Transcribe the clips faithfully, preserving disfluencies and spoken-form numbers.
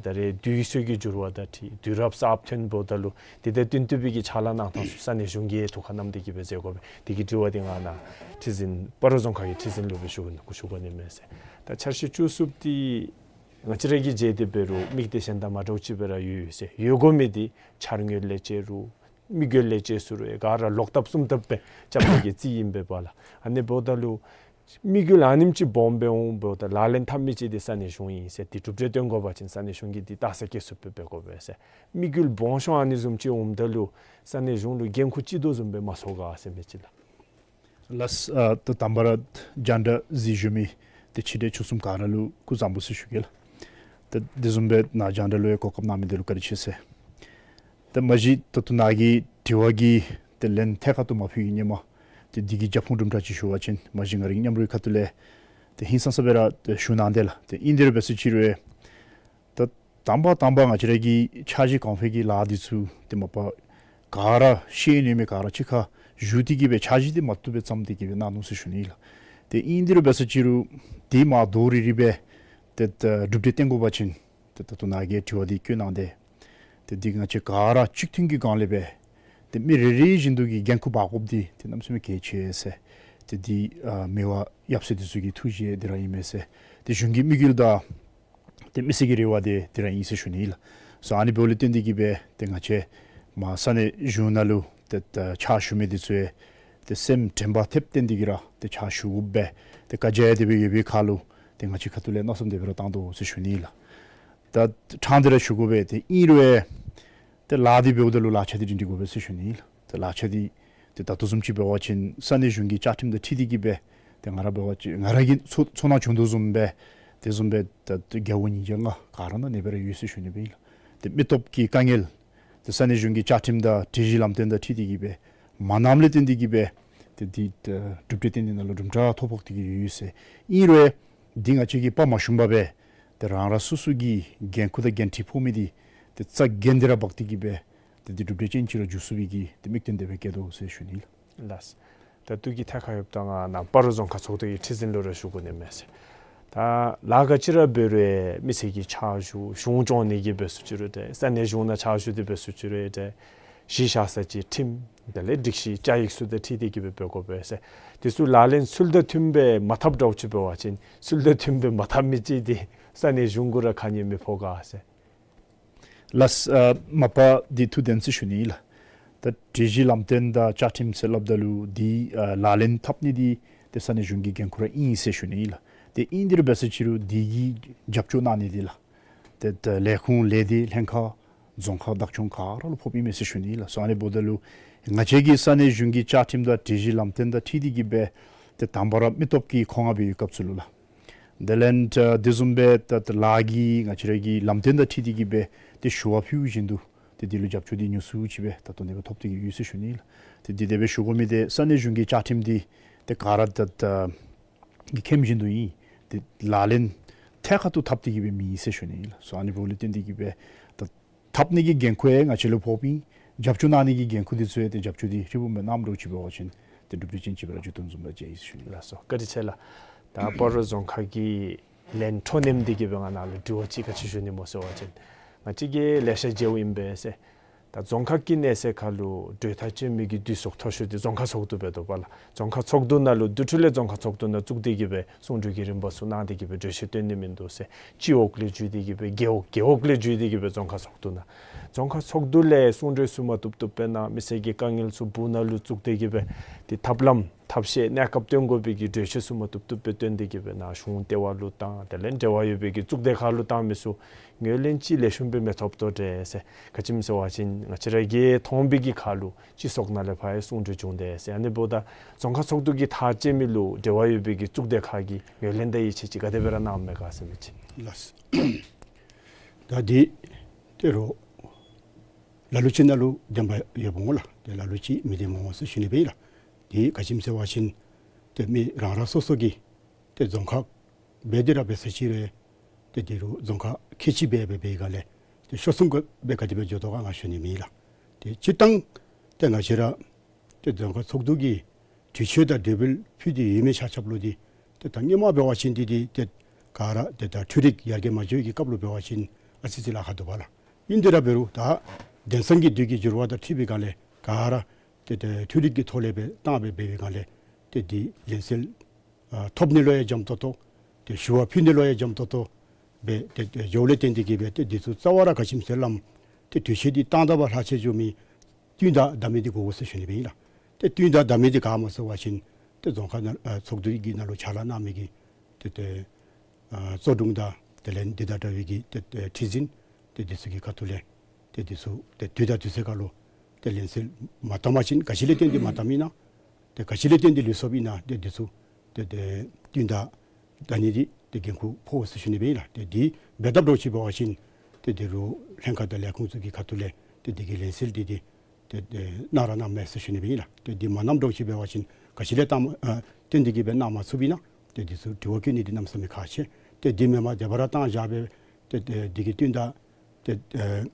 ད་རེས་དུས་ཚོད་ཀྱི་འགྱུར་བ་དང་འཁྲིལ་དུས་རབས་གསརཔ་ཐོན་འབདཝ་ད་ལུ་དེ་དང་བསྟུན་ཏེ་སྦེ་གི་ཕྱག་ལཱ་གནང་ཐངས་ཚུ་ས་གནས་གཞུང་གིས་ཐུགས་ཁར་བསྣམས་ཏེ་གི་སྦེ་མཛད་དགོ་པས། དེ་གི་དྲི་བ་འདི་ང་ནཱ་ཁྲི་འཛིན་སྤ་རོ་རྫོང་ཁག་གི་ཁྲི་འཛིན་ལུ་སྦེ་ཞུ་ཞུ་དགོ་ནི་མས་ཟེར། ད་འཆར་གཞི་བཅུ་གསུམ་འདི་ང་བཅས་ར་གིས་མཇལ་ཏེ་འབད་རུང་དམིགས་གཏད་གཞན་དང་མ་འདྲཝ་ཅིག་སྦེ་ར་ཡོད་ཡོད་ཟེར། ཡོད་དགོ་མི་འདི་འཆར་དངོས་ལས་བཅད་རུང་དམིགས་ཡུལ་ལས་བཅད་ཟེར་རུང་ག་ར་ལོག་ལྟབ་གསུམ་ལྟབ་སྦེ་རྐྱབ་ནི་གི་རྩིས་ཨིན་པས་པ་ལགས། ཨ་ནི་འབདཝ་ད་ལུ་དམིགས་ཡུལ་ཨ་ནེམ་ཅིག་སྦོམ་སྦེ་འོང་འབདཝ་ད་ལག་ལེན་འཐབ་མི་ཅིག་འདི་ས་གནས་གཞུང་ཨིན་ཟེར། དེ་གྲུབ་འབྲས་སྟོན་དགོ་པ་ཅིན་ས་གནས་གཞུང་གིས་དེ་རྟགས་གསལ་བཀོད་ཚུ་སྦེ་འབད་དགོ་པས་ཟེར། དམིགས་ཡུལ་སྦོམ་ཤོས་ཨ་ནི་བཟུམ་ཅིག་འོངམ་ད་ལུ་ས་གནས་གཞུང་ལུ་འགན་ཁུར་ཅིག་དོ་བཟུམ་སྦེ་མ་ཚོར་ག་ཟེར་མི་ཅིག་ལགས། ལགས། ཨ་ད་དང་པ་ར་རྒྱང་བསྒྲགས་གཟིགས་བཞུགས་མི་དེ་ཕྱི་འབྲེལ་ཚོགས་གསུམ་ག་ར་ལུ་སྐུ་གཟུགས་བཟང་པོ་ཟེར་ཞུ་གེ་ལགས། ད་དེ་བཟུམ་སྦེ་ནཱ་རྒྱང་བསྒྲགས་ལུ་ཡང་གོ་སྐབས་གནང་མི་འདི་ལུ་བཀའ་དྲིན་ཆེ་ཟེར། ད་མ་གཞི་ད་ལྟོ་ནཱ་གི་དྲི་བ་གི་ཏེ་ལན་ཐད་ཀར་དུ་མ་ཕུལ་བའི་ཧེ་མ་ཏེ་འདི་གི་རྒྱབ་ཁུངས་དུམ་གྲ་ཅིག་ཞུ་བ་ཅིན་མ་གཞི་ང་རའི་མཉམ་རོགས་ཁ་ཐུག་ལས་ཏེ་ཧིང་སངས་ས་སྦེ་ར་ཏེ་ཞུ་གནང་དེས་ལགས། ཏེ་ཨིན་དེ་རུང་འབད་ས་ཅིག་རུང་ད་དང་པ་དང་པ་ང་བཅས་ར་གི་འཆར་གཞི་གོང་འཕེལ་གྱི་ལཱ་འདི་ཚུ་ཏེ་མ་པ་ག་ར་ཤེས་ནི་མེད་ག་ར་གཅིག་ཁར་བཞུགས་ཏེ་གི་སྦེ་འཆར་གཞི་འདི་མ་བཏུབ་སྦེ་བརྩམས་ཏེ་གི་སྦེ་གནང་ནུག་ཟེར་ཞུ་ནི་ལགས། ཏེ་ཨིན་དེ་རུང་འབད་ས་ཅིག་རུང་ཏེ་མ་དོ་རི་རི་སྦེ་ཏེ་ད་གྲུབ་འབྲས་བསྟན་དགོ་པ་ཅིན་ཏེ་ད་ལྟོ་ནཱ་གིས་དྲི་བ་འདི་བཀོད་གནང་དེས། ཏེ་འདི་ང་བཅས་ག་ར་གཅིག་མཐུན་གྱི་སྒང་ལས་སྦེ་ཏེ་མི་རེ་རེ་བཞིན་དུ་གི་འགན་ཁུར་འབག་དགོཔ་འདི་ཏེ་གནམ་མེད་ས་མེད་གལ་ཆེ་ཟེར། ཏེ་འདི་ཨ་མི་དབང་ཡབ་སྲས་འདི་ཚུ་གི་ཐུགས་བཞེད་འདི་ར་ཨིན་མས་ཟེར། ཏེ་གཞུང་གི་དམིགས་ཡུལ་དང་ཏེ་མི་སེར་གྱི་རེ་བ་འདི་འདི་ར་ཨིན་ཟེར་ཞུ་ནི་ལགས། སོ་ཨ་ནི་འབདཝ་ལས་བརྟེན་ཏེ་གི་སྦེ་ཏེ་ང་བཅས་མར་ས་གནས་གཞུང་ནང་ལུ་ཏེ་ད་ཕྱག་ཞུ་མི་འདི་ཚུ་ཡང་ཏེ་སེམས་དྲན་པ་ཐེབས་བརྟན་ཏེ་གི་ར་ཏེ་ཕྱག་ཞུ་དགོ་པས། ཏེ་བཀའ་རྒྱ་ཡང་དེ་སྦེ་ཡོད་པའི་ཁར་ལུ་ཏེ་ང་བཅས་ཁ་ཐུག་ལས་མནོ་བསམ་དེ་སྦེ་ར་བཏང་དོ་ཟེར་ཞུ་ནི་ལགས། ད་ཕྲང་སྟེ་ར་ཞུ་དགོ་པས། ཏེ་ཨིན་རུང་ཡང་ཏེ་ལཱ་འདི་འབདཝ་ད་ལུ་ལག་ཆ་འདི་སྒྲིང་སྒྲི་དགོ་པས་ཟེར་ཞུ་ནི་ལགས། ཏེ་ལག་ཆ་འདི་ཏེ་ད་ལྟོ་བཟུམ་ཅིག་འབད་བ་ཅིན་ས་གནས་གཞུང་གི་བཅའ་ཁྲིམས་དང་འཁྲིལ་ཏེ་གི་སྦེ་ཏེ་ང་ར་འབད་བ་ཅིན་ང་ར་གིས་ཚོར་ཚོར་སྣང་བྱུང་དོ་བཟུམ་སྦེ་དེ་བཟུམ་སྦེ་ད་ཏེ་རྒྱལ་པོ་ཉིས་བརྒྱ་ལྔ་ག་ར་ནང་ཨ་ནི་སྦེ་ར་ཡོད་ཟེར་ཞུ་ནི་སྦེ་ཨིན་ལགས། ཏེ་མི་སྟོབས་ཀྱི་དཀའ་ངལ་ཏེ་ས་གནས་གཞུང་གི་བཅའ་ཁྲིམས་དང་སྒྲིག་གཞི་ལམ་སྟོན་དང་འཁྲིལ་ཏེ་གི་སྦེ་མ་གནངམ་ལས་བརྟེན་ཏེ་གི་སྦེ་ཏེ་འདི་ད་གྲུབ་འབྲས་བསྟན་ཏེ་ནཱ་ལུ་གྲུབ་འབྲས་ཐོབ་ཕོག་སྟེ་གི་ཡོད་ཟེར། ཨིན་རུང་འདི་ང་བཅས་ཀྱིས་དཔའ་མ་ཞུམ་པར་སྦེ་ཏེ་རང་རང་སོ་སོ་གི་འགན་ཁུར་དང་འགན་འཁྲི་ཕོག་མི་འདི་ཏེ་རྩ་འགེངས་ཏེ་ར་འབག་སྟེ་གི་སྦེ་ཏེ་འདི་གྲུབ་འབྲས་ཅན་ཅིག་ར་འགྱུར་ཚུགས་པའི་གི་ཏེ་དམིགས་དོན་དེ་སྦེ་བསྐྱེད་དོ་ཟེར་ཞུ་ནི་ལགས། ལགས། ད་ལྟོ་གི་ཐད་ཁར་ཡོདཔ་ད་ང་ནཱ་སྤ་རོ་རྫོང་ཁག་ཚོགས་འདུ་གི་ཁྲི་འཛིན་ལུ་ར་ཞུ་དགོ་ནི་མས་ཟེར། ད་ལཱ་ག་ཅི་ར་འབད་རུང་མི་སེར་གྱི་ཕྱག་ཞུ་གཞུང་སྐྱོང་ནི་གི་འབད་ས་ཅིག་རུང་ཏེ་ས་གནས་གཞུང་ནང་ཕྱག་ཞུ་སྟེ་འབད་ས་ཅིག་རུང་ཏེ་གཞི་བཞག་ས་ཅིག་ཁྲིམས་དེ་ལས་སྒྲིག་གཞི་བཅའ་ཡིག་ཚུ་དང་འཁྲིལ་ཏེ་གི་སྦེ་འབད་དགོ་པས་ཟེར། དེ་ཚུ་ལག་ལེན་ཚུལ་དང་མཐུན་སྦེ་མ་འཐབ་འདྲཝ་ཅིག་འབད་བ་ཅིན་ཚུལ་དང་མཐུན་སྦེ་མ་འཐབ་མི་ཅིག་འདི་ས་གནས་གཞུང་གུ་ར་ཁ་ཉན་མི་ཕོག་ག་ཟེར། ལགས། ཨ་མ་པ་འདི་ཐུགས་བདེན་ཟེར་ཞུ་ནི་ལགས། ད་སྒྲིག་གཞི་ལམ་སྟོན་དང་བཅའ་ཁྲིམས་ཟེར་སླབ་ད་ལུ་འདི་ཨ་ལག་ལེན་འཐབ་ནི་འདི་ཏེ་ས་གནས་གཞུང་གི་འགན་ཁུར་ར་ཨིན་ཟེར་ཞུ་ནི་ལགས། ཏེ་ཨིན་དེ་རུང་འབད་ས་ཅིག་རུང་འདི་གི་རྒྱབ་སྐྱོར་གནང་ནི་འདི་ལགས། ཏེ་ད་ལས་ཁུངས་ལས་སྡེ་ལྷན་ཁག་རྫོང་ཁག་བདག་སྐྱོང་ག་ར་ལུ་ཕོགཔ་ཨིན་མས་ཟེར་ཞུ་ནི་ལགས། སོ་ཨ་ནི་འབདཝ་ད་ལུ་ང་བཅས་ཀྱིས་ས་གནས་གཞུང་གི་བཅའ་ཁྲིམས་དང་སྒྲིག་གཞི་ལམ་སྟོན་དང་འཁྲིལ་ཏེ་གི་སྦེ་ཏེ་དང་པ་ར་མི་སྟོབས་ཀྱི་མཁོ་མངགས་འབད་བའི་སྐབས་སུ་ལུ་ལགས། དེ་ལས་ད་དེ་བཟུམ་སྦེ་ད་ད་ལཱ་གི་ང་བཅས་ར་གི་ལམ་སྟོན་དང་འཁྲིལ་ཏེ་གི་སྦེ་ཏེ་ཞུ་བ་ཕུལཝ་བཞིན་དུ་ཏེ་འདི་ལུ་རྒྱབ་སྐྱོར་འདི་ཉུང་སུ་ཅིག་སྦེ་ད་ལྟོ་ནི་སྦེ་ཐོབ་སྟེ་གི་ཡོད་ཟེར་ཞུ་ནི་ལགས། ཏེ་འདི་དེ་སྦེ་ཞུ་དགོ་མི་འདི་ས་གནས་གཞུང་གི་བཅའ་ཁྲིམས་འདི་ཏེ་ག་ར་ད་ད་གི་ཁེམ་བཞིན་དུ་ཨིན། ཏེ་ལག་ལེན་ཐད་ཀར་དུ་འཐབ་སྟེ་གི་སྦེ་མེད་ཟེར་ཞུ་ནི་ལགས། སོ་ཨ་ནི་འབདཝ་ལས་བརྟེན་ཏེ་གི་སྦེ་ད་འཐབ་ནི་གི་འགན་ཁུར་ཡང་ང་བཅས་ལུ་ཕོགཔ་ཨིན། རྒྱབ་སྐྱོར་གནང་ནི་གི་འགན་ཁུར་འདི་ཚུ་ཡང་ཏེ་རྒྱབ་སྐྱོར་འདི་ཧྲིལ་བུམ་སྦེ་གནངམ་འདྲཝ་ཅིག་འབད་བ་ཅིན་ཏེ་གྲུབ་འབྲས་ཅན་ཅིག་སྦེ་ར་འགྱུར་དོ་བཟུམ་སྦེ་ཅིག་ཨིན་ཟེར་ཞུ་ནི་ལགས། ལགས་སོ། བཀའ་དྲིན་ཆེ་ལགས། ད་སྤ་རོ་རྫོང་ཁག་གི་ལན་འཕྲོ་མཉམ་འདི་གི་སྦེ་ང་ནཱ་ལུ་དྲི་བ་ཅིག་ག་ཅི་ཞུ་ནི་སྨོ་ཟེར་བ་ཅིན་ང་བཅས་ཀྱིས་ལེ་ཤ་མཇལཝ་ཨིན་པས་ཟེར། ད་རྫོང་ཁག་གི་གནས་ཚད་ཁར་ལུ་གྲོས་ཐག་བཅད་མི་གི་དུས་ཚོད་མཐོ་ཤོས་འདི་རྫོང་ཁག་ཚོགས་འདུ་འབད་དོ་བ་ལགས། རྫོང་ཁག་ཚོགས་འདུ་ནང་ལུ་དེ་འཕྲོ་ལས་རྫོང་ཁག་ཚོགས་འདུ་ནང་བཙུགས་ཏེ་གི་སྦེ་གསུང་གྲོས་ཀྱི་རིམ་པ་ཚུ་གནང་སྟེ་གི་སྦེ་གྲོས་ཆོད་བཏོན་ནི་མིན་འདུག་ཟེར། སྤྱི་འོག་ལས་བརྒྱུད་དེ་གི་སྦེ་རྒེད་འོག་རྒེད་འོག་ལས་བརྒྱུད་དེ་གི་སྦེ་རྫོང་ཁག་ཚོགས་འདུ་ནང་རྫོང་ཁག་ཚོགས་འདུ་ལས་གསུང་གྲོས་ཚུ་མ་བཏུབ་བཏུབ་སྦེ་གནང་། མི་སེར་གྱི་དཀའ་ངལ་ཚུ་སྦུག་ནང་ལུ་བཙུགས་ཏེ་གི་སྦེ་ཏེ་ཐབས་ལམ་ཐབས་ཤེས་གནས་སྐབས་སྟོན་དགོ་པའི་གི་གྲོས་ཆོད་ཚུ་མ་བཏུབ་བཏུབ་སྦེ་བཏོན་ཏེ་གི་སྦེ་ནཱ་གཞུང་ལྟེ་བ་ལུ་དང་དེ་ལས་འབྲེལ་བ་ཡོད་པའི་གི་གཙུག་སྡེ་ཁག་ལུ་བཏང་མི་ཚུ་ངོས་ལེན་ཅིག་ལེགས་ཤོམ་སྦེ་མི་ཐོབ་དོ་འདྲས་ཟེར། ག་ཅི་སྨོ་ཟེར་བ་ཅིན་ང་བཅས་ར་གིས་མཐོང་བའི་གི་ཁར་ལུ་སྤྱི་ཚོགས་ནང་ལས་ཕར་ཡང་གསུང་གྲོས་བྱུང་དེས་ཟེར། ཨ་ནི་འབདཝ་ད་རྫོང་ཁག་ཚོགས་འདུ་གི་ཐག་བཅད་མི་ལུ་འབྲེལ་བ་ཡོད་པའི་གི་གཙུག་སྡེ་ཁག་གིས་ངོས་ལེན་དང་ཡིད་ཆེས་ཅིག་ག་དེ་སྦེ་ར་གནངམ་མས་ག་ཟེར་མི་ཅིག། ལགས། ད་འདི་ཏེ་རོགས་ལ་ལུ་ཅིག་ནང་ལུ་བདེན་པ་ཡོདཔ་འོང་ལགས། ཏེ་ལ་ལུ་ཅིག་མི་བདེནམ་འོང་ཟེར་ཞུ་ནི་སྦེ་ཨིན་ལགས། འདི་ག་ཅི་སྨོ་ཟེར་བ་ཅིན་ཏེ་མི་རང་རང་སོ་སོ་གི་ཏེ་རྫོང་ཁག་འབད་དེ་ར་འབད་ས་ཅིག་རུང་ཏེ་འདི་རུ་རྫོང་ཁག་ཁལ་གཅིག་སྦེ་འབད་འབད་བའི་སྒང་ལས་ཏེ་ཤོར་སོང་ག་སྦེ་ག་དེ་སྦེ་འགྱོ་དོ་ག་ང་ཞུ་ནི་མེད་ལགས། ཏེ་སྤྱིར་བཏང་ཏེ་ང་བཅས་ར་ཏེ་རྫོང་ཁག་ཚོགས་འདུ་གི་དུས་ཚོད་དང་དེ་འབདཝ་ལས་ཕུལ་ཏེ་ཡོད་མི་ཆ་ཁྱབ་ལུ་འདི་ཏེ་ད་སྔོན་མ་འབད་བ་ཅིན་འདི་འདི་ཏེ་ག་ར་ཏེ་ད་འཕྲུལ་རིག་ཡར་རྒྱས་མ་འགྱོ་བའི་གི་སྐབས་ལུ་འབད་བ་ཅིན་ ཨ་ཙི་ཅིག་ལཱ་ཁག་འདུག་པ་ལགས། ཨིན་དེ་ར་འབད་རུང་ད་དེང་སང་གི་དུས་ཀྱི་འགྱུར་བ་དང་འཁྲིལ་བའི་སྒང་ལས་ག་ར་ཏེ་ཏེ་འཕྲུལ་རིག་གི་ཐོག་ལས་སྦེ་བཏང་སྦེ་འབད་བའི་སྒང་ལས་ཏེ་འདི་ལན་གསལ་ཨ་ཐོབ་ནི་ལུ་ཡང་འཇམ་ཏོང་ཏོ། ཏེ་ཞུ་བ་ཕུལ་ནི་ལུ་ཡང་འཇམ་ཏོང་ཏོ་སྦེ་ཏེ་ཏེ་འགྱོཝ་ལས་བརྟེན་ཏེ་གིས་སྦེ་ཏེ་འདི་ཚུ་རྩ་བ་ར་ག་ཅི་སྨོ་ཟེར་སླབ་ཏེ་དུས་ཚོད་འདི་བཏང་ད་བ་ལྷག་ཆད་འགྱོ་མི་བསྟུན་ད་ད་མི་འདི་དགོ་དགོ་ཟེར་ཞུ་ནི་སྦེ་ཨིན་ལགས། ཏེ་བསྟུན་ད་ད་མི་འདི་ག་སྨོ་ཟེར་བ་ཅིན་ཏེ་རྫོང་ཁག་ནང་ཨ་ཚོགས་འདུ་གི་ནང་ལུ་ཕྱག་ལཱ་གནང་མི་གི་ཏེ་ཏེ་ཨ་གཙོ་དྲུང་དང་དེ་ལས་འདི་དང་འདྲ་བའི་གི་ཏེ་ཏེ་ཁྲི་འཛིན་ཏེ་འདི་ཚུ་གི་ཁ་ཐུག་ལས་ཏེ་འདི་ཚུ་ཏེ་དུས་དང་དུས་ཚོད་ཁར་ལུ་ཏེ་ལན་གསལ་མ་བཏང་པ་ཅིན་ག་ཅི་ལས་བརྟེན་ཏེ་མ་བཏངམ་ཨིན་ན། ཏེ་ག་ཅི་ལས་བརྟེན་ཏེ་ལུས་སོངམ་ཨིན་ན། ཏེ་འདི་ཚུ་ཏེ་ཏེ་བསྟུན་ད་ད་ནི་འདི་ཏེ་འགན་ཁུར་ཕོག་ཟེར་ཞུ་ནི་སྦེ་ཨིན་ལགས། ཏེ་འདི་འབད་དཔ་འདྲཝ་ཅིག་འབད་བ་ཅིན་ཏེ་འདི་རུ་ལྷན་ཁག་དང་ལས་ཁུངས་ཚུ་གི་ཁ་ཐུག་ལས་ཏེ་འདི་གི་ལན་གསལ་འདི་འདི་ཏེ་ཏེ་གནང་ར་གནངམ་མས་ཟེར་ཞུ་ནི་སྦེ་ཨིན་ལགས། ཏེ་འདི་མ་གནངམ་འདྲཝ་ཅིག་འབད་བ་ཅིན་ག་ཅི་ལས་བཏང་ཨ་བརྟེན་ཏེ་གིས་སྦེ་གནང་མ་ཚུགསཔ་ཨིན་ན། ཏེ་འདི་ཚུ་དྲི་བ་བཀོད་ནི་འདི་གནམ་མེད་ས་མེད་ཁག་ཆེ། ཏེ་འདི་མེན་པར་དེ་སྦེ་ར་བཏང་བཞག་སྦེ་ཏེ་ཏེ་འདི་གི་བསྟུན་ད་ཏེ་ཨེ་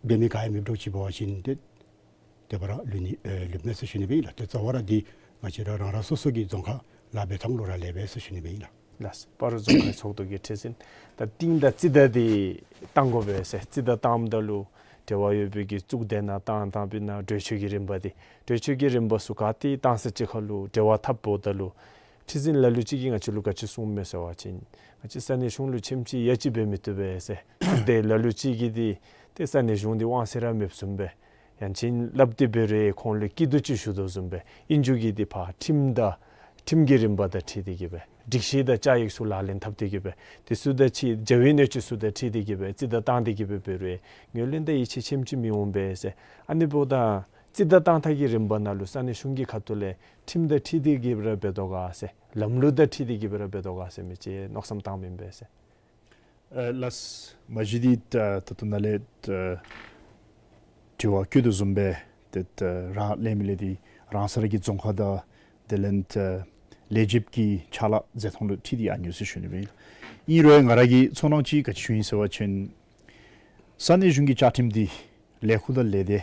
འབད་མི་ག་ཡང་མེདཔ་འདྲཝ་ཅིག་འབད་བ་ཅིན་ཏེ་དེ་སྦེ་ར་ལུས་ནི་ཨེ་ལུསཔ་མས་ཟེར་ཞུ་ནི་སྦེ་ཨིན་ལགས། ཏེ་རྩ་བ་ར་འདི་ང་བཅས་ར་རང་རང་སོ་སོ་གི་རྫོང་ཁག་ལཱ་འབད་ཐངས་ལུ་རག་ལས་པས་ཟེར་ཞུ་ནི་སྦེ་ཨིན་ལགས། ལགས། སྤ་རོ་རྫོང་ཁག་ཚོགས་འདུ་གི་ཁྲི་འཛིན། ད་རྟིང་བདའ་རྩིས་བདའ་འདི་བཏང་དགོ་པས་ཟེར། རྩིས་བདའ་བཏངམ་ད་ལུ་འབྲེལ་བ་ཡོད་པའི་གི་གཙུག་སྡེ་ནང་བཏང་བཏངམ་ཨིན་ན། གྲོས་ཆོད་ཀྱི་རིམ་པ་འདི་གྲོས་ཆོད་ཀྱི་རིམ་པ་ཚུ་ག་ཏེ་བཏང་ས་ཅིག་ཁར་ལུ་འབྲེལ་བ་འཐབ་འབདཝ་ད་ལུ་ཁྲི་འཛིན་ལ་ལུ་ཅིག་གིས་ང་བཅས་ལུ་ག་ཅི་གསུངམ་མས་ཟེར་བ་ཅིན་ང་བཅས་ས་གནས་གཞུང་ལུ་ཆེམ་ཅིག་ཡ་ཅིག་འབད་མི་བཏུབ་པས་ཟེར། གཙུག་སྡེ་ལ་ལུ་ཅིག་གིས་འདི་ཏེ་ས་གནས་གཞུང་འདི་དབང་ཚད་ར་མེདཔ་བཟུམ་སྦེ་ཡང་ཅིན་སླབ་སྟེ་འབད་རུང་ཁོང་ལུ་སྐྱིད་སྡུག་ཅིག་ཞུ་དོ་བཟུམ་སྦེ་ཨིན་རྒྱུ་གི་འདི་ཕར་ཁྲིམས་དང་ཁྲིམས་ཀྱི་རིམ་པ་དང་འཁྲིལ་ཏེ་གིས་སྦེ་སྒྲིག་གཞི་དང་བཅའ་ཡིག་ཚུ་ལག་ལེན་འཐབ་སྟེ་གིས་སྦེ་དེ་ཚུ་དང་ཅིག་འབྲེལ་བའི་གནད་སྤྱོད་ཚུ་དང་འཁྲིལ་ཏེ་གིས་སྦེ་རྩིས་བདའ་བཏང་སྟེ་གིས་སྦེ་འབད་རུང་ངོས་ལེན་དང་ཡིད་ཆེས་ཆེམ་ཅིག་མི་འོང་པས་ཟེར། ཨ་ནི་འབདཝ་ད་རྩིས་བདའ་བཏང་ཐངས་ཀྱི་རིམ་པ་ནང་ལུ་ས་གནས་གཞུང་གི་ཁ་ཐུག་ལས་ཁྲིམས་དང་འཁྲིལ་ཏེ་གིས་སྦེ་ར་འབད་དོ་ག་ཟེར། ལམ་ལུགས་དང་འཁྲིལ་ཏེ་གིས་སྦེ་ར་འབད་དོ་ག་ཟེར་མི་ཅིག་མནོ་བསམ་བཏངམ་ཨིན་པས་ཟེར། ཨེ་ལགས། མ་གཞི་འདི་ད་ད་ལྟོ་ནཱ་ལས་ད་དྲི་བ་བཀོད་དོ་བཟུམ་སྦེ་ཏེ་ད་རང་ལས་མི་ལས་འདི་རང་ས་ར་གི་རྫོང་ཁག་དང་དེ་ལས་ད་ལས་བྱེདཔ་གི་ཕྱག་ལཱ་མཛད་ཐངས་ལུ་འཁྲིལ་ཏེ་ཨ་ནི་ཡོད་ཟེར་ཞུ་ནི་སྦེ་ཨིན། ཨིན་རུང་ང་ར་གི་ཚོར་སྣང་ཅིག་ག་ཅི་ཞུ་ཡི་ཟེར་བ་ཅིན་ས་གནས་གཞུང་གི་བཅའ་ཁྲིམས་འདི་ལས་ཁུངས་དང་ལས་སྡེ་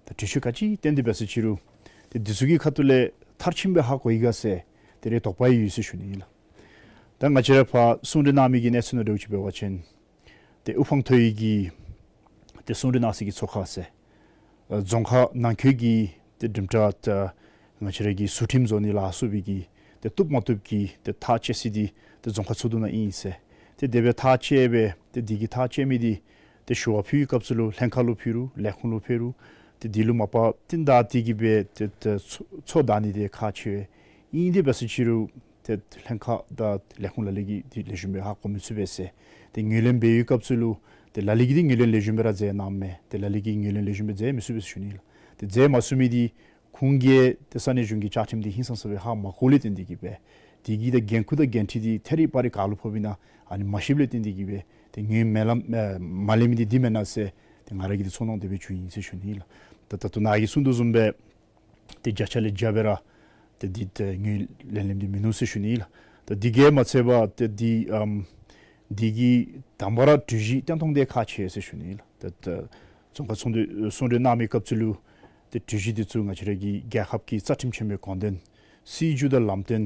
ད་གྲོས་ཆོད་ག་ཅི་བཏོན་ཏེ་འབད་ས་ཅིག་རུང་ཏེ་འདི་ཚུ་གི་ཁ་ཐུག་ལས་མཐར་ཕྱིནམ་སྦེ་ཧ་གོ་ཡི་ག་ཟེར་ཏེ་རེ་དོགས་པ་ཡོད་ཟེར་ཞུ་ནི་ཨིན་ལགས། ད་ང་བཅས་ར་ཕར་གསུང་གྲོས་གནང་མི་གི་གནས་ཚུལ་ནང་འདྲཝ་ཅིག་འབད་བ་ཅིན་ཏེ་དབུ་འཕང་མཐོ་ཡི་གི་ཏེ་གསུང་གྲོས་གནང་ས་གི་ཚོགས་ཁང་ཟེར་ཨ་རྫོང་ཁག་ནང་འཁོད་ཀྱི་ཏེ་གྲུབ་མཐའ་ད་ང་བཅས་ར་གི་ཟུར་ཁྲིམས་བཟོ་ནི་ལ་སོགས་པའི་གི་ཏེ་བཏུབ་མ་བཏུབ་ཀྱི་ཏེ་ཐག་བཅད་ས་འདི་ཏེ་རྫོང་ཁག་ཚོགས་འདུ་ནང་ཨིན་ཟེར། ཏེ་དེ་སྦེ་ཐག་བཅད་སྦེ་ཏེ་འདི་གི་ཐག་བཅད་མི་འདི་ཏེ་ཞུ་བ་ཕུལ་བའི་སྐབས་སུ་ལུ་ལྷན་ཁག་ལུ་ཕུལ་རུང་ལས་ཁུངས་ལུ་ཕུལ་རུང་ཏེ་འདི་ལུ་མ་པ་རྟིང་བདའ་སྟེ་གིས་སྦེ་ཏེ་ཏེ་ཚོ་ཚོགས་བདའ་ནི་འདི་ཁག་ཆེ་བས། ཨིན་དེ་འབད་ས་ཅིག་རུང་ཏེ་ལྷན་ཁག་དང་ལས་ཁུངས་ལ་ལུ་གིས་འདི་ལེགས་ཤོམ་སྦེ་ཧ་གོ་མི་ཚུགས་པས་ཟེར། ཏེ་ངོས་ལེན་འབད་བའི་སྐབས་སུ་ལུ་ཏེ་ལ་ལུ་གིས་འདི་ངོས་ལེན་ལེགས་ཤོམ་སྦེ་ར་མཛད་གནངམ་མས། ཏེ་ལ་ལུ་གིས་ངོས་ལེན་ལེགས་ཤོམ་སྦེ་མཛད་མི་ཚུགས་པས་ཟེར་ཞུ་ནི་ལགས། ཏེ་མཛད་མ་ཚུགས་མི་འདི་ཁོང་གིས་ཏེ་ས་གནས་གཞུང་གི་བཅའ་ཁྲིམས་འདི་ཧིང་སངས་ས་སྦེ་ཧ་མ་གོཝ་ལས་བརྟེན་ཏེ་གིས་སྦེ་འདི་གི་ཏེ་འགན་ཁུར་དང་འགན་འཁྲི་འདི་ཐད་རི་བ་རི་ག་ལུ་ཕོགཔ་ཨིན་ན་ཨ་ནི་མ་ཤེསཔ་ལས་བརྟེན་ཏེ་གིས་སྦེ་ཏེ་ངོས་མ་ལེན་ཨེ་མ་ལེན་མི་འདི་འདི་མེན་ན་ཟེར་ཏེ་ང་ར་གི་ཏེ་ཚོར་སྣང་དེ་སྦེ་བྱུང་ཡི་ཟེར་ཞུ་ནི་ལགས། ད་ད་ལྟོ་ནཱ་གིས་གསུང་དོ་བཟུམ་སྦེ་ཏེ་བརྒྱ་ཆ་ལས་བརྒྱ་སྦེ་ར་ཏེ་འདི་ཏེ་ངོས་ལེན་ལེནམ་འདི་མིན་ནུག་ཟེར་ཞུ་ནི་ལགས། ད་འདི་གིས་མ་ཚད་པར་ཏེ་འདི་ཨམ་འདི་གི་དང་པ་ར་གྲོས་གཞི་བཏོན་ཐངས་འདི་ཁག་ཆེ་ཟེར་ཞུ་ནི་ལགས། ད་ད་རྫོང་ཁག་ཚོགས་འདུ་གསུང་གྲོས་གནང་མི་སྐབས་སུ་ལུ་ཏེ་གྲོས་གཞི་འདི་ཚུ་ང་བཅས་ར་གི་རྒྱལ་ཁབ་ཀྱི་རྩ་ཁྲིམས་ཆེན་མོའི་དགོངས་དོན་སྲིད་བྱུས་དང་ལམ་སྟོན་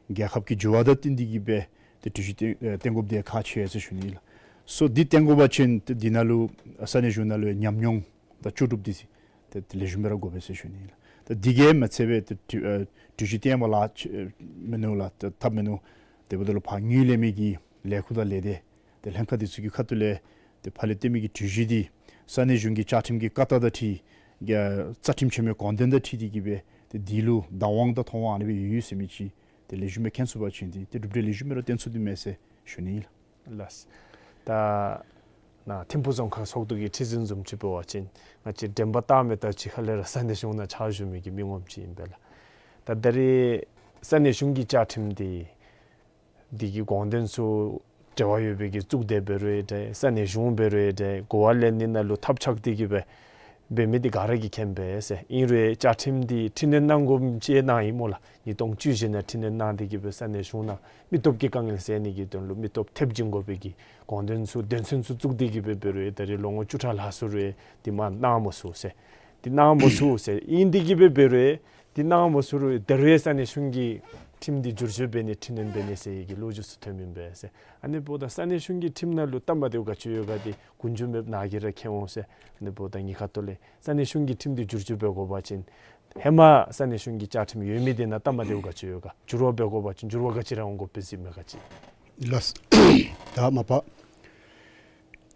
རྒྱལ་ཁབ་ཀྱི་འགྱུར་བ་དང་བསྟུན་ཏེ་གིས་སྦེ་ཏེ་གྲོས་གཞི་བཏོན་ཨེ་བཏོན་དགོཔ་འདི་ཁག་ཆེ་ཟེར་ཞུ་ནི་ལགས། སོ་འདི་བཏོན་དགོ་པ་ཅིན་ཏེ་འདི་ནང་ལུ་ས་གནས་གཞུང་ནང་ལུ་ཉམས་མྱོང་དང་ལྕོགས་གྲུབ་འདི་ཏེ་ལེགས་ཤོམ་སྦེ་ར་དགོ་པས་ཟེར་ཞུ་ནི་ལགས། ད་འདི་གིས་མ་ཚད་པར་ཏེ་གྲོས་ཨེ་གྲོས་གཞི་བཏོན་པ་ལཱ་ཆེ་མིན་ནུག་ལགས། ད་ཐབས་མིན་ནུག། དེ་འབདཝ་ད་ལུ་ཕར་ངོས་ལེན་མི་གི་ལས་ཁུངས་དང་ལས་སྡེ་ཏེ་ལྷན་ཁག་འདི་ཚུ་གི་ཁ་ཐུག་ལས་ཏེ་ཕར་ལས་བཏོན་མི་གི་གྲོས་གཞི་འདི་ས་གནས་གཞུང་གི་བཅའ་ཁྲིམས་ཀྱི་བཀའ་རྟགས་དང་འཁྲིལ་རྒྱ་རྩ་ཁྲིམས་ཆེན་མོའི་དགོངས་དོན་དང་འཁྲིལ་ཏེ་གིས་སྦེ་ཏེ་འདི་ལུ་བདག་དབང་དང་ཐོབ་དབང་ཨ་ནི་སྦེ་ཡོད་ཡོད་ཟེར་མི་ཅིག་ཏེ་ལེགས་ཤོམ་སྦེ་མཁྱེན་ཚུགས་པ་ཅིན་ཏེ་གྲུབ་འབྲས་ལེགས་ཤོམ་སྦེ་ར་བཏོན་ཚུགས་ནི་མས་ཟེར་ཞུ་ནི་ལགས། ལགས། ད་ནཱ་ཐིམ་ཕུག་རྫོང་ཁག་ཚོགས་འདུ་གི་ཁྲི་འཛིན་བཟུམ་ཅིག་འབད་བ་ཅིན་ང་བཅས་འགྲན་པ་བཏང་མི་དང་གཅིག་ཁར་ལས་ར་ས་གནས་གཞུང་ནང་ཕྱག་ཞུ་མི་གི་མི་ངོམ་ཅིག་ཨིན་པས་ལགས། ད་ད་རེས་ས་གནས་གཞུང་གི་བཅའ་ཁྲིམས་འདི་འདི་གི་དགོངས་དོན་ཚུ་འབྲེལ་བ་ཡོད་པའི་གི་གཙུག་སྡེ་འབད་རུང་འདྲ་ས་གནས་གཞུང་འབད་རུང་འདྲ་གོ་བ་ལེན་ནི་ནང་ལུ་ཐབས་ཆག་སྟེ་གིས་སྦེ་འབད་མི་འདི་ག་ར་གིས་མཁྱེན་པས་ཟེར། ཨིན་རུང་བཅའ་ཁྲིམས་འདི་འཕྲི་སྣོན་གནང་དགོཔ་ཅིག་གནང་ཡི་སྨོ་ལགས། ཉིས་སྟོང་བཅུ་བཞི་ནང་འཕྲི་སྣོན་གནང་སྟེ་གིས་སྦེ་ས་གནས་གཞུང་ནང་མི་སྟོབས་ཀྱི་དཀའ་ངལ་སེལ་ནི་གི་དོན་ལུ་མི་སྟོབས་ཐེབས་བྱིན་དགོ་པའི་གི་དགོངས་དོན་ཚུ་དོན་ཚན་ཚུ་བཙུགས་ཏེ་གིས་སྦེ་འབད་རུང་ད་རེས་ལོ་ངོ་བཅུ་ཕྲག་ལྷག་སོང་རུང་འདི་མ་གནང་མ་ཚུགས་ཟེར། འདི་གནང་མ་ཚུགས་ཟེར། ཨིན་ཏེ་གིས་སྦེ་འབད་རུང་འདི་གནང་མ་ཚུགས་རུང་ད་རེས་ས་གནས་གཞུང་གི་ ཁྲིམས་འདི་བསྒྱུར་བཅོས་འབད་ནི་ཁྲིམས་ནང་འབད་ནི་ཟེར་ཡི་གི་ལོ་རྒྱུས་ཚུ་ཐོནམ་ཨིན་པས་ཟེར། ཨ་ནི་འབདཝ་ད་ས་གནས་གཞུང་གི་ཁྲིམས་ནང་ལུ་སྟབས་མ་བདེཝ་ག་ཅི་ཡོད་ག་འདི་ཀུན་རྒྱུ་མེདཔ་ནཱ་གིས་ར་མཁྱེན་འོང་ཟེར། ཨ་ནི་འབདཝ་ད་ངེའི་ཁ་ཐུག་ལས་ས་གནས་གཞུང་གི་ཁྲིམས་འདི་བསྒྱུར་བཅོས་འབད་དགོ་པ་ཅིན་ཧེ་མ་ས་གནས་གཞུང་གི་བཅའ་ཁྲིམས་ཡོད་མི་འདི་ནང་སྟབས་མ་བདེཝ་ག་ཅི་ཡོད་ག། འགྱུར་བ་འབད་དགོ་པ་ཅིན་འགྱུར་བ་ག་ཅི་ར་འོང་དགོཔ་སྦེ་གཟིགས་མས་ག་ཅི། ལགས། ད་མ་པ་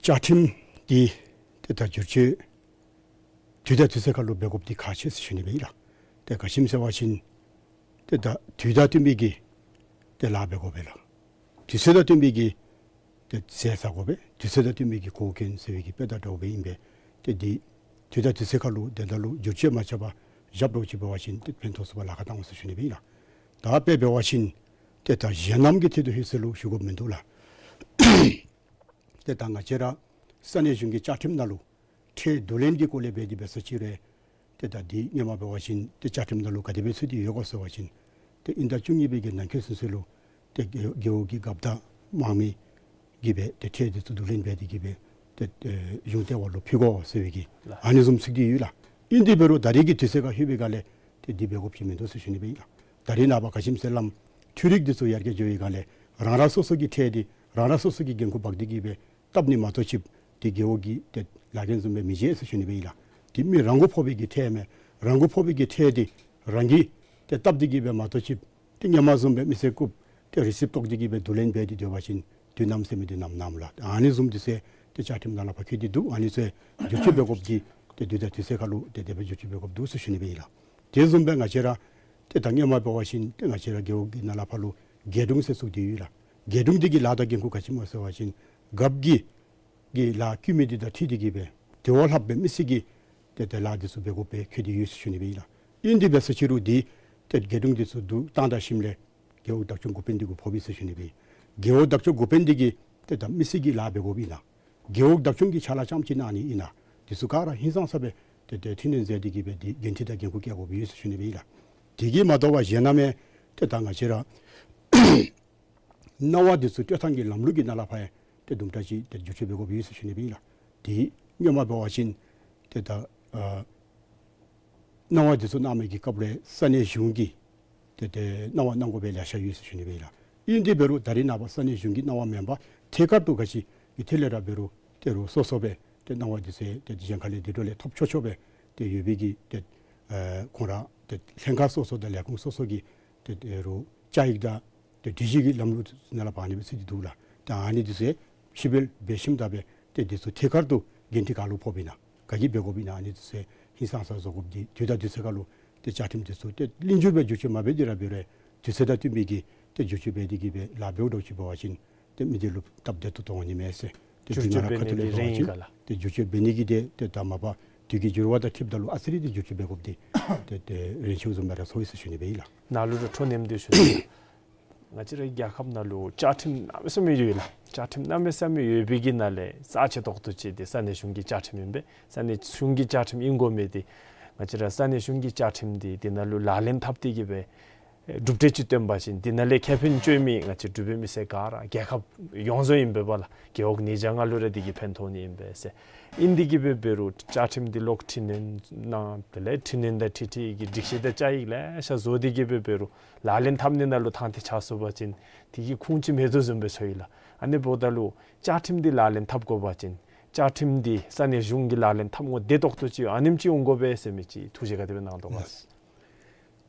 བཅའ་ཁྲིམས་འདི་ཏེ་ད་བསྒྱུར་བཅོས་དུས་དང་དུས་ཚོད་ཁར་ལུ་འབད་དགོཔ་འདི་ཁག་ཆེ་ཟེར་ཞུ་ནི་སྦེ་ཨིན་ལགས། ཏེ་ག་ཅི་སྨོ་ཟེར་བ་ཅིན་ཏེ་ད་དུས་དང་བསྟུན་པའི་གི་ཏེ་ལཱ་འབད་དགོ་པས་ལགས། དུས་ཚོད་དང་བསྟུན་པའི་གི་ཏེ་ཟས་ཟ་དགོ་པས། དུས་ཚོད་དང་བསྟུན་པའི་གི་གོ་གྱོན་ཟེར་བའི་གི་དཔེ་དང་འདྲཝ་སྦེ་ཨིན་པས། ཏེ་འདི་དུས་དང་དུས་ཚོད་ཁར་ལུ་དེ་ད་ལུ་བསྒྱུར་བཅོས་མ་རྐྱབ་པར་བཞགཔ་འདྲཝ་ཅིག་འབད་བ་ཅིན་ཏེ་ཕན་ཐོགས་ཚུགས་པར་ལཱ་ཁག་བཏང་འོང་ཟེར་ཞུ་ནི་སྦེ་ཨིན་ལགས། ད་དཔེ་འབད་བ་ཅིན་ཏེ་ད་གཞན་རྣམས་ཀྱི་ཐད་དུ་ལྷོད་ཟེར་ལུ་ཞུ་དགོཔ་མིན་འདུག་ལགས། ཏེ་ད་ང་བཅས་ར་ས་གནས་གཞུང་གི་བཅའ་ཁྲིམས་ནང་ལུ་ཁྲལ་བསྡུ་ལེན་གྱི་སྐོར་ལས་འབད་དེ་འབད་ས་ཅིག་རུང་ཏེ་ད་འདི་སྔོན་མ་འབད་བ་ཅིན་ཏེ་བཅའ་ཁྲིམས་ནང་ལུ་ག་དེ་སྦེ་ཚུད་དེ་ཡོད་ག་ཟེར་བ་ཅིན་ཏེ་དབྱིན་ཟླ་བཅུ་གཉིས་པའི་གི་ནང་འཁོད་ཚུན་ཚོད་ལུ་ཏེ་རྒེད་རྒེད་འོག་གི་རྒཔོ་དང་དམངས་མི་གིས་སྦེ་ཏེ་ཁྲལ་འདི་ཚུ་བསྡུ་ལེན་འབད་དེ་གིས་སྦེ་ཏེ་ཨེ་གཞུང་ལྟེ་བ་ལུ་ཕུལ་དགོ་ཟེར་བའི་གི་ལགས། ཨ་ནི་བཟུམ་ཚུད་དེ་ཡོད་ལགས། ཨིན་དེ་འབད་རུང་ད་རེས་ཀྱི་དུས་ཚོད་ཁར་ལྷོད་པའི་སྒང་ལས་ཏེ་འདི་འབད་དགོཔ་ཅིག་མིན་འདུག་ཟེར་ཞུ་ནི་སྦེ་ཨིན་ལགས། ད་རེས་ནངས་པ་ག་ཅི་སྨོ་ཟེར་བ་ཅིན་འཕྲུལ་རིག་འདི་ཚུ་ཡར་རྒྱས་འགྱོ་བའི་སྒང་ལས་རང་རང་སོ་སོ་གི་ཁྲལ་འདི་རང་རང་སོ་སོ་གིས་འགན་ཁུར་འབག་སྟེ་གིས་སྦེ་བཏབ་ནི་མ་གཏོགས་ཅིག་ཏེ་རྒེད་འོག་གི་ཏེ་ལཱ་འགན་བཟུམ་སྦེ་མི་བྱེད་ཟེར་ཞུ་ནི་སྦེ་ཨིན་ལགས། ཏེ་མི་རང་མགོ་ཕོག་པའི་གི་ཁྲལ་མས། རང་མགོ་ཕོག་པའི་གི་ཁྲལ་འདི་རང་གིས་ཏེ་བཏབ་སྟེ་གིས་སྦེ་མ་གཏོགས་ཅིག་ཏེ་སྔོན་མ་བཟུམ་སྦེ་མི་སེར་རྐུབ་ཏེ་རི་སིབ་བཏོག་སྟེ་གིས་སྦེ་བསྡུ་ལེན་འབད་དེ་སྡོད་པ་ཅིན་དུས་ནམ་ཟེར་མི་འདི་ནམ་ནམ་ལགས། ཨ་ནི་བཟུམ་འདི་ཚུ་ཏེ་བཅའ་ཁྲིམས་ནང་ལས་ཕར་བཀོད་དེ་འདུག། ཨ་ནི་ཚུ་བསྒྱུར་བཅོས་འབད་དགོཔ་འདི་ཏེ་དུས་དང་དུས་ཚོད་ཁར་ལུ་ཏེ་དེ་སྦེ་བསྒྱུར་བཅོས་འབད་དགོཔ་འདུག་ཟེར་ཞུ་ནི་སྦེ་ཨིན་ལགས། དེ་བཟུམ་སྦེ་ང་བཅས་ར་ཏེ་ད་སྔོན་མ་འབད་བ་ཅིན་ཏེ་ང་བཅས་ར་རྒེད་འོག་གི་ནང་ལས་ཕར་ལུ་རྒེད་དྲུང་ཟེར་བཙུགས་ཏེ་ཡོད་ལགས། རྒེད་དྲུང་འདི་གི་ལཱ་དང་འགན་ཁུར་ག་ཅི་སྨོ་ཟེར་བ་ཅིན་རྒཔོ་གི་གི་ལཱ་བཀོད་མི་འདི་དང་འཁྲིལ་ཏེ་གིས་སྦེ་དེ་བ་ལྷགཔ་སྦེ་མི་སེར་གྱི་ཏེ་ཏེ་ལཱ་འདི་ཚུ་འབད་དགོཔ་སྦེ་བཀོད་དེ་ཡོད་ཟེར་ཞུ་ནི་སྦེ་ཨིན་ལགས། ཨིན་དེ་འབད་ས་ཅིག་རུང་འདི་ཏེ་རྒེད་དྲུང་འདི་ཚུ་བསྡུ་བཏང་ད་ཞིནམ་ལས་རྒེད་འོག་བདག་སྐྱོང་འགོ་དཔོན་འདི་གུ་ཕོགཔ་ཨིན་ཟེར་ཞུ་ནི་སྦེ་ཨིན། རྒེད་འོག་བདག་སྐྱོང་འགོ་དཔོན་འདི་གིས་ཏེ་ད་མི་སེར་གྱི་ལཱ་འབད་དགོཔ་ཨིན་ལགས། རྒེད་འོག་བདག་སྐྱོང་གི་ཕྱག་ལཱ་རྐྱངམ་ཅིག་གནང་ནི་ཨིན་ན། འདི་ཚུ་ག་ར་ཧིང་སངས་ས་སྦེ་ཏེ་ཏེ་འཕྲི་སྣོན་མཛད་དེ་གིས་སྦེ་འདི་འགན་འཁྲི་དང་འགན་ཁུར་བཀལ་དགོཔ་ཡོད་ཟེར་ཞུ་ནི་སྦེ་ཨིན་ལགས། དེ་གིས་མ་དོ་བར་གཞན་རྣམས་ཡང་ཏེ་ད་ང་བཅས་ར་གནང་བ་འདི་ཚུ་སྤྲོད་ཐངས་ཀྱི་ལམ་ལུགས་ཀྱི་ནང་ལས་ཕར་ཡང་ཏེ་དུམ་གྲ་ཅིག་ཏེ་བསྒྱུར་བཅོས་འབད་དགོཔ་ཡོད་ཟེར་ཞུ་ནི་སྦེ་ཨིན་ལགས། ཏེ་སྔོན་མ་འབད་བ་ཅིན་ཏེ་ད་ཨ་གནང་བ་འདི་ཚུ་གནང་མི་གི་སྐབས་ལས་ས་གནས་གཞུང་གིས་ཏེ་ཏེ་གནང་བ་གནང་དགོ་པའི་ལེ་ཤ་ཡོད་ཟེར་ཞུ་ནི་སྦེ་ཨིན་ལགས། ཨིན་དེ་འབད་རུང་ད་རེས་ནངས་པ་ས་གནས་གཞུང་གི་གནང་བ་མེན་པར་ཐད་ཀར་དུ་ག་ཅི་གི་ཐད་ལས་ར་འབད་རུང་ཏེ་རུང་སོ་སོ་སྦེ་ཏེ་གནང་བ་འདི་ཚུ་ཏེ་གཞན་ཁ་ལས་འདི་འདྲ་ལས་ཐོབ་ཆོག་ཆོག་སྦེ་ཏེ་ཡོད་པའི་གི་ཏེ་ཨེ་ཁོང་ར་ཏེ་ལྷན་ཁག་སོ་སོ་དང་ལས་ཁུངས་སོ་སོ་གི་ཏེ་ཏེ་རུང་བཅའ་ཡིག་དང་ཏེ་སྒྲིག་གཞི་གི་ལམ་ལུགས་ནང་ལས་ཕར་ཨ་ནི་སྦེ་ཚུད་དེ་འདུག་ལགས། ཏེ་ཨ་ནི་འདི་ཚུ་ཕྱི་འབུལ་འབད་ཞིནམ་ད་སྦེ་ཏེ་འདི་ཚུ་ཐད་ཀར་དུ་འགན་འཁྲི་ག་ལུ་ཕོགཔ་ཨིན་ན་ག་གིས་འབད་དགོཔ་ཨིན་ན་ཨ་ནི་འདི་ཚུ་ཧིང་སངས་ས་བཟོ་དགོཔ་འདི་དུས་དང་དུས་ཚོད་ཁར་ལུ་ཏེ་བཅའ་ཁྲིམས་འདི་ཚུ་ཏེ་ལྷིང་འགྱུར་སྦེ་བསྒྱུར་བཅོས་མ་འབད་དེ་ར་འབད་རུང་དུས་ཚོད་དང་བསྟུན་པའི་གི་ཏེ་བསྒྱུར་བཅོས་འབད་དེ་གིས་སྦེ་ལཱ་འབདཝ་འདྲཝ་ཅིག་འབད་བ་ཅིན་ཏེ་མི་སྡེ་ལུ་སྟབས་བདེ་ཏོག་ཏོ་འོང་ནི་མས་ཟེར། ཏེ་བསྒྱུར་བཅོས་འབད་ནི་འདི་རན་ཡི་ག་ལགས། ཏེ་བསྒྱུར་བཅོས་འབད་ནི་གི་ཏེ་ཏེ་ད་མ་པ་དུས་ཀྱི་འགྱུར་བ་དང་འཁྲིལཝ་ད་ལུ་ཨ་ཙི་རེ་ཏེ་བསྒྱུར་བཅོས་འབད་དགོཔ་འདི་ཏེ་ཏེ་རན་ཆེཝ་བཟུམ་སྦེ་ར་ཚོར་ཡི་ཟེར་ཞུ་ནི་སྦེ་ཨིན་ལགས། ནཱ་ལུ་ར་འཕྲོ་མཉམ་འདི་ཞུ་ནི། ང་བཅས་རའི་རྒྱལ་ཁབ་ནང་ལུ་བཅའ་ཁྲིམས་གནམ་མེད་ས་མེད་ཡོད་ལགས། བཅའ་ཁྲིམས་གནམ་མེད་ས་མེད་ཡོད་པའི་གི་ནང་ལས་རྩ་ཆེ་ཏོག་ཏོ་ཅིག་འདི་ས་གནས་གཞུང་གི་བཅའ་ཁྲིམས་ཨིན་པས། ས་གནས་གཞུང་གི་བཅའ་ཁྲིམས་ཨིན་དགོ་མི་འདི་ང་བཅས་ར་ས་གནས་གཞུང་གི་བཅའ་ཁྲིམས་འདི་འདི་ནང་ལུ་ལག་ལེན་འཐབ་སྟེ་གིས་སྦེ་གྲུབ་འབྲས་ཅིག་བཏོན་པ་ཅིན་འདི་ནང་ལས་ཁེ་ཕན་སྤྱོད་མི་ང་བཅས་འབྲུག་པའི་མི་སེར་ག་ར་རྒྱལ་ཁབ་ཡོངས་རྫོགས་ཨིན་པས་པ་ལགས། རྒེད་འོག་ཉིས་བརྒྱ་ལྔ་ལུ་ར་འདི་གིས་ཕན་ཐོགས་ནི་ཨིན་པས་ཟེར། ཨིན་དེ་གིས་སྦེ་འབད་རུང་བཅའ་ཁྲིམས་འདི་ལོག་འཕྲི་སྣོན་གནང་། དེ་ལས་འཕྲི་སྣོན་དང་འཁྲིལ་འཁྲིལ་གྱི་སྒྲིག་གཞི་དང་བཅའ་ཡིག་ལེ་ཤ་བཟོ་སྟེ་གིས་སྦེ་འབད་རུང་ལག་ལེན་འཐབ་ནི་ནང་ལུ་ཐང་ཐེ་ཆགས་སོང་པ་ཅིན་དེ་གི་ཁུངས་ཅིག་མེད་དོ་བཟུམ་སྦེ་ཚོར་ཡི་ལགས། ཨ་ནི་འབདཝ་ད་ལུ་བཅའ་ཁྲིམས་འདི་ལག་ལེན་འཐབ་དགོ་པ་ཅིན་བཅའ་ཁྲིམས་འདི་ས་གནས་གཞུང་གིས་ལག་ལེན་འཐབ་དགོཔ་བདེ་ཏོག་ཏོ་ཅིག་ཨ་ནེམ་ཅིག་འོང་དགོ་པས་ཟེར་མི་ཅིག་ཐུགས་བཞེད་ག་དེ་སྦེ་གནང་དོ་ག། ལགས།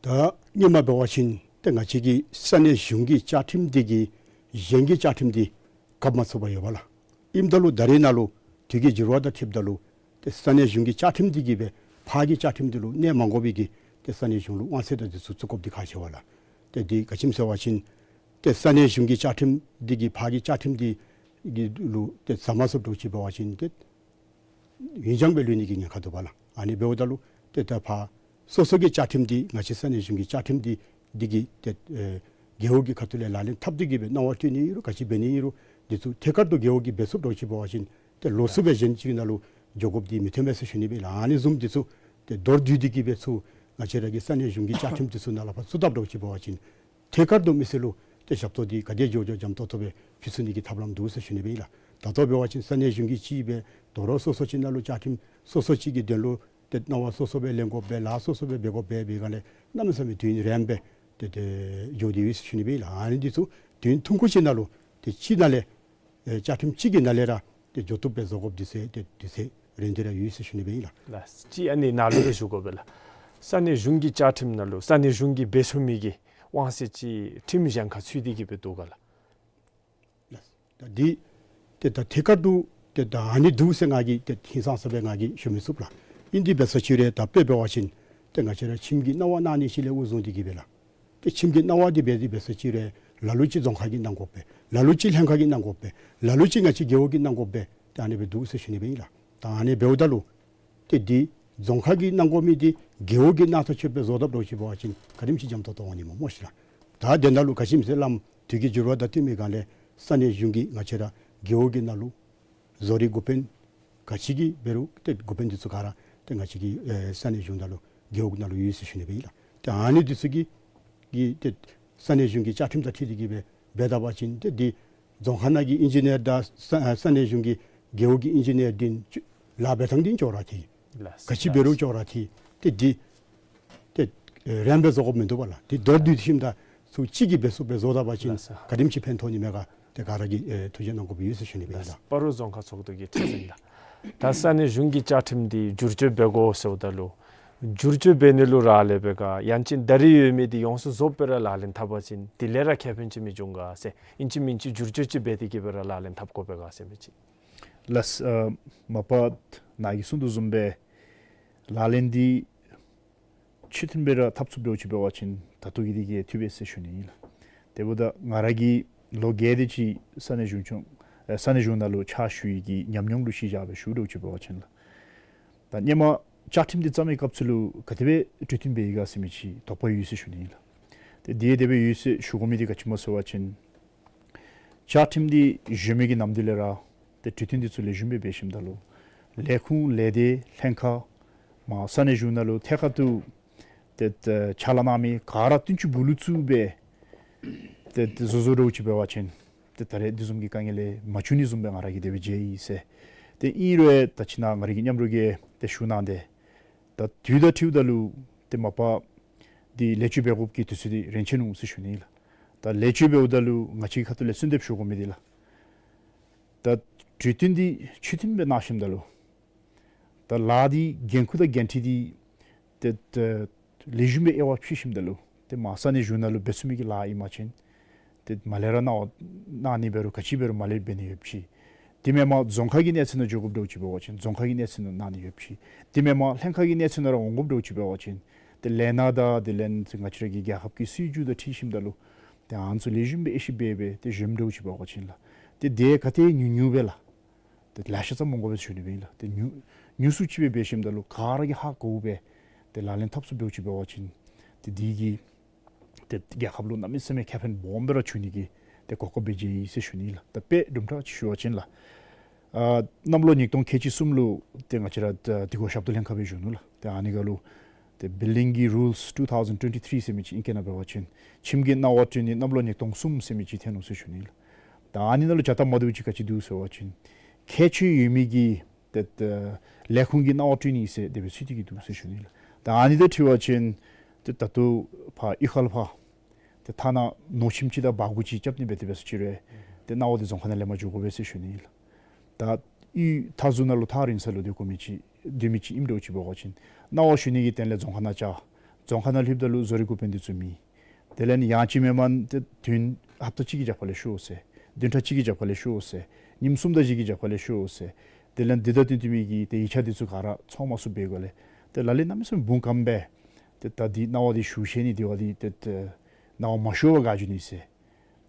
ད་སྔོན་མ་འབད་བ་ཅིན་ཏེ་ང་བཅས་ཀྱི་ས་གནས་གཞུང་གི་བཅའ་ཁྲིམས་འདི་གིས་གཞན་གྱི་བཅའ་ཁྲིམས་འདི་གབ་མ་ཚུགས་པར་ཡོད་པ་ལགས། ཨིནམ་ད་ལུ་ད་རེས་ནང་ལུ་དུས་ཀྱི་འགྱུར་བ་དང་འཁྲིལཝ་ད་ལུ་ཏེ་ས་གནས་གཞུང་གི་བཅའ་ཁྲིམས་འདི་གིས་སྦེ་ཕར་གྱི་བཅའ་ཁྲིམས་འདི་ལུ་གནོད་མ་དགོ་པའི་གི་ཏེ་ས་གནས་གཞུང་ལུ་དབང་ཚད་དང་འདི་ཚུ་བཙུགས་དགོཔ་འདི་ཁག་ཆེ་བ་ལགས། ཏེ་འདི་ག་ཅི་སྨོ་ཟེར་བ་ཅིན་ཏེ་ས་གནས་གཞུང་གི་བཅའ་ཁྲིམས་འདི་གིས་ཕར་གྱི་བཅའ་ཁྲིམས་འདི་གི་ལུ་ཏེ་ཟ་མ་ཚུགསཔ་འདྲཝ་ཅིག་འབད་བ་ཅིན་ཏེ་ཡུན་འགྱངས་སྦེ་ལུས་ནི་གི་ཉེན་ཁ་འདུག་པ་ལགས། ཨ་ནི་འབདཝ་ད་ལུ་ཏེ་ད་ཕར་སོ་སོ་གི་བཅའ་ཁྲིམས་འདི་ང་བཅས་ས་གནས་གཞུང་གི་བཅའ་ཁྲིམས་འདི་འདི་གིས་ཏེ་ཨེ་རྒེད་འོག་གི་ཁ་ཐུག་ལས་ལག་ལེན་འཐབ་སྟེ་གིས་སྦེ་གནང་བ་སྤྲོད་ནི་ཨིན་རུང་ག་ཅི་འབད་ནི་ཨིན་རུང་འདི་ཚུ་ཐད་ཀར་དུ་རྒེད་འོག་གིས་འབད་ཚུགསཔ་འདྲཝ་ཅིག་འབད་བ་ཅིན་ཏེ་ལོགས་སུ་སྦེ་གཞན་ཅིག་གི་ནང་ལུ་འགྱོ་དགོཔ་འདི་མི་ཐོན་པས་ཟེར་ཞུ་ནི་སྦེ་ལགས། ཨ་ནི་བཟུམ་འདི་ཚུ་ཏེ་མདོར་བསྡུས་ཏེ་གིས་སྦེ་ཚུར་ང་བཅས་ར་གི་ས་གནས་གཞུང་གི་བཅའ་ཁྲིམས་འདི་ཚུ་ནང་ལས་ཕར་བཙུགས་ཐབས་འདྲཝ་ཅིག་འབད་བ་ཅིན་ཐད་ཀར་དུ་མི་སེར་ལུ་ཏེ་ཞབས་ཏོག་འདི་ག་དེ་མགྱོགས་མགྱོགས་འཇམ་ཏོག་ཏོ་སྦེ་ཕུལ་ཚུགས་ནི་གི་ཐབས་ལམ་འདུག་ཟེར་ཞུ་ནི་སྦེ་ཨིན་ལགས། ད་ལྟོ་འབད་བ་ཅིན་ས་གནས་གཞུང་གིས་ཅིག་སྦེ་དོ་རུང་སོ་སོ་ཅིག་ནང་ལུ་བཅའ་ཁྲིམས་སོ་སོ་ཅིག་གི་དོན་ལུ་ཏེ་གནང་བ་སོ་སོ་སྦེ་ལེན་དགོཔ་སྦེ་ལཱ་སོ་སོ་སྦེ་འབད་དགོཔ་སྦེ་འབད་སྒང་ལས་གནམ་མེད་ས་མེད་དུས་ཡུན་རིངམོ་སྦེ་ ཏེ་འགྱོ་སྟེ་ཡོད་ཟེར་ཞུ་ནི་སྦེ་ཨིན་ལགས། ཨ་ནི་འདི་ཚུ་དུས་ཡུན་ཐུང་ཀུ་ཅིག་ནང་ལུ་ཏེ་གཅིག་ནང་ལས་ཨེ་བཅའ་ཁྲིམས་གཅིག་གི་ནང་ལས་ར་ཏེ་འགྱོ་བཏུབ་སྦེ་བཟོ་དགོཔ་འདི་ཚུ་ཏེ་དུས་ཚོད་རན་ཏེ་ར་ཡོད་ཟེར་ཞུ་ནི་སྦེ་ཨིན་ལགས། ལགས། གཅིག་ཨ་ནི་ནང་ལུ་ར་ཞུ་དགོ་པས་ལགས། ས་གནས་གཞུང་གི་བཅའ་ཁྲིམས་ནང་ལུ་ས་གནས་གཞུང་གིས་འབད་ཚུགས་མི་གི་དབང་ཚད་ཅིག་ཁྲིམས་གཞན་ཁར་ཚུད་དེ་གི་སྦེ་འདུག་ག་ལགས། ལགས། ད་འདི་ཏེ་ད་ཐད་ཀར་དུ་ཏེ་ད་ཨ་ནི་འདུག་ཟེར་ང་གིས་ཏེ་ཧིང་སངས་ས་སྦེ་ང་གིས་ཞུ་མི་ཚུགས་ལགས། ཨིན་དེ་འབད་ས་ཅིག་རུང་ད་དཔེ་འབད་བ་ཅིན་ཏེ་ང་བཅས་ར་ཁྱིམ་གྱི་གནང་བ་གནང་ནི་ཅིག་ལས་དབུ་བཟུང་སྟེ་གི་སྦེ་ལགས། ཏེ་ཁྱིམ་གྱི་གནང་བ་འདི་འབད་དེ་འབད་ས་ཅིག་རུང་ལ་ལུ་ཅིག་རྫོང་ཁག་གིས་གནང་དགོ་པས། ལ་ལུ་ཅིག་ལྷན་ཁག་གིས་གནང་དགོ་པས། ལ་ལུ་ཅིག་ང་བཅས་རྒེད་འོག་གིས་གནང་དགོ་པས། ཏེ་ཨ་ནི་སྦེ་འདུག་ཟེར་ཞུ་ནི་སྦེ་ཨིན་ལགས། ད་ཨ་ནི་འབདཝ་ད་ལུ་ཏེ་འདི་རྫོང་ཁག་གིས་གནང་དགོ་མི་འདི་རྒེད་འོག་གིས་གནང་ཐག་ཆོད་སྦེ་བཟོ་དཔ་འདྲཝ་ཅིག་འབད་བ་ཅིན་ག་དེམ་ཅིག་འཇམ་ཏོང་ཏོ་འོང་ནི་སྨོ་མོ་ཤིག་ལགས། ད་དེ་ནང་ལུ་ག་ཅི་སྨོ་ཟེར་བླམ་དུས་ཀྱི་འགྱུར་བ་དང་བསྟུན་མི་སྒང་ལས་ས་གནས་གཞུང་གིས་ང་བཅས་ར་རྒེད་འོག་གི་ནང་ལུ་བཟོ་རིག་འགོ་དཔོན་ག་ཅི་གི་འབད་རུང་ཏེ་འགོ་དཔོན་འདི་ཚུ་ག་ར་ཏེ་ང་བཅས་ཀྱི་ཨེ་ས་གནས་གཞུང་ནང་ལུ་རྒེད་འོག་ནང་ལུ་ཡོད་ཟེར་ཞུ་ནི་སྦེ་ཨིན་ལགས། ཏེ་ཨ་ནི་འདི་ཚུ་གི་གི་ཏེ་ས་གནས་གཞུང་གི་བཅའ་ཁྲིམས་དང་འཁྲིལ་ཏེ་གི་སྦེ་འབད་ད་པ་ཅིན་ཏེ་འདི་རྫོང་ཁག་ནང་གི་ཨིན་ཇི་ནི་ཡར་དང་ས་ཨ་ས་གནས་གཞུང་གི་རྒེད་འོག་གི་ཨིན་ཇི་ནི་ཡར་འདི་ལཱ་འབད་ཐངས་འདི་ཅོག་ར་འཐད། ལགས། ག་ཅི་འབད་རུང་ཅོག་ར་འཐད། ཏེ་འདི་ཏེ་ཨེ་རན་སྦེ་བཟོ་དགོཔ་མིན་འདུག་པ་ལགས། ཏེ་མདོར་བསྡུས་ཏེ་ཞིནམ་ད་ཚུ་གཅིག་གིས་འབད་ཚུགསཔ་སྦེ་བཟོ་ད་པ་ཅིན་ལགས་སོ། ག་དེམ་ཅིག་ཕན་ཐོགས་ནི་མས་ག་ཏེ་ག་ར་གིས་ཨེ་ཐུགས་རྗེ་གནང་དགོཔ་ཡོད་ཟེར་ཞུ་ནི་སྦེ་ཨིན་ལགས། སྤ་རོ་རྫོང་ཁག་ཚོགས་འདུ་གི་ཁྲི་འཛིན་ལགས། ད་ས་གནས་གཞུང་གི་བཅའ་ཁྲིམས་འདི་བསྒྱུར་བཅོས་འབད་དགོ་ཟེརཝ་ད་ལུ་བསྒྱུར་བཅོས་འབད་ནི་ལུ་རག་ལས་པས་ག། ཡང་ཅིན་ད་རེས་ཡོད་མི་འདི་ཡོངས་སུ་རྫོགསཔ་སྦེ་ར་ལག་ལེན་འཐབ་པ་ཅིན་དེ་ལས་ར་ཁེ་ཕན་ཅིག་མི་འབྱུང་ག་ཟེར། ཨིན་ཅི་མིན་ཅི་བསྒྱུར་བཅོས་ཅིག་འབད་དེ་གི་སྦེ་ར་ལག་ལེན་འཐབ་དགོ་པས་ག་ཟེར་མི་ཅིག། ལགས། ཨ་མ་པ་ནཱ་གིས་གསུངས་དོ་བཟུམ་སྦེ་ལག་ལེན་འདི་ཆོས་མཐུན་སྦེ་ར་འཐབ་ཚུགསཔ་འདྲཝ་ཅིག་འབད་བ་ཅིན་ད་ལྟོ་གི་འདི་གིས་འཐུས་པས་ཟེར་ཞུ་ནི་ཨིན་ལགས། དེ་འབདཝ་ད་ང་ར་གིས་ལོ་བརྒྱད་དེ་ཅིག་ས་གནས་གཞུང་སྐྱོང་ཨེ་ས་གནས་གཞུང་ནང་ལུ་ཕྱག་ཞུ་ཡི་གི་ཉམས་མྱོང་ལུ་གཞི་བཞག་སྦེ་ཞུཝ་འདྲཝ་ཅིག་འབད་བ་ཅིན་ལགས། ད་ཧེ་མ་བཅའ་ཁྲིམས་འདི་བརྩམ་པའི་སྐབས་སུ་ལུ་ག་དེ་སྦེ་གྲོས་བསྟུན་འབད་ཡི་ག་ཟེར་མི་ཅིག་དོགས་པ་ཡོད་ཟེར་ཞུ་ནི་ཨིན་ལགས། ཏེ་འདི་དེ་སྦེ་ཡོད་ཟེར་ཞུ་དགོ་མི་འདི་ག་ཅི་སྨོ་ཟེར་བ་ཅིན་བཅའ་ཁྲིམས་འདི་གཞོན་མི་གི་ནམ་དུས་ལས་ར་ཏེ་གྲོས་བསྟུན་འདི་ཚུ་ལེགས་ཤོམ་སྦེ་འབད་ཞིནམ་ད་ལུ་ལས་ཁུངས་ལས་སྡེ་ལྷན་ཁག་མ་ས་གནས་གཞུང་ནང་ལུ་ཐད་ཀར་དུ་ཏེ་ཏེ་ཕྱག་ལཱ་གནང་མི་ག་ར་བསྟུན་ཅིག་སྦུག་ལུ་བཙུགས་སྦེ་ཏེ་ཏེ་བཟོ་བཟོཝ་འདྲཝ་ཅིག་འབད་བ་ཅིན་ཏེ་ད་རེས་འདི་བཟུམ་གྱི་དཀའ་ངལ་ལས་མ་བྱུང་ནི་བཟུམ་སྦེ་ང་ར་གིས་དེ་སྦེ་མཇལ་ཡི་ཟེར། ཏེ་ཨིན་རུང་ད་ཅི་ནཱ་ང་ར་གི་མཉམ་རོགས་ཀྱིས་ཏེ་ཞུ་གནང་སྟེ་ད་དུས་དང་འཁྲིལཝ་ད་ལུ་ཏེ་མ་པ་འདི་ལེགས་བཅོས་འབད་དགོཔ་གི་དུས་ཚོད་འདི་རན་ཆི་ནུག་ཟེར་ཞུ་ནི་ལགས། ད་ལེགས་བཅོས་འབདཝ་ད་ལུ་ང་བཅས་ཁ་ཐུག་ལས་གསོལ་འདེབས་ཞུ་དགོ་མི་འདི་ལགས། ད་གྲོས་བསྟུན་འདི་ཆོས་མཐུན་སྦེ་གནང་ཞིནམ་ད་ལུ་ད་ལཱ་འདི་འགན་ཁུར་དང་འགན་འཁྲི་འདི་ཏེ་ཏེ་ལེགས་ཤོམ་སྦེ་དབྱེ་བ་ཕྱེ་ཞིནམ་ད་ལུ་ཏེ་མ་ས་གནས་གཞུང་ནང་ལུ་འབད་ཚུགས་མི་གི་ལཱ་ཨིན་པ་ཅིན་ཏེ་མར་ལས་ར་གནང་བ་གནང་ནི་འབད་རུང་ག་ཅི་འབད་རུང་མར་ལས་འབད་ནི་ཡོདཔ་ཅིག། དེ་མེན་པར་རྫོང་ཁག་གི་གནས་ཚད་ནང་འགྱོ་དགོཔ་འདྲཝ་ཅིག་འབད་བ་ཅིན་རྫོང་ཁག་གི་གནས་ཚད་ནང་གནང་ནི་ཡོདཔ་ཅིག། དེ་མེན་པར་ལྷན་ཁག་གི་གནས་ཚད་ནང་ར་འོང་དགོཔ་འདྲཝ་ཅིག་འབད་བ་ཅིན་ཏེ་ལས་སྣ་དང་དེ་ལས་ང་བཅས་ར་གི་རྒྱལ་ཁབ་ཀྱི་སྲིད་བྱུས་དང་འཁྲིལ་ཞིནམ་ད་ལུ་ཏེ་ཨ་ནི་ཚུ་ལེགས་ཤོམ་སྦེ་དབྱེ་ཞིབ་འབད་སྦེ་ཏེ་གཞོནམ་འདྲཝ་ཅིག་འབད་བ་ཅིན་ལགས། ཏེ་དེ་ག་དེ་ཉུང་ཉུང་སྦེ་ལགས། ཏེ་ལེ་ཤ་ཙམ་འོང་དགོ་པས་ཟེར་ཞུ་ནི་སྦེ་ཨིན་ལགས། ཏེ་ཉུང་ཉུང་སུ་ཅིག་སྦེ་འབད་ཞིནམ་ད་ལུ་ག་ར་གིས་ཧ་གོཝ་སྦེ་ཏེ་ལག་ལེན་འཐབ་ཚུགསཔ་འདྲཝ་ཅིག་འབད་བ་ཅིན་ཏེ་འདི་གིས་ཏེ་རྒྱལ་ཁབ་ལུ་གནམ་མེད་ས་མེད་ཁེ་ཕན་སྦོམ་སྦེ་ར་འབྱུང་ནི་གི་ཏེ་གོ་སྐབས་སྦེ་མཇལ་ཡི་ཟེར་ཞུ་ནི་ལགས། ད་དཔེ་དུམ་གྲ་ཅིག་ཞུ་བ་ཅིན་ལགས། ཨ་གནམ་ལོ་ཉིས་སྟོང་ཁལ་གཅིག་གསུམ་ལུ་ཏེ་ང་བཅས་ར་ད་དིལ་མགོ་ཞབས་ཏོག་ལྷན་ཁག་སྦེ་བཞུགས་ནུག་ལགས། ཏེ་ཨ་ནི་ཁར་ལུ་ཏེ་Building Rules two thousand twenty-three ཟེར་མི་ཅིག་ཨིང་སྐད་ནང་འབད་བ་ཅིན་ཁྱིམ་གྱི་གནང་བ་སྤྲོད་ནི་གནམ་ལོ་ཉིས་སྟོང་གསུམ་ཟེར་མི་ཅིག་ཐོན་ནུག་ཟེར་ཞུ་ནི་ལགས། ད་ཨ་ནི་ནང་ལུ་བྱ་སྟབས་མ་བདེཝ་ཅིག་ག་ཅི་འདུག་ཟེར་བ་ཅིན་ཁྱད་ཆོས་ཡོད་མི་གི་ཏེ་ཏེ་ལས་ཁུངས་ཀྱི་གནང་བ་སྤྲོད་ནི་ཟེར་དེ་སྦེ་ཚུད་དེ་གི་འདུག་ཟེར་ཞུ་ནི་ལགས། ད་ཨ་ནི་དང་འཁྲིལ་བ་ཅིན་ཏེ་ད་ལྟོ་ཕར་གཡུས་ཁ་ལུ་ཕར་ཏེ་ཐ་ན་ནོར་ཁྱིམ་ཅིག་དང་བ་གུ་ཅིག་རྐྱབ་ནི་འབད་དེ་འབད་ས་ཅིག་རུང་ཏེ་གནང་བ་འདི་རྫོང་ཁག་ནང་ལེན་པར་འགྱོ་དགོ་པས་ཟེར་ཞུ་ནི་ལགས། ད་གཡུས་མཐའ་ཟུར་ནང་ལུ་ཐག་རིང་ས་ལུ་སྡོད་དགོ་མི་ཅིག་སྡོད་མི་ཅིག་ཨིནམ་འདྲཝ་ཅིག་འབད་བ་ཅིན་གནང་བ་ཞུ་ནི་གི་དོན་ལས་རྫོང་ཁག་ནང་བཅར། རྫོང་ཁག་ནང་ལྷོདཔ་ད་ལུ་བཟོ་རིག་འགོ་དཔོན་འདི་ཚུ་མེད། དེ་ལས་ཡང་ཅིན་མེན་མེན་ཏེ་དུས་ཡུན་ཧབ་ཏ་གཅིག་གི་རྒྱབ་ཁ་ལས་ཤོག་ཟེར། བདུན་ཕྲག་གཅིག་གི་རྒྱབ་ཁ་ལས་ཤོག་ཟེར། ཉིནམ་གསུམ་དང་བཞི་གི་རྒྱབ་ཁ་ལས་ཤོག་ཟེར། དེ་ལས་འདི་དང་བསྟུན་བསྟུན་མི་གི་ཏེ་ཡིག་ཆ་འདི་ཚུ་ག་ར་ཚང་མ་ཚུགས་པའི་སྒང་ལས་ཏེ་ལ་ལུ་གནམ་མེད་ས་མེད་འབུངས་སྐམ་སྦེ་ཏེ་ད་འདི་གནང་བ་འདི་ཞུ་ཤེས་ནི་འདི་བ་འདི་ཏེ་ཏེ་གནང་བ་མ་ཞུ་བར་བཀག་འགྱོ་ནི་ཟེར།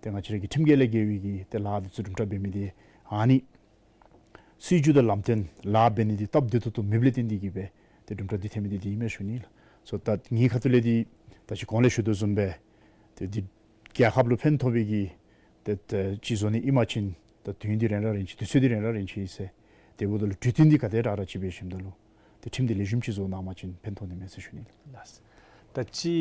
ཏེ་ང་བཅས་ར་གི་ཁྲིམས་འགལ་ལས་འགལ་བའི་གི་ཏེ་ལཱ་འདི་ཚུ་དུམ་གྲ་འབད་མི་འདི་ཨ་ནི་སྲིད་བྱུས་དང་ལམ་སྟོན་ལཱ་འབད་ནི་འདི་སྟབས་བདེ་ཏོག་ཏོ་མེདཔ་ལས་བརྟེན་ཏེ་གི་སྦེ་ཏེ་དུམ་གྲ་འདི་ཐོན་མི་འདི་འདི་ཨིན་མས་ཞུ་ནི་ལགས། སོ་ད་ངེའི་ཁ་ཐུག་ལས་འདི་ད་ཅི་གོང་ལས་ཞུ་དོ་བཟུམ་སྦེ་ཏེ་འདི་རྒྱལ་ཁབ་ལུ་ཕན་ཐོགས་པའི་གི་ཏེ་ཏེ་ཅིག་བཟོ་ནི་ཨིན་པ་ཅིན་ད་དུས་ཡུན་འདི་རན་ར་རན་ཅི་དུས་ཚོད་འདི་རན་ར་རན་ཅི་ཟེར། དེ་འབདཝ་ད་ལུ་གྲོས་བསྟུན་འདི་ག་དེ་དྲག་དྲག་ཅིག་འབད་ཞིནམ་ད་ལུ་ཏེ་ཁྲིམས་འདི་ལེགས་ཤོམ་ཅིག་བཟོ་གནང་པ་ཅིན་ཕན་ཐོགས་ནི་མས་ཟེར་ཞུ་ནི་ལགས། ད་ཅི་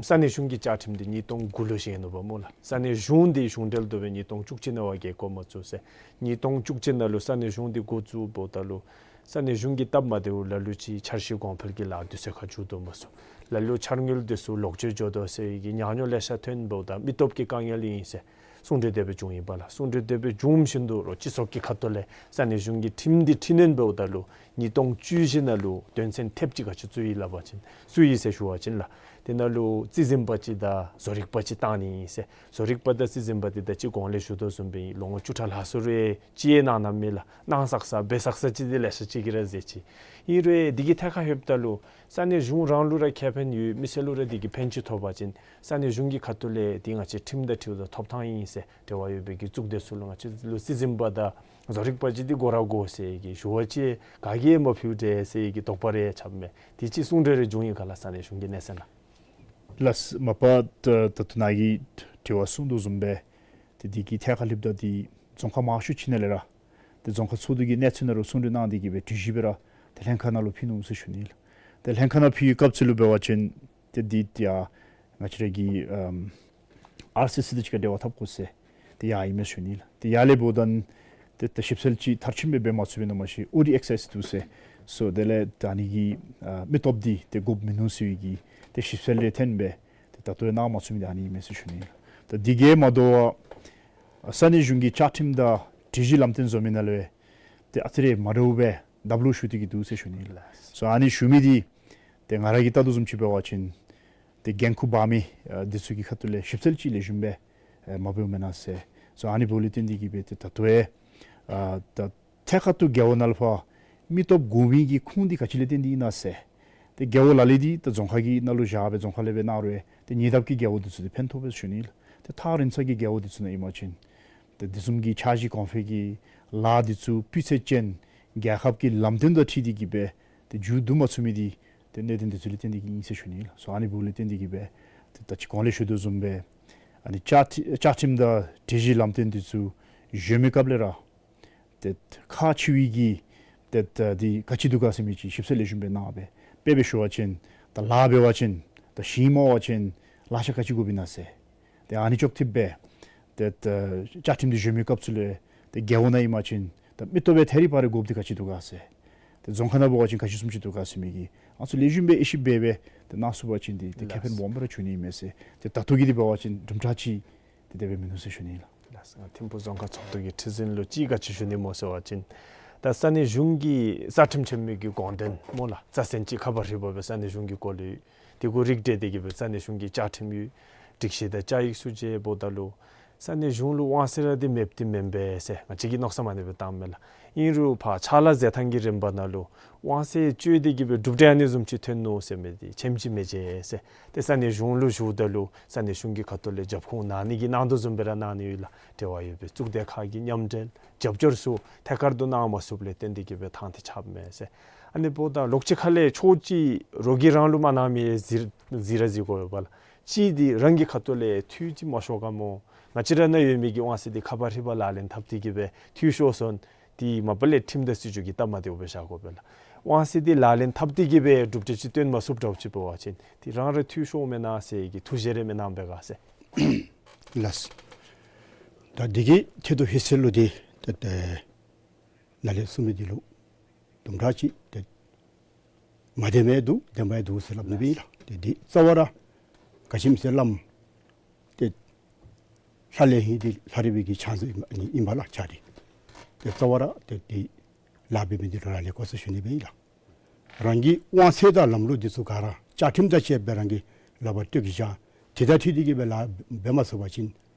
ས་གནས་གཞུང་གི་བཅའ་ཁྲིམས་འདི་ཉིས་སྟོང་དགུ་ལུ་བཞེངས་ནུག་པ་སྨོ་ལགས། ས་གནས་གཞུང་འདི་གཞུང་འབྲེལ་དུ་སྦེ་ཉིས་སྟོང་བཅུ་གཅིག་ནང་བ་གི་བསྐོ་མ་ཚུགས་ཟེར། ཉིས་སྟོང་བཅུ་གཅིག་ནང་ལུ་ས་གནས་གཞུང་འདི་འགོ་བཙུགསཔ་ད་ལུ་ ས་གནས་གཞུང་གི་སྟབས་མ་བདེཝ་ལ་ལུ་ཅིག་འཆར་གཞི་གོང་འཕེལ་གྱི་ལཱ་དུས་ཚོད་ཁར་མཇུག་བསྡུ་མ་ཚུགས། ལ་ལུ་འཆར་དངུལ་དེ་ཚུ་ལོག་སྤྱོད་འགྱོ་དོ་ཟེར་བའི་གི་ཉག་ཉོག་ལེ་ཤ་ཐོན་འབདཝ་ད་མི་སྟོབས་ཀྱི་དཀའ་ངལ་ཨིན་ཟེར་གསུང་གྲོས་དེ་སྦེ་བྱུང་ཡི་པ་ལགས། གསུང་གྲོས་དེ་སྦེ་བྱུང་བཞིན་དུ་རོགས་སྤྱི་ཚོགས་ཀྱི་ཁ་ཐུག་ལས་ས་གནས་གཞུང་གི་ཁྲིམས་འདི་འཁྲི་ནི་འབདཝ་ད་ལུ་ཉིས་སྟོང་བཅུ་བཞི་ནང་ལུ་དོན་ཚན་ཐེབས་གཅིག་ག་ཅི་བཙུགས་ཡི་སླབ་པ་ཅིན་བཙུགས་ཡི་ཟེར་ཞུ་བ་ཅིན་ལགས། དེ་ནང་ལུ་རྩིས་འཛིན་པ་ཅིག་དང་བཟོ་རིག་པ་ཅིག་བཏང་ནི་ཨིན་ཟེར། བཟོ་རིག་པ་དང་རྩིས་འཛིན་པ་འདི་ད་ཅི་གོང་ལས་ཞུ་དོ་བཟུམ་སྦེ་ལོ་ངོ་བཅུ་ཕྲག་ལྷག་སུ་རེ་ཅིག་ཡང་གནང་གནངམ་མེད་ལགས། གནང་ཚར་ཚར་འབད་ཚར་ཚར་ཅིག་འདི་ལེ་ཤ་ཅིག་གིས་ར་མཛད་ཅི། ཨིན་རུང་འདི་གི་ཐད་ཁར་ལྷོདཔ་ད་ལུ་ས་གནས་གཞུང་རང་ལུ་ར་ཁེ་ཕན་ཡོད། མི་སེར་ལུ་ར་འདི་གིས་ཕན་ཅིག་ཐོགས་པ་ཅིན་ས་གནས་གཞུང་གི་ཁ་ཐུག་ལས་འདི་ང་བཅས་ཁྲིམས་དང་འཁྲིལཝ་ད་ཐོབ་ཐང་ཨིན་ཟེར་འབྲེལ་བ་ཡོད་པའི་གི་གཙུག་སྡེ་ཚུ་ལུ་ང་བཅས་ལུ་རྩིས་འཛིན་པ་དང་བཟོ་རིག་པ་ཅིག་འདི་དགོ་ར་དགོ་ཟེར་གྱི་ཞུ་བ་ཅིན་ག་གིས་ཡང་མ་ཕུལ་དེས་ཟེར་གྱི་དོགས་པ་རེ་ཆགསཔ་མས། དེ་ཅིག་གསུང་གྲོས་རེ་བྱུང་ཡི་ག་ལགས། ས་གནས་གཞུང་གི་གནས་ཚད་ནང་། ལགས། མ་པ་ད་ད་ལྟོ་ནཱ་གིས་དྲི་བ་གསུངས་དོ་བཟུམ་སྦེ་ཏེ་འདི་གི་ཐད་ཁར་ལྷོདཔ་ད་འདི་རྫོང་ཁག་མང་ཤོས་ཅིག་ནང་ལས་ར་ཏེ་རྫོང་ཁག་ཚོགས་འདུ་གི་གནས་ཚུལ་ནང་ལུ་གསུང་གྲོས་གནང་སྟེ་གི་སྦེ་གྲོས་གཞི་སྦེ་ར་ཏེ་ལྷན་ཁག་ནང་ལུ་ཕུལ་ནུག་ཟེར་ཞུ་ནི་ལགས། ཏེ་ལྷན་ཁག་ནང་ཕུལ་བའི་སྐབས་སུ་ལུ་འབད་བ་ཅིན་ཏེ་འདི་ཏེ་ཡ་ང་བཅས་ར་གི་ཨམ་ཨར་སི་སི་དང་གཅིག་ཁར་འབྲེལ་བ་འཐབ་དགོ་ཟེར་ཏེ་ཡར་ཨིན་མས་ཞུ་ནི་ལགས། ཏེ་ཡར་ལས་འབདཝ་ད་ཏེ་ད་ཞིབ་འཚོལ་ཅིག་མཐར་ཕྱིནམ་སྦེ་འབད་མ་ཚུགས་པས་ན་མ་ཤེས། ཨོ་ཌི་ཨེག་སེས་འདུག་ཟེར་སོ་དེ་ལས་ད་ཨ་ནི་གི་ཨ་མི་སྟོབས་འདི་ཏེ་དགོཔ་མིན་ནུག་ཟེར་བའི་གི་ཏེ་ཞིབ་འཚོལ་རེ་ཐོན་སྦེ་ཏེ་ད་ལྟོ་ཡང་གནང་མ་ཚུགས་མི་འདི་ཨ་ནི་ཨིན་མས་ཟེར་ཞུ་ནི་ལགས། ད་འདི་གིས་མ་དོ་བར་ས་གནས་གཞུང་གི་བཅའ་ཁྲིམས་དང་སྒྲིག་གཞི་ལམ་སྟོན་བཟོ་མི་ནང་ལུ་ཏེ་ཨ་ཙི་རེ་མ་འདྲཝ་སྦེ་ལྡབ་ལོག་ཞུ་སྟེ་གི་འདུག་ཟེར་ཞུ་ནི་ལགས། སོ་ཨ་ནི་ཞུ་མི་འདི་ཏེ་ང་ར་གིས་བལྟ་དོ་བཟུམ་ཅིག་འབད་བ་ཅིན་ཏེ་འགན་ཁུར་འབག་མི་ཨ་འདི་ཚུ་གི་ཁ་ཐུག་ལས་ཞིབ་འཚོལ་ཅིག་ལེགས་ཤོམ་སྦེ་ཨ་མ་འབདཝ་མེན་ན་ཟེར། སོ་ཨ་ནི་འབདཝ་ལས་བརྟེན་ཏེ་གི་སྦེ་ཏེ་ད་ལྟོ་ཡང་ཨ་ད་ཐད་ཀར་དུ་རྒེད་འོག་ནང་ལུ་ཕར་མི་སྟོབས་དགོ་མི་གི་ཁུངས་འདི་ག་ཅི་ལས་བརྟེན་ཏེ་ཨིན་ན་ཟེར། ཏེ་རྒེད་འོག་ལ་ལུ་འདི་ད་རྫོང་ཁག་གི་ནང་ལུ་བཞག་སྦེ་རྫོང་ཁག་ལས་སྦེ་གནང་རུང་ཏེ་ཉེ་འདབས་ཀྱི་རྒེད་འོག་འདི་ཚུ་འདི་ཕན་ཐོགས་པས་ཞུ་ནི་ལགས། ཏེ་ཐག་རིང་ས་གི་རྒེད་འོག་འདི་ཚུ་ནང་ཨིན་པ་ཅིན་ཏེ་འདི་བཟུམ་གྱི་འཆར་གཞི་གོང་འཕེལ་གྱི་ལཱ་འདི་ཚུ་སྤུས་ཚད་ཅན་རྒྱལ་ཁབ་ཀྱི་ལམ་སྟོན་དང་འཁྲིལ་ཏེ་གི་སྦེ་ཏེ་མཇུག་བསྡུ་མ་ཚུགས་མི་འདི་ཏེ་གནད་དོན་འདི་ཚུ་ལས་བརྟེན་ཏེ་གི་ཨིན་ཟེར་ཞུ་ནི་ལགས། སོ་ཨ་ནི་འབདཝ་ལས་བརྟེན་ཏེ་གི་སྦེ་ཏེ་ད་ཅི་གོང་ལས་ཞུ་དོ་བཟུམ་སྦེ་ཨ་ནི་བཅའ་ཁྲི་བཅའ་ཁྲིམས་དང་སྒྲིག་གཞི་ལམ་སྟོན་འདི་ཚུ་གཞོན་མི་སྐབས་ལས་ར་ཏེ་ཁག་ཆེ་བའི་གི་ཏེ་ད་འདི་ག་ཅི་འདུག་ག་ཟེར་མི་ཅིག་ཞིབ་འཚོལ་ལེགས་ཤོམ་སྦེ་གནང་སྦེ་དཔེ་སྦེ་ཞུ་བ་ཅིན་ད་ལཱ་འབད་བ་ཅིན་ད་ཞིང་རྨོ་བ་ཅིན་ལག་ཆ་ག་ཅི་དགོཔ་ཨིན་ན་ཟེར། ཏེ་ཨ་ནི་ཅོག་འཐདཔ་སྦེ་ཏེ་ད་བཅའ་ཁྲིམས་འདི་གཞོན་མི་སྐབས་སུ་ལས་ཏེ་རྒེད་འོག་ནང་ཨིན་པ་ཅིན་ད་མི་སྟོབས་སྦེ་ཐད་རི་བ་རི་དགོཔ་འདི་ག་ཅི་འདུག་ག་ཟེར། ཏེ་རྫོང་ཁག་ནང་འབད་བ་ཅིན་ག་ཅི་བཟུམ་ཅིག་འདུག་ག་ཟེར་མི་གི་ཨ་ནི་ཚུ་ལེགས་ཤོམ་སྦེ་དབྱེ་ཞིབ་འབད་སྦེ་ཏེ་གནང་ཚུགས་པ་ཅིན་འདི་ཏེ་ཁེ་ཕན་ལགས། སྦོམ་སྦེ་ར་འབྱུང་ནི་ཨིན་མས་ཟེར། ཏེ་ད་ལྟོ་གི་འདི་འབད་བ་ཅིན་གྲུབ་འབྲས་ཅིག་ཏེ་དེ་སྦེ་མིན་འདུག་ཟེར་ཞུ་ནི་ལགས། ལགས་སོ། ང་ཐིམ་ཕུག་རྫོང་ཁག་ཚོགས་འདུ་གི་ཁྲི་འཛིན་ལུ་ཅིག་ག་ཅི་ཞུ་ནི་སྨོ་ཟེར་བ་ཅིན་ད་ས་གནས་གཞུང་གི་རྩ་ཁྲིམས་ཆེན་མོའི་གི་དགོངས་དོན་སྨོ་ལགས། རྩ་ཚན་ཅིག་ཁ་པར་ཧྲིལ་བུ་སྦེ་ས་གནས་གཞུང་གི་སྐོར་ལས་དེ་གུ་རིགས་བསྒྲེས་ཏེ་གི་སྦེ་ས་གནས་གཞུང་གི་བཅའ་ཁྲིམས་ཡོད། སྒྲིག་གཞི་དང་བཅའ་ཡིག་ཚུ་མཇལཝ་ད་ལུ་ས་གནས་གཞུང་ལུ་དབང་ཚད་ར་འདི་མེདཔ་འདི་མེན་པས་ཟེར་ང་བཅས་ཀྱིས་མནོ་བསམ་ཨ་ནི་སྦེ་བཏངམ་མས་ལགས། ཨིན་རུང་ཕར་ཕྱག་ལཱ་མཛད་ཐངས་ཀྱི་རིམ་པ་ནང་ལུ་དབང་ཚད་སྤྱོད་དེ་གི་སྦེ་གྲུབ་འབྲས་ཨ་ནི་བཟུམ་ཅིག་ཐོན་ནུག་ཟེར་མི་འདི་ཆེམ་ཅིག་མི་མཇལ་ཟེར། ཏེ་ས་གནས་གཞུང་ལུ་ཞུཝ་ད་ལུ་ས་གནས་གཞུང་གི་ཁ་ཐུག་ལས་རྒྱབ་ཁུངས་གནང་ནི་གི་གནང་དོ་བཟུམ་སྦེ་ར་གནང་ནི་ཡོད་ལགས། འབྲེལ་བ་ཡོད་པའི་གཙུག་སྡེ་ཁག་གི་མཉམ་འབྲེལ་རྒྱབ་སྐྱོར་ཚུ་ཐད་ཀར་དུ་གནང་མ་ཚུགསཔ་ལས་བརྟེན་ཏེ་གི་སྦེ་ཐང་འདི་ཆགསཔ་མས་ཟེར། ཨ་ནི་འབདཝ་ད་ལོགས་ཅིག་ཁ་ལས་ཕྱོགས་གཅིག་རོགས་ཀྱིས་རང་ལུ་མ་གནང་མི་ཟེར་ཟེར་ར་ཟེར་དགོ་པས་ལགས། གཅིག་འདི་རང་གི་ཁ་ཐུག་ལས་འཐུས་ཅིག་མ་ཤོར་ག་སྨོ། ང་བཅས་ར་ནང་ཡོད་མི་གི་དབང་ཚད་འདི་ཁ་པར་ཧྲིལ་བུ་ལག་ལེན་འཐབ་སྟེ་གི་སྦེ་འཐུས་ཤོར་སོང་། འདི་མ་པ་ལས་ཁྲིམས་དང་སྲིད་བྱུས་ཀྱི་སྟབས་མ་བདེཝ་སྦེ་བཞག་དགོ་པས་ལགས། དབང་ཚད་འདི་ལག་ལེན་འཐབ་སྟེ་གི་སྦེ་གྲུབ་འབྲས་ཅིག་སྟོན་མ་ཚུགསཔ་འདྲཝ་ཅིག་འབད་བ་ཅིན་འདི་རང་ར་འཐུས་ཤོརཝ་མེན་ན་ཟེར་གྱི་ཐུགས་བཞེད་རེ་མི་གནང་པས་ག་ཟེར། ལགས། ད་འདི་གི་ཐད་དུ་ཧེ་སེ་ལུ་འདི་ཏེ་ཏེ་ནཱ་ལས་གསུངས་མི་འདི་ལུ་དུམ་གྲ་ཅིག་ཏེ་མ་བདེནམ་འདུག། བདེནམ་འདུག་ཟེར་སླབ་ནི་སྦེ་ཨིན་ལགས། ཏེ་འདི་རྩ་བ་ར་ག་ཅི་སྨོ་ཟེར་སླབ་ཏེ་ལྷ་ལས་ཧིང་འདི་ལྷ་རི་བའི་གི་ཕྱག་མཛོད་ཨིན་པས་ལགས། ཕྱག་འདི་ཏེ་རྩ་བ་ར་ཏེ་འདི་ལཱ་འབད་མི་འདི་རང་ལས་དགོ་ཟེར་ཞུ་ནི་སྦེ་ཨིན་ལགས། རང་གི་དབང་ཚད་དང་ལམ་ལུགས་འདི་ཚུ་ག་ར་བཅའ་ཁྲིམས་དང་བཅས་པའི་རང་གི་ལག་པར་སྤྲོད་དེ་བཞག། དེ་དང་འཁྲིལ་ཏེ་གི་སྦེ་ལཱ་འབད་མ་ཚུགས་པ་ཅིན་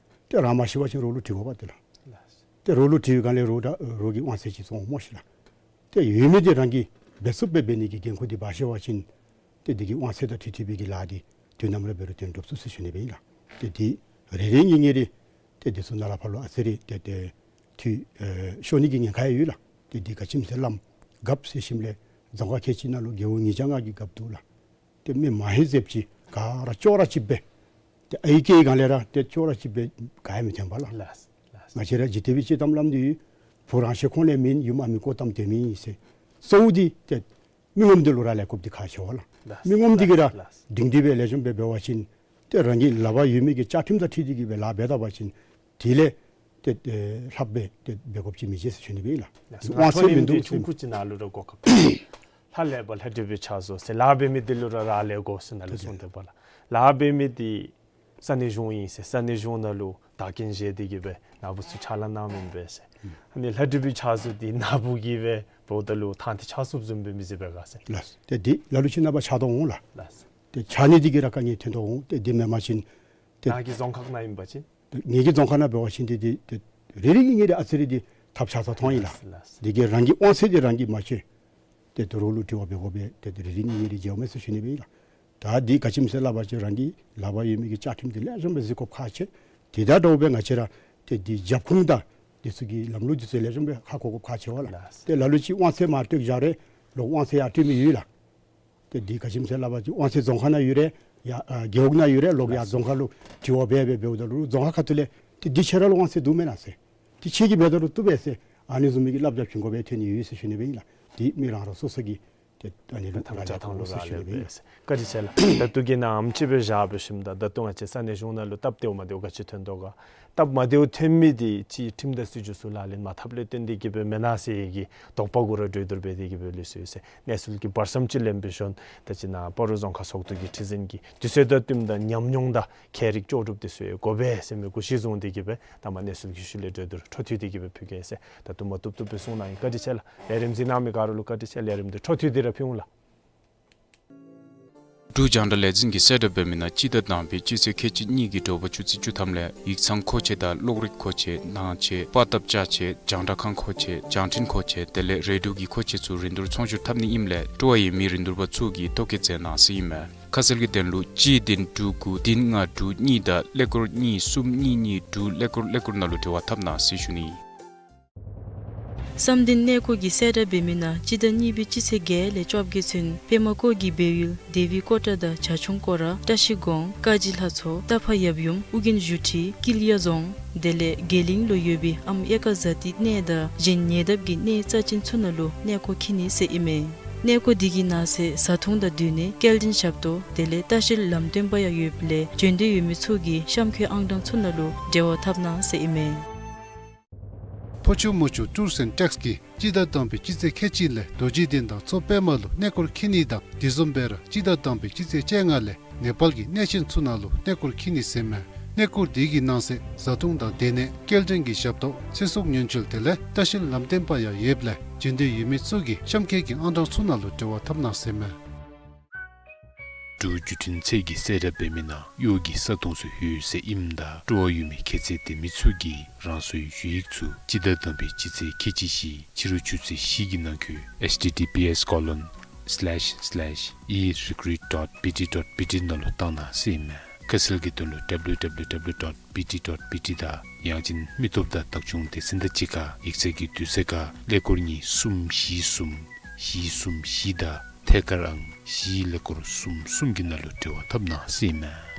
ཏེ་རང་མ་ཤེས་པ་ཅིན་རོགས་ལུ་དྲི་དགོ་པས་ཏེ་ལགས། ཏེ་རོགས་ལུ་དྲི་བའི་སྒང་ལས་རོགས་དང་རོགས་ཀྱིས་དབང་ཚད་ཅིག་བཙོང་སྨོ་ཤིག་ལགས། ཏེ་ཡོད་མི་འདི་རང་གིས་འབད་ཚུགསཔ་སྦེ་འབད་ནི་གི་འགན་ཁུར་འདི་འབག་ཤེས་པ་ཅིན་ཏེ་འདི་གི་དབང་ཚད་དང་འཁྲིལ་འཁྲིལ་བའི་གི་ལཱ་འདི་དུས་ནམ་ར་འབད་རུང་དོན་འགྲུབ་ཚུགས་ཟེར་ཞུ་ནི་སྦེ་ཨིན་ལགས། ཏེ་འདི་རེ་རེ་གཉིས་གཉིས་རེ་ཏེ་འདི་ཚུ་ནཱ་ལས་ཕར་ལུ་ཨ་ཙི་རེ་ཏེ་ཏེ་འཐུས་ཨེ་ཤོར་ནི་གི་ཉེན་ཁ་ཡང་ཡོད་ལགས། ཏེ་འདི་ག་ཅི་སྨོ་ཟེར་སླབ་རྒཔོ་ཟེར་ཞིནམ་ལས་རྫོང་ཁག་ཁལ་གཅིག་ནང་ལུ་རྒེད་འོག་ཉིས་བརྒྱ་ལྔ་གི་རྒཔོ་འདུག་ལགས། ཏེ་མི་མང་ཧེང་ཟེརཝ་ཅིག་ག་ར་ཅོག་ར་གཅིག་སྦེ་ཏེ་ཨའི་སྐད་སྒང་ལས་ར་ཏེ་ཅོག་ར་གཅིག་སྦེ་ག་ཡང་མི་འཐོན་པས་ལགས། ལགས་ལགས། ང་བཅས་ར་འཇིག་རྟེན་པའི་སྤྱོད་གཏམ་སླབ་ནི་ཡོད། བུ་རང་བཞིན་ཁོག་ནས་མིན། ཡུམ་ཨ་མི་ལྐོག་གཏམ་དེ་མིན་ཟེར། གཙོ་བོ་འདི་ཏེ་མི་ངོམ་འདི་ལུ་རག་ལས་དགོཔ་འདི་ཁག་ཆེ་བས་ལགས། ལགས། མི་ངོམ་འདི་གིས་ར་ལགས་ལགས། སྒྲིང་སྒྲི་སྦེ་ལེགས་ཤོམ་སྦེ་འབད་བ་ཅིན་ཏེ་རང་གི་ལག་པར་ཡོད་མི་གི་བཅའ་ཁྲིམས་དང་འཁྲིལ་ཏེ་གི་སྦེ་ལཱ་འབད་ད་པ་ཅིན་དེ་ལས་ ཏེ་ཨེ་ལྷགཔ་སྦེ་ཏེ་འབད་དགོཔ་ཅིག་མི་འབྱུང་ཟེར་ཞུ་ནི་སྦེ་ཨིན་ལགས། ལགས་སོ། དབང་ཚད་མིན་འདུག་ཟེར། ཆུང་ཀུ་ཅིག་ནཱ་ལུ་ར་གོ་སྐབས། ལྷ་ལས་པ་ལྷ་འབྲི་བའི་ཕྱག་བཟོ་ཟེར་ལཱ་འབད་མི་འདི་ལུ་ར་རག་ལས་དགོ་ཟེར་ནཱ་ལས་གསུངས་ཏེ་འབདཝ་ལས། ལཱ་འབད་མི་འདི་ས་གནས་གཞུང་ཨིན་ཟེར། ས་གནས་གཞུང་ནང་ལུ་བདག་རྐྱེན་བཞེས་ཏེ་གི་སྦེ་ནཱ་བུ་ཚུ་ཕྱག་ལཱ་གནང་མི་ཨིན་པས་ཟེར། ཨ་ནི་ལྷ་འབྲི་བའི་ཕྱག་བཟོ་འདི་ནཱ་བུ་གིས་སྦེ་འབདཝ་ད་ལུ་ཐང་འདི་ཆགས་ཚུགསཔ་བཟུམ་སྦེ་མི་བཟོད་པས་ག་ཟེར། ལགས། ཏེ་འདི་ལ་ལུ་ཅིག་ནངས་པ་ཆགས་དོ་འོང་ལགས། ལགས། ཏེ་ཆགས་ནི་འདི་གིས་ར་དཀའ་ངལ་ཐོན་དོ་འོང་། ཏེ་འདི་མེན་པ་ཅིན་ཏེ་ནཱ་གི་རྫོང་ཁག་ནང་ཨིན་པ་ཅིན། ངེ་གི་རྫོང་ཁག་ནང་འབད་བ་ཅིན་འདི་འདི་ཏེ་རེ་རེ་གཉིས་གཉིས་རེ་ཨ་ཙི་རེ་འདི་ཐབས་ཆག་ས་མཐོང་ཡི་ལགས། ལགས། འདི་གིས་རང་གི་དབང་ཚད་འདི་རང་གིས་མ་ཆོད། ཏེ་དོ་རུང་ལུ་དྲི་བ་འབད་དགོ་པས། ཏེ་རེ་རེ་གཉིས་གཉིས་རེ་མཇལཝ་མས་ཟེར་ཞུ་ནི་སྦེ་ཨིན་ལགས། ད་འདི་ག་ཅི་སྨོ་ཟེར་སླབ་པ་ཅིན་རང་གི་ལག་པར་ཡོད་མི་གི་བཅའ་ཁྲིམས་འདི་ལེགས་ཤོམ་སྦེ་གཟིགས་དགོཔ་ཁག་ཆེ། དེ་དང་འདྲཝ་སྦེ་ང་བཅས་ར་ཏེ་འདི་རྒྱབ་ཁུངས་དང་འདི་ཚུ་གི་ལམ་ལུགས་འདི་ཚུ་ལེགས་ཤོམ་སྦེ་ཧ་གོ་དགོཔ་ཁག་ཆེ་བས་ལགས། ལགས། ཏེ་ལ་ལུ་ཅིག་དབང་ཚད་མར་སྟོན་བཞག་རུང་ལོག་དབང་ཚད་ཡར་སྟོན་མི་ཡོད་ལགས། ཏེ་འདི་ག་ཅི་སྨོ་ཟེར་སླབ་པ་ཅིན་དབང་ཚད་རྫོང་ཁག་ནང་ཡོད་རུང་ཡར་ཨ་རྒེད་འོག་ནང་ཡོད་རུང་ལོག་ཡར་རྫོང་ཁག་ལུ་དྲི་བ་འབད་འབད་འབདཝ་ད་ལུ་རྫོང་ཁག་ཁ་ཐུག་ལས་ཏེ་འདི་ཁྱོད་ར་ལུ་དབང་ཚད་འདུག་མེན་ན་ཟེར། ཏེ་ཁྱོད་ཀྱིས་འབད་ད་ལུ་བཏུབ་པས་ཟེར། ཨ་ནི་བཟུམ་མའི་གི་བསླབ་བྱ་བྱིན་དགོ་པའི་ཐོན་ནི་ཡོད་ཟེར་ཞུ་ནི་སྦེ་ཨིན་ལགས། ཏེ་མི་རང་རང་སོ་སོ་གི་ཏེ་ཨ་ནི་ལུ་ཐམས་ཅད་ཐང་ལུ་རག་ལས་པས་ཟེར་ཞུ་ནི་སྦེ་ཨིན་ལགས། བཀའ་དྲིན་ཆེ་ལགས། ད་ལྟོ་གི་ནཱ་ཨམ་ཅིག་སྦེ་བཞག་འབད་ཞིནམ་ད་ད་ལྟོ་ང་བཅས་ས་གནས་གཞུང་ནང་ལུ་སྟབས་བདེཝ་མ་བདེཝ་ག་ཅི་ཐོན་དོ་ག། སྟབས་མ་བདེཝ་ཐོན་མི་འདི་ཅིག་ཁྲིམས་དང་སྲིད་བྱུས་ཚུ་ལག་ལེན་མ་འཐབ་ལས་བརྟེན་ཏེ་གི་སྦེ་མེན་ན་ཟེར་གྱི་དོགས་པ་གུ་ར་གྲོས་བསྡུར་འབད་དེ་གི་སྦེ་ལུས་སོ་ཡི་ཟེར། གནས་ཚུལ་གྱི་བར་མཚམས་ཅིག་ལེན་འབད་ཞིནམ་ད་ཅིག་ནཱ་སྤ་རོ་རྫོང་ཁག་ཚོགས་འདུ་གི་ཁྲི་འཛིན་གྱིས་དུས་ཚོད་དང་བསྟུནམ་ད་ཉམས་མྱོང་དང་ཁྱད་རིག་ལྕོགས་གྲུབ་འདི་ཚུ་ཡང་དགོ་པས་ཟེར་མི་གུ་གཞི་བཟུང་སྟེ་གི་སྦེ་ད་མ་གནས་ཚུལ་གྱི་ཤུལ་ལས་གྲོས་བསྡུར་འཕྲོ་མཐུད་དེ་གི་སྦེ་ཕུལ་གེ་ཟེར། ད་བཏུབ་མ་བཏུབ་བཏུབ་སྦེ་གསུང་གནང་ཡི། བཀའ་དྲིན་ཆེ་ལགས། ལས་རིམ་གཟིགས་གནང་མི་ག་ར་ལུ་བཀའ་དྲིན་ཆེ། ལས་རིམ་འདི་འཕྲོ་མཐུད་དེ་ར་ཕུལ་འོང་ལགས། འབྲུག་རྒྱང་བསྒྲགས་ལས་འཛིན་གྱིས་གསལ་བསྒྲགས་འབད་མི་ནང་སྤྱི་ཟླ་དང་པའི་སྤྱི་ཚེས་ཁལ་གཅིག་གཉིས་ཀྱི་དྲོ་པ་ཆུ་ཚོད་བཅུ་ཐམ་ལས་ཡིག་ཚང་མཁོ་ཆས་དང་གློག་རིག་མཁོ་ཆས་ནང་ཆས་པར་བཏབ་ཅ་ཆས་རྒྱང་བསྒྲགས་ཁང་མཁོ་ཆས་རྒྱང་འཕྲིན་མཁོ་ཆས་དེ་ལས་རེ་ཌིའོ་གི་མཁོ་ཆས་ཚུ་རིན་བསྡུར་ཚོང་བསྒྱུར་འཐབ་ནི་ཨིནམ་ལས་སྤྲོ་བ་ཡོད་མི་རིན་བསྡུར་པ་ཚུ་གིས་ཐོ་བཀོད་མཛད་གནང་ཟེར་ཨིན་མས། ཁ་གསལ་གྱི་དོན་ལུ་གཅིག་བདུན་དྲུག་དགུ་བདུན་ལྔ་དྲུག་གཉིས་དང་ཀླད་ཀོར་གཉིས་གསུམ་གཉིས་གཉིས་དྲུག་ཀླད་ཀོར་ཀླད་ཀོར་ནང་ལུ་འབྲེལ་བ་འཐབ་གནང་ཟེར་ཞུ་ནི། བསམ་གཏན་གནས་སྐོར་གྱིས་གསལ་བསྒྲགས་འབད་མི་ནང་སྤྱི་ཟླ་གཉིས་པའི་སྤྱི་ཚེས་བརྒྱད་ལས་བཅོ་བརྒྱད་ཚུན་པདྨ་བཀོད་ཀྱི་སྦས་ཡུལ་དེ་བི་ཀོ་ཊ་དང་བྱ་ཁྱུང་སྐོར་ར་བཀྲ་ཤིས་སྒང་ཀ་གཅིག་ལྷ་མཚོ་རྟ་ཕག་ཡབ་ཡུམ་ཨོ་རྒྱན་བཞུགས་ཁྲི་ཀིལ་ཡ་རྫོང་དེ་ལས་དགེ་གླིང་ལུ་ཡོད་པའི་ཨམ་ཨེ་ཀ་ཛ་ཏི་གནས་དང་གཞན་ཉེ་འདབས་ཀྱི་གནས་རྩ་ཅན་ཚུ་ནང་ལུ་གནས་སྐོར་འཁྱིད་ནི་ཟེར་ཨིན་མས། གནས་སྐོར་འདི་གི་ནང་གསེས་བཟའ་འཐུང་དང་སྡོད་གནས་སྐྱེལ་འདྲེན་ཞབས་ཏོག་དེ་ལས་ལྟ་བཤལ་ལམ་སྟོན་པ་ཡང་ཡོདཔ་ལས་བྱོན་འདོད་ཡོད་མི་ཚུ་གིས་གཤམ་འཁོད་ཨང་གྲངས་ཚུ་ནང་ལུ་འབྲེལ་བ་འཐབ་གནང་ཟེར་ཨིན་མས། ཕོ་ཆུ་མོ་ཆུ་ཊུརསི་ཨེནཌ་ཊེགསི་གིས་སྤྱི་ཟླ་དང་པའི་སྤྱི་ཚེས་ཁལ་གཅིག་ལས་རྡོ་རྗེ་གདན་དང་མཚོ་པདྨ་ལུ་གནས་སྐོར་འཁྱིད་ནི་དང་དེ་བཟུམ་སྦེ་ར་སྤྱི་ཟླ་དང་པའི་སྤྱི་ཚེས་བཅོ་ལྔ་ལས་ནེ་པཱལ་གྱི་གནས་ཆེན་ཚུ་ནང་ལུ་གནས་སྐོར་འཁྱིད་ནི་ཟེར་མས། གནས་སྐོར་འདི་གི་ནང་གསེས་བཟའ་འཐུང་དང་སྡོད་གནས་སྐྱེལ་འདྲེན་གྱི་ཞབས་ཏོག་ཚེ་སྲོག་ཉེན་བཅོལ་དེ་ལས་ལྟ་བཤལ་ལམ་སྟོན་པ་ཡང་ཡོདཔ་ལས་བྱོན་འདོད་ཡོད་མི་ཚུ་གིས་གཤམ་འཁོད་ཀྱི་ཨང་གྲངས་ཚུ་ནང་ལུ་འབྲེལ་བ་འཐབ་གནང་ཟེར་མས། འབྲུག་བརྒྱུད་འཕྲིན་ཚད་ཀྱིས་གསལ་བསྒྲགས་འབད་མི་ནང་གཡོག་གི་ས་སྟོང་ཚུ་ཡོད་ཟེར་ཨིནམ་ད་སྤྲོ་བ་ཡོད་མི་ཁྱད་ཚད་ལྡན་མི་ཚུ་གིས་རང་སོའི་ཞུ་ཡིག་ཚུ་སྤྱི་ཟླ་དང་པའི་སྤྱི་ཚེས་ཁལ་གཅིག་བཞི་ཕྱི་རུ་ཆུ་ཚོད་བཞི་གི་ནང་འཁོད་H T T P S colon slash slash e recruit dot B T dot B T ནང་ལུ་བཏང་གནང་ཟེར་ཨིན་མས། ཁ་གསལ་གྱི་དོན་ལུ་W W W dot B T dot B T དང་ཡང་ཅིན་མི་སྟོབས་དང་བདག་སྐྱོང་སྡེ་ཚན་དང་གཅིག་ཁར་ཡིག་ཚང་གི་དུས་ཚོད་ཁར་ཀླད་ཀོར་གཉིས་གསུམ་བཞི་གསུམ་བཞི་གསུམ་བཞི་དང་ཐད་ཀར་ཨང་བཞི་ཀླད་ཀོར་གསུམ་གསུམ་གྱི་ནང་ལུ་འབྲེལ་བ་འཐབ་གནང་ཟེར་ཨིན་མས།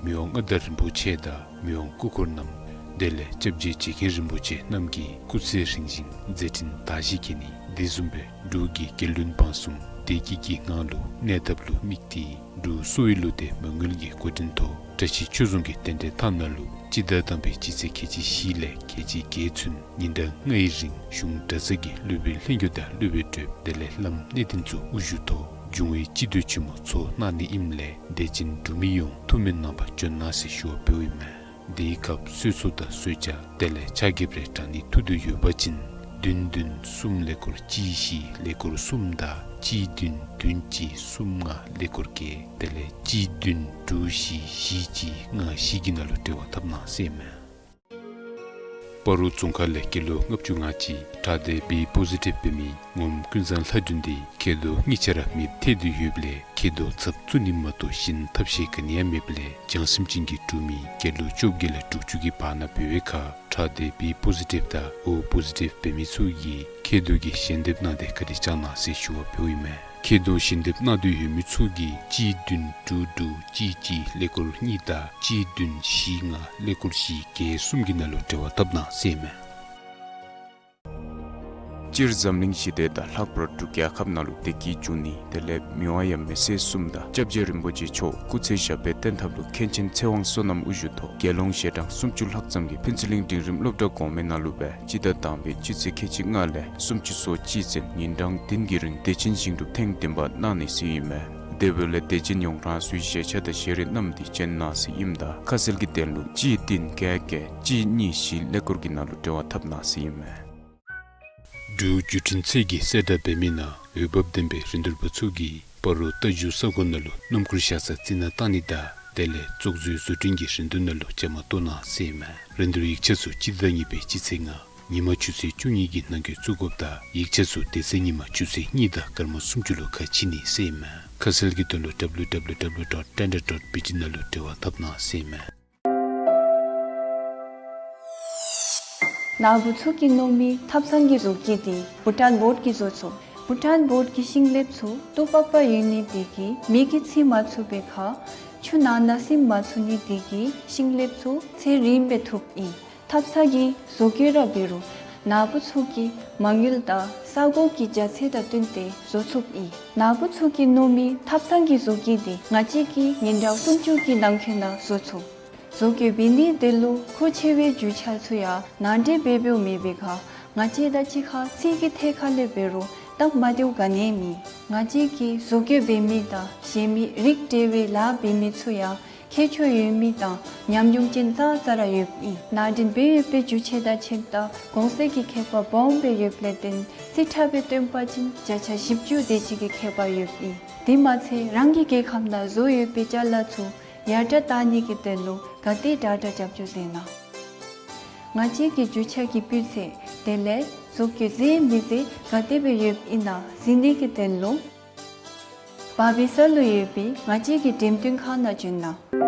མི་དབང་མངའ་བདག་རིན་པོ་ཆེ་དང་མི་དབང་སྐུ་འཁོར་རྣམས་དེ་ལས་སྐྱབས་རྗེ་རྗེ་མཁན་རིན་པོ་ཆེ་རྣམས་ཀྱི་སྐུ་ཚེ་རིང་ཞིང་མཛད་འཕྲིན་དར་ཞིང་རྒྱས་ནི་དེ་བཟུམ་སྦེ་འབྲུག་གི་རྒྱལ་བློན་འབངས་གསུམ་བདེ་སྐྱིད་ཀྱི་ངང་ལུ་གནས་ཐབས་ལུ་དམིགས་ཏེ་འབྲུག་གསོ་བའི་བློ་གཏད་མ་དངུལ་གྱི་འགོ་འདྲེན་ཐོག་བཀྲ་ཤིས་ཆོས་རྫོང་གི་རྟེན་འབྲེལ་ཐང་ནང་ལུ་སྤྱི་ཟླ་དང་པའི་སྤྱི་ཚེས་ཁལ་གཅིག་བཞི་ལས་ཁལ་གཅིག་བརྒྱད་ཚུན་ཉིན་གྲངས་ལྔའི་རིང་གཞུང་གྲྭ་ཚང་གི་སློབ་དཔོན་ལྷན་རྒྱས་དང་སློབ་དཔོན་གྲོགས་དེ་ལས་བླམ་གནས་བརྟན་ཚུ་དབུ་བཞུགས་ཐོག་འབྱུང་བའི་སྤྱི་འདུས་ཆེན་མོ་ཚོགས་གནང་ནི་ཨིནམ་ལས་དད་ཅན་འབྲུག་མི་ཡོངས་ཐུགས་སྨོན་གནང་བར་བྱོན་གནང་ཟེར་ཞུ་བ་འབདཝ་ཨིན་མས། དེའི་སྐབས་གསོལ་ཚོགས་དང་གསོལ་ཇ་དེ་ལས་ཕྱག་འགྱེད་རེ་དྲང་ནི་ཐུགས་འདོད་ཡོད་པ་ཅིན་བདུན་བདུན་གསུམ་ཀླད་ཀོར་གཅིག་བཞི་ཀླད་ཀོར་གསུམ་དང་གཅིག་བདུན་བདུན་གཅིག་གསུམ་ལྔ་ཀླད་ཀོར་བརྒྱད་དེ་ལས་གཅིག་བདུན་དྲུག་བཞི་བཞི་གཅིག་ལྔ་བཞི་གི་ནང་ལུ་འབྲེལ་བ་འཐབ་གནང་ཟེར་ཨིན་མས། སྤ་རོ་རྫོང་ཁག་ལས་སྐྱེས་ལོ་ལྔ་བཅུ་ང་གཅིག་ཁྲག་སྡེ་བི་པོ་ཟི་ཊིབ་འབད་མི་ངོམ་ཀུན་བཟང་ལྷ་སྒྲོན་འདི་མཁལ་རྡོག་གཉིས་ཆ་ར་མེདཔ་ཐལ་ཏེ་ཡོདཔ་ལས་མཁལ་རྡོག་ཚབ་བཙུགས་ནི་མ་གཏོགས་གཞན་ཐབས་ཤེས་ག་ནི་ཡང་མེདཔ་ལས་བྱང་སེམས་ཅན་གྱི་འབྲུག་མི་སྐྱེས་ལོ་བཅོ་བརྒྱད་ལས་དྲུག་ཅུ་གི་བར་ན་འབད་བའི་ཁར་ཁྲག་སྡེ་བི་པོ་ཟི་ཊིབ་དང་ཨོ་པོ་ཟི་ཊིབ་འབད་མི་ཚུ་གིས་མཁལ་རྡོག་གི་ཞལ་འདེབས་གནང་སྟེ་བཀའ་དྲིན་བསྐྱང་གནང་ཟེར་ཞུ་བ་འབདཝ་ཨིན་མས། མཁལ་རྡོག་ཞལ་འདེབས་གནང་འདོད་ཡོད་མི་ཚུ་གིས་གཅིག་བདུན་དྲུག་དྲུག་གཅིག་གཅིག་ཀླད་ཀོར་གཉིས་དང་གཅིག་བདུན་བཞི་ལྔ་ཀླད་ཀོར་བཞི་བརྒྱད་གསུམ་གྱི་ནང་ལུ་འབྲེལ་བ་འཐབ་གནང་ཟེར་ཨིན་མས། སྤྱིར་འཛམ་གླིང་ཞི་བདེ་དང་ལྷག་པར་འབྲུག་རྒྱལ་ཁབ་ནང་ལུ་བདེ་སྐྱིད་འབྱུང་ནི་དེ་ལས་མི་དབང་ཡབ་མེས་སྲས་གསུམ་དང་སྐྱབས་རྗེ་རིན་པོ་ཆེ་མཆོག་སྐུ་ཚེ་ཞབས་པད་བརྟན་ཐབས་ལུ་མཁན་ཆེན་ཚེ་དབང་བསོད་ནམས་དབུ་བཞུགས་ཐོག་རྒྱལ་ཡོངས་ཞལ་གྲངས་སུམ་ཅུ་ལྷག་ཙམ་གྱིས་ཕུན་ཚོགས་གླིང་འབྲིང་རིམ་སློབ་གྲྭ་གོང་མའི་ནང་ལུ་སྦེ་སྤྱི་ཟླ་དང་པའི་སྤྱི་ཚེས་ཁལ་གཅིག་ལྔ་ལས་སུམ་ཅུ་སོ་གཅིག་ཚུན་ཉིན་གྲངས་བདུན་གྱི་རིང་བདེ་ཆེན་ཞིང་སྒྲུབ་ཐེངས་བདུན་པ་གནང་ནི་ཟེར་ཨིན་མས། དེ་འབདཝ་ལས་དད་ཅན་ཡོངས་རང་སོའི་ཞལ་ཆས་དང་ཞལ་རས་བསྣམས་ཏེ་བྱོན་གནང་ཟེར་ཨིནམ་ད་ཁ་གསལ་གྱི་དོན་ལུ་གཅིག་བདུན་བརྒྱད་བརྒྱད་གཅིག་གཉིས་བཞི་ཀླད་ཀོར་གྱི་ནང་ལུ་འབྲེལ་བ་འཐབ་གནང་ཟེར་ཨིན་མས། འབྲུག་བརྒྱུད་འཕྲིན་ཚད་ཀྱིས་གསལ་བསྒྲགས་འབད་མི་ནང་འོས་འབབ་ལྡན་པའི་རིན་བསྡུར་པ་ཚུ་གིས་སྤ་རོ་རྟ་རྒྱུག་ས་གོ་ནང་ལུ་སྣུམ་འཁོར་བཞག་ས་རྩི་ནག་བཏང་ནི་དང་དེ་ལས་བཙོག་བཟོའི་བཟོ་སྐྲུན་གྱི་རིན་བསྡུར་ནང་ལུ་བཅའ་མར་གཏོགས་གནང་ཟེར་ཨིན་མས། རིན་བསྡུར་ཡིག་ཆ་ཚུ་སྤྱི་ཟླ་གཉིས་པའི་སྤྱི་ཚེས་ལྔ་ཉིན་མ་ཆུ་ཚོད་བཅུ་གཉིས་ཀྱི་ནང་འཁོད་བཙུགས་དགོཔ་དང་ཡིག་ཆ་ཚུ་དེ་ཚེ་ཉིན་མ་ཆུ་ཚོད་གཉིས་དང་སྐར་མ་སུམ་ཅུ་ལུ་ཁ་ཕྱེ་ནི་ཟེར་ཨིན་མས། ཁ་གསལ་གྱི་དོན་ལུ་W W W dot tender dot B T ནང་ལུ་འབྲེལ་བ་འཐབ་གནང་ཟེར་ཨིན་མས། ནཱ་བུ་ཚུ་གིས་མནོ་མི་ཐབ་ཚང་གི་བཟོ་བཀོད་འདི་བྷུ་ཊཱན་བོཌ་ཀྱིས་བཟོ་ཚུགས། བྷུ་ཊཱན་བོཌ་ཀྱི་ཤིང་ལེབ་ཚུ་སྟུག་པག་པ་ཡོད་ནི་དེ་གིས་མེ་གིས་འཚིག་མ་ཚུགས་པའི་ཁར་ཆུ་ནང་ན་ཟིམ་མ་ཚུགས་ནི་དེ་གིས་ཤིང་ལེབ་ཚུ་ཚེ་རིངམོ་སྦེ་ཐུབ་ཨིན། ཐབ་ཚང་གི་བཟོ་བཀོད་ར་འབད་རུང་ནཱ་བུ་ཚུ་གིས་མ་དངུལ་དང་ས་གོ་གི་རྒྱ་ཚད་དང་བསྟུན་ཏེ་བཟོ་ཚུགས་ཨིན། ནཱ་བུ་ཚུ་གིས་མནོ་མི་ཐབ་ཚང་གི་བཟོ་བཀོད་འདི་ང་བཅས་ཀྱིས་ཉིན་གྲངས་སུམ་ཅུ་གི་ནང་འཁོད་ནང་བཟོ་ཚུགས། བཟོ་བཀོད་འབད་ནི་དེ་ལུ་མཁོ་ཆེ་བའི་རྒྱུ་ཆ་ཚུ་ཡང་ནང་འདྲེན་འབད་འབདཝ་མེད་པའི་ཁར་ང་བཅས་དང་གཅིག་ཁར་ཚིག་གི་ཐད་ཁར་ལས་འབད་རུང་སྟབས་མ་བདེཝ་ག་ནི་ཡང་མེད། ང་བཅས་ཀྱིས་བཟོ་བཀོད་འབད་མི་དང་གཞན་མི་རིགས་འདྲ་བའི་ལཱ་འབད་མི་ཚུ་ཡང་ཁྱད་ཆོས་ཡོད་མི་དང་ཉམས་མྱོང་ཅན་ཙང་ཙ་ར་ཡོདཔ་ཨིན། ནང་འདྲེན་འབད་ཡོད་པའི་རྒྱུ་ཆ་དང་ཁྱིམ་བདག་གོང་ཚད་ཀྱི་ཁྱད་པར་སྦོམ་སྦེ་ཡོདཔ་ལས་བརྟེན་རྩིས་ཁྲ་སྦེ་སྟོན་པ་ཅིན་བརྒྱ་ཆ་བཞི་བཅུ་དེ་ཅིག་གི་ཁྱད་པར་ཡོདཔ་ཨིན། དེ་མ་ཚད་རང་གི་རྒྱལ་ཁབ་ནང་བཟོ་ཡོད་པའི་ཅ་ལ་ཚུ་ཡར་དྲག་བཏང་ནི་གི་དོན་ལུ་ག་དེ་དྲག་དྲག་རྒྱབ་སྐྱོར་མཛད་གནང་། ང་བཅས་ཀྱི་རྒྱུ་ཆ་གི་སྤུས་ཚད་དེ་ལས་བཟོ་བཀོད་མཛེས་མི་མཛེས་ག་དེ་སྦེ་ཡོདཔ་ཨིན་ན་གཟིགས་ནི་གི་དོན་ལུ་བར་སྦིས་ས་ལུ་ཡོད་པའི་ང་བཅས་ཀྱི་འགྲེམས་སྟོན་ཁང་ནང་བྱོན་གནང་།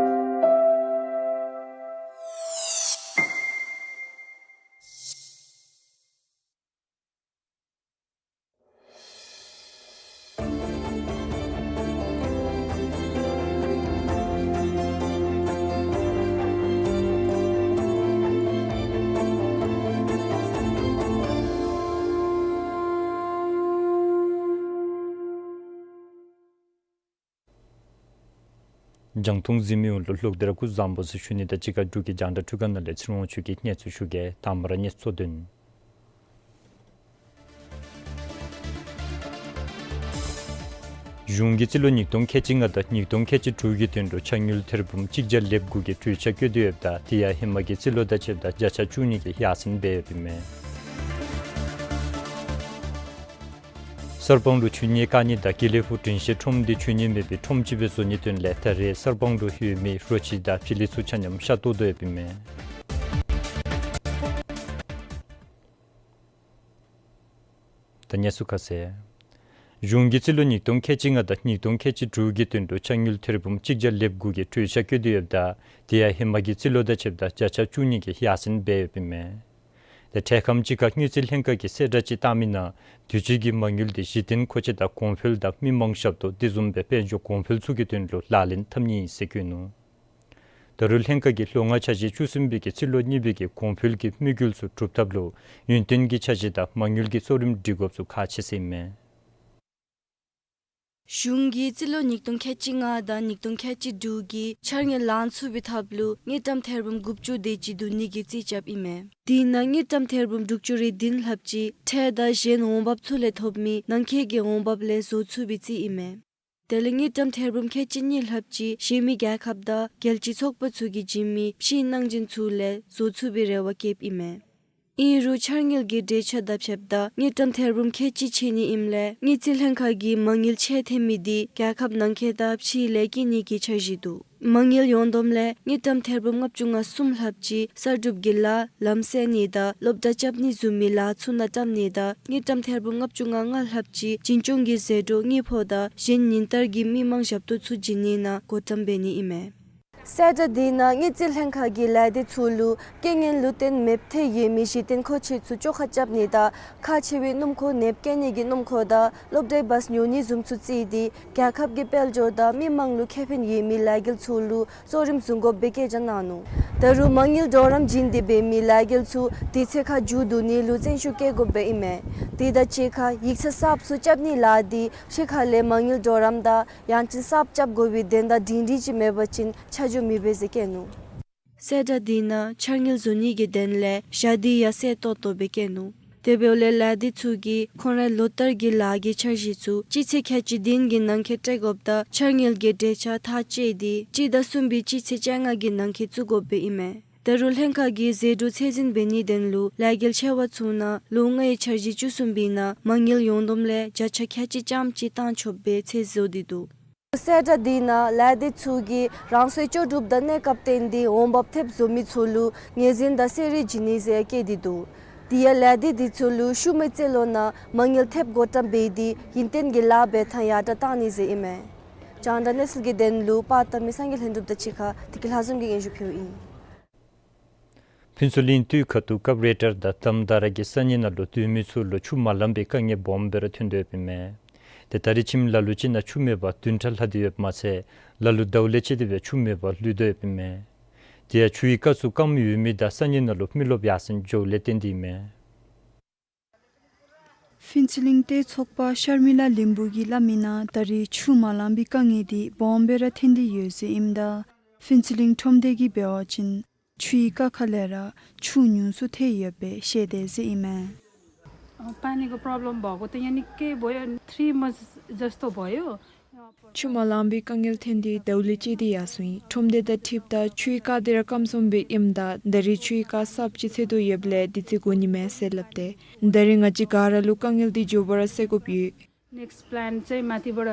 རྒྱང་མཐོང་གཟིགས་མི་ཡོངས་ལུ་ལྷག་སྟེ་ར་སྐུ་གཟུགས་བཟང་པོ་ཟེར་ཞུ་ནི་དང་གཅིག་ཁར་འབྲུག་གི་རྒྱང་བསྒྲགས་ཁྲུས་ཁང་ནང་ལས་ཚེ་རིང་དབང་ཕྱུག་གིས་གནས་ཚུལ་ཞུ་གེ། དང་པ་ར་གནས་ཚུལ་གཙོ་དོན། གཞུང་གིས་རྩིས་ལོ་ཉིས་སྟོང་ཁལ་གཅིག་ལྔ་དང་ཉིས་སྟོང་ཁལ་གཅིག་དྲུག་གི་དོན་ལུ་ཆ་དངུལ་ཐེར་འབུམ་གཅིག་བརྒྱ་ལེབ་དགུ་གི་གྲོས་འཆར་བཀོད་དེ་ཡོདཔ་ད་དེ་ཡང་ཧེ་མ་གི་རྩིས་ལོ་དང་ཕྱདཔ་ད་བརྒྱ་ཆ་བཅུ་གཉིས་ཀྱིས་ཡར་སེང་འབད་ཡོདཔ་ཨིན་མས། གསར་སྤང་ལུ་ཆོས་ཉིད་བཀག་ནི་དང་དགེ་ལེགས་ཕུག་དྲན་ཤེས་ཁྲོམ་འདི་ཆོས་ཉིད་མེད་པའི་ཁྲོམ་ཅིག་སྦེ་བཟོ་ནིའི་དོན་ལས་ད་རེས་གསར་སྤང་ལུ་ཡོད་མི་རོ་ཁྱི་དང་བྱི་ལི་ཚུ་ཆ་མཉམ་ཤ་བཏོག་དོ་ཡོདཔ་ཨིན་མས། ད་གནས་ཚུལ་ཁ་གསལ། གཞུང་གིས་རྩིས་ལོ་ཉིས་སྟོང་ཁལ་གཅིག་ལྔ་དང་ཉིས་སྟོང་ཁལ་གཅིག་དྲུག་གི་དོན་ལུ་ཆ་དངུལ་ཐེར་འབུམ་གཅིག་བརྒྱ་ལེབ་དགུ་གི་གྲོས་འཆར་བཀོད་དེ་ཡོདཔ་ད་དེ་ཡང་ཧེ་མ་གི་རྩིས་ལོ་དང་ཕྱདཔ་ད་བརྒྱ་ཆ་བཅུ་གཉིས་ཀྱིས་ཡར་སེང་འབད་ཡོདཔ་ཨིན་མས། ཏེ་འཕྲལ་ཁམས་ཅིག་ཁར་དངུལ་རྩིས་ལྷན་ཁག་གིས་གསལ་བསྒྲགས་ཅིག་བཏང་མི་ནང་དུས་ཅི་གི་མ་དངུལ་འདི་གཞི་རྟེན་མཁོ་ཆས་དང་གོང་འཕེལ་དང་མི་མང་ཞབས་ཏོག་དེ་བཟུམ་སྦེ་དཔལ་འབྱོར་གོང་འཕེལ་ཚུ་གི་དོན་ལུ་ལག་ལེན་འཐབ་ནི་ཨིན་ཟེར་བཀོད་ནུག། ད་རུང་ལྷན་ཁག་གིས་ལོ་ལྔའི་འཆར་གཞི་བཅུ་གསུམ་པའི་གི་རྩིས་ལོ་གཉིས་པའི་གི་གོང་འཕེལ་གྱི་དམིགས་ཡུལ་ཚུ་སྒྲུབ་ཐབས་ལུ་ཡུན་བརྟན་གྱི་འཆར་གཞི་དང་མ་དངུལ་གྱི་གཙོ་རིམ་སྒྲིག་དགོཔ་ཚུ་ཁག་ཆེ་ཟེར་ཨིན་མས། གཞུང་གིས་རྩིས་ལོ་ཉིས་སྟོང་ཁལ་གཅིག་ལྔ་དང་ཉིས་སྟོང་ཁལ་གཅིག་དྲུག་གི་འཆར་དངུལ་ལང་ཚུགས་པའི་ཐབས་ལུ་དངུལ་ཀྲམ་ཐེར་འབུམ་དགུ་བཅུ་དེ་ཅིག་བསྡུ་ནི་གི་རྩིས་རྐྱབ་ཨིན་མས། དེ་ནང་དངུལ་ཀྲམ་ཐེར་འབུམ་དྲུག་ཅུ་རེ་བདུན་ལྷགཔ་ཅིག་ཁྲལ་དང་གཞན་འོང་འབབ་ཚུ་ལས་ཐོབ་མི་ནང་འཁོད་ཀྱི་འོང་འབབ་ལས་བཟོ་ཚུགས་པའི་རྩིས་ཨིན་མས། དེ་ལས་དངུལ་ཀྲམ་ཐེར་འབུམ་ཁལ་གཅིག་གཉིས་ལྷགཔ་ཅིག་གཞན་མི་རྒྱལ་ཁབ་དང་རྒྱལ་སྤྱིའི་ཚོགས་པ་ཚུ་གིས་བྱིན་མི་ཕྱིའི་གནང་སྦྱིན་ཚུ་ལས་བཟོ་ཚུགས་པའི་རེ་བ་བསྐྱེདཔ་ཨིན་མས། ཨིན་རུང་འཆར་དངུལ་གྱི་འགྲེལ་བཤད་དང་ཕྱདཔ་ད་དངུལ་ཀྲམ་ཐེར་འབུམ་ཁལ་གཅིག་ཆད་ནི་ཨིནམ་ལས་དངུལ་རྩིས་ལྷན་ཁག་གིས་མ་དངུལ་ཆད་ཐལ་མི་འདི་རྒྱལ་ཁབ་ནང་འཁོད་དང་ཕྱི་ལས་བསྐྱིན་ནི་གི་འཆར་གཞི་འདུག། མ་དངུལ་ཡོངས་བསྡོམས་ལས་དངུལ་ཀྲམ་ཐེར་འབུམ་ལྔ་བཅུ་ང་གསུམ་ལྷགཔ་ཅིག་གསར་སྒྲུབ་ཀྱི་ལཱ་ལམ་སེལ་ནི་དང་སློབ་གྲྭ་རྐྱབ་ནི་བཟུམ་མའི་ལཱ་ཚུ་ནང་བཀྲམ་ནི་དང་དངུལ་ཀྲམ་ཐེར་འབུམ་ལྔ་བཅུ་ང་ལྔ་ལྷགཔ་ཅིག་འཛིན་སྐྱོང་གི་ཟད་འགྲོ་དངུལ་ཕོགས་དང་གཞན་ཉིན་ལྟར་གྱི་མི་མང་ཞབས་ཏོག་ཚུ་བྱིན་ནི་ནང་བགོ་བཀྲམ་འབད་ནི་ཨིན་མས། གསལ་བསྒྲགས་འདི་ནང་དངུལ་རྩིས་ལྷན་ཁག་གིས་ལས་སྡེ་ཚུ་ལུ་རྐྱེན་ངན་ལུ་བརྟེན་མེདཔ་ཐལ་ཡོད་མི་གཞི་རྟེན་མཁོ་ཆས་ཚུ་བཅོ་ཁ་རྐྱབ་ནི་དང་ཁག་ཆེ་བའི་སྣུམ་འཁོར་ནདཔ་བཀལ་ནི་གི་སྣུམ་འཁོར་དང་སློབ་གྲྭའི་བཱསི་ཉོ་ནི་བཟུམ་ཚུ་བརྩིས་ཏེ་རྒྱལ་ཁབ་ཀྱི་དཔལ་འབྱོར་དང་མི་མང་ལུ་ཁེ་ཕན་ཡོད་མི་ལས་འགུལ་ཚུ་ལུ་གཙོ་རིམ་བཟུང་དགོཔ་སྦེ་བཀའ་རྒྱ་གནང་ནུག། ད་རུང་མ་དངུལ་གྲོགས་རམ་བྱིན་ཏེ་འབད་མི་ལས་འགུལ་ཚུ་དུས་ཚོད་ཁར་མཇུག་བསྡུ་ནི་ལུ་བརྩོན་ཤུགས་བསྐྱེད་དགོཔ་སྦེ་ཨིན་མས། དེ་དང་གཅིག་ཁར་ཡིག་ཚང་གསརཔ་ཚུ་རྐྱབ་ནི་ལས་འདི་ཕྱི་ཁ་ལས་མ་དངུལ་གྲོགས་རམ་དང་ཡང་ཅིན་གསརཔ་རྐྱབ་དགོ་པའི་དོན་དག་སྒྲིང་སྒྲི་ཅིག་མེད་པ་ཅིན་ཆ་འཇོག་མི་འབད་ཟེར་བཀོད་ནུག། གསལ་བསྒྲགས་འདི་ནང་འཆར་དངུལ་བཟོ་ནི་གི་དོན་ལས་ཞག་འདི་ཡང་གསལ་ཏོག་ཏོ་སྦེ་བཀོད་ནུག། དེ་འབདཝ་ལས་ལས་སྡེ་ཚུ་གིས་ཁོང་རའི་ལོ་བསྟར་གྱི་ལཱ་གི་འཆར་གཞི་ཚུ་སྤྱི་ཚེས་ཁལ་གཅིག་བདུན་གྱི་ནང་འཁོད་སྤྲོད་དགོཔ་དང་འཆར་དངུལ་གྱི་གྲོས་འཆར་ཐག་བཅད་དེ་སྤྱི་ཟླ་གསུམ་པའི་སྤྱི་ཚེས་བཅོ་ལྔ་གི་ནང་འཁོད་བཙུགས་དགོཔ་སྦེ་ཨིན་མས། ད་རུང་ལྷན་ཁག་གིས་ཟད་འགྲོ་ཚད་འཛིན་འབད་ནིའི་དོན་ལུ་ལས་འགུལ་ཆེ་བ་ཚུ་ནང་ལོ་ལྔའི་འཆར་གཞི་བཅུ་གསུམ་པའི་ནང་མ་དངུལ་ཡོངས་བསྡོམས་ལས་བརྒྱ་ཆ་ཁལ་གཅིག་ཙམ་ཅིག་བཏང་ཆོགཔ་སྦེ་ཚོད་བཟོ་སྟེ་འདུག། གསལ་བསྒྲགས་འདི་ནང་ལས་སྡེ་ཚུ་གིས་རང་སོའི་ལྕོགས་གྲུབ་དང་གནས་སྐབས་བརྟེན་ཏེ་འོང་འབབ་ཐེབས་བཟོ་མི་ཚུ་ལུ་ངོས་འཛིན་དང་གསོལ་རས་བྱིན་ནི་ཟེར་བཀོད་དེ་འདུག། དེ་ཡང་ལས་སྡེ་འདི་ཚུ་ལུ་ཤུལ་མའི་རྩིས་ལོ་ནང་མ་དངུལ་ཐེབས་བགོ་བཀྲམ་འབད་དེ་ཡུན་བརྟན་གྱི་ལཱ་འབད་ཐངས་ཡར་དྲག་གཏང་ནི་ཟེར་ཨིན་མས། རྒྱང་བསྒྲགས་གནས་ཚུལ་གྱི་དོན་ལུ་པར་བཏབ་མི་སངས་རྒྱས་ལྷུན་གྲུབ་དང་གཅིག་ཁར་བདེ་སྐྱིད་ལྷ་འཛོམས་ཀྱིས་སྙན་ཞུ་ཕུལཝ་ཨིན། ཕུན་ཚོགས་གླིང་སྟོད་ཁ་ཐུག་སྐབས་རེ་ཊར་དང་དམ་དར་གྱི་ས་གནས་ནང་ལུ་སྡོད་མི་ཚུ་ལུ་ཆུ་མ་ལང་པའི་དཀའ་ངལ་སྦོམ་སྦེ་ར་ཐོན་དོ་ཡོདཔ་ཨིན་མས། ཏེ་ད་རེས་ཁྱིམ་ལ་ལུ་ཅིག་ནང་ཆུ་མེད་པར་བདུན་ཕྲག་ལྷག་སྟེ་ཡོདཔ་མ་ཚད་ལ་ལུ་ཟླཝ་ལས་བཅད་དེ་སྦེ་ཆུ་མེད་པར་ལུས་དོ་ཡོདཔ་ཨིན་མས། དེ་ཡང་ཆུའི་རྐ་ཚུ་སྐམ་ཡོད་མི་དང་ས་གནས་ནང་ལུ་མི་རློབས་ཡར་སེང་འགྱོཝ་ལས་བརྟེན་ཏེ་ཨིན་མས། ཕུན་ཚོགས་གླིང་སྟོད་ཚོགས་པ་ཤར་མི་ལ་ལིང་བུ་གིས་སླབ་མི་ནང་ད་རེས་ཆུ་མ་ལང་པའི་དཀའ་ངལ་འདི་སྦོམ་སྦེ་ར་ཐོན་ཏེ་ཡོད་ཟེར་ཨིནམ་ད་ཕུན་ཚོགས་གླིང་ཁྲོམ་སྡེ་གིས་འབད་བ་ཅིན་ཆུའི་རྐ་ཁ་ལས་ར་ཆུ་ཉུང་སུ་ཐལ་ཡོདཔ་སྦེ་བཤད་དེ་ཟེར་ཨིན་མས། अ, पानीको प्रब्लम भएको त यहाँ निकै भयो, three months जस्तो भयो। ཆུ་མ་ལང་པའི་དཀའ་ངལ་ཐོན་ཏེ་ཟླཝ་ལས་བཅད་དེ་ཡར་སོང་ཡི། ཁྲོམ་སྡེ་དང་འཁྲིལཝ་ད་ཆུའི་རྐ་འདི་ར་སྐམ་སོངམ་སྦེ་ཨིནམ་ད་ད་རེས་ཆུའི་རྐ་གསརཔ་ཅིག་འཚོལ་དོ་ཡོདཔ་ལས་དུས་ཚོད་འགོར་ནི་མས་ཟེར་སླབ་སྟེ། ད་རེས་ང་བཅས་ག་ར་ལུ་དཀའ་ངལ་འདི་མགྱོགས་པ་ར་སེལ་དགོཔ་ཡོད། next plant चाहिँ माथिबाट,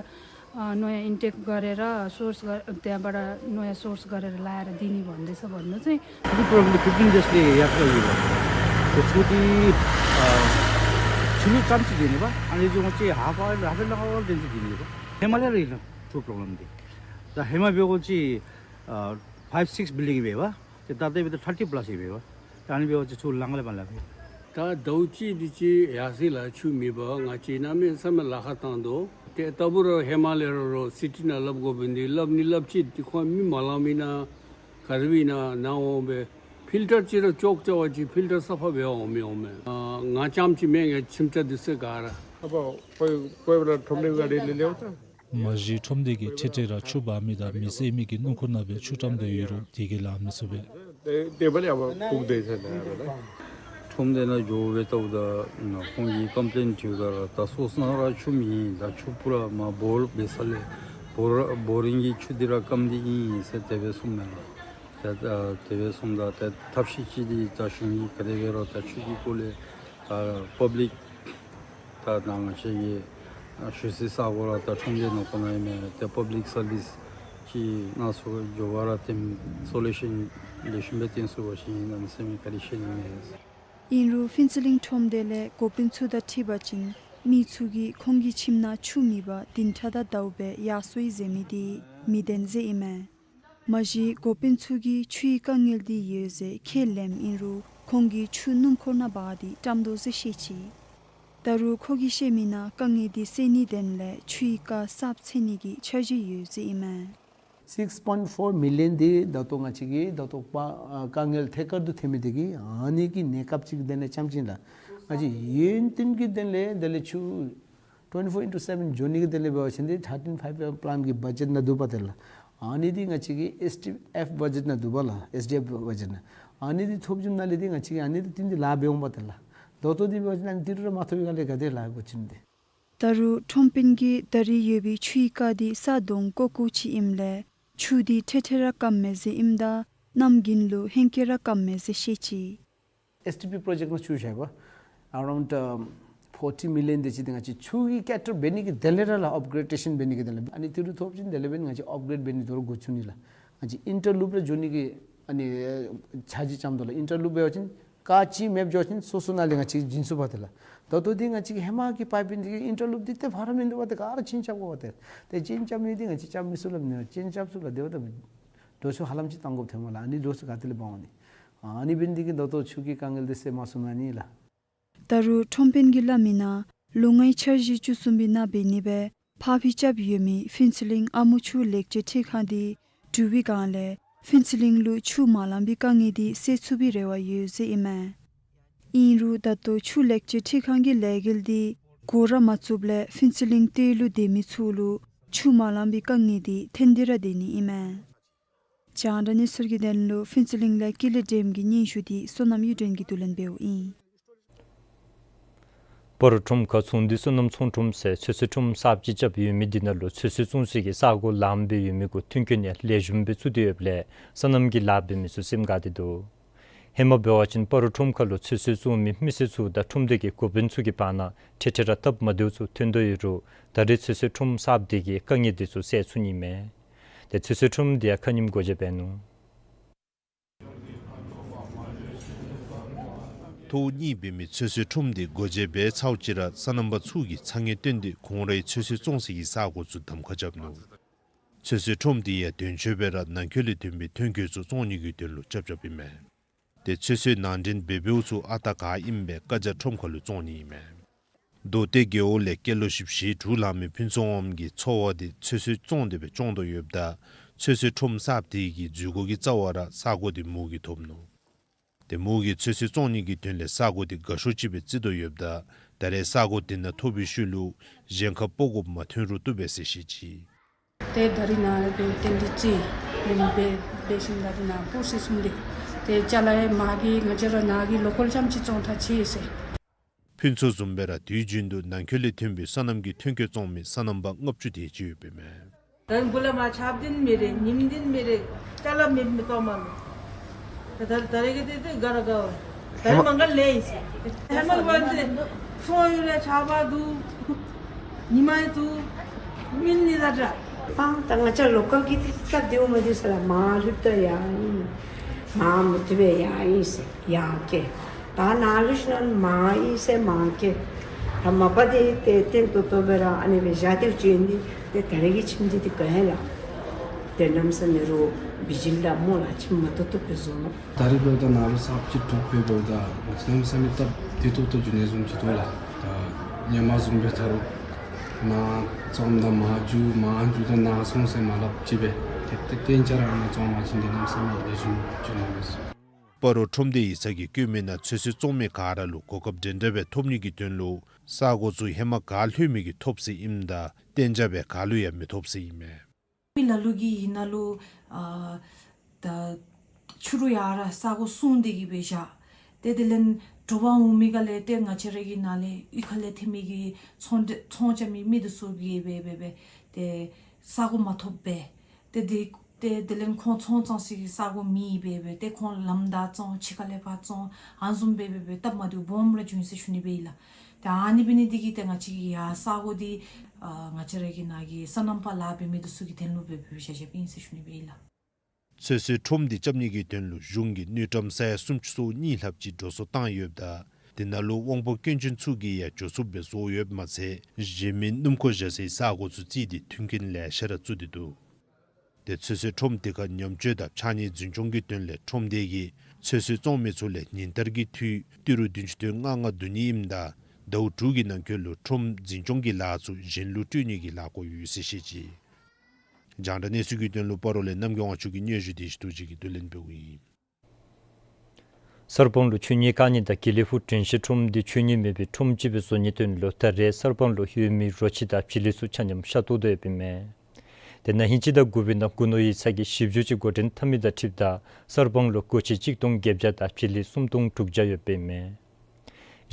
अ, नयाँ इन्टेक गरेर सोर्स गर-, त्यहाँबाट नयाँ सोर्स गरेर लाएर दिने भन्दैछ भन्नु चाहिँ। Fifteen days ले यात्रा हुई। त्यो छुट्टी, अ, छुट्टी काम चाहिँ दिने बा। अनि जो चाहिँ half hour, half an hour दिन चाहिँ दिने बा। हेमाले रहिन, त्यो प्रब्लम दे। त हेमा बेगो चाहिँ, अ, five six building बेवा। ཏེ་ད་ལྟའི་བར་དུ་thirty plus ཡོད་པས། ད་ཨ་ནི་འབད་བ་ཅིན་ཆུ་ལང་ལས་མ་ལང་པས། ད་ཟླཝ་གཅིག་དེ་ཅིག་ཡར་སོང་ལགས། ཆུ་མེད་པར་ང་བཅས་གནམ་མེད་ས་མེད་ལཱ་ཁག་བཏང་དོ། ཏེ་ལྟ་བུ་ར་ཧེ་མ་ལས་ར་རོགས་སི་ཊི་ནང་སླབ་དགོ་པས། འདི་སླབ་ནི་སླབ་ཅི། དེ་ཁོང་མི་མ་ལང་མི་ན་ག་ར་བི་ན་ནང་འོང་པས། ཕིལ་ཊར་ཅིག་ར་ཅོག་ཅོག་པ་ཅིག་ཕིལ་ཊར་སབ་ཕ་འབད་འོང་མི་འོང་མས། ཨ་ང་རྐྱངམ་ཅིག་མེན། ངེའི་ཁྱིམ་ཚང་འདི་ཚུ་ག་ར། ཨ་པ་ཁོ་ཁོ་བ་ཁྲོམ་སྡེ་ག་རེ་ལས་ལེའོ་ད། མ་གཞི་ཁྲོམ་སྡེ་གིས་འཕྲལ་འཕྲལ་ར་ཆུ་འབག་མི་དང་མི་བསད་མི་གི་སྣུམ་འཁོར་ནང་སྦེ་ཆུ་བཀྲམ་སྟེ་ཡོད་རུང་དེ་གིས་ལང་མི་ཚུགས་པས། ཏེ་ཏེ་པ་ལས་ཨ་པ་ཕུག་སྟེ་ཟེར་ན་ཡ་ར་ད། ཁྲོམ་སྡེ་ནང་འགྱོ་སྦེ་ལྟཝ་ད་ཁོང་གིས་ཀམ་པི་ལེན་ཞུཝ་ད་ར་ད་སོ་སོ་ནང་ར་ཆུ་མེད། ད་ཆུ་ཕུ་ར་མ་བོར་འབད་ས་ལས་བོ་ར་བོ་རིང་གི་ཆུ་འདི་ར་སྐམ་སྟེ་ཨིན་ཟེར་དེ་སྦེ་གསུངམ་མས་ལགས། ད་ད་དེ་སྦེ་གསུངམ་ད་ད་ཐབས་ཤེས་ཅིག་འདི་ད་གཞུང་གིས་ག་དེ་འབད་རུང་ད་ཆུ་གི་སྐོར་ལས་ད་པབ་ལིཀ་ད་ད་ང་བཅས་ཀྱི་ཨ་ཞུ་སའི་ས་གོ་ར་ད་ཁྲོམ་སྡེ་ནང་ཁོ་ན་ཨིན་མས། ཏེ་པབ་ལིཀ་སར་བིསི་ཅིག་ནང་སུ་འགྱོ་བར་ར་ཏེ་སོ་ལུ་ཤཱན་ལེགས་ཤོམ་སྦེ་སྟོན་ཚུགས་པ་ཅིན་ཨིན་ན་མི་ཟེར་མི་ག་ར་ཤེས་ནི་མས། ཨིན་རུང་ཕུན་ཚོགས་གླིང་ཁྲོམ་སྡེ་ལས་འགོ་དཔོན་ཚུ་དང་འཁྲིལ་བ་ཅིན་མི་ཚུ་གིས་ཁོང་གི་ཁྱིམ་ནང་ཆུ་མེད་པར་བདུན་ཕྲག་དང་ཟླཝ་སྦེ་ཡར་སོ་ཡི་ཟེར་མི་འདི་མི་བདེན་ཟེར་ཨིན་མས། མ་གཞི་འགོ་དཔོན་ཚུ་གིས་ཆུའི་དཀའ་ངལ་འདི་ཡོད་ཟེར་ཁས་ལེནམ་ཨིན་རུང་ཁོང་གིས་ཆུ་སྣུམ་འཁོར་ནང་འབག་སྟེ་བཀྲམ་དོ་ཟེར་བཤད་ཅི། ད་རུང་ཁོ་གིས་བཤད་མི་ནང་དཀའ་ངལ་འདི་སེལ་ནིའི་དོན་ལས་ཆུའི་རྐ་གསརཔ་འཚོལ་ནི་གི་འཆར་གཞི་ཡོད་ཟེར་ཨིན་མས། Six point four million འདི་ད་ལྟོ་ང་བཅས་ཀྱི་ད་ལྟོ་པ་ཨ་དཀའ་ངལ་ཐད་ཀར་དུ་ཐོན་མི་འདི་གིས་ཨ་ནི་གི་གནས་སྐབས་ཅིག་དེ་ལས་ཙམ་ཅིག་ལགས། ང་བཅས་ཡུན་བརྟན་གྱི་དོན་ལས་དེ་ལས་ཆུ་twenty four into seven འགྱོ་ནི་གི་དོན་ལས་འབད་བ་ཅིན་འདི་thirteen five plan གི་བ་ཇེཊ་ནང་འདུག་པ་ཏེ་ལགས། ཨ་ནི་འདི་ང་བཅས་ཀྱི་ཨེསི་ཌི་ཨེཕ་བ་ཇེཊ་ནང་འདུག་པ་ལགས། ཨེསི་ཌི་ཨེཕ་བ་ཇེཊ་ནང་ཨ་ནི་འདི་ཐོབ་བྱུངམ་ད་ལས་འདི་ང་བཅས་ཀྱིས་ཨ་ནི་འདི་བརྟེན་ཏེ་ལཱ་འབད་འོང་པ་ཏེ་ལགས། ད་ལྟོ་འདི་འབད་བ་ཅིན་ཨ་ནི་འདི་ར་མ་ཐོབ་པའི་སྒང་ལས་ག་དེ་ལཱ་འགོ་བཙུགས་ནི་འདི། ད་རུང་ཁྲོམ་དཔོན་གྱིས་ད་རེས་ཡོད་པའི་ཆུའི་རྐ་འདི་ས་དོང་ཀོ་ཀོ་ཅིག་ཨིནམ་ལས་ཆུ་འདི་འཕྲལ་འཕྲལ་ར་སྐམ་མས་ཟེར་ཨིནམ་ད་གནམ་དགུན་ལུ་ཧེང་སྐལ་ར་སྐམ་མས་ཟེར་བཤད་ཅི། ཨེསི་ཊི་པི་པྲོ་ཇེཀཊ་ནང་ཆུ་བཞག་པ་around forty million དེ་ཅིག་འདི་ང་བཅས་ཆུ་གི་ཀེ་ཊར་འབད་ནི་གི་དོན་ལས་ར་ལགས། ཨཔ་གྲེ་ཌེ་ཤཱན་འབད་ནི་གི་དོན་ལས་ཨ་ནི་ཏི་རུ་ཐོབ་ཅིན་དེ་ལས་འབདན་ང་བཅས་ཨཔ་གྲེ་ཌི་འབད་ནི་དོ་རུང་འགོ་བཙུགས་ནི་ལགས། ང་བཅས་ཨིན་ཊར་ལུབ་ར་འགྱོ་ནི་གི་ཨ་ནི་འཆར་གཞི་ཙམ་དོ་ལགས། ཨིན་ཊར་ལུབ་འབད་བ་ཅིན་རྐ་གཅིག་མེདཔ་འགྱོ་ཅིན་སོ་སོ་ནང་ལས་ང་བཅས་བྱིན་ཚུགས་པ་ཏེ་ལགས། ད་ལྟོ་འདི་ང་བཅས་ཀྱི་ཧེ་མ་གི་པའིཔ་ལའིན་འདི་གི་ཨིན་ཊར་ལུབ་འདི་ཏེ་ཕར་མིན་འདུག་པ་ཏེ་ག་ར་ཅིན་རྐྱབ་དགོ་པ་ཏེ། ཏེ་ཅིན་རྐྱབ་མི་འདི་ང་བཅས་རྐྱབ་མི་ཚུགས་ལགས། ཅིན་རྐྱབ་ཚུགས་ལགས། དེ་འབདཝ་ད་ འགྲོ་སོང་ཧ་ལམ་ཅིག་བཏང་དགོཔ་ཐོནམ་ལགས། ཨ་ནི་འགྲོ་སོང་ག་ཏེ་ལས་འབག་འོང་ནི། ཨ་ནི་འབད་ནི་འདི་གིས་ད་ལྟོ་ཆུ་གི་དཀའ་ངལ་འདི་སེལ་མ་ཚུགས་ནི་ཨ་ནི་ལགས། ད་རུང་ཁྲོམ་དཔོན་གྱིས་སླབ་མི་ནང་ལོ་ལྔའི་འཆར་གཞི་བཅུ་གསུམ་པའི་ནང་འབད་ནི་སྦེ་ཕར་འཕུལ་རྐྱབ་ཡོད་མི་ཕུན་ཚོགས་གླིང་ཨ་མོ་ཆུ་ལེགས་བཅོས་ཁྲལ་ཁང་འདི་གྲུབ་པའི་སྒང་ལས་ཕུན་ཚོགས་གླིང་ལུ་ཆུ་མ་ལང་པའི་དཀའ་ངལ་འདི་སེལ་ཚུགས་པའི་རེ་བ་ཡོད་ཟེར་ཨིན་མས། ཨིན་རུང་ད་ལྟོ་ཆུ་ལེགས་བཅོས་ཁྲལ་ཁང་གི་ལས་འགུལ་འདི་འགོ་ར་མ་བཙུགསཔ་ལས་ཕུན་ཚོགས་གླིང་སྟོད་ལུ་སྡོད་མི་ཚུ་ལུ་ཆུ་མ་ལང་པའི་དཀའ་ངལ་འདི་ཐོན་ཏེ་ར་སྡོད་ནི་ཨིན་མས། རྒྱང་བསྒྲགས་གནས་ཚུལ་གྱི་དོན་ལུ་ཕུན་ཚོགས་གླིང་ལས་ཀུན་ལེགས་སྒྲོལམ་གྱི་སྙན་ཞུ་འདི་བསོད་ནམས་གཡུ་སྒྲོན་གྱིས་བསྡུ་ལེན་འབདཝ་ཨིན། སྤ་རོ་ཁྲོམ་ཁར་ཚོང་འདུས་བསོད་ནམས་ཚོང་ཁྲོམ་ཟེར་ཚོད་བསྲེ་ཁྲོམ་གསརཔ་ཅིག་རྐྱབ་ཡོད་མི་འདི་ནང་ལུ་ཚོད་བསྲེ་བཙོང་སའི་ས་སྒོ་ལངམ་སྦེ་ཡོད་མི་གུ་མཐུན་རྐྱེན་ཡང་ལེགས་ཤོམ་སྦེ་བཙུགས་ཏེ་ཡོདཔ་ལས་སོ་ནམ་གྱི་ལཱ་འབད་མི་ཚུ་སེམས་དགའ་སྟེ་འདུག། ཧེ་མ་འབད་བ་ཅིན་སྤ་རོ་ཁྲོམ་ཁ་ལུ་ཚོད་བསྲེ་བཙོང་མི་མི་སེར་ཚུ་དང་ཁྲོམ་སྡེ་གི་འགོ་དཔོན་ཚུ་གི་བར་ན་འཕྲལ་འཕྲལ་ར་སྟབས་མ་བདེཝ་ཚུ་ཐོན་དོ་ཡོད་རུང་ད་རེས་ཚོད་བསྲེ་ཁྲོམ་གསརཔ་འདི་གིས་དཀའ་ངལ་འདི་ཚུ་སེལ་ཚུགས་ནི་མས། ཏེ་ཚོད་བསྲེ་ཁྲོམ་འདི་ཡང་ཁ་ཉིནམ་སྒོ་འབྱེད་འབད་ནུག། ཐོག་གཉིས་འབད་མི་ཚོད་བསྲེ་ཁྲོམ་འདི་སྒོ་འབྱེད་འབད་ཚརཝ་ཅིག་ར་སོ་ནམ་པ་ཚུ་གིས་ཚ་ངེས་བཏོན་ཏེ་ཁོང་རའི་ཚོད་བསྲེ་བཙོང་སའི་ས་སྒོ་ཚུ་གདམ་ཁ་རྐྱབ་ནུག། ཚོད་བསྲེ་ཁྲོམ་འདི་ཡང་དོན་གཅོད་སྦེ་ར་ནང་འཁོད་ལས་ཐོན་པའི་ཐོན་སྐྱེད་ཚུ་བཙོང་ནི་གི་དོན་ལུ་རྐྱབ་རྐྱབཔ་ཨིན་མས། ཏེ་ཚོད་བསྲེ་ནང་འདྲེན་འབད་འབདཝ་ཚུ་ཨ་རྟག་ག་ཨིནམ་སྦེ་བཀའ་རྒྱ་ཁྲོམ་ཁ་ལུ་བཙོང་ནི་ཨིན་མས། མདོ་སྟོད་རྒེད་འོག་ལས་སྐྱེས་ལོ་བཞི་བཅུ་ཞེ་དྲུག་ལང་མི་ཕུན་ཚོགས་དབངམོ་གིས་འཚོ་བ་འདི་ཚོད་བསྲེ་བཙོང་སྟེ་སྦེ་སྐྱོང་དོ་ཡོདཔ་ད་ཚོད་བསྲེ་ཁྲོམ་གསརཔ་འདི་གི་འཛུལ་སྒོ་གི་རྩ་བར་ར་ས་སྒོ་འདི་མོ་གིས་ཐོབ་ནུག། ཏེ་མོ་གིས་ཚོད་བསྲེ་བཙོང་ནི་གི་དོན་ལས་ས་སྒོ་འདི་དགའ་ཤོས་ཅིག་སྦེ་བརྩི་དོ་ཡོདཔ་ད་ད་རེས་ས་སྒོ་འདི་ནང་ཐོབ་པའི་ཤུལ་ལུ་གཞན་ཁར་སྤོ་དགོཔ་མ་ཐོན་རུང་བཏུབ་པས་ཟེར་བཤད་ཅི། ཏེ་ད་རིས་ནཱ་ལུ་ཏེ་འདི་ཅིག་ནི་འབད་འབད་ཞིནམ་ད་རིས་ནཱ་སྤོ་ཟེར་གསུངས་ཏེ། ཏེ་ཅ་ལ་ཡང་མ་གི་ང་བཅས་ར་ནཱ་གི་ལོ་ཀཱལ་ཙམ་ཅིག་བཙོང་ཐངས་ཅིག་ཟེར། ཕུན་ཚོགས་བཟུམ་སྦེ་ར་དུས་རྒྱུན་དུ་ནང་འཁོད་ལས་ཐོན་པའི་སོ་ནམ་གྱི་ཐོན་སྐྱེད་བཙོང་མི་སོ་ནམ་པ་ལྔ་བཅུ་དེ་ཅིག་ཡོདཔ་ཨིན་མས། ད་དགུ་ལས་མར་ཆརཔ་འདི་མེད་རེ་ཉིམ་འདི་མེད་རེ་ཅ་ལ་མེད་མི་གཏོགས་མ་ལུ། ད་ད་ད་རེས་ཀྱི་འདི་འདི་ག་ར་ག་བ། ད་རེས་མང་ག་ལས་ཨིན་ཟེར། ཧེ་མ་གི་བར་འདི་ཚོང་ཡོད་རེ་ཆརཔ་འདུག། ཉི་མ་ཡང་འདུག། མེད་ནི་ད་འདྲ། ཨ་ད་ང་བཅས་ལོ་ཀཱལ་གྱི་སྟབས་བདེཝ་མ་བདེ་ས་ལས་མར་ལྷོདཔ་ད་ཡར་ཨིན། མར་མུ་མཐུད་སྦེ་ཡར་ཨིན་ཟེར་ཡར་སྐྱེལ། ད་ནཱ་ལུ་ཤུལ་ནང་མར་ཨིན་ཟེར་མར་སྐྱེལ། ད་མ་པ་འདི་ཏེ་བརྟན་ཏོག་ཏོ་སྦེ་ར་ཨ་ནི་སྦེ་བཞག་སྟེ་བྱོན་ཏེ་ཏེ་ད་རེས་ཀྱི་ཁྱིམ་འདི་འདི་ག་ཡ་ལགས། ཏེ་གནམ་མེད་ས་མེད་རོགས་བི་ཇི་ལི་ལས་མོ་ལགས་ཁྱིམ་མ་ཏོག་ཏོ་སྦེ་བཟོ་ནུག། ད་རེས་འབདཝ་ད་ནཱ་ལུ་གསརཔ་ཅིག་གྲུབ་སྦེ་འབདཝ་ད་གནམ་མེད་ས་མེད་སྟབས་བདེ་ཏོག་ཏོ་འགྱོ་ནི་བཟུམ་ཅིག་འདུག་ལགས། ད་ཧེ་མ་བཟུམ་སྦེ་ད་རུང་ནཱ་བཙོངམ་ད་མར་འགྱོ་མར་འགྱོ་ད་ནཱ་སོང་ཟེར་མ་སླབ་ཅིག་སྦེ་ཏེ་ཏེ་གཏན་འཇགས་ར་ཨ་ནཱ་བཙོང་པ་ཅིན་ཏེ་གནམ་མེད་ས་མེད་ལེགས་ཤོམ་འགྱོ་ནི་མས། སྤ་རོ་ཁྲོམ་སྡེ་ཡིག་ཚང་གིས་བཀོད་མི་ནང་ཚོད་བསྲེ་བཙོང་མི་ག་ར་ལུ་གོ་སྐབས་འདྲན་འདྲ་སྦེ་ཐོབ་ནི་གི་དོན་ལུ་ས་སྒོ་ཚུ་ཧེ་མ་ག་ལྷོད་མི་གིས་ཐོབ་ཟེར་ཨིནམ་ད་གཏན་འཇགས་སྦེ་ག་ལུ་ཡང་མི་ཐོབ་ཟེར་ཨིན་མས། མི་ལ་ལུ་གིས་ཨིན་ན་ལུ་ཨ་ད་ཕྱི་རུ་ཡར་ར་ས་སྒོ་སྲུང་སྟེ་གི་སྦེ་བཞག། ཏེ་དེ་ལས་དྲོ་པ་འོང་མི་ག་ལས་ཏེ་ང་བཅས་ར་གི་ནཱ་ལས་གཡུས་ཁ་ལས་ཐོན་མི་གི་ཚོང་འདྲ་ཚོང་རྐྱབ་མི་མི་འདི་ཚུ་གིས་སྦེ་སྦེ་སྦེ་ཏེ་ས་སྒོ་མ་ཐོབ་སྦེ་ཏེ་དེ་ཏེ་དེ་ལས་ཁོང་ཚོང་བཙོང་སའི་ས་སྒོ་མེད་སྦེ་སྦེ་ཏེ་ཁོང་ལམ་བདའ་བཙོང་ཕྱི་ཁ་ལས་ཕར་བཙོང་ཨ་ནི་བཟུམ་སྦེ་སྦེ་སྦེ་སྟབས་མ་བདེཝ་སྦོམ་ར་བྱུང་ཡི་ཟེར་ཞུ་ནི་སྦེ་ཨིན་ལགས། ཏེ་ཨ་ནི་འབད་ནི་འདི་གིས་ཏེ་ང་བཅས་ཀྱིས་ཡར་ས་སྒོ་འདི་ཨ་ང་བཅས་ར་གི་ནཱ་གི་སོ་ནམ་པ་ལཱ་འབད་མི་འདི་ཚུ་གི་དོན་ལུ་སྦེ་སྦེ་བཞག་བཞགཔ་ཨིན་ཟེར་ཞུ་ནི་སྦེ་ཨིན་ལགས། ཚོད་བསྲེ་ཁྲོམ་འདི་རྐྱབ་ནི་གི་དོན་ལུ་གཞུང་གིས་དངུལ་ཀྲམ་ས་ཡ་སུམ་ཅུ་སོ་གཉིས་ལྷགཔ་ཅིག་འགྲོ་སོང་བཏང་ཡོདཔ་ད་དེ་ནང་ལུ་དབང་པོ་སྐྱོན་ཅན་ཚུ་གིས་ཡང་འགྱོ་ཚུགསཔ་སྦེ་བཟོ་ཡོདཔ་མ་ཚད་གཞན་མི་སྣུམ་འཁོར་བཞག་སའི་ས་སྒོ་ཚུ་བརྩིས་ཏེ་མཐུན་རྐྱེན་ལེ་ཤ་ར་བཙུགས་ཏེ་འདུག། ཏེ་ཚོད་བསྲེ་ཁྲོམ་དེ་ཁར་ཉམས་བཅོས་དང་ཕྱགས་སྙིགས་འཛིན་སྐྱོང་གི་དོན་ལས་ཁྲོམ་སྡེ་གིས་ཚོད་བསྲེ་བཙོང་མི་ཚུ་ལས་ཉིན་ལྟར་གྱི་འཐུས་ཏི་རུ་བདུན་ཅུ་དོན་ལྔ་ལྔ་བསྡུ་ནི་ཨིནམ་ད་ཟླཝ་དྲུག་གི་ནང་འཁོད་ལུ་ཁྲོམ་འཛིན་སྐྱོང་གི་ལཱ་ཚུ་གཞན་ལུ་སྤྲོད་ནི་གི་ལས་འགུལ་ཡོད་ཟེར་བཤད་ཅི། རྒྱང་བསྒྲགས་གནས་ཚུལ་གྱི་དོན་ལུ་སྤ་རོ་ལས་རྣམ་རྒྱལ་དབང་ཕྱུག་གིས་སྙན་ཞུ་དེ་བཞིན་དུ་ཅིག་གི་བསྡུ་ལེན་འབདཝ་ཨིན། གསར་སྤང་ལུ་ཆོས་ཉིད་བཀག་ཉིད་དང་དགེ་ལེགས་ཕུག་དྲན་ཤེས་ཁྲོམ་འདི་ཆོས་ཉིད་མེད་པའི་ཁྲོམ་ཅིག་སྦེ་བཟོ་ནིའི་དོན་ལུ་ད་རེས་གསར་སྤང་ལུ་ཡོད་མི་རོ་ཁྱི་དང་བྱི་ལི་ཚུ་ཆ་མཉམ་ཤ་བཏོག་དོ་ཡོདཔ་ཨིན་མས། དེ་ནང་ཧིང་སྤྱི་ཟླ་དགུ་པའི་ནང་སྒོ་ནོར་ཡིག་ཚང་གིས་ཞིབ་འཇུག་ཅིག་འགོ་འདྲེན་འཐབ་མི་དང་འཁྲིལཝ་ད་གསར་སྤང་ལུ་སྒོ་ཁྱི་གཅིག་སྟོང་བརྒྱད་བརྒྱ་དང་བྱི་ལི་སུམ་སྟོང་དྲུག་བརྒྱ་ཡོདཔ་ཨིན་མས།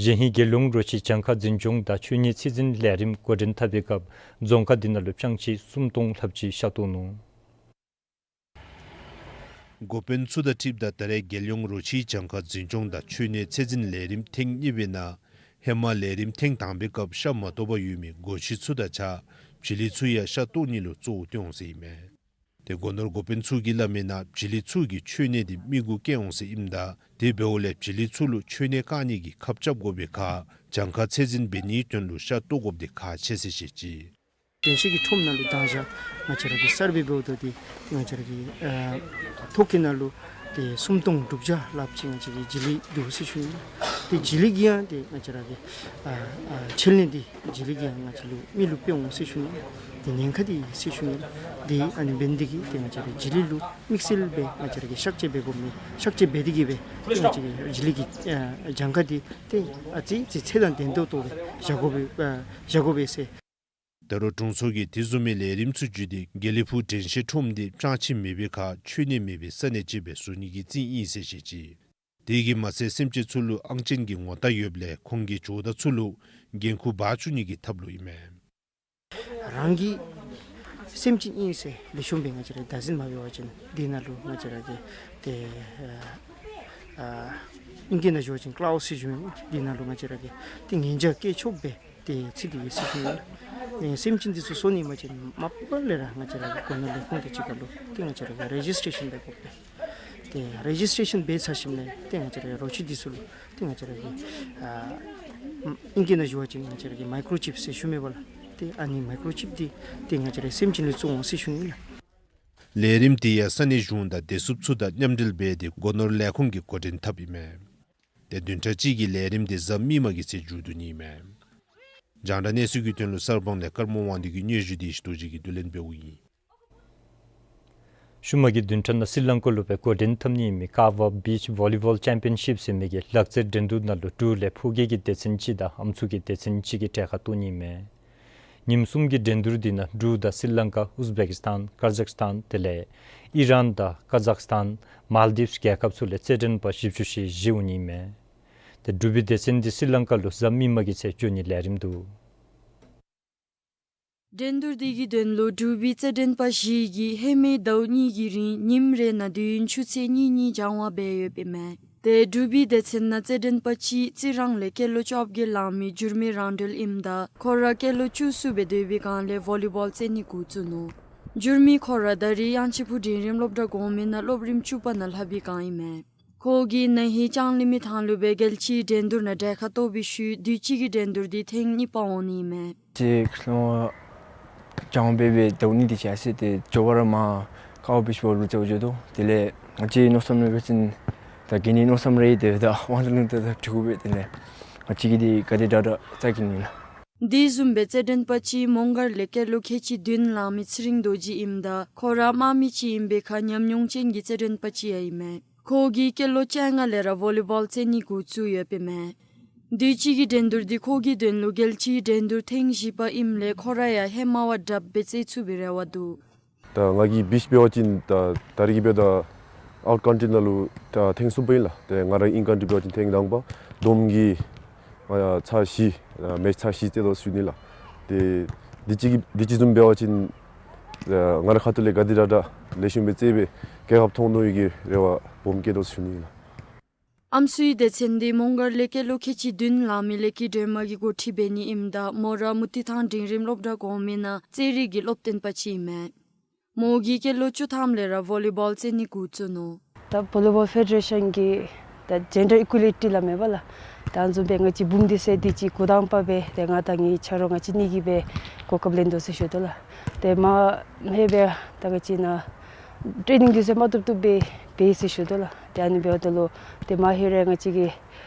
གཞེས་ཧིང་རྒྱལ་ཡོངས་རོ་ཁྱི་གྱངས་ཁ་འཛིན་སྐྱོང་དང་ཆོས་ཉིད་ཚད་འཛིན་ལས་རིམ་འགོ་འདྲེན་འཐབ་པའི་སྐབས་རྫོང་ཁག་འདི་ནང་ལུ་སྤྱང་ཁྱི་སུམ་སྟོང་ལྷགཔ་ཅིག་ཤ་བཏོག་ནུག། འགོ་དཔོན་ཚུ་དང་འཁྲིལཝ་ད་ད་རེས་རྒྱལ་ཡོངས་རོ་ཁྱིའི་གྱངས་ཁ་འཛིན་སྐྱོང་དང་ཆོས་ཉིད་ཚད་འཛིན་ལས་རིམ་ཐེངས་གཉིས་པའི་ནང་ཧེ་མ་ལས་རིམ་ཐེངས་དང་པའི་སྐབས་ཤ་མ་བཏོག་པར་ཡོད་མི་སྒོ་ཁྱི་ཚུ་དང་གཅིག་ཁར་བྱི་ལི་ཚུ་ཡང་ཤ་བཏོག་ནི་ལུ་གཙོ་བོ་བཏོན་འོང་ཟེར་ཨིན་མས། ཏེ་སྒོ་ནོར་འགོ་དཔོན་ཚུ་གིས་སླབ་མི་ནང་བྱི་ལི་ཚུ་གིས་མཆོད་གནས་འདི་མི་གུ་བཀལ་འོང་ཟེར་ཨིནམ་ད་དེ་འབདཝ་ལས་བྱི་ལི་ཚུ་ལུ་མཆོད་གནས་བཀག་ནི་གི་ཁབ་རྐྱབ་དགོ་པའི་ཁར་གྱངས་ཁ་ཚད་འཛིན་འབད་ནིའི་དོན་ལུ་ཤ་བཏོག་དགོཔ་འདི་ཁག་ཆེ་ཟེར་བཤད་ཅི། དྲན་ཤེས་ཀྱི་ཁྲོམ་ནང་ལུ་དང་ཞག་ང་བཅས་ར་གི་གསར་སྦས་འབདཝ་ད་འདི་ང་བཅས་ར་གི་ཨ་ཐོ་ཀི་ནང་ལུ་ཏེ་སུམ་སྟོང་དྲུག་བརྒྱ་ལྷགཔ་ཅིག་ང་བཅས་ཀྱི་བྱི་ལི་འདུག་ཟེར་ཞུ་ནི། ཏེ་བྱི་ལི་གིས་ཡང་ཏེ་ང་བཅས་ར་གི་ཨ་ཨ་ཕྱེ་ལེན་འདི་བྱི་ལི་གིས་ཡང་ང་བཅས་ལུ་མི་ལུ་སྤེལ་འོང་ཟེར་ཞུ་ནི། ཏེ་ཉེན་ཁ་འདི་ཟེར་ཞུ་ནི། ཏེ་ཨ་ནི་འབད་ནི་འདི་གིས་ཏེ་ང་བཅས་ར་བྱི་ལི་ལུ་དམིགས་བསལ་སྦེ་ང་བཅས་ར་གིས་གཤག་བཅོས་འབད་དགོ་མི་གཤག་བཅོས་འབད་དེ་གིས་སྦེ་ཏེ་ང་བཅས་ཀྱི་བྱི་ལི་གི་ཨ་གྱངས་ཁ་འདི་ཏེ་ཨ་ཙི་ཙི་ཚད་དང་ལྡན་ཏོག་ཏོ་སྦེ་བཞག་དགོ་པས་ཨ་བཞག་དགོ་པས་ཟེར། ད་རུང་དྲུང་འཚོ་གིས་དེ་བཟུམ་མའི་ལས་རིམ་ཚུ་བརྒྱུད་དེ་དགེ་ལེགས་ཕུག་དྲན་ཤེས་ཁྲོམ་འདི་ཕྱགས་ཕྱིད་མེད་པའི་ཁར་འཆོལ་ནི་མེད་པའི་ས་གནས་ཅིག་སྦེ་བཟོ་ནི་གི་རྩིས་ཨིན་ཟེར་བཤད་ཅི། དེ་གིས་མ་ཚད་སེམས་ཅན་ཚུ་ལུ་ཨང་ཅན་གྱི་ངོ་རྟགས་ཡོདཔ་ལས་ཁོང་གི་ཇོ་བདག་ཚུ་ལུ་འགན་ཁུར་འབག་བཅུག་ནི་གི་ཐབས་ལུ་ཨིན་མས། རང་གི་སེམས་ཅན་ཨིན་ཟེར་ལེགས་ཤོམ་སྦེ་ང་བཅས་ར་བདག་འཛིན་མ་འབད་བ་ཅིན་འདི་ནང་ལུ་ང་བཅས་ར་གི་ཏེ་ཨ་ཨ་ཨིང་སྐད་ནང་ཞུ་བ་ཅིན་ཀ་ལཱོཌ་ཟེར་ཞུ་མི་འདི་ནང་ལུ་ང་བཅས་ར་གི་ཏེ་ངན་ཇག་སྐྱེ་ཆོགཔ་སྦེ་ཏེ་ཚུད་དེ་ཡོད་ཟེར་ཞུ་ནི་ལགས། ཨེ་སེམས་ཅན་འདི་ཚུ་བཟོ་ནི་ཨིན་པ་ཅིན་མ་པ་ལས་ར་ང་བཅས་ར་གི་སྒོ་ནོར་ལས་ཁུངས་དང་གཅིག་ཁར་ལུ་ཏེ་ང་བཅས་ར་གིས་རེ་ཇིསི་ཊེ་ཤཱན་འབད་དགོ་པས། ཏེ་རེ་ཇིསི་ཊེ་ཤཱན་འབད་ཚར་ཞིནམ་ལས་ཏེ་ང་བཅས་ར་གི་རོ་ཁྱི་འདི་ཚུ་ལུ་ཏེ་ང་བཅས་ར་གི་ཨ་ཨིང་སྐད་ནང་ཞུ་བ་ཅིན་ང་བཅས་ར་གི་མའི་ཀྲོ་ཅིཔ་ཟེར་ཞུ་མི་འབད་ལགས། ཏེ་ཨ་ནི་མའི་ཀྲོ་ཅིཔ་འདི་ཏེ་ང་བཅས་ར་སེམས་ཅན་ལུ་བཙུགས་འོང་ཟེར་ཞུ་ནི་ལགས། ལས་རིམ་འདི་ཡང་ས་གནས་གཞུང་དང་བདེ་སྲུངཔ་ཚུ་དང་མཉམ་འབྲེལ་འབད་དེ་སྒོ་ནོར་ལས་ཁུངས་ཀྱིས་འགོ་འདྲེན་འཐབ་ཨིན་མས། ཏེ་བདུན་ཕྲག་གཅིག་གི་ལས་རིམ་འདི་གཟའ་མིག་དམར་གྱི་ཚེ་མཇུག་བསྡུ་ནི་ཨིན་མས། རྒྱང་བསྒྲགས་གནས་ཚུལ་གྱི་དོན་ལུ་གསར་སྤང་ལས་ཀརྨ་དབང་འདུས་ཀྱིས་སྙན་ཞུ་འདི་ཡེ་ཤེས་རྡོ་རྗེ་གིས་བསྡུ་ལེན་འབདཝ་ཨིན། ཤུལ་མ་གི་བདུན་ཕྲག་ནང་སི་ལང་ཀ་ལུ་སྦེ་འགོ་འདྲེན་འཐབ་ནི་ཨིན་མི་ཀ་ཝ་བིཆ་བོ་ལི་བོལ་ཅེམ་པི་ཡན་ཤིཔ་ཟེར་མི་གི་ལག་རྩེད་འགྲན་བསྡུར་ནང་ལུ་འབྲུག་ལས་ཕོ་སྐྱེས་ཀྱི་སྡེ་ཚན་གཅིག་དང་ཨམ་སྲུ་གི་སྡེ་ཚན་གཅིག་གིས་གྲལ་ཁར་གཏོགས་ནི་ཨིན་མས། ཉིནམ་གསུམ་གྱི་འགྲན་བསྡུར་འདི་ནང་འབྲུག་དང་སི་ལང་ཀ་ཨུཟ་བེ་ཀི་སི་ཐན་ཀ་ཛག་སི་ཐན་དེ་ལས་ཨི་རན་དང་ཀ་ཛག་སི་ཐན་མཱལ་དིབས་རྒྱལ་ཁབ་ཚུ་ལས་རྩེད་འགྲན་པ་བཞི་བཅུ་ཞེ་བཞི་འོང་ནི་ཨིན་མས། ཏེ་འབྲུག་པའི་སྡེ་ཚན་འདི་སི་ལང་ཀ་ལུ་གཟའ་མིག་དམར་གྱི་ཚེ་འགྱོ་ནི་ལས་རིམ་འདུག། འགྲན་བསྡུར་འདི་གི་དོན་ལུ་འབྲུག་པའི་རྩེད་འགྲན་པ་བཞི་གིས་ཧེ་མའི་ཟླཝ་གཉིས་ཀྱི་རིང་ཉིནམ་རེ་ནང་དུས་ཡུན་ཆུ་ཚོད་གཉིས་གཉིས་སྦྱང་བ་འབད་ཡོདཔ་ཨིན་མས། ཏེ་འབྲུག་པའི་སྡེ་ཚན་ནང་རྩེད་འགྲན་པ་གཅིག་རྩི་རང་ལས་སྐྱེས་ལོ་བཅོ་བརྒྱད་ལང་མི་འགྱུར་མེད་རང་གྲོལ་ཨིནམ་ད་ཁོ་ར་སྐྱེས་ལོ་བཅུ་གསུམ་སྦེ་སྡོད་པའི་སྒང་ལས་བོ་ལི་བོལ་རྩེད་ནི་འགོ་བཙུགས་ནུག། འགྱུར་མེད་ཁོ་ར་ད་རེས་དབྱངས་ཅན་ཕུག་འབྲིང་རིམ་སློབ་གྲྭ་གོང་མའི་ནང་སློབ་རིམ་བཅུ་པ་ནང་ལྷབ་པའི་སྒང་ཨིན་མས། ཁོ་གིས་ན་ཧིང་ལྕང་གླིང་མི་ཐང་ལུ་སྦེ་རྒྱལ་སྤྱིའི་འགྲན་བསྡུར་ནང་གྲལ་ཁར་གཏོགས་པའི་ཤུལ་དུས་གཅིག་གི་འགྲན་བསྡུར་འདི་ཐེངས་གཉིས་པ་འོང་ནི་ཨིན་མས། ཅིག་སློབ་སྦྱང་འབད་བའི་ཟླཝ་གཉིས་དེ་ཅིག་ཨ་ཙི་ཏེ་མགྱོགས་པ་ར་མར་ཀ་ཝ་བིཆ་བོ་ལུ་རྩེདཔ་འགྱོ་དོ། དེ་ལས་ང་བཅས་མནོ་བསམ་རེ་འབད་བ་ཅིན་ད་ག་ནི་མནོ་བསམ་རེ་ཡོད་དེ་ད་དབང་ཐང་ལུང་ད་ད་འགྲིག་གོ་པས། དེ་ལས་ང་བཅས་ཀྱིས་འདི་ག་དེ་དྲག་དྲག་རྩེད་ནི་ཨིན་ལགས། དེ་བཟུམ་སྦེ་རྩེད་འགྲན་པ་གཅིག་མོང་སྒར་ལས་སྐྱེས་ལོ་ཁལ་གཅིག་བདུན་ལང་མི་ཚེ་རིང་རྡོ་རྗེ་ཨིནམ་ད་ཁོ་ར་དམག་མི་ཅིག་ཨིན་པའི་ཁར་ཉམས་མྱོང་ཅན་གྱི་རྩེད་འགྲན་པ་ཅིག་ཡང་ཨིན་མས། ཁོ་གིས་སྐྱེས་ལོ་བཅོ་ལྔ་ལས་ར་བོ་ལི་བོལ་རྩེད་ནི་འགོ་བཙུགས་ཡོདཔ་ཨིན་མས། དུས་གཅིག་གི་འགྲན་བསྡུར་འདི་ཁོ་གི་དོན་ལུ་རྒྱལ་སྤྱིའི་འགྲན་བསྡུར་ཐེངས་བཞི་པ་ཨིནམ་ལས་ཁོ་ར་ཡང་ཧེ་མ་བ་དྲགཔ་སྦེ་རྩེད་ཚུགས་པའི་རེ་བ་འདུག། ད་ང་གིས་བིཆ་འབད་བ་ཅིན་ད་ད་རེས་ཀྱི་འབདཝ་ད་ཨའུཊ་ཀཱན་ཊི་ནང་ལུ་ད་ཐེངས་གསུམ་པ་ཨིན་ལགས། ཏེ་ང་ར་ཨིན་ཀཱན་ཊི་འབད་བ་ཅིན་ཐེངས་དང་པ། བསྡོམས་ཀྱིས་ཨ་ཚར་བཞི་ཨ་མེཆ་ཚར་བཞི་རྩེད་དོ་ཟེར་ཞུ་ནི་ལགས། ཏེ་དུས་གཅིག་གི་དུས་གཅིག་བཟུམ་འབད་བ་ཅིན་ཨ་ང་རའི་ཁ་ཐུག་ལས་ག་དེ་དྲག་དྲག་ལེགས་ཤོམ་སྦེ་རྩེད་སྦེ་རྒྱལ་ཁབ་མཐོང་ནི་གི་རེ་བ་སྦོམ་བསྐྱེད་དོ་ཟེར་ཞུ་ནི་ལགས། ཨམ་སྲུའི་སྡེ་ཚན་འདི་མོང་སྒར་ལས་སྐྱེས་ལོ་ཁལ་གཅིག་བདུན་ལང་མི་ལེགས་སྐྱིད་སྒྲོལ་མ་གིས་འགོ་ཁྲིད་འབད་ནི་ཨིནམ་ད་མོ་ར་མུ་ཏིག་ཐང་འབྲིང་རིམ་སློབ་གྲྭ་གོང་མའི་ནང་རྩེད་རིགས་ཀྱི་སློབ་སྟོན་པ་ཅིག་ཨིན་མས། མོ་གིས་སྐྱེས་ལོ་བཅུ་ཐམ་ལས་ར་བོ་ལི་བོལ་རྩེད་ནི་འགོ་བཙུགས་ནུག། ད་བོ་ལི་བོལ་ཕེ་ཌེ་རེ་ཤཱན་གྱིས་ད་ཇེན་ཌར་ཨི་ཀུ་ལི་ཊི་སླབ་མས་པ་ལགས། ད་བཟུམ་སྦེ་ང་བཅས་བུམོ་འདི་ཚུ་འདི་ཅིག་འགོ་དང་པ་སྦེ་ཏེ་ང་དང་ངེའི་ཆ་རོགས་ང་བཅས་གཉིས་ཀྱིས་སྦེ་གོ་སྐབས་ལེན་དོ་ཟེར་ཞུ་དོ་ལགས། ཏེ་མ་ཧེ་སྦེ་ད་ང་བཅས་ནཱ་ཊེ་ནིང་འདི་ཚུ་མ་བཏུབ་བཏུབ་སྦེ་འབད་ཡི་ཟེར་ཞུ་དོ་ལགས། ཏེ་ཨ་ནི་འབདཝ་ད་ལུ་ཏེ་མ་ཧེ་རེ་ང་བཅས་ཀྱིས་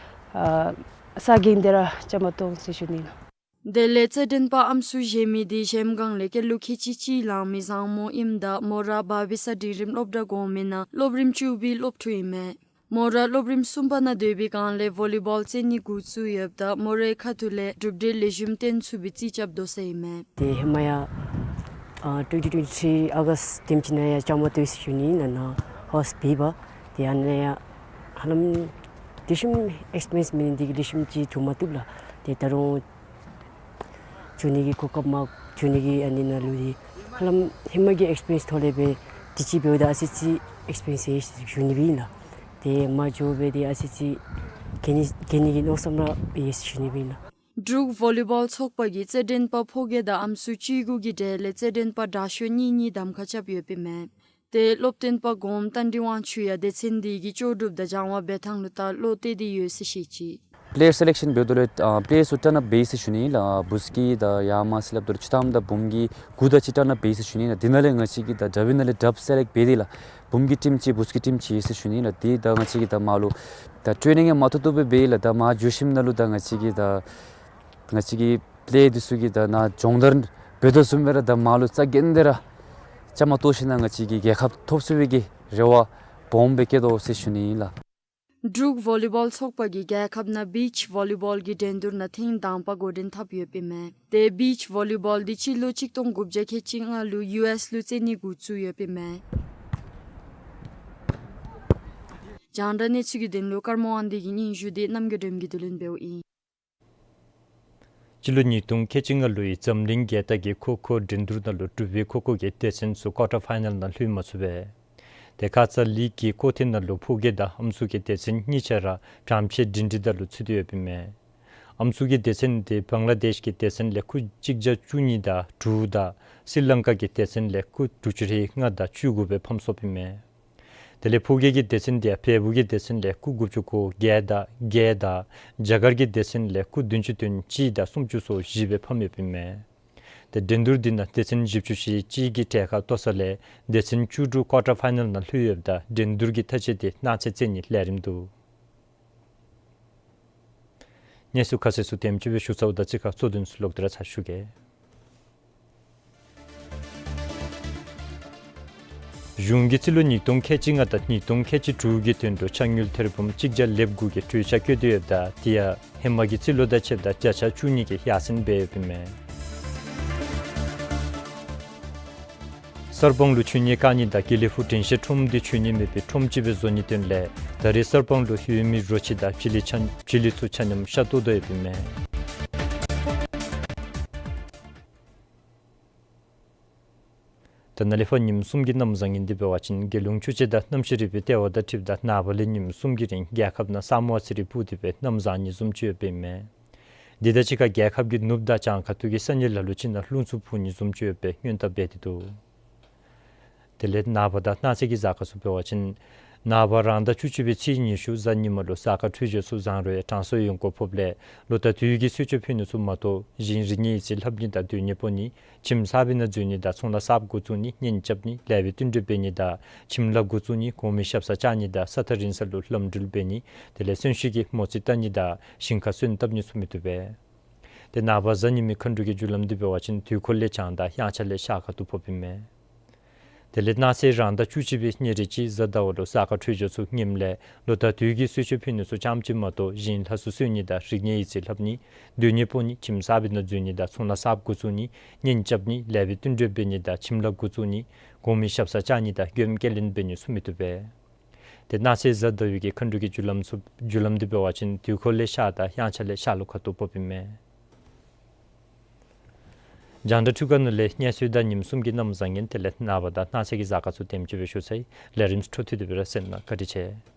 ཨ་ས་གནས་འདི་ར་བཅའ་མར་གཏོགས་ཟེར་ཞུ་ནི་ལགས། དེ་ལས་རྩེད་འགྲན་པ་ཨམ་སྲུ་གཞན་མི་འདི་གཞལམ་སྒང་ལས་སྐྱེས་ལོ་ཁལ་གཅིག་གཅིག་ལང་མི་བཟང་མོ་ཨིནམ་ད་མོ་ར་བར་བི་ས་འབྲིང་རིམ་སློབ་གྲྭ་གོང་མའི་ནང་སློབ་རིམ་བཅུ་པའི་སློབ་ཕྲུག་ཨིན་མས། མོ་ར་སློབ་རིམ་གསུམ་པ་ནང་སྡོད་པའི་སྒང་ལས་བོ་ལི་བོལ་རྩེད་ནི་འགོ་བཙུགས་ཡོདཔ་ད་མོ་རའི་ཁ་ཐུག་ལས་གྲུབ་འབྲས་ལེགས་ཤོམ་སྟོན་ཚུགས་པའི་རྩིས་རྐྱབ་དོ་ཟེར་ཨིན་མས། ཏེ་ཧེ་མ་ཡང་ཨ་ཊུ་ཝེན་ཊི་ཊུ་ཝེན་ཊི་ཐི་རི་ཨོ་གསཊ་དེམ་ཅིག་ནང་ཡང་བཅའ་མར་གཏོགས་ཡི་ཟེར་ཞུ་ནི་ཨིན་ལགས། ནཱ་ཧོསཊ་འབད་བར། ཏེ་ཨ་ནཱ་ཡང་ཧ་ལམ་ལེགས་ཤོམ་ཨེགསི་པི་རི་ཡེནསི་མེད་ནི་འདི་གིས་ལེགས་ཤོམ་ཅིག་འགྱོ་མ་བཏུབ་ལགས། ཏེ་ད་རུང་འགྱོ་ནི་གི་གོ་སྐབས་མ་འགྱོ་ནི་གི་ཨ་ནི་ནང་ལུ་འདི་ཧ་ལམ་ཧེ་མ་གི་ཨེགསི་པི་རི་ཡེནསི་ཐོག་ལས་སྦེ་དུས་ཅི་འབདཝ་ད་ཨ་ཙི་ཅིག་ཨེགསི་པི་རི་ཡེནསི་ཡོད་ཟེར་ཞུ་ནི་སྦེ་ཨིན་ལགས། ཏེ་མ་འགྱོ་སྦེ་འདི་ཨ་ཙི་ཅིག་གྱོན་ནི་གྱོན་ནི་གི་མནོ་བསམ་ར་ཡོད་ཟེར་ཞུ་ནི་སྦེ་ཨིན་ལགས། འབྲུག་བོ་ལི་བོལ་ཚོགས་པ་གིས་རྩེད་འགྲན་པ་ཕོ་སྐྱེས་དང་ཨམ་སྲུ་བཅུ་དགུ་གི་གྲས་ལས་རྩེད་འགྲན་པ་དྲག་ཤོས་གཉིས་གཉིས་གདམ་ཁ་རྐྱབ་ཡོདཔ་ཨིན་མས། ཏེ་སློབ་སྟོན་པ་གོངམ་རྟ་མགྲིན་དབང་ཕྱུག་ཡང་སྡེ་ཚན་འདི་གི་ལྕོགས་གྲུབ་དང་སྦྱང་བ་འབད་ཐངས་ལུ་ད་བློ་གཏད་དེ་ཡོད་ཟེར་བཤད་ཅི། པེ་ལེ་ཡར་སེ་ལེག་ཤཱན་འབད་དོ་ལས་ཨ་པེ་ལེ་ཡར་ཚུ་ཊརན་ཨཔ་འབད་ཡི་ཟེར་ཞུ་ནི་ལགས། ཨ་བུ་སི་ཀི་དང་ཡར་མར་ཟེར་སླབ་དོ་ལས་ཆུ་ཐམ་དང་བུམ་གྱི་གུ་དང་ཅིག་ཊརན་ཨཔ་འབད་ཡི་ཟེར་ཞུ་ནི་ལགས། དེ་ནང་ལས་ང་བཅས་ཀྱིས་ད་དྲག་པའི་ནང་ལས་དྲགཔ་སེ་ལེཀཊ་འབད་དེ་ལགས། བུམ་གྱི་ཊིམ་ཅིག་བུ་སི་ཀི་ཊིམ་ཅིག་ཡོད་ཟེར་ཞུ་ནི་ལགས། དེ་ད་ང་བཅས་ཀྱིས་ད་མར་ལུ་ད་ཊེ་ནིང་ཡང་མ་ཐོབ་ཐོབ་སྦེ་འབད་ཡི་ལགས། ད་མར་འགྱོ་ཞིནམ་ལས་ད་ང་བཅས་ཀྱིས་ད་ང་བཅས་ཀྱི་པེ་ལེ་ཡར་འདི་ཚུ་གིས་ད་ནཱ་སྦྱོང་བརྡར་འབད་དོ་བཟུམ་སྦེ་ར་ད་མར་ལུ་རྩ་འགེངས་ཏེ་ར་བཅའ་མར་གཏོགས་ཞིན་ན་ང་བཅས་ཀྱིས་རྒྱལ་ཁབ་ཐོབ་ཚུགས་པའི་གི་རེ་བ་སྦོམ་སྦེ་བསྐྱེད་དོ་ཟེར་ཞུ་ནི་ཨིན་ལགས། འབྲུག་བོ་ལི་བོལ་ཚོགས་པ་གིས་རྒྱལ་ཁབ་ནང་བིཆ་བོ་ལི་བོལ་གྱི་འགྲན་བསྡུར་ནང་ཐེངས་དང་པ་འགོ་འདྲེན་འཐབ་ཡོདཔ་ཨིན་མས། ཏེ་བིཆ་བོ་ལི་བོལ་འདི་སྤྱི་ལོ་གཅིག་སྟོང་དགུ་བརྒྱ་ཁལ་གཅིག་ལྔ་ལུ་ཡུ་ཨེསི་ལུ་རྩེད་ནི་འགོ་བཙུགས་ཡོདཔ་ཨིན་མས། རྒྱང་བསྒྲགས་གནས་ཚུལ་གྱི་དོན་ལུ་ཀརྨ་དབང་འདུས་ཀྱི་སྙན་ཞུ་འདི་རྣམ་རྒྱལ་སྒྲོལམ་གྱིས་བསྡུ་ལེན་འབདཝ་ཨིན། སྤྱི་ལོ་ཉིས་སྟོང་ཁལ་གཅིག་ལྔ་ལོའི་འཛམ་གླིང་རྒྱལ་སྟག་གི་ཁོ་ཁོ་འགྲན་བསྡུར་ནང་ལུ་འབྲུག་པའི་ཁོ་ཁོ་གི་སྡེ་ཚན་ཚུ་ཀོར་ཊར་ཕའི་ནཱལ་ནང་ལྷོད་མ་ཚུགས་པས། དེ་ཁ་ཙ་ལིག་གི་ཁོ་ཐེངས་ནང་ལུ་ཕོ་སྐྱེས་དང་ཨམ་སྲུ་གི་སྡེ་ཚན་གཉིས་ཆ་ར་བྱམས་ཆེ་འགྲན་བསྡུར་ནང་ལུ་ཚུད་དེ་ཡོདཔ་ཨིན་མས། ཨམ་སྲུ་གི་སྡེ་ཚན་འདི་བང་ལ་དེཤ་གི་སྡེ་ཚན་ལས་སྐུགས་གཅིག་བརྒྱ་བཅུ་གཉིས་དང་དྲུག་དང་སི་རི་ལང་ཀ་གི་སྡེ་ཚན་ལས་སྐུགས་དྲུག་ཅུ་རེ་ལྔ་དང་བཅུ་དགུ་སྦེ་ཕམ་སོཔ་ཨིན་མས། དེ་ལས་ཕོ་སྐྱེས་ཀྱི་སྡེ་ཚན་འདི་ཡང་བལ་པོ་གི་སྡེ་ཚན་ལས་སྐུགས་དགུ་བཅུ་གོ་བརྒྱད་དང་བརྒྱད་དང་རྒྱ་གར་གྱི་སྡེ་ཚན་ལས་སྐུགས་བདུན་ཅུ་དོན་གཅིག་དང་སུམ་ཅུ་སོ་བཞི་སྦེ་ཕམ་ཡོདཔ་ཨིན་མས། དེ་འགྲན་བསྡུར་འདི་ནང་སྡེ་ཚན་བཞི་བཅུ་ཞེ་གཅིག་གིས་གྲལ་ཁར་གཏོགས་ས་ལས་སྡེ་ཚན་བཅུ་དྲུག་ཀོར་ཊར་ཕའི་ནཱལ་ནང་ལྷོད་ཡོདཔ་ད་འགྲན་བསྡུར་གྱི་མཐའ་དཔྱད་འདི་གནངས་ཚེ་རྩེ་ནིའི་ལས་རིམ་འདུག། གནས་ཚུལ་ཁ་གསལ་ཚུ་དེམ་ཅིག་སྦེ་ཞུ་ཚརཝ་ད་ཅིག་ཁར་གཙོ་དོན་ཚུ་ལོག་སྟེ་ར་ཚར་ཞུ་གེ། གཞུང་གིས་སྤྱི་ལོ་ཉིས་སྟོང་ཁལ་གཅིག་ལྔ་དང་ཉིས་སྟོང་ཁལ་གཅིག་དྲུག་གི་དོན་ལུ་ཆ་དངུལ་ཐེར་འབུམ་གཅིག་བརྒྱ་ལེབ་དགུ་གི་གྲོས་འཆར་བཀོད་དེ་ཡོདཔ་ད་དེ་ཡང་ཧེ་མ་གི་སྤྱི་ལོ་དང་ཕྱདཔ་ད་བརྒྱ་ཆ་བཅུ་གཉིས་ཀྱིས་ཡར་སེང་འབད་ཡོདཔ་ཨིན་མས། གསར་སྤང་ལུ་ཆོས་ཉིད་བཀའ་རྙིང་དང་དགེ་ལེགས་ཕུག་དྲན་ཤེས་ཁྲོམ་འདི་ཆོས་ཉིད་མེད་པའི་ཁྲོམ་ཅིག་སྦེ་བཟོ་ནིའི་དོན་ལས་ད་རེས་གསར་སྤང་ལུ་ཡོད་མི་རོ་ཁྱི་དང་བྱི་ལི་ཆ་བྱི་ལི་ཚུ་ཆ་མཉམ་ཤ་བཏོག་དོ་ཡོདཔ་ཨིན་མས། ད་ནཱ་ལས་ཕར་ཉིནམ་གསུམ་གྱི་གནམ་བཟང་ངན་འདི་འབད་བ་ཅིན་རྒྱལ་ཡོངས་ཆུ་དཔྱད་དང་གནམ་གཤིས་རིག་པའི་ལྟེ་བ་དང་འཁྲིལཝ་ད་ནངས་པ་ལས་ཉིནམ་གསུམ་གྱི་རིང་རྒྱལ་ཁབ་ནང་ས་སྨུག་ཚི་རིལ་སྤུབས་ཏེ་སྦེ་གནམ་བཟང་ནི་བཟུམ་ཅིག་ཡོདཔ་ཨིན་མས། དེ་དང་གཅིག་ཁར་རྒྱལ་ཁབ་ཀྱི་ནུབ་དང་བྱང་ཁ་ཐུག་གི་ས་གནས་ལ་ལུ་ཅིག་ནང་རླུང་འཚུབ་འཕུ་ནི་བཟུམ་ཅིག་ཡོད་པའི་སྔོན་བརྡ་འབད་དེ་འདུག། དེ་ལས་ནངས་པ་དང་གནངས་ཚེ་གི་གཟའ་སྐར་ཚུ་འབད་བ་ཅིན་ནངས་པ་རང་ཟླ་བཅུ་གཅིག་པའི་ཚེས་ཉི་ཤུ་གཟའ་ཉི་མ་ལུ་གཟའ་སྐར་འཕྲོད་སྦྱོར་ཚུ་བཟང་རུང་གྲང་སོགས་ཡོང་གོ་ཕོགཔ་ལས་ལོ་ཟླ་དུས་ཀྱི་གསོལ་མཆོད་ཕུལ་ནི་ཚུ་མ་གཏོགས་གཞན་རིག་གནས་ཡིག་རྩིས་ལྷབ་ནི་དང་སྡོད་གནས་སྤོ་ནི་ཁྱིམ་གསརཔ་ནང་འཛུལ་ནི་དང་ཚོང་ལཱ་གསརཔ་འགོ་བཙུགས་ནི་གཉེན་རྐྱབ་ནི་ལེགས་པའི་བསྟུན་གྲོས་འབད་ནི་དང་ཁྱིམ་ལཱ་འགོ་བཙུགས་ནི་གོང་མའི་ཞབས་སར་བཅར་ནི་དང་ས་ཐག་རིང་ས་ལུ་ལམ་འགྲུལ་འབད་ནི་དེ་ལས་གསོན་གཤིན་གྱི་མོ་རྩིས་བལྟ་ནི་དང་ཞིང་ཁར་སོན་བཏབ་ནི་ཚུ་མི་བཏུབ་པས། ཏེ་ནངས་པ་གཟའ་ཉི་མའི་མཁའ་འགྲོ་གི་རྒྱུ་ལམ་འདི་འབད་བ་ཅིན་དུས་འཁོར་ལས་བྱང་དང་དབྱངས་འཆར་ལས་ཤར་ཁ་ཐུག་ཕོགཔ་ཨིན་མས། དེ་ལས་གནངས་ཚེ་རང་ཟླ་བཅུ་གཅིག་པའི་ཉེར་དྲུག་གི་གཟའ་ཟླ་བ་ལུ་གཟའ་སྐར་འཕྲོད་སྦྱོར་ཚུ་ངནམ་ལས་ལོ་ཟླ་དུས་ཀྱི་གསོལ་མཆོད་ཕུལ་ནི་ཚུ་རྐྱངམ་ཅིག་མ་གཏོགས་གཞན་ལྷ་སྲུང་གསོལ་ནི་དང་རིག་གནས་ཡིག་རྩིས་ལྷབ་ནི་སྡོད་གནས་སྤོ་ནི་ཁྱིམ་གསརཔ་ནང་འཛུལ་ནི་དང་ཚོང་ལཱ་གསརཔ་འགོ་བཙུགས་ནི་གཉེན་རྐྱབ་ནི་ལེགས་པའི་བསྟུན་གྲོས་འབད་ནི་དང་ཁྱིམ་ལཱ་འགོ་བཙུགས་ནི་གོང་མའི་ཞབས་སར་བཅར་ནི་དང་མགྱོནམ་སྐྱེལ་ལེན་འབད་ནི་ཚུ་མི་བཏུབ་པས། ཏེ་གནངས་ཚེ་གཟའ་ཟླ་བའི་གི་མཁའ་འགྲོ་གི་རྒྱུ་ལམ་ཚུ་རྒྱུ་ལམ་འདི་འབད་བ་ཅིན་དུས་འཁོར་ལས་ཤར་དང་དབྱངས་འཆར་ལས་ཤར་ལྷོ་ཁ་ཐུག་ཕོགཔ་ཨིན་མས། རྒྱང་བསྒྲགས་འཕྲུལ་ཁང་ནང་ལས་གནས་ཚུལ་དང་ཉིནམ་གསུམ་གྱི་གནམ་བཟང་ངན་དེ་ལས་ནངས་པ་དང་གནངས་ཚེ་གི་གཟའ་སྐར་ཚུ་དེམ་ཅིག་སྦེ་ཞུ་ཚར་ཡི། ལས་རིམ་འཕྲོ་མཐུད་དེ་སྦེ་ར་གསན་གནང་། བཀའ་དྲིན་ཆེ།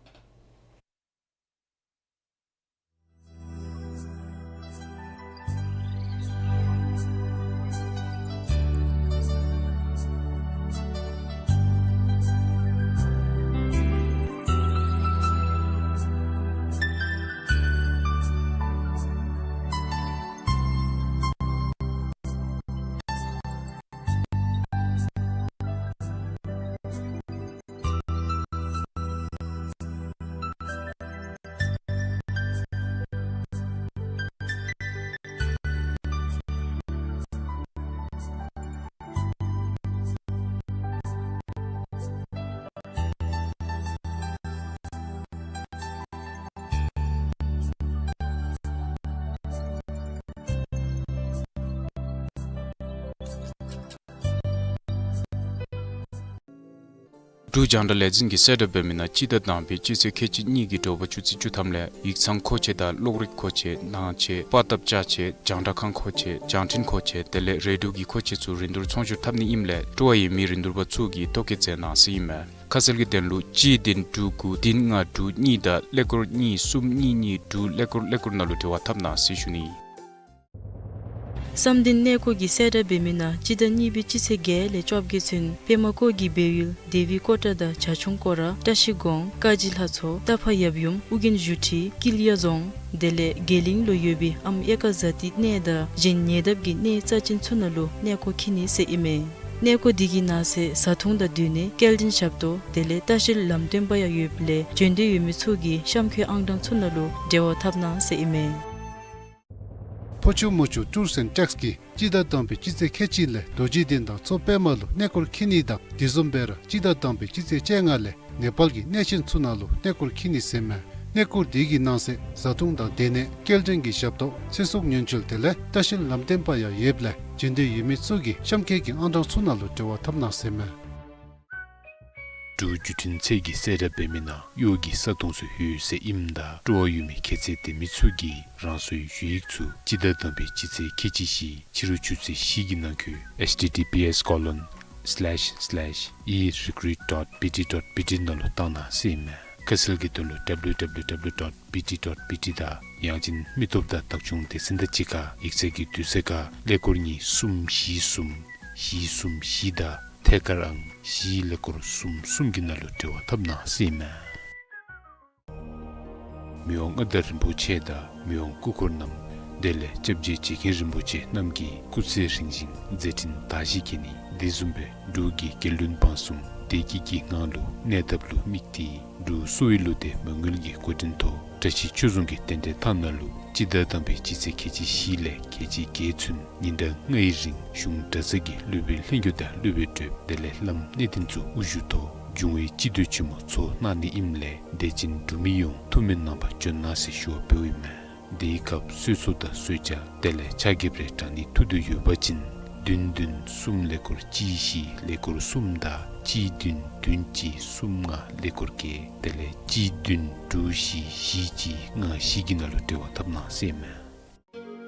འབྲུག་རྒྱང་བསྒྲགས་ལས་འཛིན་གྱིས་གསལ་བསྒྲགས་འབད་མི་ནང་སྤྱི་ཟླ་དང་པའི་སྤྱི་ཚེས་ཁལ་གཅིག་གཉིས་ཀྱི་དྲོ་པ་ཆུ་ཚོད་བཅུ་ཐམ་ལས་ཡིག་ཚང་མཁོ་ཆས་དང་གློག་རིག་མཁོ་ཆས་ནང་ཆས་པར་བཏབ་ཅ་ཆས་རྒྱང་བསྒྲགས་ཁང་མཁོ་ཆས་རྒྱང་འཕྲིན་མཁོ་ཆས་དེ་ལས་རེ་ཌིའོ་གི་མཁོ་ཆས་ཚུ་རིན་བསྡུར་ཚོང་བསྒྱུར་འཐབ་ནི་ཨིནམ་ལས་སྤྲོ་བ་ཡོད་མི་རིན་བསྡུར་པ་ཚུ་གིས་ཐོ་བཀོད་མཛད་གནང་ཟེར་ཨིན་མས། ཁ་གསལ་གྱི་དོན་ལུ་གཅིག་བདུན་དྲུག་དགུ་བདུན་ལྔ་དྲུག་གཉིས་དང་ཀླད་ཀོར་གཉིས་གསུམ་གཉིས་གཉིས་དྲུག་ཀླད་ཀོར་ཀླད་ཀོར་ནང་ལུ་འབྲེལ་བ་འཐབ་གནང་ཟེར་ཞུ་ནི། བསམ་གཏན་གནས་སྐོར་གྱི་གསལ་བསྒྲགས་འབད་མི་ནང་སྤྱི་ཟླ་གཉིས་པའི་སྤྱི་ཚེས་བརྒྱད་ལས་བཅོ་བརྒྱད་ཚུན་པདྨ་བཀོད་ཀྱི་སྦས་ཡུལ་དེ་བི་ཀོ་ཊ་དང་བྱ་ཁྱུང་སྐོར་ར་བཀྲ་ཤིས་སྒོམ་ཀ་གཅིག་ལྷ་མཚོ་རྟ་ཕག་ཡབ་ཡུམ་ཨོ་རྒྱན་བཞུགས་ཁྲི་ཀིལ་ཡ་རྫོང་དེ་ལས་དགེ་གླིང་ལུ་ཡོད་པའི་ཨམ་ཨེ་ཀ་ཛ་ཏི་གནས་དང་གཞན་ཉེ་འདབས་ཀྱི་གནས་རྩ་ཅན་ཚུ་ནང་ལུ་གནས་སྐོར་འཁྱིད་ནི་ཟེར་ཨིན་མས། གནས་སྐོར་དེ་གི་ནང་གསེས་བཟའ་འཐུང་དང་སྡོད་གནས་སྐྱེལ་འདྲེན་ཞབས་ཏོག་དེ་ལས་ལྟ་བཤལ་ལམ་སྟོན་པ་ཡང་ཡོདཔ་ལས་བྱོན་འདོད་ཡོད་མི་ཚུ་གིས་གཤམ་འཁོད་ཨང་གྲངས་ཚུ་ནང་ལུ་འབྲེལ་བ་འཐབ་གནང་ཟེར་ཨིན་མས། ཕོ་ཆུ་མོ་ཆུ་ཊུརསི་ཨེནཌ་ཊེགསི་གིས་སྤྱི་ཟླ་དང་པའི་སྤྱི་ཚེས་ཁལ་གཅིག་ལས་རྡོ་རྗེ་གདན་དང་མཚོ་པདྨ་ལུ་གནས་སྐོར་འཁྱིད་ནི་དང་དེ་བཟུམ་སྦེ་ར་སྤྱི་ཟླ་དང་པའི་སྤྱི་ཚེས་བཅོ་ལྔ་ལས་ནེ་པཱལ་གྱི་གནས་ཆེན་ཚུ་ནང་ལུ་གནས་སྐོར་འཁྱིད་ནི་ཟེར་མས། གནས་སྐོར་དེ་གི་ནང་གསེས་བཟའ་འཐུང་དང་སྡོད་གནས་སྐྱེལ་འདྲེན་གྱི་ཞབས་ཏོག་ཚེ་སྲོག་ཉེན་བཅོལ་དེ་ལས་ལྟ་བཤལ་ལམ་སྟོན་པ་ཡང་ཡོདཔ་ལས་བྱོན་འདོད་ཡོད་མི་ཚུ་གིས་གཤམ་འཁོད་ཀྱི་ཨང་གྲངས་ཚུ་ནང་ལུ་འབྲེལ་བ་འཐབ་གནང་ཟེར་མས། འབྲུག་བརྒྱུད་འཕྲིན་ཚད་ཀྱི་གསལ་བསྒྲགས་འབད་མི་ནང་གཡོག་གི་ས་སྟོང་ཚུ་ཡོད་ཟེར་ཨིནམ་ད་སྤྲོ་བ་ཡོད་མི་ཁྱད་ཚད་ལྡན་མི་ཚུ་གིས་རང་སོའི་ཞུ་ཡིག་ཚུ་སྤྱི་ཟླ་དང་པའི་སྤྱི་ཚེས་ཁལ་གཅིག་བཞི་ཕྱི་རུ་ཆུ་ཚོད་བཞི་གི་ནང་འཁོད་ཨེཆ་ཊི་ཊི་པི་ཨེསི་ཀོ་ལོན་སི་ལེཤ་སི་ལེཤ་ཨི་རི་ཀུ་རུཊ་ཌོཊ་པི་ཊི་ཌོཊ་པི་ཊི་ནང་ལུ་བཏང་གནང་ཟེར་ཨིན་མས། ཁ་གསལ་གྱི་དོན་ལུ་ཌབ་ལུ་ཌབ་ལུ་ཌབ་ལུ་ཌོཊ་པི་ཊི་ཌོཊ་པི་ཊི་དང་ཡང་ཅིན་མི་སྟོབས་དང་བདག་སྐྱོང་སྡེ་ཚན་དང་གཅིག་ཁར་ཡིག་ཚང་གི་དུས་ཚོད་ཁར་ཀླད་ཀོར་གཉིས་གསུམ་བཞི་གསུམ་བཞི་གསུམ་བཞི་དང་ཐད་ཀར་ཨང་བཞི་ཀླད་ཀོར་གསུམ་གསུམ་གྱི་ནང་ལུ་འབྲེལ་བ་འཐབ་གནང་ཟེར་ཨིན་མས། མི་དབང་མངའ་བདག་རིན་པོ་ཆེ་དང་མི་དབང་སྐུ་འཁོར་རྣམས་དེ་ལས་སྐྱབས་རྗེ་རྗེ་མཁན་རིན་པོ་ཆེ་རྣམས་ཀྱི་སྐུ་ཚེ་རིང་ཞིང་མཛད་འཕྲིན་དར་ཞིང་རྒྱས་ནི་དེ་བཟུམ་སྦེ་འབྲུག་གི་རྒྱལ་བློན་འབངས་གསུམ་བདེ་སྐྱིད་ཀྱི་ངང་ལུ་གནས་ཐབས་ལུ་དམིགས་ཏེ་འབྲུག་གསོ་བའི་བློ་གཏད་མ་དངུལ་གྱི་འགོ་འདྲེན་ཐོག་བཀྲ་ཤིས་ཆོས་རྫོང་གི་རྟེན་འབྲེལ་ཐང་ནང་ལུ་སྤྱི་ཟླ་དང་པའི་སྤྱི་ཚེས་ཁལ་གཅིག་བཞི་ལས་ཁལ་གཅིག་བརྒྱད་ཚུན་ཉིན་གྲངས་ལྔའི་རིང་གཞུང་གྲྭ་ཚང་གི་སློབ་དཔོན་ལྷན་རྒྱས་དང་སློབ་དཔོན་གྲོགས་དེ་ལས་བླམ་གནས་བརྟན་ཚུ་དབུ་བཞུགས་ཐོག་འབྱུང་བའི་སྤྱི་འདུས་ཆེན་མོ་ཚོགས་གནང་ནི་ཨིནམ་ལས་དད་ཅན་འབྲུག་མི་ཡོངས་ཐུགས་སྨོན་གནང་པར་འབྱོན་གནང་ཟེར་ཞུ་བ་འབདཝ་ཨིན་མས། དེའི་སྐབས་གསོལ་ཚོགས་དང་གསོལ་ཇ་དེ་ལས་ཕྱག་འགྱེད་རེ་དྲང་ནི་ཐུགས་འདོད་ཡོད་པ་ཅིན་བདུན་བདུན་གསུམ་ཀླད་ཀོར་གཅིག་བཞི་ཀླད་ཀོར་གསུམ་དང་གཅིག་བདུན་བདུན་གཅིག་གསུམ་ལྔ་ཀླད་ཀོར་བརྒྱད་དེ་ལས་གཅིག་བདུན་དྲུག་བཞི་བཞི་གཅིག་ལྔ་བཞི་གི་ནང་ལུ་འབྲེལ་བ་འཐབ་གནང་ཟེར་ཨིན་མས།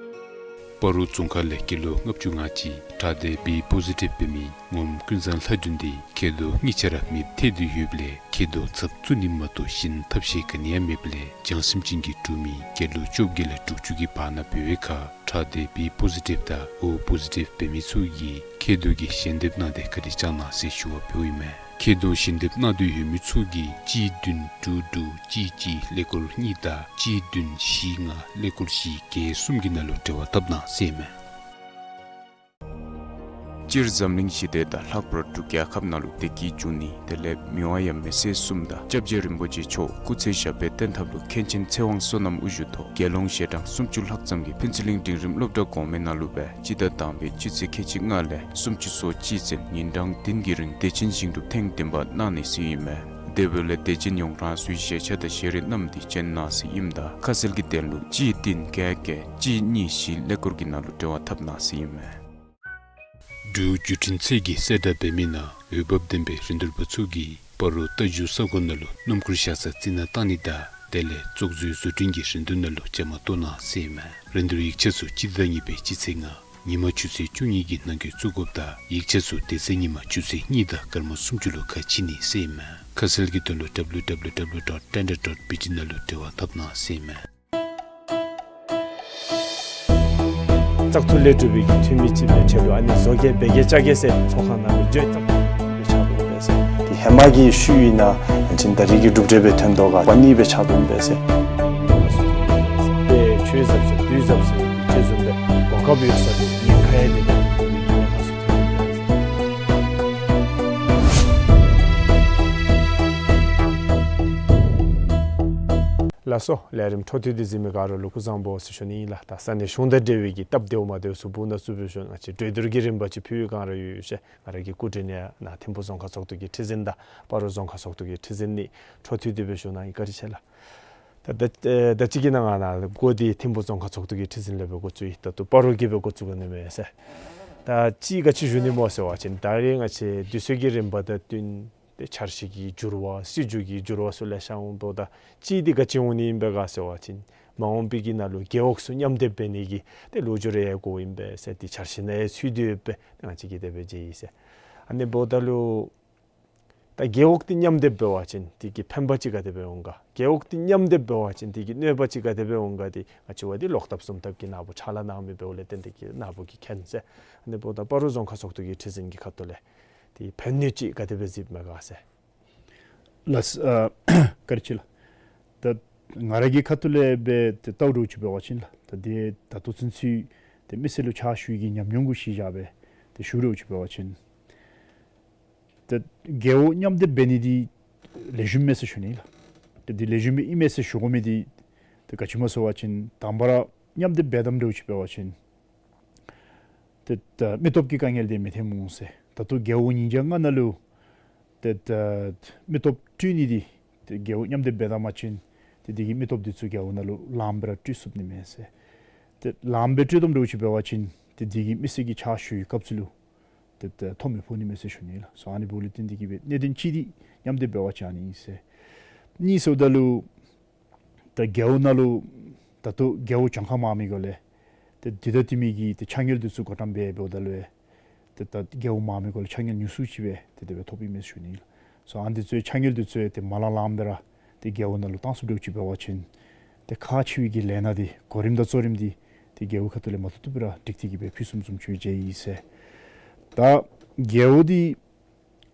སྤ་རོ་རྫོང་ཁག་ལས་སྐྱེས་ལོ་ལྔ་བཅུ་ང་གཅིག་ཁྲག་སྡེ་བི་པོ་ཟི་ཊིབ་འབད་མི་ངོམ་ཀུན་བཟང་ལྷ་སྒྲོན་འདི་མཁལ་རྡོག་གཉིས་ཆ་ར་མེདཔ་ཐལ་ཏེ་ཡོདཔ་ལས་མཁལ་རྡོག་ཚབ་བཙུགས་ནི་མ་གཏོགས་གཞན་ཐབས་ཤེས་ག་ནི་ཡང་མེདཔ་ལས་བྱང་སེམས་ཅན་གྱི་འབྲུག་མི་སྐྱེས་ལོ་བཅོ་བརྒྱད་ལས་དྲུག་ཅུ་གི་བར་ན་འབད་བའི་ཁར་ཁྲག་སྡེ་བི་པོ་ཟི་ཊིབ་དང་ཨོ་པོ་ཟི་ཊིབ་འབད་མི་ཚུ་གིས་མཁལ་རྡོག་གི་ཞལ་འདེབས་གནང་སྟེ་བཀའ་དྲིན་བསྐྱང་གནང་ཟེར་ཞུ་བ་འབདཝ་ཨིན་མས། མཁལ་རྡོག་ཞལ་འདེབས་གནང་འདོད་ཡོད་མི་ཚུ་གིས་གཅིག་བདུན་དྲུག་དྲུག་གཅིག་གཅིག་ཀླད་ཀོར་གཉིས་དང་གཅིག་བདུན་བཞི་ལྔ་ཀླད་ཀོར་བཞི་བརྒྱད་གསུམ་གྱི་ནང་ལུ་འབྲེལ་བ་འཐབ་གནང་ཟེར་ཨིན་མས། སྤྱིར་འཛམ་གླིང་ཞི་བདེ་དང་ལྷག་པར་འབྲུག་རྒྱལ་ཁབ་ནང་ལུ་བདེ་སྐྱིད་འབྱུང་ནི་དེ་ལས་མི་དབང་ཡབ་མེས་སྲས་གསུམ་དང་སྐྱབས་རྗེ་རིན་པོ་ཆེ་མཆོག་སྐུ་ཚེ་ཞབས་པད་བརྟན་ཐབས་ལུ་མཁན་ཆེན་ཚེ་དབང་བསོད་ནམས་དབུ་བཞུགས་ཐོག་དགེ་སློང་ཞལ་གྲངས་སུམ་ཅུ་ལྷག་ཙམ་གྱིས་ཕུན་ཚོགས་གླིང་འབྲིང་རིམ་སློབ་གྲྭ་གོང་མའི་ནང་ལུ་སྦེ་སྤྱི་ཟླ་དང་པའི་སྤྱི་ཚེས་ཁལ་གཅིག་ལྔ་ལས་སུམ་ཅུ་སོ་གཅིག་ཚུན་ཉིན་གྲངས་བདུན་གྱི་རིང་བདེ་ཆེན་ཞིང་སྒྲུབ་ཐེངས་བདུན་པ་གནང་ནི་ཟེར་ཨིན་མས། དེ་འབདཝ་ལས་དད་ཅན་ཡོངས་རང་སོའི་ཞལ་ཆས་དང་ཞལ་རས་བསྣམས་ཏེ་བྱོན་གནང་ཟེར་ཨིནམ་ད་ཁ་གསལ་གྱི་དོན་ལུ་གཅིག་བདུན་བརྒྱད་བརྒྱད་གཅིག་གཉིས་བཞི་ཀླད་ཀོར་གྱི་ནང་ལུ་འབྲེལ་བ་འཐབ་གནང་ཟེར་ཨིན་མས། འབྲུག་བརྒྱུད་འཕྲིན་ཚད་ཀྱི་གསལ་བསྒྲགས་འབད་མི་ནང་འོས་འབབ་ལྡན་པའི་རིན་བསྡུར་པ་ཚུ་གིས་སྤ་རོ་རྟ་རྒྱུག་ས་གོ་ནང་ལུ་སྣུམ་འཁོར་བཞག་ས་རྩི་ནག་བཏང་ནི་དང་དེ་ལས་བཙོག་འཛུལ་བཟོ་སྐྲུན་གྱི་རིན་བསྡུར་ནང་ལུ་བཅའ་མར་གཏོགས་གནང་ཟེར་ཨིན་མས། རིན་བསྡུར་ཡིག་ཆ་ཚུ་སྤྱི་ཟླ་གཉིས་པའི་སྤྱི་ཚེས་ལྔ་ཉིན་མ་ཆུ་ཚོད་བཅུ་གཉིས་ཀྱི་ནང་འཁོད་བཙུགས་དགོཔ་དང་ཡིག་ཆ་ཚུ་དེ་ཚེ་ཉིན་མ་ཆུ་ཚོད་གཉིས་དང་སྐར་མ་སུམ་ཅུ་ལུ་ཁ་ཕྱེ་ནི་ཟེར་ཨིན་མས། ཁ་གསལ་གྱི་དོན་ལུ་ཌབ་ལུ་ཌབ་ལུ་ཌབ་ལུ་ཌོཊ་ཊེན་ཌར་ཌོཊ་བི་ཊི་ནང་ལུ་འབྲེལ་བ་འཐབ་གནང་ཟེར་ཨིན་མས། བཙག་འཐུ་ལས་གྲུབ་པའི་གི་འཐུས་མི་ཅིག་འབད་ཆེད་དུ་ཨ་ནི་བཟོ་རྒྱག་འབད་རྒྱག་རྐྱབ་གེ་ཟེར་ཚོགས་ཁང་ནང་ལུ་འགྱོ། བཙག་འཐུ་འབད་ཆགས་འདུག་པས་ཟེར། དེ་ཧེ་མ་གི་ཤུལ་ཨིན་ན་ཨ་ནི་ད་རེས་ཀྱི་གྲུབ་འབྲས་སྦེ་ཐོན་དོ་ག་པ་ནི་འབད་ཆགས་འདུག་པས་ཟེར། དེ་ཆོས་ཟབ་ཟེར་དུས་ཟབ་ཟེར་ཅིག་བཟུམ་སྦེ་གོ་སྐབས་ཡོད་ས་ལུ་ཉེན་ཁ་ཡང་མེད་པའི་གི་ཉེན་ཁ་ཚུ་ཐོན་ཡོད་པས་ཟེར། ལགས་སོ། ལས་རིམ་འཕྲོ་མཐུད་དེ་གཟིགས་མི་ག་ར་ལུ་སྐུ་གཟུགས་བཟང་པོ་ཟེར་ཞུ་ནི་ཨིན་ལགས། ད་ས་གནས་གཞུང་དང་འབྲེལ་བའི་གི་སྟབས་བདེཝ་མ་བདེཝ་ཚུ་བུ་ན་ཚུ་འབད་ཞིནམ་ང་བཅས་གྲོས་བསྡུར་གྱི་རིམ་པ་ཅིག་ཕུལ་བའི་སྒང་ར་ཡོད་ཡོད་ཤེས། ང་ར་གི་སྐུ་མགྲོན་ཡང་ནཱ་ཐིམ་ཕུ་རྫོང་ཁག་ཚོགས་འདུ་གི་ཁྲི་འཛིན་དང་སྤ་རོ་རྫོང་ཁག་ཚོགས་འདུ་གི་ཁྲི་འཛིན་ནི་འཕྲོ་མཐུད་དེ་འབད་ཞིནམ་ང་གིས་བཀའ་དྲིན་ཆེ་ལགས། ད་ད་ཨེ་ད་ཅི་གི་ནང་ང་ནཱ་འགོ་འདི་ཐིམ་ཕུ་རྫོང་ཁག་ཚོགས་འདུ་གི་ཁྲི་འཛིན་ལས་སྦེ་འགོ་བཙུགས་ཡི། ད་ལྟོ་སྤ་རོ་གི་སྦེ་འགོ་བཙུགས་དགོ་ནི་མས་ཟེར། ད་ཅི་ག་ཅི་ཞུ་ནི་སྨོ་ཟེར་བ་ཅིན་ད་རེས་ང་བཅས་དུས་ཚོད་ཀྱི་རིམ་པ་དང་བསྟུན་ཏེ་འཆར་གཞི་གི་འགྱུར་བ་སྲིད་བྱུས་ཀྱི་འགྱུར་བ་ཚུ་ལེ་ཤ་འོང་དོ། ད་ཅི་འདི་ག་ཅི་འོང་ནི་ཨིན་པས་ག་ཟེར་བ་ཅིན་མ་འོངས་པའི་གི་ནང་ལུ་རྒེད་འོག་ཚུ་མཉམ་སྡེབ་འབད་ནི་གི་ཏེ་ལོ་རྒྱུས་རེ་ཡང་དགོ་ཨིན་པས་ཟེར་ཏེ་འཆར་གཞི་ནང་ཡང་ཚུད་དེ་ཡོད་པས། ང་བཅས་ཀྱིས་དེ་སྦེ་མཇལ་ཡི་ཟེར། ཨ་ནི་འབདཝ་ད་ལུ་ད་ ད་རྒེད་འོག་འདི་མཉམ་སྡེབ་འབད་བ་ཅིན་དེ་གི་ཕན་པ་ཅིག་ག་དེ་སྦེ་འོང་ག། རྒེད་འོག་འདི་མཉམ་སྡེབ་འབད་བ་ཅིན་དེ་གི་གནོད་པ་ཅིག་ག་དེ་སྦེ་འོང་ག། དེ་ང་བཅས་འབདཝ་ད་ལོག་ལྟབ་བཟུམ་ལྟབ་ཀྱིས་ནཱ་བུ་ཕྱག་ལཱ་གནང་མི་འབདཝ་ལས་བརྟེན་དེ་གིས་ནཱ་བུ་གིས་མཁྱེན་ཟེར། ཨ་ནི་འབདཝ་ད་སྤ་རོ་རྫོང་ཁག་ཚོགས་འདུ་གི་ཁྲི་འཛིན་གྱི་ཁ་ཐུག་ལས་དེ་ཕན་གནོད་ཅིག་ག་དེ་སྦེ་གཟིགསཔ་མས་ག་ཟེར། ལགས། ཨ་བཀའ་དྲིན་ཆེ་ལགས། ད་ང་ར་གི་ཁ་ཐུག་ལས་སྦེ་ཏེ་བལྟཝ་འདྲཝ་ཅིག་འབད་བ་ཅིན་ལགས། ད་དེ་ད་ལྟོ་ཚུན་ཚོད་ཏེ་མི་སེར་ལུ་ཕྱག་ཞུ་ནིའི་ཉམས་མྱོང་གུ་གཞི་བཞག་སྦེ་ཏེ་ཞུཝ་འདྲཝ་ཅིག་འབད་བ་ཅིན་ཏེ་རྒེད་འོག་མཉམ་སྡེབ་འབད་ནི་འདི་ལེགས་ཤོམ་མས་ཟེར་ཞུ་ནི་ལགས། ཏེ་འདི་ལེགས་ཤོམ་སྦེ་ཨིན་མས་ཟེར་ཞུ་དགོ་མི་འདི་ཏེ་ག་ཅི་སྨོ་ཟེར་བ་ཅིན་དང་པ་ར་མཉམ་སྡེབ་འབད་དཝ་འདྲཝ་ཅིག་འབད་བ་ཅིན་ཏེ་ད་མི་སྟོབས་ཀྱི་དཀའ་ངལ་འདི་མི་ཐོན་འོང་ཟེར། ད་ལྟོ་རྒེད་འོག་ཉིས་བརྒྱ་ལྔ་ནང་ལུ་ཏེ་ད་མི་སྟོབས་བཀྲུ་ནི་འདི་ཏེ་རྒེད་འོག་མཉམ་སྡེབ་འབད་ད་པ་ཅིན་ཏེ་དེ་གི་མི་སྟོབས་འདི་ཚུ་རྒེད་འོག་ནང་ལུ་ལངམ་སྦེ་ར་བཀྲུ་ཚུགས་ནི་མས་ཟེར། ཏེ་ལངམ་སྦེ་བཀྲུ་དཝ་འདྲཝ་ཅིག་འབད་བ་ཅིན་ཏེ་དེ་གིས་མི་སེར་གྱི་ཕྱག་ཞུ་བའི་སྐབས་སུ་ལུ་ཏེ་ད་ཐོ་མི་ཕོག་ནི་མས་ཟེར་ཞུ་ནི་ལགས། སོ་ཨ་ནི་འབདཝ་ལས་བརྟེན་དེ་གིས་སྦེ་གནད་དོན་གཅིག་འདི་མཉམ་སྡེབ་འབད་བ་ཅིན་ཨ་ནི་ཨིན་ཟེར། གཉིས་ཟེརཝ་ད་ལུ་ད་རྒེད་འོག་ནང་ལུ་ད་ལྟོ་རྒེད་འོག་གྱངས་ཁ་མང་མི་གུ་ལས་ཏེ་དེ་དང་འཁྲིལ་མི་གི་ཏེ་ཕྱག་དངུལ་འདི་ཚུ་བགོ་བཀྲམ་འབད་འབདཝ་ད་ལུ་ཏེ་ད་རྒེད་འོག་མང་མི་གུ་ལས་ཕྱག་དངུལ་ཉུང་སུ་ཅིག་སྦེ་ཏེ་དེ་སྦེ་ཐོབ་ཨིན་མས་ཟེར་ཞུ་ནི་ལགས། སོ་ཨ་ནི་འདི་ཚུ་ཕྱག་དངུལ་འདི་ཚུ་ཏེ་མ་ལང་ལངམ་སྦེ་ར་ཏེ་རྒེད་འོག་ནང་ལུ་བཏང་ཚུགསཔ་འདྲཝ་ཅིག་འབད་བ་ཅིན་ཏེ་ཁག་ཆེ་བའི་གི་ལས་སྣ་འདི་གོ་རིམ་དང་གཙོ་རིམ་འདི་ཏེ་རྒེད་འོག་ཁ་ཐུག་ལས་མ་བཏུབ་བཏུབ་སྦེ་ར་སྒྲིག་སྟེ་གིས་སྦེ་ཕུལ་ཚུགསཔ་བཟུམ་ཅིག་སྦེ་མཇལ་ཡི་ཟེར། ད་རྒེད་འོག་འདི་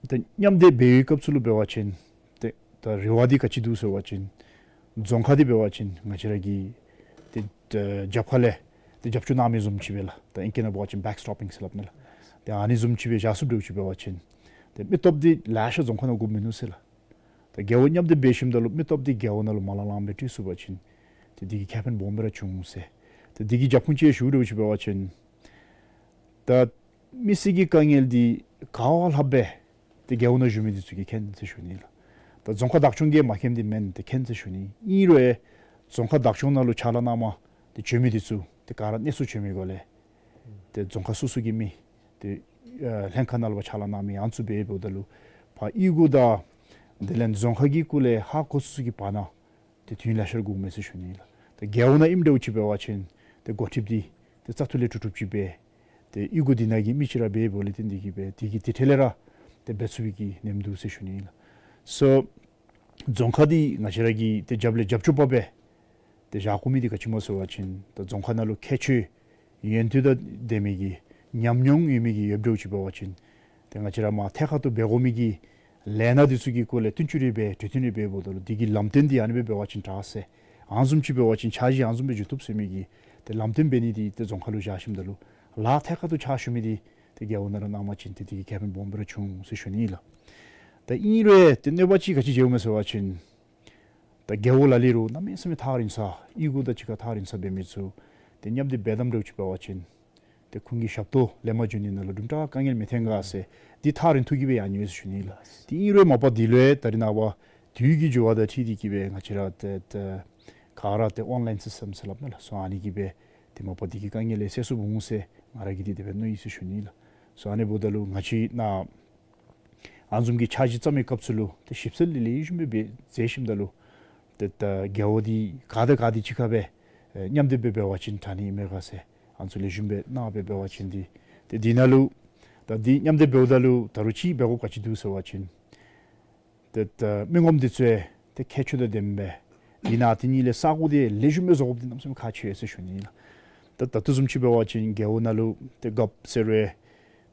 ད་མཉམ་སྡེབ་འབད་བའི་སྐབས་སུ་ལུ་འབད་བ་ཅིན་ཏེ་ད་རེ་བ་འདི་ག་ཅི་འདུག་ཟེར་བ་ཅིན་རྫོང་ཁག་འདི་འབད་བ་ཅིན་ང་བཅས་ར་གི་ཏེ་ད་རྒྱབ་ཁ་ལས་ཏེ་རྒྱབ་སྐྱོར་གནང་མི་བཟུམ་ཅིག་སྦེ་ལགས། ད་ཨིང་སྐད་ནང་འབད་བ་ཅིན་བེཀ་སི་ཊོབ་པིང་ཟེར་སླབ་ནི་ལགས། ཏེ་ཨ་ནི་བཟུམ་ཅིག་སྦེ་བཞག་ཚུགསཔ་འདྲཝ་ཅིག་འབད་བ་ཅིན་ཏེ་མི་སྟོབས་འདི་ལེ་ཤ་རྫོང་ཁག་ནང་དགོཔ་མིན་ནུག་ཟེར་ལགས། ད་རྒེད་འོག་མཉམ་སྡེབ་འབད་ཞིནམ་ད་ལུ་མི་སྟོབས་འདི་རྒེད་འོག་ནང་ལུ་མ་ལང་ལངམ་སྦེ་སྤྲོད་ཚུགས་པ་ཅིན་ཏེ་འདི་གིས་ཁེ་ཕན་སྦོམ་སྦེ་ར་འབྱུང་ཟེར། ཏེ་འདི་གི་རྒྱབ་ཁུངས་ཅིག་ཞུཝ་འདྲཝ་ཅིག་འབད་བ་ཅིན་ད་མི་སེར་གྱི་དཀའ་ངལ་འདི་ག་བ་ལྷགཔ་སྦེ་ཏེ་རྒེད་འོག་ནང་བཞུགས་མི་འདི་ཚུ་གིས་མཁྱེན་ཟེར་ཞུ་ནི་ལགས། ད་རྫོང་ཁག་བདག་སྐྱོང་གིས་མ་མཁྱེནམ་འདི་མེན། ཏེ་མཁྱེན་ཟེར་ཞུ་ནི། ཨིན་རུང་རྫོང་ཁག་བདག་སྐྱོང་ནང་ལུ་ཕྱག་ལཱ་གནངམ་ཏེ་བྱོན་མི་འདི་ཚུ་ཏེ་ག་ར་གནས་ཚུལ་བྱོན་མི་གུ་ལས་ཏེ་རྫོང་ཁག་སོ་སོ་གི་མི་ཏེ་ཨ་ལྷན་ཁག་ནང་ལུ་ཕྱག་ལཱ་གནང་མི་ཨ་ནི་ཚུ་འབད་འབདཝ་ད་ལུ་ཕར་གཡུས་སྒོ་དང་དེ་ལས་རྫོང་ཁག་གི་སྐོར་ལས་ཧ་གོ་ཚུགས་ཚུགས་ཀྱི་བར་ན་ཏེ་དུས་ཡུན་ལེ་ཤ་ར་འགོརཝ་མས་ཟེར་ཞུ་ནི་ལགས། ཏེ་རྒེད་འོག་ནང་ཨིནམ་འདྲཝ་ཅིག་འབད་བ་ཅིན་ཏེ་འགོ་ཁྲིདཔ་འདི་ཏེ་བཙག་འཐུ་ལས་གྲུབ་གྲུབ་ཅིག་སྦེ་ཏེ་གཡུས་སྒོ་འདི་ནང་གི་མི་ཅིག་ར་འབད་འབདཝ་ལས་བརྟེན་དེ་གིས་སྦེ་དེ་གི་དེ་འཕྲལ་ལས་ར་ཏེ་འབད་ཚུགས་པའི་གི་ནེམ་འདུག་ཟེར་ཞུ་ནི་ལགས། སོ་རྫོང་ཁག་འདི་ང་བཅས་ར་གིས་ཏེ་རྒྱབ་ལས་རྒྱབ་སྐྱོར་པ་སྦེ་ཏེ་བཞག་དགོ་མི་འདི་ག་ཅི་སྨོ་ཟེར་བ་ཅིན་ད་རྫོང་ཁག་ནང་ལུ་ཁྱད་ཆོས་ཡོན་ཏན་དང་ལྡན་མི་གི་ཉམས་མྱོང་ཡོད་མི་གི་ཡོདཔ་འདྲཝ་ཅིག་འབད་བ་ཅིན་ཏེ་ང་བཅས་ར་མར་ཐད་ཀར་དུ་འབད་དགོ་མི་གི་ལས་སྣ་འདི་ཚུ་གི་སྐོར་ལས་བསྟུན་གྲོས་རེ་འབད་གྲོས་བསྟུན་རེ་འབད་འབདཝ་ད་ལུ་འདི་གི་ལམ་སྟོན་འདི་ཨ་ནི་སྦེ་འབད་བ་ཅིན་དྲག་ཟེར་ཨ་ནི་བཟུམ་ཅིག་འབད་བ་ཅིན་འཆར་གཞི་ཨ་ནི་བཟུམ་སྦེ་འགྱོ་བཏུབ་ཟེར་མི་གི་ཏེ་ལམ་སྟོན་འབད་ནི་འདི་ཏེ་རྫོང་ཁག་ལུ་བཞག་ཞིནམ་ད་ལུ་ལཱ་ཐད་ཀར་དུ་ཕྱག་ཞུ་མི་འདི་ཏེ་རྒེད་འོག་ནང་ར་གནང་པ་ཅིན་ཏེ་དེ་གིས་ཁེ་ཕན་སྦོམ་སྦེ་ར་འབྱུང་ཟེར་ཞུ་ནི་ལགས། ད་ཨིན་རུང་ཏེ་གནོད་པ་ཅིག་ག་ཅི་འབྱུངམ་མས་ཟེར་བ་ཅིན་ད་རྒེད་འོག་ལ་ལུ་རུང་གནམ་མེད་ས་མེད་ཐག་རིང་ས་གཡུས་སྒོ་དང་གཅིག་ཁར་ཐག་རིང་ས་འབད་མི་ཚུ་ཏེ་མཉམ་སྡེབ་འབད་དཝ་འདྲཝ་ཅིག་འབད་བ་ཅིན་ཏེ་ཁོང་གི་ཞབས་ཏོག་ལེན་པར་འགྱོ་ནི་ནང་ལུ་དུམ་གྲ་དཀའ་ངལ་མི་ཐོན་ག་ཟེར་འདི་ཐག་རིང་ཐུག་གི་སྦེ་ཡང་ཡོད་ཟེར་ཞུ་ནི་ལགས། ཏེ་ཨིན་རུང་མ་པ་འདི་ལུ་ཡང་ད་རེས་ནངས་པ་དུས་ཀྱི་འགྱུར་བ་དང་འཁྲིལ་ཏེ་གིས་སྦེ་ང་བཅས་ར་ཏེ་ཏེ་ག་ར་ཏེ་ཨོན་ལའིན་སིསི་ཊམ་ཟེར་སླབ་ནི་ལགས། སོ་ཨ་ནི་གིས་སྦེ་ཏེ་མ་པ་འདི་གི་དཀའ་ངལ་ལས་སེལ་ཚུགསཔ་འོང་ཟེར་ང་ར་གིས་ཏེ་དེ་སྦེ་མནོ་ཡི་ཟེར་ཞུ་ནི་ལགས། སོ་ཨ་ནི་འབདཝ་ད་ལུ་ང་བཅས་ནཱ་ཨ་ནི་བཟུམ་གྱི་འཆར་གཞི་བརྩམ་མི་སྐབས་སུ་ལུ་ཏེ་ཞིབ་འཚོལ་ལེགས་ཤོམ་སྦེ་མཛད་ཞིནམ་ད་ལུ་ཏེ་ད་རྒེད་འོག་འདི་ག་དང་ག་འདི་གཅིག་ཁར་སྦེ་ཨེ་མཉམ་སྡེབ་སྦེ་འབད་བ་ཅིན་དྲག་ནི་ཨིན་མས་ག་ཟེར་ཨ་ནི་ཚུ་ལེགས་ཤོམ་སྦེ་གནང་སྦེ་འབད་བ་ཅིན་འདི་ཏེ་འདི་ནང་ལུ་ད་འདི་མཉམ་སྡེབ་འབདཝ་ད་ལུ་ད་རུང་ཅིག་འབད་དགོཔ་ག་ཅི་འདུག་ཟེར་བ་ཅིན་ཏེ་ད་མི་ངོམ་འདི་ཚུ་ཡང་ཏེ་ཁྱད་ཆོས་དང་ལྡནམ་སྦེ་འདི་ནང་དེ་གཉིས་ལས་ས་གོ་འདི་ལེགས་ཤོམ་སྦེ་བཟོ་དགོཔ་འདི་གནམ་མེད་ས་མེད་ཁག་ཆེ་ཟེར་ཞུ་ནི་ལགས། ད་ད་ལྟོ་བཟུམ་ཅིག་འབད་བ་ཅིན་རྒེད་འོག་ནང་ལུ་ཏེ་རྒཔོ་ཟེར་རུང་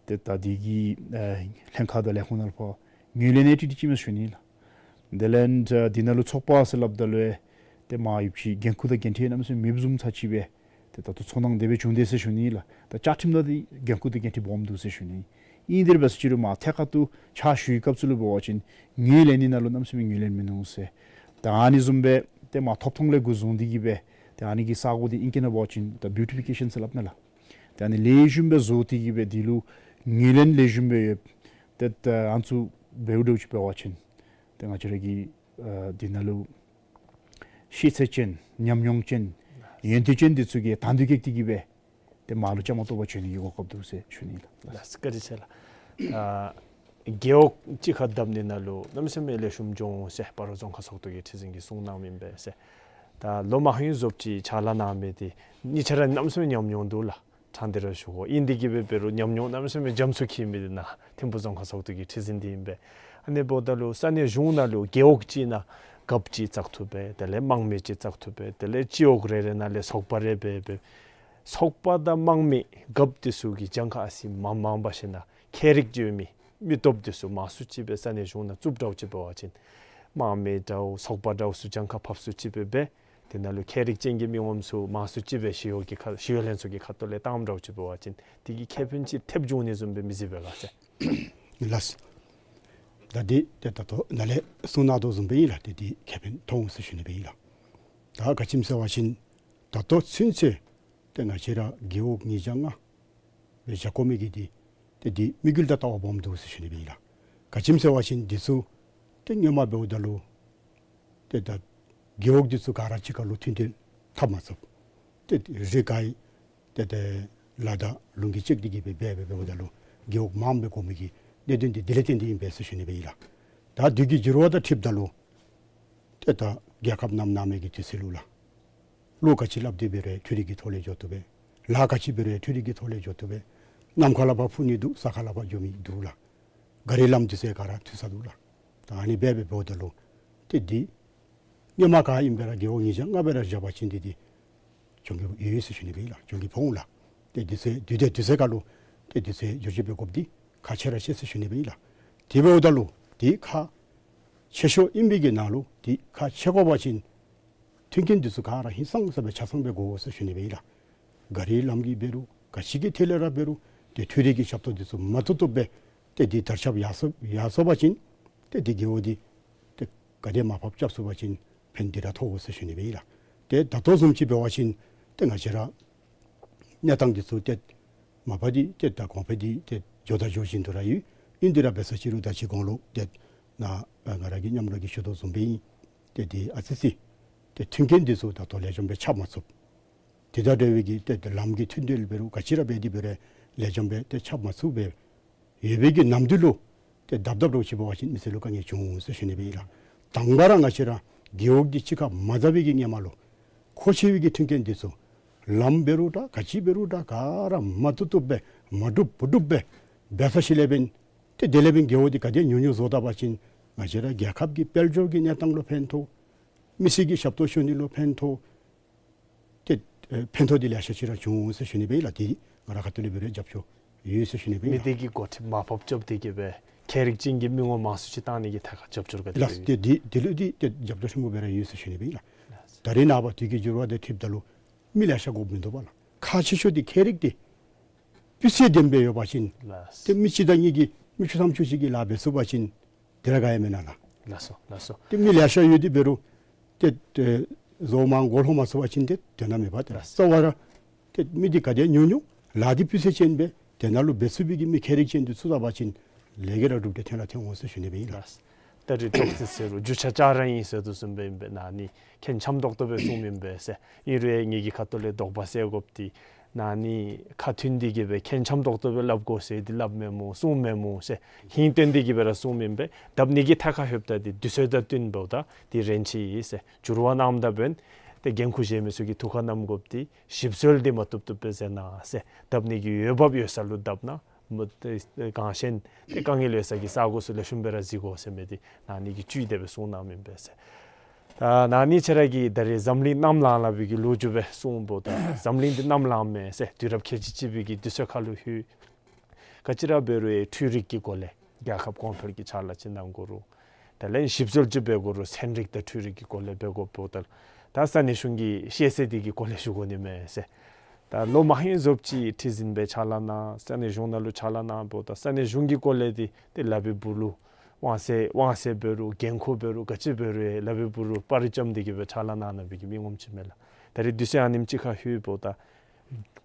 ཏེ་ད་འདི་གི་ཨེ་ལྷན་ཁག་དང་ལས་ཁུངས་ནང་ལུ་ཕར་ངོས་ལེན་ནི་ཏིག་ཏིག་ཅིག་མས་ཟེར་ཞུ་ནི་ལགས། དེ་ལས་ད་འདི་ནང་ལུ་ཚོགས་པ་ཟེར་སླབ་ད་ལུ་ཡང་ཏེ་མར་ཡོད་པ་ཅིན་འགན་ཁུར་དང་འགན་འཁྲི་གནམ་མེད་ས་མེད་མེདཔ་བཟུམ་ཅིག་སྦེ་ཏེ་ད་ལྟོ་ཚོར་སྣང་དེ་སྦེ་བྱུང་དེས་ཟེར་ཞུ་ནི་ལགས། ད་བཅའ་ཁྲིམས་ནང་འདི་འགན་ཁུར་དང་འགན་འཁྲི་སྦོམ་འདུག་ཟེར་ཞུ་ནི། ཨིན་དེ་ར་འབད་ཟེར་ཅི་རུང་མར་ཐད་ཀར་དུ་ཕྱག་ཞུ་བའི་སྐབས་སུ་ལུ་འབད་བ་ཅིན་ངོས་ལེན་ནི་ནང་ལུ་གནམ་མེད་ས་མེད་ངོས་ལེན་མིན་ནུག་ཟེར། ད་ཨ་ནི་བཟུམ་སྦེ་ཏེ་མར་ཐོབ་ཐང་ལས་འགོ་བཟུང་སྟེ་གིས་སྦེ་ཏེ་ཨ་ནི་གི་ས་གོ་འདི་ཨིང་སྐད་ནང་འབད་བ་ཅིན་ད་བིའུ་ཊི་ཕི་ཀེ་ཤཱན་ཟེར་སླབ་ནི་ལགས། ཏེ་ཨ་ནི་ལེགས་ཤོམ་སྦེ་བཟོ་སྟེ་གིས་སྦེ་འདི་ལུ་ངོས་ལེན་ལེགས་ཤོམ་སྦེ་ཡོད། ཏེ་ད་ཨ་ནི་ཚུ་འབདཝ་འདྲཝ་ཅིག་འབད་བ་ཅིན་ཏེ་ང་བཅས་ར་གི་ཨ་འདི་ནང་ལུ་ཤེས་ཚད་ཅན་ཉམས་མྱོང་ཅན་ཡོན་ཏན་ཅན་འདི་ཚུ་གིས་དང་འདོད་བསྐྱེད་དེ་གིས་སྦེ་ཏེ་མར་ལུ་བཅའ་མར་གཏོགས་པར་བྱོན་ནི་གི་གོ་སྐབས་འདུག་ཟེར་ཞུ་ནི་ལགས། ལགས་བཀའ་དྲིན་ཆེ་ལགས། ཨ་རྒེད་འོག་གཅིག་ཁར་བསྡམ་ནི་ནང་ལུ་གནམ་མེད་ས་མེད་ལེགས་ཤོམ་འགྱོ་འོང་ཟེར་སྤ་རོ་རྫོང་ཁག་ཚོགས་འདུ་གི་ཁྲི་འཛིན་གྱིས་གསུངས་གནངམ་ཨིན་པས་ཟེར། ད་ལོ་མང་རིང་བཟོ་ཅིག་ཕྱག་ལཱ་གནང་མི་འདི་གཉིས་ཆ་ར་གནམ་མེད་ས་མེད་ཉམས་མྱོང་འདུག་ལགས། ཕྲང་སྟེ་ར་ཞུ་དགོ། ཨིན་དེ་གིས་འབད་འབད་རུང་ཉམས་མྱོང་གནམ་མེད་ས་མེད་འཇམ་སུ་འཁྱིད་མི་འདི་ནཱ་ཐིམ་ཕུག་རྫོང་ཁག་ཚོགས་འདུ་གི་ཁྲི་འཛིན་འདི་ཨིན་པས། ཨ་ནི་འབདཝ་ད་ལུ་ས་གནས་གཞུང་ནང་ལུ་རྒེད་འོག་ཅིག་ནང་རྒཔོ་ཅིག་བཙག་འཐུ་འབད། དེ་ལས་དམངས་མི་ཅིག་བཙག་འཐུ་འབད། དེ་ལས་སྤྱི་འོག་རེ་རེ་ནང་ལས་ཚོགས་པ་རེ་འབད་འབད། ཚོགས་པ་དང་དམངས་མི་རྒཔོ་འདི་ཚུ་གིས་གྱངས་ཁ་ཨ་ཙི་མངམ་མངམ་འབག་ཞིནམ་ལས་ཁྱད་རིག་ཡོད་མི་མི་སྟོབས་འདི་ཚུ་མང་སུ་ཅིག་སྦེ་ས་གནས་གཞུང་ནང་བཙུགསཔ་འདྲཝ་ཅིག་འབད་བ་ཅིན་དམངས་མི་འདྲཝ་ཚོགས་པ་འདྲཝ་ཚུ་གྱངས་ཁ་ཕབ་སུ་ཅིག་སྦེ་འབད། དེ་ནང་ལུ་ཁྱད་རིག་ཅན་གྱི་མི་ངོམ་ཚུ་མང་སུ་ཅིག་སྦེ་ཞི་གཡོག་གི་ཁ་ཞི་གཡོག་ལྷན་ཚོགས་ཀྱི་ཁ་ཐུག་ལས་བཏངམ་འདྲཝ་ཅིག་འབད་བ་ཅིན་དེ་གིས་ཁེ་ཕན་ཅིག་ཐེབས་འབྱུང་ནི་བཟུམ་སྦེ་མི་གཟིགས་པས་ག་ཟེར། ལགས། ད་འདི་ཏེ་ད་ལྟོ་ནཱ་ལས་གསུང་གནང་དོ་བཟུམ་སྦེ་ཨིན་ལགས། ཏེ་འདི་ཁེ་ཕན་ཐོགས་འོང་ཟེར་ཞུ་ནི་སྦེ་ཨིན་ལགས། ད་ག་ཅི་སྨོ་ཟེར་བ་ཅིན་ད་ལྟོ་ཚུན་ཚོད་ཏེ་ང་བཅས་ར་རྒེད་འོག་ཉིས་བརྒྱ་ལྔ་སྦེ་བཞག་དགོ་མི་གི་འདི་ཏེ་འདི་དམིགས་ཡུལ་དང་ལྟ་བ་སྦོམ་འདུག་ཟེར་ཞུ་ནི་སྦེ་ཨིན་ལགས། ག་ཅི་སྨོ་ཟེར་བ་ཅིན་འདི་ཚུ་ཏེ་སྔོན་མ་འབདཝ་ད་ལུ་ཏེ་ད་རྒེད་འོག་འདི་ཚུ་ག་ར་གཅིག་ཁར་ལུ་མཐུན་འབྲེལ་འཐབ་མ་ཚུགས། ཏེ་རི་ཁའི་ཏེ་ཏེ་ལ་དང་ལུང་གིས་བཅད་དེ་གིས་སྦེ་འབད་འབད་འབདཝ་ད་ལུ་རྒེད་འོག་མངམ་སྦེ་དགོ་མི་གི་གནད་དོན་འདི་དེ་ལས་བརྟེན་ཏེ་ཨིན་པས་ཟེར་ཞུ་ནི་སྦེ་ཨིན་ལགས། ད་དུས་ཀྱི་འགྱུར་བ་དང་འཁྲིལཝ་ད་ལུ་ཏེ་ད་རྒྱལ་ཁབ་རྣམ་གནང་མི་གི་དུས་ཚོད་ལུ་ལགས། བློ་ག་ཅི་སླབ་སྟེ་འབད་རུང་འཕྲུལ་རིག་གི་ཐོག་ལས་འགྱོ་བཏུབ་པས། ལཱ་ག་ཅི་འབད་རུང་འཕྲུལ་རིག་གི་ཐོག་ལས་འགྱོ་བཏུབ་པས། གནམ་ཁ་ལས་ཕར་འཕུར་ནི་འདུག། ས་ཁ་ལས་ཕར་འགྱོ་མི་འདུག་ལགས། ག་རི་ལམ་འདི་ཚུ་ག་ར་ཐུག་ས་འདུག་ལགས། ད་ཨ་ནི་སྦེ་འབད་འབདཝ་ད་ལུ་ཏེ་འདི་སྔོན་མ་ག་ཨིནམ་སྦེ་ར་རྒེད་འོག་ཉིས་བརྒྱ་ལྔ་སྦེ་ར་བཞག་པ་ཅིན་འདི་འདི་གྱོང་གུད་ཡོད་ཟེར་ཞུ་ནི་སྦེ་ཨིན་ལགས། གྱོང་གུད་ཕོག་འོང་ལགས། ཏེ་འདི་ཚུ་དུས་དེ་དུས་ཚོད་ཁར་ལུ་ཏེ་འདི་ཚུ་བསྒྱུར་བཅོས་འབད་དགོཔ་འདི་ཁག་ཆེ་ར་ཆེ་ཟེར་ཞུ་ནི་སྦེ་ཨིན་ལགས། དེ་འབདཝ་ད་ལུ་འདི་ཁག་ཆེ་ཤོས་ཨིན་པའི་གི་ནང་ལུ་འདི་ཁག་ཆེ་དགོ་པ་ཅིན་མཐུན་རྐྱེན་འདི་ཚུ་ག་ར་ཧིང་སངས་ས་སྦེ་ཆ་ཚང་སྦེ་དགོ་ཟེར་ཞུ་ནི་སྦེ་ཨིན་ལགས། ག་རི་ལམ་གྱི་འབད་རུང་ག་ཅི་གི་ཐད་ལས་ར་འབད་རུང་ཏེ་འཕྲུལ་རིག་གི་ཞབས་ཏོག་འདི་ཚུ་མ་བཏུབ་བཏུབ་སྦེ་ཏེ་འདི་དར་ཁྱབ་ཡར་སོ་ཡར་སོ་བ་ཅིན་ཏེ་འདི་རྒེད་འོག་འདི་ཏེ་ག་དེ་མར་ཕབ་རྐྱབ་ཚུགས་པ་ཅིན་ཕན་འདི་ར་ཐོགས་འོང་ཟེར་ཞུ་ནི་སྦེ་ཨིན་ལགས། ཏེ་ད་ལྟོ་བཟུམ་ཅིག་འབད་བ་ཅིན་ཏེ་ང་བཅས་ར་གནས་སྟངས་འདི་ཚུ་ཏེ་མ་པ་འདི་ཏེ་ད་གོང་འཕེལ་འདི་ཏེ་འགྱོ་དང་འགྱོ་བཞིན་དུ་ར་ཡོད། ཨིན་དེ་ར་འབད་ས་ཅིག་རུང་ད་ཅི་གོང་ལུ་ཏེ་ནཱ་ང་ར་གི་མཉམ་རོགས་ཀྱིས་ཞུ་དོ་བཟུམ་སྦེ་ཨིན། ཏེ་འདི་ཨ་ཙི་ཅིག་ཏེ་མཐུན་རྐྱེན་འདི་ཚུ་ད་ལྟོ་ལེགས་ཤོམ་སྦེ་ཁྱབ་མ་ཚུགས། དེ་དང་འབྲེལ་བའི་གི་ཏེ་ལམ་གྱི་མཐུན་འབྲེལ་འབད་རུང་ག་ཅི་ར་འབད་དེ་འབད་རུང་ལེགས་ཤོམ་སྦེ་ཏེ་ཁྱབ་མ་ཚུགས་པས། ཡོད་པའི་གི་ནམ་དུས་ལུ་ཏེ་དབ་དབ་རོགས་ཅིག་འབད་བ་ཅིན་མི་སེར་ལུ་དཀའ་ངལ་འབྱུང་འོང་ཟེར་ཞུ་ནི་སྦེ་ཨིན་ལགས། དང་པ་ར་ང་བཅས་ར་རྒེད་འོག་འདི་གཅིག་ཁར་མ་འཛོམས་པའི་གི་སྔོན་མ་ལུ་མཁོ་ཆེ་བའི་གི་མཐུན་རྐྱེན་འདི་ཚུ་ལམ་འབད་རུང་འདྲ་ག་ཅི་འབད་རུང་འདྲ་ག་ར་མ་བཏུབ་བཏུབ་སྦེ་མ་འགྲུབ་བུ་འགྲུབ་སྦེ་འབད་ས་ཅིག་ལས་འབདན་ཏེ་དེ་ལས་འབདན་རྒེད་འོག་འདི་ག་དེ་ཉུང་ཉུང་བཟོ་ད་པ་ཅིན་ང་བཅས་ར་རྒྱལ་ཁབ་ཀྱི་དཔལ་འབྱོར་གྱི་གནས་སྟངས་ལུ་ཕན་ཐོགས། མི་སེར་གྱི་ཞབས་ཏོག་ཞུ་ནི་ལུ་ཕན་ཐོགས། ཏེ་ཨེ་ཕན་ཐོགས་འདི་ལེ་ཤ་ཅིག་ར་འབྱུང་འོང་ཟེར་ཞུ་ནི་སྦེ་ཨིན་ལགས། འདི་ང་ར་ཁ་ཐུག་ལས་འབད་རུང་རྒྱབ་སྐྱོར་ཡོད་ཟེར་ཞུ་ནི་སྦེ་ཨིན་མི་ལགས། སྡེ་གི་འགོ་ཁྲིདཔ་མར་ཕབ་རྐྱབ་སྟེ་གིས་སྦེ་ཁྱད་རིག་ཅན་གྱི་མི་ངོམ་མང་སུ་ཅིག་བཏང་ནི་གི་ཐད་ཁར་རྒྱབ་སྐྱོར་ག་དེ་ལགས། སྦེ་ཏེ་འདི་འདི་ལུ་འདི་ཏེ་རྒྱབ་སྐྱོར་ཆེན་པོ་སྦེ་ར་ཡོད་ཟེར་ཞུ་ནི་སྦེ་ཨིན་ལགས། ད་རེས་ནངས་པ་དུས་ཀྱི་འགྱུར་བ་དང་འཁྲིལཝ་ད་ལུ་མི་ལེ་ཤ་དགོཔ་མིན་འདུག་པ་ལགས། ཁག་ཆེ་ཤོས་འདི་ཁྱད་རིག་འདི་སྤུས་ཚད་ལྡན་སྦེ་ཡོད་པ་ཅིན་ལགས། ཏེ་མི་གཅིག་དང་གཉིས་ཀྱིས་མི་བཅུ་ཐམ་ཅུ་གཅིག་གིས་ལཱ་འབད་ཚུགས་པ་ཅིན་དེ་ར་ག་ཡང་མེན་ན་ལགས། ལགས་སོ་ལགས་སོ། ཏེ་མི་ལེ་ཤ་ཡོད་དེ་འབད་རུང་ཏེ་ཏེ་བཟོ་མ་མགོ་ལྷོ་མ་ཚུགས་པ་ཅིན་ཏེ་དོན་དག་མེད་པ་ཏེ་ལགས། རྩ་བ་ར་ཏེ་མི་འདི་ག་དེ་ཉུང་ཉུང་ལཱ་འདི་སྤུས་ཚད་ཅན་སྦེ་དེ་ནང་ལུ་འབད་ཚུགས་པའི་གི་མི་ཁྱད་རིག་ཅན་འདི་ཚུད་ད་པ་ཅིན་ལས་ཀ་ར་གྲུབ་སྟེ་ཐོན་ར་ཐོན་འོང་ཟེར་ཞུ་ནི་སྦེ་ཨིན་ལགས། ལགས། ད་རེས་ཏོག་ཙི་ཟེར་རུང་རྒྱུ་ཆ་ལྕགས་ར་ཨིན་ཟེར་དོ་བཟུམ་སྦེ་ཨིན་པས། ན་ནི་ཁེ་འཆམ་ཏོག་ཏོ་སྦེ་གསུངམ་ཨིན་པས་ཟེར། ཨིན་རུང་ངེ་གི་ཁ་ཐུག་ལས་དོགས་པ་སེལ་དགོཔ་འདི་ན་ནི་ཁ་མཐུན་ཏེ་གིས་སྦེ་ཁེ་འཆམ་ཏོག་ཏོ་སྦེ་སླབ་དགོ་ཟེར་འདི་སླབ་མེན་སྨོ་གསུངམ་མེན་སྨོ་ཟེར་ཧིང་སྟོན་ཏེ་གིས་སྦེ་ར་གསུངམ་ཨིན་པས། ད་ནི་གི་ཐད་ཁར་ལྷོདཔ་ད་འདི་དུས་ཚོད་དང་བསྟུན་འབདཝ་ད་འདི་རན་ཆི་ཟེར་འགྱུར་བ་གནངམ་ད་འབདན་ཏེ་འགན་ཁུར་བཞེས་མི་ཚུ་གིས་ཐུགས་ཁར་བསྣམ་དགོཔ་འདི་ཞིབ་འཚོལ་འདི་མ་བཏུབ་བཏུབ་སྦེ་མཛད་གནང་ཟེར། ད་ནི་གི་འོས་འབབ་ཡོད་ས་ལུ་བཏབ་གནང་། མ་ཏེ་གང་ཤེས་ཏེ་དཀའ་ངལ་ཡོད་ས་གི་ས་གོ་ཚུ་ལེགས་ཤོམ་སྦེ་ར་གཟིགས་དགོ་ཟེར་མི་འདི་ན་ནི་གིས་བཅུད་དེ་སྦེ་གསུངས་གནངམ་ཨིན་པས་ཟེར། ད་ན་ནི་ཁྱེད་ར་གིས་ད་རེས་འཛམ་གླིང་གནམ་ལངས་ལངས་པའི་གི་ལོ་རྒྱུས་སྦེ་གསུངམ་ད་འཛམ་གླིང་འདི་གནམ་ལངས་མས་ཟེར་དུས་རབས་ཁལ་གཅིག་གཅིག་པའི་གི་དུས་ཚོད་ཁར་ལུ་ལྷོད། ག་ཅི་ར་འབད་རུང་འཕྲུལ་རིག་གི་སྒོ་ལས་རྒྱལ་ཁབ་གོང་འཕེལ་གྱི་ཕྱག་ལཱ་ཅིག་གནང་དགོ་རུང་དེ་ལས་ཞིབ་འཚོལ་ཅིག་འབད་དགོ་རུང་ཚན་རིག་དང་འཕྲུལ་རིག་གི་སྒོ་ལས་འབད་དགོཔ་འབདཝ་ད་ད་ས་གནས་གཞུང་གི་ཤེས་ཚད་འདི་གི་སྒོ་ལས་ཞུ་དགོ་ནི་མས་ཟེར། ད་ལོ་མང་རབས་ཅིག་ཁྲི་འཛིན་སྦེ་ཕྱག་ལཱ་གནང་ས་གནས་གཞུང་ནང་ལུ་ཕྱག་ལཱ་གནངམ་ད་ས་གནས་གཞུང་གི་སྒོ་ལས་འདི་ཏེ་ལཱ་འབད་བུ་ལུ་དབང་ཚད་དབང་ཚད་འབད་རུང་འགན་ཁུར་འབད་རུང་ག་ཅི་འབད་རུང་ལཱ་འབད་བུ་ལུ་པར་རྐྱབ་སྟེ་གིས་སྦེ་ཕྱག་ལཱ་གནང་གནང་བའི་གི་མི་ངོམ་ཅིག་མས་ལགས། ད་རེས་དུས་ཚོད་ཨ་ནེམ་ཅིག་ཁར་ལྷོདཔ་ད་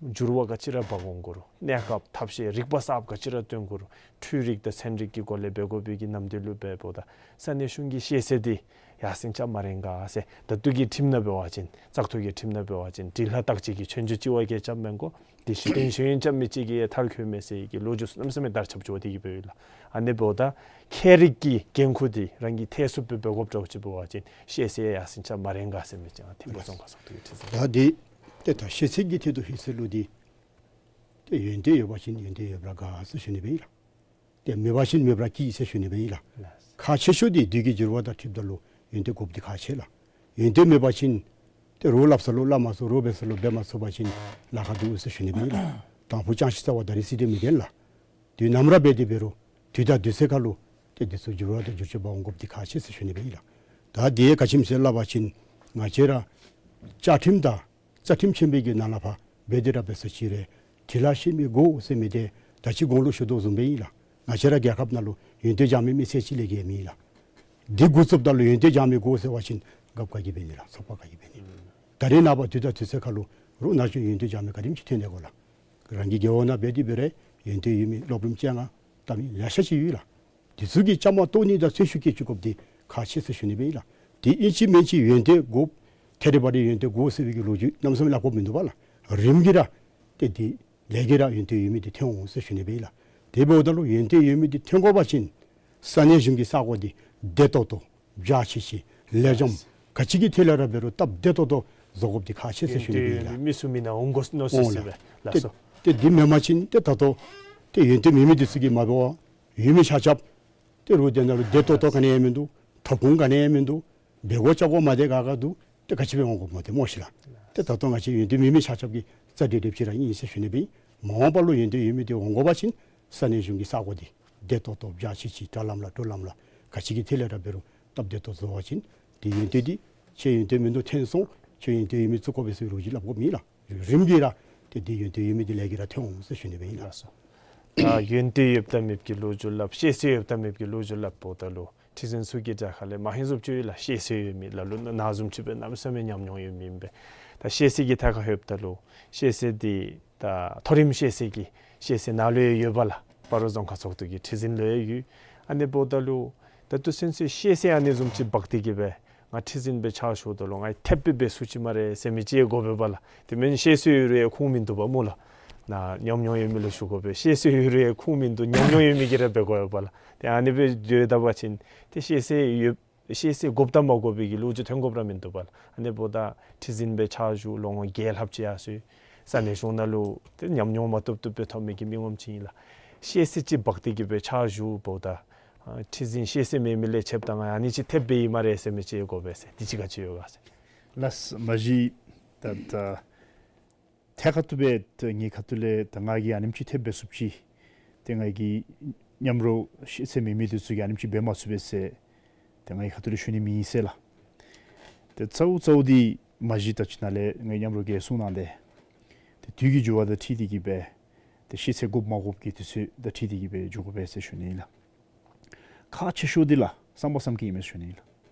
འགྱུར་བ་ག་ཅི་ར་འབག་འོང་དགོ་རུང་གནས་སྐབས་ཐབས་ཤེས་རིག་པ་གསརཔ་ག་ཅི་ར་སྟོན་དགོ་རུང་འཕྲུལ་རིག་དང་ཚན་རིག་གི་སྒོ་ལས་འབད་དགོ་པའི་གི་ནམ་དུས་ལུ་འབདཝ་ད་ས་གནས་གཞུང་གི་ཤེས་ཚད་འདི་ཡར་སེང་རྐྱབ་མ་རན་ག་ཟེར། ད་ལྟོ་གི་ཁྲིམས་ནང་འབད་བ་ཅིན་བཙག་འཐུ་གི་ཁྲིམས་ནང་འབད་བ་ཅིན་དྲི་ལྷག་བརྟག་དཔྱད་ཀྱི་ཆོས་རྒྱུགས་ཅིག་བ་གིས་རྐྱབ་མི་དགོ། དེ་ཤེས་ལྡན་ཤེས་ཡོན་ཅན་མི་ཅིག་གིས་མཐར་འཁྱོལ་མས་ཟེར་གྱི་ལོ་རྒྱུས་གནམ་མེད་ས་མེད་དར་ཁྱབ་འགྱོ་སྟེ་གིས་འབདཝ་ཨིན་ལགས། ཨ་ནི་འབདཝ་ད་ཁྱད་རིག་གི་འགན་ཁུར་འདི་རང་གིས་ཐེག་ཚུགསཔ་སྦེ་འབད་དགོཔ་འདྲཝ་ཅིག་འབད་བ་ཅིན་ཤེས་ཚད་ཡར་སེང་རྐྱབ་མ་རན་ག་ཟེར་མི་ཅིག་ཐིམ་ཕུག་རྫོང་ཁག་ཚོགས་འདུ་གི་ཁྲི་འཛིན། ད་འདི་ཏེ་ད་ཤེས་ཚད་ཀྱི་ཐད་དུ་ལྷོད་ས་ལུ་འདི་ ཏེ་ཡོན་ཏན་ཡོད་པ་ཅིན་ཡོན་ཏན་ཡོད་པར་དགའ་ཟེར་ཞུ་ནི་སྦེ་ཨིན་ལགས། ཏེ་མེད་པ་ཅིན་མེད་པར་སྐྱིད་ཟེར་ཞུ་ནི་སྦེ་ཨིན་ལགས། ཁག་ཆེ་ཤོས་འདི་དུས་ཀྱི་འགྱུར་བ་དང་འཁྲིལཝ་ད་ལུ་ཡོན་ཏན་དགོཔ་འདི་ཁག་ཆེ་ལགས། ཡོན་ཏན་མེད་པ་ཅིན་ཏེ་རོགས་སླབ་ས་ལུ་སླབ་མ་ཚུགས། རོགས་འབད་ས་ལུ་འབད་མ་ཚུགས་པ་ཅིན་ལཱ་ཁག་འདུག་ཟེར་ཞུ་ནི་སྦེ་ཨིན་ལགས། དང་ཕུ་ཅང་ཤེས་རྩ་བ་ད་རིས་སྲིད་དེ་མི་བདེན་ལགས། དུས་ནམ་ར་འབད་དེ་འབད་རུང་དུས་དང་དུས་ཚོད་ཁར་ལུ་ཏེ་འདི་ཚུ་འགྱུར་བ་དང་འགྱུར་བཅོས་འབག་འོང་དགོཔ་འདི་ཁག་ཆེ་ཟེར་ཞུ་ནི་སྦེ་ཨིན་ལགས། ད་དེ་ག་ཅི་སྨོ་ཟེར་སླབ་པ་ཅིན་ང་བཅས་ར་བཅའ་ཁྲིམས་དང་རྩ་ཁྲིམས་ཆེན་པོའི་གི་ནང་ལས་ཕར་འབད་དེ་ར་འབད་ས་ཅིག་རུང་འཁྲིལ་ལ་ཤེས་མི་དགོ་ཟེར་མི་འདི་ད་ཅི་གོང་ལུ་ཞུ་དོ་བཟུམ་སྦེ་ཨིན་ལགས། ང་བཅས་ར་རྒྱལ་ཁབ་ནང་ལུ་ཡོན་ཏན་སྦྱང་མི་མི་སེར་གཅིག་ལས་བརྒལ་མེད་ལགས། འདི་འགོ་བཙུགསཔ་ད་ལུ་ཡོན་ཏན་སྦྱང་མི་དགོ་ཟེར་བ་ཅིན་རྒཔོ་ག་གིས་འབད་ནི་ལགས། ཚོགས་པ་ག་གིས་འབད་ནི། ད་རེས་ནངས་པ་དུས་དང་དུས་ཚོད་ཁར་ལུ་རོགས་ནང་ཆོས་ཡོན་ཏན་སྦྱང་མི་ག་དེམ་ཅིག་ཐོན་ནི་གོ་ལགས། རང་གི་རྒེད་འོག་ནང་འབད་དེ་འབད་རུང་ཡོན་ཏན་ཡོད་མི་སློབ་རིམ་བཅོ་ལྔ་བལྟ་མི་ལེ་ཤ་ཅིག་ཡོད་ལགས། དེ་ཚུ་གི་བཅའ་མར་གཏོགས་ནི་དང་ཚོན་ཤུགས་བསྐྱེད་བཅུག་དགོཔ་འདི་ཁག་ཆེ་ཟེར་ཞུ་ནི་སྦེ་ཨིན་ལགས། དེ་ཨིན་ཅི་མིན་ཅི་ཡོན་ཏན་དགོ། ཐད་རི་བ་རི་ཡོན་ཏན་དགོ་ཟེར་བའི་གི་ལོ་རྒྱུས་གནམ་མེད་ས་མེད་སླབ་དགོཔ་མིན་འདུག་པ་ལགས། རིམ་གྱིས་ར་ཏེ་དེ་ལས་ཀྱིས་ར་ཡོན་ཏན་ཡོད་མི་འདི་ཐོན་འོང་ཟེར་ཞུ་ནི་སྦེ་ཨིན་ལགས། དེ་འབདཝ་ད་ལུ་ཡོན་ཏན་ཡོད་མི་འདི་ཐོན་དགོ་པ་ཅིན་ས་གནས་གཞུང་གི་ས་གོ་འདི་བདེ་ཏོག་ཏོ་འཇའ་ཆི་ཆི་ལེགས་ཤོམ་ག་ཅི་གི་ཐད་ལས་ར་འབད་རུང་སྟབས་བདེ་ཏོག་ཏོ་བཟོ་དགོཔ་འདི་ཁག་ཆེ་ཟེར་ཞུ་ནི་སྦེ་ཨིན་ལགས། མི་སུ་མི་ནང་འོང་དགོ་མནོ་ཟེར་ཨོང་ཟེར་ལགས། སྦེ་ལགས་ཏེ་སོ། ཏེ་འདི་མེན་པ་ཅིན་ཏེ་ད་ལྟོ་ཏེ་ཡོན་ཏན་མེད་མི་འདི་ཚུ་གིས་མ་འབད་བར་ཡོད་མི་ཆ་ཁྱབ་ཏེ་རོགས་དེ་ནང་ལུ་བདེ་ཏོག་ཏོ་ག་ནི་ཡང་མིན་འདུག། ཐོབ་ཁུངས་ག་ནི་ཡང་མིན་འདུག། འབད་དགོ་བཅའ་དགོ་མ་བདེ་ཁག་ཁ་འདུག། ཏེ་ག་ཅི་འབད་འོང་དགོཔ་སྨོ་ཏེ་སྨོ་ཤེས་ལགས། ཏེ་ད་ལྟོ་ང་བཅས་ཡོན་ཏན་མེད་མི་ཆ་ཁྱབ་ཀྱི་རྩ་འགྲིག་འགྲིགཔ་ཅིག་ར་ཨིན་ཟེར་ཞུ་ནི་སྦེ་ཨིན། མ་འོངས་པ་ལུ་ཡོན་ཏན་ཡོད་མི་འདི་འོང་དགོ་པ་ཅིན་ས་གནས་གཞུང་གི་ས་གོ་འདི་བདེ་ཏོག་ཏོ་འཇའ་ཆི་ཆི་དྲ་ལམ་ལ་གྲོ་ལམ་ལ་ག་ཅི་གི་ཐད་ལས་ར་འབད་རུང་སྟབས་བདེ་ཏོག་བཟོ་བ་ཅིན་ཏེ་ཡོན་ཏན་འདི་ཁྱོད་ཡོན་ཏན་མིན་འདུག་ཐོན་སོང་། ཁྱོད་ཡོན་ཏན་ཡོད་མི་བཙུགས་དགོ་པས་ཟེར་ལོ་རྒྱུས་སླབ་དགོཔ་མེད་ལགས། རིམ་གྱིས་ར་ཏེ་འདི་ཡོན་ཏན་ཡོད་མི་འདི་ལས་ཀྱིས་ར་ཐོན་འོང་ཟེར་ཞུ་ནི་སྦེ་ཨིན་ལགས། ལགས་སོ། ད་ཡོན་ཏན་ཡོདཔ་དང་མེདཔ་ཀྱི་ལོ་རྒྱུས་སླབ། ཤེས་ཚད་ཡོདཔ་དང་མེདཔ་ཀྱི་ལོ་རྒྱུས་སླབ་འབདཝ་ད་ལུ་ཁྲི་འཛིན་ཚུ་གི་གྲལ་ཁ་ལས་མ་ཧེ་བཟུམ་ཅིག་ཡོད་ལགས། ཤེས་ཚད་ཡོད་མི་ལ་ལུ་ན་ན་བཟུམ་ཅིག་སྦེ་གནམ་མེད་ས་མེད་ཉམས་མྱོང་ཡོད་མི་ཨིན་པས། ད་ཤེས་ཚད་ཀྱི་ཐད་ཁར་ལྷོདཔ་ད་ལུ་ཤེས་ཚད་འདི་ད་མཐོ་རིམ་ཤེས་ཚད་ཀྱི་ཤེས་ཚད་ནཱ་ལུ་ཡང་ཡོད་པས་ལགས། སྤ་རོ་རྫོང་ཁག་ཚོགས་འདུ་གི་ཁྲི་འཛིན་ལུ་ཡང་ཡོད། ཨ་ནི་འབདཝ་ད་ལུ་ད་ལྟོ་ཚུན་ཚོད་ཤེས་ཚད་ཨ་ནི་བཟུམ་ཅིག་འབག་སྟེ་གི་སྦེ་ང་ཁྲི་འཛིན་སྦེ་ཕྱག་ཞུཝ་ད་ལུ་ང་ཡང་ཐེབས་སྦེ་འབད་ཚུགས་ཅི་སྨ་རེ་ཟེར་མི་ཅིག་དགོ་པས་ལགས། དེ་མེན་ཤེས་ཚད་ཡོད་རུང་ཡང་ཁུངས་མིན་འདུག་པ་སྨོ་ལགས། ན་ཉམས་མྱོང་ཡོད་མི་ལུ་ཞུ་དགོ་པས། ཤེས་ཚད་ཡོད་རུང་ཡང་ཁུངས་མིན་འདུག། ཉམས་མྱོང་ཡོད་མི་གིས་ར་འབད་དགོ་པས་ལགས། ཏེ་ཨ་ནི་སྦེ་འགྱོ་ད་པ་ཅིན་ཏེ་ཤེས་ཚད་ཡོད་ཤེས་ཚད་དགོཔ་དང་མ་དགོ་པའི་གི་ལོ་རྒྱུས་ཐོན་དགོཔ་ར་མིན་འདུག་པ་ལགས། ཨ་ནི་འབདཝ་ད་ཁྲི་འཛིན་སྦེ་ཕྱག་ཞུ་ལོ་ངོ་བརྒྱད་ལྷགཔ་ཅིག་ཡར་སོང་། ས་གནས་གཞུང་ནང་ལུ་ཏེ་ཉམས་མྱོང་མ་བཏུབ་བཏུབ་སྦེ་ཐོབ་མི་གི་མི་ངོམ་ཅིག་ཨིན་ལགས། ཤེས་ཚད་ཅིག་འབག་སྟེ་གི་སྦེ་ཕྱག་ཞུཝ་ད་ཨ་ཁྲི་འཛིན་ཤེས་ཚད་མེད་མི་ལས་ཕྱདཔ་ད་ང་ཨ་ནི་ཅིག་ཐེབས་སྦེ་ཨིན་སྨ་རེ་ཟེར་མི་ཅིག་དགོ་པས་ཟེར། དེ་ཅིག་ག་ཅི་ཡོད་ག་ཟེར། ལགས་མ་གཞི་ད་ད་ཐད་ཁ་ཐུག་སྦེ་ད་ངེའི་ཁ་ཐུག་ལས་ད་ང་གིས་ཨ་ནེམ་ཅིག་ཐེབས་འབད་ཚུགསཔ་ཅིག། ཏེ་ང་གི་མཉམ་རོགས་ཤེས་ཚད་མེད་མི་འདི་ཚུ་གིས་ཨ་ནེམ་ཅིག་འབད་མ་ཚུགས་པས་ཟེར་ཏེ་ངེའི་ཁ་ཐུག་ལས་ཞུ་ནི་མེད་ཟེར་ལགས། ཏེ་གཙོ་བོ་གཙོ་བོ་འདི་མ་གཞི་ད་ཅི་ནཱ་ལས་ངེའི་མཉམ་རོགས་ཀྱིས་གསུང་གནང་སྟེ་ཏེ་དུས་ཀྱི་འགྱུར་བ་དང་འཁྲིལ་ཏེ་གི་སྦེ་ཏེ་ཤེས་ཚད་དགོཔ་མ་དགོཔ་ཀྱི་དུས་ཚོད་དང་འཁྲིལ་ཏེ་གི་སྦེ་འགྱོ་དགོ་པས་ཟེར་ཞུ་ནི་ཨིན་ལགས། ཁག་ཆེ་ཤོས་འདི་ལགས་བསམ་པ་བསམ་སྐྱེད་ཨིན་མས་ཟེར་ཞུ་ནི་ཨིན་ལགས།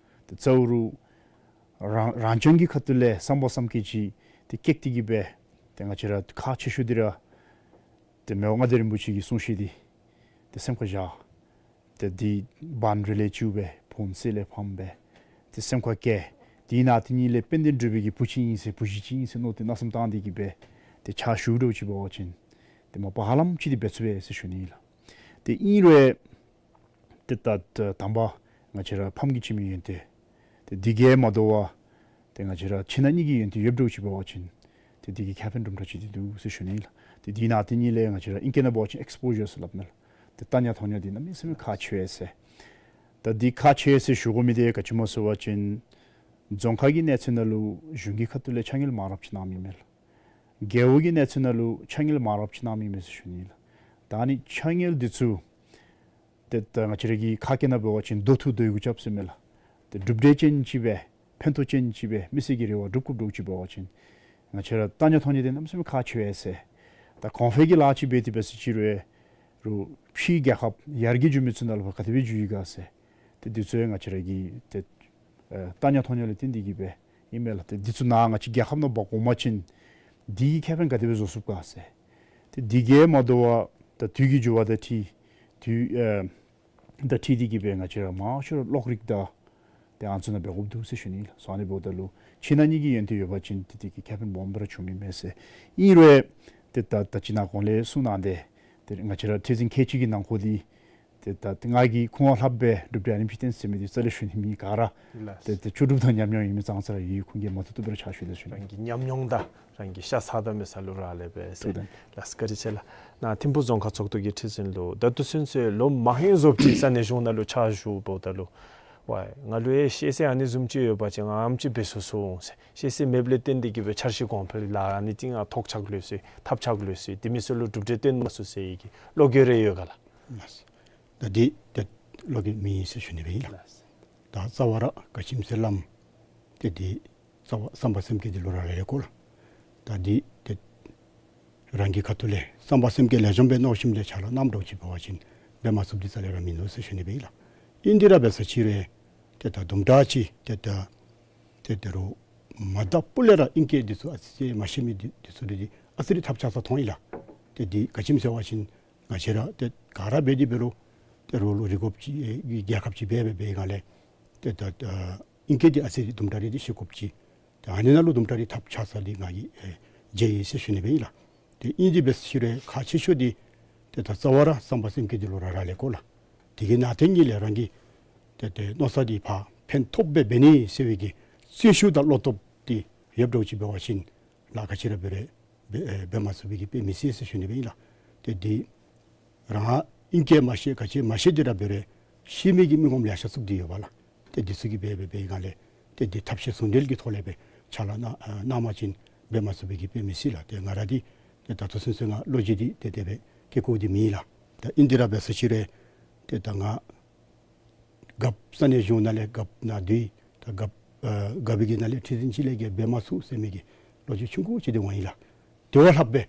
ཏེ་གཙོ་བོ་ར་རང་རང་རྐྱང་གི་ཁ་ཐུག་ལས་བསམ་པ་བསམ་སྐྱེད་ཅིག་ཏེ་སྐྱེད་དེ་གི་སྦེ་ཏེ་ང་བཅས་ར་ཁག་ཆེ་ཤོས་འདི་ར་ཏེ་མི་དབང་མངའ་བདག་རིན་པོ་ཆེ་གི་གསུང་བཤད་འདི་ཏེ་སེམས་ཁར་བཞག། ཏེ་འདི་བཱན་རི་ལས་བྱུང་སྦེ་བོན་གསེར་ལས་ཕམ་སྦེ་ཏེ་སེམས་ཁར་བཀལ། དེ་ནང་དེ་ཉིད་ལས་དཔལ་ལྡན་འབྲུག་པའི་གི་བུ་ཅིག་ཨིན་ཟེར་བུ་གཞི་ཅིག་ཨིན་ཟེར་མནོ་སྟེ་མནོ་བསམ་བཏང་སྟེ་གི་སྦེ་ཏེ་ཕྱག་ཞུ་འགྱོ་ཅི་འབད་བ་ཅིན་ཏེ་མ་པ་ཧ་ལམ་ཅིག་འདི་འབད་ཚུགས་པས་ཟེར་ཞུ་ནི་ཨིན་ལགས། ཏེ་ཨིན་རུང་ཏེ་ད་ད་དང་པ་ང་བཅས་ར་ཕམ་གྱིས་བྱིན་མི་ཡོན་ཏན་ཏེ་འདི་གིས་མ་དོ་བར་ཏེ་ང་བཅས་ར་ཕྱི་ནང་གཉིས་ཀྱི་ཡོན་ཏན་ཡོདཔ་འདྲཝ་ཅིག་འབད་བ་ཅིན་ཏེ་འདི་གི་ཁེ་ཕན་དུམ་གྲ་ཅིག་འདི་འདུག་ཟེར་ཞུ་ནི་ཨིན་ལགས། ཏེ་འདི་ནང་དེ་ཉིད་ལས་ང་བཅས་ར་ཨིང་སྐད་ནང་འབད་བ་ཅིན་ཨེགསི་པོ་ཞར་ཟེར་སླབ་མས་ལགས། ཏེ་བལྟ་ཉན་མཐོང་ཉན་འདི་གནམ་མེད་ས་མེད་ཁག་ཆེ་བས་ཟེར། ད་འདི་ཁག་ཆེ་བས་ཟེར་ཞུ་དགོ་མི་འདི་ག་ཅི་སྨོ་ཟེར་བ་ཅིན་རྫོང་ཁག་གི་གནས་ཚད་ནང་ལུ་གཞུང་གི་ཁ་ཐུག་ལས་ཕྱག་དངུལ་མང་རབས་ཅིག་གནང་མི་མས་ལགས། རྒེད་འོག་གི་གནས་ཚད་ནང་ལུ་ཕྱག་དངུལ་མང་རབས་ཅིག་གནང་མི་མས་ཟེར་ཞུ་ནི་ཨིན་ལགས། ད་ཨ་ནི་ཕྱག་དངུལ་འདི་ཚུ་ཏེ་ད་ང་བཅས་ར་གི་ཁ་སྐད་ནང་འབད་བ་ཅིན་མདོ་ཐུག་མདོ་ཡི་གུ་རྐྱབ་ཟེར་མས་ལགས། ཏེ་གྲུབ་འབྲས་ཅན་ཅིག་སྦེ་ཕན་ཐོགས་ཅན་ཅིག་སྦེ་མི་སེར་གྱི་རེ་བ་སྒྲུབ་དགོཔ་འདྲཝ་ཅིག་འབད་བ་ཅིན་ང་བཅས་ར་བལྟ་ཉན་མཐོང་ཉན་འདི་གནམ་མེད་ས་མེད་ཁག་ཆེ་བས་ཟེར། ད་གོང་འཕེལ་གྱི་ལཱ་ཅིག་འབད་དེ་འབད་ཟེར་ཅི་རུང་རུང་ཕྱིའི་རྒྱལ་ཁབ་ཡར་རྒྱས་འགྱོ་མི་ཚུ་ནང་ལུ་ཕར་ག་དེ་སྦེ་འགྱོ་ཡི་ག་ཟེར། ཏེ་འདི་ཚུ་ཡང་ང་བཅས་ར་གི་ཏེ་ཨེ་བལྟ་ཉན་མཐོང་ཉན་ལུ་བརྟེན་ཏེ་གི་སྦེ་ཨིན་མས་ལགས། ཏེ་འདི་ཚུ་ནཱ་ང་བཅས་རྒྱལ་ཁབ་ནང་འབག་འོང་པ་ཅིན་འདི་གིས་ཁེ་ཕན་ག་དེ་སྦེ་བཟོ་ཚུགས་ག་ཟེར། ཏེ་འདི་གིས་མ་དོ་བར་ད་དུས་ཀྱི་འགྱུར་བ་དང་འཁྲིལ་དུས་ཨེ་དང་འཁྲིལ་ཏེ་གི་སྦེ་ང་བཅས་ར་མང་ཤོས་ར་གློག་རིག་དང་ཏེ་ཨ་ནི་ཚུ་ནང་འབད་དགོཔ་འདུག་ཟེར་ཞུ་ནི་ལགས། སོ་ཨ་ནི་འབདཝ་ད་ལུ་ཕྱི་ནང་གཉིས་ཀྱི་ཡོན་ཏན་ཡོད་པ་ཅིན་ཏེ་དེ་གིས་ཁེ་ཕན་སྦོམ་སྦེ་ར་བྱུང་མི་མས་ཟེར། ཨིན་རུང་ཏེ་ད་ད་ཅི་ནཱ་གོང་ལས་གསུང་གནང་སྟེ་ཏེ་ང་བཅས་ར་ཁྲི་འཛིན་ཁལ་གཅིག་གི་ནང་འཁོད་འདི་ཏེ་ ཏེ་ད་ང་གིས་ཁོང་ལྷགཔ་སྦེ་གྲུབ་འབྲས་ཨ་ནེམ་ཅིག་བཏོན་ཟེར་མི་འདི་རྩ་ལས་ཞུ་ནི་མེད། ག་ར་ལགས། ཏེ་ཏེ་ལྕོགས་གྲུབ་དང་ཉམས་མྱོང་ཨིན་མི་ཙང་ཙ་ར་ཡོད། ཁོང་གིས་མ་བཏུབ་བཏུབ་སྦེ་ར་ཕྱག་ཞུ་ཟེར་ཞུ་ནི། རང་གི་ཉམས་མྱོང་དང་རང་གི་ཤ་ཚ་དང་མི་ཚ་ལུ་རག་ལས་པས་ཟེར། ཐུགས་དམ། ལགས་བཀའ་དྲིན་ཆེ་ལགས། ནཱ་ཐིམ་ཕུག་རྫོང་ཁག་ཚོགས་འདུ་གི་ཁྲི་འཛིན་ལུ་ད་ལྟོ་ཚུན་ཚོད་ལོ་མང་ཧེང་བཟོ་ཅིག་ས་གནས་གཞུང་ནང་ལུ་ཕྱག་ཞུཝ་ད་ལུ་ཝའི་ང་ལུ་ཡང་ཤེས་ཚད་ཨ་ནི་བཟུམ་ཅིག་ཡོད་པ་ཅིན་ང་ཨ་ནེམ་ཅིག་འབད་ཚུགས་ཚུགས་འོང་ཟེར། ཤེས་ཚད་མེདཔ་ལས་བརྟེན་ཏེ་གིས་སྦེ་འཆར་གཞི་གོང་འཕེལ་ལཱ་ཨ་ནི་ཅིག་ང་ཐོགས་ཆགས་ལུས་སོ་ཡི་ཐབས་ཆགས་ལུས་སོ་ཡི་དེ་མི་ཚུ་ལུ་གྲུབ་འབྲས་བཏོན་མ་ཚུགས་ཟེར་བའི་གི་བློ་འགྱོད་རེ་ཡོད་ག་ལགས། ལགས། ད་འདི་ཏེ་བློ་འགྱོད་མེད་ཟེར་ཞུ་ནི་སྦེ་ཨིན་ལགས། ལགས། ད་རྩ་བ་ར་ག་ཅི་སྨོ་ཟེར་སླབ་ཏེ་འདི་རྩ་བ་བསམ་པ་སེམས་བསྐྱེད་འདི་ལུ་རག་ལས་ལས་གོ་ལགས། ད་འདི་ཏེ་རང་གི་ཁ་ཐུག་ལས་བསམ་པ་སེམས་བསྐྱེད་ལེགས་ཤོམ་སྦེ་མནོ་ཞིནམ་ལས་ཕྱག་ལཱ་གནངམ་འདྲཝ་ཅིག་འབད་བ་ཅིན་འབད་མ་ཚུགསཔ་འདི་རྩ་ལས་ར་མིན་འདུག་ཟེར་ཞུ་ནི་སྦེ་ཨིན་ལགས། ཨིན་ཏེ་ར་འབད་ས་ཅིག་རུང་ཏེ་ད་དུམ་གྲ་ཅིག་ཏེ་ད་ཏེ་ད་རུང་མ་དག་པ་ལས་ར་ཨིང་སྐད་འདི་ཚུ་ཨ་ཙི་ཅིག་མ་ཤེས་མི་འདི་འདི་ཚུ་འདི་ཨ་ཙི་རེ་ཐབས་ཆག་ས་མཐོང་ཡི་ལགས། ཏེ་འདི་ག་ཅི་སྨོ་ཟེར་བ་ཅིན་ང་བཅས་ར་ཏེ་ག་ར་འབད་དེ་འབད་རུང་ཏེ་རོགས་ལུ་རེ་དགོཔ་ཅིག་ཨེ་རྒྱལ་ཁབ་ཅིག་འབད་འབད་འབད་སྒང་ལས་ཏེ་ད་ཨིང་སྐད་འདི་ཨ་ཙི་རེ་དུམ་གྲ་རེ་འདི་ཤེས་དགོཔ་ཅིག། ཏེ་ཨ་ནི་ནང་ལུ་དུམ་གྲ་རེ་ཐབས་ཆག་ས་འདི་ང་གིས་ཨེ་མཇལ་ཡི་ཟེར་ཞུ་ནི་སྦེ་ཨིན་ལགས། ཏེ་ཨིན་ཏེ་འབད་ས་ཅིག་རུང་ཁག་ཆེ་ཤོས་འདི་ཏེ་ད་རྩ་བ་ར་བསམ་པ་སེམས་བསྐྱེད་འདི་ལུ་རག་རག་ལས་གོ་ལགས། དེ་གི་ནང་དེ་ཉིད་ལས་རང་གི་ཏེ་ཏེ་མནོ་ས་འདི་ཕར་ཕན་ཐོགས་སྦེ་འབད་ནི་ཟེར་བའི་གི་བརྩོན་ཤུགས་དང་བློ་སྟོབས་འདི་ཡོདཔ་འདྲཝ་ཅིག་འབད་བ་ཅིན་ལཱ་ག་ཅི་ར་འབད་རུང་འབད་ཨེ་འབད་མ་ཚུགས་པའི་གི་དཔེ་མི་སྲིད་ཟེར་ཞུ་ནི་སྦེ་ཨིན་ལགས། ཏེ་འདི་རང་ཨིང་སྐད་མ་ཤེས་ག་ཅི་མ་ཤེས་ཏེ་ར་འབད་རུང་ཤེས་མི་གི་མི་ངོམ་ལེ་ཤ་ཚུད་དེ་ཡོད་པ་ལགས། ཏེ་འདི་ཚུ་གིས་འབད་འབད་འབད་སྒང་ལས་ཏེ་འདི་ཐབས་ཤེས་ཟུང་འབྲེལ་གྱི་ཐོག་ལས་སྦེ་ཕྱག་ལཱ་གནང་ཨ་གནང་པ་ཅིན་འབད་མ་ཚུགས་པའི་གི་དཔེ་མི་སྲིད་ལགས། ཏེ་ང་ར་འདི་ཏེ་ད་ལྟོ་ཚུན་ཚོད་ང་བློ་འགྱོད་འདི་ཏེ་དེ་སྦེ་སྐྱེ་དགོཔ་འདི་མེད་ལགས། ད་ཨིན་ཏེ་ར་འབད་ས་ཅིག་རུང་ཏེ་ད་ང་རྒཔོ་ས་གནས་གཞུང་ནང་ལས་རྒཔོ་ནང་སྡོད་ད་རྒཔོ་ཨ་རྒཔོ་གི་ནང་ལས་ཁྲི་འཛིན་ཅིག་ལས་བརྒལ་འབད་མ་ཚུགས་ཟེར་མི་གི་བློ་འགྱོད་ཆུང་ཀུ་ཅིག་འདི་འོང་ཡི་ལགས། དེ་བ་ལྷགཔ་སྦེ་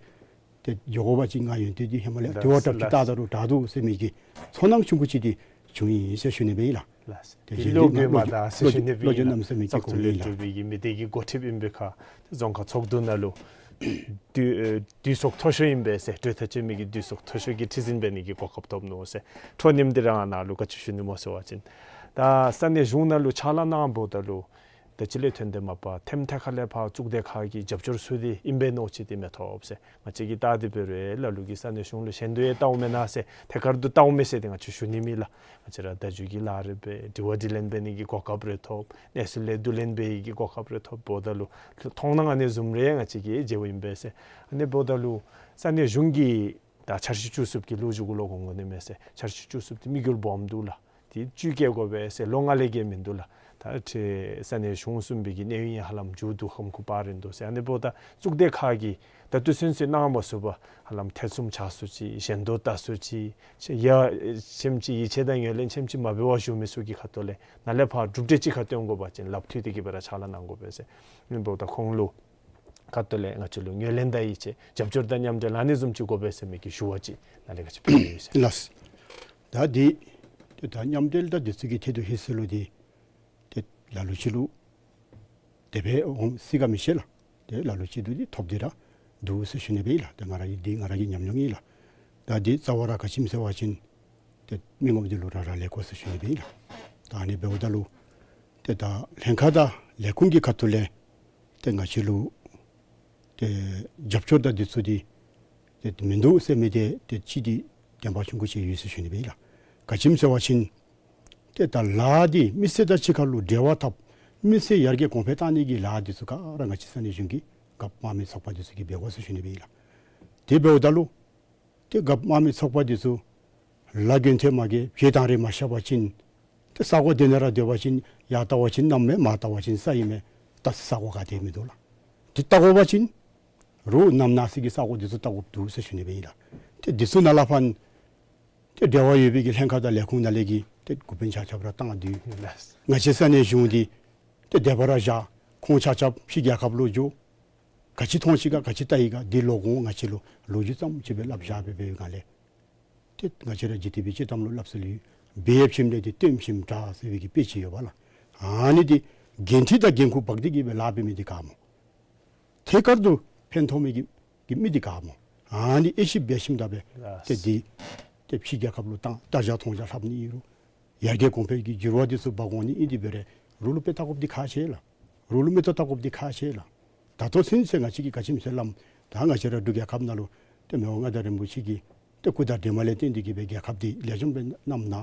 ཏེ་འགྱོ་དགོ་པ་ཅིན་ང་ཡོན་ཏན་འདི་ཧེ་མ་ལས་ཏེ་བ་ལགས་ཏེ་ལགས། ཏེ་ད་རུང་དྲག་འདུག་ཟེར་མི་གི་ཚོར་སྣང་ཆུང་ཀུ་ཅིག་འདི་བྱུང་ཡི་ཟེར་ཞུ་ནི་སྦེ་ཨིན་ལགས། ལགས། ཏེ་ཏེ་གཞན་བློ་འདི་འགྱོད་མ་བློ་འགྱོད་དང་ཟེར་བློ་ཞུ་ནི་འགྱོད་སྦེ་བློ་འགྱོད་ཨིན་ལགས། གནམ་མེད་ས་མེད་ཅིག་བཙག་འཐུ་ལས་གྲུབ་པའི་གི་མི་སྡེ་གི་འགོ་ཁྲིདཔ་ཨིན་པའི་ཁར་རྫོང་ཁག་ཚོགས་འདུ་ནང་ལུ་དུས་ཨེ་དུས་ཚོད་མཐོ་ཤོས་ཨིན་པས་ཟེར། གྲོས་ཐག་བཅད་མི་གི་དུས་ཚོད་མཐོ་ཤོས་ཀྱི་ཁྲི་འཛིན་འབད་ནི་གི་གོ་སྐབས་ཐོབ་ནུག་ཟེར། འཕྲོ་མཉམ་འདི་ར་ང་ནཱ་ལུ་ག་ཅི་ཞུ་ནི་སྨོ་ཟེར་བ་ཅིན་ད་ས་གནས་གཞུང་ནང་ལུ་ཕྱག་ལཱ་གནངམ་ད་ལུ་ད་ཅི་ལས་ཐོན་ཏེ་མ་པ་ཐེམ་ཐེ་ཁ་ལས་ཕར་གཙུག་སྡེ་ཁག་གི་རྒྱབ་སྐྱོར་ཚུ་འདི་ཨིན་པས་མནོ་ཅི་འདི་མི་ཐོབ་ཟེར། ང་བཅས་ཀྱིས་བལྟ་སྟེ་འབད་རུང་ལ་ལུ་གིས་ས་གནས་གཞུང་ལུ་ཞལ་འདོན་ཡང་བལྟཝ་མེན་ན་ཟེར་ཐད་ཀར་དུ་བལྟཝ་མས་ཟེར་ཏེ་ང་བཅས་ཞུ་ནི་མེད་ལགས། ང་བཅས་ར་བརྡ་བརྒྱུད་ཀྱི་ལཱ་རེ་འབད་དྲི་བ་དྲིས་ལན་འབད་ནི་གི་གོ་སྐབས་རེ་ཐོབ་གནས་ཚུལ་ལས་བསྡུ་ལེན་འབད་ནི་གི་གོ་སྐབས་རེ་ཐོབ་འབདཝ་ད་ལུ་མཐོང་སྣང་ཨ་ནི་བཟུམ་རེ་ང་བཅས་ཀྱིས་མཇལཝ་ཨིན་པས་ཟེར། ཨ་ནི་འབདཝ་ད་ལུ་ས་གནས་གཞུང་གིས་ད་འཆར་གཞི་བཅུ་གསུམ་གྱི་ལོ་རྒྱུས་གུ་ལོག་འོང་དགོ་ནི་མས་ཟེར། འཆར་གཞི་བཅུ་གསུམ་འདི་དམིགས་ཡུལ་སྦོམ་འདུག་ལགས། ཏེ་བཅུད་བསྐྱེད་དགོ་པས་ཟེར་ལོ་ལྔ་ལས་བརྒལ་མིན་འདུག་ལགས། ད་ཁྲི་ས་གནས་གཞུང་གསུམ་པའི་གི་གནས་ཡུན་ཡང་ཧ་ལམ་མཇུག་བསྡུ་ཁམ་ཁུ་པ་རེ་འདུག་ཟེར། ཨ་ནི་འབདཝ་ད་གཙུག་སྡེ་ཁག་གིས་ད་ལྟོ་ཚུན་ཚོད་གནང་མ་ཚུགས་པར་ཧ་ལམ་ཐེ་ཚོམ་ཆགས་སུ་ཅིག་ཞེན་ལྡོག་ལྟ་སུ་ཅིག་ཡ་ཆེམ་ཅིག་ཡིད་ཆེས་དང་ངོས་ལེན་ཆེམ་ཅིག་མ་འབད་བར་བཞུགས་མི་ཚུ་གི་ཁ་ཐུག་ལས་ནཱ་ལས་ཕར་གྲུབ་འབྲས་ཅིག་ཁར་བཏོན་དགོ་པ་ཅིན་ལགཔ་མཐུད་དེ་གི་སྦེ་ར་ཕྱག་ལཱ་གནང་དགོ་པས་ཟེར། ཨ་ནི་འབདཝ་ད་ཁོང་ལུ་ཁ་ཐུག་ལས་ང་བཅས་ལུ་ངོས་ལེན་དང་ཡིད་ཆེས་རྒྱབ་སྐྱོར་དང་མཉམ་འབྲེལ་ཨ་ནི་བཟུམ་ཅིག་དགོ་པས་ཟེར་མི་གི་ཞུ་བ་ཅིག་ནཱ་ལས་ག་ཅི་ཕུལ་ཡི་ཟེར། ལགས། ད་འདི་ཏེ་ད་མཉམ་འབྲེལ་དང་འདི་ཚུ་གི་ཐད་དུ་ཧེ་སི་ལུ་འདི་ཏེ་ལ་ལུ་ཅིག་ལུ་དེ་སྦེ་འོང་སྲིད་ག་མི་ཤེས་ལགས། ཏེ་ལ་ལུ་ཅིག་འདི་ཐོབ་སྟེ་ར་འདུག་ཟེར་ཞུ་ནི་སྦེ་ཨིན་ལགས། ཏེ་ང་ར་གི་འདི་ང་ར་གི་ཉམས་མྱོང་ཨིན་ལགས། ད་འདི་རྩ་བ་ར་ག་ཅི་སྨོ་ཟེར་བ་ཅིན་ཏེ་མི་ངོམ་འདི་ལུ་རག་རག་ལས་གོ་ཟེར་ཞུ་ནི་སྦེ་ཨིན་ལགས། ད་ཨ་ནི་འབདཝ་ད་ལུ་ཏེ་ད་ལྷན་ཁག་དང་ལས་ཁུངས་ཀྱི་ཁ་ཐུག་ལས་ཏེ་ང་བཅས་ལུ་ཏེ་རྒྱབ་སྐྱོར་དང་འདི་ཚུ་འདི་ཏེ་མིན་འདུག་ཟེར་མི་འདི་ཏེ་ཅིག་འདི་བདེན་པ་ཆུང་ཀུ་ཅིག་ཡོད་ཟེར་ཞུ་ནི་སྦེ་ཨིན་ལགས། ག་ཅི་སྨོ་ཟེར་བ་ཅིན་ཏེ་ད་ལཱ་འདི་མི་སེར་དང་གཅིག་ཁར་ལུ་འབྲེལ་བ་འཐབ་མི་སེར་ཡར་རྒྱས་གོང་འཕེལ་གཏང་ནི་གི་ལཱ་འདི་ཚུ་ག་ར་ང་བཅས་ས་གནས་གཞུང་གི་རྒཔོ་དམངས་མི་ཚོགས་པ་འདི་ཚུ་གིས་འབད་དགོ་ཟེར་ཞུ་ནི་སྦེ་ཨིན་ལགས། དེ་འབདཝ་ད་ལུ་ཏེ་རྒཔོ་དམངས་མི་ཚོགས་པ་འདི་ཚུ་ལཱ་འགན་ཐོན་མ་གི་བྱེད་སྟངས་རེ་མ་ཤེས་པ་ཅིན་ཏེ་ས་གོ་དེ་ནང་ར་སྡོད་པ་ཅིན་ཡར་བལྟ་བ་ཅིན་གནམ་མས། མར་བལྟ་བ་ཅིན་ས་ཨིན་མས། ད་ས་གོ་ག་ཏེ་མིན་འདུག་ལགས། ཏེ་བལྟ་དགོ་པ་ཅིན་རོགས་ནམ་ནང་ས་གི་ས་གོ་འདི་ཚུ་བལྟ་དགོཔ་འདུག་ཟེར་ཞུ་ནི་སྦེ་ཨིན་ལགས། ཏེ་འདི་ཚུ་ནང་ལས་ཕར་ཏེ་འབྲེལ་བ་ཡོད་པའི་གི་ལྷན་ཁག་དང་ལས་ཁུངས་ནང་ལས་ཀྱི་ཏེ་འགོ་དཔོན་ཆ་ཁྱབ་ར་བཏང་སྟེ་ལགས། ང་བཅས་ས་གནས་གཞུང་འདི་ཏེ་དེ་སྦེ་ར་བཞག། ཁོང་ཆ་ཁྱབ་ཕྱི་རྒྱལ་ཁབ་ལུ་འགྱོ། ག་ཅི་མཐོང་ཅི་ག་ག་ཅི་བལྟ་ཡི་ག་འདི་ལོག་འོང་ང་བཅས་ལུ་ལོ་རྒྱུས་ཙམ་ཅིག་སྦེ་སླབ་བཞག་སྦེ་འབད་བའི་སྒང་ལས་ཏེ་ང་བཅས་ར་ཇི་ཏེ་སྦེ་ཅིག་གཏམ་ལུ་སླབ་ས་ལུ་འབད་ཞིནམ་ལས་འདི་སྟོན་ཞིནམ་དྲག་ཟེར་བའི་གི་དཔེ་ཅིག་ཡོད་པ་ལགས། ཨ་ནི་འདི་འགན་འཁྲི་དང་འགན་ཁུར་འབག་སྟེ་གི་སྦེ་ལཱ་འབད་མི་འདི་ག་སྨོ། ཐད་ཀར་དུ་ཕན་ཐོགས་མི་གི་གི་མི་འདི་ག་སྨོ། ཨ་ནི་དབྱེ་ཞིབ་འབད་ཞིནམ་ད་སྦེ་ཏེ་འདི་ཏེ་ཕྱི་རྒྱལ་ཁབ་ལུ་བཏང་ལྟ་བཞག་མཐོང་བཞག་ལྷབ་ནི་ཨིན་རུང་ཡར་རྒྱས་གོང་འཕེལ་གྱི་འགྱུར་བ་འདི་ཚུ་འབག་འོང་ནི་ཨིན་ཏེ་འབད་རུང་རོགས་ལུ་དཔེ་བལྟ་དགོཔ་འདི་ཁག་ཆེ་ལགས། རོགས་ལུ་མིག་ཏོ་བལྟ་དགོཔ་འདི་ཁག་ཆེ་ལགས། ད་ལྟོ་ཚུན་ཚོད་ང་བཅས་ཀྱིས་ག་ཅི་སྨོ་ཟེར་སླབ་ད་ང་བཅས་ར་འབྲུག་རྒྱལ་ཁབ་ནང་ལུ་ཏེ་མི་དབང་མངའ་བདག་རིན་པོ་ཆེ་གིས་ ཏེ་སྐུ་དང་གྲིབ་མ་ལས་བརྟེན་ཏེ་གི་སྦེ་རྒྱལ་ཁབ་འདི་ལེགས་ཤོམ་སྦེ་གནངམ་ད་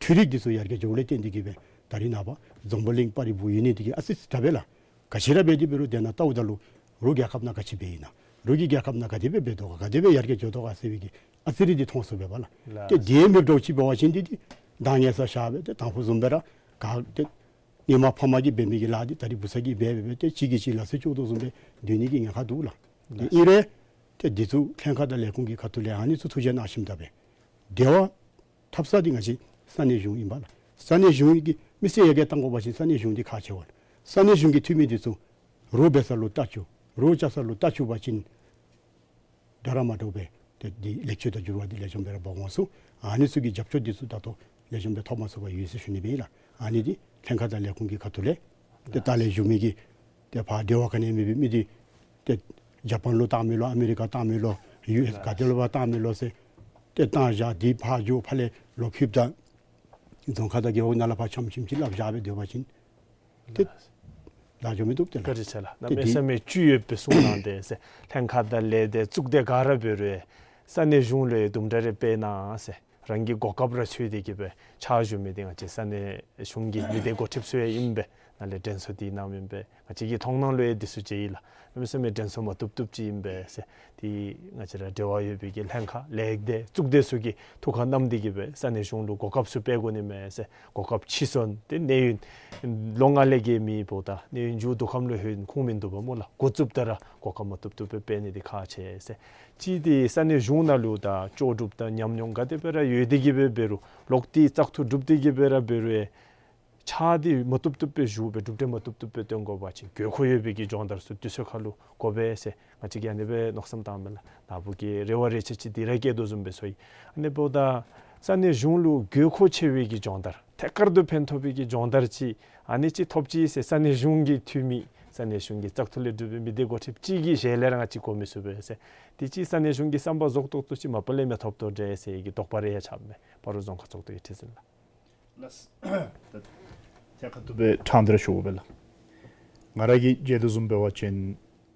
འཕྲུལ་རིག་འདི་ཚུ་ཡར་རྒྱས་འགྱོཝ་ལས་བརྟེན་ཏེ་གི་སྦེ་ད་རིས་ནངས་པ་འཛམ་བུ་གླིང་པར་རི་བུ་ཡོད་ནི་འདི་གིས་ཨ་ཙི་ཙི་དྲག་པས་ལགས། ག་ཅི་ར་འབད་དེ་འབད་རུང་དེ་ནང་བལྟཝ་ད་ལུ་རོགས་རྒྱལ་ཁབ་ནང་ག་ཅི་འབད་ཡི་ན། རོགས་ཀྱི་རྒྱལ་ཁབ་ནང་ག་དེ་སྦེ་འབད་དོ་ག་ག་དེ་སྦེ་ཡར་རྒྱས་འགྱོ་དོ་ག་ཟེར་བའི་གི་ཨ་ཙི་རེ་འདི་མཐོང་ཚུགས་པས་ལགས། ལགས། ཏེ་དེ་མེདཔ་འདྲཝ་ཅིག་འབད་བ་ཅིན་འདི་འདི་གདངས་ངན་ས་བཞག་སྦེ་ཏེ་དང་ཕུ་བཟུམ་སྦེ་ར་ག་ཏེ་ངོ་མ་ཕམ་གིས་འབད་མི་གི་ལཱ་འདི་ད་རིས་བུ་ཚ་གིས་འབད་འབད་འབད་ཏེ་གཅིག་གིས་གཅིག་ལ་སོགས་སྐྱོ་དོ་བཟུམ་སྦེ་སྡོད་ནི་གི་ཉེན་ཁ་འདུག་ལགས། ཏེ་ཨིན་རུང་ཏེ་འདི་ཚུ་ལྷན་ཁག་དང་ལས་ཁུངས་ཀྱི་ཁ་ཐུག་ལས་ཨ་ནི་ཚུ་ཐུགས་རྗེ་གནང་ཞིནམ་ད་སྦེ་འབྲེལ་བ་འཐབ་ས་འདི་ང་བཅས་ས་གནས་གཞུང་ཨིན་པས་ལགས། ས་གནས་གཞུང་གི་མི་སེར་ཡར་རྒྱས་གཏང་དགོ་པ་ཅིན་ས་གནས་གཞུང་འདི་ཁག་ཆེ་བས་ལགས། ས་གནས་གཞུང་གི་འཐུས་མི་འདི་ཚུ་རོགས་འབད་ས་ལུ་ལྟ་བཅུག། རོགས་རྐྱབ་ས་ལུ་ལྟ་བཅུག་པ་ཅིན་འདྲ་ར་མ་འདྲཝ་སྦེ་ཏེ་འདི་ལེགས་བཅོས་དང་འགྱུར་བ་འདི་ལེགས་ཤོམ་སྦེ་ར་འབག་འོང་ཚུགས། ཨ་ནི་ཚུ་གི་རྒྱབ་སྐྱོར་འདི་ཚུ་ད་ལྟོ་ལེགས་ཤོམ་སྦེ་ཐོབ་མ་ཚུགས་པར་ཡོད་ཟེར་ཞུ་ནི་སྦེ་ཨིན་ལགས། ཨ་ནི་འདི་ལྷན་ཁག་དང་ལས་ཁུངས་ཀྱི་ཁ་ཐུག་ལས་ཏེ་ལྟག་ལས་བཞུགས་མི་གིས་ཏེ་ཕར་འབྲེལ་བ་ག་ནི་མེད་པའི་མི་འདི་ཏེ་ཇ་པཱན་ལུ་བཏང་མི་ལོ་ཨ་མི་རི་ཀ་བཏང་མི་ལོ་ཡུ་ཨེསི་ག་ཏེ་ལུ་ཕར་བཏང་མི་ལོ་ཟེར་ཏེ་བཏང་བཞག་འདི་ཕར་འགྱོ་ཕར་ལས་ལོག་ཁིབ་ད་རྫོང་ཁག་དང་རྒེད་འོག་ནང་ལས་ཕར་འཆམ་འཆམ་ཅིག་སླབ་བཞག་སྦེ་སྡོད་པ་ཅིན་ཏེ་ལཱ་འགྱོ་མི་བཏུབ་ཏེ་ལགས། བཀའ་དྲིན་ཆེ་ལགས། ཏེ་གནམ་མེད་ས་མེད་བཅུད་ཡོདཔ་སྦེ་གསུངས་གནང་སྟེ་ཟེར་ལྷན་ཁག་དང་ལས་སྡེ་གཙུག་སྡེ་ག་ར་འབད་རུང་ས་གནས་གཞུང་ལུ་དུམ་གྲ་རེ་སྤེལ་གནང་ཟེར་རང་གི་གོ་སྐབས་ར་འཚོལ་ཏེ་གི་སྦེ་ཕྱག་ཞུ་མི་འདི་ང་བཅས་ས་གནས་གཞུང་གི་མི་སྡེ་འགོ་ཁྲིདཔ་ཚུ་ཡང་ཨིན་པས། ནཱ་ལས་དྲན་གསོ་འདི་གནངམ་ཨིན་པས། ང་བཅས་ཀྱི་མཐོང་སྣང་ལུ་ཡང་འདི་ཚུ་མཇལ་ཡི་ལགས། གནམ་མེད་ས་མེད་དྲན་གསོ་མ་བཏུབ་བཏུབ་ཅིག་ཨིན་པས་ཟེར། ཏེ་ང་བཅས་ར་འབྲེལ་བ་ཡོད་པའི་གི་ལྷན་ཁག་ལས་སྡེ་གཙུག་སྡེ་ཚུ་གིས་ཐུགས་ཁར་བསྣམས་ཏེ་གི་སྦེ་ས་གནས་གཞུང་ལུ་གོ་སྐབས་ཚུ་སྤེལ་དགོ་ནི་མས་ཟེར། གོ་སྐབས་ཕྱིས་སོང་སྟེ་གནས་ཡུན་ལོ་ལྔ་ལས་བརྒལ་མེད་འབདཝ་ད་གནས་ཡུན་མཇུག་བསྡུ་ཁམས་ལུ་ཧེ་ཁུངས་མིན་འདུག་པ་སྨོ་ལགས། འགོ་བཙུགསཔ་ད་ར་གོ་སྐབས་མ་བཏུབ་བཏུབ་སྦེ་སྤེལ་ནི་འདི་ཁག་ཆེ་ཟེར། གཅིག་འདི་ས་གནས་གཞུང་ནང་ལུ་ད་ལྕོགས་གྲུབ་དང་ཉམས་མྱོང་ག་དེ་སྦེ་ར་ཡོད་དེ་གི་སྦེ་འབད་རུང་ལོག་སྟེ་བཙག་འཐུ་གྲུབ་སྟེ་གི་སྦེ་ར་འབད་རུང་ཡང་ཕྱག་འདི་མ་བཏུབ་བཏུབ་སྦེ་ཞུ་སྦེ་གྲུབ་འབྲས་མ་བཏུབ་བཏུབ་སྦེ་སྟོན་དགོ་པ་ཅིན་དགོས་མཁོ་ཡོད་པའི་གི་སྦྱོང་བརྡར་ཚུ་དུས་ཚོད་ཁར་ལུ་དགོ་པས་ཟེར་ང་བཅས་ཀྱིས་ཨ་ནི་སྦེ་མནོ་བསམ་བཏངམ་མས་ལགས། ནཱ་བུ་གིས་རེ་བ་རེ་ཆེ་ཅིག་འདི་ར་བསྐྱེད་དོ་བཟུམ་སྦེ་ཚོར་ཡི། ཨ་ནི་འབདཝ་ད་ས་གནས་གཞུང་ལུ་དགོས་མཁོ་ཆེ་བའི་གི་སྦྱོང་བརྡར་ཐད་ཀར་དུ་ཕན་ཐོགས་པའི་གི་སྦྱོང་བརྡར་ཅིག་ཨ་ནི་ཅིག་ཐོབ་ཅི་ཟེར་ས་གནས་གཞུང་གི་འཐུས་མི་ས་གནས་གཞུང་གི་བཙག་འཐུ་ལས་གྲུབ་པའི་མི་སྡེ་འགོ་ཁྲིདཔ་ཅིག་གི་ཞལ་ལས་ར་ང་བཅས་གོ་མི་ཚུགས་པས་ཟེར། དེ་ཅིག་ས་གནས་གཞུང་གི་བསམ་པ་རྫོགས་ཏོག་ཏོ་ཅིག་མ་པ་ལས་མི་ཐོབ་དོ་འདྲས་ཟེར་གྱི་དོགས་པ་རེ་ཡང་ཆགསཔ་མས། སྤ་རོ་རྫོང་ཁག་ཚོགས་འདུ་གི་ཁྲི་འཛིན་ལགས། ལགས། ད་ཐད་ཀར་དུ་སྦེ་ཕྲང་སྟེ་ར་ཞུ་དགོ་པས་ལགས། ང་ར་གིས་མཇལ་དོ་བཟུམ་འབད་བ་ཅིན་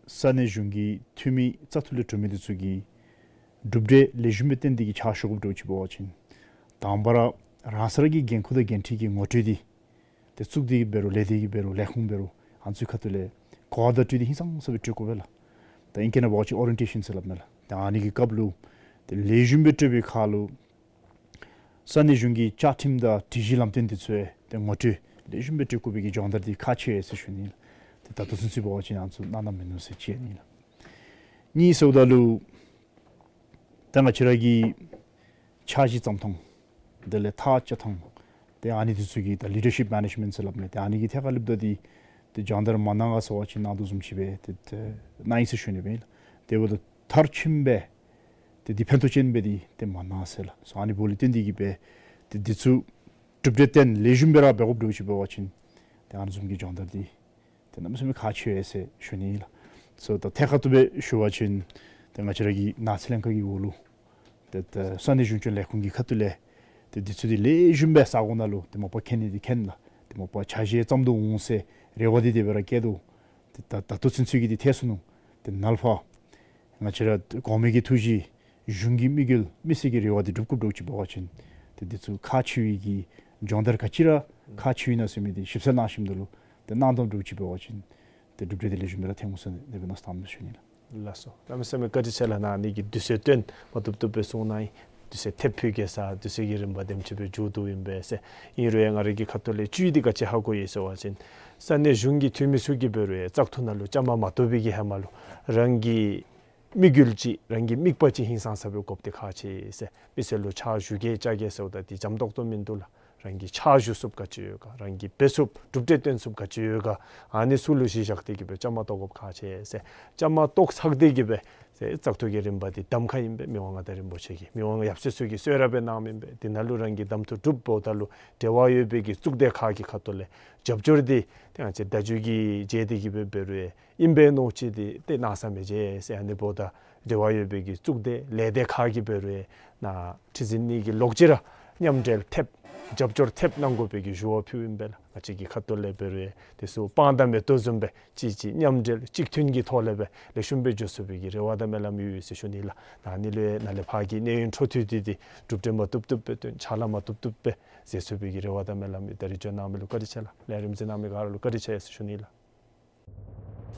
ས་གནས་གཞུང་གི་འཐུས་མི་བཙག་འཐུ་ལས་གྲུབ་མི་འདི་ཚུ་གིས་གྲུབ་འབྲས་ལེགས་ཤོམ་སྦེ་བཏོན་ཏེ་གི་ཕྱག་ཞུ་དགོཔ་འདྲཝ་ཅིག་འབད་བ་ཅིན་དང་པ་ར་རང་སོ་ར་གི་འགན་ཁུར་དང་འགན་འཁྲི་གི་ངོ་སྤྲོད་འདི་ཏེ་གཙུག་སྡེ་གིས་འབད་རུང་ལས་སྡེ་གིས་འབད་རུང་ལས་ཁུངས་འབད་རུང་ཨ་ནི་ཚུ་ཁ་ཐུག་ལས་གོ་བ་བརྡ་སྤྲོད་འདི་ཧིང་སངས་ས་སྦེ་སྤྲོད་དགོ་པས་ལགས། ད་ཨིང་སྐད་ནང་འབད་བ་ཅིན་ཨོ་རི་ཡེན་ཊེ་ཤཱན་ཟེར་སླབ་མས་ལགས། ད་ཨ་ནི་གི་སྐབས་ལུ་ཏེ་ལེགས་ཤོམ་སྦེ་སྤྲོད་པའི་ཁར་ལུ་ས་གནས་གཞུང་གི་བཅའ་ཁྲིམས་དང་སྒྲིག་གཞི་ལམ་སྟོན་འདི་ཚུ་ཏེ་ངོ་སྤྲོད་ལེགས་ཤོམ་སྦེ་སྤྲོད་དགོ་པའི་གི་སྦྱོང་བརྡར་འདི་ཁག་ཆེ་ཟེར་ཞུ་ནི་ལགས། ཏེ་ད་ལྟོ་ཚུན་ཚོད་འབད་བ་ཅིན་ཨ་ནི་ཚུ་གནང་གནངམ་མིན་ནུག་ཟེར་ཅིག་ཨ་ནི་ལགས། གཉིས་ཟེརཝ་ད་ལུ་ད་ང་བཅས་ར་གི་འཆར་གཞི་བརྩམ་ཐངས་དེ་ལས་ཐག་བཅད་ཐངས་ཏེ་ཨ་ནི་འདི་ཚུ་གི་ད་ལི་ཌར་ཤིཔ་མེ་ནེཇ་མེནཊ་ཟེར་སླབ་མས། ཏེ་ཨ་ནི་གི་ཐད་ཁར་ལུ་ད་འདི་ཏེ་སྦྱོང་བརྡར་མ་གནང་ག་ཟེར་བ་ཅིན་གནང་དོ་བཟུམ་ཅིག་སྦེ་ཏེ་ཏེ་གནང་ཡི་ཟེར་ཞུ་ནི་སྦེ་ཨིན་ལགས། དེ་འབདཝ་ད་མཐར་ཕྱིནམ་སྦེ་ཏེ་འདི་ཕན་ཐོགས་ཅན་སྦེ་འདི་ཏེ་མ་གནང་ཟེར་ལགས། སོ་ཨ་ནི་འབདཝ་ལས་བརྟེན་ཏེ་གི་སྦེ་ཏེ་འདི་ཚུ་གྲུབ་འབྲས་བཏོན་ལེགས་ཤོམ་སྦེ་ར་འབད་དགོཔ་འདྲཝ་ཅིག་འབད་བ་ཅིན་ཏེ་ཨ་ནི་བཟུམ་གྱི་སྦྱོང་བརྡར་འདི་ཏེ་གནམ་མེད་ས་མེད་ཁག་ཆེ་བས་ཟེར་ཞུ་ནི་ཨིན་ལགས། སོ་ད་ཐད་ཀར་དུ་སྦེ་ཞུ་བ་ཅིན་ཏེ་ང་བཅས་ར་གི་ནགས་ཚལ་ལྷན་ཁག་གི་འོག་ལུ་ཏེ་ཏེ་ས་གནས་གཞུང་སྐྱོང་ལས་ཁུངས་ཀྱི་ཁ་ཐུག་ལས་ཏེ་འདི་ཚུ་འདི་ལེགས་ཤོམ་སྦེ་ས་གོ་ནང་ལུ་ཏེ་མ་པ་མཁྱེན་ནི་འདི་མཁྱེན་ལགས། ཏེ་མ་པ་འཆར་གཞི་བརྩམ་དོ་འོང་ཟེར་རེ་བ་འདི་དེ་སྦེ་ར་བསྐྱེད་དོ། ཏེ་ད་ད་ལྟོ་ཚུན་ཚོད་ཀྱི་འདི་ཐལ་སོ་ནུག། ཏེ་ནཱ་ལས་ཕར་ང་བཅས་ར་གོང་མའི་གི་ཐུགས་བཞེད་གཞུང་གི་དམིགས་ཡུལ་མི་སེར་གྱི་རེ་བ་འདི་སྒྲུབ་དགོཔ་འདྲཝ་ཅིག་འབད་བ་ཅིན་ཏེ་འདི་ཚུ་ཁག་ཆེ་བའི་གི་སྦྱོང་བརྡར་ག་ཅི་ར་ཁག་ཆེ་བས་ན་ཟེར་མི་འདི་ཞིབ་འཚོལ་གནང་ཞིནམ་ད་ལུ་ཏེ་གནང་དོ་འདྲཝ་ཅིག་འབད་བ་ཅིན་ཏེ་གྲུབ་འབྲས་འདི་ལེགས་ཤོམ་སྦེ་ར་ཐོན་འོང་ཟེར་དེ་སྦེ་མནོ་བསམ་བཏངམ་ཨིན་ཟེར་ཞུ་ནི་ལགས། ལགས་སོ། གནམ་མེད་ས་མེད་བཀའ་དྲིན་ཆེ་ལགས། ནཱ་ཨ་ནི་གི་དུས་ཚོད་བཏོན་མ་བཏུབ་བཏུབ་སྦེ་གསུངས་གནང་ཡི། དུས་ཚོད་ཐེབས་ཕུད་རྒྱས་ས་དུས་ཚོད་ཀྱི་རིམ་པ་དེམ་ཅིག་སྦེ་མཇུག་བསྡུཝ་ཨིན་པས་ཟེར། ཨིན་རུང་ཡང་ང་རའི་གི་ཁ་ཐུག་ལས་བཅུད་འདི་ག་ཅི་ཧ་གོ་ཡི་ཟེར་བ་ཅིན་ས་གནས་གཞུང་གི་འཐུས་མི་ཚུ་གིས་འབད་རུང་ཡང་བཙག་འཐུ་ནང་ལུ་བཅའ་མར་མ་གཏོགས་པའི་གི་ཧེ་མ་ལུ་རང་གི་དམིགས་ཡུལ་ཅིག་རང་གི་དམིགས་པ་ཅིག་ཧིང་སངས་ས་སྦེ་དགོཔ་འདི་ཁག་ཆེ་ཟེར། མི་སེར་ལུ་ཕྱག་ཞུ་གེ་བཅར་གེ་ཟེརཝ་ད་འདི་འཇམ་ཏོག་ཏོ་མིན་འདུག་ལགས། རང་གིས་ཕྱག་ཞུ་ཚུགསཔ་ག་ཅི་ཡོད་ག། རང་གིས་འབད་ཚུགསཔ་གྲུབ་འབྲས་སྟོན་ཚུགསཔ་ག་ཅི་ཡོད་ག། ཨ་ནི་ཚུ་ལུ་གཞི་བཞག་སྟེ་གི་སྦེ་བཅའ་མར་གཏོགས་དགོཔ་ཁག་ཆེ་ཟེར། བཅའ་མར་གཏོགས་ཚར་ཏེ་གི་སྦེ་ཟེར་བཙག་འཐུ་གི་རིམ་པ་འདི་གདམ་ཁ་ཨིན་པས། མི་དབང་མངའ་བདག་རིན་པོ་ཆེ་གིས་མི་དབང་ཡབ་སྲས་ཚུ་གིས་གསོལ་རས་སྦེ་གནངམ་ཨིན་པས། འདི་ནང་ལུ་རང་གིས་གདམ་འཐུ་གྲུབ་འོངམ་ད་ལུ་འབྲེལ་བ་ཡོད་པའི་གི་གཙུག་སྡེ་ཁག་གི་ཁ་ཐུག་ལས་རྒྱབ་སྐྱོར་འདི་ཏེ་ང་བཅས་བརྡ་བརྒྱུད་ཀྱི་མཇལ་ཏེ་གི་སྦེ་འབད་རུང་ཡང་ཨིན་པས་མནོ་ཅི་འདི་ཏེ་གནང་ས་མི་མཇལ་ཟེར། ཨ་ནི་འབདཝ་ད་འབྲེལ་བ་ཡོད་པའི་གི་གཙུག་སྡེ་ལས་སྡེ་ཁག་གིས་འབད་རུང་ཡང་ནཱ་ཁྲི་འཛིན་གཉིས་ཀྱི་ལོགས་ཀྱི་ར་མཉམ་འབྲེལ་ཐེབས་ རྒྱབ་སྐྱོར་ཐེབས་གནང་དགོ་པའི་གི་ཞུ་བ་ཕུལཝ་ཨིན་པས་ལགས། ང་བཅས་ཀྱི་ཁ་ཐུག་ལས་འབད་རུང་དེ་ཚུ་དཔང་དང་མེ་ཏོག་བཟུམ་སྦེ་གཅིག་གཅིག་མཉམ་འབྲེལ་གཅིག་མཐུན་གྱི་ཐོག་ལས་སྦེ་ལེགས་ཤོམ་སྦེ་འགྱོ་ཚུགས་པའི་གི་རེ་བ་དང་སྨོན་ལམ་ཡོད་ཟེར་ཞུ་ནི་ལགས། ད་ཨ་ནི་ལུ་ཡང་ནཱ་ལས་ཕར་གྱི་གནས་ཡུན་འཕྲོ་མཐུད་དེ་འདི་གྲུབ་འབྲས་མ་ཐོབ་ཐོབ་སྦེ་ཏེ་ཕྱག་ལཱ་མ་ཐོབ་ཐོབ་སྦེ་མཛད་ཚུགས་པའི་གི་རེ་བ་དང་སྨོན་ལམ་ཡོད། ད་རིས་ཇོ་ནང་མི་ལུ་བཀའ་དྲིན་ཆེ་ལགས། ལས་རིམ་གཟིགས་གནང་མི་ག་ར་ལུ་བཀའ་དྲིན་ཆེ་ཟེར་ཞུ་ནི་ལགས།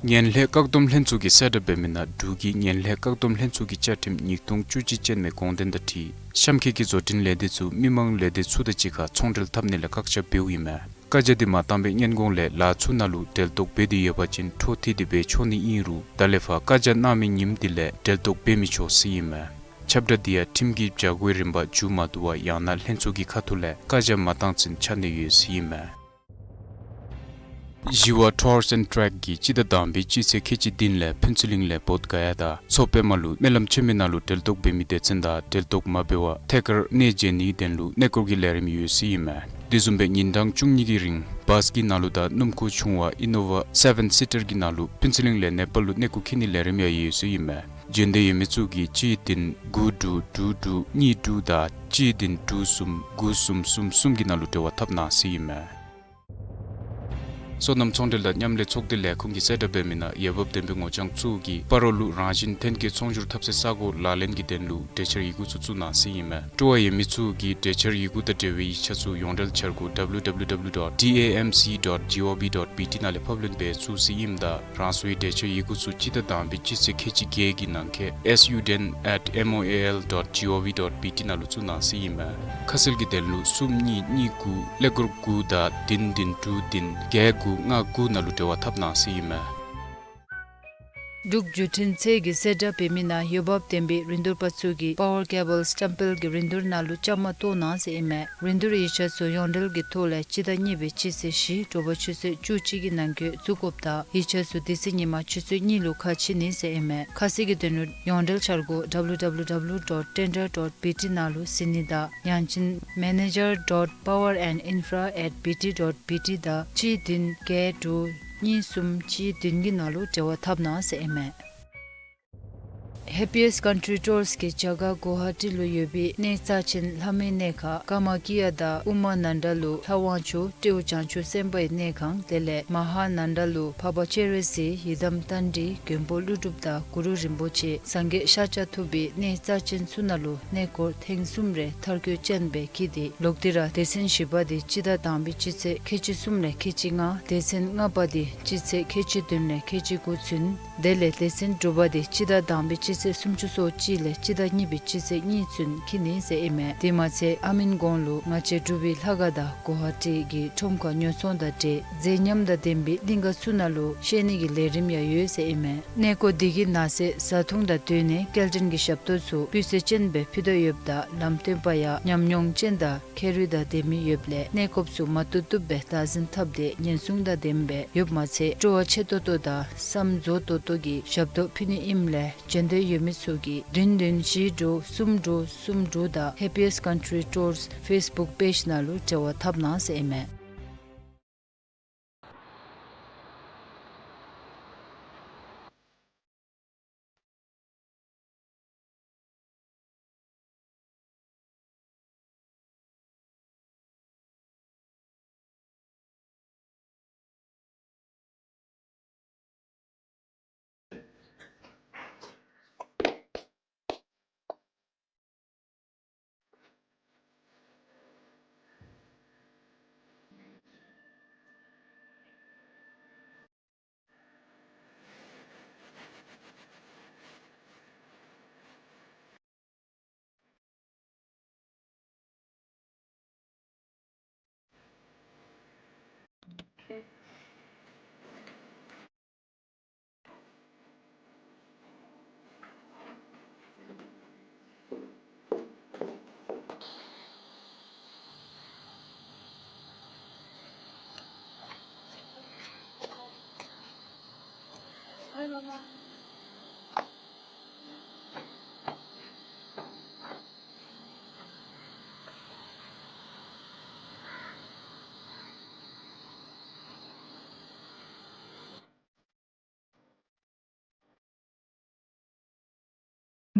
ངན་ལྷད་བཀག་སྡོམ་ལྷན་ཚོགས་ཀྱིས་གསལ་བསྒྲགས་འབད་མི་ནང་འབྲུག་གི་ངན་ལྷད་བཀག་སྡོམ་ལྷན་ཚོགས་ཀྱི་བཅའ་ཁྲིམས་ཉིས་སྟོང་བཅུ་གཅིག་ཅན་མའི་དགོངས་དོན་དང་འཁྲིལ་གཤམ་འཁོད་ཀྱི་བཟོ་སྐྲུན་ལས་སྡེ་ཚུ་མི་མང་ལས་སྡེ་ཚུ་དང་གཅིག་ཁར་ཚོང་འབྲེལ་འཐབ་ནི་ལས་བཀག་ཆ་འབདཝ་ཨིན་མས། བཀའ་རྒྱ་འདི་མ་བཏང་པའི་སྔོན་གོང་ལས་ལཱ་ཚུ་ནང་ལུ་འབྲེལ་གཏོགས་འབད་དེ་ཡོད་པ་ཅིན་འཕྲོ་མཐུད་དེ་སྦེ་འགྱོ་ནི་ཨིན་རུང་ད་ལས་ཕར་བཀའ་རྒྱ་གནང་མི་ཉིནམ་དེ་ལས་འབྲེལ་གཏོགས་འབད་མི་ཆོག་ཟེར་ཨིན་མས། ཁྱབ་བསྒྲགས་འདི་ཡང་ཁྲིམས་ཀྱི་བྱ་སྒོའི་རིམ་པ་མཇུག་མ་བསྡུ་བར་ཡང་ན་ལྷན་ཚོགས་ཀྱི་ཁ་ཐུག་ལས་བཀའ་རྒྱ་མ་བཏང་ཚུན་ཆ་ནི་ཡོད་ཟེར་ཨིན་མས། ཞི་བ་Tours and Trek གིས་སྤྱི་ཟླ་དང་པའི་སྤྱི་ཚེས་ཁལ་གཅིག་བདུན་ལས་ཕུན་ཚོགས་གླིང་ལས་བོདྷ་ག་ཡ་དང་མཚོ་པདྨ་ལུ་སྨོན་ལམ་ཆེན་མོའི་ནང་ལུ་འབྲེལ་གཏོགས་འབད་མི་སྡེ་ཚན་དང་འབྲེལ་གཏོགས་མ་འབད་བར་ཐད་ཀར་གནས་མཇལ་ནིའི་དོན་ལུ་གནས་སྐོར་གྱི་ལས་རིམ་ཡོད་ཟེར་ཨིན་མས། དེ་བཟུམ་སྦེ་ཉིན་གྲངས་བཅུ་གཉིས་ཀྱི་རིང་བཱས་ཀྱི་ནང་ལུ་དང་སྣུམ་འཁོར་ཆུང་བ་ཨི་ནོ་ཝ་སེ་བེན་སི་ཊར་གྱི་ནང་ལུ་ཕུན་ཚོགས་གླིང་ལས་ནེ་པཱལ་ལུ་གནས་སྐོར་འཁྱིད་ནིའི་ལས་རིམ་ཡང་ཡོད་ཟེར་ཨིན་མས། འབྱོན་འདོད་ཡོད་མི་ཚུ་གིས་གཅིག་བདུན་དགུ་དྲུག་དྲུག་དྲུག་གཉིས་དྲུག་དང་གཅིག་བདུན་དྲུག་གསུམ་དགུ་གསུམ་གསུམ་གསུམ་གྱི་ནང་ལུ་འབྲེལ་བ་འཐབ་གནང་ཟེར་ཨིན་མས། སོ་ནམ་ཚོང་འབྲེལ་དང་མཉམ་ལས་ཚོགས་སྡེ་ལས་ཁུངས་ཀྱིས་གསལ་བསྒྲགས་འབད་མི་ནང་འོས་འབབ་ལྡན་པའི་ངོ་རྐྱང་ཚུ་གིས་སྤ་རོ་ལུ་རང་བཞིན་ཐོན་སྐྱེད་ཚོང་སྒྱུར་འཐབ་སའི་ས་སྒོ་ལག་ལེན་གྱི་དོན་ལུ་གྲོས་འཆར་ཡི་གུ་ཚུ་བཙུགས་གནང་ཟེར་ཨིན་མས། སྤྲོ་བ་ཡོད་མི་ཚུ་གིས་གྲོས་འཆར་ཡི་གུ་དང་འབྲེལ་བའི་ཡིག་ཆ་ཚུ་ཡོངས་འབྲེལ་འཆར་སྒོ་W W W dot D A M C dot G O V dot B T ནང་ལས་ཕབ་ལེན་འབད་ཚུགས་ཟེར་ཨིནམ་ད་རང་སོའི་གྲོས་འཆར་ཡི་གུ་ཚུ་སྤྱི་ཟླ་དང་པའི་སྤྱི་ཚེས་ཁལ་གཅིག་བརྒྱད་ཀྱི་ནང་འཁོད་S U ten at M O A L dot G O V dot B T ནང་ལུ་བཙུགས་གནང་ཟེར་ཨིན་མས། ཁ་གསལ་གྱི་དོན་ལུ་གསུམ་གཉིས་གཉིས་དགུ་ཀླད་ཀོར་དགུ་དང་བདུན་བདུན་དྲུག་བདུན་བརྒྱད་དགུ་ལྔ་དགུ་ནང་ལུ་འབྲེལ་བ་འཐབ་གནང་ཟེར་ཨིན་མས། འབྲུག་བརྒྱུད་འཕྲིན་ཚད་ཀྱིས་གསལ་བསྒྲགས་འབད་མི་ནང་འོས་འབབ་ལྡན་པའི་རིན་བསྡུར་པ་ཚུ་གིས་པ་ཝར་ཀེ་བཱལ་སི་ཊམ་པེལ་གྱི་རིན་བསྡུར་ནང་ལུ་བཅའ་མར་གཏོགས་གནང་ཟེར་ཨིན་མས། རིན་བསྡུར་ཡིག་ཆ་ཚུ་ཡོངས་འབྲེལ་གྱི་ཐོག་ལས་སྤྱི་ཟླ་གཉིས་པའི་སྤྱི་ཚེས་བཞི་དྲོ་པ་ཆུ་ཚོད་བཅུ་གཅིག་གི་ནང་འཁོད་བཙུགས་དགོཔ་དང་ཡིག་ཆ་ཚུ་དེ་ཚེ་ཉིན་མ་ཆུ་ཚོད་གཉིས་ལུ་ཁ་ཕྱེ་ནི་ཟེར་ཨིན་མས། ཁ་གསལ་གྱི་དོན་ལུ་ཡོངས་འབྲེལ་འཆར་སྒོ་W W W dot tender dot B T ནང་ལུ་གཟིགས་ནི་དང་ཡང་ཅིན་manager dot power and infra at B T dot B T དང་གཅིག་བདུན་བརྒྱད་དྲུག་གཉིས་གསུམ་གཅིག་བདུན་གྱི་ནང་ལུ་འབྲེལ་བ་འཐབ་གནང་ཟེར་ཨིན་མས། Happiest Country Tours གིས་རྒྱ་གར་གུ་ཝ་ཧ་ཊི་ལུ་ཡོད་པའི་གནས་རྩ་ཆེན་ལྷ་མོའི་གནས་ཁང་ཀ་མ་ཀི་ཡ་དང་ཨུ་མ་ནན་ད་ལུ་ལྷ་དབང་ཕྱུག་སྤྲེའུ་བྱང་ཆུབ་སེམས་དཔའི་གནས་ཁང་དེ་ལས་མ་ཧཱ་ནན་ད་ལུ་འཕགས་པ་སྤྱན་རས་གཟིགས་ཡི་དམ་རྟ་མགྲིན་མགོན་པོ་ཀླུ་སྒྲུབ་དང་གུ་རུ་རིན་པོ་ཆེ་སངས་རྒྱས་ཤཱཀྱ་ཐུབ་པའི་གནས་རྩ་ཆེན་ཚུ་ནང་ལུ་གནས་སྐོར་ཐེངས་གསུམ་རེ་མཐར་འཁྱོལ་ཅན་སྦེ་འཁྱིད་དེ་ལོག་སྟེ་ར་སྡེ་ཚན་བཞི་པ་འདི་སྤྱི་ཟླ་དང་པའི་སྤྱི་ཚེས་ཁལ་གཅིག་གསུམ་ལས་ཁལ་གཅིག་ལྔ་སྡེ་ཚན་ལྔ་པ་འདི་སྤྱི་ཚེས་ཁལ་གཅིག་བདུན་ལས་ཁལ་གཅིག་དགུ་ཚུན་དེ་ལས་སྡེ་ཚན་དྲུག་པ་འདི་སྤྱི་ཟླ་དང་པའི་སྤྱི་ཚེས་སུམ་ཅུ་སོ་གཅིག་ལས་སྤྱི་ཟླ་གཉིས་པའི་སྤྱི་ཚེས་གཉིས་ཚུན་འཁྱིད་ནི་ཟེར་ཨིན་མས། དེ་མ་ཚད་ཨ་མིན་གོང་ལུ་ང་བཅས་འབྲུག་པའི་ལྷ་ཁང་དང་གུ་ཝ་ཧ་ཊི་གི་ཁྲོམ་ཁར་ཉོ་ཚོང་དང་འབྲེལ་མཛེས་ཉམས་དང་ལྡན་པའི་གླིང་ག་ཚུ་ནང་ལུ་བཤལ་ནི་གི་ལས་རིམ་ཡང་ཡོད་ཟེར་ཨིན་མས། གནས་སྐོར་འདི་གི་ནང་གསེས་བཟའ་འཐུང་དང་སྡོད་གནས་སྐྱེལ་འདྲེན་གྱི་ཞབས་ཏོག་ཚུ་སྤུས་ཚད་ཅན་སྦེ་ཕུལ་དོ་ཡོདཔ་ད་ལམ་སྟོན་པ་ཡང་ཉམས་མྱོང་ཅན་དང་ཁྱད་རིག་དང་ལྡན་མི་ཡོདཔ་ལས་གནས་སྐོརཔ་ཚུ་མ་བཏུབ་བཏུབ་སྦེ་བདག་འཛིན་འཐབ་སྟེ་ཉེན་སྲུང་དང་ལྡནམ་སྦེ་ཡོདཔ་མ་ཚད་སྤྲོ་བ་ཆེ་ཏོག་ཏོ་དང་བསམ་རྫོགས་ཏོག་ཏོ་གི་ཞབས་ཏོག་ཕུལ་ནི་ཨིནམ་ལས་འབྱོན་འདོད་ཡོད་མི་ཚུ་གིས་བདུན་བདུན་བཞི་དྲུག་གསུམ་དྲུག་གསུམ་དྲུག་དང་Happiest Country Tours Facebook page ནང་ལུ་འབྲེལ་བ་འཐབ་གནང་ཟེར་ཨིན་མས།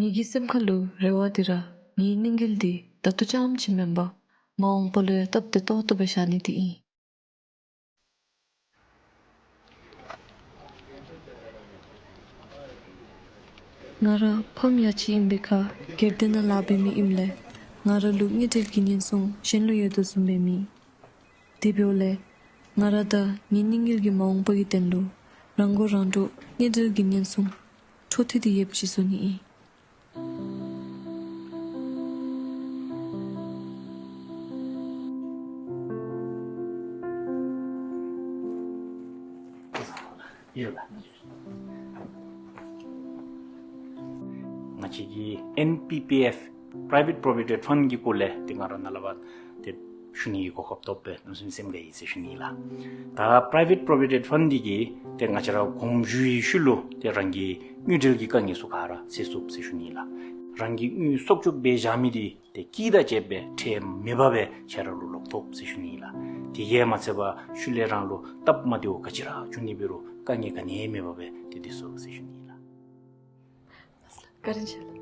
ངེ་གི་སེམས་ཁ་ལུ་རེ་བ་འདི་ར་ངེའི་གནས་འགེལ་འདི་ད་ལྟོ་རྐྱངམ་ཅིག་མེན་པར་ མ་འོངས་པ་ལུ་ཡང་སྟབས་བདེ་ཏོག་ཏོ་སྦེ་བཞག་ནི་འདི་ཨིན། ང་ར་ཕམ་ཡ་གཅིག་ཨིན་པའི་ཁར་སྒེར་སྡེ་ནང་ལཱ་འབད་མི་ཨིནམ་ལས་ང་ར་ལུ་དངུལ་འབྲེལ་གྱི་ཉེན་སྲུང་གཞན་ལུ་ཡོད་དོ་བཟུམ་སྦེ་མེད། དེ་འབདཝ་ལས་ང་ར་དང་ངེའི་གཉེན་ཉེཝ་གི་མ་འོངས་པ་གི་དོན་ལུ་རང་མགོ་རང་འདྲོངས་དངུལ་འབྲེལ་གྱི་ཉེན་སྲུང་འཕྲོ་མཐུད་དེ་ཡོདཔ་ཅིག་བཟོ་ནི་ཨིན། ང་བཅས་ཀྱི་ཨེན་པི་པི་ཨེཕ་Private Provident Fund གི་སྐོར་ལས་ཏེ་ང་ར་ནཱ་ལས་ཕར་ཏེ་ཞུ་ནི་གི་གོ་སྐབས་ཐོབ་པས་གནམ་མེད་ས་མེད་སེམས་དགའ་ཡི་ཟེར་ཞུ་ནི་ལགས། ད་Private Provident Fund འདི་གིས་ཏེ་ང་བཅས་ར་གོང་ཞུ་བའི་ཤུལ་ལུ་ཏེ་རང་གི་དངུལ་འབྲེལ་གྱི་དཀའ་ངལ་ཚུ་ག་ར་སེལ་ཚུགས་ཟེར་ཞུ་ནི་ལགས། རང་གི་དངུལ་གསོག་འཇོག་འབད་བཞག་མི་འདི་ཏེ་སྐྱིད་དང་བཅས་པའི་ཁྲལ་མེད་པར་སྦེ་ཁྱེད་ར་ལུ་ལོག་ཐོབ་ཟེར་ཞུ་ནི་ལགས། དེ་གིས་མ་ཚད་པར་ཤུལ་ལས་རང་ལུ་སྟབས་མ་བདེཝ་ག་ཅི་ར་བྱུང་ནི་འབད་རུང་དཀའ་ངལ་ག་ནི་ཡང་མེད་པར་སྦེ་ཏེ་སྡོད་ཚུགས་ཟེར་ཞུ་ནི་ལགས། བཀའ་དྲིན་ཆེ་ལགས།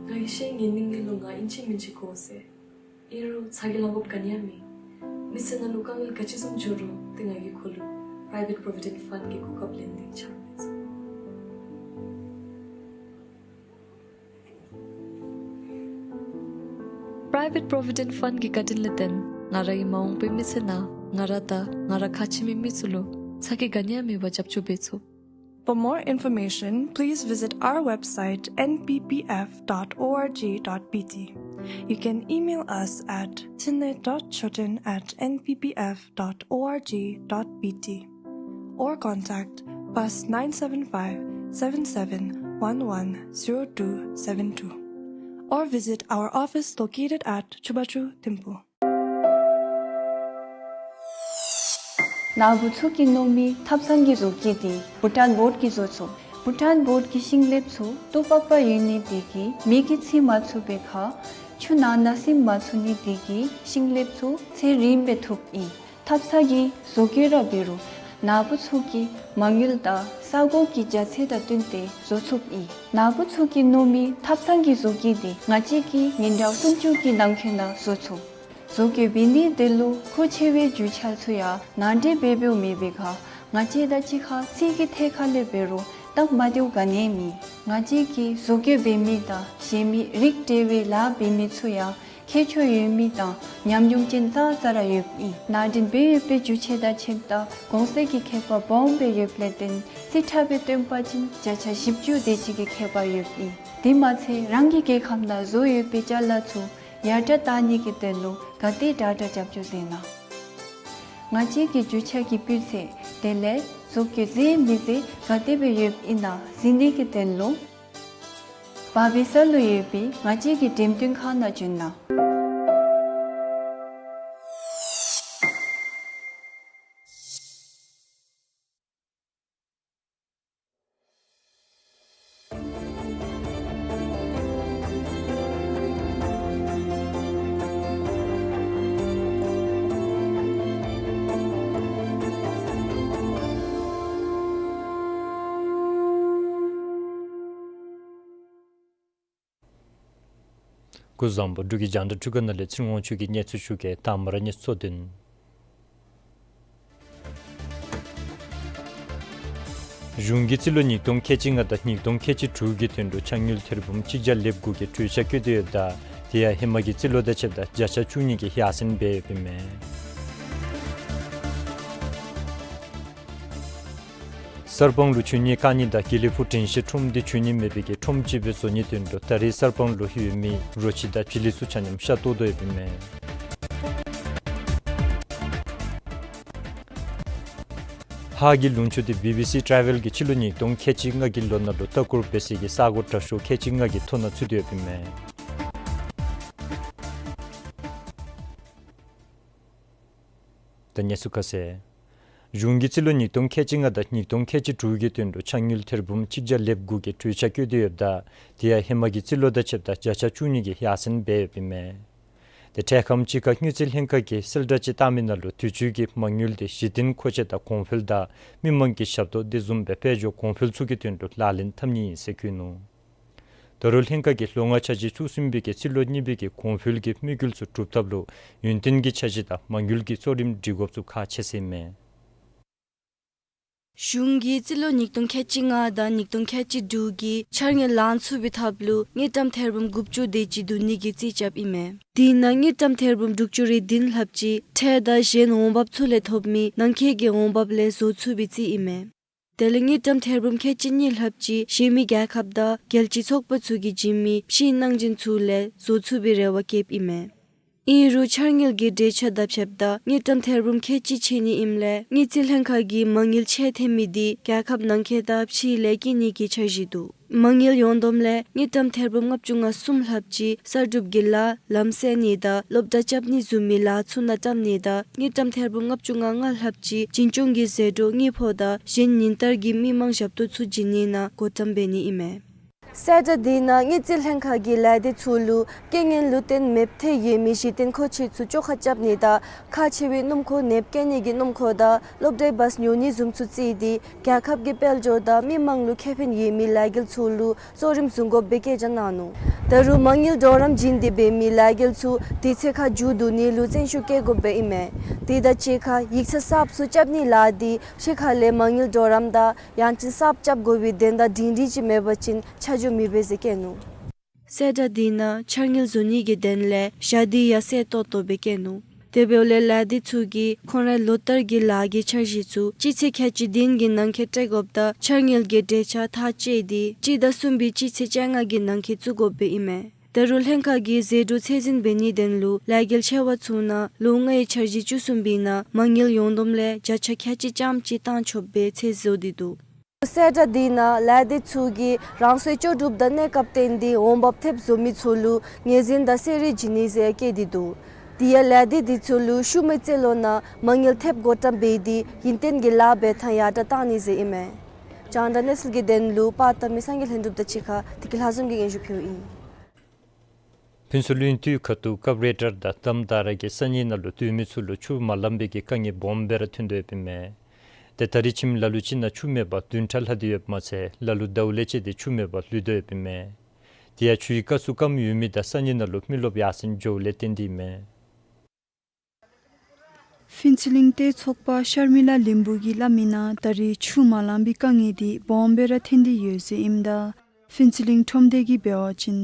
ང་གིས་ཤེས་ངེའི་གཉེན་ཉེ་ལུ་ང་ཨིན་ཅི་མིན་ཅི་དགོ་ཟེར། ཨིན་རུང་ཚ་གྱང་ལང་དགོཔ་ག་ནི་ཡང་མེད། མི་ཚེ་ནང་ལུ་དཀའ་ངལ་ག་ཅི་བཟུམ་འགྱོ་རུང་ཏེ་ང་གིས་ཁོ་ལུ་Private Provident Fund གི་གོ་སྐབས་ལེན་ཏེ་འཆར་མི་ཚུགས། Private Provident Fund གི་བཀའ་དྲིན་ལས་བརྟེན་ང་རའི་མ་འོངས་པའི་མི་ཚེ་ནང་ང་ར་དང་ང་ར་ཁག་ཆེ་མི་མི་ཚུ་ལུ་ཚ་གྱང་ག་ནི་ཡང་མེད་པར་རྒྱབ་སྐྱོར་འབད་ཚུགས། For more information, please visit our website N P P F dot O R G dot B T. You can email us at thinley dot choten at N P P F dot O R G dot B T or contact plus nine seven five, seven seven one one, zero two seven two or visit our office located at Chubachu Thimphu. ནཱ་བུ་ཚུ་གིས་མནོ་མི་ཐབ་ཚང་གི་བཟོ་བཀོད་འདི་བྷུ་ཊཱན་བོཌ་ཀྱིས་བཟོ་ཚུགས། བྷུ་ཊཱན་བོཌ་ཀྱི་ཤིང་ལེབ་ཚུ་ཏོག་པག་པ་ཡོད་ནི་དེ་གིས་མེ་གིས་འཚིག་མ་ཚུགས་པའི་ཁར་ཆུ་ནང་ན་སིམ་མ་ཚུགས་ནི་དེ་གིས་ཤིང་ལེབ་ཚུ་ཚད་རིངམོ་སྦེ་ཐུབ་ཨིན། ཐབ་ཚང་གི་བཟོ་བཀོད་ར་འབད་རུང་ནཱ་བུ་ཚུ་གིས་མ་དངུལ་དང་ས་གོ་གི་རྒྱ་ཚད་དང་བསྟུན་ཏེ་བཟོ་ཚུགས་ཨིན། ནཱ་བུ་ཚུ་གིས་མནོ་མི་ཐབ་ཚང་གི་བཟོ་བཀོད་འདི་ང་བཅས་ཀྱིས་ཉིན་གྲངས་སུམ་ཅུ་གི་ནང་འཁོད་ནང་བཟོ་ཚུགས། བཟོ་བཀོད་འབད་ནི་དེ་ལུ་མཁོ་ཆེ་བའི་རྒྱུ་ཆ་ཚུ་ཡང་ནང་འདྲེན་འབད་འབདཝ་མེད་པའི་ཁར་ང་བཅས་དང་གཅིག་ཁར་ཚིག་གི་ཐད་ཁར་ལས་འབད་རུང་སྟབས་མ་བདེཝ་ག་ནི་ཡང་མེད། ང་བཅས་ཀྱིས་བཟོ་བཀོད་འབད་མི་དང་གཞན་མི་རིགས་འདྲ་བའི་ལཱ་འབད་མི་ཚུ་ཡང་ཁྱད་ཆོས་ཡོད་མི་དང་ཉམས་མྱོང་ཅན་ཙང་ཙ་ར་ཡོདཔ་ཨིན། ནང་འདྲེན་འབད་ཡོད་པའི་རྒྱུ་ཆ་དང་ཁྱད་དང་གོང་ཚད་ཀྱི་ཁྱད་པར་སྦོམ་སྦེ་ཡོདཔ་ལས་བརྟེན་རྩིས་ཁྲ་སྦེ་སྟོན་པ་ཅིན་བརྒྱ་ཆ་བཞི་བཅུ་དེ་ཅིག་གི་ཁྱད་པར་ཡོདཔ་ཨིན། དེ་མ་ཚད་རང་གི་རྒྱལ་ཁབ་ནང་བཟོ་ཡོད་པའི་ཅ་ལ་ཚུ་ཡར་དྲག་གཏང་ནི་གི་དོན་ལུ་ག་དེ་དྲག་དྲག་རྒྱབ་སྐྱོར་མཛད་གནང་། ང་བཅས་ཀྱི་རྒྱུ་ཆ་གི་སྤུས་ཚད་དེ་ལས་བཟོ་བཀོད་མཛེས་མི་མཛེས་ག་དེ་སྦེ་ཡོདཔ་ཨིན་ན་གཟིགས་ནི་གི་དོན་ལུ་བར་སྦིས་ས་ལུ་ཡོད་པའི་ང་བཅས་ཀྱི་འགྲེམས་སྟོན་ཁང་ནང་བྱོན་གནང་། སྐུ་གཟུགས་བཟང་པོ། འབྲུག་གི་རྒྱང་བསྒྲགས་འཕྲུལ་ཁང་ནང་ལས་ཚེ་རིང་དབང་ཕྱུག་གིས་གནས་ཚུལ་ཞུ་གེ། དང་པ་ར་གནས་ཚུལ་གཙོ་དོན། གཞུང་གིས་རྩིས་ལོ་ཉིས་སྟོང་ཁལ་གཅིག་ལྔ་དང་ཉིས་སྟོང་ཁལ་གཅིག་དྲུག་གི་དོན་ལུ་ཕྱགས་སྙིགས་ཐེར་འབུམ་གཅིག་བརྒྱ་ལེབ་དགུ་གི་གྲོས་འཆར་བཀོད་དེ་ཡོདཔ་ད་དེ་ཡང་ཧེ་མ་གི་རྩིས་ལོ་དང་ཕྱདཔ་ད་བརྒྱ་ཆ་བཅུ་གཉིས་ཀྱིས་ཡར་སེང་འབད་ཡོདཔ་ཨིན་མས། གསར་སྤང་ལུ་ཆོས་ཉིད་བཀག་ནི་དང་དགེ་ལེགས་ཕུག་དྲན་ཤེས་ཁྲོམ་སྡེ་ཆོས་ཉིད་མེད་པའི་གི་ཁྲོམ་ཅིག་སྦེ་བཟོ་ནིའི་དོན་ལུ་ད་རེས་གསར་སྤང་ལུ་ཡོད་མི་རོ་ཁྱི་དང་བྱི་ལི་ཚུ་ཆ་མཉམ་ཤ་བཏོག་དོ་ཡོདཔ་ཨིན་མས། ཧཱ་གི་ལུང་ཕྱོགས་འདི་བི་བི་སི་ཊ་རེ་ཝེལ་གྱིས་སྤྱི་ལོ་ཉིས་སྟོང་ཁལ་གཅིག་ལྔ་གི་ལོ་ནང་ལུ་ལྟ་སྐོར་འབད་སའི་གི་ས་གོ་དྲག་ཤོས་ཁལ་གཅིག་ལྔ་གི་ཐོ་ནང་ཚུད་དེ་ཡོདཔ་ཨིན་མས། ད་གནས་ཚུལ་ཁ་གསལ། གཞུང་གིས་རྩིས་ལོ་ཉིས་སྟོང་ཁལ་གཅིག་ལྔ་དང་ཉིས་སྟོང་ཁལ་གཅིག་དྲུག་གི་དོན་ལུ་ཕྱགས་སྙིགས་ཐེར་འབུམ་གཅིག་བརྒྱ་ལེབ་དགུ་གི་གྲོས་འཆར་བཀོད་དེ་ཡོདཔ་ད་དེ་ཡང་ཧེ་མ་གི་རྩིས་ལོ་དང་ཕྱདཔ་ད་བརྒྱ་ཆ་བཅུ་གཉིས་ཀྱིས་ཡར་སེང་འབད་ཡོདཔ་ཨིན་མས། ཏེ་འཕྲལ་ཁམས་ཅིག་ཁར་དངུལ་རྩིས་ལྷན་ཁག་གིས་གསལ་བསྒྲགས་ཅིག་བཏང་མི་ནང་ལུ་དུས་ཅི་གི་མ་དངུལ་འདི་གཞི་རྟེན་མཁོ་ཆས་དང་གོང་འཕེལ་དང་མི་མང་གི་ཞབས་ཏོག་དེ་བཟུམ་སྦེ་དཔལ་འབྱོར་གོང་འཕེལ་ཚུ་གི་དོན་ལུ་ལག་ལེན་འཐབ་ནི་ཨིན་ཟེར་བཀོད་ནུག། ད་རུང་ལྷན་ཁག་གིས་ལོ་ལྔ་འཆར་གཞི་བཅུ་གསུམ་པའི་གི་རྩིས་ལོ་གཉིས་པའི་གི་གོང་འཕེལ་གྱི་དམིགས་ཡུལ་ཚུ་སྒྲུབ་ཐབས་ལུ་ཡུན་བརྟན་གྱི་འཆར་གཞི་དང་མ་དངུལ་གྱི་གཙོ་རིམ་སྒྲིག་དགོཔ་ཚུ་ཁག་ཆེ་ཟེར་ཨིན་མས། གཞུང་གིས་རྩིས་ལོ་ཉིས་སྟོང་ཁལ་གཅིག་ལྔ་དང་ཉིས་སྟོང་ཁལ་གཅིག་དྲུག་གི་འཆར་དངུལ་ལེན་ཚུགས་པའི་ཐབས་ལུ་དངུལ་ཀྲམ་ཐེར་འབུམ་དགུ་བཅུ་དེ་ཅིག་བསྡུ་ནི་གི་རྩིས་རྐྱབ་ཨིན་མས། དེ་ནང་དངུལ་ཀྲམ་ཐེར་འབུམ་དྲུག་ཅུ་རེ་བདུན་ལྷགཔ་ཅིག་ཁྲལ་དང་གཞན་འོང་འབབ་ཚུ་ལས་ཐོབ་མི་ནང་འཁོད་ཀྱི་འོང་འབབ་ལས་བཟོ་ཚུགས་པའི་རྩིས་ཨིན་མས། དེ་ལས་དངུལ་ཀྲམ་ཐེར་འབུམ་ཁལ་གཅིག་གཉིས་ལྷགཔ་ཅིག་གཞན་མི་རྒྱལ་ཁབ་དང་རྒྱལ་སྤྱིའི་ཚོགས་པ་ཚུ་གིས་བྱིན་མི་ཕྱིའི་གནང་སྦྱིན་ཚུ་ལས་བཟོ་ཚུགས་པའི་རེ་བ་བསྐྱེདཔ་ཨིན་མས། ཨིན་རུང་འཆར་དངུལ་གྱི་འབྲེལ་ཆགས་དང་ཕྱདཔ་ད་དངུལ་ཀྲམ་ཐེར་འབུམ་ཁལ་གཅིག་ཆད་ནི་ཨིནམ་ལས་དངུལ་རྩིས་ལྷན་ཁག་གིས་མ་དངུལ་ཆད་ཐལ་མི་འདི་རྒྱལ་ཁབ་ནང་འཁོད་དང་ཕྱི་ལས་བསྐྱིན་ནི་གི་འཆར་གཞི་འདུག། མ་དངུལ་ཡོངས་བསྡོམས་ལས་དངུལ་ཀྲམ་ཐེར་འབུམ་ལྔ་བཅུ་ང་གསུམ་ལྷགཔ་ཅིག་གསར་སྒྲུབ་ཀྱི་ལཱ་ལམ་སེལ་ནི་དང་སློབ་གྲྭ་རྐྱབ་ནི་བཟུམ་མའི་ལཱ་ཚུ་ནང་བཀྲམ་ནི་དང་དངུལ་ཀྲམ་ཐེར་འབུམ་ལྔ་བཅུ་ང་ལྔ་ལྷགཔ་ཅིག་འཛིན་སྐྱོང་གི་ཟད་འགྲོ་དངུལ་ཕོགས་དང་གཞན་ཉིན་ལྟར་གྱི་མི་མང་ཞབས་ཏོག་ཚུ་བྱིན་ནི་ནང་བགོ་བཀྲམ་འབད་ནི་ཨིན་མས། གསལ་བསྒྲགས་འདི་ནང་དངུལ་རྩིས་ལྷན་ཁག་གིས་ལས་སྡེ་ཚུ་ལུ་རྐྱེན་ངན་ལུ་བརྟེན་མེདཔ་ཐལ་ཡོད་མི་གཞི་རྟེན་མཁོ་ཆས་ཚུ་བཅོ་ཁ་རྐྱབ་ནི་དང་ཁག་ཆེ་བའི་སྣུམ་འཁོར་ནདཔ་བཀལ་ནི་གི་སྣུམ་འཁོར་དང་སློབ་གྲྭའི་བཱས་ཉོ་ནི་བཟུམ་ཚུ་བརྩིས་ཏེ་རྒྱལ་ཁབ་ཀྱི་དཔལ་འབྱོར་དང་མི་མང་ལུ་ཁེ་ཕན་ཡོད་མི་ལས་འགུལ་ཚུ་ལུ་གཙོ་རིམ་བཟུང་དགོཔ་སྦེ་བཀའ་རྒྱ་གནང་ནུག། ད་རུང་མ་དངུལ་གྲོགས་རམ་བྱིན་ཏེ་འབད་མི་ལས་འགུལ་ཚུ་དུས་ཚོད་ཁར་མཇུག་བསྡུ་ནི་ལུ་བརྩོན་ཤུགས་བསྐྱེད་དགོཔ་སྦེ་ཨིན་མས། དེ་དང་གཅིག་ཁར་ཡིག་ཚང་གསརཔ་ཚུ་རྐྱབ་ནི་ལཱ་འདི་ཕྱི་ཁ་ལས་མ་དངུལ་གྲོགས་རམ་དང་ཡང་ཅིན་གསརཔ་རྐྱབ་དགོ་པའི་དོན་དག་སྒྲིང་སྒྲི་ཅིག་མེད་པ་ཅིན་ཆ་འཇོག་མི་འབད་ཟེར་བཀོད་ནུག། གསལ་བསྒྲགས་འདི་ནང་འཆར་དངུལ་བཟོ་ནི་གི་དོན་ལས་ཞག་འདི་ཡང་གསལ་ཏོག་ཏོ་སྦེ་བཀོད་ནུག། དེ་འབདཝ་ལས་ལས་སྡེ་ཚུ་གིས་ཁོང་རའི་ལོ་ལྟར་གྱི་ལཱ་གི་འཆར་གཞི་ཚུ་སྤྱི་ཚེས་ཁལ་གཅིག་བདུན་གྱི་ནང་འཁོད་སྤྲོད་དགོཔ་དང་འཆར་དངུལ་གྱི་འབྲེལ་ཆགས་ཐག་བཅད་དེ་སྤྱི་ཟླ་གསུམ་པའི་སྤྱི་ཚེས་བཅོ་ལྔ་གི་ནང་འཁོད་བཙུགས་དགོཔ་སྦེ་ཨིན་མས། ད་རུང་ལྷན་ཁག་གིས་ཟད་འགྲོ་ཚད་འཛིན་འབད་ནིའི་དོན་ལུ་ལས་འགུལ་ཆེ་བ་ཚུ་ནང་ལོ་ལྔའི་འཆར་གཞི་བཅུ་གསུམ་པའི་ནང་མ་དངུལ་ཡོངས་བསྡོམས་ལས་བརྒྱ་ཆ་ཁལ་གཅིག་ཙམ་ཅིག་བཏང་ཆོགཔ་སྦེ་ཚད་བཟོ་སྟེ་འདུག། གསལ་བསྒྲགས་འདི་ནང་ལས་སྡེ་ཚུ་གིས་རང་སོའི་ལྕོགས་གྲུབ་དང་གནས་སྐབས་བརྟེན་ཏེ་འོང་འབབ་ཐེབས་བཟོ་མི་ཚུ་ལུ་ངོས་འཛིན་དང་གསོལ་རས་བྱིན་ནི་ཟེར་བཀོད་དེ་འདུག། དེ་ཡང་ལས་སྡེ་འདི་ཚུ་ལུ་ཤུལ་མའི་རྩིས་ལོ་ནང་མ་དངུལ་ཐེབས་བགོ་བཀྲམ་འབད་དེ་ཡུན་བརྟན་གྱི་ལཱ་འབད་ཐངས་ཡར་དྲག་གཏང་ནི་ཟེར་ཨིན་མས། རྒྱང་བསྒྲགས་གནས་ཚུལ་གྱི་དོན་ལུ་པར་བཏབ་མི་སངས་རྒྱས་ལྷུན་གྲུབ་དང་གཅིག་ཁར་བདེ་སྐྱིད་ལྷ་འཛོམས་ཀྱིས་སྙན་ཞུ་ཕུལཝ་ཨིན། ཕུན་ཚོགས་གླིང་དུས་ཁ་ཐུག་སྐབས་རེ་ཊར་དང་དམ་དར་གྱི་ས་གནས་ནང་ལུ་སྡོད་མི་ཚུ་ལུ་ཆུ་མ་ལང་པའི་གི་དཀའ་ངལ་སྦོམ་སྦེ་ར་ཐོན་དོ་ཡོདཔ་ཨིན་མས། ཏེ་ད་རིས་ཁྱིམ་ལ་ལུ་ཅིག་ནང་ཆུ་མེད་པར་བདུན་ཕྲག་ལྷག་སྟེ་ཡོདཔ་མ་ཚད་ལ་ལུ་ཟླཝ་ལས་བཅད་དེ་ཆུ་མེད་པར་ལུས་དོ་ཡོདཔ་ཨིན་མས། དེ་ཡང་ཆུའི་རྐ་ཚུ་སྐམ་ཡོད་མི་དང་ས་གནས་ནང་ལུ་མི་རློབས་ཡར་སེང་འགྱོཝ་ལས་བརྟེན་ཏེ་ཨིན་མས། ཕུན་ཚོགས་གླིང་ལྟེ་ཚོགས་པ་ཤར་མི་ལ་ལིམ་བུ་གིས་སླབ་མི་ནང་ད་རིས་ཆུ་མ་ལང་པའི་དཀའ་ངལ་འདི་སྦོམ་སྦེ་ར་ཐོན་ཏེ་ཡོད་ཟེར་ཨིནམ་ད་ཕུན་ཚོགས་གླིང་ཁྲོམ་སྡེ་གིས་འབད་བ་ཅིན་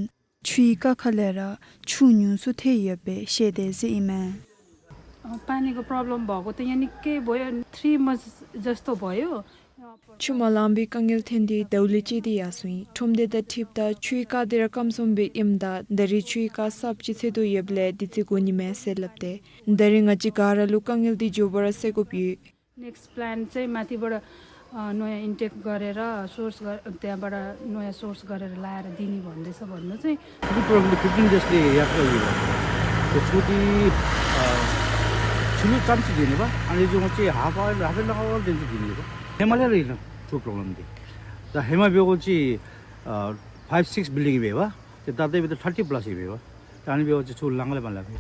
ཆུའི་རྐ་ཁ་ལས་ར་ཆུ་ཉུང་སུ་ཐལ་ཡོདཔ་སྦེ་བཤད་དེ་ཟེར་ཨིན་མས། अ, पानीको प्रब्लम भएको त यहाँ निकै भयो, three months जस्तो भयो। ཆུ་མ་ལང་པའི་དཀའ་ངལ་ཐོན་ཏེ་ཟླཝ་ལས་བཅད་དེ་ཡར་སོང་ཡི། ཁྲོམ་སྡེ་དང་འཁྲིལཝ་ད་ཆུའི་རྐ་འདི་ར་སྐམ་སོངམ་སྦེ་ཨིནམ་ད་ད་རིས་ཆུའི་རྐ་གསརཔ་ཅིག་འཚོལ་དོ་ཡོདཔ་ལས་དུས་ཚོད་འགོར་ནི་མས་ཟེར་སླབ་སྟེ་ད་རིས་ང་བཅས་ག་ར་ལུ་དཀའ་ངལ་འདི་མགྱོགས་པ་ར་སེལ་དགོཔ་ཡོད། next plant चाहिँ माथिबाट, अ, नयाँ इन्टेक गरेर सोर्स गर-, त्यहाँबाट नयाँ सोर्स गरेर लाएर दिने भन्दैछ भन्नु चाहिँ। छुट्टी प्रोग्रामले फिफ्टिन डेजले यात्रा लियो। त्यो छुट्टी, अ, छुट्टी चान्स दिने बा। अनि जो चाहिँ half hour, half an hour दिन दिने बा। हेमाले रहिन छुट्टी प्रोग्राम दे। त हेमा बेगो चाहिँ, अ, फाइभ सिक्स बिल्डिङ बे बा। त्यो ताते बे त थर्टी प्लस बे बा। ད་ཨ་ནི་འབད་བ་ཅིན་ཆུ་ལང་ལས་མ་ལང་པས།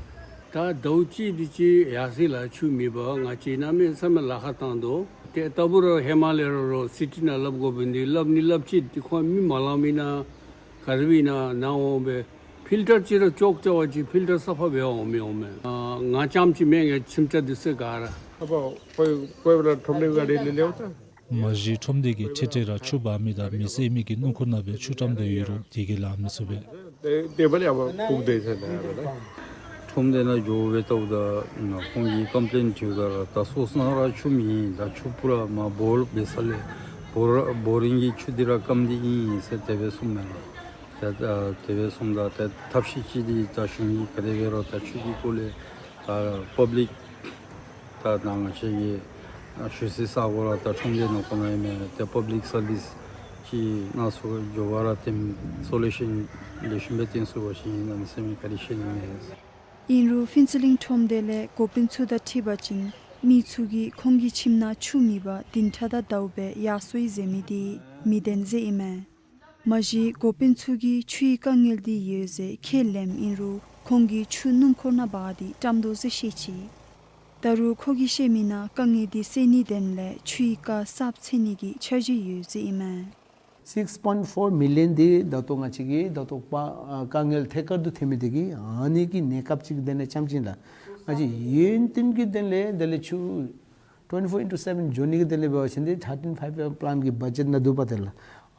ད་ཟླཝ་གཅིག་འདི་ཅིག་ཡར་སེང་ལས་ཆུ་མེད་པར་ང་བཅས་གནམ་མེད་ས་མེད་ལཱ་ཁག་བཏང་དོ། ཏེ་ལྟ་བུ་ར་ཧེ་མ་ལས་ར་རོགས་སི་ཊི་ནང་སླབ་དགོ་པས། འདི་སླབ་ནི་སླབ་ཅི། འདི་ཁོང་མི་མ་ལང་མི་ན་ག་ར་བི་ན་ནང་འོང་པས། ཕིལ་ཊར་ཅིག་ར་ཅོག་ཅ་བ་ཅིག་ཕིལ་ཊར་སབ་ཕ་འབད་འོང་མི་འོང་མས། ཨ་ང་རྐྱངམ་ཅིག་མེན་ངེ་ཁྱིམ་ཚང་འདི་ཚུ་ག་ར། ཨ་པ་ཁོ་ཁོ་བ་ལ་ཁྲོམ་སྡེ་ག་རེ་ལས་ལེའོ་ད། མ་གཞི་ཁྲོམ་སྡེ་གིས་འཕྲལ་འཕྲལ་ར་ཆུ་འབག་མི་དང་མེ་བསད་མི་གི་སྣུམ་འཁོར་ནང་སྦེ་ཆུ་བཀྲམ་སྟེ་ཡོད་རུང་དེ་གིས་ལང་མི་ཚུགས་པས། དེ་དེ་བ་ལས་ཨ་བ་ཕུག་དེ་ཟེར་ན་ཡ་ར་ད། ཁྲོམ་སྡེ་ནང་འགྱོ་སྦེ་ལྟཝ་ད་ཁོང་གིས་ཀམ་པི་ལེན་ཕུལཝ་ད་ར་ད་སོ་སོ་ནང་ར་ཆུ་མེད། ད་ཆུ་སྤུ་ར་མར་བོར་འབད་ས་ལས་བོར་བོ་རིང་གི་ཆུ་འདི་ར་སྐམ་སྟེ་ཨིན་ཟེར་དེ་སྦེ་གསུངམ་མས་ལགས། ད་དེ་སྦེ་གསུངམ་ད་ད་ཐབས་ཤེས་ཅིག་འདི་ད་གཞུང་གིས་ག་དེ་འབད་རུང་ད་ཆུ་གི་སྐོར་ལས་ད་པབ་ལིཀ་ད་ནང་ང་བཅས་ཀྱི་ཨ་ཞུ་ཚིག་ས་གོ་ར་ད་ཁྲོམ་སྡེ་ནང་ཁོ་ན་ཨིན་མས། ཏེ་པབ་ལིཀ་སར་བིསི་ཅིག་ནང་སུ་འགྱོ་བ་ར་ཏེ་སོ་ལུ་ཤཱན་ལེགས་ཤོམ་སྦེ་སྟོན་ཚུགས་པ་ཅིན་ཨིན་ན་མེན་ཟེར་མི་ག་ར་ཤེས་ནི་མས། ཨིན་རུང་ཕུན་ཚོགས་གླིང་ཁྲོམ་སྡེ་ལས་འགོ་དཔོན་ཚུ་དང་འཁྲིལ་བ་ཅིན་མི་ཚུ་གིས་ཁོང་གི་ཁྱིམ་ནང་ཆུ་མེད་པར་བདུན་ཕྲག་དང་ཟླཝ་སྦེ་ཡར་སོ་ཡི་ཟེར་མི་འདི་མི་བདེན་ཟེར་ཨིན་མས། མ་གཞི་འགོ་དཔོན་ཚུ་གིས་ཆུའི་དཀའ་ངལ་འདི་ཡོད་ཟེར་ཁས་ལེནམ་ཨིན་རུང་ཁོང་གིས་ཆུ་སྣུམ་འཁོར་ནང་འབག་སྟེ་བཀྲམ་དོ་ཟེར་བཤད་ཅི། ད་རུང་ཁོ་གིས་བཤད་མི་ནང་དཀའ་ངལ་འདི་སེལ་ནིའི་དོན་ལས་ཆུའི་རྐ་གསརཔ་འཚོལ་ནི་གི་འཆར་གཞི་ཡོད་ཟེར་ཨིན་མས། Six point four million འདི་ད་ལྟོ་ང་བཅས་ཀྱི་ད་ལྟོ་པ་ཨ་དཀའ་ངལ་ཐད་ཀར་དུ་ཐོན་མི་འདི་གིས་ཨ་ནི་གི་གནས་སྐབས་ཅིག་དེ་ལས་རྐྱངམ་ཅིག་ལགས། ང་བཅས་ཡུན་བརྟན་གྱི་དོན་ལས་དེ་ལས་ཆུ་twenty-four into seven འགྱོ་ནི་གི་དོན་ལས་འབད་བ་ཅིན་འདི་thirteen five plan གི་བ་ཇེཊ་ནང་འདུག་པ་དེ་ལགས།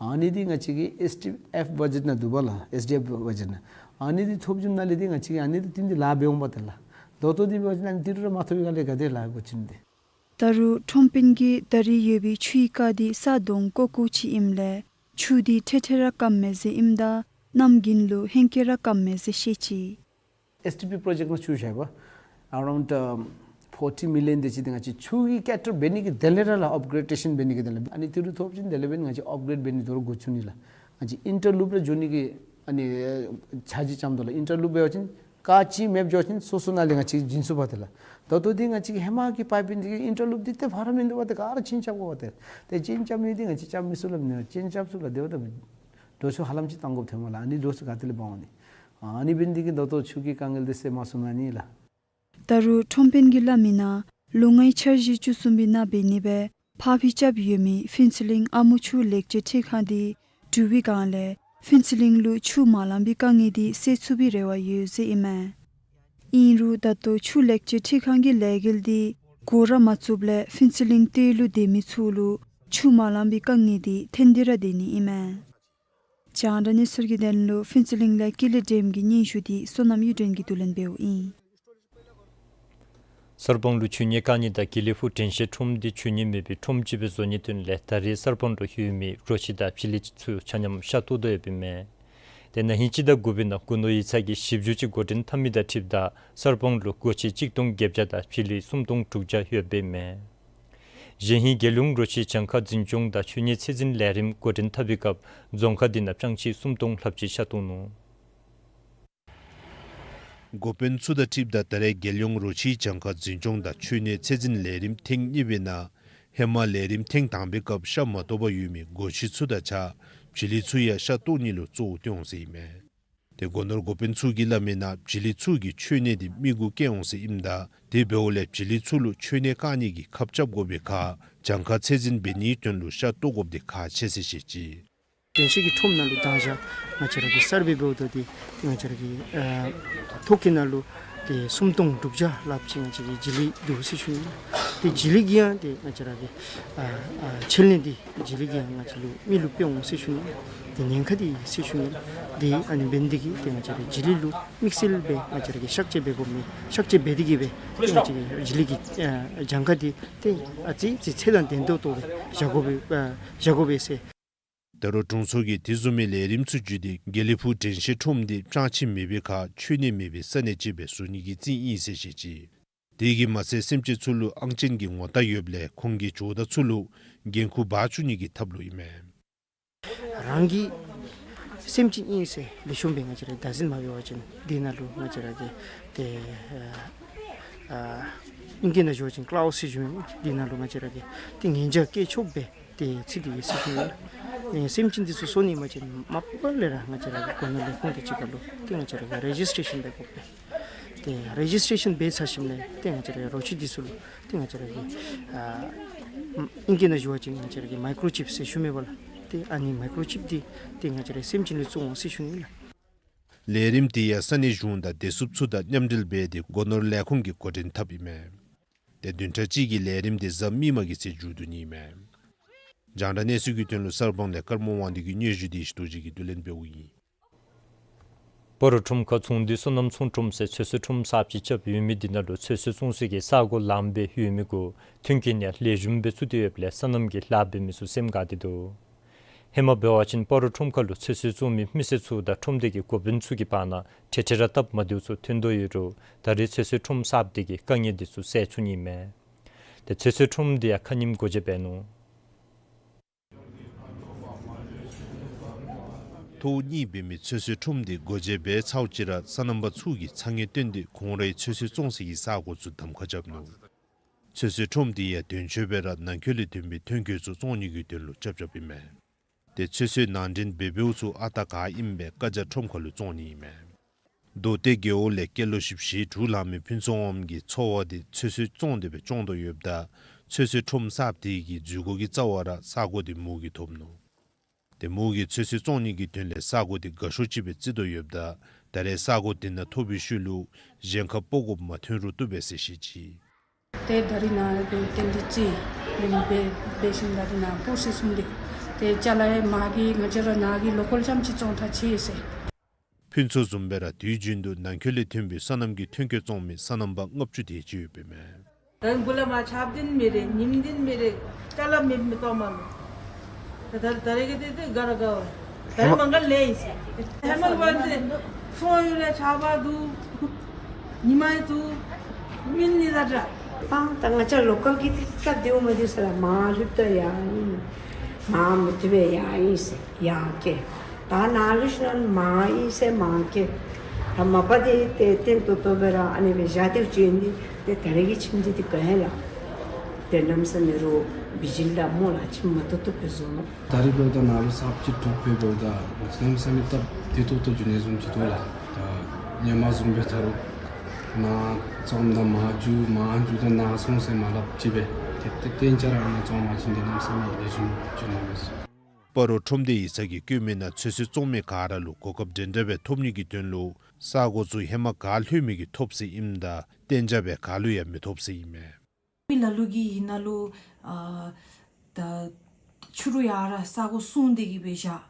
ཨ་ནི་འདི་ང་བཅས་ཀྱི་ཨེསི་ཌི་ཨེཕ་བ་ཇེཊ་ནང་འདུག་པ་ལགས། ཨེསི་ཌི་ཨེཕ་བ་ཇེཊ་ནང་ཨ་ནི་འདི་ཐོབ་བྱུང་ནང་ལས་འདི་ང་བཅས་ཀྱིས་ཨ་ནི་འདི་བཏོན་ཏེ་ལཱ་འབད་འོང་པ་དེ་ལགས། ད་ལྟོ་འདི་འབད་བ་ཅིན་ཨ་ནི་ཏི་རུ་ར་མ་ཐོབ་པའི་སྒང་ལས་ག་དེ་ལཱ་འགོ་བཙུགས་ནི་འདི། ད་རུང་ཁྲོམ་དཔོན་གྱིས་ད་རེས་ཡོད་པའི་ཆུའི་རྐ་འདི་ས་དོང་ཀོ་ཀོ་ཅིག་ཨིནམ་ལས་ཆུ་འདི་ཁྲེ་ཁྲེ་ར་སྐམ་མས་ཟེར་ཨིནམ་ད་གནམ་དགུན་ལུ་ཧེང་སྐལ་ར་སྐམ་མས་ཟེར་བཤད་ཅི། ཨེསི་ཊི་པི་པྲོ་ཇེཀཊ་ནང་ཆུ་བཞག་པ་around forty million དེ་ཅིག་འདི་ང་བཅས་ཆུ་གི་ཀེ་ཊར་འབད་ནི་གི་དོན་ལས་ར་ལགས། ཨཔ་གྲེ་ཌེ་ཤཱན་འབད་ནི་གི་དོན་ལས་ཨ་ནི་ཏི་རུ་ཐོབ་ཅིན་དེ་ལས་འབདན་ང་བཅས་ཨཔ་གྲེཌ་འབད་ནི་དོ་རུང་འགོ་བཙུགས་ནི་ལགས། ང་བཅས་ཨིན་ཊར་ལུབ་ར་འགྱོ་ནི་གི་ཨ་ནི་འཆར་གཞི་བརྩམ་དོ་ལགས། ཨིན་ཊར་ལུབ་འབད་བ་ཅིན་རྐ་གཅིག་མེདཔ་འགྱོ་བ་ཅིན་སོ་སོ་ནང་ལས་ང་བཅས་བྱིན་ཚུགས་པ་དེ་ལགས། ད་ལྟོ་འདི་ང་བཅས་ཀྱི་ཧེ་མ་གི་པའིཔ་ལའིན་འདི་གི་ཨིན་ཊར་ལུབ་འདི་ཏེ་ཕར་མིན་འདུག་པ་དེ་ག་ར་ཅིན་རྐྱབ་དགོ་པ་དེ། ཏེ་ཅིན་རྐྱབ་མི་འདི་ང་བཅས་རྐྱབ་མི་ཚུགས་སླབ་ནི་ཅིན་རྐྱབ་ཚུགས་ལགས། དེ་འབདཝ་ད་འདྲོག་ཚུ་ཧ་ལམ་ཅིག་བཏང་དགོཔ་ཐོནམ་ལགས། ཨ་ནི་འདྲོག་ཚུ་ག་ཏེ་ལས་འབག་འོང་ནི། ཨ་ནི་འབད་ནི་འདི་གིས་ད་ལྟོ་ཆུ་གི་དཀའ་ངལ་འདི་སེལ་མ་ཚུགས་ནི་ཨ་ནི་ལགས། ད་རུང་ཁྲོམ་དཔོན་གྱིས་སླབ་མི་ནང་ལོ་ལྔའི་འཆར་གཞི་བཅུ་གསུམ་པའི་ནང་འབད་ནི་སྦེ་ཕར་ཕྱིར་རྐྱབ་ཡོད་མི་ཕུན་ཚོགས་གླིང་ཨ་མོ་ཆུ་ལེགས་བཅོས་ཁྲིད་ཁང་འདི་གྲུབ་པའི་སྒང་ལས་ཕུན་ཚོགས་གླིང་ལུ་ཆུ་མ་ལང་པའི་དཀའ་ངལ་འདི་སེལ་ཚུགས་པའི་རེ་བ་ཡོད་ཟེར་ཨིན་མས། ཨིན་རུང་ད་ལྟོ་ཆུ་ལེགས་བཅོས་ཁྲིད་ཁང་གི་ལས་འགུལ་འདི་འགོ་ར་མ་བཙུགསཔ་ལས་ཕུན་ཚོགས་གླིང་སྟོད་ལུ་སྡོད་མི་ཚུ་ལུ་ཆུ་མ་ལང་པའི་དཀའ་ངལ་འདི་ཐོན་ཏེ་ར་སྡོད་ནི་ཨིན་མས། རྒྱང་བསྒྲགས་གནས་ཚུལ་གྱི་དོན་ལུ་ཕུན་ཚོགས་གླིང་ལས་ཀུན་ལེགས་སྒྲོལམ་གྱི་སྙན་ཞུ་འདི་བསོད་ནམས་གཡུ་སྒྲོན་གྱིས་བསྡུ་ལེན་འབདཝ་ཨིན། གསར་སྤང་ལུ་ཆུ་གནས་བཀག་ནི་དང་དགེ་ལེགས་ཕུག་དྲན་ཤེས་ཁྲོམ་འདི་ཆུ་གནས་མེད་པའི་ཁྲོམ་ཅིག་སྦེ་བཟོ་ནིའི་དོན་ལས་ད་རེས་གསར་སྤང་ལུ་ཡོད་མི་རོ་ཁྱི་དང་བྱི་ལི་ཚུ་ཆ་མཉམ་ཤ་བཏོག་དོ་ཡོདཔ་ཨིན་མས། ཏེ་ན་ཧིང་སྤྱི་ཟླ་དགུ་པའི་ནང་སྒོ་ནོར་ཡིག་ཚང་གིས་ཞིབ་འཇུག་ཅིག་འགོ་འདྲེན་འཐབ་མི་དང་འཁྲིལཝ་ད་གསར་སྤང་ལུ་སྒོ་ཁྱི་གཅིག་སྟོང་བརྒྱད་བརྒྱ་དང་བྱི་ལི་སུམ་སྟོང་དྲུག་བརྒྱ་ཡོདཔ་ཨིན་མས། གཞེས་ཧིང་རྒྱལ་ཡོངས་རོ་ཁྱི་གྱངས་ཁ་འཛིན་སྐྱོང་དང་ཆུ་གནས་ཚད་འཛིན་ལས་རིམ་འགོ་འདྲེན་འཐབ་པའི་སྐབས་རྫོང་ཁག་འདི་ནང་སྤྱང་ཁྱི་སུམ་སྟོང་ལྷགཔ་ཅིག་ཤ་བཏོག་ནུག། འགོ་དཔོན་ཚུ་དང་འཁྲིལཝ་ད་ད་རེས་རྒྱལ་ཡོངས་རོ་ཁྱིའི་གྱངས་ཁ་འཛིན་སྐྱོང་དང་ཆུ་གནས་ཚད་འཛིན་ལས་རིམ་ཐེངས་གཉིས་པའི་ནང་ཧེ་མ་ལས་རིམ་ཐེངས་དང་པའི་སྐབས་ཤ་མ་བཏོག་པར་ཡོད་མི་སྒོ་ཁྱི་ཚུ་དང་གཅིག་ཁར་བྱི་ལི་ཚུ་ཡང་ཤ་བཏོག་ནི་ལུ་གཙོ་བོ་བཏོན་འོང་ཟེར་ཨིན་མས། ཏེ་སྒོ་ནོར་འགོ་དཔོན་ཚུ་གིས་སླབ་མི་ནང་བྱི་ལི་ཚུ་གིས་མཆོད་གནས་འདི་མི་གུ་བཀལ་འོང་ཟེར་ཨིནམ་ད་དེ་འབདཝ་ལས་བྱི་ལི་ཚུ་ལུ་མཆོད་གནས་བཀག་ནི་གི་ཁབ་རྐྱབ་དགོ་པའི་ཁར་གྱངས་ཁ་ཚད་འཛིན་འབད་ནིའི་དོན་ལུ་ཤ་བཏོག་དགོཔ་འདི་ཁག་ཆེ་ཟེར་བཤད་ཅི། དྲན་ཤེས་ཀྱི་ཁྲོམ་ནང་ལུ་ད་ཅི་ང་བཅས་ར་གི་གསར་སྦས་འབདཝ་ད་འདི་ང་བཅས་ར་གི་ཨ་ཐོག་ཁེ་ནང་ལུ་ཏེ་སུམ་སྟོང་དྲུག་བརྒྱ་ལྷགཔ་ཅིག་ང་བཅས་ཀྱི་བྱི་ལི་འདུག་ཟེར་ཞུ་ནི། ཏེ་བྱི་ལི་གིས་ཡང་ཏེ་ང་བཅས་ར་གི་ཨ་ཨ་མཆོད་གནས་འདི་བྱི་ལི་གིས་ཡང་ང་བཅས་ལུ་མི་ལུ་སྤྲོད་འོང་ཟེར་ཞུ་ནི། ཏེ་ཉེན་ཁ་འདི་ཟེར་ཞུ་ནི། ཏེ་ཨ་ནི་འབད་ནི་འདི་གིས་ཏེ་ང་བཅས་ར་བྱི་ལི་ལུ་དམིགས་བསལ་སྦེ་ང་བཅས་ར་གིས་གཤག་བཅོས་འབད་དགོ་མི་གཤག་བཅོས་འབད་དེ་གིས་སྦེ་ཏེ་ང་བཅས་ཀྱི་བྱི་ལི་གི་ཨ་གྱངས་ཁ་འདི་ཏེ་ཨ་ཙི་ཙི་ཚད་དང་ལྡན་ཏོག་ཏོ་སྦེ་བཞག་དགོ་པས་ཨ་བཞག་དགོ་པས་ཟེར། ད་རུང་དྲུང་འཚོ་གིས་དེ་བཟུམ་མའི་ལས་རིམ་ཚུ་བརྒྱུད་དེ་དགེ་ལེགས་ཕུག་དྲན་ཤེས་ཁྲོམ་འདི་སྤྱང་ཁྱི་མེད་པའི་ཁར་མཆོད་གནས་མེད་པའི་ས་གནས་ཅིག་སྦེ་བཟོ་ནི་གི་རྩིས་ཨིན་ཟེར་བཤད་ཅི། དེ་གིས་མ་ཚད་སེམས་ཅན་ཚུ་ལུ་ཨང་ཅན་གྱི་ངོ་རྟགས་ཡོདཔ་ལས་ཁོང་གིས་ཇོ་བདག་ཚུ་ལུ་འགན་ཁུར་འབག་བཅུག་ནི་གི་ཐབས་ལུ་ཨིན་མས། རང་གི་སེམས་ཅན་ཨིན་ཟེར་ལེགས་ཤོམ་སྦེ་ང་བཅས་ར་བདག་འཛིན་མ་འབད་བ་ཅིན་འདི་ནང་ལུ་ང་བཅས་ར་གི་ཏེ་ཨ་ཨ་ཨིང་སྐད་ནང་ཞུ་བ་ཅིན་ཀ་ལའོ་སི་ཞུ་མི་འདི་ནང་ལུ་ང་བཅས་ར་གི་ཏེ་ངན་ཇ་སྐྱེ་ཆོགཔ་སྦེ་ཏེ་ཚུད་དེ་ཡོད་ཟེར་ཞུ་ནི། ཨེ་སེམས་ཅན་འདི་ཚུ་གསོ་ནི་མ་ཚད་མ་པ་ལས་ར་ང་བཅས་ར་གི་སྒོ་ནོར་ལས་ཁུངས་དང་གཅིག་ཁར་ལུ་ཏེ་ང་བཅས་ར་གི་རེ་ཇིས་ཊེ་ཤཱན་འབད་དགོ་པས། ཏེ་རེ་ཇིས་ཊེ་ཤཱན་འབད་ཚར་ཞིནམ་ལས་ཏེ་ང་བཅས་ར་རོ་ཁྱི་འདི་ཚུ་ལུ་ཏེ་ང་བཅས་ར་གི་ཨ་ཨིང་སྐད་ནང་ཞུ་བ་ཅིན་ང་བཅས་ར་གི་མའི་ཀྲོ་ཅིབ་ཟེར་ཞུ་མི་འབདཝ་ལགས། ཏེ་ཨ་ནི་མའི་ཀྲོ་ཅིབ་འདི་ཏེ་ང་བཅས་ར་སེམས་ཅན་ལུ་བཙུགས་འོང་ཟེར་ཞུ་ནི་ལགས། ལས་རིམ་དེ་ཡང་ས་གནས་གཞུང་དང་བདེ་སྲུངཔ་ཚུ་དང་མཉམ་འབྲེལ་འབད་དེ་སྒོ་ནོར་ལས་ཁུངས་ཀྱིས་འགོ་འདྲེན་འཐབ་ཨིན་མས། ཏེ་བདུན་ཕྲག་གཅིག་གི་ལས་རིམ་དེ་གཟའ་མིག་དམར་གྱི་ཚེ་མཇུག་བསྡུ་ནི་ཨིན་མས། རྒྱང་བསྒྲགས་གནས་ཚུལ་གྱི་དོན་ལུ་གསར་སྤང་ལས་ཀརྨ་དབང་འདུས་ཀྱི་སྙན་ཞུ་འདི་ཡེ་ཤེས་རྡོ་རྗེ་གིས་བསྡུ་ལེན་འབདཝ་ཨིན། སྤ་རོ་ཁྲོམ་ཁ་ཚོང་འདུས་བསོད་ནམས་ཚོང་ཁྲོམ་ཟེར་ཚོད་བསྲེ་ཁྲོམ་གསརཔ་ཅིག་རྐྱབ་ཡོད་མི་འདི་ནང་ལུ་ཚོད་བསྲེ་བཙོང་སའི་ས་སྒོ་ལངམ་སྦེ་ཡོད་མི་གུ་མཐུན་རྐྱེན་ཡང་ལེགས་ཤོམ་སྦེ་བཙུགས་ཏེ་ཡོདཔ་ལས་སོ་ནམ་གྱིས་ལཱ་འབད་མི་ཚུ་སེམས་དགའ་སྟེ་འདུག། ཧེ་མ་འབད་བ་ཅིན་སྤ་རོ་ཁྲོམ་ཁ་ལུ་ཚོད་བསྲེ་བཙོང་མི་མི་སེར་ཚུ་དང་ཁྲོམ་སྡེ་གི་འགོ་དཔོན་ཚུ་གི་བར་ན་འཕྲལ་འཕྲལ་ར་སྟབས་མ་བདེཝ་ཚུ་ཐོན་དོ་ཡོད་རུང་ད་རེས་ཚོད་བསྲེ་ཁྲོམ་གསརཔ་འདི་གིས་དཀའ་ངལ་འདི་ཚུ་སེལ་ཚུགས་ནི་ཨིན་མས། ཏེ་ཚོད་བསྲེ་ཁྲོམ་འདི་ཡང་ཁ་ཉིནམ་སྒོ་འབྱེད་འབད་ནུག། ཐོག་གཉིས་འབད་མི་ཚོད་བསྲེ་ཁྲོམ་འདི་སྒོ་འབྱེད་འབད་ཚརཝ་ཅིག་ར་སོ་ནམ་པ་ཚུ་གིས་ཚ་དངོས་བཏོན་ཏེ་ཁོང་རའི་ཚོད་བསྲེ་བཙོང་སའི་ས་སྒོ་ཚུ་གདམ་ཁ་རྐྱབ་ནུག། ཚོད་བསྲེ་ཁྲོམ་འདི་ཡང་དོན་གཅོད་སྦེ་ར་ནང་འཁོད་ལས་ཐོན་པའི་ཐོན་སྐྱེད་ཚུ་བཙོང་ནི་གི་དོན་ལུ་རྐྱབ་རྐྱབ་ཨིན་མས། ཏེ་ཚོད་བསྲེ་ནང་འདྲེན་འབད་འབདཝ་ཚུ་ཨ་རྟག་ག་ཨིནམ་སྦེ་ཀ་ཇ་ཁྲོམ་ཁ་ལུ་བཙོང་ནི་ཨིན་མས། མདོ་སྟོད་རྒེད་འོག་ལས་སྐྱེས་ལོ་བཞི་བཅུ་ཞེ་དྲུག་ལང་མི་ཕུན་ཚོགས་དབངམོ་གིས་འཚོ་བ་འདི་ཚོད་བསྲེ་བཙོང་སྟེ་སྦེ་སྐྱོང་དོ་ཡོདཔ་ད་ཚོད་བསྲེ་ཁྲོམ་གསརཔ་དེ་གི་འཛུལ་སྒོ་གི་རྩ་བར་ས་གོ་འདི་མོ་གིས་ཐོབ་ནུག། ཏེ་མོ་གིས་ཚོད་བསྲེ་བཙོང་ནི་གི་དོན་ལས་ས་གོ་འདི་དགའ་ཤོས་ཅིག་སྦེ་བརྩི་དོ་ཡོདཔ་ད་ད་རེས་ས་གོ་འདི་ནང་ཐོབ་པའི་ཤུལ་ལུ་གཞན་ཁར་སྤོ་དགོཔ་མ་ཐོན་རུང་བཏུབ་པས་ཟེར་བཤད་ཅི། ཏེ་ད་རིས་ནཱ་ཏེ་ཏན་ཏིག་ཅིག་མེན་པས། འབད་ཞིནམ་ད་རིས་ནཱ་སྤོ་ཟེར་གསུངས་ཏེ་ཏེ་ཅ་ལ་ཡང་མ་གི་ང་བཅས་ར་ནཱ་གི་ལོ་ཀཱལ་ཙམ་ཅིག་བཙོང་ཐངས་ཅིག་ཟེར། ཕུན་ཚོགས་བཟུམ་སྦེ་ར་དུས་རྒྱུན་དུ་ནང་འཁོད་ལས་ཐོན་པའི་སོ་ནམ་གྱི་ཐོན་སྐྱེད་བཙོང་མི་སོ་ནམ་པ་ལྔ་བཅུ་དེ་ཅིག་ཡོདཔ་ཨིན་མས། ད་དགུ་ལས་མར་ཆརཔ་འདི་མེད་རེ་ཉིམ་འདི་མེད་རེ་ཅ་ལ་མེད་མི་གཏོགས་མ་མེད། ད་ད་ད་རེས་ཀྱི་འདི་འདི་ག་ར་ག་བ། ད་རེས་མ་ག་ལས་ཨིན་ཟེར། ཧེ་མ་གི་བར་འདི་ཚོང་ཡོད་རེ་ཆརཔ་འདུག། ཉི་མ་ཡང་འདུག། མེད་ནི་ད་འདྲ། ཨ་ད་ང་བཅས་ལོ་ཀཱལ་གྱི་འདི་སྟབས་བདེཝ་མ་བདེཝ་ས་ལས་མར་ལྷོདཔ་ད་ཡར་ཨིན། མར་མི་བཏུབ་པས་ཡར་ཨིན་ཟེར། ཡར་སྐྱེལ། ད་ནཱ་ལུ་ཤུལ་ལས་མར་ཨིན་ཟེར་མར་སྐྱེལ། ད་མ་པ་འདི་ཏེ་བརྟན་ཏོག་ཏོ་སྦེ་ར་ཨ་ནི་སྦེ་བཞག་སྟེ་བྱོན་ནི་འདི་ཏེ་ད་རེས་ཀྱི་ཁྱིམ་འདི་འདི་ག་ཡ་ལགས། ཏེ་གནམ་མེད་ས་མེད་རུང་བི་ཇི་ལི་དང་སྨོ་ལགས་ཁྱིམ་མ་ཏོག་ཏོ་སྦེ་བཟོ་ནུག། ད་རེས་འབདཝ་ད་ནཱ་ལུ་གསརཔ་ཅིག་གྲུབ་སྦེ་འབདཝ་ད་གནམ་མེད་ས་མེད་སྟབས་བདེ་ཏོག་ཏོ་འགྱོ་ནི་བཟུམ་ཅིག་འདུག་ལགས། ད་ཧེ་མ་བཟུམ་སྦེ་ད་རུང་ནཱ་བཙོངམ་ད་མར་འགྱོ་མར་འགྱོ་ད་ནཱ་སོང་ཟེར་མ་སླབ་ཅིག་སྦེ་ཏེ་ཏེ་གཏན་འཇགས་ར་ནཱ་བཙོང་པ་ཅིན་ཏེ་གནམ་མེད་ས་མེད་ལེགས་ཤོམ་འགྱོ་ནི་མས། སྤ་རོ་ཁྲོམ་སྡེ་ཡིག་ཚང་གིས་བཀོད་མི་ནང་ཚོད་བསྲེ་བཙོང་མི་ག་ར་ལུ་གོ་སྐབས་འདྲན་འདྲ་སྦེ་ཐོབ་ནི་གི་དོན་ལུ་ས་གོ་ཚུ་ཧེ་མ་ག་ལྷོད་མི་གིས་ཐོབ་ཟེར་ཨིནམ་ད་གཏན་འཇགས་སྦེ་ག་ལུ་ཡང་མི་ཐོབ་ཟེར་ཨིན་མས། མི་ལ་ལུ་གིས་ཨིན་ན་ལུ་ཨ་ད་ཕྱི་རུ་ཡར་ར་ས་གོ་སྲུང་སྟེ་གི་སྦེ་བཞག།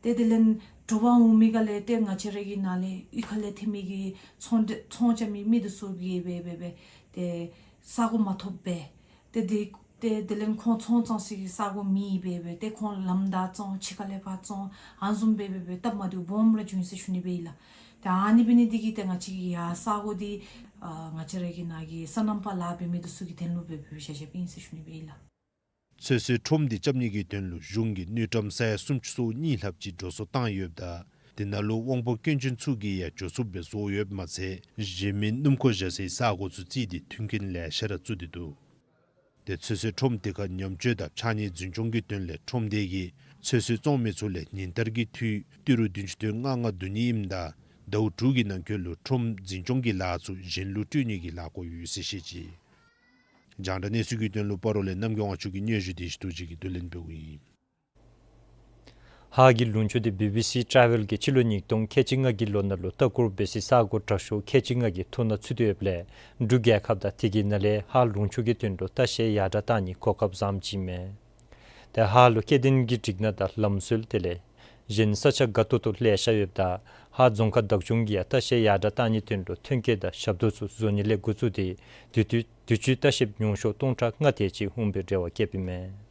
ཏེ་དེ་ལས་དྲོ་པ་འོང་མི་ག་ལས་ཏེ་ང་བཅས་ར་གི་ནཱ་ལས་གཡུས་ཁ་ལས་ཐོན་མི་གི་ཚོང་འདྲ་ཚོང་རྐྱབ་མི་མི་འདི་ཚུ་གིས་སྦེ་སྦེ་སྦེ་ཏེ་ས་གོ་མ་ཐོབ་པས། ཏེ་དེ་ཏེ་དེ་ལས་ཁོང་ཚོང་བཙོང་སའི་གི་ས་གོ་མེད་པས་སྦེ་ཏེ་ཁོང་ལམ་བདའ་བཙོང་ཕྱི་ཁ་ལས་ཕར་བཙོང་ཨ་ནི་བཟུམ་སྦེ་སྦེ་སྦེ་སྟབས་མ་བདེཝ་སྦོམ་ར་བྱུང་ཡི་ཟེར་ཞུ་ནི་སྦེ་ཨིན་ལགས། ཏེ་ཨ་ནི་འབད་ནི་འདི་གིས་ཏེ་ང་བཅས་ཀྱི་ཡར་ས་གོ་འདི་ཨ་ང་བཅས་ར་གི་ནཱ་གི་སོ་ནམ་པ་ལཱ་འབད་མི་འདི་ཚུ་གི་དོན་ལུ་སྦེ་སྦེ་བཞག་བཞགཔ་ཨིན་ཟེར་ཞུ་ནི་སྦེ་ཨིན་ལགས། ཚོད་བསྲེ་ཁྲོམ་འདི་རྐྱབ་ནི་གི་དོན་ལུ་གཞུང་གིས་དངུལ་ཀྲམ་ས་ཡ་སུམ་ཅུ་སོ་གཉིས་ལྷགཔ་ཅིག་འགྲོ་སོང་བཏང་ཡོདཔ་ད་དེ་ནང་ལུ་དབང་པོ་སྐྱོན་ཅན་ཚུ་གིས་ཡང་འགྱོ་ཚུགསཔ་སྦེ་བཟོ་ཡོདཔ་མ་ཚད་གཞན་མི་སྣུམ་འཁོར་བཞག་སའི་ས་གོ་ཚུ་བརྩིས་ཏེ་མཐུན་རྐྱེན་ལེ་ཤ་ར་བཙུགས་ཏེ་འདུག། ཏེ་ཚོད་བསྲེ་ཁྲོམ་དེ་ཁར་ཉམས་བཅོས་དང་ཕྱགས་སྙིགས་འཛིན་སྐྱོང་གི་དོན་ལས་ཁྲོམ་སྡེ་གིས་ཚོད་བསྲེ་བཙོང་མི་ཚུ་ལས་ཉིན་ལྟར་གྱི་འཐུས་ཏི་རུ་བདུན་ཅུ་དོན་ལྔ་ལྔ་བསྡུ་ནི་ཨིནམ་ད་ཟླཝ་དྲུག་གི་ནང་འཁོད་ལུ་ཁྲོམ་འཛིན་སྐྱོང་གི་ལཱ་ཚུ་གཞན་ལུ་སྤྲོད་ནི་གི་ལཱ་བཀོད་ཡོད་ཟེར་བཤད་ཅི། རྒྱང་བསྒྲགས་གནས་ཚུལ་གྱི་དོན་ལུ་སྤ་རོ་ལས་རྣམ་རྒྱལ་དབང་ཕྱུག་གི་སྙན་ཞུ་དེ་བཞིན་རྡོ་རྗེ་གིས་བསྡུ་ལེན་འབདཝ་ཨིན། ཧཱ་གི་ལུང་ཕྱོགས་འདི་བི་བི་སི་ཊ་རེ་ཝེལ་གྱིས་སྤྱི་ལོ་ཉིས་སྟོང་ཁལ་གཅིག་ལྔ་གི་ལོ་ནང་ལུ་ལྟ་སྐོར་འབད་སའི་ས་གོ་དྲག་ཤོས་ཁལ་གཅིག་ལྔ་གི་ཐོ་ནང་ཚུད་དེ་ཡོདཔ་ལས་འབྲུག་རྒྱལ་ཁབ་དང་དེ་གི་ནང་ལས་ཧཱ་ལུང་ཕྱོགས་ཀྱི་དོན་ལུ་ལྟ་བཤལ་ཡར་དྲགས་གཏང་ནིའི་གོ་སྐབས་བཟངམ་ཅིག་མས། ཏེ་ཧཱ་ལུ་སྐྱེ་ལྡན་གྱི་རིག་གནས་དང་ལམ་སྲོལ་དེ་ལས་གཞན་ས་ཆ་དགའ་ཏོག་ཏོ་ལེ་ཤ་ཡོདཔ་ད་ཧཱ་རྫོང་ཁག་བདག་སྐྱོང་གིས་ཡང་ལྟ་བཤལ་ཡར་དྲགས་གཏང་ནིའི་དོན་ལུ་ཐོན་སྐྱེད་དང་ཞབས་ཏོག་ཚུ་བཟོ་ནི་ལས་འགོ་བཙུགས་ཏེ་དུས་དུས་དུས་ཅི་ལྟ་བཤལཔ་ཉུང་ཤོས་སྟོང་ཕྲག་ལྔ་དེ་ཅིག་འོང་པའི་རེ་བ་བསྐྱེདཔ་ཨིན་མས།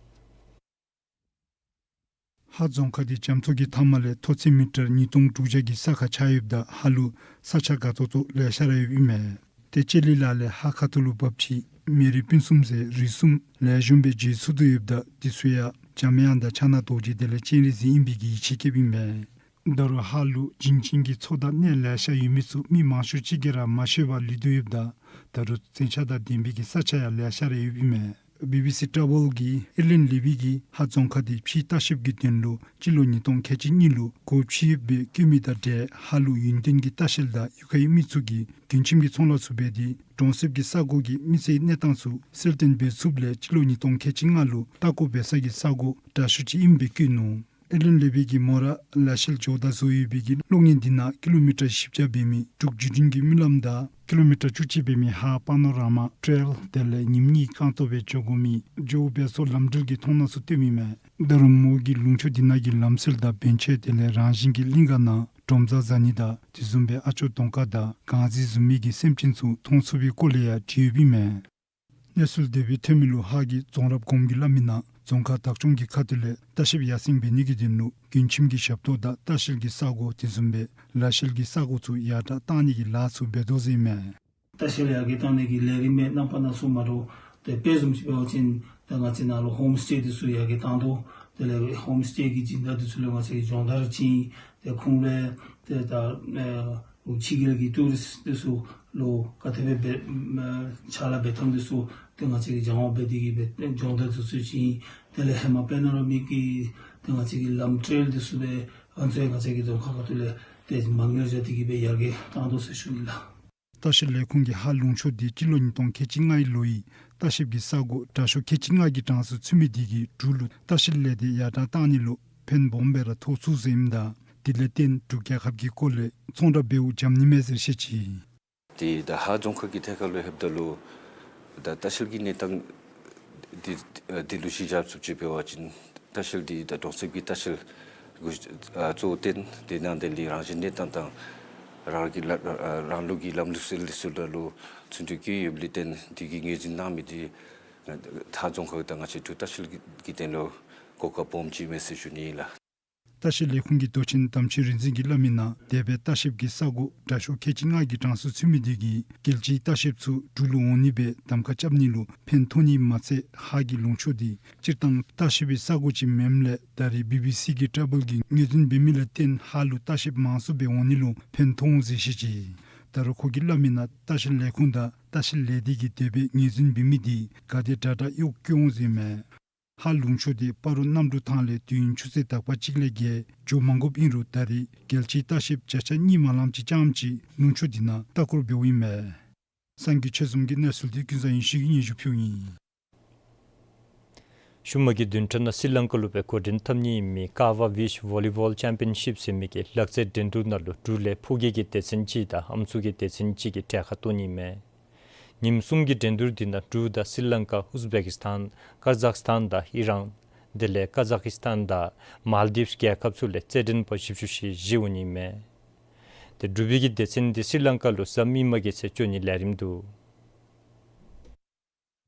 ཧཱ་རྫོང་ཁག་འདི་རྒྱ་མཚོ་གི་མཐའམ་ལས་མཐོ་ཚད་མི་ཊར་ཉིས་སྟོང་དྲུག་བརྒྱ་གི་ས་ཁར་ཆགས་ཡོདཔ་ད་ཧཱ་ལུ་ས་ཆ་དགའ་ཏོག་ཏོ་ལེ་ཤ་ར་ཡོདཔ་ཨིན་མས། ཏེ་ལྕེ་ལི་ལ་ལས་ཧཱ་ཁ་ཐུག་ལུ་འབབ་ཅིག་མེ་རི་སྤུན་གསུམ་ཟེར་རི་གསུམ་ལེགས་ཤོམ་སྦེ་མཇལ་ཚུགས་ཏེ་ཡོདཔ་ད་འདི་ཚུ་ཡང་འཇམ་དབྱངས་དང་ཕྱག་ན་རྡོ་རྗེ་དེ་ལས་སྤྱན་རས་གཟིགས་ཨིན་པའི་གི་ཡིད་ཆེས་བསྐྱེདཔ་ཨིན་མས། ད་རུང་ཧཱ་ལུ་བྱིན་ཅན་གྱི་མཚོ་དང་གནས་ལེ་ཤ་ཡོད་མི་ཚུ་མི་མང་ཤོས་ཅིག་གིས་ར་མ་ཤེས་པར་ལུས་ཏེ་ཡོདཔ་ད་ད་རུང་མཚོན་ཆ་དང་ལྡན་པའི་གི་ས་ཆ་ཡང་ལེ་ཤ་ར་ཡོདཔ་ཨིན་མས། བི་བི་སི་ཊ་རེ་ཝེལ་གྱི་ཨེ་ལེན་ལེ་བི་གིས་ཧཱ་རྫོང་ཁག་འདི་ཕྱིའི་ལྟ་བཤལཔ་གི་དོན་ལུ་སྤྱི་ལོ་ཉིས་སྟོང་ཁལ་གཅིག་གཉིས་ལུ་སྒོ་ཕྱེ་ཡོདཔ་སྦེ་བཀོད་མི་དང་འབྲེལ་ཧཱ་ལུ་ཡུན་བརྟན་གྱི་ལྟ་བཤལ་དང་གཡུས་ཁའི་མི་ཚུ་གིས་མགྲོན་ཁྱིམ་གྱི་ཚོང་ལཱ་ཚུ་འབད་དེ་གྲོང་གསེབ་ཀྱི་ས་གོ་གི་མི་ཚེའི་གནས་སྟངས་ཚུ་གསལ་སྟོན་འབད་ཚུགསཔ་ལས་སྤྱི་ལོ་ཉིས་སྟོང་ཁལ་གཅིག་ལྔ་ལུ་ལྟ་སྐོར་འབད་ས་གི་ས་གོ་དྲག་ཤོས་ཅིག་ཨིནམ་སྦེ་བཀོད་ནུག། ཨེ་ལེན་ལེ་བི་གིས་མོ་ར་ལ་ཤེལ་ཇོ་བདག་བཟོ་ཡོད་པའི་གི་གློག་བརྙན་འདི་ནང་ཀི་ལོ་མི་ཊར་བཞི་བརྒྱ་འབད་མི་འབྲུག་བརྒྱུད་འཕྲིན་གྱི་སྨོན་ལམ་དང་ཀི་ལོ་མི་ཊར་བཅུ་གཅིག་འབད་མི་ཧཱ་པ་ནོ་ར་མ་ཊེལ་དེ་ལས་ཉིམ་གཉིས་རྐང་སྟོང་སྦེ་འགྱོ་དགོ་མི་ཇོ་བོ་བལ་སོག་ལམ་འགྲུལ་གྱི་མཐོང་སྣང་ཚུ་སྟོནམ་ཨིན་མས། ད་རུང་མོ་གིས་ལུང་ཕྱོགས་འདི་ནང་གི་ལམ་སྲོལ་དང་བན་ཆོས་དེ་ལས་རང་བཞིན་གྱི་གླིང་ག་ནང་སྒྲོམ་གཟར་བཟའ་ནི་དང་དེ་བཟུམ་སྦེ་ཨ་ཅོ་གདོང་དཀར་དང་གངས་རྫི་བཟུམ་མའི་གི་སེམས་ཅན་ཚུ་མཐོང་ཚུགས་པའི་སྐོར་ལས་ཡང་བྲིས་ཡོདཔ་ཨིན་མས། གནས་ཚུལ་དེ་སྦེ་ཐོན་མི་ལུ་ཧཱ་གི་རྫོང་རབ་གོངམ་གིས་སླབ་མི་ནང་རྫོང་ཁག་བདག་སྐྱོང་གི་ཁ་ཐུག་ལས་ལྟ་བཤལཔ་ཡར་སེང་འབད་ནི་གི་དོན་ལུ་མགྲོན་ཁྱིམ་གྱི་ཞབས་ཏོག་དང་ལྟ་བཤལ་གྱི་ས་གོ་དེ་བཟུམ་སྦེ་ལ་ཤེལ་གྱི་ས་གོ་ཚུ་ཡར་དྲགས་གཏང་ནི་གི་ལཱ་ཚུ་འབད་དོ་ཟེར་ཨིན་མས། ལྟ་བཤལ་ཡར་རྒྱས་གཏང་ནི་གི་ལས་རིམ་མའི་རྣམ་པ་སྣ་ཚོགས་མ་འདྲཝ་ཏེ་དཔེ་བཟུམ་ཅིག་འབད་བ་ཅིན་ཏེ་ང་བཅས་ནཱ་ལུ་ཧོམ་སི་ཊེ་འདི་ཚུ་ཡར་རྒྱས་གཏང་དོ། དེ་ལས་ཧོམ་སི་ཊེ་གི་སྦྱིན་བདག་འདི་ཚུ་ལུ་ང་བཅས་ཀྱིས་སྦྱོང་བརྡར་བྱིན། ཏེ་ཁོང་ལས་ཏེ་ད་ཨེ་ཕྱི་རྒྱལ་གྱི་ཊུ་རིསཊ་འདི་ཚུ་ལུ་ག་དེ་སྦེ་འབད་ཕྱག་ལཱ་འབད་ཐངས་འདི་ཚུ་ཏེ་ང་བཅས་ཀྱིས་སྦྱང་བ་འབད་དེ་གིས་སྦེ་སྦྱོང་བརྡར་འདི་ཚུ་བྱིན། དེ་ལས་ཧེ་མ་པེ་ནོ་ར་མིག་གི་ ང་བཅས་ཀྱི་ལམ་ཊེལ་འདི་ཚུ་སྦེ་ཨ་ནི་ཚུ་ཡང་ང་བཅས་ཀྱི་རྫོང་ཁག་ཁ་ཐུག་ལས་ཏེ་མ་དངུལ་བཞག་སྟེ་གིས་སྦེ་ཡར་རྒྱས་བཏང་དོ་ཟེར་ཞུ་ནི་ལགས། ལྟ་བཤལ་ལས་ཁུངས་ཀྱིས་ཧཱ་ལུང་ཕྱོགས་འདི་སྤྱི་ལོ་ཉིས་སྟོང་ཁལ་གཅིག་ལྔའི་ལོའི་ལྟ་བཤལ་གྱི་ས་གོ་དྲག་ཤོས་ཁལ་གཅིག་ལྔ་གི་གྲངས་སུ་ཚུད་མི་དེ་གིས་འབྲུག་ལུ་ལྟ་བཤལ་ལས་སྡེ་ཡར་དྲག་བཏང་ནི་ལུ་ཕན་སྦོམ་སྦེ་ར་ཐོགས་ཚུགས་ཟེར་ཨིནམ་ད་དེ་ལས་བརྟེན་འབྲུག་རྒྱལ་ཁབ་ཀྱི་སྐོར་ལས་ཚོང་ར་འབདཝ་འཇམ་ནི་མས་ཟེར་བཤད་ཅི། ཏེ་ད་ཧཱ་རྫོང་ཁག་གི་ཐད་ཁར་ལུ་ལྷོདཔ་ད་ལུ་ད་ལྟ་བཤལ་གྱི་གནས་སྟངས་འདི་ཨ་འདི་ལུ་གཞི་བཞག་ཚུགསཔ་ཅིག་འབད་བ་ཅིན་ལྟ་བཤལ་འདི་ད་གྲོང་གསེབ་ཀྱི་ལྟ་བཤལ་གུ་ཨ་གཙོ་བོ་བཏོན། དེ་ནང་དེ་ལས་རང་བཞིན་གནས་སྟངས་དང་རང་གི་ལ་ཨ་རང་ལུགས་ཀྱི་ལམ་ལུགས་སྲོལ་འདི་ཚུ་ལུ་ཚུད་དེ་གི་ཡོདཔ་ལས་བརྟེན་དེ་གི་ངོས་འཛིན་གནང་མི་འདི་ཧཱ་རྫོང་ཁག་དང་ང་བཅས་འབྲུག་ལྟ་བཤལ་གྱི་དོན་ལུ་གོ་སྐབས་སྦོམ་ཅིག་མས་ཟེར་ཞུ་ནི་ལགས། ལྟ་བཤལ་ལས་ཁུངས་ཀྱི་མདོ་ཆེན་དམ་ཆོས་རིག་འཛིན་གྱིས་སླབ་མི་ནང་འདས་པའི་ལྟ་བཤལ་གྱི་ས་གོ་དྲག་ཤོས་ཁལ་གཅིག་ལྔ་གི་གྲངས་སུ་ཚུད་མི་དེ་གིས་རྒྱལ་སྤྱིའི་ལྟ་བཤལཔ་ཚུ་འབྲུག་ལུ་འོང་ནི་སྦེ་གདམ་ཁ་རྐྱབ་ནི་ལུ་ཕན་ཐོགས་ནི་མ་ཚད་ཧཱ་གི་ལུང་ཕྱོགས་འདི་སྤྱིར་བཏང་ལྟ་བཤལ་པའི་ས་གོ་ཅིག་མེནམ་ལས་ད་རེས་བི་བི་སི་གི་ཊེ་བཱལ་གྱིས་ངོས་འཛིན་འབད་མི་ལས་བརྟེན་ཧཱ་ལུ་ལྟ་བཤལཔ་མང་སུ་སྦེ་འོང་ནི་ལུ་ཕན་ཐོགས་འོང་ཟེར་བཤད་ཅི། ད་རུང་ཁོ་གིས་སླབ་མི་ནང་ལྟ་བཤལ་ལས་ཁུངས་དང་ལྟ་བཤལ་ལས་སྡེ་གིས་དེ་སྦེ་ངོས་འཛིན་འབད་མི་འདི་ག་དེ་དྲག་དྲག་གཡོག་བཀོལ་འོང་ཟེར་མས། ཧཱ་ལུང་ཕྱོགས་འདི་སྤ་རོ་གནམ་གྲུ་ཐང་ལས་དུས་ཡུན་ཆུ་ཚོད་དག་པ་གཅིག་ལས་བརྒལ་འགྱོ་མ་དགོཔ་ཨིན་རུང་ད་རེས་རྒྱལ་སྤྱིའི་ལྟ་བཤལཔ་བརྒྱ་ཆ་གཉིས་མ་ལངམ་ཅིག་རྐྱངམ་ཅིག་ལུང་ཕྱོགས་འདི་ནང་ལྟ་སྐོར་འབདཝ་ཨིན་མས། གསར་འགྱུར་ཆ་ཚང་གི་གནས་ཚུལ་འདི་ཀུན་བཟང་ཡེ་ཤེས་ཀྱིས་སྙན་ཞུ་ཕུལཝ་ཨིན། ཤུལ་མ་གི་བདུན་ཕྲག་ནང་སི་ལང་ཀ་ལུ་སྦེ་འགོ་འདྲེན་འཐབ་ནི་ཨིན་མི་ཀ་ཝ་བིཆ་ཝོ་ལི་བོལ་ཅེམ་པི་ཡན་ཤིབ་ཟེར་མི་གི་ལག་རྩེད་འགྲན་བསྡུར་ནང་ལུ་འབྲུག་ལས་ཕོ་སྐྱེས་ཀྱི་སྡེ་ཚན་གཅིག་དང་ཨམ་སྲུ་གི་སྡེ་ཚན་གཅིག་གིས་གྲལ་ཁར་གཏོགས་ནི་ཨིན་མས། ཉིནམ་གསུམ་གྱི་འགྲན་བསྡུར་འདི་ནང་འབྲུག་དང་སི་ལང་ཀ་ཨུཟ་བེ་ཀི་སི་ཐན་ཀ་ཛག་སི་ཐན་དང་ཨི་རན་དེ་ལས་ཀ་ཛག་སི་ཐན་དང་མཱལ་དིབས་རྒྱལ་ཁབ་ཚུ་ལས་རྩེད་འགྲན་པ་བཞི་བཅུ་ཞེ་བཞི་འོང་ནི་ཨིན་མས། ཏེ་འབྲུག་པའི་གི་སྡེ་ཚན་འདི་སི་ལང་ཀ་ལུ་གཟའ་མིག་དམར་གྱི་ཚེ་འགྱོ་ནི་ལས་རིམ་འདུག།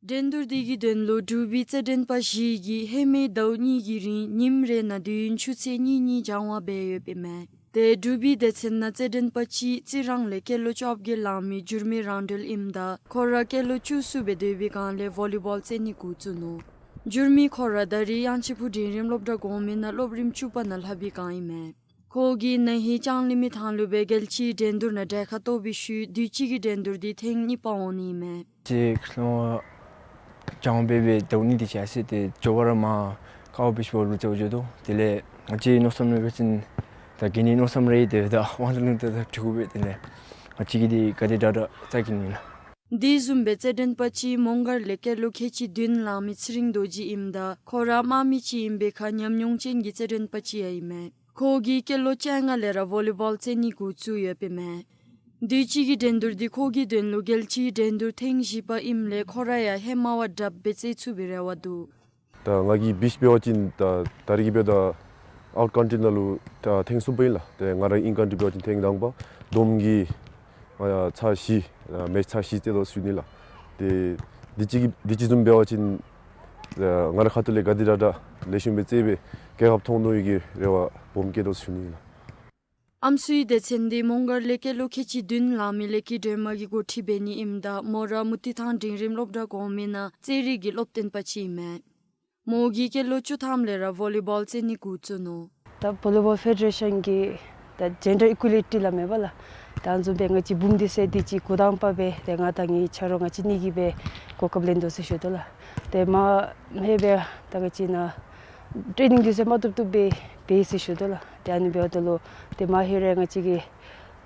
འགྲན་བསྡུར་འདི་གི་དོན་ལུ་འབྲུག་པའི་རྩེད་འགྲན་པ་བཞི་གིས་ཧེ་མའི་ཟླཝ་གཉིས་ཀྱི་རིང་ཉིནམ་རེ་ནང་དུས་ཡུན་ཆུ་ཚོད་གཉིས་གཉིས་སྦྱང་བ་འབད་ཡོདཔ་ཨིན་མས། ཏེ་འབྲུག་པའི་སྡེ་ཚན་ནང་རྩེད་འགྲན་པ་གཅིག་རྩི་རང་ལས་སྐྱེས་ལོ་བཅོ་བརྒྱད་ལང་མི་འགྱུར་མེད་རང་གྲོལ་ཨིནམ་ད་ཁོ་ར་སྐྱེས་ལོ་བཅུ་གསུམ་སྦེ་སྡོད་པའི་སྒང་ལས་ཝོ་ལི་བོལ་རྩེད་ནི་འགོ་བཙུགས་ནུག། འགྱུར་མེད་ཁོ་ར་ད་རེས་དབྱངས་ཅན་ཕུག་འབྲིང་རིམ་སློབ་གྲྭ་གོང་མའི་ནང་སློབ་རིམ་བཅུ་པ་ནང་ལྷབ་པའི་སྒང་ཨིན་མས། ཁོ་གིས་ན་ཧིང་ལྕང་གླིང་མི་ཐང་ལུ་སྦེ་རྒྱལ་སྤྱིའི་འགྲན་བསྡུར་ནང་གྲལ་ཁར་གཏོགས་པའི་ཤུལ་དུས་གཅིག་གི་འགྲན་བསྡུར་འདི་ཐེངས་གཉིས་པ་འོང་ནི་ཨིན་མས། ཅིག་ལོ་སྦྱང་བ་འབད་བའི་ཟླཝ་གཉིས་དེ་ཅིག་ཨ་ཙི་ཏེ་མགྱོགས་པ་ར་མར་ཀ་ཝ་བིཆ་ཝོ་ལི་བོལ་རྩེད་འགྱོ་དོ། དེ་ལས་ང་བཅས་མནོ་བསམ་རེ་འབད་བ་ཅིན་ད་ག་ནི་མནོ་བསམ་རེ་ཡོད་དེ་ད་དབང་ཐང་ལུང་ད་ད་འགྲིག་གོ་པས། དེ་ལས་ང་བཅས་ཀྱིས་འདི་ག་དེ་དྲག་དྲག་རྩེད་ནི་ཨིན་ལགས། འདི་བཟུམ་སྦེ་རྩེད་འགྲན་པ་གཅིག་མོང་སྒར་ལས་སྐྱེས་ལོ་ཁལ་གཅིག་བདུན་ལང་མི་ཚེ་རིང་རྡོ་རྗེ་ཨིནམ་ད་ཁོ་ར་དམག་མི་ཅིག་ཨིན་པའི་ཁར་ཉམས་མྱོང་ཅན་གྱི་རྩེད་འགྲན་པ་ཅིག་ཡང་ཨིན་མས། ཁོ་གིས་སྐྱེས་ལོ་བཅོ་ལྔ་ལས་ར་ཝོ་ལི་བོལ་རྩེད་ནི་འགོ་བཙུགས་ཡོདཔ་ཨིན་མས། དུས་གཅིག་གི་འགྲན་བསྡུར་འདི་ཁོ་གི་དོན་ལུ་རྒྱལ་སྤྱིའི་འགྲན་བསྡུར་ཐེངས་བཞི་པ་ཨིནམ་ལས་ཁོ་ར་ཡང་ཧེ་མ་བ་དྲགཔ་སྦེ་རྩེད་ཚུགས་པའི་རེ་བ་འདུག། ད་ང་གིས་བིཆ་འབད་བ་ཅིན་ད་ད་རེས་ཀྱི་འབདཝ་ད་ཨའུཊ་ཀཱན་ཊི་ནང་ལུ་ད་ཐེངས་གསུམ་པ་ཨིན་ལགས། ཏེ་ང་ར་ཨིན་ཀཱན་ཊི་འབད་བ་ཅིན་ཐེངས་དང་པ། བསྡོམས་ཀྱིས་ང་ཚར་བཞི་ཨ་མེཆ་ཚར་བཞི་རྩེད་དོ་ཟེར་ཞུ་ནི་ལགས། ཏེ་དུས་གཅིག་གི་དུས་གཅིག་བཟུམ་འབད་བ་ཅིན་ཨ་ང་རའི་ཁ་ཐུག་ལས་ག་དེ་དྲག་དྲག་ལེགས་ཤོམ་སྦེ་རྩེད་སྦེ་རྒྱལ་ཁ་ཐོབ་ནི་ཨིན་གྱི་རེ་བ་སྦོམ་བསྐྱེད་དོ་ཟེར་ཞུ་ནི་ལགས། ཨམ་སྲུའི་སྡེ་ཚན་འདི་མོང་སྒར་ལས་སྐྱེས་ལོ་ཁལ་གཅིག་བདུན་ལང་མི་ལེགས་སྐྱིད་སྒྲོལ་མ་གིས་འགོ་ཁྲིད་འབད་ནི་ཨིནམ་ད་མོ་ར་མུ་ཏིག་ཐང་འབྲིང་རིམ་སློབ་གྲྭ་གོང་མའི་ནང་རྩེད་རིགས་ཀྱི་སློབ་སྟོན་པ་ཅིག་ཨིན་མས། མོ་གིས་སྐྱེས་ལོ་བཅུ་ཐམ་ལས་ར་ཝོ་ལི་བོལ་རྩེད་ནི་འགོ་བཙུགས་ནུག། ད་ཝོ་ལི་བོལ་ཕེ་ཌེ་རེ་ཤཱན་གྱིས་ད་ཇེན་ཌར་ཨི་ཀུ་ལི་ཊི་སླབ་མས་པ་ལགས། ད་ཨ་ནི་བཟུམ་སྦེ་ང་བཅས་བུམོ་འདི་ཚུ་དུས་གཅིག་འགོ་དང་པ་སྦེ་ཏེ་ང་དང་ངེའི་ཆ་རོགས་ང་བཅས་གཉིས་ཀྱིས་སྦེ་གོ་སྐབས་ལེན་དོ་ཟེར་ཞུ་དོ་ལགས། ཏེ་མ་ཧེ་སྦེ་ད་ང་བཅས་ནཱ་ཊེ་ནིང་འདི་ཚུ་མ་བཏུབ་བཏུབ་སྦེ་འབད་ཡི་ཟེར་ཞུ་དོ་ལགས། ཏེ་ཨ་ནི་འབདཝ་ད་ལུ་ཏེ་མ་ཧེ་རེ་ང་བཅས་ཀྱིས་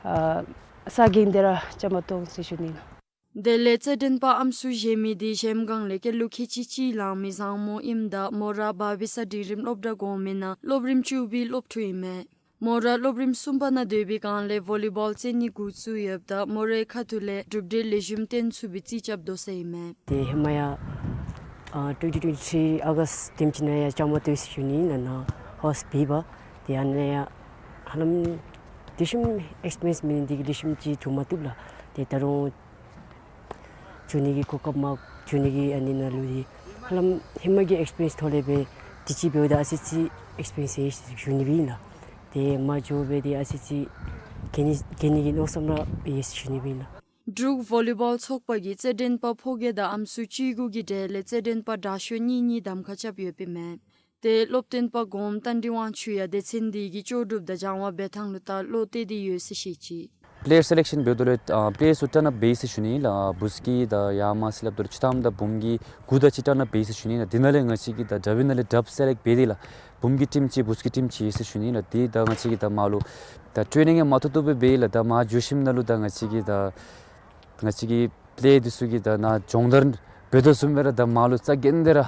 ཨ་ས་གོ་འདི་ར་བཅའ་མར་གཏོགས་ཟེར་ཞུ་ནི་ལགས། དེ་ལས་རྩེད་འགྲན་པ་ཨམ་སྲུ་གཞན་མི་འདི་གཞལམ་སྒང་ལས་སྐྱེས་ལོ་ཁལ་གཅིག་གཅིག་ལང་མི་བཟང་མོ་ཨིནམ་ད་མོ་ར་བ་བི་ས་འབྲིང་རིམ་སློབ་གྲྭ་གོང་མའི་ནང་སློབ་རིམ་བཅུ་པའི་སློབ་ཕྲུག་ཨིན་མས། མོ་ར་སློབ་རིམ་གསུམ་པ་ནང་སྡོད་པའི་སྒང་ལས་ཝོ་ལི་བོལ་རྩེད་ནི་འགོ་བཙུགས་ཡོདཔ་ད་མོ་རའི་ཁ་ཐུག་ལས་གྲུབ་འབྲས་ལེགས་ཤོམ་སྟོན་ཚུགས་པའི་རྩིས་རྐྱབ་དོ་ཟེར་ཨིན་མས། ཏེ་ཧེ་མ་ཡང་ཨ་ཊུ་ཝེན་ཊི་ཊུ་ཝེན་ཊི་ཐི་རི་ཨོ་གསཊ་དེམ་ཅིག་ནང་ཡང་བཅའ་མར་གཏོགས་ཡི་ཟེར་ཞུ་ནི་ཨིན་ལགས། ནཱ་ཧོསཊ་འབད་བར། ཏེ་ཨ་ནཱ་ཡང་ཧ་ལམ་ལེགས་ཤོམ་ཨེགསི་པི་རི་ཡེནསི་མེད་ནི་འདི་གིས་ལེགས་ཤོམ་ཅིག་འགྱོ་མ་བཏུབ་ལགས། ཏེ་ད་རུང་འགྱོ་ནི་གི་གོ་སྐབས་མ་འགྱོ་ནི་གི་ཨ་ནི་ནང་ལུ་འདི་ཧ་ལམ་ཧེ་མ་གི་ཨེགསི་པི་རི་ཡེནསི་ཐོག་ལས་སྦེ་དུས་གཅིག་འབདཝ་ད་ཨ་ཙི་ཅིག་ཨེགསི་པི་རི་ཡེནསི་ཡོད་ཟེར་ཞུ་ནི་སྦེ་ཨིན་ལགས། ཏེ་མ་འགྱོ་སྦེ་འདི་ཨ་ཙི་ཅིག་གྱོན་ནི་གྱོན་ནི་གི་མནོ་བསམ་ར་ཡོད་ཟེར་ཞུ་ནི་སྦེ་ཨིན་ལགས། འབྲུག་ཝོ་ལི་བོལ་ཚོགས་པ་གིས་རྩེད་འགྲན་པ་ཕོ་སྐྱེས་དང་ཨམ་སྲུ་བཅུ་དགུ་གི་གྲས་ལས་རྩེད་འགྲན་པ་དྲག་ཤོས་གཉིས་གཉིས་གདམ་ཁ་རྐྱབ་ཡོདཔ་ཨིན་མས། ཏེ་སློབ་སྟོན་པ་གོངམ་རྟ་མགྲིན་དབང་ཕྱུག་ཡང་སྡེ་ཚན་འདི་གི་ལྕོགས་གྲུབ་དང་སྦྱང་བ་འབད་ཐངས་ལུ་ད་བློ་གཏད་དེ་ཡོད་ཟེར་བཤད་ཅི། པེ་ལེ་ཡར་སེ་ལེག་ཤཱན་འབདཝ་ད་ལུ་ཨ་པེ་ལེ་ཡར་ཚུ་ཊརན་ཨཔ་འབད་ཡི་ཟེར་ཞུ་ནི་ལགས། བུ་སྐྱེས་དང་ཡར་མར་ཟེར་སླབ་ད་ལུ་བཅུ་ཐམ་དང་བུམོ་སྐྱེས་དགུ་དང་གཅིག་ཊརན་ཨཔ་འབད་ཡི་ཟེར་ཞུ་ནི་ལགས། འདི་ནང་ལས་ང་བཅས་ཀྱིས་ད་དྲག་པའི་ནང་ལས་དྲགཔ་སེ་ལེཀཊ་འབད་དེ་ལགས། བུམོ་གི་ཊིམ་ཅིག་བུཚ་གི་ཊིམ་ཅིག་ཡོད་ཟེར་ཞུ་ནི་ལགས། དེ་ད་ང་བཅས་ཀྱིས་ད་མར་ལུ་ད་ཊེ་ནིང་ཡང་མ་ཐོབ་ཐོབ་སྦེ་འབད་ཡི་ལགས། ད་མར་འགྱོ་ཞིནམ་ལས་ད་ང་བཅས་ཀྱིས་ད་ང་བཅས་ཀྱི་པེ་ལེ་ཡར་འདི་ཚུ་གིས་ད་ནཱ་སྦྱོང་བརྡར་འབད་དོ་བཟུམ་སྦེ་ར་ད་མར་ལུ་རྩ་འགེངས་ཏེ་ར་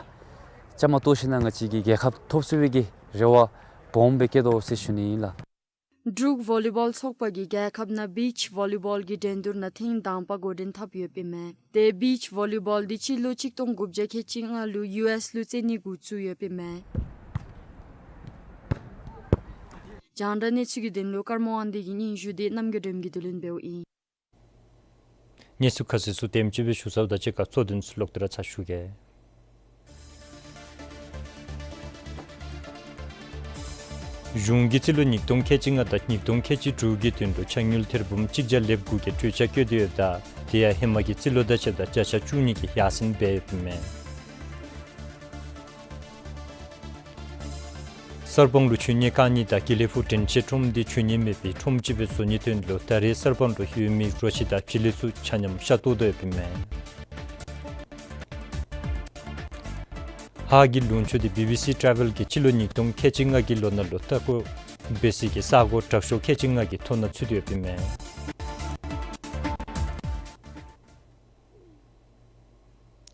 བཅའ་མར་གཏོགས་ཞིནམ་ལས་ང་བཅས་ཀྱིས་རྒྱལ་ཁབ་ཐོབ་ཚུགས་པའི་གི་རེ་བ་སྦོམ་སྦེ་བསྐྱེད་དོ་ཟེར་ཞུ་ནི་ཨིན་ལགས། འབྲུག་ཝོ་ལི་བཱོལ་ཚོགས་པ་གིས་རྒྱལ་ཁབ་ནང་བིཆ་ཝོ་ལི་བཱོལ་གྱི་འགྲན་བསྡུར་ནང་ཐེངས་དང་པ་འགོ་འདྲེན་འཐབ་ཡོདཔ་ཨིན་མས། དེ་བིཆ་ཝོ་ལི་བཱོལ་འདི་སྤྱི་ལོ་གཅིག་སྟོང་དགུ་བརྒྱ་ཁལ་གཅིག་ལྔ་ལུ་ཡུ་ཨེསི་ལུ་རྩེད་ནི་འགོ་བཙུགས་ཡོདཔ་ཨིན་མས། རྒྱང་བསྒྲགས་གནས་ཚུལ་གྱི་དོན་ལུ་ཀརྨ་དབང་འདུས་ཀྱི་སྙན་ཞུ་དེ་རྣམ་རྒྱལ་སྒྲོལམ་གྱིས་བསྡུ་ལེན་འབདཝ་ཨིན། གནས་ཚུལ་ཁ་གསལ་ཚུ་དེམ་ཅིག་སྦེ་ཞུ་ཚརཝ་ད་གཅིག་ཁར་གཙོ་དོན་ཚུ་ལོག་སྟེ་ར་ཚར་ཞུ་གེ། གཞུང་གིས་རྩིས་ལོ་ཉིས་སྟོང་ཁལ་གཅིག་ལྔ་དང་ཉིས་སྟོང་ཁལ་གཅིག་དྲུག་གི་དོན་ལུ་ཆ་དངུལ་ཐེར་འབུམ་གཅིག་བརྒྱ་ལེབ་དགུ་གི་སྤྲོད་འཆར་བཀོད་དེ་ཡོདཔ་ད་དེ་ཡང་ཧེ་མ་གི་རྩིས་ལོ་དང་ཕྱདཔ་ད་བརྒྱ་ཆ་བཅུ་གཉིས་ཀྱི་ཡར་སེང་འབད་ཡོདཔ་ཨིན་མས། གསར་སྤང་ལུ་ཆོས་ཉིད་བཀའ་རྙིང་དང་དགེ་ལེགས་ཕུག་དྲན་ཤེས་ཁྲོམ་འདི་ཆོས་ཉིད་མེད་པའི་ཁྲོམ་ཅིག་སྦེ་བཟོ་ནིའི་དོན་ལུ་ད་རེས་གསར་སྤང་ལུ་ཡོད་མི་རོ་ཁྱི་དང་བྱི་ལི་ཚུ་ཆ་མཉམ་ཤ་བཏོག་དོ་ཡོདཔ་ཨིན་མས། ཧཱ་གི་ལུང་ཕྱོགས་འདི་བི་བི་སི་ཊ་རེ་ཝེལ་གྱིས་སྤྱི་ལོ་ཉིས་སྟོང་ཁལ་གཅིག་ལྔ་གི་ལོ་ནང་ལུ་ལྟ་སྐོར་འབད་སའི་གི་ས་གོ་དྲག་ཤོས་ཁལ་གཅིག་ལྔ་གི་ཐོ་ནང་ཚུད་དེ་ཡོདཔ་ཨིན་མས།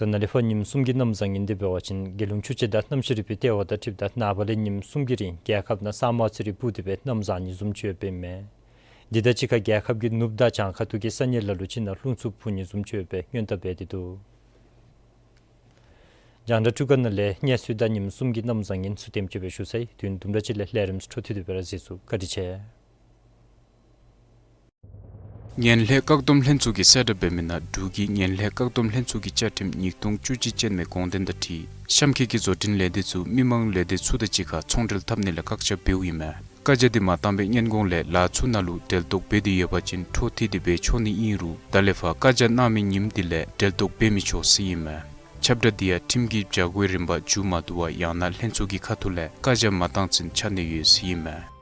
ད་ནཱ་ལས་ཕར་ཉིནམ་གསུམ་གྱི་གནམ་བཟང་ངན་འདི་འབད་བ་ཅིན་རྒྱལ་ཡོངས་ཆུ་དཔྱད་དང་གནམ་གཤིས་རིག་པའི་ལྟེ་བ་དང་འཁྲིལཝ་ད་ནངས་པ་ལས་ཉིནམ་གསུམ་གྱི་རིང་རྒྱལ་ཁབ་ནང་ས་དམར་རྩི་རིལ་སྤུབས་ཏེ་སྦེ་གནམ་བཟང་ནི་བཟུམ་ཅིག་ཡོདཔ་ཨིན་མས། འདི་དང་གཅིག་ཁར་རྒྱལ་ཁབ་ཀྱི་ནུབ་དང་བྱང་ཁ་ཐུག་གི་ས་གནས་ལ་ལུ་ཅིག་ནང་རླུང་འཚུབ་འཕུ་ནི་བཟུམ་ཅིག་ཡོད་པའི་སྔོན་བརྡ་འབད་དེ་འདུག། རྒྱང་བསྒྲགས་འཕྲུལ་ཁང་ནང་ལས་གནས་ཚུལ་དང་ཉིནམ་གསུམ་གྱི་གནམ་བཟང་ངན་ཚུ་དེམ་ཅིག་སྦེ་ཞུ་ཚར་ཡི། དུས་ཡུན་དུམ་གྲ་ཅིག་ལས་ལས་རིམ་ཚུ་འཕྲོ་མཐུད་དེ་སྦེ་ར་གཟིགས་ཚུགས། བཀའ་དྲིན་ཆེ། ངན་ལྷད་བཀག་སྡོམ་ལྷན་ཚོགས་ཀྱིས་གསལ་བསྒྲགས་འབད་མི་ནང་འབྲུག་གི་ངན་ལྷད་བཀག་སྡོམ་ལྷན་ཚོགས་ཀྱི་བཅའ་ཁྲིམས་ཉིས་སྟོང་བཅུ་གཅིག་ཅན་མའི་དགོངས་དོན་དང་འཁྲིལ་གཤམ་འཁོད་ཀྱི་བཟོ་སྐྲུན་ལས་སྡེ་ཚུ་མི་མང་ལས་སྡེ་ཚུ་དང་གཅིག་ཁར་ཚོང་འབྲེལ་འཐབ་ནི་ལས་བཀག་ཆ་འབདཝ་ཨིན་མས། བཀའ་རྒྱ་འདི་མ་བཏང་པའི་སྔོན་གོང་ལས་ལཱ་ཚུ་ནང་ལུ་འབྲེལ་གཏོགས་འབད་དེ་ཡོད་པ་ཅིན་འཕྲོ་མཐུད་དེ་འབད་ཆོག་ནི་ཨིན་རུང་ད་ལས་ཕར་བཀའ་རྒྱ་གནང་མི་ཉིནམ་འདི་ལས་འབྲེལ་གཏོགས་འབད་མི་ཆོག་ཟེར་ཨིན་མས། ཁྱབ་བསྒྲགས་འདི་ཡང་ཁྲིམས་ཀྱི་བྱ་སྒོའི་རིམ་པ་མཇུག་མ་བསྡུ་བར་ཡང་ན་ལྷན་ཚོགས་ཀྱི་ཁ་ཐུག་ལས་བཀའ་རྒྱ་མ་བཏང་ཚུན་ཆ་ནི་ཡོད་ཟེར་ཨིན་མས།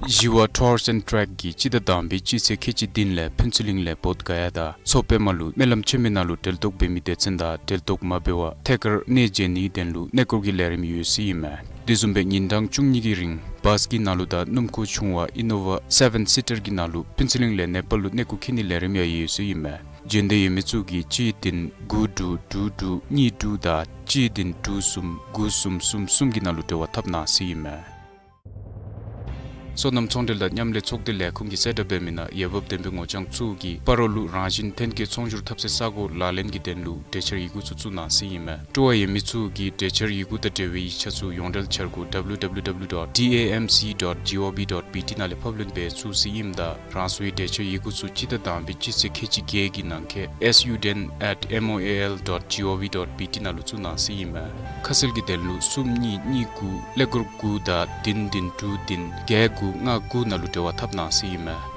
ཞི་བ་Tours and Trek གིས་སྤྱི་ཟླ་དང་པའི་སྤྱི་ཚེས་ཁལ་གཅིག་བདུན་ལས་ཕུན་ཚོགས་གླིང་ལས་བོདྷ་ག་ཡ་དང་མཚོ་པདྨ་ལུ་སྨོན་ལམ་ཆེན་མོའི་ནང་ལུ་འབྲེལ་གཏོགས་འབད་མི་སྡེ་ཚན་དང་འབྲེལ་གཏོགས་མ་འབད་བར་ཐད་ཀར་གནས་མཇལ་ནིའི་དོན་ལུ་གནས་སྐོར་གྱི་ལས་རིམ་ཡོད་ཟེར་ཨིན་མས། དེ་བཟུམ་སྦེ་ཉིན་གྲངས་བཅུ་གཉིས་ཀྱི་རིང་བཱས་ཀྱི་ནང་ལུ་དང་སྣུམ་འཁོར་ཆུང་བ་ཨི་ནོ་ཝ་སེ་བེན་སི་ཊར་གྱི་ནང་ལུ་ཕུན་ཚོགས་གླིང་ལས་ནེ་པཱལ་ལུ་གནས་སྐོར་འཁྱིད་ནིའི་ལས་རིམ་ཡང་ཡོད་ཟེར་ཨིན་མས། འབྱོན་འདོད་ཡོད་མི་ཚུ་གིས་གཅིག་བདུན་དགུ་དྲུག་དྲུག་དྲུག་གཉིས་དྲུག་དང་གཅིག་བདུན་དྲུག་གསུམ་དགུ་གསུམ་གསུམ་གསུམ་གྱི་ནང་ལུ་འབྲེལ་བ་འཐབ་གནང་ཟེར་ཨིན་མས། སོ་ནམ་ཚོང་འབྲེལ་དང་མཉམ་ལས་ཚོགས་སྡེ་ལས་ཁུངས་ཀྱིས་གསལ་བསྒྲགས་འབད་མི་ནང་འོས་འབབ་ལྡན་པའི་ངོ་རྐྱང་ཚུ་གིས་སྤ་རོ་ལུ་རང་བཞིན་ཐོན་སྐྱེད་ཚོང་སྒྱུར་འཐབ་སའི་ས་གོ་ལག་ལེན་གྱི་དོན་ལུ་གྲོས་འཆར་ཡི་གུ་ཚུ་བཙུགས་གནང་ཟེར་ཨིན་མས། སྤྲོ་བ་ཡོད་མི་ཚུ་གིས་གྲོས་འཆར་ཡི་གུ་དང་འབྲེལ་བའི་ཡིག་ཆ་ཚུ་ཡོངས་འབྲེལ་འཆར་སྒོ་W W W dot D A M C dot gov dot B T ནང་ལས་ཕབ་ལེན་འབད་ཚུགས་ཟེར་ཨིནམ་ད་རང་སོའི་གྲོས་འཆར་ཡི་གུ་ཚུ་སྤྱི་ཟླ་དང་པའི་སྤྱི་ཚེས་ཁལ་གཅིག་བརྒྱད་ཀྱི་ནང་འཁོད་S U ten at M O A L dot gov dot B T ནང་ལུ་བཙུགས་གནང་ཟེར་ཨིན་མས། ཁ་གསལ་གྱི་དོན་ལུ་གསུམ་གཉིས་གཉིས་དགུ་ཀླད་ཀོར་དགུ་དང་བདུན་བདུན་དྲུག་བདུན་བརྒྱད་དགུ་ལྔ་དགུ་ནང་ལུ་འབྲེལ་བ་འཐབ་གནང་ཟེར་ཨིན་མས།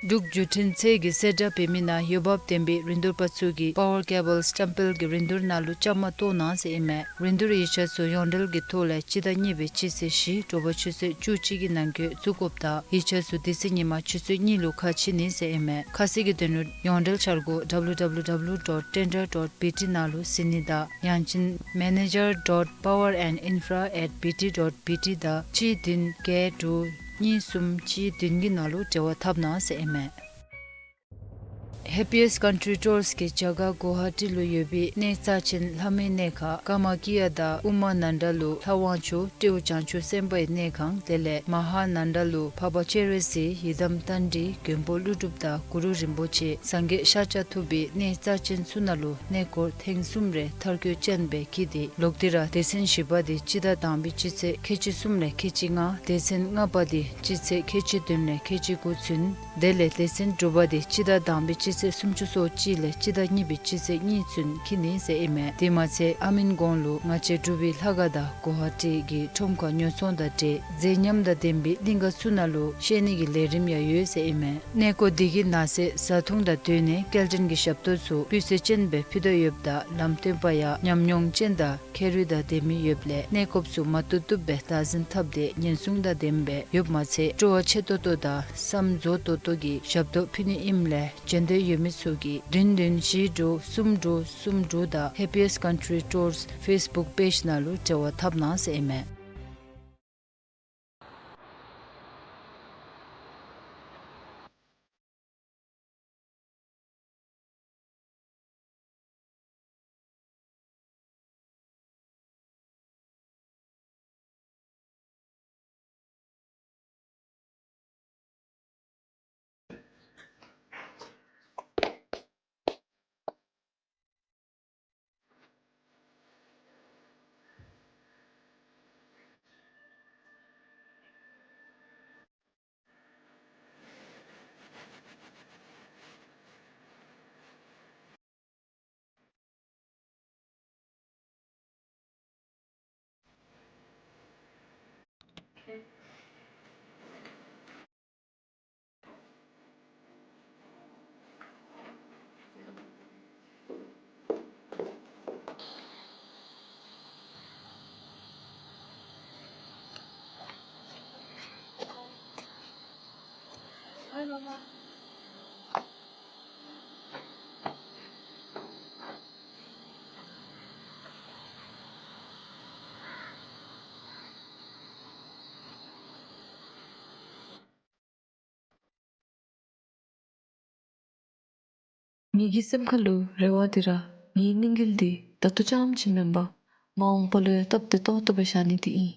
འབྲུག་བརྒྱུད་འཕྲིན་ཚད་ཀྱིས་གསལ་བསྒྲགས་འབད་མི་ནང་འོས་འབབ་ལྡན་པའི་རིན་བསྡུར་པ་ཚུ་གིས་པ་ཝར་ཀེ་བཱལ་སི་ཊམ་སྤེལ་གྱི་རིན་བསྡུར་ནང་ལུ་བཅའ་མར་གཏོགས་གནང་ཟེར་ཨིན་མས། རིན་བསྡུར་ཡིག་ཆ་ཚུ་ཡོངས་འབྲེལ་གྱི་ཐོག་ལས་སྤྱི་ཟླ་གཉིས་པའི་སྤྱི་ཚེས་བཞི་དྲོ་པ་ཆུ་ཚོད་བཅུ་གཅིག་གི་ནང་འཁོད་བཙུགས་དགོཔ་དང་ཡིག་ཆ་ཚུ་དེ་ཚེ་ཉིན་མ་ཆུ་ཚོད་གཉིས་ལུ་ཁ་ཕྱེ་ནི་ཟེར་ཨིན་མས། ཁ་གསལ་གྱི་དོན་ལུ་ཡོངས་འབྲེལ་འཆར་སྒོ་W W W dot tender dot B T ནང་ལུ་གཟིགས་ནི་དང་ཡང་ཅིན་manager dot power and infra at B T dot B T དང་གཅིག་བདུན་བརྒྱད་དྲུག་གཉིས་གསུམ་གཅིག་བདུན་གྱི་ནང་ལུ་འབྲེལ་བ་འཐབ་གནང་ཟེར་ཨིན་མས། Happiest Country Tours གིས་རྒྱ་གར་གུ་ཝ་ཊི་ལུ་ཡོད་པའི་གནས་རྩ་ཆེན་ལྷ་མོའི་གནས་ཁང་ཀ་མ་ཀི་ཡ་དང་ཨུ་མ་ནན་ད་ལུ་ལྷ་དབང་ཕྱུག་སྤྲེའུ་བྱང་ཆུབ་སེམས་དཔའི་གནས་ཁང་དེ་ལས་མ་ཧཱ་ནན་ད་ལུ་འཕགས་པ་སྤྱན་རས་གཟིགས་ཡི་དམ་རྟ་མགྲིན་མགོན་པོ་ཀླུ་སྒྲུབ་དང་གུ་རུ་རིན་པོ་ཆེ་སངས་རྒྱས་ཤཱཀྱ་ཐུབ་པའི་གནས་རྩ་ཆེན་ཚུ་ནང་ལུ་གནས་སྐོར་ཐེངས་གསུམ་རེ་མཐར་འཁྱོལ་ཅན་སྦེ་འཁྱིད་དེ་ལོག་སྟེ་ར་སྡེ་ཚན་བཞི་པ་འདི་སྤྱི་ཟླ་དང་པའི་སྤྱི་ཚེས་ཁལ་གཅིག་གསུམ་ལས་ཁལ་གཅིག་ལྔ་སྡེ་ཚན་ལྔ་པ་འདི་སྤྱི་ཚེས་ཁལ་གཅིག་བདུན་ལས་ཁལ་གཅིག་དགུ་ཚུན། དེ་ལས་སྡེ་ཚན་དྲུག་པ་འདི་སྤྱི་ཟླ་དང་པའི་སྤྱི་ཚེས་སུམ་ཅུ་སོ་གཅིག་ལས་སྤྱི་ཟླ་གཉིས་པའི་སྤྱི་ཚེས་གཉིས་ཚུན་འཁྱིད་ནི་ཟེར་ཨིན་མས། དེ་མ་ཚད་ཨ་མིན་གོང་ལུ་ང་བཅས་འབྲུག་པའི་ལྷ་ཁང་དང་གུ་ཝ་ཊི་གི་ཁྲོམ་ཁ་ཉོ་ཚོང་དང་འབྲེལ་མཛེས་ཉམས་དང་ལྡན་པའི་གླིང་ག་ཚུ་ནང་ལུ་བཤལ་ནི་གི་ལས་རིམ་ཡང་ཡོད་ཟེར་ཨིན་མས། གནས་སྐོར་འདི་གི་ནང་གསེས་བཟའ་འཐུང་དང་སྡོད་གནས་སྐྱེལ་འདྲེན་གྱི་ཞབས་ཏོག་ཚུ་སྤུས་ཚད་ཅན་སྦེ་ཕུལ་དོ་ཡོདཔ་ད་ལམ་སྟོན་པ་ཡང་ཉམས་མྱོང་ཅན་དང་ཁེ་རུ་དང་ལྡན་མི་ཡོདཔ་ལས་གནས་སྐོརཔ་ཚུ་མ་བཏུབ་བཏུབ་སྦེ་བདག་འཛིན་འཐབ་སྟེ་ཉེན་སྲུང་དང་ལྡནམ་སྦེ་ཡོདཔ་མ་ཚད་སྤྲོ་བ་ཆེ་ཏོག་ཏོ་དང་བསམ་རྫོགས་ཏོག་ ཏོག་གི་ཞབས་ཏོག་ཕུལ་ནི་ཨིནམ་ལས་འབྱོན་འདོད་ཡོད་མི་ཚུ་གིས་བདུན་བདུན་བཞི་དྲུག་གསུམ་དྲུག་གསུམ་དྲུག་དང་Happiest Country Tours Facebook page ནང་ལུ་འབྲེལ་བ་འཐབ་གནང་ཟེར་ཨིན་མས། ངེ་གི་སེམས་ཁ་ལུ་རེ་བ་འདི་ར་ངེའི་གནས་འགེལ་འདི་ད་ལྟོ་ཙམ་ཅིག་མེན་པར་མ་འོངས་པ་ལུ་ཡང་སྟབས་བདེ་ཏོག་ཏོ་སྦེ་བཞག་ནི་འདི་ཨིན།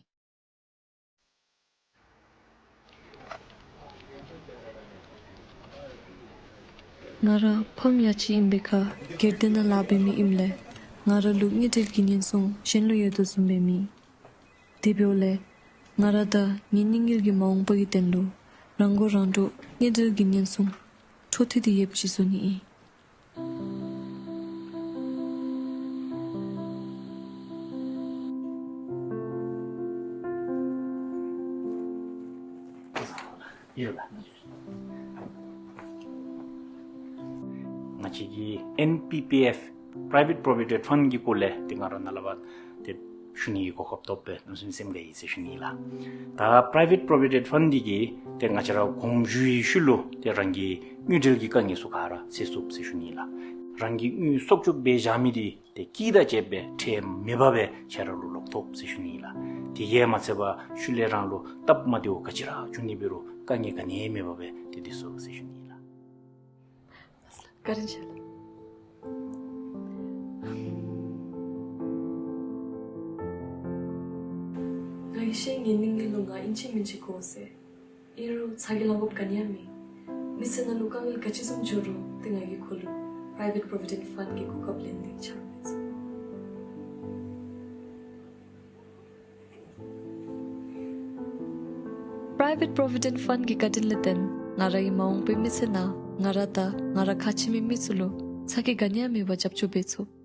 ང་ར་ཕམ་ཡ་གཅིག་ཨིན་པའི་ཁར་སྒེར་སྡེ་ནང་ལཱ་འབད་མི་ཨིནམ་ལས་ང་ར་ལུ་དངུལ་འབྲེལ་གྱི་ཉེན་སྲུང་གཞན་ལུ་ཡོད་དོ་བཟུམ་འབད་མི། དེ་འབདཝ་ལས་ང་ར་དང་ངེའི་གནས་འགེལ་གྱི་མ་འོངས་པ་གི་དོན་ལུ་རང་མགོ་རང་འདྲོངས་དངུལ་འབྲེལ་གྱི་ཉེན་སྲུང་འཕྲོ་མཐུད་དེ་ཡོདཔ་ཅིག་བཟོ་ནི་ཨིན། ང་བཅས་ཀྱི་ཨེན་པི་པི་ཨེཕ་Private Provident Fund གི་སྐོར་ལས་ཏེ་ང་ར་ནཱ་ལས་ཕར་ཏེ་ཞུ་ནི་གི་གོ་སྐབས་ཐོབ་པས་གནམ་མེད་ས་མེད་སེམས་དགའ་ཡི་ཟེར་ཞུ་ནི་ལགས། ད་Private Provident Fund འདི་གིས་ཏེ་ང་བཅས་ར་དགོངས་ཞུ་བའི་ཤུལ་ལུ་ཏེ་རང་གི་དངུལ་འབྲེལ་གྱི་དཀའ་ངལ་ཚུ་ག་ར་སེལ་ཚུགས་ཟེར་ཞུ་ནི་ལགས། རང་གི་དངུལ་གསོག་འཇོག་འབད་བཞག་མི་འདི་ཏེ་སྐྱིད་དང་བཅས་པའི་ཁྲལ་མེད་པར་སྦེ་ཁྱེད་ར་ལུ་ལོག་ཐོབ་ཟེར་ཞུ་ནི་ལགས། དེ་གིས་མ་ཚད་པར་ཤུལ་ལས་རང་ལུ་སྟབས་མ་བདེཝ་ག་ཅི་ར་བྱུང་ནི་འབད་རུང་དཀའ་ངལ་ག་ནི་ཡང་མེད་པར་སྦེ་ཏེ་སྡོད་ཚུགས་ཟེར་ཞུ་ནི་ལགས། བཀའ་དྲིན་ཆེ་ལགས། ང་གིས་ཤེས་ངེའི་གནས་འགེལ་ལུ་ང་ཨིན་ཅི་མིན་ཅི་དགོ་ཟེར། ཨིན་རུང་ཚ་གྱང་ལང་དགོཔ་ག་ནི་ཡང་མེད། མི་ཚེ་ནང་ལུ་དཀའ་ངལ་ག་ཅི་བཟུམ་འགྱོ་རུང་ཏེ་ང་གིས་ཁོ་ལུ་Private Provident Fund གི་གོ་སྐབས་ལེན་ཏེ་ཕྱག་ཕུལ་ཚུགས། Private Provident Fund གི་བཀའ་དྲིན་ལས་བརྟེན་ང་རའི་མ་འོངས་པའི་མི་ཚེ་ནང་ང་ར་དང་ང་ར་ཁ་ཕྱེ་མི་མི་ཚུ་ལུ་ཚ་གྱང་ག་ནི་ཡང་མེད་པར་རྒྱབ་སྐྱོར་འབད་ཚུགས།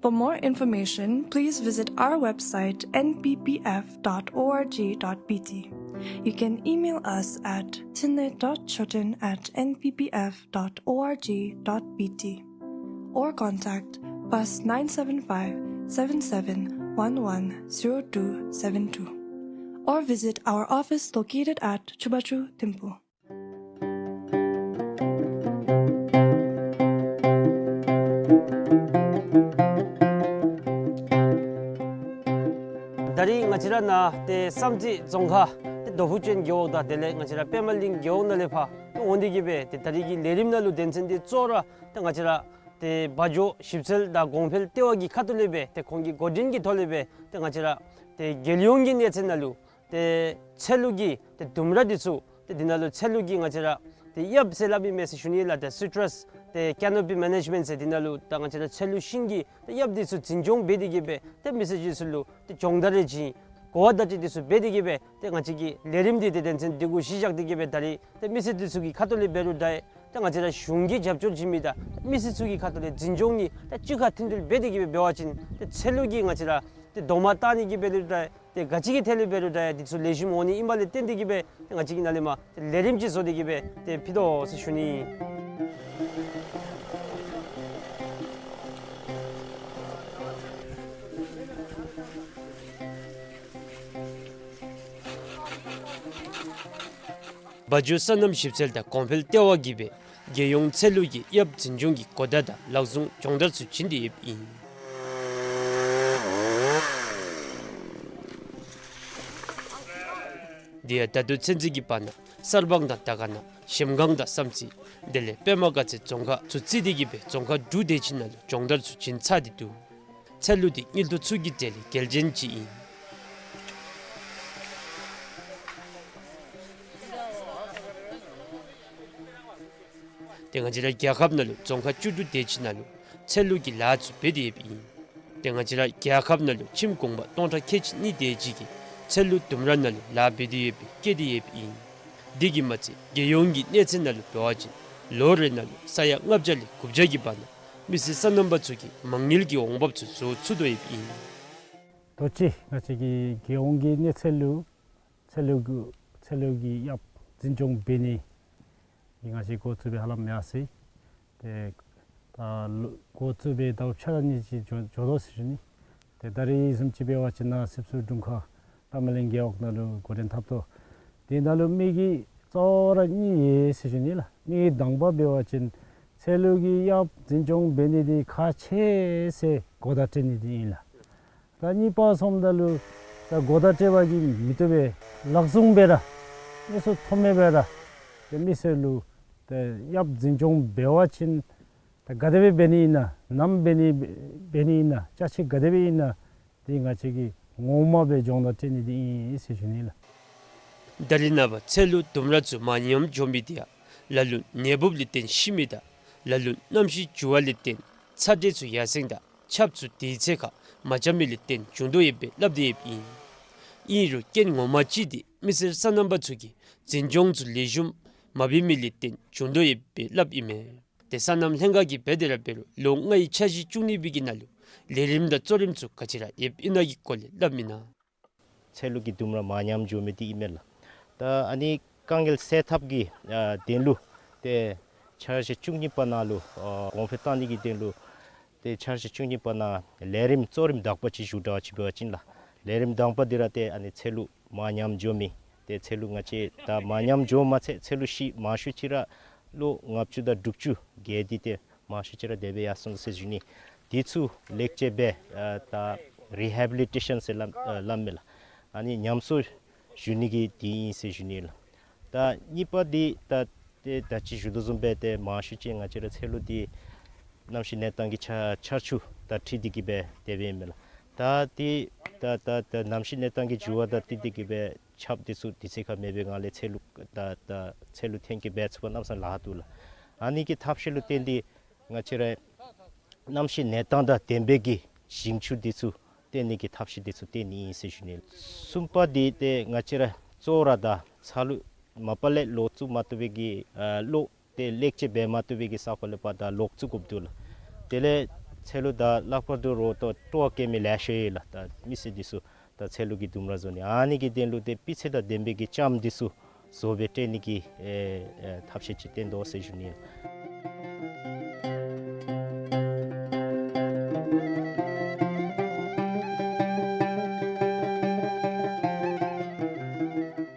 For more information, please visit our website, N P P F dot org dot B T. You can email us at tinne dot chotin at N P P F dot org dot B T or contact plus nine seven five, seven seven one one, zero two seven two or visit our office located at Chubacchu Thimphu. ད་རིས་ང་བཅས་ར་ནཱ་ཏེ་བསམ་རྩེ་རྫོང་ཁག་ཏེ་རྡོ་ཕུག་ཅན་རྒེད་འོག་དང་དེ་ལས་ང་བཅས་ར་པདྨ་གླིང་རྒེད་འོག་ནང་ལས་ཕར་ཏེ་འོང་སྟེ་གི་སྦེ་ཏེ་ད་རིས་ཀྱི་ལས་རིམ་ནང་ལུ་དོན་ཚན་འདི་གཙོ་བོ་ར་ཏེ་ང་བཅས་ར་ཏེ་བ་འཇོ་ཞིབ་འཚོལ་དང་གོང་འཕེལ་ལྟེ་བ་གི་ཁ་ཐུག་ལས་སྦེ་ཏེ་ཁོང་གི་འགོ་འདྲེན་གྱི་ཐོག་ལས་སྦེ་ཏེ་ང་བཅས་ར་ཏེ་རྒྱལ་ཡོངས་ཀྱི་གནས་ཚད་ནང་ལུ་ཏེ་ཚལ་ལུ་གི་ཏེ་ལྡུམ་ར་འདི་ཚུ་ཏེ་འདི་ནང་ལུ་ཚལ་ལུ་གི་ང་བཅས་ར་ཏེ་གཡབ་ཟེར་སླབ་ཨིན་མས་ཟེར་ཞུ་ནི་ལགས། ཏེ་citrus ཏེ་canopy management ཟེར་འདི་ནང་ལུ་ད་ང་བཅས་ར་ཚལ་ལུ་ཤིང་གི་ཏེ་གཡབ་འདི་ཚུ་འཛིན་སྐྱོང་འབད་དེ་གི་སྦེ་ཏེ་མི་སེར་འདི་ཚུ་ལུ་ཏེ་སྦྱོང་བརྡར་རེ་བྱིན་གོ་བ་བརྡ་སྤྲོད་འདི་ཚུ་འབད་དེ་གི་སྦེ་ཏེ་ང་བཅས་ཀྱི་ལས་རིམ་འདི་ཏེ་དོན་ཚན་འདི་གུ་གཞི་བཞག་སྟེ་གི་སྦེ་ད་རིས་ཏེ་མི་སེར་འདི་ཚུ་གི་ཁ་ཐུག་ལས་འབད་རུང་འདྲ། ཏེ་ང་བཅས་ར་གཞུང་གིས་རྒྱབ་སྐྱོར་བྱིན་མི་དང་མི་སེར་ཚུ་གི་ཁ་ཐུག་ལས་འཛིན་སྐྱོང་ནི་ད་གཅིག་ཁར་མཐུན་འབྲེལ་འབད་དེ་གི་སྦེ་འབད་བ་ཅིན་ཏེ་ཚལ་ལུ་གི་ང་བཅས་ར་ཏེ་རྡོག་མ་བཏགས་ནི་གི་འབད་རུང་འདྲ། ཏེ་ག་ཅི་གི་ཐད་ལས་འབད་རུང་འདྲ་ཡང་འདི་ཚུ་ལེགས་ཤོམ་འོང་ནི་ཨིན་པ་ལས་བརྟེན་ཏེ་གི་སྦེ་ཏེ་ང་བཅས་ཀྱིས་ནཱ་ལས་མར་ཏེ་ལས་རིམ་ཅིག་བཟོ་སྟེ་གི་སྦེ་ཏེ་ཕུལ་དོ་ཟེར་ཞུ་ནི། སྦ་བྱོ་སོ་ནམ་ཞིབ་འཚོལ་དང་གོང་འཕེལ་ལྟེ་བ་གིས་སྦེ་རྒྱལ་ཡོངས་ཚལ་ལུ་གི་གཡབ་འཛིན་སྐྱོང་གི་གོ་བརྡ་དང་ལག་ཟུང་སྦྱོང་བརྡར་ཚུ་བྱིན་ཏེ་ཡོདཔ་ཨིན། དེ་ཡང་ད་ལྟོ་ཚུན་ཚོད་ཀྱི་བར་ན་གསར་སྤང་དང་དར་དཀར་ན་གཞལམ་སྒང་དང་བསམ་རྩེ་དེ་ལས་པདྨ་དགའ་ཚལ་རྫོང་ཁག་ཚུ་བརྩིས་ཏེ་གིས་སྦེ་རྫོང་ཁག་དྲུག་དེ་ཅིག་ནང་ལུ་སྦྱོང་བརྡར་ཚུ་བྱིན་ཚར་ཏེ་འདུག། ཚལ་ལུ་འདི་དངུལ་ཐོག་ཚུ་གི་གྲས་ལས་གལ་ཆེན་ཅིག་ཨིན། ཏེ་ང་བཅས་ར་རྒྱལ་ཁབ་ནང་ལུ་རྫོང་ཁག་བཅུ་དྲུག་དེ་ཅིག་ནང་ལུ་ཚལ་ལུ་གི་ལཱ་ཚུ་འབད་དེ་ཡོདཔ་ཨིན། ཏེ་ང་བཅས་ར་རྒྱལ་ཁབ་ནང་ལུ་ཁྱིམ་གུང་པ་སྟོང་ཕྲག་ཁལ་གཅིག་གཉིས་དེ་ཅིག་གིས་ཚལ་ལུ་ལྡུམ་ར་ནང་ལུ་ལཱ་འབད་དེ་ཡོདཔ་སྦེ་བཀོད་དེ་ཡོདཔ་ཨིན། དེ་གིས་མ་ཚད་རྒྱལ་ཡོངས་ཀྱི་གནས་ཚད་ནང་ལུ་འབད་བ་ཅིན་ལོ་རེ་ནང་ལུ་ས་ཡ་ལྔ་བརྒྱ་ལས་དགུ་བརྒྱ་གི་བར་ན་མི་སེར་སོ་ནམ་པ་ཚུ་གིས་མ་དངུལ་གྱི་འོང་འབབ་ཚུ་བཟོ་ཚུགས་དོ་ཡོདཔ་ཨིན། ད་ཅི་ང་བཅས་ཀྱི་རྒྱལ་ཡོངས་ཀྱི་གནས་ཚད་ལུ་ཚལ་ལུ་གི་ཚལ་ལུ་གི་གཡབ་འཛིན་སྐྱོང་འབད་ནི་ང་བཅས་འགོ་བཙུགས་སྦེ་ཧ་ལམ་ཡར་སོ་ཡི། ཏེ་ད་ལོ་འགོ་བཙུགས་སྦེ་ཟླཝ་ཕྱེད་དང་གཉིས་ཅིག་འགྱོ་འགྱོ་དོ་ཟེར་ཞུ་ནི། ཏེ་ད་རིས་བཟུམ་ཅིག་འབད་བ་ཅིན་ནཱ་སྲིབ་སུ་དྲུང་ཁག་རྟ་མ་གླིང་རྒེད་འོག་ནང་ལུ་འགོ་འདྲེན་འཐབ་དོ། དེ་ནང་ལུ་དམིགས་ཡུལ་གཙོ་བོ་ར་གཉིས་ཡོད་ཟེར་ཞུ་ནི་ལགས། དམིགས་ཡུལ་དང་པ་འབད་བ་ཅིན་ཚལ་ལུ་གི་གཡབ་འཛིན་སྐྱོང་འབད་ནི་འདི་ཁག་ཆེ་ཟེར་གོ་བརྡ་སྤྲོད་ནི་འདི་ཨིན་ལགས། ད་གཉིས་པ་སོངམ་ད་ལུ་ད་གོ་བརྡ་སྤྲོད་པ་གིས་མི་བཏུབ་པས། ལག་ཟུང་འབད་ར་དངོས་སུ་མཐོངམ་མས་པ་ར་ཏེ་མི་སེར་ལུ་ད་གཡབ་འཛིན་སྐྱོང་འབད་བ་ཅིན་ད་ག་དེ་སྦེ་འབད་ནི་ཨིན་ན་ནམ་འབད་ནི་འབད་ནི་ཨིན་ན་ཅ་ཆས་ག་དེ་སྦེ་ཨིན་ན་འདི་ང་བཅས་ཀྱིས་ངོ་མ་སྦེ་སྦྱོང་བརྡར་སྤྲོད་ནི་འདི་ཨིན་ཟེར་ཞུ་ནི་ལགས། ད་རེས་ནངས་པ་ཚལ་ལུ་ལྡུམ་ར་ཚུ་མར་ཉམས་འགྱོ་མི་འདི་ཡང་ལ་ལུ་ནད་འབུཔ་ལས་བརྟེན་ཤི་མི་དང་ལ་ལུ་གནམ་གཤིས་འགྱུར་བ་ལས་བརྟེན་ཚ་དྲོད་ཚུ་ཡར་སེང་དང་ཆརཔ་ཚུ་དུས་ཚོད་ཁར་མ་རྐྱབ་མི་ལས་བརྟེན་བྱུང་དོ་ཡོདཔ་སྦེ་སླབ་སྟེ་ཡོདཔ་ཨིན། ཨིན་རུང་རྐྱེན་ངོ་མ་ཅིག་འདི་མི་སེར་སོ་ནམ་པ་ཚུ་གིས་འཛིན་སྐྱོང་ཚུ་ལེགས་ཤོམ་མ་འབད་མི་ལས་བརྟེན་བྱུང་དོ་ཡོདཔ་སྦེ་སླབ་ཨིན་མས། ཏེ་སོ་ནམ་ལྷན་ཁག་གིས་འབད་དེ་ར་འབད་རུང་ལོ་ལྔའི་འཆར་གཞི་བཅུ་གཉིས་པའི་གི་ནང་ལུ་ལས་རིམ་དང་གཙོ་རིམ་ཚུ་ག་ཅི་ར་ཡོདཔ་ཨིན་ན་གི་སྐོར་ལས་སླབ་མི་ནང་། ཚལ་ལུ་གི་ལྡུམ་ར་མར་ཉམས་འགྱོ་མི་འདི་ཨིན་མས་ལགས། ད་ཨ་ནི་དཀའ་ངལ་སེལ་ཐབས་ཀྱི་ཨ་དོན་ལུ་ཏེ་འཆར་གཞི་བཅུ་གཉིས་པ་ནང་ལུ་ཨ་གོང་འཕེལ་བཏང་ནི་གི་དོན་ལུ་ཏེ་འཆར་གཞི་བཅུ་གཉིས་པ་ནང་ལས་རིམ་གཙོ་རིམ་དག་པ་ཅིག་ཞུ་དྲགས་ཅིག་འབད་བ་ཅིན་ལགས། ལས་རིམ་དང་པ་འདི་ར་ཏེ་ཨ་ནི་ཚལ་ལུ་མར་ཉམས་འགྱོ་མི་ཏེ་ཚལ་ལུ་ང་བཅས་ད་མར་ཉམས་འགྱོ་མ་ཚད་ཚལ་ལུ་ཤི་མང་ཤོས་ཅིག་ར་ལོ་ལྔ་བཅུ་དང་དྲུག་ཅུ་བརྒལ་ཏེ་ཏེ་མང་ཤོས་ཅིག་ར་དེ་སྦེ་ཡར་སོང་ཟེར་ཞུ་ནི། དེ་ཚུ་ལེགས་བཅོས་འབད་ཨ་ད་རི་ཧེ་བི་ལི་ཊེ་ཤཱན་ཟེར་སླབ་ཨ་སླབ་མས་ལགས། ཨ་ནི་ཉམས་གསོ་ཞུ་ནི་གི་དེ་ཨིན་ཟེར་ཞུ་ནི་ལགས། ད་གཉིས་པ་འདི་ད་ཏེ་ད་ཅི་ཞུ་དོ་བཟུམ་སྦེ་ཏེ་མང་ཤོས་ཅིག་ང་བཅས་ར་ཚལ་ལུ་འདི་གནམ་གཤིས་གནས་སྟངས་ཀྱི་ཆ་ཆར་ཆུ་དང་འཁྲིལ་ཏེ་གིས་སྦེ་དེ་སྦེ་ཨིན་མས་ལགས། ད་འདི་ད་ད་ད་གནམ་གཤིས་གནས་སྟངས་ཀྱི་འགྱུར་བ་དང་འཁྲིལ་ཏེ་གིས་སྦེ་ཆརཔ་འདི་ཚུ་དུས་ཚོད་ཁར་མེད་པའི་ངང་ལས་ཚལ་ལུ་ད་ད་ཚལ་ལུ་ཐོན་སྐྱེད་འབད་ཚུགས་པར་གནམ་ས་ལཱ་འདུག་ལགས། ཨ་ནི་གི་ཐབས་ཤེས་ལུ་བརྟེན་ཏེ་ང་བཅས་ར་གནམ་གཤིས་གནས་སྟངས་དང་ལྡན་པའི་གི་ཞིང་ཆུ་འདི་ཚུ་བཏོན་ནི་གི་ཐབས་ཤེས་འདི་ཚུ་བཏོན་ནི་ཨིན་ཟེར་ཞུ་ནི། གསུམ་པ་འདི་ཏེ་ང་བཅས་ར་གཙོ་བོ་ར་ད་ཚ་ལུ་མ་པ་ལས་ལོག་བཙུགས་མ་བཏུབ་པའི་གི་ཨ་གློག་ཏེ་ལེགས་བཅོས་འབད་མ་བཏུབ་པའི་གི་ས་གོ་ལས་ཕར་ད་ལོག་བཙུགས་དགོཔ་འདུག་ལགས། དེ་ལས་ཚལ་ལུ་ད་ལྷག་པར་དུ་རོགས་ཏོ་སྤྲོ་བ་བསྐྱེད་མི་ལེ་ཤ་ཡོད་ལགས། ད་མི་སེར་འདི་ཚུ་ད་ཚལ་ལུ་གི་ལྡུམ་ར་བཟོ་ནི་ཨ་ནི་གི་དོན་ལུ་ཏེ་སྤུས་ཚད་དང་ལྡན་པའི་གི་ལྕངམ་འདི་ཚུ་བཟོ་སྦེ་སྤྲོད་ནི་གི་ཨེ་ཨེ་ཐབས་ཤེས་ཅིག་བཏོན་དོ་ཟེར་ཞུ་ནི།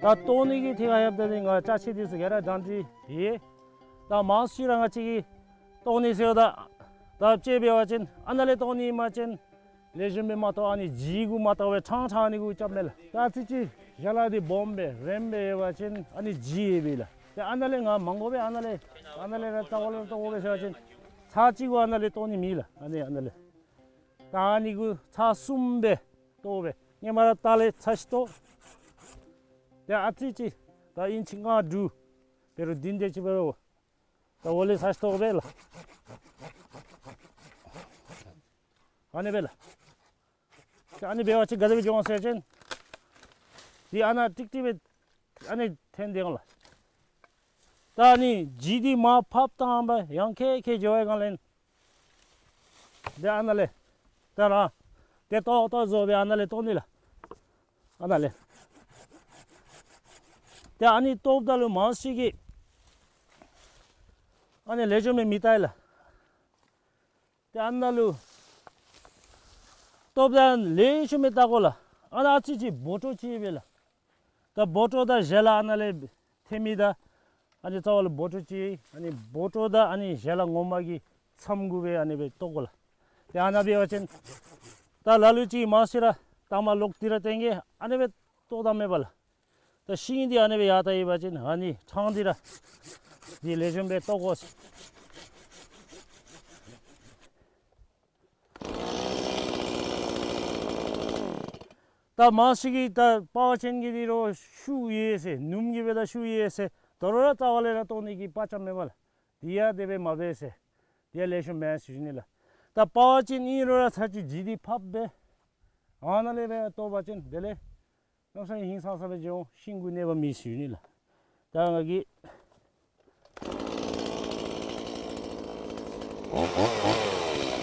ད་བཏོག་ནི་གི་ཐད་ཁར་ཡོདཔ་ད་ནི་ང་ཅ་ཆས་འདི་ཚུ་ག་ར་གྲ་སྒྲིག་ཡོད། ད་མང་ཤོས་ར་ང་བཅས་ཀྱིས་བཏོག་ནི་ཟེརཝ་ད་ད་དཔྱེ་འབད་བ་ཅིན་ཨ་ནཱ་ལས་བཏོག་ནི་ཨིན་པ་ཅིན་ལེགས་ཤོམ་སྦེ་མ་བཏོག་ཨ་ནི་ལྗིད་གུ་མ་བཏགས་པར་ཕྲང་ཕྲང་ཨ་ནི་གུ་རྐྱབ་མས་ལགས། ད་ཨ་ཙི་ཅིག་ཞལ་ལག་འདི་སྦོམ་སྦེ་རིངམ་སྦེ་ཡོད་པ་ཅིན་ཨ་ནི་ལྗིད་ཡོད་པས་ལགས། ཏེ་ཨ་ནཱ་ལས་ང་མ་དགོ་པས་ཨ་ནཱ་ལས་ཨ་ནཱ་ལས་ར་རྩ་བ་ལས་བཏོག་དགོ་པས་ཟེར་བ་ཅིན་ཚར་གཅིག་གུ་ཨ་ནཱ་ལས་བཏོག་ནི་མེད་ལགས། ཨ་ནི་ཨ་ནཱ་ལས་ད་ཨ་ནི་གུ་ཚར་གསུམ་སྦེ་བཏོག་པས། ཧེ་མ་ར་ལྟག་ལས་ཚར་ཅིག་བཏོག། ཏེ་ཨ་ཙི་ཅིག་ད་ཨིན་ཅི་ལྔ་དྲུག་འབད་རུང་བདུན་དེ་ཅིག་འབད་རུང་ད་འོག་ལས་ཚར་ཅིག་བཏོག་པས་ལགས། ཨ་ནི་སྦེ་ལགས། ཏེ་ཨ་ནི་འབད་བ་ཅིན་ག་དེ་སྦེ་འགྱོ་འོང་ཟེར་བ་ཅིན་འདི་ཨ་ནཱ་ཀྲིག་ཀྲི་སྦེ་ཨ་ནི་འཐོན་སྡོད་འོང་ལགས། ད་ཨ་ནི་ལྗིད་འདི་མར་ཕབ་བཏང་པ་ཡང་ཁེ་ཁེ་འགྱོ་བའི་སྒང་ལས་ཏེ་ཨ་ནཱ་ལས་ད་ར་ཏེ་ཏོག་ཏོ་བཟོ་སྦེ་ཨ་ནཱ་ལས་བཏོག་ནི་ལགས། ཨ་ནཱ་ལས་ཏེ་ཨ་ནི་བཏོགཔ་ད་ལུ་མང་ཤོས་ཀྱིས་ཨ་ནི་ལེགས་ཤོམ་སྦེ་མི་བལྟ་ལགས། ཏེ་ཨ་ནཱ་ལུ་བཏོགཔ་ད་ལེགས་ཤོམ་སྦེ་བལྟ་དགོ་ལགས། ཨ་ནཱ་ཨ་ཙི་ཅིག་སྦོ་ཊོ་ཅིག་ཡོད་པས་ལགས། ད་སྦོ་ཊོ་དང་ཞལ་ལག་ཨ་ནཱ་ལས་ ཐེམ་མི་དང་ཨ་ནི་རྩ་བ་ལུ་སྦོ་ཊོ་ཅིག་ཨ་ནི་སྦོ་ཊོ་དང་ཨ་ནི་ཞལ་ལག་ངོ་མ་གི་མཚམས་གུ་སྦེ་ཨ་ནི་སྦེ་བཏོག་དགོ་ལགས། ཏེ་ཨ་ནཱ་འབད་བ་ཅིན་ད་ལ་ལུ་ཅིག་མང་ཤོས་ར་ད་མ་ལོག་ཏི་ར་སྟེང་གེ་ཨ་ནི་སྦེ་བཏོག་ད་མེན་པ་ལགས། ད་ཤིང་འདི་ཨ་ནི་སྦེ་ཡར་ལྟ་ཡི་བ་ཅིན་ཨ་ནི་ཕྲང་སྟེ་ར་འདི་ལེགས་ཤོམ་སྦེ་བཏོག་དགོ་ཟེར། ད་མང་ཤོས་ཀྱིས་ད་པ་ཝར་ཅན་གྱི་འདི་རོགས་ཤུགས་ཡོད་ཟེར་སྣུམ་གྱི་འབདཝ་ད་ཤུགས་ཡོད་ཟེར་དོ་རུང་ར་རྩ་བ་ལས་ར་བཏོག་ནི་གི་པ་ཅམ་མེད་པ་ལགས། དེ་ཡང་དེ་སྦེ་མ་འབད་ཟེར། དེ་ཡང་ལེགས་ཤོམ་མེན་ཟེར་ཞུ་ནི་ལགས། ད་པ་ཝར་ཅན་ཨིན་རུང་ར་ཚར་ཅིག་ལྗིད་འདི་ཕབ་སྦེ་ཨ་ནཱ་ལས་སྦེ་བཏོག་པ་ཅིན་དེ་ལས་གནམ་མེད་ས་མེད་ཧིང་སངས་ས་སྦེ་འགྱོ་འོང་། ཤིང་གུ་གནོད་པ་མེད་ཟེར་ཞུ་ནི་ལགས། ད་ང་གིས་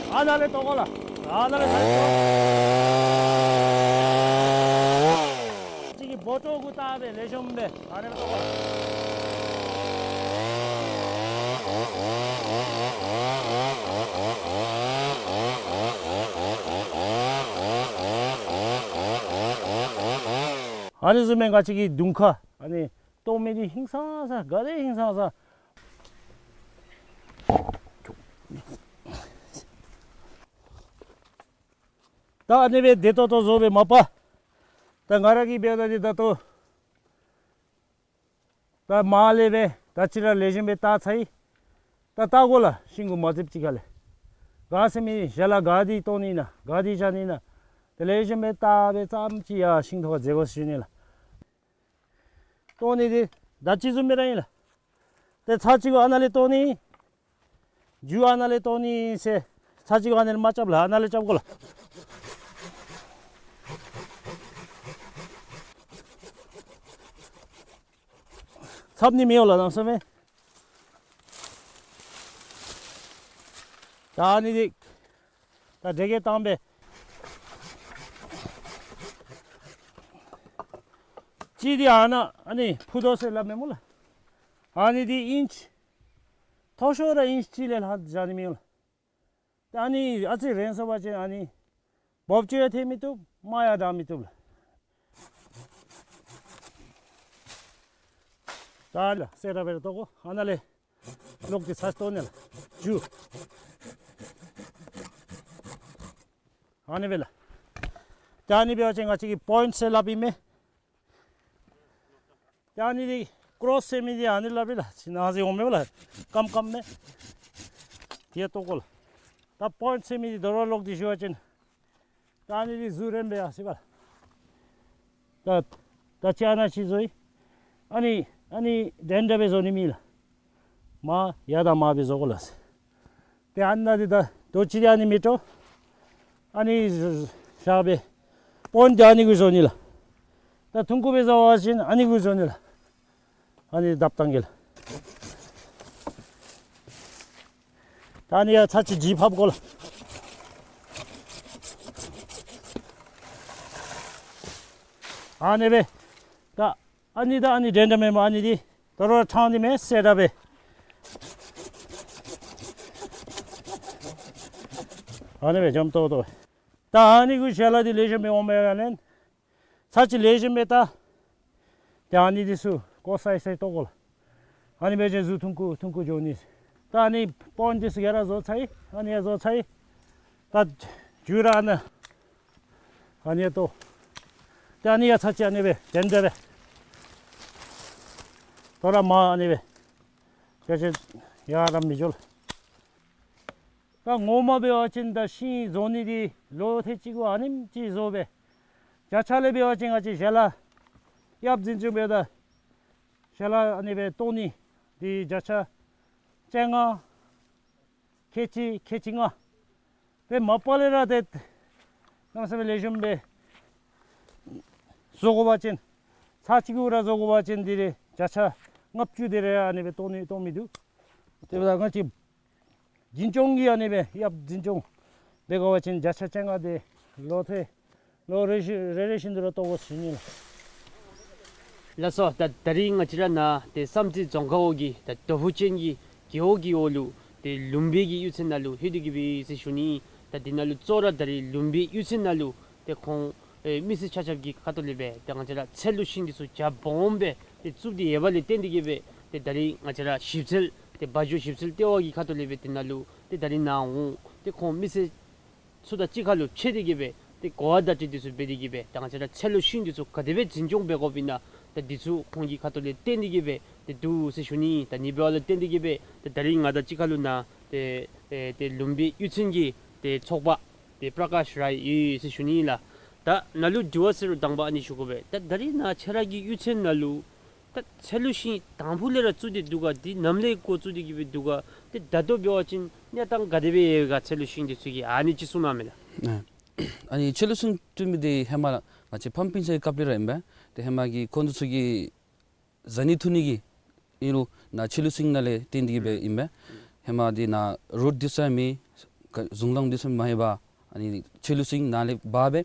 ཨ་ནཱ་ལས་བཏོག་དགོ་ལགས། ཨ་ནཱ་ལས་བཏོག་དགོ། ཅིག་གིས་སྦོ་ཊོ་གུ་བཏགས་སྦེ་ལེགས་ཤོམ་སྦེ་ཨ་ནཱ་ལས་བཏོག་དགོ་ལགས། ཨ་ནི་བཟུམ་སྦེ་ང་བཅས་ཀྱི་དུང་ཁ་ཨ་ནི་བཏོག་མི་འདི་ཧིང་སངས་ས་ག་དེ་ཧིང་སངས་ས། ད་ཨ་ནི་སྦེ་བདེ་ཏོག་ཏོ་བཟོ་སྦེ་མ་པ། ད་ང་ར་གིས་འབདཝ་ད་འདི་ད་ལྟོ་ད་མར་ལས་སྦེ་ད་ཅི་ར་ལེགས་ཤོམ་སྦེ་བཏགས་ཚར་ཡི། ད་བལྟ་དགོ་ལགས། ཤིང་གུ་མ་བཙིར་ཅིག་ཁ་ལས། ག་ཟེར་མི་ཞལ་ལག་ག་འདི་བཏོག་ནི་ན་ག་འདི་བཞག་ནི་ན། ད་ལེགས་ཤོམ་སྦེ་བལྟ་སྦེ་ཙམ་ཅིག་ཡར་ཤིང་ཐོག་ཁར་འཛེག་དགོ་ཟེར་ཞུ་ནི་ལགས། བཏོག་ནི་འདི་ད་ཅི་བཟུམ་སྦེ་ར་ཨིན་ལགས། ཏེ་ཚར་ཅིག་གུ་ཨ་ནཱ་ལས་བཏོག་ནི། མཇུག་ཨ་ནཱ་ལས་བཏོག་ནི་ཟེར། ཚར་ཅིག་གུ་ཨ་ནཱ་ལས་མ་རྐྱབ་ལགས། ཨ་ནཱ་ལས་རྐྱབ་དགོ་ལགས། ཚབ་ནི་མི་འོང་ལགས་གནམ་མེད་ས་མེད། ད་ཨ་ནི་འདི་ད་འདྲེ་གེ་བཏང་སྦེ། གཅིག་འདི་ཨ་ནཱ་ཨ་ནི་ཕུ་ཐོག་ཟེར་སླབ་མས་སྨོ་ལགས། ཨ་ནི་འདི་ཨིན་ཅི་མཐོ་ཤོས་ར་ཨིན་ཅི་གཅིག་ལས་ལྷག་བཞག་ནི་མི་འོང་ལགས། ད་ཨ་ནི་ཨ་ཙི་རན་སོང་པ་ཅིན་ཨ་ནི་འབོབ་ཅིག་ཡང་ཐལ་མི་བཏུབ། མར་ཡང་དྲང་མི་བཏུབ་ལགས། ད་ལགས་སེ་ར་སྦེ་ར་བཏོག་དགོ། ཨ་ནཱ་ལས་ལོག་སྟེ་ཚར་བཏོག་ནི་ལགས། མཇུག་ཨ་ནི་སྦེ་ལགས། ད་ཨ་ནི་འབད་བ་ཅིན་ང་བཅས་ཀྱིས་པོའིནཊ་ཟེར་སླབ་ཨིན་མས། ད་ཨ་ནི་འདི་ཀོརོསི་ཟེར་མི་འདི་ཨ་ནི་སླབ་ཨིན་ལགས། ཅིག་ནཱ་ཟེར་འོང་མས་པ་ལགས། སྐམ་སྐམ་མས། དེ་ཡང་བཏོག་དགོ་ལགས། ད་པོའིནཊ་ཟེར་མི་འདི་དོ་རུང་ལོག་སྟེ་ཞུ་བ་ཅིན་ད་ཨ་ནི་འདི་གཟུགས་རན་སྦེ་ཡར་སོ་ཡི་པ་ལགས། ད་ད་ཅི་ཨ་ནཱ་ཅིག་བཟོ་ཡི། ཨ་ནི་ཨ་ནི་འདྲན་འདྲ་སྦེ་བཟོ་ནི་མེད་ལགས། མར་ཡར་དང་མར་སྦེ་བཟོ་དགོ་ལགས། ཏེ་ཨ་ནཱ་འདི་ད་དོ་ཅི་འདི་ཨ་ནི་མི་བཏོག། ཨ་ནི་བཞག་སྦེ་པོའིནཊ་འདི་ཨ་ནི་གུ་བཟོ་ནི་ལགས། ད་ཐུང་ཀུ་སྦེ་བཟོ་བ་ཅིན་ཨ་ནི་གུ་བཟོ་ནི་ལགས། ཨ་ནི་བརྡབ་བཏང་གེ་ལགས། ད་ཨ་ནི་ཡང་ཚར་ཅིག་ལྗིད་ཕབ་དགོ་ལགས། ཨ་ནི་སྦེ་ད་ཨ་ནི་ད་ཨ་ནི་འདྲན་འདྲ་མེན་པར་ཨ་ནི་འདི་དོ་རུང་ཕྲང་ནི་མས་སེ་ར་སྦེ། ཨ་ནི་སྦེ་འཇམ་ཏོང་ཏོ། ད་ཨ་ནི་གུ་ཞལ་ལག་འདི་ལེགས་ཤོམ་སྦེ་འོང་མས་ལགས་ལན། ཚར་ཅིག་ལེགས་ཤོམ་སྦེ་བལྟ། ཏེ་ཨ་ནི་འདི་ཚུ་ཀོ་སའི་སའི་བཏོག་དགོ་ལགས། ཨ་ནི་འབད་བ་ཅིན་གཟུགས་ཐུང་ཀུ་ཐུང་ཀུ་འགྱོ་ནི། ད་ཨ་ནི་པོའིནཊ་འདི་ཚུ་ག་ར་བཟོ་ཚར་ཡི། ཨ་ནི་ཡང་བཟོ་ཚར་ཡི། ད་མཇུག་ར་ཨ་ནཱ་ཨ་ནི་ཡང་བཏོག། ཏེ་ཨ་ནི་ཡང་ཚར་ཅིག་ཨ་ནི་སྦེ་འདྲན་འདྲ་སྦེ་དོ་རུང་མར་ཨ་ནི་སྦེ་བྱ་ཅིན་ཡར་ར་མི་འགྱོ་ལགས། ད་ངོ་མ་འབད་བ་ཅིན་ད་ཤིང་བཟོ་ནི་འདི་ལོ་ཐེངས་གཅིག་གུ་ཨ་ནེམ་ཅིག་བཟོ་སྦེ་བརྒྱ་ཆ་ལས་འབད་བ་ཅིན་ང་བཅས་ཞལ་ལག་ཡབ་འཛིན་སྐྱོང་འབདཝ་ད་ཞལ་ལག་ཨ་ནི་སྦེ་བཏོག་ནི་འདི་བརྒྱ་ཆ་བཅོ་ལྔ་ཁལ་གཅིག་ཁལ་གཅིག་ལྔ་སྦེ་མ་པ་ལས་ར་ཏེ་གནམ་མེད་ས་མེད་ལེགས་ཤོམ་སྦེ་བཟོ་དགོ་པ་ཅིན་ཚར་གཅིག་གུ་ར་བཟོ་དགོ་པ་ཅིན་འདི་རེ་བརྒྱ་ཆ་ལྔ་བཅུ་དེ་རེ་ཨ་ནི་སྦེ་བཏོག་ནི་བཏོག་མི་འདུག། དེ་འབདཝ་ད་ང་བཅས་འཛིན་སྐྱོང་གིས་ཨ་ནི་སྦེ་ཡབ་འཛིན་སྐྱོང་འབད་དགོ་པ་ཅིན་བརྒྱ་ཆ་བཅོ་ལྔ་དེ་ལོ་ཐེངས་ལོ་རེ་བཞིན་རེ་རེ་བཞིན་དུ་ར་བཏོག་དགོ་ཟེར་ཞུ་ནི་ལགས། ལགས་སོ། ད་ད་རིས་ང་བཅས་ར་ནཱ་ཏེ་བསམ་རྩེ་རྫོང་ཁག་འོག་གི་ད་རྡོ་ཕུ་ཅན་གྱི་རྒེད་འོག་གི་འོག་ལུ་ཏེ་ལུང་པའི་གི་གཡུས་ཚན་ནང་ལུ་ལྷོད་དེ་གི་སྦེ་ཟེར་ཞུ་ནི། ད་འདི་ནང་ལུ་གཙོ་བོ་ར་ད་རིས་ལུང་པའི་གཡུས་ཚན་ནང་ལུ་ཏེ་ཁོང་ཨེ་མི་སེར་ཆ་ཁྱབ་ཀྱི་ཁ་ཐུག་ལས་སྦེ་ཏེ་ང་བཅས་ར་ཚལ་ལུ་ཤིང་འདི་ཚུ་རྒྱ་སྦོམ་སྦེ་ ཏེ་བཙུགས་ཏེ་ཡོད་པ་ལས་བརྟེན་ཏེ་གི་སྦེ་ཏེ་ད་རིས་ང་བཅས་ར་ཞིབ་འཚོལ་ཏེ་བ་འཇོ་ཞིབ་འཚོལ་ལྟེ་བ་གི་ཁ་ཐུག་ལས་སྦེ་ཏེ་ནཱ་ལུ་ཏེ་ད་རིས་ནཱ་འོང་ཏེ་ཁོང་མི་སེར་ཚུ་དང་གཅིག་ཁར་ལུ་ཕྱད་དེ་གི་སྦེ་ཏེ་གོ་བ་བརྡ་སྤྲོད་འདི་ཚུ་འབད་དེ་གི་སྦེ་ད་ང་བཅས་ར་ཚལ་ལུ་ཤིང་འདི་ཚུ་ག་དེ་སྦེ་འཛིན་སྐྱོང་འབད་དགོཔ་ཨིན་ན་ད་འདི་ཚུ་ཁོང་གི་ཁ་ཐུག་ལས་བསྟན་ཏེ་གི་སྦེ་ཏེ་འདུག་ཟེར་ཞུ་ནི། ད་ཨ་ནི་འབདཝ་ལས་བརྟེན་ཏེ་གི་སྦེ་ཏེ་ད་རིས་ང་དང་གཅིག་ཁར་ལུ་ནཱ་ཏེ་ཨེ་ཏེ་ལུམ་བི་གཡུས་ཚན་གྱི་ཏེ་ཚོགས་པ་ཏེ་པྲ་ཀཱཤ་རའི་ཡོད་ཟེར་ཞུ་ནི་ལགས། ད་ནཱ་ལུ་དྲི་བ་ཟེར་རུང་དང་པ་ཨ་ནི་ཞུ་དགོ་པས། ད་ད་རིས་ནཱ་ཁྱེད་ར་གི་གཡུས་ཚན་ནང་ལུ་ད་ཚལ་ལུ་ཤིང་དང་ཕུ་ལས་ར་བཙུགས་ཏེ་འདུག་ག། འདི་ནམ་ལས་འགོ་བཙུགས་ཏེ་གི་སྦེ་འདུག་ག། ཏེ་ད་ལྟོ་འབད་བ་ཅིན་གནས་སྟངས་ག་དེ་སྦེ་ཡོད་ག། ཚལ་ལུ་ཤིང་འདི་ཚུ་གི་ཨ་ནི་ཅིག་གསུང་གནང་མས་ལགས། ཨ་ཨ་ནི་ཚལ་ལུ་ཤིང་བཙུགས་མི་འདི་ཧེ་མ་ང་བཅས་ཕམ་སྤུན་ཆ་གི་སྐབས་ལས་ར་ཨིན་པས། ཏེ་ཧེ་མ་གི་ཁོང་ཚུ་གི་བཟའ་ནི་འཐུང་ནི་གི་ཨིན་རུང་ནཱ་ཚལ་ལུ་ཤིང་ནང་ལས་བརྟེན་ཏེ་གི་སྦེ་ཨིན་པས། ཧེ་མ་འདི་ནཱ་རོཌ་འདི་ཚུ་ཡང་མེད། ག་གཞུང་ལམ་འདི་ཚུ་མ་ཡོད་པར་ཨ་ནི་ཚལ་ལུ་ཤིང་ནང་ལས་འབག་སྦེ་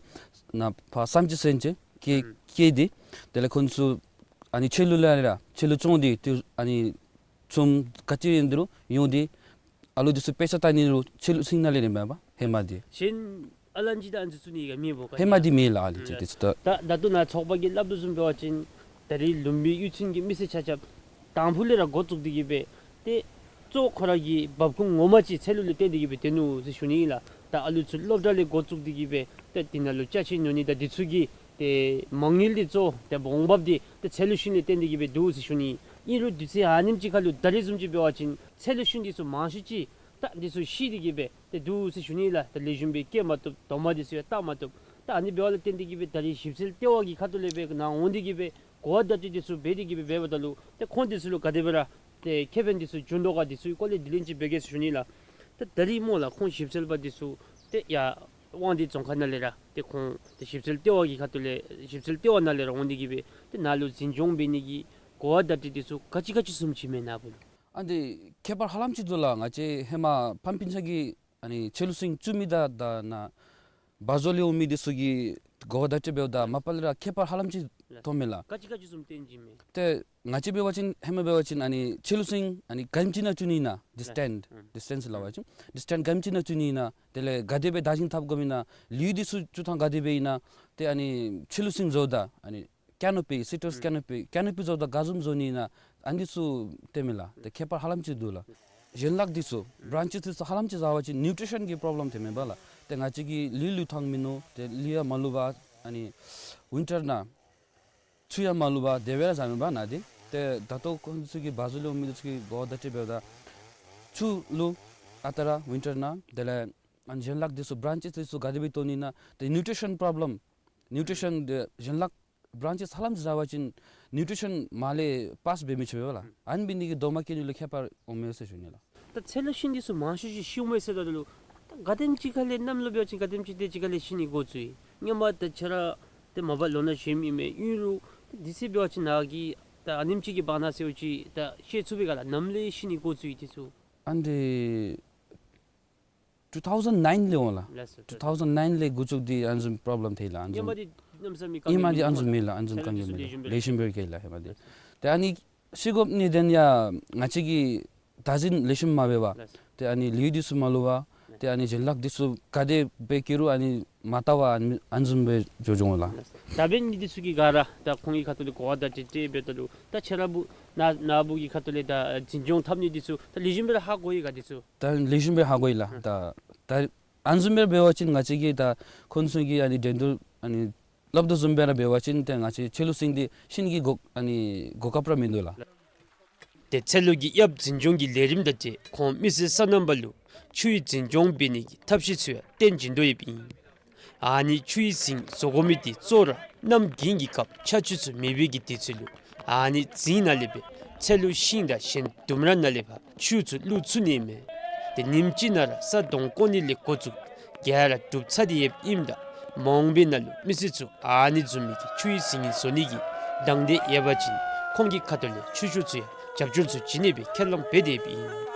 ནཱ་ཕར་བསམ་རྩེ་ཚུན་ཚོད་སྐྱེལ་སྐྱེལ་ཏེ་དེ་ལས་ཁོང་ཚུ་ཨ་ནི་ཚལ་ལུ་ལས་ར་ཚལ་ལུ་བཙོང་སྟེ་ཏེ་ཨ་ནི་ཚོང་ག་ཅི་ཡོད་རུང་ཡོང་སྟེ་ཨ་ལུ་འདི་ཚུ་དཔེ་ཆ་ལྟ་ནི་རུང་ཚལ་ལུ་ཤིང་ནང་ལས་ཨིན་པས་ཧེ་མ་འདི། གཞན་ཨ་ལན་ཅིག་ད་ཨ་ནི་ཚུ་བཙུགས་ནི་ག་མེད་པོ་ག། ཧེ་མ་འདི་མེད་ལགས། ཨ་ལན་ཅིག་ཏེ་ཚུ་ད་ད་ད་ལྟོ་ནཱ་ཚོགས་པ་གིས་སླབ་དོ་བཟུམ་འབད་བ་ཅིན་ད་རིས་ལུམ་བི་གཡུས་ཚན་གྱི་མི་སེར་ཆ་ཁྱབ་དང་ཕུ་ལས་ར་འགོ་བཙུགས་ཏེ་གི་སྦེ་ཏེ་གཙོ་ཁོ་ར་གི་འབབ་ཁུངས་ངོ་མ་ཅིག་ཚལ་ལུ་ལས་བརྟེན་ཏེ་གི་སྦེ་སྡོད་ནུག་ཟེར་ཞུ་ནི་ཨིན་ལགས། ད་ཨ་ལུ་ཚུ་སློབ་གྲྭ་ལས་འགོ་བཙུགས་ཏེ་གི་སྦེ་ཏེ་འདི་ནང་ལུ་ཅ་ཆས་ཉོ་ནི་དང་འདི་ཚུ་གི་ཏེ་མ་དངུལ་འདི་གཙོ་ཏེ་འོང་འབབ་འདི་ཏེ་ཚལ་ལུ་ཤིང་ལས་བརྟེན་ཏེ་གི་སྦེ་འདུག་ཟེར་ཞུ་ནི། ཨིན་རུང་དུས་ཚོད་ཨ་ནེམ་ཅིག་ཁར་ལུ་ད་རིས་བཟུམ་ཅིག་འབད་བ་ཅིན་ཚལ་ལུ་ཤིང་འདི་ཚུ་མང་ཤོས་ཅིག་ད་འདི་ཚུ་ཤི་སྟེ་གི་སྦེ་ཏེ་འདུག་ཟེར་ཞུ་ནི་ལགས། ད་ལེགས་ཤོམ་སྦེ་སྐྱེ་མ་བཏུབ། རྡོག་མ་འདི་ཚུ་ཡང་བཏགས་མ་བཏུབ། ད་ཨ་ནི་འབདཝ་ལས་བརྟེན་ཏེ་གི་སྦེ་ད་རིས་ཞིབ་འཚོལ་ལྟེ་བ་གི་ཁ་ཐུག་ལས་སྦེ་ནཱ་འོང་སྟེ་གི་སྦེ་གོ་བ་བརྡ་སྤྲོད་འདི་ཚུ་འབད་དེ་གི་སྦེ་འབདཝ་ད་ལུ་ཏེ་ཁོང་འདི་ཚུ་ལུ་ག་དེ་སྦེ་ར་ཏེ་ཁེ་ཕན་འདི་ཚུ་བྱུང་དོ་ག། འདི་ཚུ་གི་སྐོར་ལས་དྲི་ལན་ཅིག་འབད་གེ་ཟེར་ཞུ་ནི་ལགས། ད་ད་རིས་སྨོ་ལགས་ཁོང་ཞིབ་འཚོལ་པ་འདི་ཚུ་ཏེ་ཡར་དབང་འདུས་རྫོང་ཁག་ནང་ལས་ར་ཏེ་ཁོང་ཏེ་ཞིབ་འཚོལ་ལྟེ་བ་གི་ཁ་ཐུག་ལས་ཞིབ་འཚོལ་ལྟེ་བ་ནང་ལས་ར་འོང་སྟེ་གི་སྦེ་ཏེ་ནཱ་ལུ་འཛིན་སྐྱོང་འབད་ནི་གི་གོ་བ་བརྡ་སྤྲོད་འདི་ཚུ་ག་ཅི་ག་ཅི་བཟུམ་ཅིག་མས་ནཱ་བུ་ལུ། ཨ་འདི་ཁྱད་པར་ཧ་ལམ་ཅིག་འདུག་ལགས། ང་བཅས་ཧེ་མ་ཕམ་སྤུན་ཆ་གི་ཨ་ནི་ཚལ་ལུ་ཤིང་བཙུགས་མི་དང་ད་ནཱ་བ་འཇོ་ལས་འོང་མི་འདི་ཚུ་གི་གོ་བ་བརྡ་སྤྲོད་འབདཝ་ད་མ་པ་ལས་ར་ཁྱད་པར་ཧ་ལམ་ཅིག་མཐོངམ་མས་ལགས། ག་ཅི་ག་ཅི་བཟུམ་སྟོན་ཅི་མས། ཏེ་ང་བཅས་འབད་བ་ཅིན་ཧེ་མ་འབད་བ་ཅིན་ཨ་ནི་ཚལ་ལུ་ཤིང་ཨ་ནི་ག་ཨིནམ་ཅིག་ནང་བཙུགས་ནི་ཨིན་ན་ཌི་སི་ཊེནཊ། ཨ་ཌི་སི་ཊེནཊ་སླབ་པ་ཅིན་ཌི་སི་ཊེནཊ་ག་ཨིནམ་ཅིག་ནང་བཙུགས་ནི་ཨིན་ན། དེ་ལས་ག་དེ་སྦེ་བདག་འཛིན་འཐབ་དགོཔ་ཨིན་ན། ལེའུ་འདི་ཚུ་བཙུགས་ཐངས་ག་དེ་སྦེ་ཨིན་ན། ཏེ་ཨ་ནི་ཚལ་ལུ་ཤིང་བཟོཝ་ད་ཨ་ནི་ཀེ་ནོ་པི་སི་ཊྲསི་ཀེ་ནོ་པི་ཀེ་ནོ་པི་བཟོཝ་ད་ག་བཟུམ་བཟོ་ནི་ཨིན་ན། ཨ་ནི་ཚུ་སྟོནམ་མས་ལགས། ཏེ་ཁྱད་པར་ཧ་ལམ་ཅིག་འདུག་ལགས། ཡན་ལག་འདི་ཚུ་བྲཱནཆེསི་འདི་ཚུ་ཧ་ལམ་ཅིག་བཟའ་བ་ཅིན་ནིའུ་ཊི་རི་ཤཱན་གྱི་པོརོབ་ལེམ་ཐོནམ་མས་པ་ལགས། ཏེ་ང་བཅས་ཀྱི་ལུད་བླུག་ཐངས་མིན་ནུག། ཏེ་ལུད་ཡང་མ་བླུག་པར་ཨ་ནི་ཝིན་ཊར་ནང་ཆུ་ཡང་མ་བླུག་པར་དེ་སྦེ་ར་བཟའཝ་མས་པ་ནཱ་འདི། ཏེ་ད་ལྟོ་ཁོང་ཚུ་གི་བ་འཇོ་ལས་འོང་མི་འདི་ཚུ་གིས་གོ་བ་བརྡ་སྤྲོད་འབདཝ་ད་ཆུ་བླུག་ཨ་རྟག་ར་ཝིན་ཊར་ནང་། དེ་ལས་ཨ་ནི་ཡན་ལག་འདི་ཚུ་བྲཱནཆེསི་འདི་ཚུ་ག་དེ་སྦེ་བཏོན་ནི་ཨིན་ན། ཏེ་ནིའུ་ཊི་རི་ཤཱན་པོརོབ་ལེམ་ནིའུ་ཊི་རི་ཤཱན་འདི་ཡན་ལག་བྲཱནཆེསི་ཧ་ལམ་ཅིག་བཟའ་བ་ཅིན་ནིའུ་ཊི་རི་ཤཱན་མར་ལས་པཱསི་འབད་མི་ཆོག་པས་ལགས། ཨ་ནི་འབད་ནི་གིས་རྡོག་མ་སྐྱེ་ནི་ལུ་ཁྱད་པར་འོངམ་མས་ཟེར་ཞུ་ནི་ལགས། ད་ཚལ་ལུ་ཤིང་འདི་ཚུ་མང་ཤོས་ཅིག་ཤིཝ་མས་ཟེརཝ་ད་ལུ་ད་ག་དེམ་ཅིག་ཁ་ལས་གནམ་ལོ་འབད་བ་ཅིན་ག་དེམ་ཅིག་དེ་ཅིག་ཁ་ལས་ཤི་ནི་འགོ་བཙུགས་ཡི། སྔོན་མ་ད་ཁྱེད་ར་ཏེ་མ་པ་ལོ་ན་གཞོནམ་ཨིན་མས། ཨིན་རུང་ད་དུས་ཚོད་འབད་བ་ཅིན་ནཱ་གིས་ད་ཨ་ནེམ་ཅིག་གི་བར་ན་ཟེར་བ་ཅིན་ད་ཤེས་ཚུགས་པས་ག་ལགས། ནམ་ལས་ཤི་ནི་འགོ་བཙུགས་ཡི་འདི་ཚུ། ཨ་འདི་ཊུ་ཐའུ་ཟེན་ནའིན་ལས་འོང་ལགས། ལགས་སོ། ཊུ་ཐའུ་ཟེན་ནའིན་ལས་འགོ་བཙུགས་ཏེ་ཨ་ནི་བཟུམ་པོརོབ་ལེམ་ཐོན་ལགས། ཨ་ནི་བཟུམ། ཧེ་མ་འདི་གནམ་ས་མེད་དཀའ་ངལ་མེད་པ་ལགས། ཧེ་མ་འདི་ཨ་ནི་བཟུམ་མེད་ལགས། ཨ་ནི་བཟུམ་དཀའ་ངལ་མེད་ལགས། ལེགས་ཤོམ་སྦེ་ར་སྐྱེས་ལགས་ཧེ་མ་འདི། ཏེ་ཨ་ནི་ཤི་དགོ་ནི་དོན་ཡང་ང་བཅས་ཀྱིས་བདག་འཛིན་ལེགས་ཤོམ་མ་འབད་བར། ལགས་སོ། ཏེ་ཨ་ནི་ལེའུ་འདི་ཚུ་མ་བླུག་པར། ཏེ་ཨ་ནི་ཡན་ལག་འདི་ཚུ་ག་དེ་སྦེ་སྐྱེ་རུང་ཨ་ནི་མ་བལྟ་བར་ཨ་ནི་ཨ་ནི་བཟུམ་སྦེ་འགྱོ་འགྱོཝ་ལགས། ད་འབད་ནི་འདི་ཚུ་གི་ག་ར་ད་ཁོང་གི་ཁ་ཐུག་ལས་གོ་བ་བརྡ་སྤྲོད་འབདཝ་ད་ལུ་ད་ཁྱེད་ར་བུ་ནཱ་ནཱ་བུ་གི་ཁ་ཐུག་ལས་ད་འཛིན་སྐྱོང་འཐབ་ནི་འདི་ཚུ་ད་ལེགས་ཤོམ་སྦེ་ར་ཧ་གོ་ཡི་ག་འདི་ཚུ། ད་ལེགས་ཤོམ་སྦེ་ཧ་གོ་ཡི་ལགས། ད་ད་ཨ་ནི་བཟུམ་སྦེ་འབད་བ་ཅིན་ང་བཅས་ཀྱིས་ད་ཁོང་ཚུ་གི་ཨ་ནི་འགྲན་བསྡུར་ཨ་ནི་སླབ་དོ་བཟུམ་སྦེ་ར་འབད་བ་ཅིན་ཏེ་ང་བཅས་ཚལ་ལུ་ཤིང་འདི་ཤིན་ཏུ་གོ་ཨ་ནི་གོ་སྐབས་ར་མིན་འདུག་ལགས། ཏེ་ཚལ་ལུ་གི་ཡབ་འཛིན་སྐྱོང་གི་ལས་རིམ་དང་འབྲེལ་ཁོང་མི་སེར་སོ་ནམ་པ་ལུ་ཆུའི་འཛིན་སྐྱོང་འབད་ནི་གི་ཐབས་ཤེས་ཚུ་ཡང་སྟོན་བྱིན་དོ་ཡོདཔ་ཨིན། ཨ་ནི་ཆུའི་ཟིངས་བཟོ་དགོ་མི་འདི་གཙོ་བོ་ར་གནམ་དགུན་གྱི་སྐབས་ཆར་ཆུ་ཚུ་མེད་པའི་གི་དུས་ཚོད་ལུ་ཨ་ནི་ཟིངས་ནང་ལས་སྦེ་ཚལ་ལུ་ཤིང་དང་གཞན་ལྡུམ་ར་ནང་ལས་ཕར་ཆུ་ཚུ་བླུག་ཚུགས་ནི་མས། ཏེ་ཉིནམ་གཅིག་ནང་ར་ས་དོང་བརྐོ་ནི་ལས་འགོ་བཙུགས་ག་ར་གྲུབ་ཚར་ཏེ་ཡོདཔ་ཨིནམ་ད་མོང་སྦིས་ནང་ལུ་མི་སེར་ཚུ་ཨ་ནི་བཟུམ་མའི་གི་ཆུའི་ཟིངས་བཟོ་ནི་གི་དང་འདོད་ཡོད་པ་ཅིན་ཁོང་གི་ཁ་ཐུག་ལས་ཆུ་ཤུགས་ཚུ་ཡང་རྒྱབ་སྐྱོར་ཚུ་བྱིན་ནི་སྦེ་ཁས་བླངས་འབད་དེ་ཡོདཔ་ཨིན།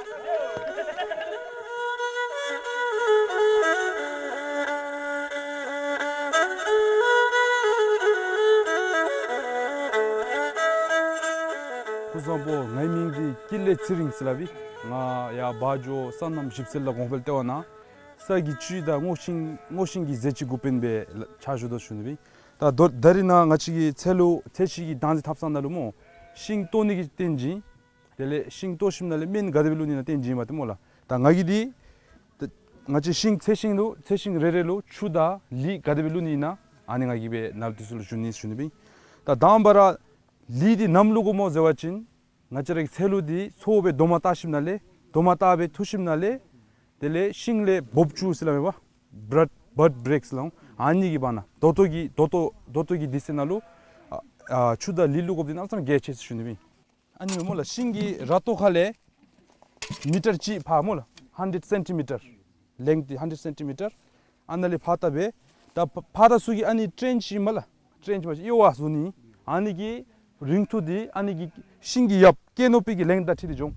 སྐུ་གཟུགས་བཟང་པོ། ངེའི་མིང་འདི་ཀུན་ལེགས་ཚེ་རིང་ཟེར་སླབ་ཨིན། ང་ཡར་བ་འཇོ་སོ་ནམ་ཞིབ་འཚོལ་གོང་འཕེལ་ལྟེ་བ་ནང་ས་གི་ཆུ་དང་སྔོ་ཤིང་སྔོ་ཤིང་གི་ཟས་བཅུད་འགོ་དཔོན་སྦེ་ཕྱག་ཞུ་དོ་ཞུ་ནི་ཨིན། ད་ད་རིས་ནཱ་ང་བཅས་ཀྱི་ཚལ་ལུ་ཚལ་ཕྱི་གི་བདག་འཛིན་འཐབ་ས་ནང་ལུ་སྨོ། ཤིང་བཏོག་ནི་གི་རྟེན་ཅིག། དེ་ལས་ཤིང་བཏོག་ཞིནམ་ལས་སྨན་ག་དེ་སྦེ་བླུག་ནི་ཨིན་ན་རྟེན་ཅིག་ཨིན་པ་ཏེ་སྨོ་ལགས། ད་ང་གིས་འདི་ད་ང་བཅས་ཤིང་ཚལ་ཤིང་ལུ་ཚལ་ཤིང་རེ་རེ་ལུ་ཆུ་དང་ལི་ག་དེ་སྦེ་བླུག་ནི་ཨིན་ན་ཨ་ནི་ང་གིས་སྦེ་ནཱ་ལུ་འདི་ཚུ་ལུ་ཞུ་ནི་ཞུ་ནི་སྦེ་ཨིན། ད་དང་པ་ར་ལི་འདི་ནམ་བླུག་དགོཔ་སྨོ་ཟེར་བ་ཅིན་ང་བཅས་ར་གི་ཚལ་ལུ་འདི་ཚ་བོ་སྦེ་རྡོག་མ་བཏགས་ཞིནམ་ལས་རྡོག་མ་བཏགས་སྦེ་འཐུ་ཞིནམ་ལས་དེ་ལས་ཤིང་ལས་སྦུབ་ཆུ་ཟེར་སླབ་མས་པ། བཱཌ་བཱཌ་བྲེཀ་ཟེར་སླབ་འོང་། ཨ་ནི་གི་བར་ན་རྡོག་ཏོ་གི་རྡོག་ཏོ་རྡོག་ཏོ་གི་དུས་ཚོད་ནང་ལུ་ཨ་ཨ་ཆུ་དང་ལི་བླུག་དགོཔ་འདི་གནམ་མེད་ས་མེད་གལ་ཆེ་ཟེར་ཞུ་ནི་སྦེ་ཨིན། ཨ་ནི་སྨོ་ལགས། ཤིང་གི་ར་ཏོ་ཁ་ལས་མི་ཊར་གཅིག་ཕར་སྨོ་ལགས། ཧན་ཌེཌ་སེན་ཊི་མི་ཊར། ལེངཐ་འདི་ཧན་ཌེཌ་སེན་ཊི་མི་ཊར། ཨ་ནཱ་ལས་ཕར་བལྟ་སྦེ་ད་ཕར་དང་ཚུར་གྱི་ཨ་ནི་ཊེན་ཅིག་ཨིན་མས་ལགས། ཊེན་ཅིག་མ་གཞི་གཡོག་བཟོ་ནི། ཨ་ནི་གི་རིང་ཐུང་འདི་ཨ་ནི་གི་ཤིང་གི་ཡབ་ཀེ་ནོ་པི་གི་ལེངཐ་དང་འཁྲིལ་ཏེ་འགྱོ་འོང་།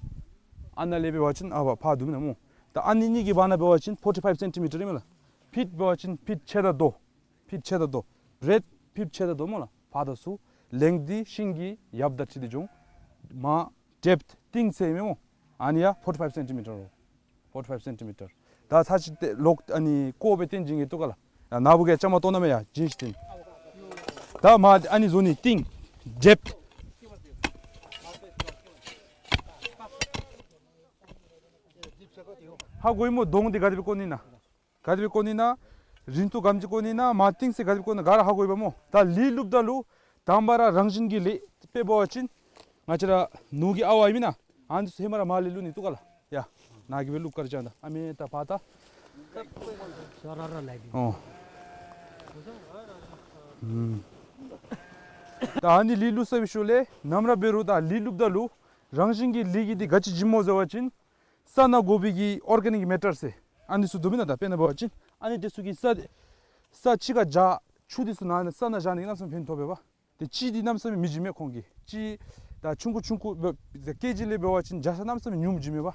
ཨ་ནཱ་ལས་འབད་བ་ཅིན་ཨ་ཕར་ཕར་འདུག་མེན་ན་སྨོ། ད་ཨ་ནི་གཉིས་ཀྱི་བར་ན་འབད་བ་ཅིན་ཕོར་ཊི་ཕའིབ་སེན་ཊི་མི་ཊར་ཨིན་མས་ལགས། ཕིཊ་འབད་བ་ཅིན་ཕིཊ་ཕྱེད་དང་དོ། ཕིཊ་ཕྱེད་དང་དོ། བརེཌཐ་ཕིཊ་ཕྱེད་དང་དོ་སྨོ་ལགས། ཕར་དང་ཚུར་ལེངཐ་འདི་ཤིང་གི་ཡབ་དང་འཁྲིལ་ཏེ་འགྱོ་འོང་། མར་ཌེཔཐ་གཏིང་ཚད་ཨིན་མས་སྨོ། ཨ་ནི་ཡང་ཕོར་ཊི་ཕའིབ་སེན་ཊི་མི་ཊར་ལོ། ཕོར་ཊི་ཕའིབ་སེན་ཊི་མི་ཊར། ད་ཚར་ཅིག་ཏེ་ལོག་ཨ་ནི་ཀོ་སྦེ་སྟོན་བྱིན་གེ་བཏུབ་ག་ལགས། ཡ་ནཱ་བུ་གིས་བཅའ་མར་གཏོགས་གནང་མས། ཡ་བྱིན་ཞིན་ཏེ། ད་མར་ཨ་ནི་བཟོ་ནི་གཏིང་ཌེཔཐ། ཧ་གོ་ཡི་སྨོ། དོང་འདི་ག་དེ་སྦེ་བརྐོ་ནི་ཨིན་ན། ག་དེ་སྦེ་བརྐོ་ནི་ཨིན་ན། རིང་ཐུང་ག་དེམ་ཅིག་བརྐོ་ནི་ཨིན་ན། མར་གཏིང་ཚད་ག་དེ་སྦེ་བརྐོ་ནི་ཨིན་ན་ག་ར་ཧ་གོ་ཡི་པ་སྨོ། ད་ལི་བླུགཔ་ད་ལུ་དང་པ་ར་རང་བཞིན་གྱི་ལི་དཔེ་འབད་བ་ཅིན་ང་བཅས་ར་ནོར་གྱི་ཨ་ཝ་ཨིན་མེན་ན། ཨ་ནི་ཚུ་ཧེ་མ་ར་མར་ལས་བླུག་ནི་བཏུབ་ག་ལགས། ཡ་ནཱ་གིས་སྦེ་བླུག་དཀར་ཅན་ད་ཨ་མེ་ད་ཕར་ད། ཨོ། ཨུམ། ད་ཨ་ནི་ལི་བླུག་ཚར་བའི་ཤུལ་ལས་ནམ་ར་འབད་རུང་ད་ལི་བླུགཔ་ད་ལུ་རང་བཞིན་གྱི་ལི་གི་འདི་ག་ཅི་བྱིནམ་སྨོ་ཟེར་བ་ཅིན་ས་ནང་དགོ་པའི་གི་ཨོར་གེ་ནིཀ་མེ་ཊར་ཟེར་ཨ་ནི་ཚུ་འདུག་མེན་ན། ད་དཔེར་ན་འབད་བ་ཅིན་ཨ་ནི་འདི་ཚུ་གིས་ས་ས་ཕྱི་ཁར་བཞག་ཆུ་འདི་ཚུ་ནང་ན་ས་ནང་བཞག་ནི་གནམ་མེད་ས་མེད་ཕན་ཐོགས་པས་པ། ཏེ་ལྕི་འདི་གནམ་མེད་ས་མེད་མི་བྱིན་མས་ཁོང་གིས། ལྕི་ད་ཆུང་ཀུ་ཆུང་ཀུ་འབད་ཀེ་ཇི་ལས་འབད་བ་ཅིན་བརྒྱ་ཆ་གནམ་མེད་ས་མེད་ཉུང་བྱིན་མས་པ།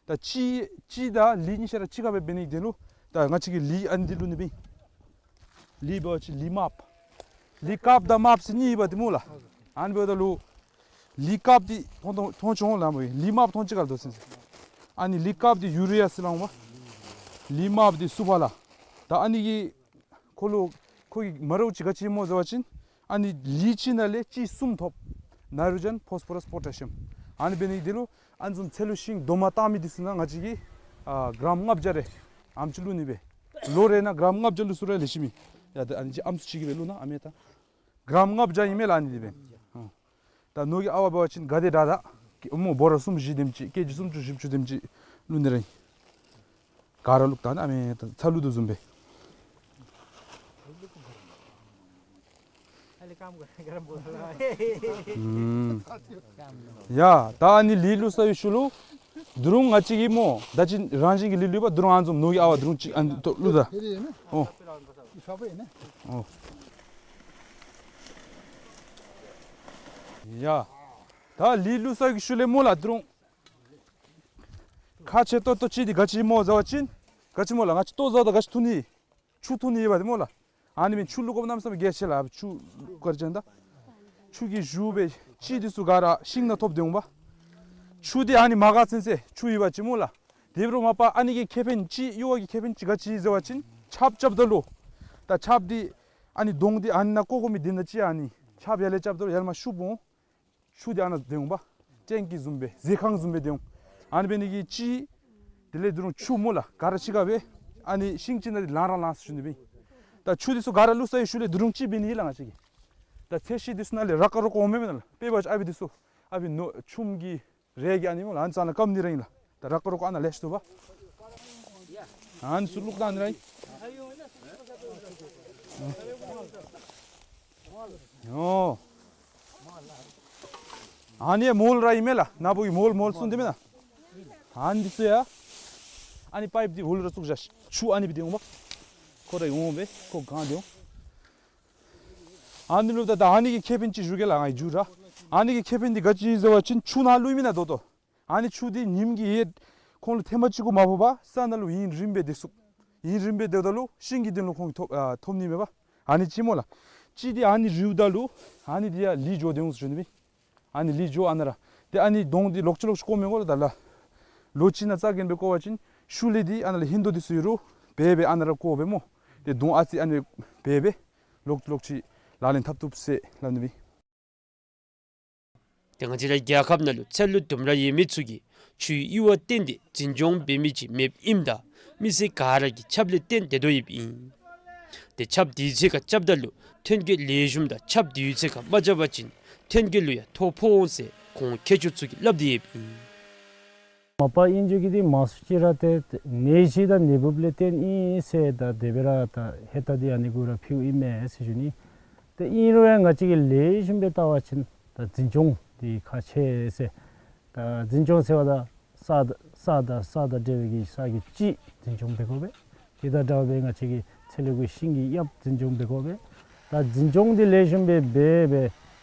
ད་ལྕི་ལྕི་དང་ལི་གཉིས་ཆ་ར་གཅིག་ཁར་སྦེ་འབད་ནི་དེ་ལུ་ད་ང་བཅས་ཀྱིས་ལི་ཨ་ནི་འདི་བླུག་ནི་སྦེ་ཨིན། ལི་འབད་བ་ཅིན་ལི་དམརཔོ། ལི་དཀརཔོ་དང་དམརཔོ་ཟེར་གཉིས་ཡོད་པ་ཏེ་སྨོ་ལགས། ཨ་ནི་འབདཝ་ད་ལུ་ལི་དཀརཔོ་འདི་མཐོང་མཐོང་མཐོང་བྱུང་ལགས་སྨོ། ལི་དམརཔོ་མཐོང་ཅི་ག་ལགས་དོ་ཟེར། ཨ་ནི་ལི་དཀརཔོ་འདི་ཡུ་རི་ཡ་ཟེར་སླབ་འོང་པ། ལི་དམརཔོ་འདི་སུ་པར་ལགས། ད་ཨ་ནི་གི་ཁོ་ལུ་ཁོ་གི་མ་འདྲཝ་ཅིག་ག་ཅི་སྨོ་ཟེར་བ་ཅིན་ཨ་ནི་ལི་གཅིག་ནང་ལས་གཅིག་གསུམ་ཐོབ། ནའི་ཊྲོ་ཇེན་ཕོསི་ཕོ་རསི་པོ་ཊེ་ཤི་ཡམ། ཨ་ནི་འབད་ནི་དེ་ལུ་ཨ་ནི་བཟུམ་ཚལ་ལུ་ཤིང་རྡོག་མ་བཏགས་མི་འདི་ཚུ་ནང་ང་བཅས་ཀྱིས་ཨ་གྲམ་ལྔ་བརྒྱ་རེ་ཨ་ནེམ་ཅིག་བླུག་ནི་སྦེ། ལོ་རེ་ནང་གྲམ་ལྔ་བརྒྱ་བླུག་ས་ར་ལེགས་ཤོམ་ཨིན། ཡ་ད་ཨ་ནི་ཅིག་ཨམ་སྲུ་ཅིག་གིས་སྦེ་བླུག་ན་ཨ་མེ་ད། གྲམ་ལྔ་བརྒྱ་ཨིན་མས་ལགས་ཨ་ནི་འདི་སྦེ། ཨོ། ད་ནོར་གྱི་ཨ་ཝ་འབད་བ་ཅིན་ག་དེ་དྲག་དྲག་གི་སྨོ་འབོ་ར་གསུམ་བཞི་དེམ་ཅིག་ཀེ་ཇི་གསུམ་ཅུ་བཞི་བཅུ་དེམ་ཅིག་བླུག་ནི་ར་ཨིན། ག་ར་བླུག་ད་ནི་ཨ་མེ་ད་ཚ་བླུག་དོ་བཟུམ་སྦེ། ཨུམ། ཡ་ད་ཨ་ནི་ལི་བླུག་ཚར་བའི་ཤུལ་ལུ་དོ་རུང་ང་བཅས་ཀྱིས་སྨོ་ད་ཅི་རང་བཞིན་གྱི་ལི་བླུག་པ་དོ་རུང་ཨ་ནི་བཟུམ་ནོར་གྱི་ཨ་ཝ་དོ་རུང་ཅིག་ཨ་ནི་ཐོབ་བླུག་ད། ཨོ། ཨོ། ཡ་ད་ལི་བླུག་ཚར་བའི་ཤུལ་ལས་སྨོ་ལགས་དོ་རུང་ཁག་ཆེ་ཏོག་ཏོ་ཅིག་འདི་ག་ཅི་སྨོ་ཟེར་བ་ཅིན་ག་ཅི་སྨོ་ལགས། ང་བཅས་ལྟོ་བཟའཝ་ད་ག་ཅི་འཐུང་ནི་ཆུ་འཐུང་ནི་ཡོད་པ་ཏེ་སྨོ་ལགས། ཨ་ནི་མེན་ཆུ་བླུག་དགོཔ་གནམ་མེད་ས་མེད་གལ་ཆེ་ལགས། ཆུ་བླུག་དཀར་ཅན་ད་ཆུ་གི་ཞུ་སྦེ་ལྕི་འདི་ཚུ་ག་ར་ཤིང་ནང་ཐོབ་སྟེ་འོང་པ། ཆུ་འདི་ཨ་ནི་མ་ག་ཚུན་ཚོད་ཆུ་ཡོད་པ་ཅིན་སྨོ་ལགས། དེ་འབད་རུང་མ་པ་ཨ་ནི་གི་ཁེ་ཕན་ཅིག་གཡོག་པ་གི་ཁེ་ཕན་ཅིག་ག་ཅི་ཟེར་བ་ཅིན་ཆརཔ་རྐྱབ་ད་ལུ་ད་ཆརཔ་འདི་ཨ་ནི་དོང་འདི་ཨ་ནི་ནང་བརྐོ་དགོ་མི་འདི་ནང་ཅིག་ཨ་ནི་ཆརཔ་ཡར་ལས་རྐྱབ་ད་ལུ་ཡར་མར་ཤུབ་འོང་། ཆུ་འདི་ཨ་ནཱ་སྡོད་འོང་པ། ཊེང་ཀི་བཟུམ་སྦེ་ཟས་ཁང་བཟུམ་སྦེ་སྡོད་འོང་། ཨ་ནི་འབད་ནི་གིས་ལྕི། དེ་ལས་དོ་རུང་ཆུ་སྨོ་ལགས་ག་ར་གཅིག་ཁར་སྦེ་ཨ་ནི་ཤིང་ཅིག་ནང་འདི་ལང་ར་ལང་ཟེར་ཞུ་ནི་སྦེ། ད་ཆུ་འདི་ཚུ་ག་ར་བླུག་ཚར་བའི་ཤུལ་ལས་དོ་རུང་ཅིག་འབད་ནི་ཨིན་ལགས་ང་བཅས་ཀྱིས། ད་ཚལ་ཤིང་འདི་ཚུ་ནང་ལས་ར་ཀ་རོ་ཀ་འོང་མས་མེན་ན་ལགས། དཔེ་འབད་བ་ཅིན་ཨ་ཕི་འདི་ཚུ་ཨ་ཕི་ནོར་ཆུམ་གྱི་རས་ཀྱི་ཨ་ནི་སྨོ་ལགས་ཨ་ནི་ཚུ་ཨ་ནཱ་སྐམ་ནི་ར་ཨིན་ལགས། ད་ར་ཀ་རོ་ཀ་ཨ་ནཱ་ལེ་ཤ་འདུག་པ། ཨ་ནི་ཚུ་བླུག་ད་ནི་ར་ཨིན། ཨོ། ཨ་ནི་མོལ་ར་ཨིན་མས་ལགས། ནཱ་བུ་གིས་མོལ་མོལ་གསུངས་ཏེ་མེན་ན། ཨ་ནི་འདི་ཚུ་ཡང་ཨ་ནི་པའིཔ་འདི་འོག་ལུ་ར་བཙུགས་བཞག། ཆུ་ཨ་ནི་སྦེ་འདི་འོང་པ། ཁོ་ར་འོང་སྦེ་ཁོ་གང་འདི་འོང་། ཨ་ནི་ལུ་ད་ད་ཨ་ནི་གི་ཁེ་ཕན་ཅིག་ཞུ་གེ་ལགས་ང་གིས་མཇུག་ར། ཨ་ནི་གི་ཁེ་ཕན་འདི་ག་ཅི་ཨིན་ཟེར་བ་ཅིན་ཆུ་ནང་བླུག་མི་ནང་ད་ལྟོ། ཨ་ནི་ཆུ་འདི་ཉིམ་གིས་ཡེ་ཁོང་ལུ་ཐེངས་མ་གཅིག་གུ་མ་ཕོག་པར་ས་ནང་ལུ་ཡུན་རིངམོ་སྦེ་སྡོད་ཚུགས། ཡུན་རིངམོ་སྦེ་སྡོདཔ་ད་ལུ་ཤིང་གི་དོན་ལུ་ཁོང་གིས་ཐོབ་ཨ་ཐོབ་ནི་མས་པ། ཨ་ནི་ཅིག་སྨོ་ལགས། ཅིག་འདི་ཨ་ནི་རིལཝ་ད་ལུ་ཨ་ནི་འདི་ཡང་ལི་འགྱོ་སྡོད་འོང་ཟེར་ཞུ་ནི་སྦེ། ཨ་ནི་ལི་འགྱོ་ཨ་ནཱ་ར། ཏེ་ཨ་ནི་དོང་འདི་ལོག་ཅི་ལོག་ཅི་བརྐོ་མི་དགོ་ལགས་ད་ལགས། ལོ་གཅིག་ནང་རྩ་འགེངས་སྦེ་བརྐོ་བ་ཅིན་ཤུལ་ལས་འདི་ཨ་ནཱ་ལས་ཧིང་དོ་འདི་ཚུ་ཡོད་རུང་སྦེ་སྦེ་ཨ་ནཱ་ར་བརྐོ་སྦེ་སྨོ། ཏེ་དོང་ཨ་ཙི་ཨ་ནི་སྦེ་སྦེ་ལོག་ལོག་ཅི་ལག་ལེན་འཐབ་བཏུབ་ཟེར་སླབ་ནི་སྦེ། ཏེ་ང་བཅས་ར་རྒྱལ་ཁབ་ནང་ལུ་ཚལ་ལུ་ལྡུམ་ར་ཡོད་མི་ཚུ་གིས་ཆུའི་ཡུར་བ་བཏོན་ཏེ་འཛིན་སྐྱོང་འབད་མི་ཅིག་མེདཔ་ཨིནམ་ད་མི་སེར་ག་ར་གིས་ཆརཔ་ལས་བརྟེན་སྡོད་དོ་ཡོདཔ་ཨིན། ཏེ་ཆརཔ་དུས་ཚོད་ཁར་རྐྱབ་ད་ལུ་ཐོན་སྐྱེད་ལེགས་ཤོམ་དང་ཆརཔ་དུས་ཚོད་ཁར་མ་རྐྱབ་པ་ཅིན་ཐོན་སྐྱེད་ལུ་ཡང་ཐོ་ཕོག་འོང་ཟེར་ཁོང་མཁས་མཆོག་ཚུ་གིས་སླབ་སྟེ་ཡོདཔ་ཨིན། མ་པ་ཨིན་རྒྱུ་གི་འདི་མང་སུ་ཅིག་ར་ཏེ་ནད་གཞི་དང་ནད་འབུཔ་ལས་བརྟེན་ཨིན་ཟེར་ད་དེ་སྦེ་ར་ད་ཧེ་ད་འདི་ཨ་ནི་གུ་ར་ཕུལཝ་ཨིན་མས་ཟེར་ཞུ་ནི། ཏེ་ཨིན་རུང་ཡང་ང་བཅས་ཀྱིས་ལེགས་ཤོམ་སྦེ་བལྟ་བ་ཅིན་ད་འཛིན་སྐྱོང་འདི་ཁག་ཆེ་ཟེར། ད་འཛིན་སྐྱོང་ཟེརཝ་ད་ས་ད་ས་དང་ས་དང་འབྲེལ་བའི་གི་ས་གི་ལྕི་འཛིན་སྐྱོང་འབད་དགོ་པས། དེ་དང་འདྲཝ་སྦེ་ང་བཅས་ཀྱི་ཚལ་ལུ་གི་ཤིང་གི་ཡབ་འཛིན་སྐྱོང་འབད་དགོ་པས། ད་འཛིན་སྐྱོང་འདི་ལེགས་ཤོམ་སྦེ་འབད་སྦེ་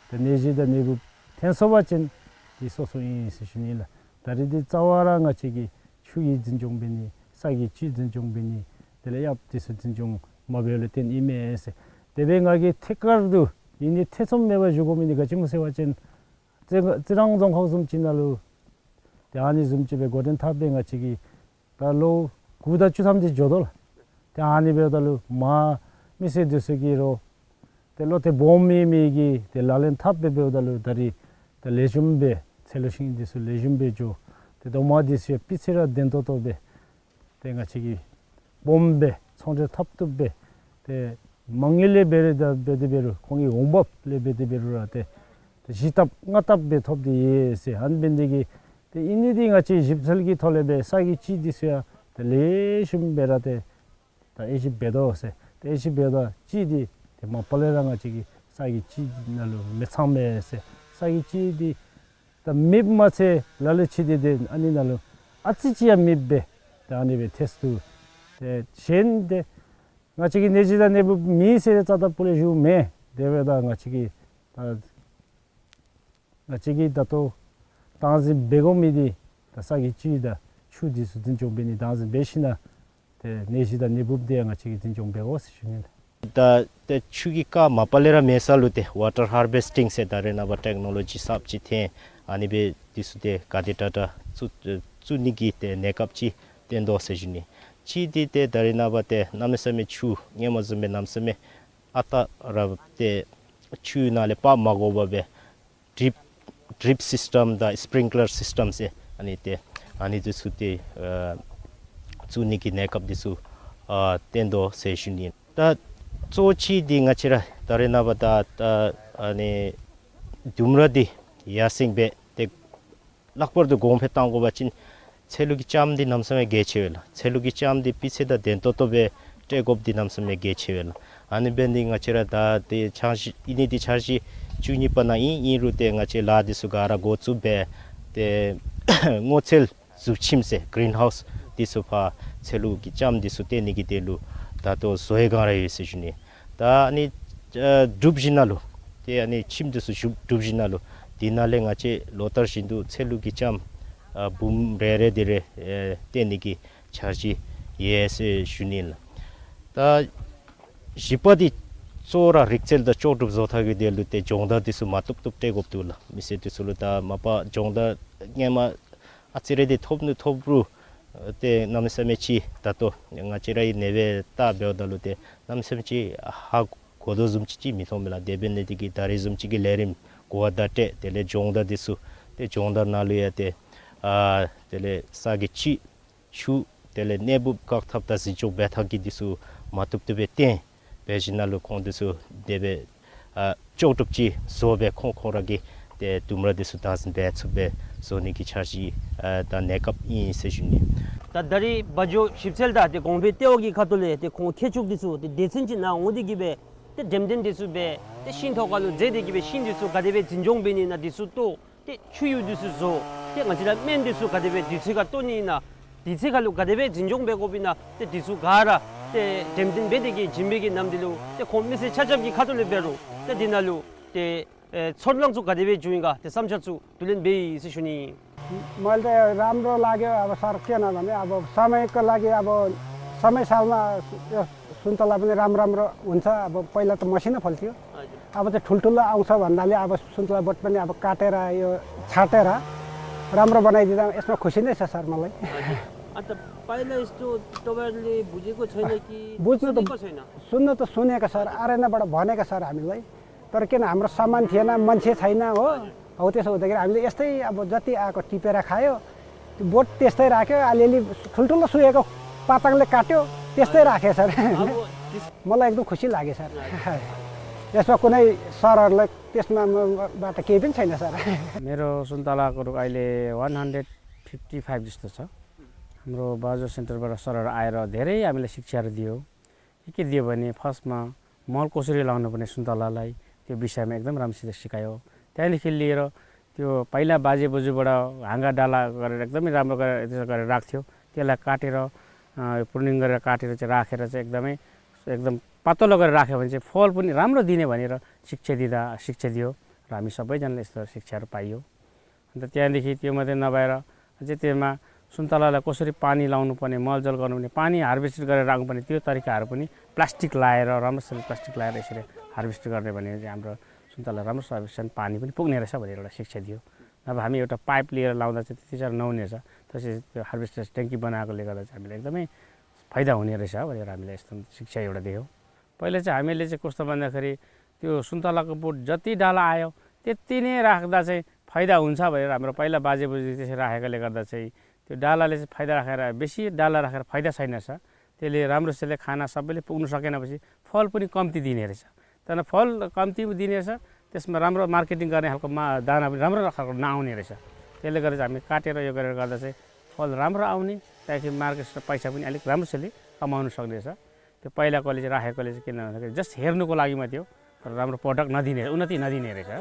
ད་ནད་གཞི་དང་ནད་འབུཔ་ཐོན་སོང་པ་ཅིན་འདི་སོ་སོ་ཨིན་ཟེར་ཞུ་ནི་ལགས། ད་རེས་འདི་རྩ་བ་ར་ང་བཅས་ཀྱིས་ཆུ་གི་འཛིན་སྐྱོང་འབད་ནི་ས་གི་ལྕི་འཛིན་སྐྱོང་འབད་ནི་དེ་ལས་ཡབ་འདི་ཚུ་འཛིན་སྐྱོང་མ་འབད་བ་ལས་བརྟེན་ཨིན་མས་ཟེར། དེ་སྦེ་ང་གིས་ཐད་ཀར་དུ་ཡིད་ནི་ཐེ་ཚོམ་མེད་པར་ཞུ་དགོ་མི་འདི་ག་ཅི་སྨོ་ཟེར་བ་ཅིན་ཙི་ཙི་རང་རྫོང་ཁག་བཟུམ་ཅིག་ནང་ལུ་ཏེ་ཨ་ནི་བཟུམ་ཅིག་སྦེ་འགོ་འདྲེན་འཐབ་སྦེ་ང་བཅས་ཀྱིས་ད་ལོ་དགུ་དང་བཅུ་ཐམ་འདི་འགྱོ་དོ་ལགས། ཏེ་ཨ་ནི་འབདཝ་ད་ལུ་མ་མི་སེར་འདི་ཚུ་གིས་རོགས་ཏེ་བློ་གཏད་སྦོམ་མེད་མི་གིས་ཏེ་ལག་ལེན་འཐབ་སྦེ་འབདཝ་ད་ལུ་ད་རེས་ད་ལེགས་ཤོམ་སྦེ་ཚལ་ལུ་ཤིང་འདི་ཚུ་ལེགས་ཤོམ་སྦེ་འགྱོ། ཏེ་རྡོག་མ་འདི་ཚུ་ཡང་སྤུས་ཚད་ར་ལྡན་ཏོག་ཏོ་སྦེ་ཏེ་ང་བཅས་ཀྱིས་སྦོམ་སྦེ་ཚོང་འབྲེལ་འཐབ་བཏུབ་སྦེ་ཏེ་མ་དངུལ་ལས་འབད་རུང་ད་འབད་དེ་འབད་རུང་ཁོང་གི་འོང་འབབ་ལས་འབད་དེ་འབད་རུང་ར་ཏེ་ཏེ་བཞི་ལྟབ་ལྔ་ལྟབ་སྦེ་ཐོབ་སྟེ་ཡོད་ཟེར། ཨ་ནི་འབད་ནི་དེ་གིས་ཏེ་ཨིན་ནི་འདི་ང་བཅས་ཞིབ་འཚོལ་གྱི་ཐོག་ལས་སྦེ་ས་གི་ལྕི་འདི་ཚུ་ཡང་ཏེ་ལེགས་ཤོམ་སྦེ་ར་ཏེ་ད་དབྱེ་ཞིབ་འབད་དོ་ཟེར། ཏེ་དབྱེ་ཞིབ་འབདཝ་ད་ལྕི་འདི་ཏེ་མ་པ་ལས་ར་ང་བཅས་ཀྱི་ས་གི་ལྕི་ནང་ལུ་མི་ཚང་མས་ཟེར། ས་གི་ལྕི་འདི་ད་མེདཔ་མ་ཚད་ལ་ལུ་ཅིག་འདི་ཏེ་ཨ་ནི་ནང་ལུ་ཨ་ཙི་ཅིག་ཡང་མེདཔ་སྦེ་ད་ཨ་ནི་སྦེ་ཐལ་སོ་ནུག། ཏེ་གཞན་ཏེ་ང་བཅས་ཀྱིས་ནད་གཞི་དང་ནད་འབུཔ་མེད་ཟེར་རྩ་དང་སྤུ་ལས་ཞུཝ་མེན། དེ་འབདཝ་ད་ང་བཅས་ཀྱིས་ད་ང་བཅས་ཀྱིས་ད་ལྟོ་དམ་འཛིན་འབད་དགོ་མི་འདི་ད་ས་གི་ལྕི་དང་ཆུ་འདི་ཚུ་འཛིན་སྐྱོང་འབད་ནི་དམ་འཛིན་འབད་ཞིན་ན་ཏེ་ནད་གཞི་དང་ནད་འབུཔ་འདི་ཡང་ང་བཅས་ཀྱིས་འཛིན་སྐྱོང་འབད་དགོ་ཟེར་ཞུ་ནི་ལགས། ད་ཏེ་ཆུ་གི་རྐ་མ་པ་ལས་ར་མེད་ས་ལུ་ཏེ་ཝ་ཊར་ཧར་བེསི་ཊིང་ཟེར་ད་རེས་ནངས་པ་ཊེཀ་ནོ་ལོ་ཇི་གསརཔ་ཅིག་ཐོན། ཨ་ནི་སྦེ་འདི་ཚུ་ཏེ་ག་དེ་དྲག་དྲག་བཙུགས་བཙུགས་ནི་གི་ཏེ་གནས་སྐབས་ཅིག་བཏོན་དོ་ཟེར་ཞུ་ནི། གཅིག་འདི་ཏེ་ད་རེས་ནངས་པ་ཏེ་གནམ་མེད་ས་མེད་ཆུ་སྔོན་མ་བཟུམ་སྦེ་གནམ་མེད་ས་མེད་ཨ་རྟག་ར་ཏེ་ཆུ་ནང་ལས་ཕར་མ་འགོར་བར་སྦེ་ཌིརིཔ་ཌིརིཔ་སིསི་ཊམ་དང་སི་པིརིང་ཀི་ལར་སིསི་ཊམ་ཟེར་ཨ་ནི་ཏེ་ཨ་ནི་འདི་ཚུ་ཏེ་ཨ་བཙུགས་ནི་གི་གནས་སྐབས་འདི་ཚུ་ཨ་བཏོན་དོ་ཟེར་ཞུ་ནི། ད་གཙོ་ཆེ་འདི་ང་བཅས་ར་ད་རེས་ནངས་པ་ད་ད་ཨ་ནི་ལྡུམ་ར་འདི་ཡར་སེང་སྦེ་ཏེ་ལྷག་པར་དུ་གོང་འཕེལ་གཏང་དགོ་པ་ཅིན་ཚལ་ལུ་གི་ལྕངམ་འདི་གནམ་མེད་ས་མེད་གལ་ཆེ་བས་ལགས། ཚལ་ལུ་གི་ལྕངམ་འདི་སྤུས་ཚད་དང་ལྡན་ཏོག་ཏོ་སྦེ་སྤྲོད་དགོཔ་འདི་གནམ་མེད་ས་མེད་གལ་ཆེ་བས་ལགས། ཨ་ནི་འབད་ནི་ང་བཅས་ར་ད་ཏེ་འཆར་གཞི་ཨིན་ནི་འདི་འཆར་གཞི་བཅུ་གཉིས་པ་ནང་ཨིན། ཨིན་རུང་ཏེ་ང་བཅས་ལཱ་འདི་ཚུ་ག་ར་འགོ་བཙུགས་སྦེ་ཏེ་སྔོ་ཚལ་འཛུགས་ཁྱིམ་ཟེར་གིརིན་ཧའུསི་འདི་ཚུ་ཕར་ཚལ་ལུ་གི་ལྕངམ་འདི་ཚུ་བཏོན་ནི་གི་དོན་ལུ་ད་ལྟོ་བཟོ་བའི་བསྒང་ར་ཡོད་ཟེར་ཞུ་ནི། ད་ཨ་ནི་ཨ་གྲུབ་ཞིནམ་ལུ་ཏེ་ཨ་ནི་ཁྱིམ་འདི་ཚུ་གྲུབ་གྲུབ་ཞིནམ་ལུ་དེ་ནང་ལས་ང་བཅས་ལོ་ལྟར་བཞིན་དུ་ཚལ་ལུ་གི་ལྕངམ་ཨ་འབུམ་རེ་རེ་དེ་རེ་ཨེ་བཏོན་ནི་གི་འཆར་གཞི་ཡོད་ཟེར་ཞུ་ནི་ལགས། ད་བཞི་པ་འདི་གཙོ་བོ་ར་རིག་རྩལ་དང་ལྕོགས་གྲུབ་བཟོ་ཐངས་ཀྱི་དོན་ལུ་ཏེ་སྦྱོང་བརྡར་འདི་ཚུ་མ་བཏུབ་བཏུབ་སྤྲོད་དགོཔ་འདུག་ལགས། མི་སེར་འདི་ཚུ་ལུ་ད་མ་པ་སྦྱོང་བརྡར་སྔོན་མ་ཨ་ཙི་རེ་འདི་ཐོབ་ནི་ཐོབ་རུང་ཏེ་གནམ་མེད་ས་མེད་ཅིག་ད་ལྟོ་ང་བཅས་རའི་གནས་སྦེ་བལྟ་འབདཝ་ད་ལུ་ཏེ་གནམ་མེད་ས་མེད་ཅིག་ཧ་གོ་དོ་བཟུམ་ཅིག་ཅིག་མི་མཐོང་མས་ལགས། དེ་འབད་ནི་དེ་གིས་ད་རེས་བཟུམ་ཅིག་གི་ལས་རིམ་གོ་བརྡ་སྤྲོད་དེ་ལས་སྦྱོང་བརྡར་འདི་ཚུ་ཏེ་སྦྱོང་བརྡར་ནང་ལུ་ཡང་ཏེ་ཨ་དེ་ལས་ས་གི་ལྕི་ཆུ་དེ་ལས་ནད་འབུཔ་བཀག་ཐབས་དང་འཛིན་སྐྱོང་འབད་ཐངས་ཀྱི་འདི་ཚུ་མ་བཏུབ་བཏུབ་སྦེ་བསྟན་འབད་ཞིནམ་ལུ་ཁོང་འདི་ཚུ་དེ་སྦེ་ཨ་ལྕོགས་གྲུབ་ཅིག་བཟོ་སྦེ་ཁོང་ཁོང་ར་གིས་ཏེ་ལྡུམ་ར་འདི་ཚུ་བདག་འཛིན་འབད་ཚུགསཔ་སྦེ་བཟོ་ནི་གི་འཆར་གཞི་ཨ་དང་གནས་སྐབས་ཨིན་ཟེར་ཞུ་ནི། ད་ད་རེས་བ་འཇོ་ཞིབ་འཚོལ་དང་ཏེ་གོང་འཕེལ་ལྟེ་བ་གི་ཁ་ཐུག་ལས་ཏེ་ཁོང་མཁས་མཆོག་འདི་ཚུ་ཏེ་སྡེ་ཚན་ཅིག་ནང་འོང་སྟེ་གིས་སྦེ་ཏེ་འགྲེམས་སྟོན་འདི་ཚུ་འབད་ཏེ་ཤིང་ཐོག་ཁ་ལུ་འཛེགས་ཏེ་གིས་སྦེ་ཤིང་འདི་ཚུ་ག་དེ་སྦེ་འཛིན་སྐྱོང་འབད་ནི་ཨིན་ན་འདི་ཚུ་ལྟོ། ཏེ་ཆུ་ཡུར་འདི་ཚུ་བཟོ། ཏེ་ང་བཅས་ར་སྨན་འདི་ཚུ་ག་དེ་སྦེ་དུས་ཚོད་ཁར་གཏོར་ནི་ཨིན་ན། དུས་ཚོད་ཁར་ལུ་ག་དེ་སྦེ་འཛིན་སྐྱོང་འབད་དགོཔ་ཨིན་ན། ཏེ་འདི་ཚུ་ག་ར་ཏེ་འགྲེམས་སྟོན་འབད་དེ་གིས་བྱིན་པའི་གི་ནམ་འདི་ལུ་ཏེ་ཁོང་མི་སེར་ཆ་ཁྱབ་ཀྱི་ཁ་ཐུག་ལས་འབད་རུང་ཏེ་འདི་ནང་ལུ་ཏེ་ཨེ་ཚོར་སྣང་ཚུ་ག་དེ་སྦེ་བྱུང་ཡི་ག། ཏེ་བསམ་འཆར་ཚུ་བསྡུ་ལེན་འབད་ཡི་ཟེར་ཞུ་ནི། मैले त राम्रो लाग्यो अब सर, किन भने अब समयको लागि अब समय सालमा यो सुन्तला पनि राम्रो राम्रो हुन्छ। अब पहिला त मसिनो फल्थ्यो, हजुर। अब त ठुल्ठुलो आउँछ भन्नाले अब सुन्तला बोट पनि अब काटेर यो छाटेर राम्रो बनाइदिँदा यसमा खुसी नै छ सर मलाई। हजुर। अन्त पहिला यस्तो तपाईँहरूले बुझेको छैन कि बुझ्नु त सुनेको छैन? सुन्न त सुनेको सर, आरएनएबाट भनेको सर हामीलाई, तर किन हाम्रो सामान थिएन, मान्छे छैन हो। हजुर। हौ, त्यसो हुँदाखेरि हामीले यस्तै अब जति आएको टिपेर खायो, त्यो बोट त्यस्तै राख्यो, अलिअलि ठुल्ठुलो सुकेको पाताङले काट्यो, त्यस्तै राख्यो सर। अब त्यस- मलाई एकदम खुसी लाग्यो सर। यसमा कुनै सरहरूलाई त्यसमा म-, बाट केही पनि छैन सर। मेरो सुन्तलाको रुख अहिले one hundred fifty five जस्तो छ। हाम्रो बाजु सेन्टरबाट सरहरू आएर धेरै हामीलाई शिक्षाहरू दियो। के के दियो भने, फर्स्टमा मल कसरी लाउनुपर्ने सुन्तलालाई, त्यो विषयमा एकदम राम्रोसित सिकायो। त्यहाँदेखि लिएर त्यो पहिला बाजेबोजूबाट हाँगा डाला गरेर एकदमै राम्रो गरेर, त्यसो गरेर राख्थ्यो। त्यसलाई काटेर, अ, प्रुनिङ गरेर काटेर चाहिँ राखेर चाहिँ एकदमै, एकदम पातलो गरेर राख्यो भने चाहिँ फल पनि राम्रो दिने भनेर शिक्षा दिँदा, शिक्षा दियो र हामी सबैजनाले यस्तो शिक्षाहरू पाइयो। अन्त त्यहाँदेखि त्यो मात्रै नभएर अझै त्यसमा सुन्तलालाई कसरी पानी लाउनुपर्ने, मलजल गर्नुपर्ने, पानी हार्भेस्ट गरेर राख्नुपर्ने, त्यो तरिकाहरू पनि प्लास्टिक लाएर, राम्रोसँग प्लास्टिक लाएर यसरी हार्भेस्ट गर्ने भने चाहिँ हाम्रो सुन्तला राम्रो सफिसियन्ट पानी पनि पुग्ने रहेछ भनेर एउटा शिक्षा दियो। नभए हामी एउटा पाइप लिएर लाउँदा चाहिँ त्यति साह्रो नहुने रहेछ। त्यसरी त्यो हार्भेस्टर ट्याङ्की बनाएकोले गर्दा चाहिँ हामीलाई एकदमै फाइदा हुने रहेछ भनेर हामीलाई यस्तो शिक्षा एउटा दियो। पहिला चाहिँ हामीले चाहिँ कस्तो भन्दाखेरि, त्यो सुन्तलाको बोट जति डाला आयो, त्यति नै राख्दा चाहिँ फाइदा हुन्छ भनेर हाम्रो पहिला बाजेबोजूले त्यसरी राखेकोले गर्दा चाहिँ त्यो डालाले चाहिँ फाइदा राखेर, बेसी डाला राखेर फाइदा छैन रहेछ। त्यसले राम्रोसँगले खाना सबैले पुग्नु सकेनपछि फल पनि कम्ती दिने रहेछ। तर फल कम्ती दिने रहेछ, त्यसमा राम्रो मार्केटिङ गर्ने खालको मा-, दाना पनि राम्रो खालको नआउने रहेछ। त्यसले गर्दा चाहिँ हामी काटेर यो गरेर गर्दा चाहिँ फल राम्रो आउने, त्यहाँदेखि मार्केट पैसा पनि अलिक राम्रोसँगले कमाउन सक्ने रहेछ। त्यो पहिलाकोले चाहिँ राखेकोले चाहिँ किन भन्दाखेरि just हेर्नुको लागि मात्रै हो, तर राम्रो प्रडक्ट नदिने, उन्नति नदिने रहेछ।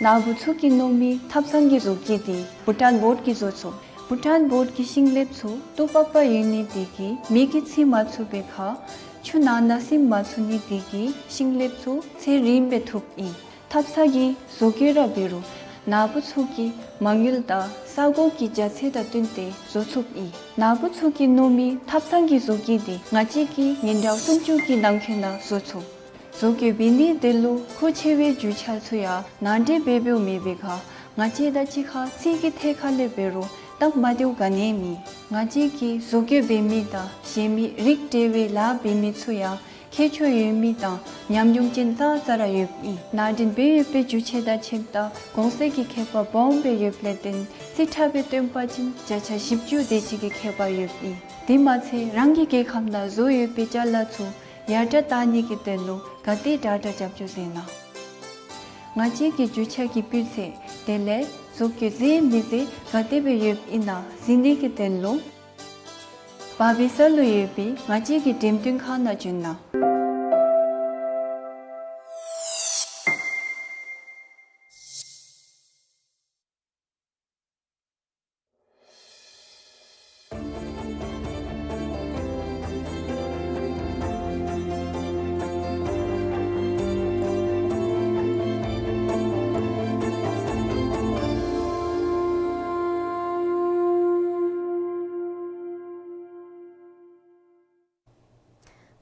ནཱ་བུ་ཚུ་གིས་མནོ་མི་ཐབ་ཚང་གི་བཟོ་བཀོད་འདི་བྷུ་ཊཱན་བོརཌ་ཀྱིས་བཟོ་ཚུགས། བྷུ་ཊཱན་བོརཌ་ཀྱི་ཤིང་ལེབ་ཚུ་ཏོག་པག་པ་ཡོད་ནི་དེ་གིས་མེ་གིས་འཚིག་མ་ཚུགས་པའི་ཁར་ཆུ་ནང་ན་སིམ་མ་ཚུགས་ནི་དེ་གིས་ཤིང་ལེབ་ཚུ་ཚེ་རིངམོ་སྦེ་ཐུབ་ཨིན། ཐབ་ཚང་གི་བཟོ་བཀོད་ར་འབད་རུང་ནཱ་བུ་ཚུ་གིས་མ་དངུལ་དང་ས་གོ་གི་རྒྱ་ཚད་དང་བསྟུན་ཏེ་བཟོ་ཚུགས་ཨིན། ནཱ་བུ་ཚུ་གིས་མནོ་མི་ཐབ་ཚང་གི་བཟོ་བཀོད་འདི་ང་བཅས་ཀྱིས་ཉིན་གྲངས་སུམ་ཅུ་གི་ནང་འཁོད་ནང་བཟོ་ཚུགས། བཟོ་བཀོད་འབད་ནི་དེ་ལུ་མཁོ་ཆེ་བའི་རྒྱུ་ཆ་ཚུ་ཡང་ནང་འདྲེན་འབད་འབདཝ་མེད་པའི་ཁར་ང་བཅས་དང་གཅིག་ཁར་རྩིས་ཀྱི་ཐད་ཁར་ལས་འབད་རུང་སྟབས་མ་བདེཝ་ག་ནི་ཡང་མེད། ང་བཅས་ཀྱིས་བཟོ་བཀོད་འབད་མི་དང་གཞན་མི་རིགས་འབྲེལ་བའི་ལཱ་འབད་མི་ཚུ་ཡང་ཁྱད་ཆོས་ཡོད་མི་དང་ཉམས་མྱོང་ཅན་ཙང་ཙ་ར་ཡོདཔ་ཨིན། ནང་འདྲེན་འབད་ཡོད་པའི་རྒྱུ་ཆ་དང་ཁྱད་དང་གོང་ཚད་ཀྱི་ཁྱད་པར་སྦོམ་སྦེ་ཡོདཔ་ལས་བརྟེན་རྩིས་ཁྲ་སྦེ་སྟོན་པ་ཅིན་བརྒྱ་ཆ་བཞི་བཅུ་དེ་ཅིག་གི་ཁྱད་པར་ཡོདཔ་ཨིན། དེ་མ་ཚད་རང་གི་རྒྱལ་ཁམས་ནང་བཟོ་ཡོད་པའི་ཅ་ལ་ཚུ་ཡར་དྲག་བཏང་ནི་གི་དོན་ལུ་ག་དེ་དྲག་དྲག་རྒྱབ་སྐྱོར་མཛད་གནང་། ང་བཅས་ཀྱི་རྒྱུ་ཆ་གི་སྤུས་ཚད་དེ་ལས་བཟོ་བཀོད་མཛེས་མི་མཛེས་ག་དེ་སྦེ་ཡོདཔ་ཨིན་ན་གཟིགས་ནི་གི་དོན་ལུ་བར་བི་ས་ལུ་ཡོད་པའི་ང་བཅས་ཀྱི་འགྲེམས་སྟོན་ཁང་ནང་བྱོན་གནང་།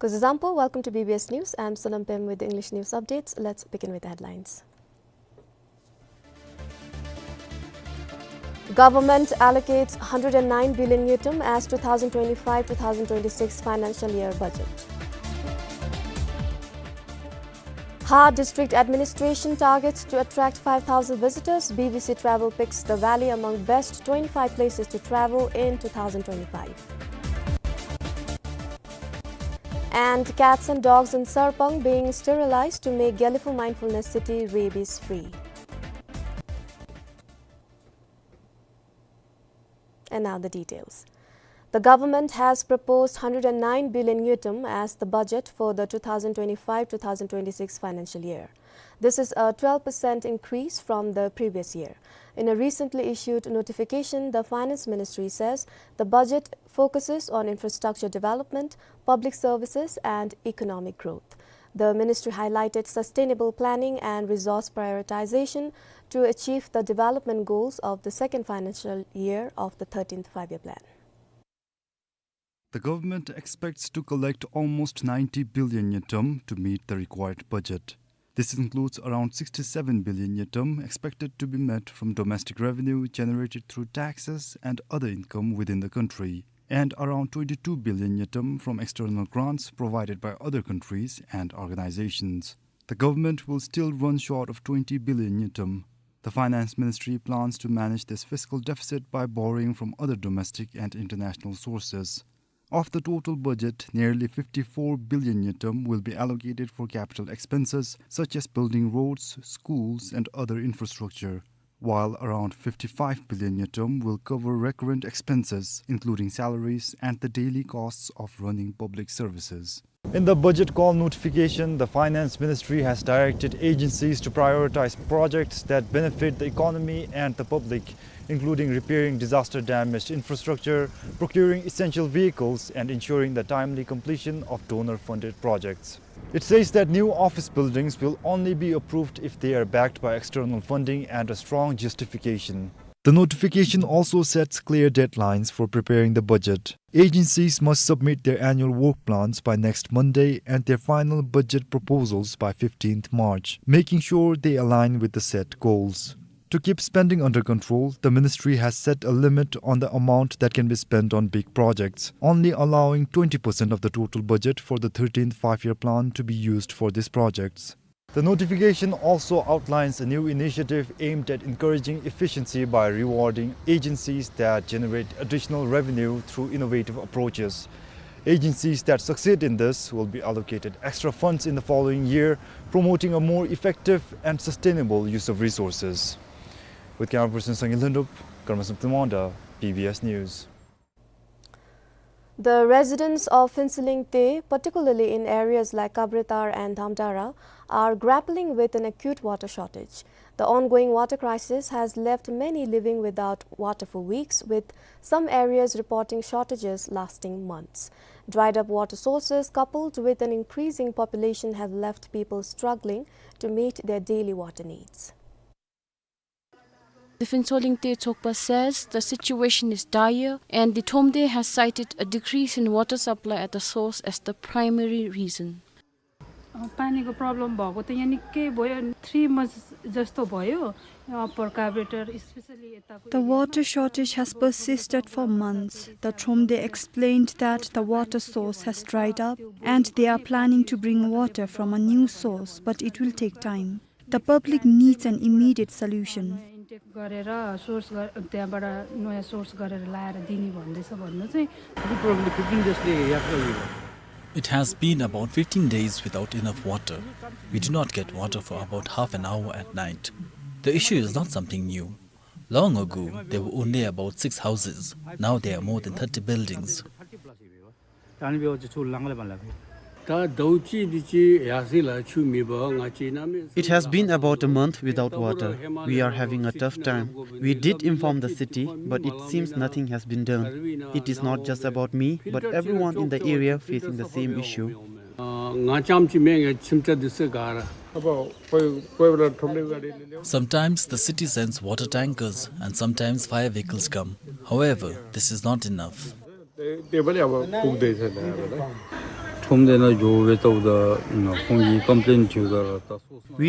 Kuzuzangpo, welcome to B B S News. I'm Sonam Pem with the English news updates. Let's begin with the headlines. Government allocates hundred and nine billion ngultrum as two thousand twenty-five two thousand twenty-six financial year budget. Har District Administration targets to attract five thousand visitors. B B C Travel picks the valley among best twenty-five places to travel in two thousand twenty-five. And cats and dogs in Sarpang being sterilized to make Gelephu Mindfulness City rabies free. And now the details. The government has proposed hundred and nine billion ngultrum as the budget for the two thousand twenty-five two thousand twenty-six financial year. This is a twelve percent increase from the previous year. In a recently issued notification, the Finance Ministry says the budget focuses on infrastructure development, public services, and economic growth. The ministry highlighted sustainable planning and resource prioritization to achieve the development goals of the second financial year of the thirteenth Five-Year Plan. The government expects to collect almost ninety billion ngultrum to meet the required budget. This includes around sixty-seven billion ngultrum expected to be met from domestic revenue generated through taxes and other income within the country, and around twenty-two billion ngultrum from external grants provided by other countries and organizations. The government will still run short of twenty billion ngultrum. The Finance Ministry plans to manage this fiscal deficit by borrowing from other domestic and international sources. Of the total budget, nearly fifty-four billion ngultrum will be allocated for capital expenses such as building roads, schools, and other infrastructure, while around fifty-five billion ngultrum will cover recurrent expenses, including salaries and the daily costs of running public services. In the budget call notification, the Finance Ministry has directed agencies to prioritize projects that benefit the economy and the public, including repairing disaster-damaged infrastructure, procuring essential vehicles, and ensuring the timely completion of donor-funded projects. It says that new office buildings will only be approved if they are backed by external funding and a strong justification. The notification also sets clear deadlines for preparing the budget. Agencies must submit their annual work plans by next Monday and their final budget proposals by fifteenth March, making sure they align with the set goals. To keep spending under control, the ministry has set a limit on the amount that can be spent on big projects, only allowing twenty percent of the total budget for the thirteenth Five-Year Plan to be used for these projects. The notification also outlines a new initiative aimed at encouraging efficiency by rewarding agencies that generate additional revenue through innovative approaches. Agencies that succeed in this will be allocated extra funds in the following year, promoting a more effective and sustainable use of resources. With camera person Sangil Lhundup, Karmasam Tumanda, B B S News. The residents of Phuentsholing Teh, particularly in areas like Kabratar and Dhamdara, are grappling with an acute water shortage. The ongoing water crisis has left many living without water for weeks, with some areas reporting shortages lasting months. Dried up water sources coupled with an increasing population have left people struggling to meet their daily water needs. The Phuentsholing Teh Tshogpa says the situation is dire and the Thromde has cited a decrease in water supply at the source as the primary reason. अ, पानीको problem भएको त यहाँ निकै भयो, three months जस्तो भयो। अ, Upper Kabratar, especially यताको The area water shortage has persisted for months. The Thromde explained that the water source has dried up and they are planning to bring water from a new source, but it will take time. The public needs an immediate solution. Intake गरेर source गर-, त्यहाँबाट नयाँ source गरेर लाएर दिने भन्दैछ भन्नु चाहिँ। It has been about fifteen days without enough water. We do not get water for about half an hour at night. The issue is not something new. Long ago, there were only about six houses. Now there are more than thirty buildings. It has been about a month without water. We are having a tough time. We did inform the city, but it seems nothing has been done. It is not just about me, but everyone in the area facing the same issue. Sometimes the city sends water tankers and sometimes fire vehicles come. However, this is not enough. We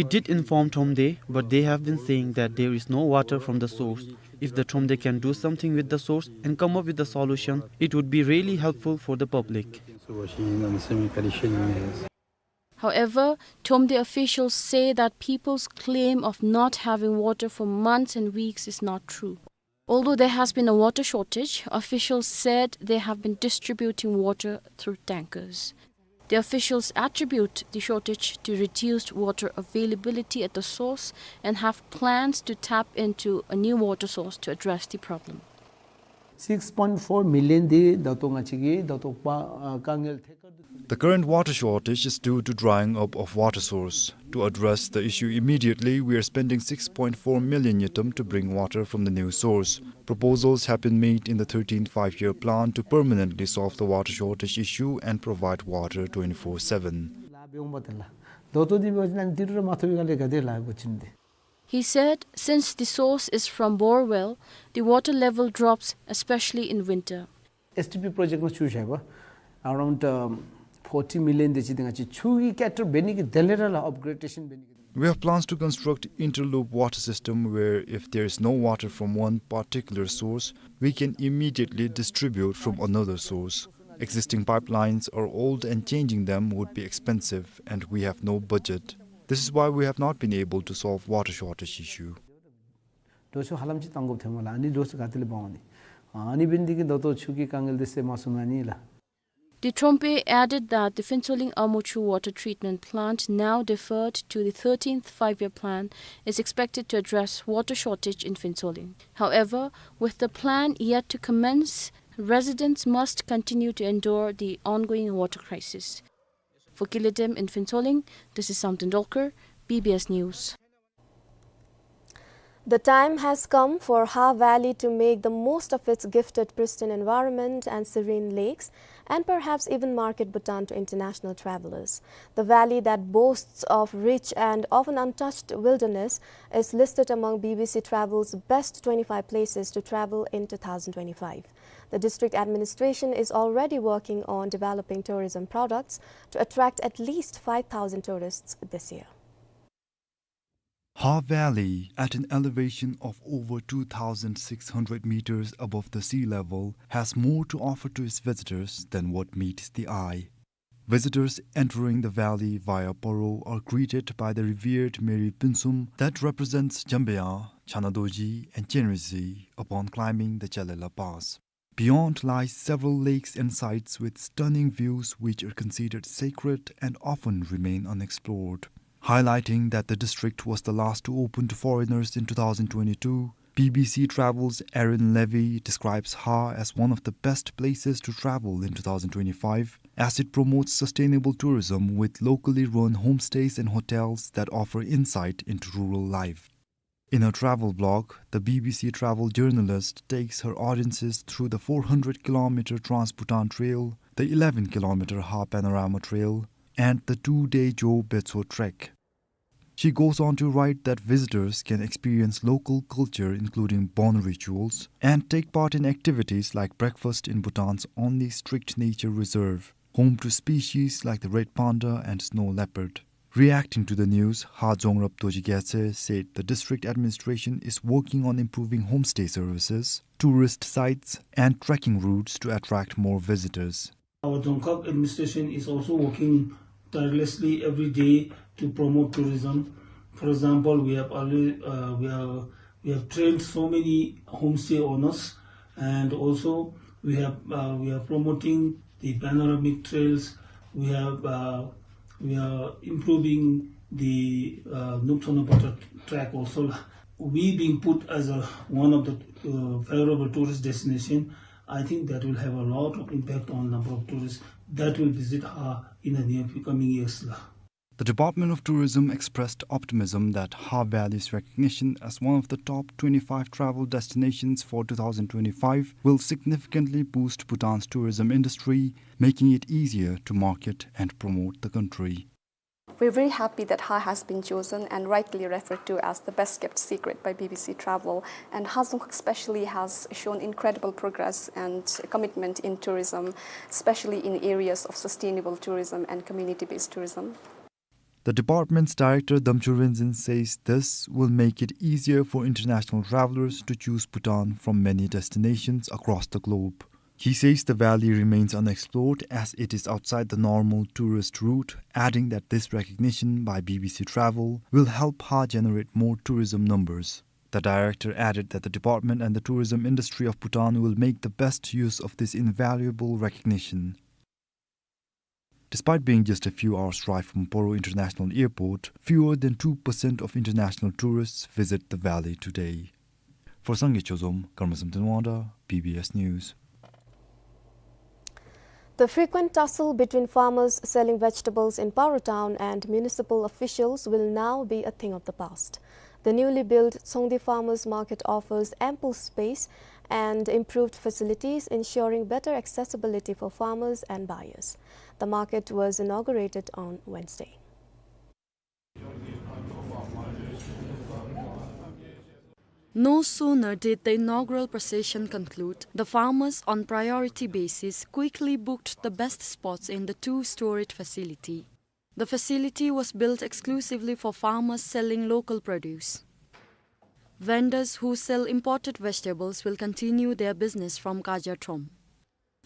did inform Thromde, but they have been saying that there is no water from the source. If the Thromde can do something with the source and come up with a solution, it would be really helpful for the public. However, Thromde officials say that people's claim of not having water for months and weeks is not true. Although there has been a water shortage, officials said they have been distributing water through tankers. The officials attribute the shortage to reduced water availability at the source and have plans to tap into a new water source to address the problem. Six point four million འདི་ད་ལྟོ་ང་བཅས་ཀྱི་ད་ལྟོ་པ་ཨ་དཀའ་ངལ་ཐད་ཀར་དུ། The current water shortage is due to drying up of water source. To address the issue immediately, we are spending six point four million ngultrum to bring water from the new source. Proposals have been made in the thirteenth Five-Year Plan to permanently solve the water shortage issue and provide water twenty-four seven. ལཱ་འབད་འོང་པ་དེ་ལགས། ད་ལྟོ་འདི་འབད་བ་ཅིན་ཨ་ནི་ཏི་རུ་ར་མ་ཐོབ་པའི་སྒང་ལས་ག་དེ་ལཱ་འགོ་བཙུགས་ནི་འདི། He said, since the source is from borewell, the water level drops, especially in winter. S T P project ནང་ཆུ་བཞག་པ། Around, um, forty million དེ་ཅིག་འདི་ང་བཅས་ཆུ་གི་cater འབད་ནི་གི་དོན་ལས་ར་ལགས་upgradation འབད་ནི་གི་དོན་ལས། We have plans to construct interloop water system where if there is no water from one particular source, we can immediately distribute from another source. Existing pipelines are old and changing them would be expensive and we have no budget. This is why we have not been able to solve water shortage issue. འགྲོ་སོང་ཧ་ལམ་ཅིག་བཏང་དགོཔ་ཐོནམ་ལགས། ཨ་ནི་འགྲོ་སོང་ག་ཏེ་ལས་འབག་འོང་ནི། ཨ་ནི་འབད་ནི་འདི་གིས་ད་ལྟོ་ཆུ་གི་དཀའ་ངལ་འདི་སེལ་མ་ཚུགས་ནི་ཨ་ནི་ལགས། De Trompe added that the Phuentsholing Amochu water treatment plant, now deferred to the thirteenth Five-Year Plan, is expected to address water shortage in Phuentsholing. However, with the plan yet to commence, residents must continue to endure the ongoing water crisis. For Kile Dem in Phuentsholing, this is Samten Dolkar, B B S News. The time has come for Ha Valley to make the most of its gifted pristine environment and serene lakes, and perhaps even market Bhutan to international travelers. The valley that boasts of rich and often untouched wilderness is listed among B B C Travel's best twenty-five places to travel in two thousand twenty-five. The district administration is already working on developing tourism products to attract at least five thousand tourists this year. Ha Valley, at an elevation of over two thousand six hundred meters above the sea level, has more to offer to its visitors than what meets the eye. Visitors entering the valley via Paro are greeted by the revered Meri Phuensum that represents Jambeya, Chanadorji, and Chenrezig upon climbing the Chalela Pass. Beyond lies several lakes and sites with stunning views which are considered sacred and often remain unexplored. Highlighting that the district was the last to open to foreigners in two thousand twenty-two, B B C Travel's Aaron Levy describes Ha as one of the best places to travel in two thousand twenty-five, as it promotes sustainable tourism with locally run homestays and hotels that offer insight into rural life. In her travel blog, the B B C travel journalist takes her audiences through the four hundred kilometer Trans-Bhutan Trail, the eleven kilometer Ha Panorama Trail, and the two-day Joe Betso trek. She goes on to write that visitors can experience local culture, including Bon rituals, and take part in activities like breakfast in Bhutan's only strict nature reserve, home to species like the red panda and snow leopard. Reacting to the news, Ha Dzongrab Dorji Gyatse said the district administration is working on improving homestay services, tourist sites, and trekking routes to attract more visitors. Our Dzongkhag administration is also working tirelessly every day to promote tourism. For example, we have already, uh, we are, we have trained so many homestay owners, and also we have, uh, we are promoting the panoramic trails. We have, uh, we are improving the, uh, Nukchon Bata track also. We being put as a, one of the, uh, favorable tourist destination, I think that will have a lot of impact on number of tourists that will visit Ha in the near coming years la. The Department of Tourism expressed optimism that Ha Valley's recognition as one of the top twenty-five travel destinations for two thousand twenty-five will significantly boost Bhutan's tourism industry, making it easier to market and promote the country. We're very happy that Ha has been chosen and rightly referred to as the best kept secret by B B C Travel. And Ha Dzongkhag especially has shown incredible progress and commitment in tourism, especially in areas of sustainable tourism and community-based tourism. The department's director, Damchu Rinzin, says this will make it easier for international travelers to choose Bhutan from many destinations across the globe. He says the valley remains unexplored as it is outside the normal tourist route, adding that this recognition by B B C Travel will help Ha generate more tourism numbers. The director added that the department and the tourism industry of Bhutan will make the best use of this invaluable recognition. Despite being just a few hours' drive from Paro International Airport, fewer than two percent of international tourists visit the valley today. For Sangay Chozom, Karma Samten Wangda, B B S News. The frequent tussle between farmers selling vegetables in Paro town and municipal officials will now be a thing of the past. The newly built Tsongdi Farmers Market offers ample space and improved facilities, ensuring better accessibility for farmers and buyers. The market was inaugurated on Wednesday. No sooner did the inaugural procession conclude, the farmers on priority basis quickly booked the best spots in the two-storied facility. The facility was built exclusively for farmers selling local produce. Vendors who sell imported vegetables will continue their business from Kaja Throm.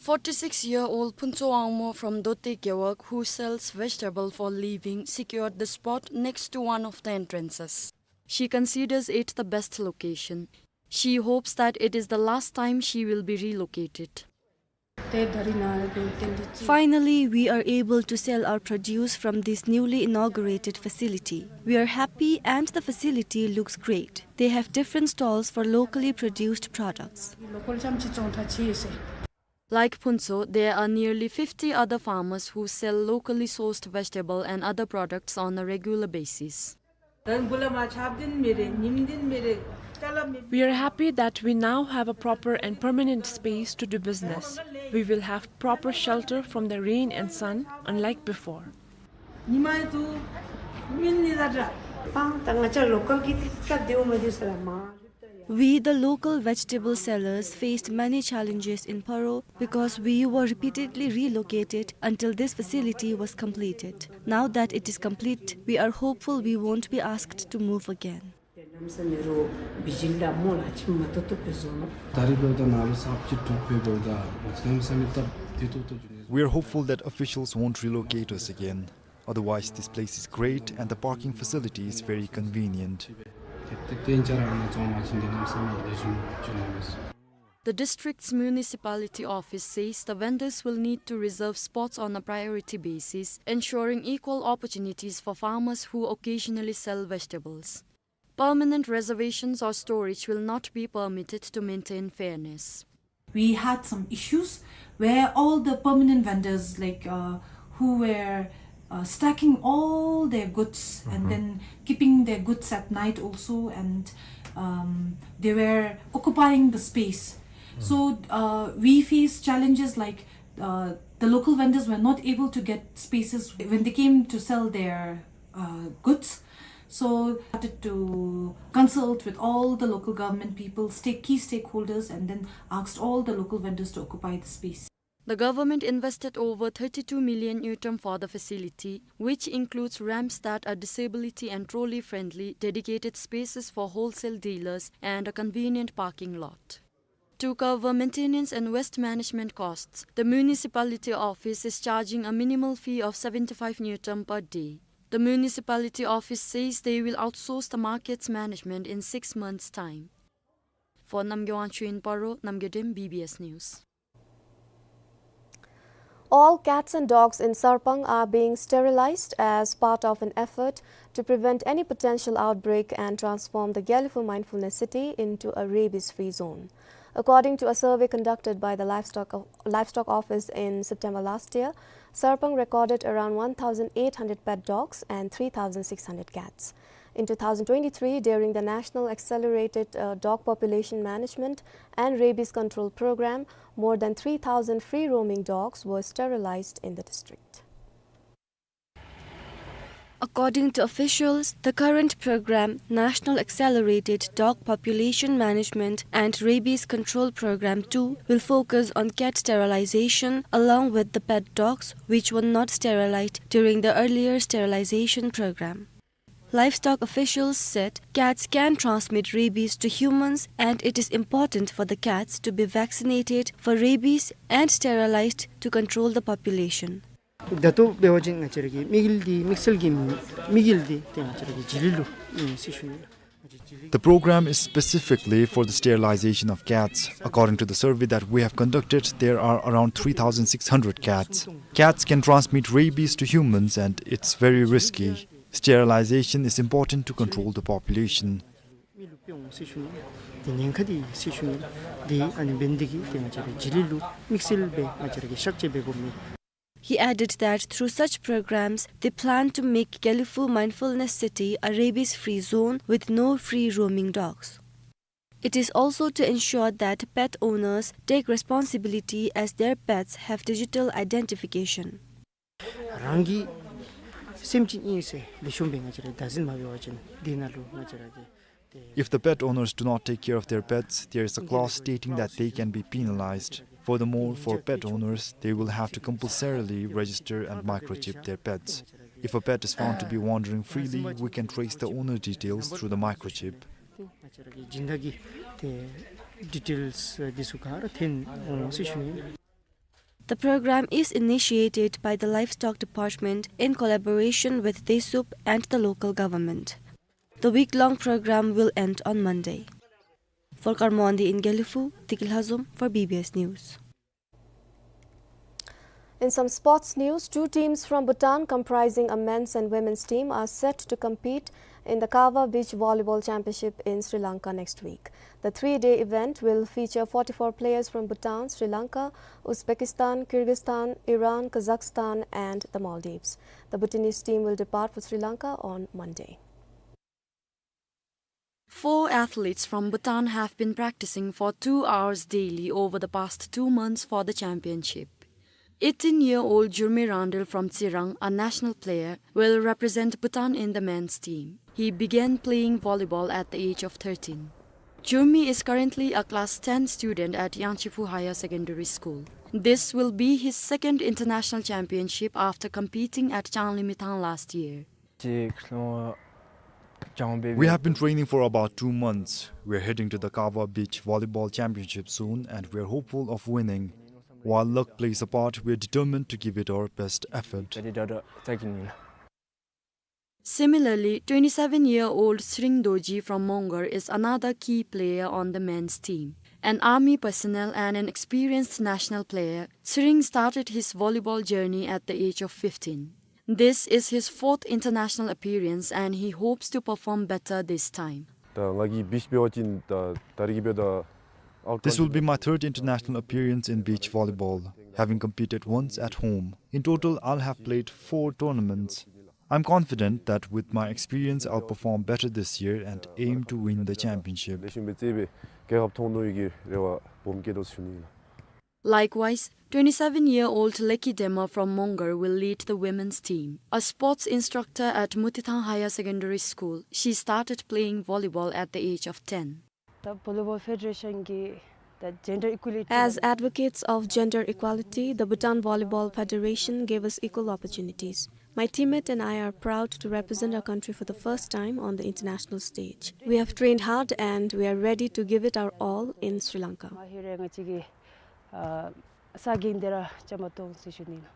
Forty-six-year-old Phuntsho Wangmo from Dote Gewog, who sells vegetable for living, secured the spot next to one of the entrances. She considers it the best location. She hopes that it is the last time she will be relocated. Finally, we are able to sell our produce from this newly inaugurated facility. We are happy and the facility looks great. They have different stalls for locally produced products. Like Phuntsho, there are nearly fifty other farmers who sell locally sourced vegetable and other products on a regular basis. We are happy that we now have a proper and permanent space to do business. We will have proper shelter from the rain and sun, unlike before. We, the local vegetable sellers, faced many challenges in Paro because we were repeatedly relocated until this facility was completed. Now that it is complete, we are hopeful we won't be asked to move again. We are hopeful that officials won't relocate us again. Otherwise, this place is great and the parking facility is very convenient. The district's municipality office says the vendors will need to reserve spots on a priority basis, ensuring equal opportunities for farmers who occasionally sell vegetables. Permanent reservations or storage will not be permitted to maintain fairness. We had some issues where all the permanent vendors, like, uh, who were, uh, stacking all their goods and then keeping their goods at night also, and, um, they were occupying the space. So, uh, we faced challenges like, uh, the local vendors were not able to get spaces when they came to sell their, uh, goods. So, started to consult with all the local government people, stake-, key stakeholders, and then asked all the local vendors to occupy the space. The government invested over thirty-two million ngultrum for the facility, which includes ramps that are disability and trolley friendly, dedicated spaces for wholesale dealers, and a convenient parking lot. To cover maintenance and waste management costs, the municipality office is charging a minimal fee of seventy-five ngultrum per day. The municipality office says they will outsource the market's management in six months' time. For Namgay Wangchuk in Paro, Namgay Dem, B B S News. All cats and dogs in Sarpang are being sterilized as part of an effort to prevent any potential outbreak and transform the Gelephu Mindfulness City into a rabies-free zone. According to a survey conducted by the livestock, livestock office in September last year, Sarpang recorded around one thousand eight hundred pet dogs and three thousand six hundred cats. In two thousand twenty-three, during the National Accelerated, uh, Dog Population Management and Rabies Control Program, more than three thousand free-roaming dogs were sterilized in the district. According to officials, the current program, National Accelerated Dog Population Management and Rabies Control Program two, will focus on cat sterilization along with the pet dogs, which were not sterilized during the earlier sterilization program. Livestock officials said cats can transmit rabies to humans and it is important for the cats to be vaccinated for rabies and sterilized to control the population. ད་ལྟོ་འབད་བ་ཅིན་ང་བཅས་ར་གི་དམིགས་ཡུལ་འདི་དམིགས་བསལ་གྱི་དམིགས་ཡུལ་འདི་ཏེ་ང་བཅས་ར་གི་བྱི་ལི་ལུ་ཨེ་ཟེར་ཞུ་ནི་ལགས། The program is specifically for the sterilization of cats. According to the survey that we have conducted, there are around three thousand six hundred cats. Cats can transmit rabies to humans and it's very risky. Sterilization is important to control the population. ཡོང་ཟེར་ཞུ་ནི། དེ་ཉེན་ཁ་འདི་ཟེར་ཞུ་ནི། དེ་ཨ་ནི་འབད་ནི་དེ་གིས་ཏེ་ང་བཅས་ར་རྗེས་ལུ་དམིགས་བསལ་སྦེ་ང་བཅས་ར་གིས་བཤགས་བཅོས་འབད་དགོ་མི། He added that through such programs, they plan to make Gelephu Mindfulness City a rabies-free zone with no free roaming dogs. It is also to ensure that pet owners take responsibility as their pets have digital identification. རང་གི་སེམས་ཅན་ཨིན་ཟེར་ལེགས་ཤོམ་སྦེ་ང་བཅས་ར་བདག་འཛིན་མ་འབད་བ་ཅིན་དེ་ནང་ལུ་ང་བཅས་ར་གི་If the pet owners do not take care of their pets, there is a clause stating that they can be penalized. Furthermore, for pet owners, they will have to compulsorily register and microchip their pets. If a pet is found to be wandering freely, we can trace the owner details through the microchip. ང་བཅས་ར་གི་སྦྱིན་བདག་གི་ཏེ་ཌི་ཊེལསི་འདི་ཚུ་ག་ར་ཐོན་འོང་ཟེར་ཞུ་ནི། The program is initiated by the Livestock Department in collaboration with DESUP and the local government. The week-long program will end on Monday. For Karmo Wangdi in Gelephu, Tiki Lhazom for B B S News. In some sports news, two teams from Bhutan comprising a men's and women's team are set to compete in the Kawa Beach Volleyball Championship in Sri Lanka next week. The three-day event will feature forty-four players from Bhutan, Sri Lanka, Uzbekistan, Kyrgyzstan, Iran, Kazakhstan, and the Maldives. The Bhutanese team will depart for Sri Lanka on Monday. Four athletes from Bhutan have been practicing for two hours daily over the past two months for the championship. Eighteen-year-old Jurmi Rangdel from Tsirang, a national player, will represent Bhutan in the men's team. He began playing volleyball at the age of thirteen. Jurmi is currently a class ten student at Yangchiphu Higher Secondary School. This will be his second international championship after competing at Changlimithang last year. We have been training for about two months. We are heading to the Kawa Beach Volleyball Championship soon and we are hopeful of winning. While luck plays a part, we are determined to give it our best effort. Similarly, twenty-seven-year-old Tsering Dorji from Mongar is another key player on the men's team. An army personnel and an experienced national player, Tsering started his volleyball journey at the age of fifteen. This is his fourth international appearance and he hopes to perform better this time. ད་ང་གིས་བིཆ་འབད་བ་ཅིན་ད་ད་རིས་ཀྱི་འབདཝ་ད་This will be my third international appearance in beach volleyball, having competed once at home. In total, I'll have played four tournaments. I'm confident that with my experience, I'll perform better this year and aim to win the championship. ལེགས་ཤོམ་སྦེ་རྩེད་སྦེ་རྒྱལ་ཁ་ཐོབ་ནི་གི་རེ་བ་སྦོམ་བསྐྱེད་དོ་ཟེར་ཞུ་ནི་ཨིན། Likewise, twenty-seven-year-old Leki Dema from Mongar will lead the women's team. A sports instructor at Mutithang Higher Secondary School, she started playing volleyball at the age of ten. ད་བོ་ལི་བོལ་ཕེ་ཌེ་རེ་ཤཱན་གྱིས་ད་ཇེན་ཌར་ཨི་ཀུ་ལི་ཊི། As advocates of gender equality, the Bhutan Volleyball Federation gave us equal opportunities. My teammate and I are proud to represent our country for the first time on the international stage. We have trained hard and we are ready to give it our all in Sri Lanka. མ་ཧེ་རེ་ང་བཅས་ཀྱིས་ཨ་ས་གི་འདི་ར་བཅའ་མར་གཏོགས་ཟེར་ཞུ་ནི་ཨིན།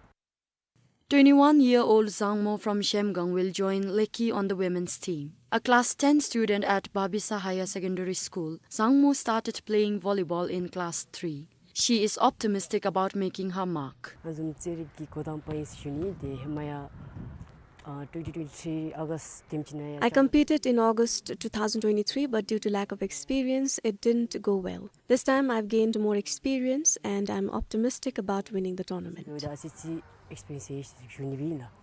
Twenty-one-year-old Zhang Mo from Zhemgang will join Leki on the women's team. A class ten student at Babisa Higher Secondary School, Zhang Mo started playing volleyball in class three. She is optimistic about making her mark. ང་བཟུམ་རྩེད་རིགས་ཀྱི་འགོ་དང་པ་ཨིན་ཟེར་ཞུ་ནི། དེ་ཧེ་མ་ཡང་ཨ་twenty twenty-three August དེམ་ཅིག་ནང་ཡང་། I competed in August two thousand twenty-three, but due to lack of experience, it didn't go well. This time I've gained more experience and I'm optimistic about winning the tournament. འོ་ད་ཨ་ཙི་ཙི་ཨེགསི་པི་རི་ཡེནསི་ཡོད་ཟེར་ཞུ་ནི་སྦེ་ཨིན་ལགས།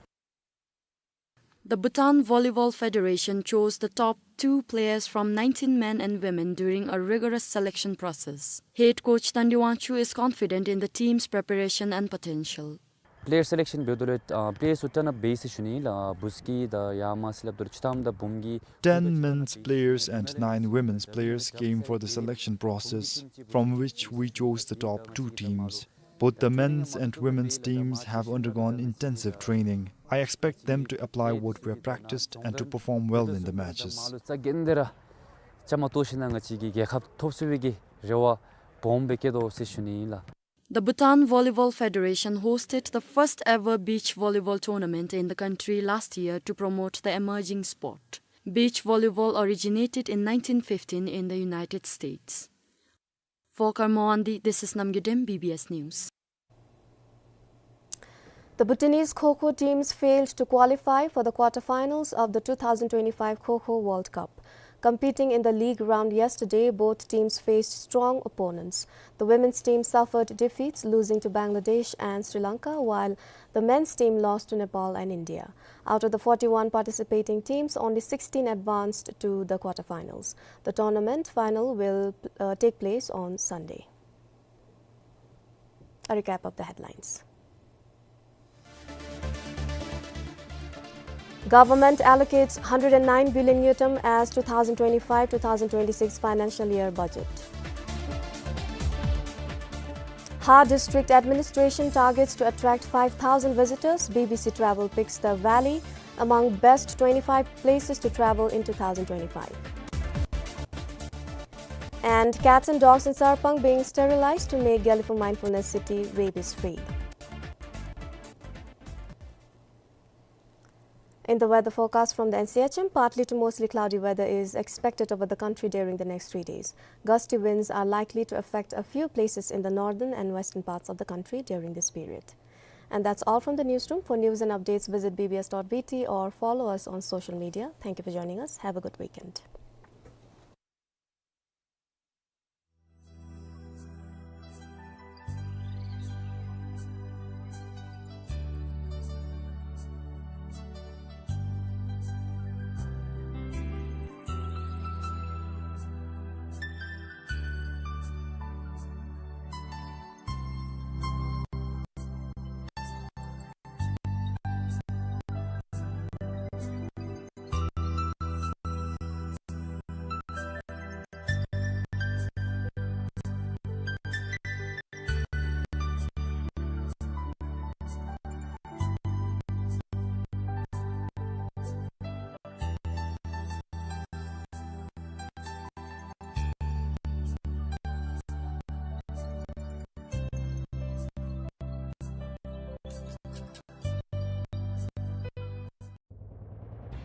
The Bhutan Volleyball Federation chose the top two players from nineteen men and women during a rigorous selection process. Head coach Tandi Wangchuk is confident in the team's preparation and potential. པི་ལེ་ཡར་སི་ལེག་ཤཱན་འབདཝ་ད་ལུ་ཨ་པི་ལེ་ཡར་ཚུ་ཊརན་ཨཔ་འབད་ཡི་ཟེར་ཞུ་ནི་ཨིན་ལགས། བུཚ་གི་དང་ཡར་མར་ཟེར་སླབ་ད་ལུ་ཆུ་ཐམ་དང་བུམ་གི། Ten men's players and nine women's players came for the selection process, from which we chose the top two teams. Both the men's and women's teams have undergone intensive training. I expect them to apply what we have practiced and to perform well in the matches. མ་ལུ་རྩ་འགེངས་ཏེ་ར་བཅའ་མར་གཏོགས་ཞིན་ན་ང་བཅས་ཀྱིས་རྒྱལ་ཁ་ཐོབ་ཚུགས་པའི་གི་རེ་བ་སྦོམ་སྦེ་བསྐྱེད་དོ་ཟེར་ཞུ་ནི་ཨིན་ལགས། The Bhutan Volleyball Federation hosted the first ever beach volleyball tournament in the country last year to promote the emerging sport. Beach volleyball originated in nineteen fifteen in the United States. For Karmo Wangdi, this is Namgay Dem, B B S News. The Bhutanese Kho Kho teams failed to qualify for the quarterfinals of the two thousand twenty-five Kho Kho World Cup. Competing in the league round yesterday, both teams faced strong opponents. The women's team suffered defeats, losing to Bangladesh and Sri Lanka, while the men's team lost to Nepal and India. Out of the forty-one participating teams, only sixteen advanced to the quarterfinals. The tournament final will, uh, take place on Sunday. A recap of the headlines. Government allocates hundred and nine billion ngultrum as two thousand twenty-five two thousand twenty-six financial year budget. Har District Administration targets to attract five thousand visitors, B B C Travel picks the valley among best twenty-five places to travel in two thousand twenty-five. And cats and dogs in Sarpang being sterilized to make Gelephu Mindfulness City rabies-free. In the weather forecast from the N C H M, partly to mostly cloudy weather is expected over the country during the next three days. Gusty winds are likely to affect a few places in the northern and western parts of the country during this period. And that's all from the newsroom. For news and updates, visit B B S dot B T or follow us on social media. Thank you for joining us. Have a good weekend.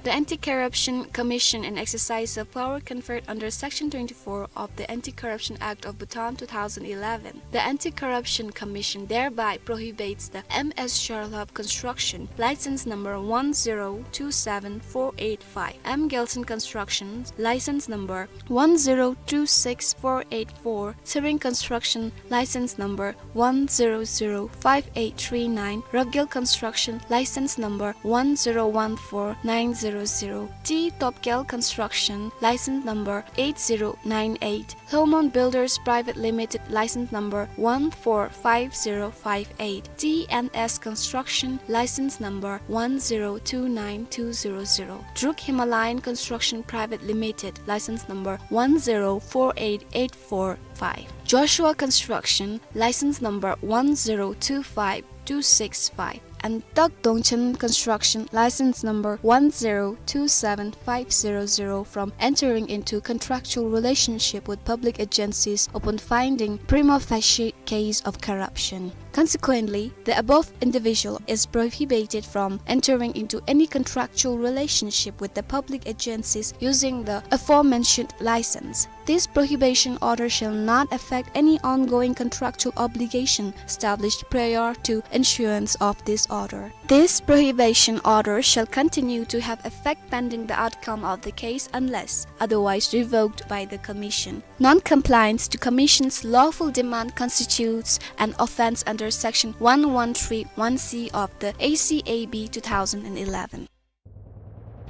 The Anti-Corruption Commission, in exercise of power conferred under Section twenty-four of the Anti-Corruption Act of Bhutan two thousand eleven, the Anti-Corruption Commission thereby prohibits the M S Charlap Construction, license number one zero two seven four eight five, M Gelson Construction, license number one zero two six four eight four, Tsering Construction, license number one zero zero five eight three nine, Röpgel Construction, license number one zero one four nine zero zero, T Topgel Construction, license number eight zero nine eight, Lhomon Builders Private Limited, license number one four five zero five eight, T N S Construction, license number one zero two nine two zero zero, Druk Himalayan Construction Private Limited, license number one zero four eight eight four five, Joshua Construction, license number one zero two five two six five, and Tok Dongchen Construction, license number one zero two seven five zero zero, from entering into contractual relationship with public agencies upon finding prima facie case of corruption. Consequently, the above individual is prohibited from entering into any contractual relationship with the public agencies using the aforementioned license. This prohibition order shall not affect any ongoing contractual obligation established prior to issuance of this order. This prohibition order shall continue to have effect pending the outcome of the case unless otherwise revoked by the Commission. Non-compliance to Commission's lawful demand constitutes an offence under Section one one three one C of the A C A B two thousand eleven.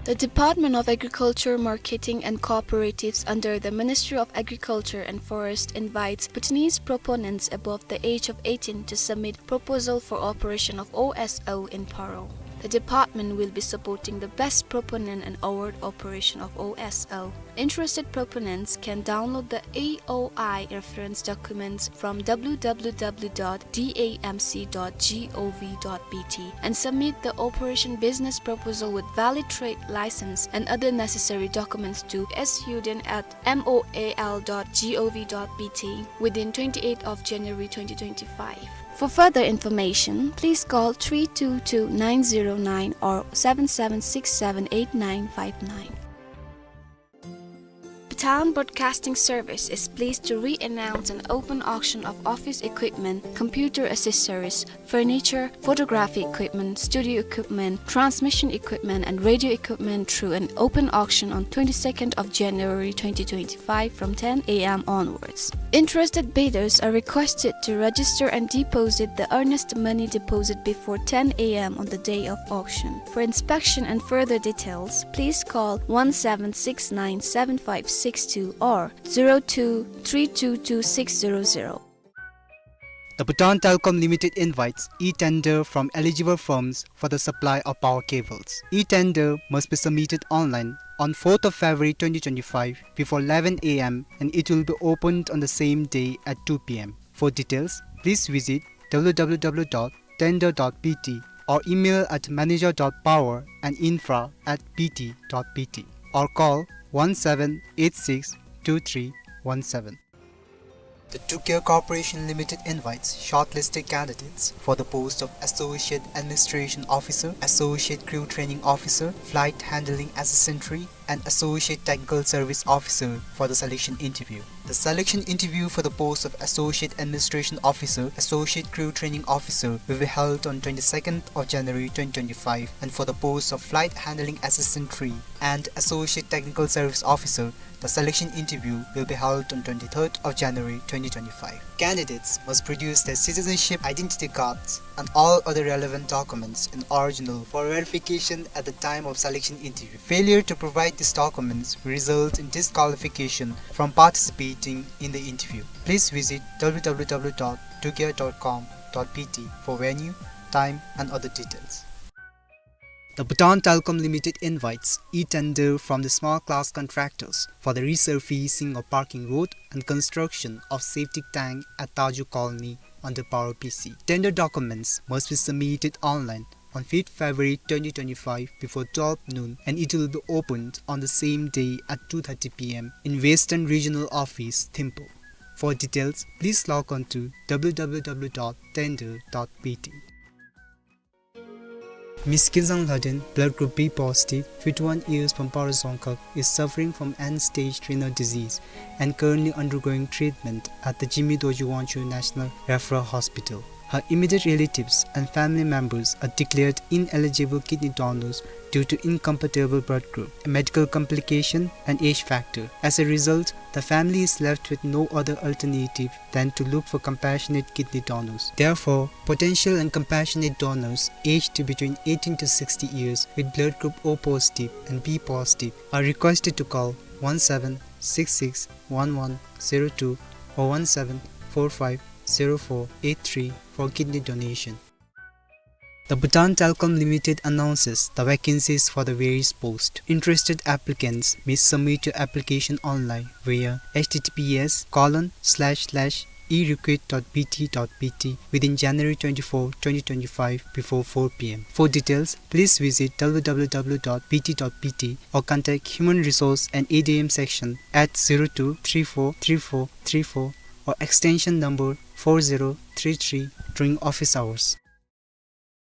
The Department of Agriculture, Marketing and Cooperatives under the Ministry of Agriculture and Forest invites Bhutanese proponents above the age of eighteen to submit proposal for operation of O S O in Paro. The department will be supporting the best proponent and award operation of O S O. Interested proponents can download the A O I reference documents from W W W dot D A M C dot G O V dot B T and submit the operation business proposal with valid trade license and other necessary documents to S U D N at M O A L dot G O V dot B T within twenty-eighth of January twenty twenty-five. For further information, please call three two two nine zero nine or seven seven six seven eight nine five nine. Bhutan Broadcasting Service is pleased to re-announce an open auction of office equipment, computer accessories, furniture, photography equipment, studio equipment, transmission equipment, and radio equipment through an open auction on twenty-second of January twenty twenty-five from ten A M onwards. Interested bidders are requested to register and deposit the earnest money deposit before ten A M on the day of auction. For inspection and further details, please call one seven six nine seven five six two or zero two three two two six zero zero. The Bhutan Telecom Limited invites e-tender from eligible firms for the supply of power cables. E-tender must be submitted online on fourth of February twenty twenty-five before eleven A M and it will be opened on the same day at two P M. For details, please visit W W W dot tender dot B T or email at manager dot power and infra at B T dot B T or call one seven eight six two three one seven. The Tukia Corporation Limited invites shortlisted candidates for the post of Associate Administration Officer, Associate Crew Training Officer, Flight Handling Assistant three, and Associate Technical Service Officer for the selection interview. The selection interview for the post of Associate Administration Officer, Associate Crew Training Officer will be held on twenty-second of January twenty twenty-five, and for the post of Flight Handling Assistant three and Associate Technical Service Officer, the selection interview will be held on twenty-third of January twenty twenty-five. Candidates must produce their citizenship identity cards and all other relevant documents in original for verification at the time of selection interview. Failure to provide these documents will result in disqualification from participating in the interview. Please visit W W W dot tukia dot com dot B T for venue, time, and other details. The Bhutan Telecom Limited invites e-tender from the small class contractors for the resurfacing of parking road and construction of septic tank at Taju Colony under Paro P C. Tender documents must be submitted online on fifth February twenty twenty-five before twelve noon, and it will be opened on the same day at two thirty P M in Western Regional Office, Thimphu. For details, please log on to W W W dot tender dot B T. Miss Kinzang Lhaden, blood group B positive, fifty-one years, from Paro Dzongkhag, is suffering from end-stage renal disease and currently undergoing treatment at the Jigme Dorji Wangchug National Referral Hospital. Her immediate relatives and family members are declared ineligible kidney donors due to incompatible blood group, a medical complication, and age factor. As a result, the family is left with no other alternative than to look for compassionate kidney donors. Therefore, potential and compassionate donors aged to between eighteen to sixty years with blood group O positive and B positive are requested to call one seven six six one one zero two or one seven four five zero four eight three for kidney donation. The Bhutan Telecom Limited announces the vacancies for the various posts. Interested applicants may submit your application online via H T T P S colon slash slash e recruit dot B T dot B T within January twenty-four, twenty twenty-five before four P M. For details, please visit W W W dot B T dot B T or contact Human Resource and A D M section at zero two three four three four three four or extension number four zero three three during office hours.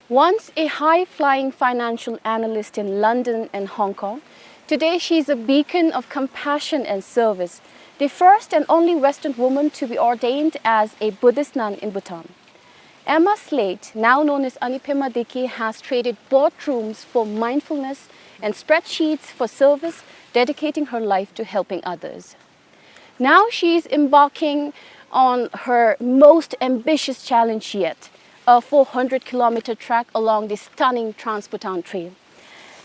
Once a high-flying financial analyst in London and Hong Kong, today she is a beacon of compassion and service, the first and only Western woman to be ordained as a Buddhist nun in Bhutan. Emma Slate, now known as Anipema Deki, has traded boardrooms for mindfulness and spreadsheets for service, dedicating her life to helping others. Now she is embarking on her most ambitious challenge yet, a four hundred kilometer trek along the stunning Trans-Bhutan Trail.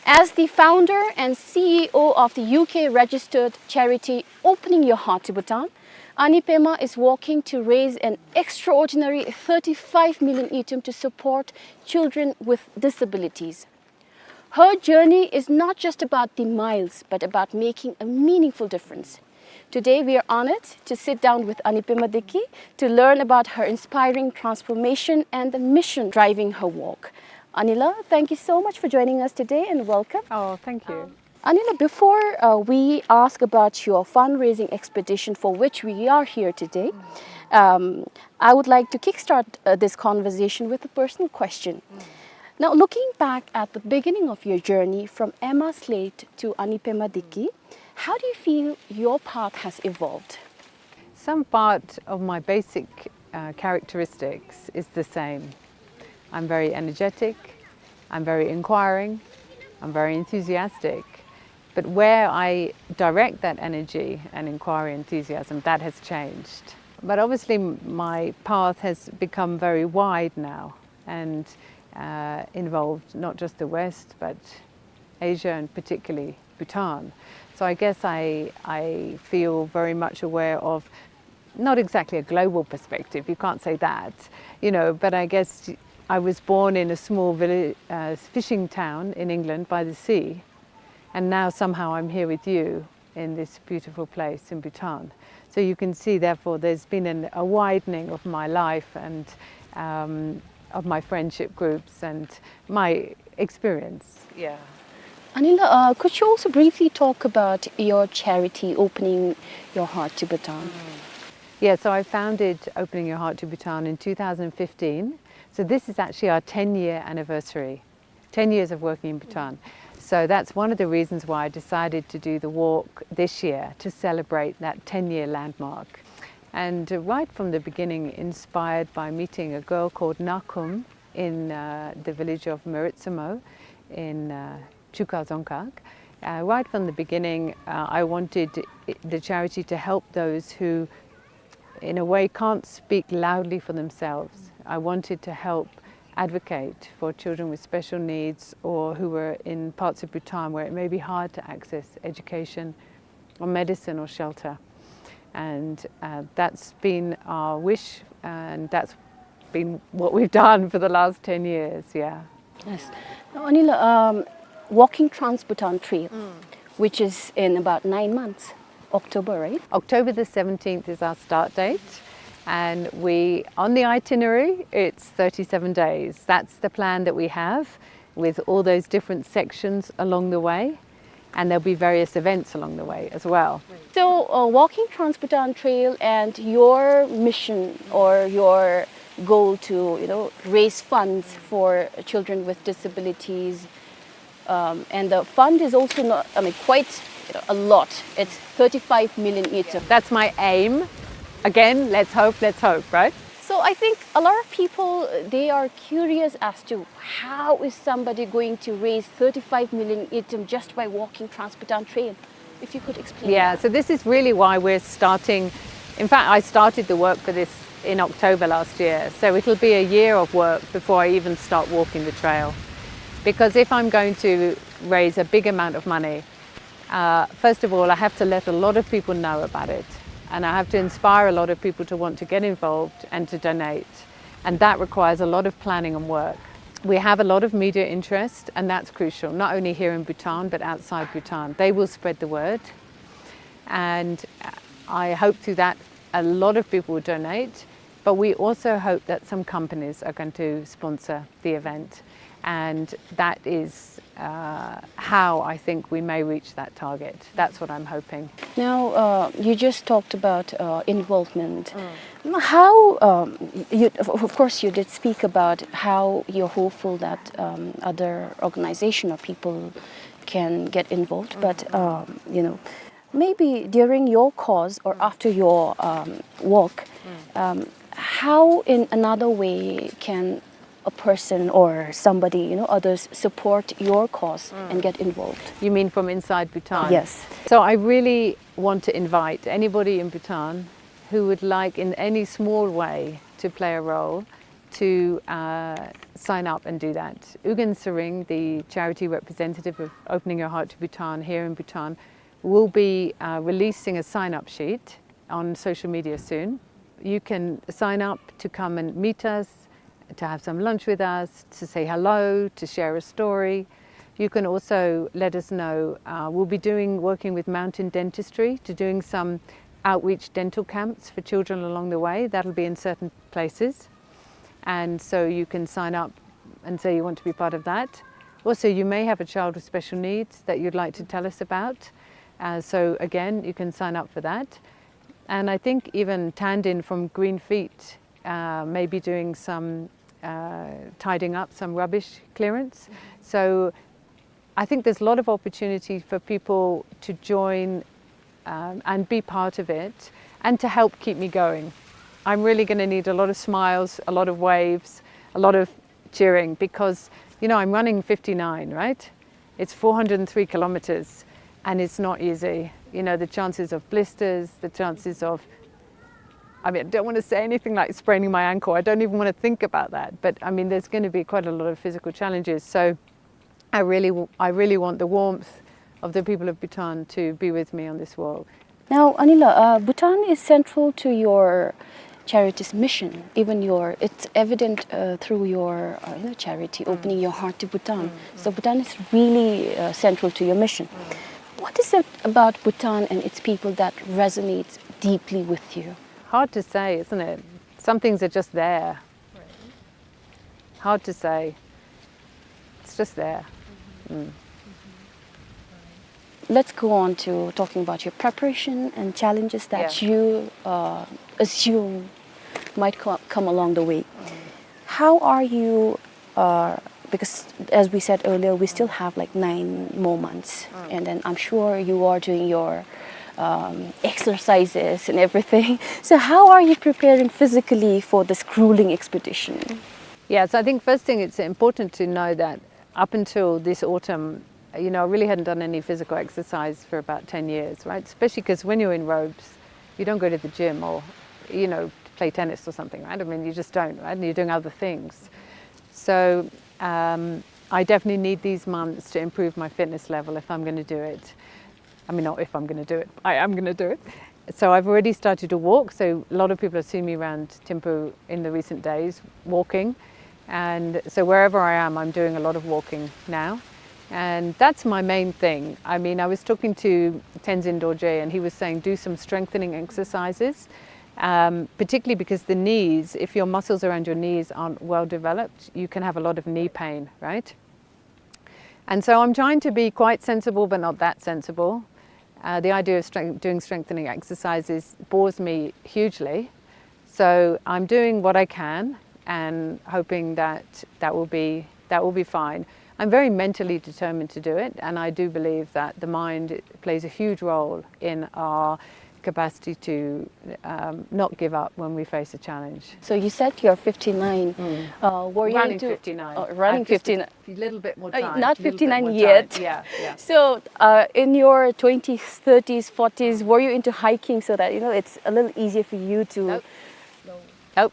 As the founder and C E O of the U K-registered charity Opening Your Heart to Bhutan, Anipema is working to raise an extraordinary thirty-five million ngultrum to support children with disabilities. Her journey is not just about the miles, but about making a meaningful difference. Today, we are honored to sit down with Anipema Deki to learn about her inspiring transformation and the mission driving her work. Anila, thank you so much for joining us today and welcome. Oh, thank you. Um, Anila, before, uh, we ask about your fundraising expedition for which we are here today, um, I would like to kickstart, uh, this conversation with a personal question. Now, looking back at the beginning of your journey from Emma Slate to Anipema Diki, how do you feel your path has evolved? Some part of my basic, uh, characteristics is the same. I'm very energetic, I'm very inquiring, I'm very enthusiastic. But where I direct that energy and inquiry enthusiasm, that has changed. But obviously, m-, my path has become very wide now and, uh, involved not just the West, but Asia and particularly Bhutan. So I guess I, I feel very much aware of not exactly a global perspective, you can't say that, you know, but I guess I was born in a small village, uh, fishing town in England by the sea, and now somehow I'm here with you in this beautiful place in Bhutan. So you can see, therefore, there's been an, a widening of my life and, um, of my friendship groups and my experience. Yeah. Anila, uh, could you also briefly talk about your charity, Opening Your Heart to Bhutan? Mm. Yeah, so I founded Opening Your Heart to Bhutan in two thousand fifteen. So this is actually our ten-year anniversary, ten years of working in Bhutan. So that's one of the reasons why I decided to do the walk this year, to celebrate that ten-year landmark. And, uh, right from the beginning, inspired by meeting a girl called Nakum in, uh, the village of Meritsamo in, uh, Chuka Dzongkhag. Uh, right from the beginning, uh, I wanted i-, the charity to help those who, in a way, can't speak loudly for themselves. I wanted to help advocate for children with special needs or who were in parts of Bhutan where it may be hard to access education or medicine or shelter. And, uh, that's been our wish, and that's been what we've done for the last ten years, yeah. Yes. Now, Anila, um, walking Trans-Bhutan Trail, which is in about nine months, October, right? October the seventeenth is our start date, and we, on the itinerary, it's thirty-seven days. That's the plan that we have, with all those different sections along the way, and there'll be various events along the way as well. So, uh, walking Trans-Bhutan Trail and your mission or your goal to, you know, raise funds for children with disabilities, um, and the fund is also not, I mean, quite, you know, a lot. It's thirty-five million ngultrum. That's my aim. Again, let's hope, let's hope, right? So I think a lot of people, they are curious as to how is somebody going to raise thirty-five million ngultrum just by walking Trans-Bhutan Trail? If you could explain. Yeah, that. So this is really why we're starting. In fact, I started the work for this in October last year. So it'll be a year of work before I even start walking the trail. Because if I'm going to raise a big amount of money, uh, first of all, I have to let a lot of people know about it. And I have to inspire a lot of people to want to get involved and to donate. And that requires a lot of planning and work. We have a lot of media interest, and that's crucial, not only here in Bhutan, but outside Bhutan. They will spread the word. And I hope through that a lot of people will donate, but we also hope that some companies are going to sponsor the event. And that is, uh, how I think we may reach that target. That's what I'm hoping. Now, uh, you just talked about, uh, involvement. Mm. How, um, you, of, of course, you did speak about how you're hopeful that, um, other organization or people can get involved, but, um, you know, maybe during your cause or after your, um, walk, um, how in another way can a person or somebody, you know, others support your cause and get involved? You mean from inside Bhutan? Yes. So I really want to invite anybody in Bhutan who would like, in any small way, to play a role, to, uh, sign up and do that. Ugyen Tshering, the charity representative of Opening Your Heart to Bhutan here in Bhutan, will be, uh, releasing a sign-up sheet on social media soon. You can sign up to come and meet us, to have some lunch with us, to say hello, to share a story. You can also let us know, uh, we'll be doing, working with Mountain Dentistry to doing some outreach dental camps for children along the way. That'll be in certain places. And so you can sign up and say you want to be part of that. Also, you may have a child with special needs that you'd like to tell us about. Uh, so again, you can sign up for that. And I think even Tandin from Green Feet, uh, may be doing some, uh, tidying up some rubbish clearance. So I think there's a lot of opportunity for people to join, um, and be part of it and to help keep me going. I'm really gonna need a lot of smiles, a lot of waves, a lot of cheering because, you know, I'm running fifty-nine, right? It's four hundred and three kilometers and it's not easy. You know, the chances of blisters, the chances of, I mean, I don't wanna say anything like spraining my ankle. I don't even wanna think about that. But I mean, there's gonna be quite a lot of physical challenges. So I really, w-, I really want the warmth of the people of Bhutan to be with me on this walk. Now, Anila, uh, Bhutan is central to your charity's mission. Even your, it's evident, uh, through your, uh, you know, charity, opening your heart to Bhutan. So Bhutan is really, uh, central to your mission. What is it about Bhutan and its people that resonates deeply with you? Hard to say, isn't it? Some things are just there. Hard to say. It's just there. Mm. Let's go on to talking about your preparation and challenges that you, uh, assume might co-, come along the way. How are you, uh, because as we said earlier, we still have, like, nine more months, and then I'm sure you are doing your, um, exercises and everything. So how are you preparing physically for this grueling expedition? Yeah, so I think first thing, it's important to know that up until this autumn, you know, I really hadn't done any physical exercise for about ten years, right? Especially 'cause when you're in robes, you don't go to the gym or, you know, play tennis or something, right? I mean, you just don't, right? And you're doing other things. So, um, I definitely need these months to improve my fitness level if I'm gonna do it. I mean, not if I'm gonna do it, I am gonna do it. So I've already started to walk. So a lot of people have seen me around Thimphu in the recent days walking. And so wherever I am, I'm doing a lot of walking now. And that's my main thing. I mean, I was talking to Tenzin Dorje and he was saying do some strengthening exercises, um, particularly because the knees, if your muscles around your knees aren't well developed, you can have a lot of knee pain, right? And so I'm trying to be quite sensible, but not that sensible. Uh, the idea of strength, doing strengthening exercises bores me hugely. So I'm doing what I can and hoping that that will be, that will be fine. I'm very mentally determined to do it, and I do believe that the mind plays a huge role in our capacity to, um, not give up when we face a challenge. So you said you're fifty-nine. Uh, were you running into fifty-nine. Uh, running fifty-nine. A little bit more time. Uh, not fifty-nine yet. Yeah, yeah. So, uh, in your twenties, thirties, forties, were you into hiking so that, you know, it's a little easier for you to... Nope. Nope.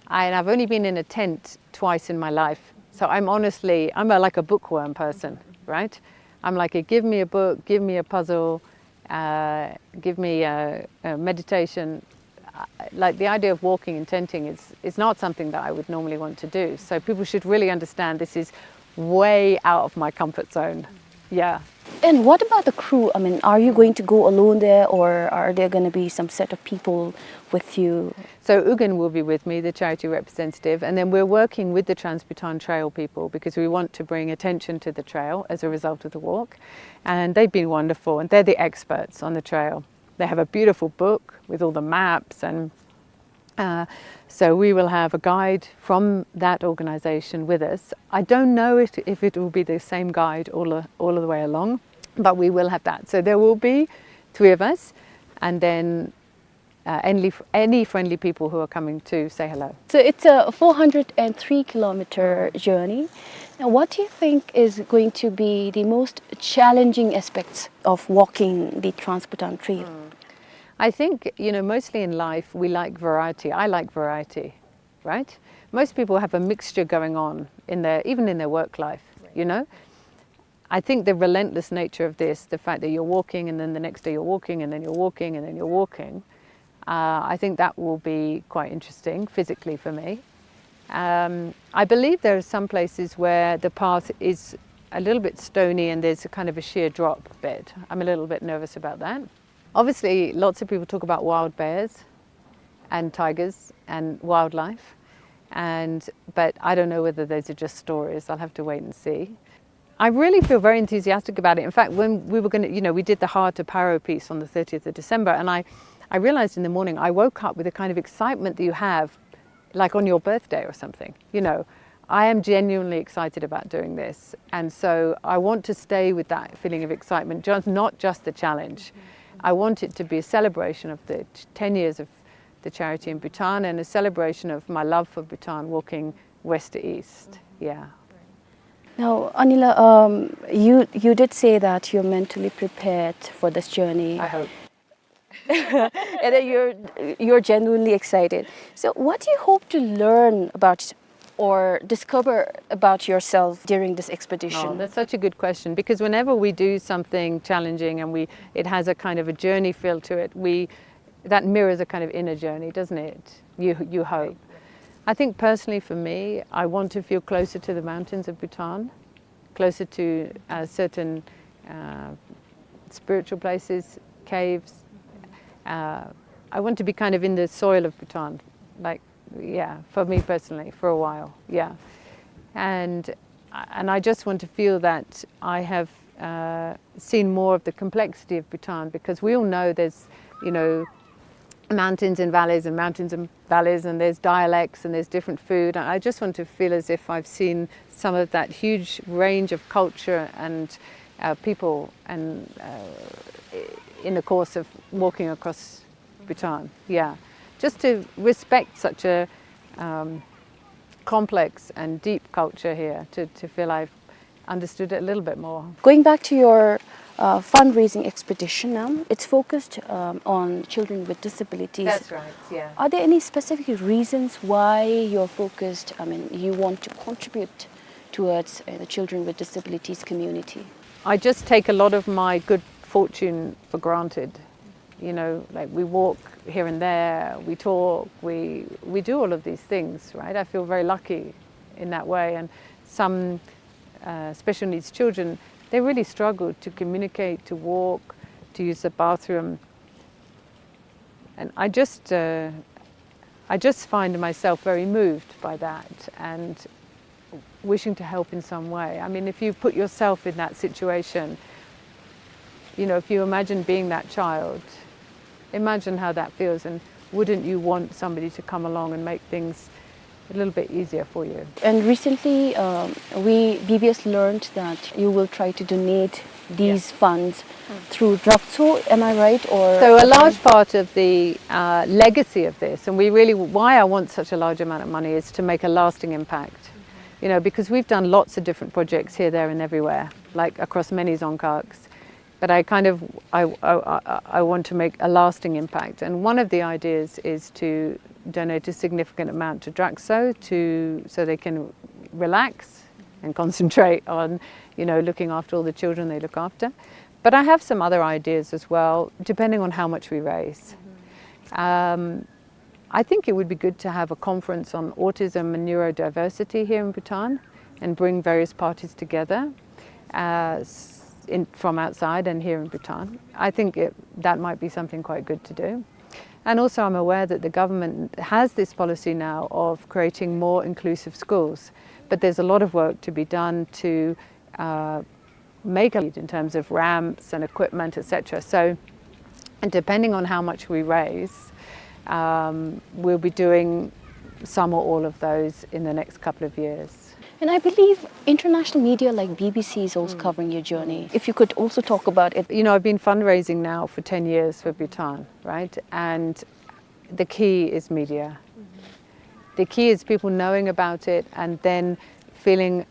And I've only been in a tent twice in my life. So I'm honestly, I'm a, like, a bookworm person, right? I'm like, a, give me a book, give me a puzzle, uh, give me a, a meditation. Uh, like, the idea of walking and tenting is, is not something that I would normally want to do. So people should really understand this is way out of my comfort zone. Yeah. And what about the crew? I mean, are you going to go alone there, or are there gonna be some set of people with you? So Ugyen will be with me, the charity representative, and then we're working with the Trans-Bhutan Trail people because we want to bring attention to the trail as a result of the walk. And they've been wonderful, and they're the experts on the trail. They have a beautiful book with all the maps, and, uh, so we will have a guide from that organization with us. I don't know if, if it will be the same guide all the, all the way along, but we will have that. So there will be three of us, and then, uh, any, any friendly people who are coming to say hello. So it's a four hundred and three kilometer journey. Now, what do you think is going to be the most challenging aspects of walking the Trans-Bhutan Trail? I think, you know, mostly in life, we like variety. I like variety, right? Most people have a mixture going on in their, even in their work life, you know? I think the relentless nature of this, the fact that you're walking and then the next day you're walking and then you're walking and then you're walking, uh, I think that will be quite interesting physically for me. Um, I believe there are some places where the path is a little bit stony and there's a kind of a sheer drop bit. I'm a little bit nervous about that. Obviously, lots of people talk about wild bears and tigers and wildlife, and, but I don't know whether those are just stories. I'll have to wait and see. I really feel very enthusiastic about it. In fact, when we were gonna, you know, we did the Heart of Paro piece on the thirtieth of December, and I, I realized in the morning, I woke up with a kind of excitement that you have like on your birthday or something. You know, I am genuinely excited about doing this, and so I want to stay with that feeling of excitement, just, not just the challenge. I want it to be a celebration of the t-, ten years of the charity in Bhutan and a celebration of my love for Bhutan, walking west to east. Yeah. Now, Anila, um, you, you did say that you're mentally prepared for this journey. I hope. And that you're, you're genuinely excited. So what do you hope to learn about or discover about yourself during this expedition? Oh, that's such a good question, because whenever we do something challenging and we, it has a kind of a journey feel to it, we, that mirrors a kind of inner journey, doesn't it? You, you hope. I think personally for me, I want to feel closer to the mountains of Bhutan, closer to, uh, certain, uh, spiritual places, caves. Uh, I want to be kind of in the soil of Bhutan, like, yeah, for me personally, for a while, yeah. And, and I just want to feel that I have, uh, seen more of the complexity of Bhutan, because we all know there's, you know, mountains and valleys and mountains and valleys, and there's dialects and there's different food. And I just want to feel as if I've seen some of that huge range of culture and, uh, people and, uh, in the course of walking across Bhutan. Yeah, just to respect such a, um, complex and deep culture here, to, to feel I've understood it a little bit more. Going back to your, uh, fundraising expedition, um, it's focused, um, on children with disabilities. That's right, yeah. Are there any specific reasons why you're focused, I mean, you want to contribute towards, uh, the children with disabilities community? I just take a lot of my good fortune for granted. You know, like, we walk here and there, we talk, we, we do all of these things, right? I feel very lucky in that way. And some, uh, special needs children, they really struggle to communicate, to walk, to use the bathroom. And I just, uh, I just find myself very moved by that and wishing to help in some way. I mean, if you put yourself in that situation, you know, if you imagine being that child, imagine how that feels, and wouldn't you want somebody to come along and make things a little bit easier for you? And recently, um, we, B B S learned that you will try to donate these funds through Drakso, am I right? Or so a large part of the, uh, legacy of this, and we really, why I want such a large amount of money, is to make a lasting impact. You know, because we've done lots of different projects here, there, and everywhere, like, across many dzongkhags. But I kind of, I, I, I, I want to make a lasting impact. And one of the ideas is to donate a significant amount to Drakso to, so they can relax and concentrate on, you know, looking after all the children they look after. But I have some other ideas as well, depending on how much we raise. Um, I think it would be good to have a conference on autism and neurodiversity here in Bhutan and bring various parties together, uh, s-, in, from outside and here in Bhutan. I think it, that might be something quite good to do. And also, I'm aware that the government has this policy now of creating more inclusive schools, but there's a lot of work to be done to, uh, make a lead in terms of ramps and equipment, et cetera. So, and depending on how much we raise, um, we'll be doing some or all of those in the next couple of years. And I believe international media like B B C is also covering your journey. If you could also talk about it. You know, I've been fundraising now for ten years for Bhutan, right? And the key is media. The key is people knowing about it and then feeling,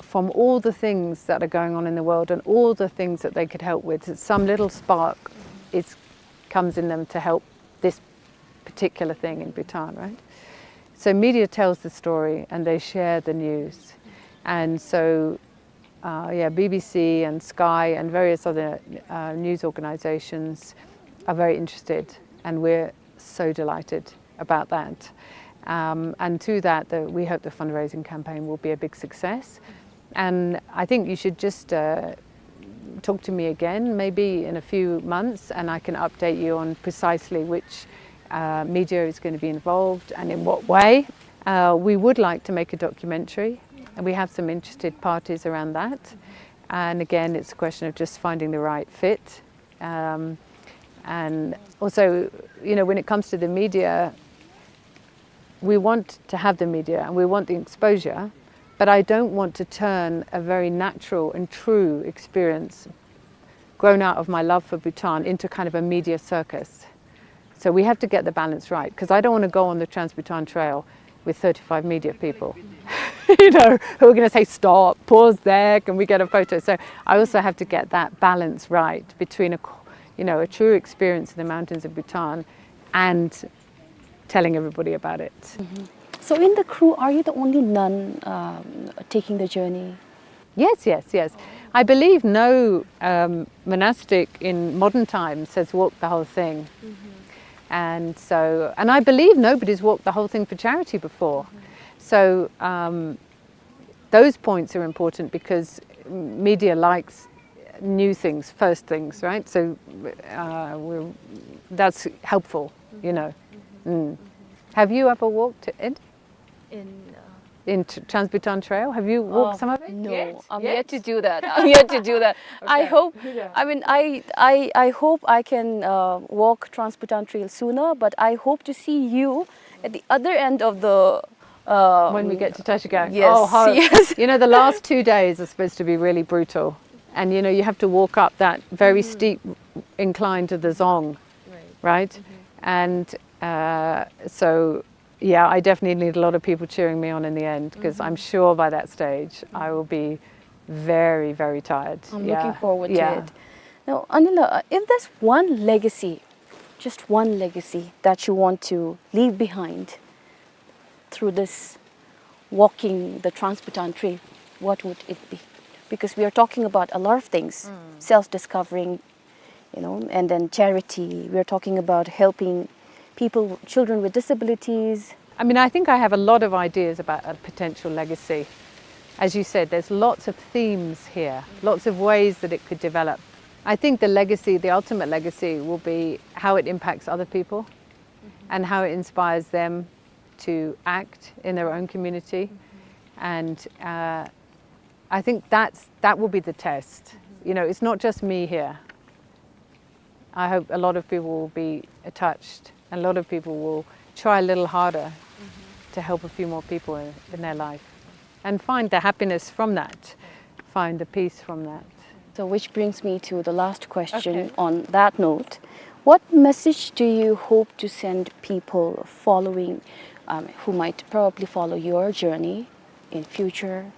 from all the things that are going on in the world and all the things that they could help with, that some little spark is, comes in them to help this particular thing in Bhutan, right? So media tells the story and they share the news. And so, uh, yeah, B B C and Sky and various other, uh, news organizations are very interested, and we're so delighted about that. Um, and through that, the, we hope the fundraising campaign will be a big success. And I think you should just, uh, talk to me again, maybe in a few months, and I can update you on precisely which, uh, media is gonna be involved and in what way. Uh, we would like to make a documentary, and we have some interested parties around that. And again, it's a question of just finding the right fit. Um, and also, you know, when it comes to the media, We want to have the media and we want the exposure, but I don't want to turn a very natural and true experience grown out of my love for Bhutan into kind of a media circus. So we have to get the balance right, 'cause I don't wanna go on the Trans-Bhutan Trail with thirty-five media people, you know, who are gonna say, "Stop, pause there, can we get a photo?" So I also have to get that balance right between a, you know, a true experience in the mountains of Bhutan and telling everybody about it. Mm-hmm. So in the crew, are you the only nun, um, taking the journey? Yes, yes, yes. I believe no, um, monastic in modern times has walked the whole thing. Mm-hmm. And so, and I believe nobody's walked the whole thing for charity before. Mm-hmm. So, um, those points are important because media likes new things, first things, right? So, uh, we're, that's helpful, you know. Mm. Have you ever walked, Ed? In, uh, in Tr-, Trans-Bhutan Trail? Have you walked some of it? No, I'm yet to do that. I'm yet to do that. I hope, I mean, I, I, I hope I can, uh, walk Trans-Bhutan Trail sooner, but I hope to see you at the other end of the, uh, when we get to Trashigang. Yes, oh, how, yes. You know, the last two days are supposed to be really brutal. And, you know, you have to walk up that very steep incline to the Dzong, right? And, uh, so yeah, I definitely need a lot of people cheering me on in the end, 'cause I'm sure by that stage I will be very, very tired. I'm looking forward to it. Now, Anila, uh, if there's one legacy, just one legacy that you want to leave behind through this walking the Trans-Bhutan Trail, what would it be? Because we are talking about a lot of things, self-discovering, you know, and then charity. We're talking about helping people, children with disabilities. I mean, I think I have a lot of ideas about a potential legacy. As you said, there's lots of themes here, lots of ways that it could develop. I think the legacy, the ultimate legacy, will be how it impacts other people and how it inspires them to act in their own community. And, uh, I think that's, that will be the test. You know, it's not just me here. I hope a lot of people will be touched, and a lot of people will try a little harder to help a few more people in, in their life and find the happiness from that, find the peace from that. So, which brings me to the last question on that note. What message do you hope to send people following, um, who might probably follow your journey in future,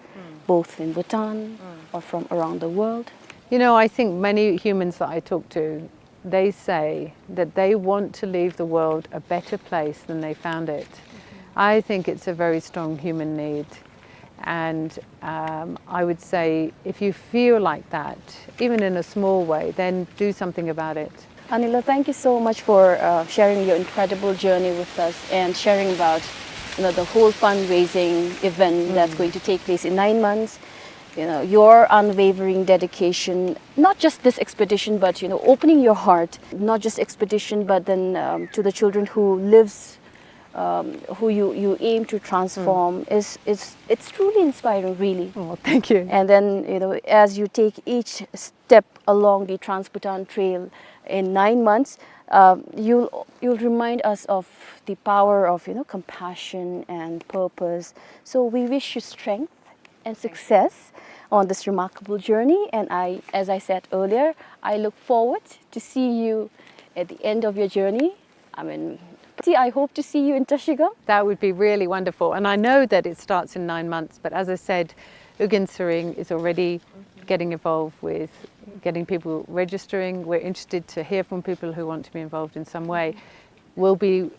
both in Bhutan or from around the world? You know, I think many humans that I talk to, they say that they want to leave the world a better place than they found it. I think it's a very strong human need. And, um, I would say, if you feel like that, even in a small way, then do something about it. Anila, thank you so much for, uh, sharing your incredible journey with us and sharing about, you know, the whole fundraising event that's going to take place in nine months. You know, your unwavering dedication, not just this expedition, but, you know, opening your heart, not just expedition, but then, um, to the children who lives, um, who you, you aim to transform is, is, it's truly inspiring, really. Oh, thank you. And then, you know, as you take each step along the Trans-Bhutan Trail in nine months, um, you'll, you'll remind us of the power of, you know, compassion and purpose. So we wish you strength and success on this remarkable journey. And I, as I said earlier, I look forward to see you at the end of your journey. I mean, see, I hope to see you in Trashigang. That would be really wonderful. And I know that it starts in nine months, but as I said, Ugyen Tshering is already getting involved with getting people registering. We're interested to hear from people who want to be involved in some way. We'll be,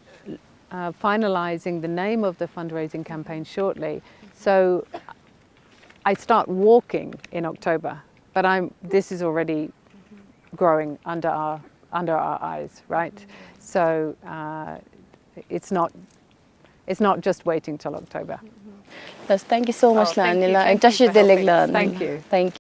uh, finalizing the name of the fundraising campaign shortly. So I start walking in October, but I'm, this is already growing under our, under our eyes, right? So, uh, it's not, it's not just waiting till October. Yes, thank you so much, Anila. Thank you. Thank you.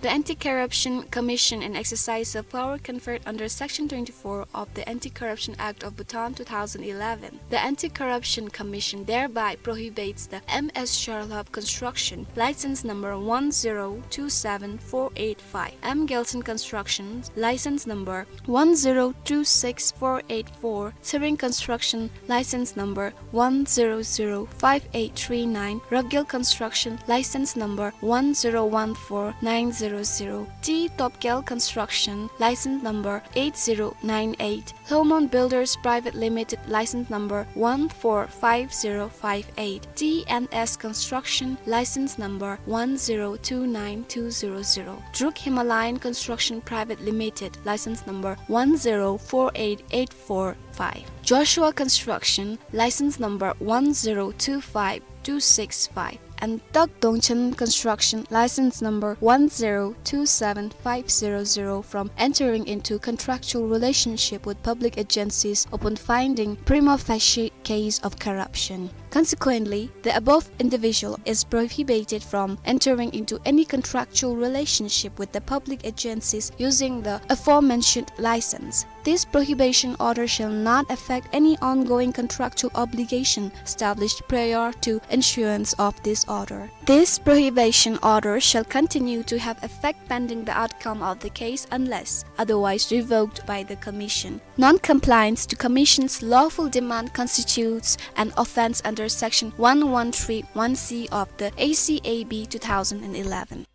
The Anti-Corruption Commission, in exercise of power conferred under Section twenty-four of the Anti-Corruption Act of Bhutan two thousand eleven, the Anti-Corruption Commission thereby prohibits the M S Charlap Construction, license number one zero two seven four eight five, M Gelson Construction, license number one zero two six four eight four, Tsering Construction, license number one zero zero five eight three nine, Rabgel Construction, license number one zero one four nine zero zero, T Topgel Construction, license number eight zero nine eight, Lhomon Builders Private Limited, license number one four five zero five eight, T N S Construction, license number one zero two nine two zero zero, Druk Himalayan Construction Private Limited, license number one zero four eight eight four five, Joshua Construction, license number one zero two five two six five, and Tak Dongchen Construction, license number one zero two seven five zero zero, from entering into contractual relationship with public agencies upon finding prima facie case of corruption. Consequently, the above individual is prohibited from entering into any contractual relationship with the public agencies using the aforementioned license. This prohibition order shall not affect any ongoing contractual obligation established prior to issuance of this order. This prohibition order shall continue to have effect pending the outcome of the case unless otherwise revoked by the Commission. Non-compliance to Commission's lawful demand constitutes an offence under Section one one three one C of the A C A B two thousand eleven.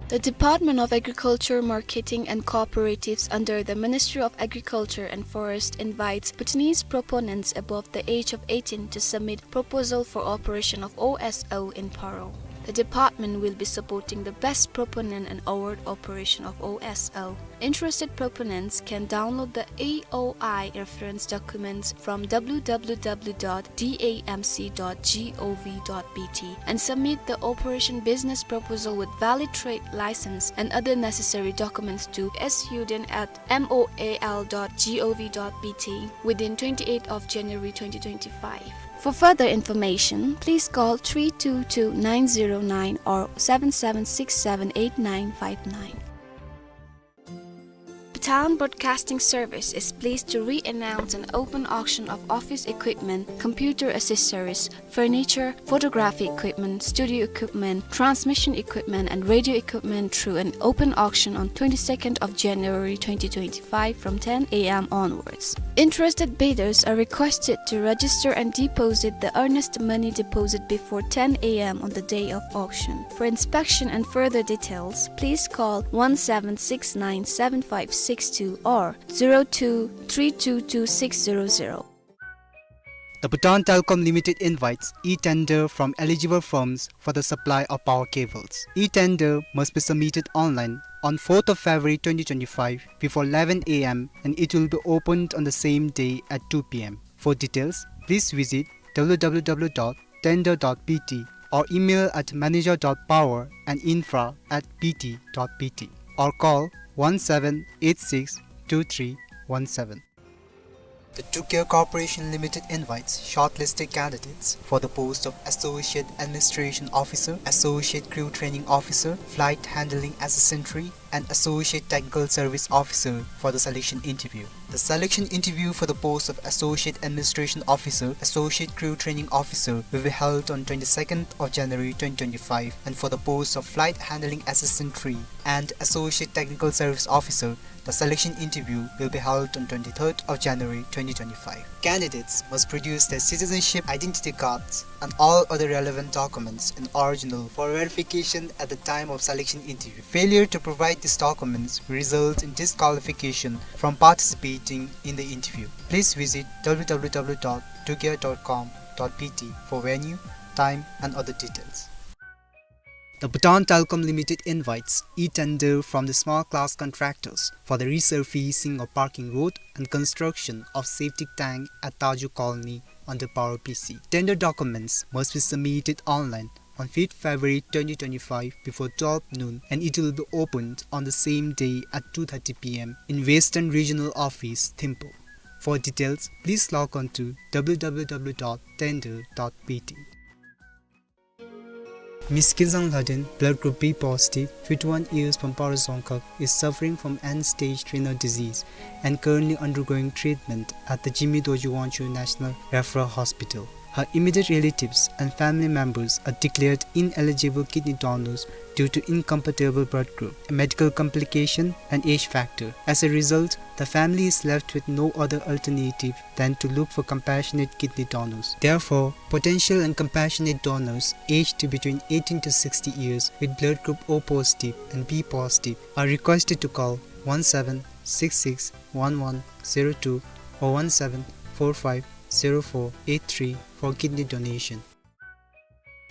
The Department of Agriculture, Marketing and Cooperatives under the Ministry of Agriculture and Forest invites Bhutanese proponents above the age of eighteen to submit proposal for operation of O S O in Paro. The department will be supporting the best proponent and award operation of O S O. Interested proponents can download the A O I reference documents from W W W dot D A M C dot gov dot B T and submit the operation business proposal with valid trade license and other necessary documents to S U D N at M O A L dot gov dot B T within twenty-eighth of January twenty twenty-five. For further information, please call three two two nine zero nine or seven seven six seven eight nine five nine. Bhutan Broadcasting Service is pleased to re-announce an open auction of office equipment, computer accessories, furniture, photography equipment, studio equipment, transmission equipment, and radio equipment through an open auction on twenty-second of January twenty twenty-five from ten A M onwards. Interested bidders are requested to register and deposit the earnest money deposit before ten A M on the day of auction. For inspection and further details, please call one seven six nine seven five six two or zero two three two two six zero zero. The Bhutan Telecom Limited invites e-tender from eligible firms for the supply of power cables. E-tender must be submitted online on fourth of February twenty twenty-five before eleven A M and it will be opened on the same day at two P M. For details, please visit W W W dot tender dot B T or email at manager dot power and infra at B T dot B T or call one seven eight six two three one seven. The Tukia Corporation Limited invites shortlisted candidates for the post of Associate Administration Officer, Associate Crew Training Officer, Flight Handling Assistant three, and Associate Technical Service Officer for the selection interview. The selection interview for the post of Associate Administration Officer, Associate Crew Training Officer will be held on twenty-second of January twenty twenty-five, and for the post of Flight Handling Assistant three and Associate Technical Service Officer, the selection interview will be held on twenty-third of January twenty twenty-five. Candidates must produce their citizenship identity cards and all other relevant documents in original for verification at the time of selection interview. Failure to provide these documents will result in disqualification from participating in the interview. Please visit W W W dot tukia dot com dot B T for venue, time, and other details. The Bhutan Telecom Limited invites e-tender from the small class contractors for the resurfacing of parking road and construction of septic tank at Taju Colony under Paro P C. Tender documents must be submitted online on fifth February twenty twenty-five before twelve noon, and it will be opened on the same day at two thirty P M in Western Regional Office, Thimphu. For details, please log on to W W W dot tender dot B T. Miss Kinzang Lhaden, blood group B positive, fifty-one years from Parozonkak, is suffering from end-stage renal disease and currently undergoing treatment at the Jigme Dorji Wangchuck National Referral Hospital. Her immediate relatives and family members are declared ineligible kidney donors due to incompatible blood group, medical complication and age factor. As a result, the family is left with no other alternative than to look for compassionate kidney donors. Therefore, potential and compassionate donors aged between eighteen to sixty years with blood group O positive and B positive are requested to call one seven six six one one zero two or one seven four five zero four eight three for kidney donation.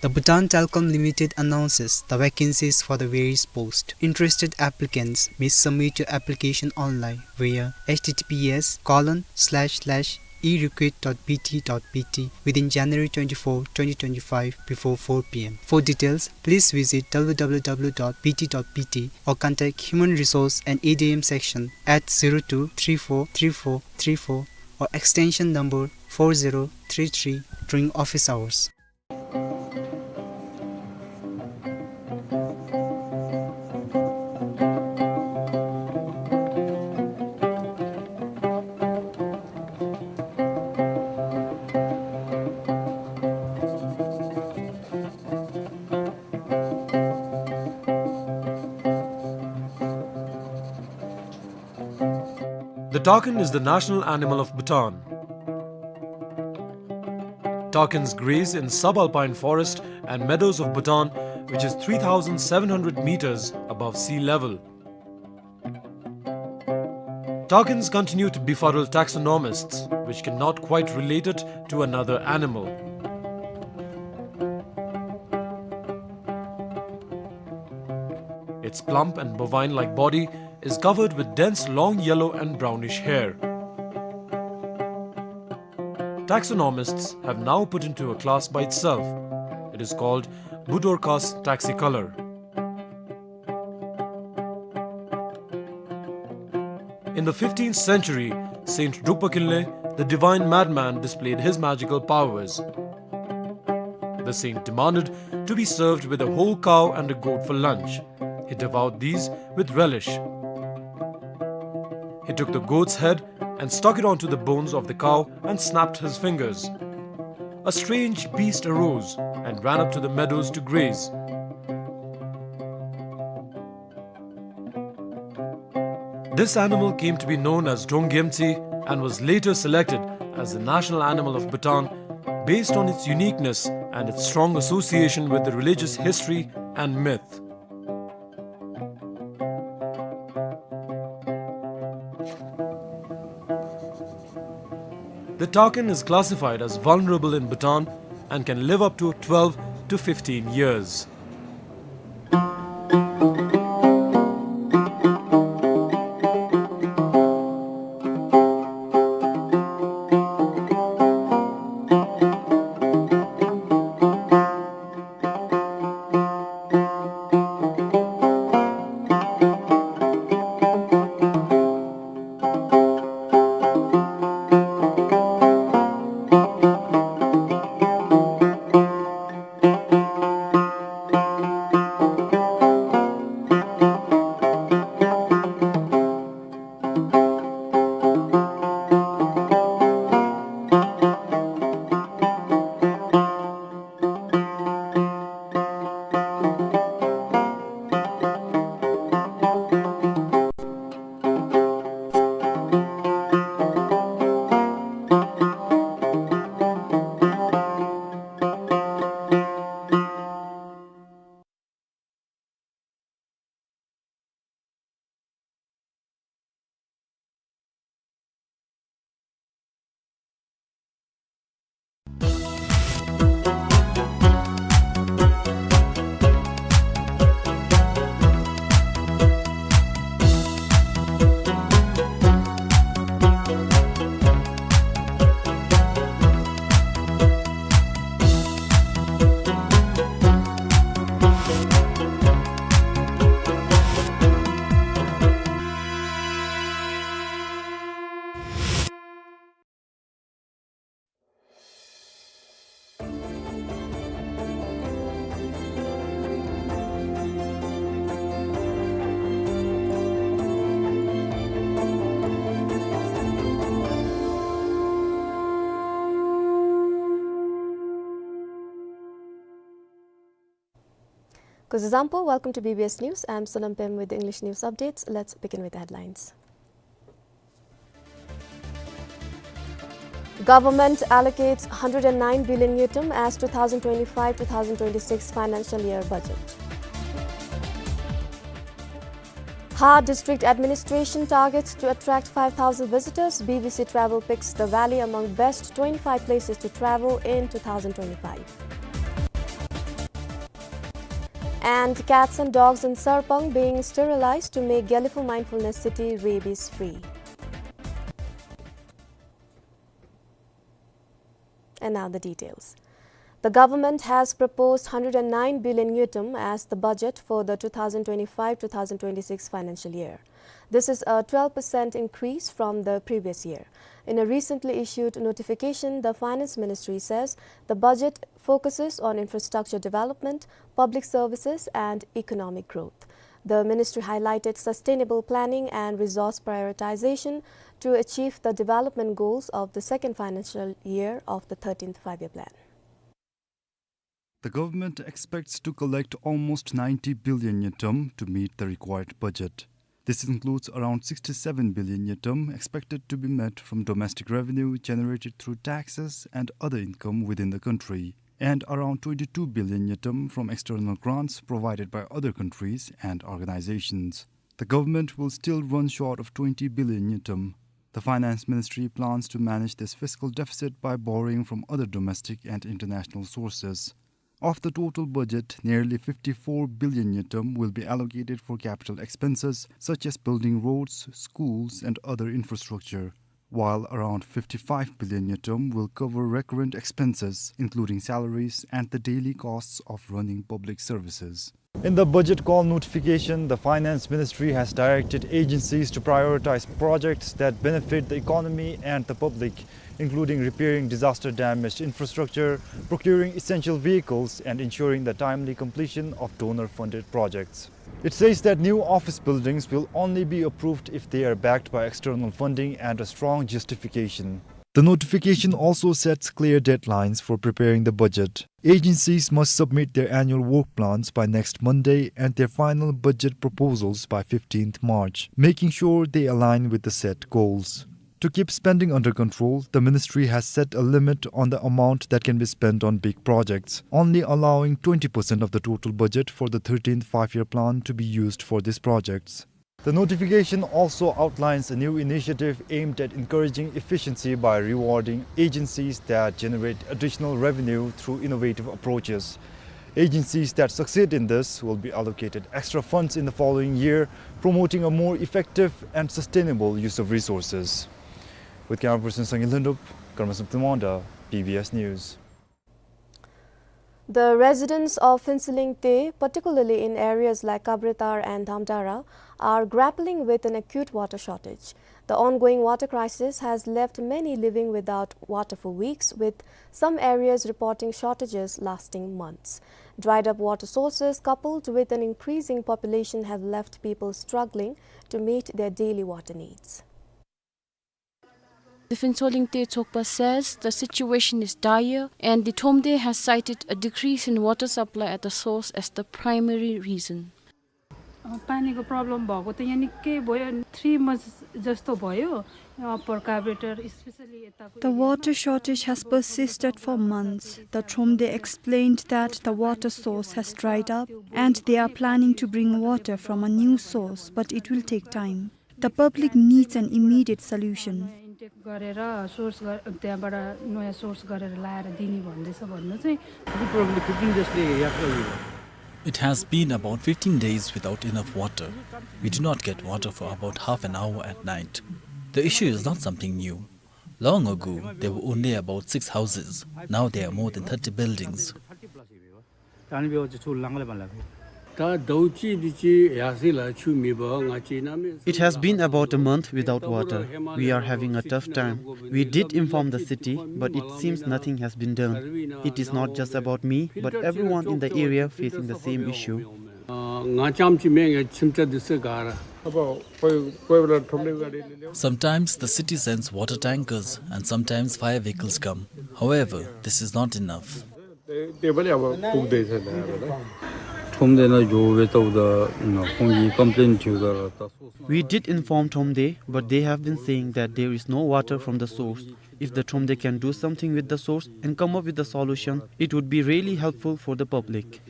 The Bhutan Telecom Limited announces the vacancies for the various posts. Interested applicants may submit your application online via H T T P S colon slash slash e recruit dot B T dot B T within January twenty-four, twenty twenty-five before four P M. For details, please visit W W W dot B T dot B T or contact Human Resource and A D M section at zero two three four three four three four or extension number four zero three three during office hours. The takin is the national animal of Bhutan. Takins graze in subalpine forest and meadows of Bhutan, which is three thousand seven hundred meters above sea level. Takins continue to befuddle taxonomists, which cannot quite relate it to another animal. Its plump and bovine-like body is covered with dense long yellow and brownish hair. Taxonomists have now put into a class by itself. It is called Budorcas taxicolor. In the fifteenth century, Saint Drukpa Kinley, the divine madman, displayed his magical powers. The saint demanded to be served with a whole cow and a goat for lunch. He devoured these with relish. He took the goat's head and stuck it onto the bones of the cow and snapped his fingers. A strange beast arose and ran up to the meadows to graze. This animal came to be known as Donggyemtsi and was later selected as the national animal of Bhutan based on its uniqueness and its strong association with the religious history and myth. The takin is classified as vulnerable in Bhutan and can live up to twelve to fifteen years. This is Ampo. Welcome to B B S News. I'm Sonam Pem with the English news updates. Let's begin with the headlines. Government allocates hundred and nine billion ngultrum as two thousand twenty-five two thousand twenty-six financial year budget. Har District Administration targets to attract five thousand visitors. B B C Travel picks the valley among best twenty-five places to travel in two thousand twenty-five. And cats and dogs in Sarpang being sterilized to make Gelephu Mindfulness City rabies free. And now the details. The government has proposed hundred and nine billion ngultrum as the budget for the two thousand twenty-five two thousand twenty-six financial year. This is a twelve percent increase from the previous year. In a recently issued notification, the Finance Ministry says the budget focuses on infrastructure development, public services, and economic growth. The ministry highlighted sustainable planning and resource prioritization to achieve the development goals of the second financial year of the thirteenth Five-Year Plan. The government expects to collect almost ninety billion ngultrum to meet the required budget. This includes around sixty-seven billion ngultrum expected to be met from domestic revenue generated through taxes and other income within the country, and around twenty-two billion ngultrum from external grants provided by other countries and organizations. The government will still run short of twenty billion ngultrum. The Finance Ministry plans to manage this fiscal deficit by borrowing from other domestic and international sources. Of the total budget, nearly fifty-four billion ngultrum will be allocated for capital expenses such as building roads, schools, and other infrastructure, while around fifty-five billion ngultrum will cover recurrent expenses, including salaries and the daily costs of running public services. In the budget call notification, the Finance Ministry has directed agencies to prioritize projects that benefit the economy and the public, including repairing disaster-damaged infrastructure, procuring essential vehicles, and ensuring the timely completion of donor-funded projects. It says that new office buildings will only be approved if they are backed by external funding and a strong justification. The notification also sets clear deadlines for preparing the budget. Agencies must submit their annual work plans by next Monday and their final budget proposals by fifteenth March, making sure they align with the set goals. To keep spending under control, the ministry has set a limit on the amount that can be spent on big projects, only allowing twenty percent of the total budget for the thirteenth Five-Year Plan to be used for these projects. The notification also outlines a new initiative aimed at encouraging efficiency by rewarding agencies that generate additional revenue through innovative approaches. Agencies that succeed in this will be allocated extra funds in the following year, promoting a more effective and sustainable use of resources. With camera person Sangin Lhundup, Karmasam Tumanda, B B S News. The residents of Phuentsholing Te, particularly in areas like Kabratar and Dhamdara, are grappling with an acute water shortage. The ongoing water crisis has left many living without water for weeks, with some areas reporting shortages lasting months. Dried up water sources coupled with an increasing population have left people struggling to meet their daily water needs. The Phuentsholing Te Chokpa says the situation is dire and the Thromde has cited a decrease in water supply at the source as the primary reason. अ, पानीको problem भएको त यहाँ निकै भयो, three months जस्तो भयो। Upper carburettor, especially यताको The water shortage has persisted for months. The Thromde explained that the water source has dried up and they are planning to bring water from a new source, but it will take time. The public needs an immediate solution. Intake गरेर सोर्स गर-, त्यहाँबाट नयाँ सोर्स गरेर लाएर दिने भन्दैछ भन्नु चाहिँ। It has been about fifteen days without enough water. We do not get water for about half an hour at night. The issue is not something new. Long ago, there were only about six houses. Now there are more than thirty buildings. It has been about a month without water. We are having a tough time. We did inform the city, but it seems nothing has been done. It is not just about me, but everyone in the area facing the same issue. Sometimes the city sends water tankers and sometimes fire vehicles come. However, this is not enough. त्यो पनि अब पुग्दैछ नि, अब त। ཁྲོམ་སྡེ་ནང་འགྱོ་སྦེ་བལྟཝ་ད་ཁོང་གིས་ཀམ་པི་ལེན་ཕུལཝ་ད་ར་ད་སོ་སོ། We did inform Tromde, but they have been saying that there is no water from the source. If the Tromde can do something with the source and come up with a solution, it would be really helpful for the public.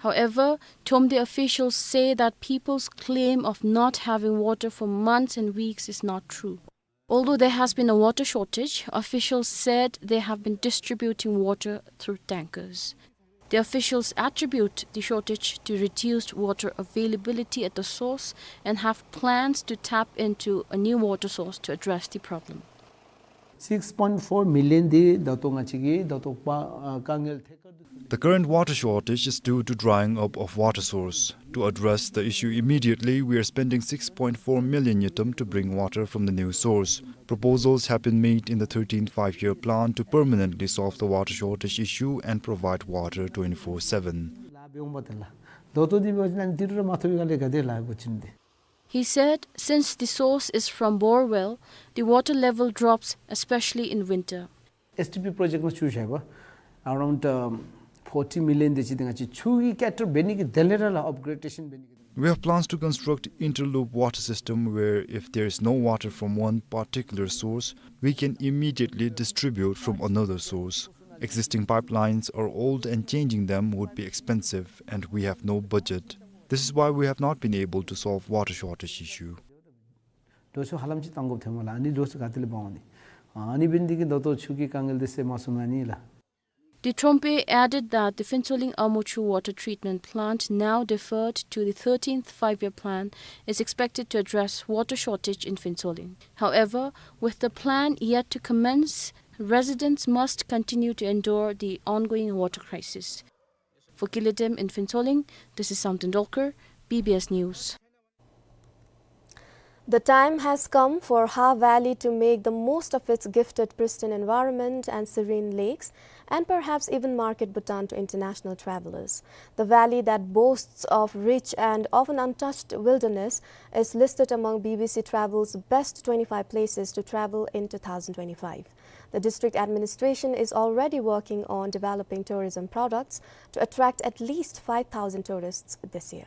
However, Tromde officials say that people's claim of not having water for months and weeks is not true. Although there has been a water shortage, officials said they have been distributing water through tankers. The officials attribute the shortage to reduced water availability at the source and have plans to tap into a new water source to address the problem. Six point four million འདི་ད་ལྟོ་ང་བཅས་ཀྱིས་ད་ལྟོ་པ་ཨ་དཀའ་ངལ་ཐད་ཀར་དུ། The current water shortage is due to drying up of water source. To address the issue immediately, we are spending six point four million ngultrum to bring water from the new source. Proposals have been made in the thirteenth Five-Year Plan to permanently solve the water shortage issue and provide water twenty-four seven. ལཱ་འབད་འོང་པ་དེ་ལགས། ད་ལྟོ་འདི་འབད་བ་ཅིན་ཨ་ནི་ཏི་རུ་ར་མ་ཐོབ་པའི་སྒང་ལས་ག་དེ་ལཱ་འགོ་བཙུགས་ནི་དེ། He said, since the source is from bore well, the water level drops, especially in winter. S T P project ནང་ཆུ་བཞག་པ་around, um, forty million དེ་ཅིག་དེ་ང་བཅས་ཆུ་གི་ཀེ་ཊར་འབད་ནི་གི་དེ་ལས་ར་ལགས་ཨཔ་གྲེ་ཌེ་ཤཱན་འབད་ནི་གི། We have plans to construct interloop water system where if there is no water from one particular source, we can immediately distribute from another source. Existing pipelines are old and changing them would be expensive and we have no budget. This is why we have not been able to solve water shortage issue. འགྲོ་ཆུ་ཧ་ལམ་ཅིག་བཏང་དགོཔ་ཐོནམ་ལགས། ཨ་ནི་འགྲོ་ཆུ་ག་ཏེ་ལས་འབག་འོང་ནི། ཨ་ནི་འབད་ནི་དེ་གིས་ད་ལྟོ་ཆུ་གི་དཀའ་ངལ་དེ་སེལ་མ་ཚུགས་ན་ཨ་ནི་ལགས། The Tromde added that the Phuentsholing Amochu water treatment plant, now deferred to the thirteenth Five-Year Plan, is expected to address water shortage in Phuentsholing. However, with the plan yet to commence, residents must continue to endure the ongoing water crisis. For Kile Dem in Phuentsholing, this is Samten Dolkar, B B S News. The time has come for Ha Valley to make the most of its gifted pristine environment and serene lakes, and perhaps even market Bhutan to international travelers. The valley that boasts of rich and often untouched wilderness is listed among B B C Travel's best twenty-five places to travel in two thousand twenty-five. The district administration is already working on developing tourism products to attract at least five thousand tourists this year.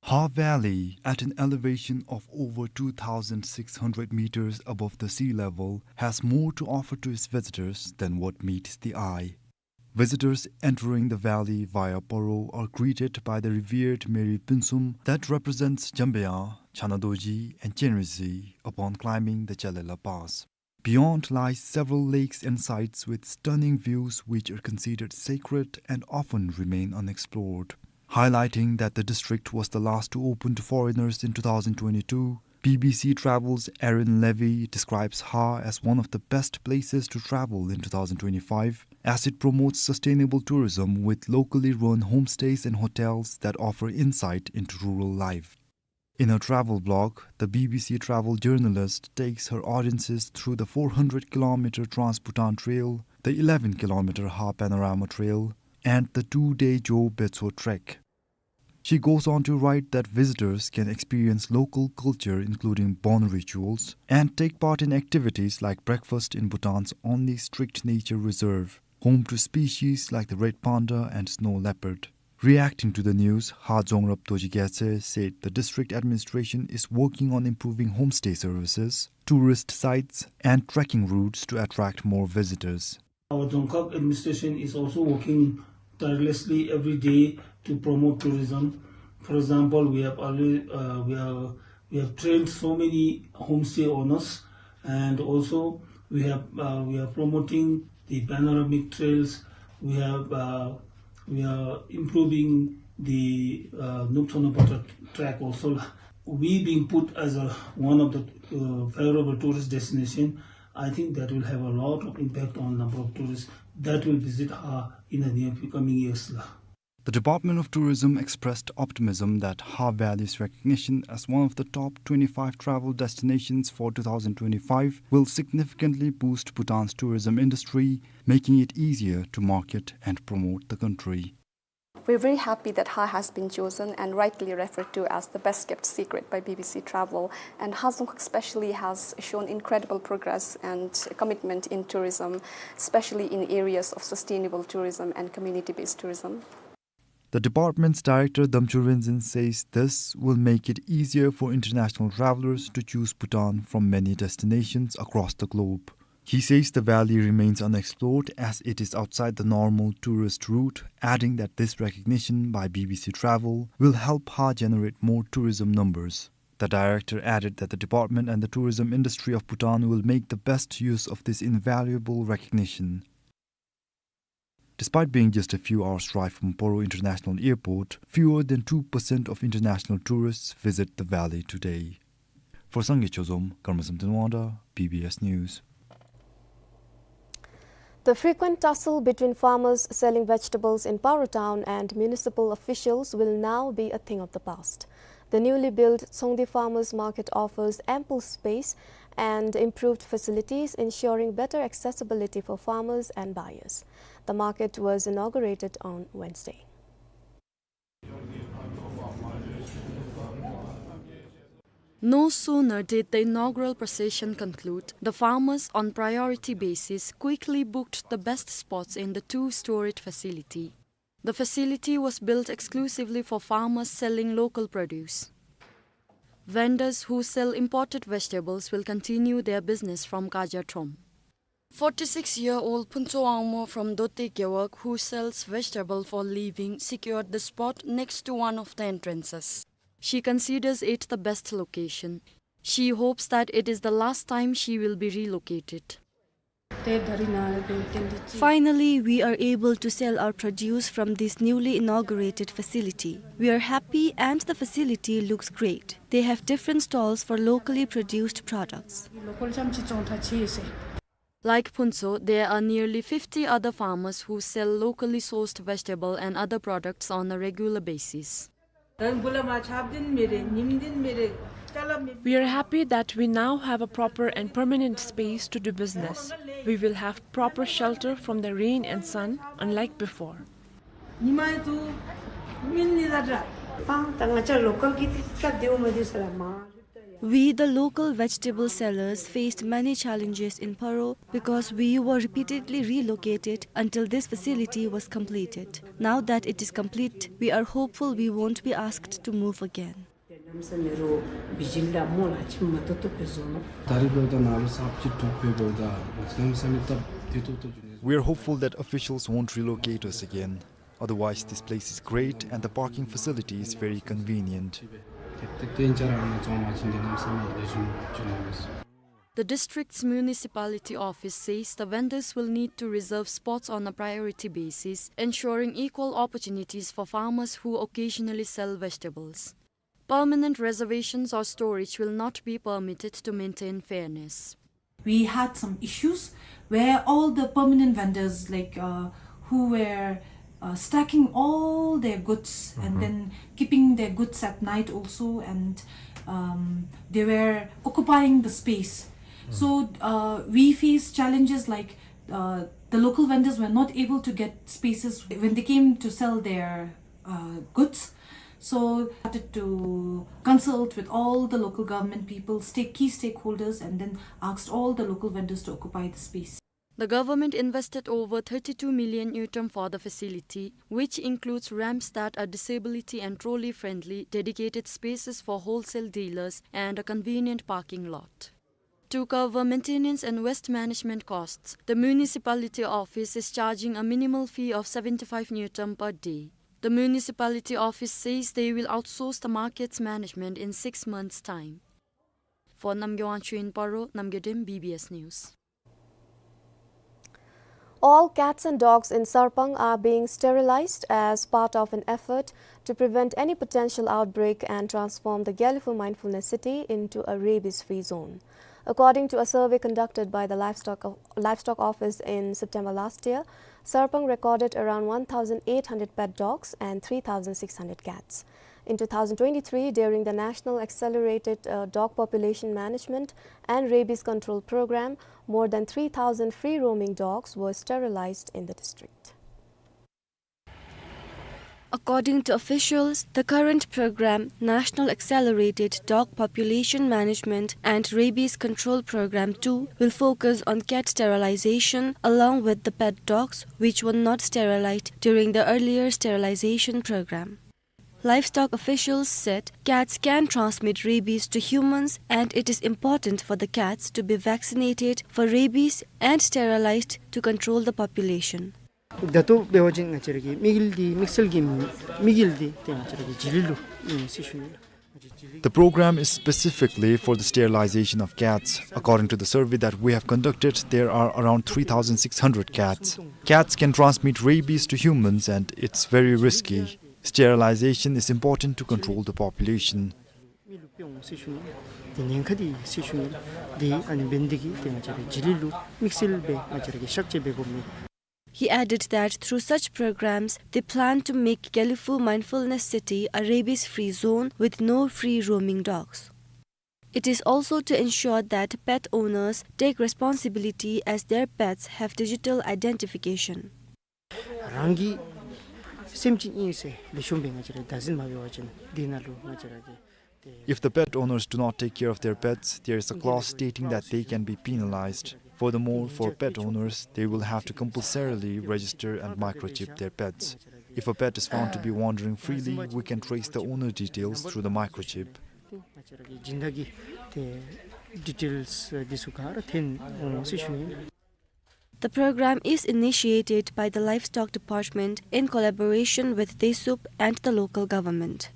Ha Valley, at an elevation of over two thousand six hundred meters above the sea level, has more to offer to its visitors than what meets the eye. Visitors entering the valley via Paro are greeted by the revered Meri Phuentsum that represents Jambayan, Chanadorji, and Chenrezig upon climbing the Chalela Pass. Beyond lies several lakes and sites with stunning views which are considered sacred and often remain unexplored. Highlighting that the district was the last to open to foreigners in two thousand twenty-two, B B C Travel's Aaron Levy describes Ha as one of the best places to travel in two thousand twenty-five, as it promotes sustainable tourism with locally run homestays and hotels that offer insight into rural life. In her travel blog, the B B C travel journalist takes her audiences through the four hundred kilometer Trans-Bhutan Trail, the eleven kilometer Ha Panorama Trail, and the two-day Joe Betso trek. She goes on to write that visitors can experience local culture, including Bon rituals, and take part in activities like breakfast in Bhutan's only strict nature reserve, home to species like the red panda and snow leopard. Reacting to the news, Ha Dzongrab Dorji Gyatse said the district administration is working on improving homestay services, tourist sites, and trekking routes to attract more visitors. Our Dzongkhag administration is also working tirelessly every day to promote tourism. For example, we have always, uh, we are, we have trained so many homestay owners, and also we have, uh, we are promoting the panoramic trails. We have, uh, we are improving the, uh, Nubthonapacha track also. We being put as a, one of the, uh, favorable tourist destination, I think that will have a lot of impact on number of tourists that will visit Ha in the near coming years la. The Department of Tourism expressed optimism that Ha Valley's recognition as one of the top twenty-five travel destinations for two thousand twenty-five will significantly boost Bhutan's tourism industry, making it easier to market and promote the country. We're very happy that Hha has been chosen and rightly referred to as the best kept secret by B B C Travel. And Hha Dzongkhag especially has shown incredible progress and commitment in tourism, especially in areas of sustainable tourism and community-based tourism. The department's director, Damchur Rinzin, says this will make it easier for international travelers to choose Bhutan from many destinations across the globe. He says the valley remains unexplored as it is outside the normal tourist route, adding that this recognition by B B C Travel will help Hha generate more tourism numbers. The director added that the department and the tourism industry of Bhutan will make the best use of this invaluable recognition. Despite being just a few hours' drive from Paro International Airport, fewer than two percent of international tourists visit the valley today. For Sangay Chozom, Karma Samten Wangda, B B S News. The frequent tussle between farmers selling vegetables in Paro town and municipal officials will now be a thing of the past. The newly built Tsongdi Farmers Market offers ample space and improved facilities, ensuring better accessibility for farmers and buyers. The market was inaugurated on Wednesday. No sooner did the inaugural procession conclude, the farmers on priority basis quickly booked the best spots in the two-storied facility. The facility was built exclusively for farmers selling local produce. Vendors who sell imported vegetables will continue their business from Kaja Throm. Forty-six-year-old Phuntsho Wangmo from Dote Gewog, who sells vegetable for living, secured the spot next to one of the entrances. She considers it the best location. She hopes that it is the last time she will be relocated. Finally, we are able to sell our produce from this newly inaugurated facility. We are happy and the facility looks great. They have different stalls for locally produced products. Like Phuntsho, there are nearly fifty other farmers who sell locally sourced vegetable and other products on a regular basis. We are happy that we now have a proper and permanent space to do business. We will have proper shelter from the rain and sun, unlike before. We, the local vegetable sellers, faced many challenges in Paro because we were repeatedly relocated until this facility was completed. Now that it is complete, we are hopeful we won't be asked to move again. We are hopeful that officials won't relocate us again. Otherwise, this place is great and the parking facility is very convenient. The district's municipality office says the vendors will need to reserve spots on a priority basis, ensuring equal opportunities for farmers who occasionally sell vegetables. Permanent reservations or storage will not be permitted to maintain fairness. We had some issues where all the permanent vendors, like, uh, who were, uh, stacking all their goods and then keeping their goods at night also, and, um, they were occupying the space. So, uh, we faced challenges like, uh, the local vendors were not able to get spaces when they came to sell their, uh, goods. So, started to consult with all the local government people, stake-, key stakeholders, and then asked all the local vendors to occupy the space. The government invested over thirty-two million ngultrum for the facility, which includes ramps that are disability and trolley-friendly, dedicated spaces for wholesale dealers, and a convenient parking lot. To cover maintenance and waste management costs, the municipality office is charging a minimal fee of seventy-five ngultrum per day. The municipality office says they will outsource the market's management in six months' time. For Namgay Wangchuk in Paro, Namgay Dem, B B S News. All cats and dogs in Sarpang are being sterilized as part of an effort to prevent any potential outbreak and transform the Gelephu Mindfulness City into a rabies-free zone. According to a survey conducted by the Livestock, Livestock Office in September last year, Sarpang recorded around one thousand eight hundred pet dogs and three thousand six hundred cats. In two thousand twenty-three, during the National Accelerated, uh, Dog Population Management and Rabies Control Program, more than three thousand free-roaming dogs were sterilized in the district. According to officials, the current program, National Accelerated Dog Population Management and Rabies Control Program two, will focus on cat sterilization along with the pet dogs, which were not sterilized during the earlier sterilization program. Livestock officials said cats can transmit rabies to humans and it is important for the cats to be vaccinated for rabies and sterilized to control the population. ད་ལྟོ་འབད་བ་ཅིན་ང་བཅས་ར་གི་དམིགས་ཡུལ་འདི་དམིགས་བསལ་གྱི་དམིགས་ཡུལ་འདི་ཏེ་ང་བཅས་ར་གི་རྗེས་ལུ་ཨིན་ཟེར་ཞུ་ནི་ལགས། The program is specifically for the sterilization of cats. According to the survey that we have conducted, there are around three thousand six hundred cats. Cats can transmit rabies to humans and it's very risky. Sterilization is important to control the population. མི་ལུ་སྤེལ་འོང་ཟེར་ཞུ་ནི། ཏེ་ཉེན་ཁ་འདི་ཟེར་ཞུ་ནི། ཏེ་ཨ་ནི་འབད་ནི་འདི་གིས་ཏེ་ང་བཅས་ར་རྗེས་ལུ་དམིགས་བསལ་སྦེ་ང་བཅས་ར་གིས་གཤག་བཅོས་འབད་དགོ་མི། He added that through such programs, they plan to make Gelephu Mindfulness City a rabies-free zone with no free-roaming dogs. It is also to ensure that pet owners take responsibility as their pets have digital identification. རང་གི་སེམས་ཅན་ཨིན་ཟེར་ལེགས་ཤོམ་སྦེ་ང་བཅས་ར་བདག་འཛིན་མ་འབད་བ་ཅིན་འདི་ནང་ལུ་ང་བཅས་ར་གི་ཏེ། If the pet owners do not take care of their pets, there is a clause stating that they can be penalized. Furthermore, for pet owners, they will have to compulsorily register and microchip their pets. If a pet is found to be wandering freely, we can trace the owner details through the microchip. ང་བཅས་ར་གི་སྦྱིན་བདག་གི་ཏེ་ཌི་ཊེལསི་འདི་ཚུ་ག་ར་ཐོན་འོང་ཟེར་ཞུ་ནི། The program is initiated by the Livestock Department in collaboration with DESUP and the local government.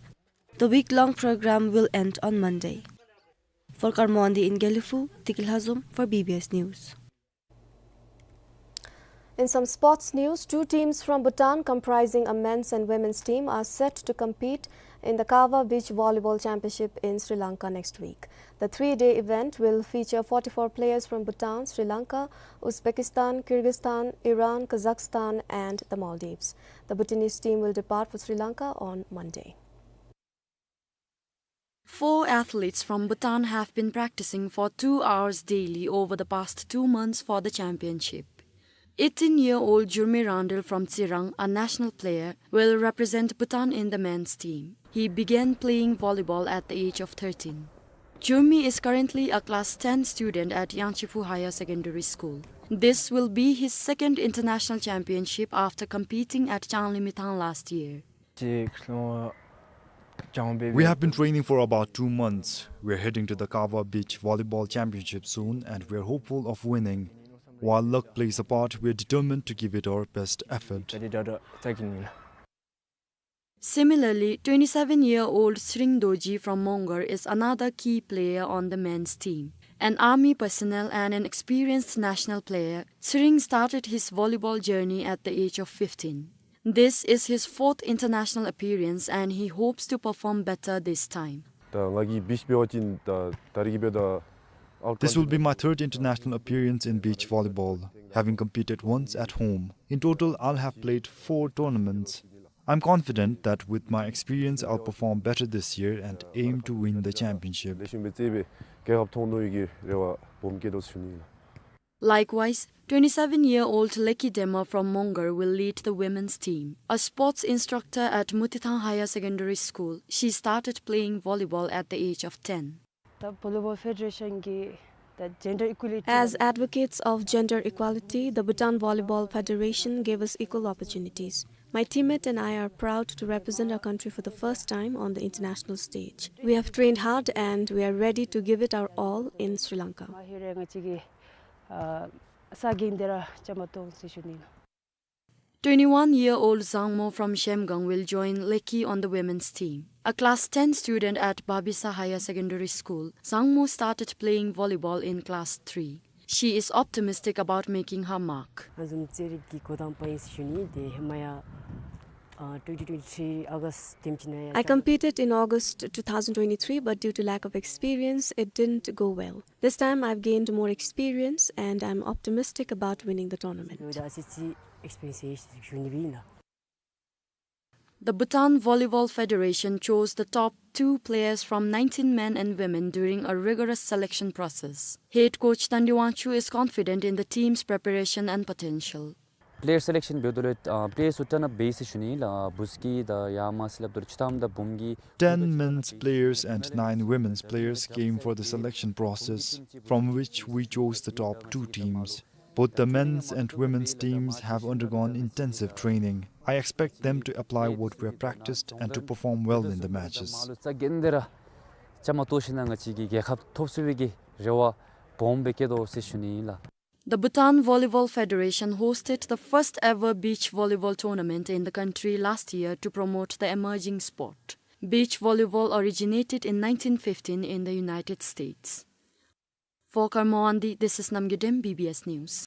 The week-long program will end on Monday. For Karmoandi in Gelephu, Tiki Lhazom for B B S News. In some sports news, two teams from Bhutan comprising a men's and women's team are set to compete in the Kawa Beach Volleyball Championship in Sri Lanka next week. The three-day event will feature forty-four players from Bhutan, Sri Lanka, Uzbekistan, Kyrgyzstan, Iran, Kazakhstan, and the Maldives. The Bhutanese team will depart for Sri Lanka on Monday. Four athletes from Bhutan have been practicing for two hours daily over the past two months for the championship. Eighteen-year-old Jurmi Randil from Tsirang, a national player, will represent Bhutan in the men's team. He began playing volleyball at the age of thirteen. Jurmi is currently a class ten student at Yangchiphu Higher Secondary School. This will be his second international championship after competing at Changlimithang last year. We have been training for about two months. We are heading to the Kawa Beach Volleyball Championship soon, and we are hopeful of winning. While luck plays a part, we are determined to give it our best effort. Similarly, twenty-seven-year-old Tsering Dorji from Mongar is another key player on the men's team. An army personnel and an experienced national player, Tsering started his volleyball journey at the age of fifteen. This is his fourth international appearance and he hopes to perform better this time. ད་ང་གིས་བིཆ་འབད་བ་ཅིན་ད་ད་རིས་ཀྱི་འབདཝ་ད། This will be my third international appearance in beach volleyball, having competed once at home. In total, I'll have played four tournaments. I'm confident that with my experience, I'll perform better this year and aim to win the championship. ལེགས་ཤོམ་སྦེ་རྩེད་སྦེ་རྒྱལ་ཁ་ཐོབ་ནི་གི་རེ་བ་སྦོམ་བསྐྱེད་དོ་ཟེར་ཞུ་ནི་ལགས། Likewise, twenty-seven-year-old Leki Dema from Mongar will lead the women's team. A sports instructor at Mutithang Higher Secondary School, she started playing volleyball at the age of ten. ད་བོ་ལི་བོལ་ཕེ་ཌེ་རེ་ཤཱན་གྱིས་ད་ཇེན་ཌར་ཨི་ཀུ་ལི་ཊི། As advocates of gender equality, the Bhutan Volleyball Federation gave us equal opportunities. My teammate and I are proud to represent our country for the first time on the international stage. We have trained hard and we are ready to give it our all in Sri Lanka. མ་ཧེ་རེ་ང་བཅས་ཀྱིས་ཨ་ས་གི་འདི་ར་བཅའ་མར་གཏོགས་ཟེར་ཞུ་ནི་ལགས། Twenty-one-year-old Zhang Mo from Shemgang will join Leki on the women's team. A class ten student at Babisa Higher Secondary School, Zhang Mo started playing volleyball in class three. She is optimistic about making her mark. ང་བཟུམ་རྩེད་རིགས་ཀྱི་འགོ་དང་པ་ཨིན་ཟེར་ཞུ་ནི། ཏེ་ཧེ་མ་ཡང་ཨ་twenty twenty-three August དེམ་ཅིག་ནང་ཡང། I competed in August two thousand twenty-three, but due to lack of experience, it didn't go well. This time I've gained more experience and I'm optimistic about winning the tournament. ད་ཨ་ཙི་ཅིག་ཨེགསི་པི་རི་ཡེནསི་ཡོད་ཟེར་ཞུ་ནི་སྦེ་ཨིན་ལགས། The Bhutan Volleyball Federation chose the top two players from nineteen men and women during a rigorous selection process. Head coach Tandi Wangchuk is confident in the team's preparation and potential. Player selection འབདཝ་ད་ལུ་ཨ་པེ་ལེ་ཡརསི་ཚུ་ཊརན་ཨཔ་འབད་ཡི་ཟེར་ཞུ་ནི་ལགས། ཨ་འབུ་སྐྱིད་དང་ཡར་མར་ཟེར་སླབ་ད་ལུ་ཆུ་ཐམ་དང་བུམ་སྐྱིད། Ten men's players and nine women's players came for the selection process, from which we chose the top two teams. Both the men's and women's teams have undergone intensive training. I expect them to apply what we have practiced and to perform well in the matches. མ་ལུ་རྩ་འགེངས་ཏེ་ར་བཅའ་མར་གཏོགས་ཞིན་ན་ང་བཅས་ཀྱིས་རྒྱལ་ཁ་ཐོབ་ཚུགས་པའི་གི་རེ་བ་སྦོམ་སྦེ་བསྐྱེད་དོ་ཟེར་ཞུ་ནི་ཨིན་ལགས། The Bhutan Volleyball Federation hosted the first ever beach volleyball tournament in the country last year to promote the emerging sport. Beach volleyball originated in nineteen fifteen in the United States. For Karma Wangdi, this is Namgay Dem, B B S News.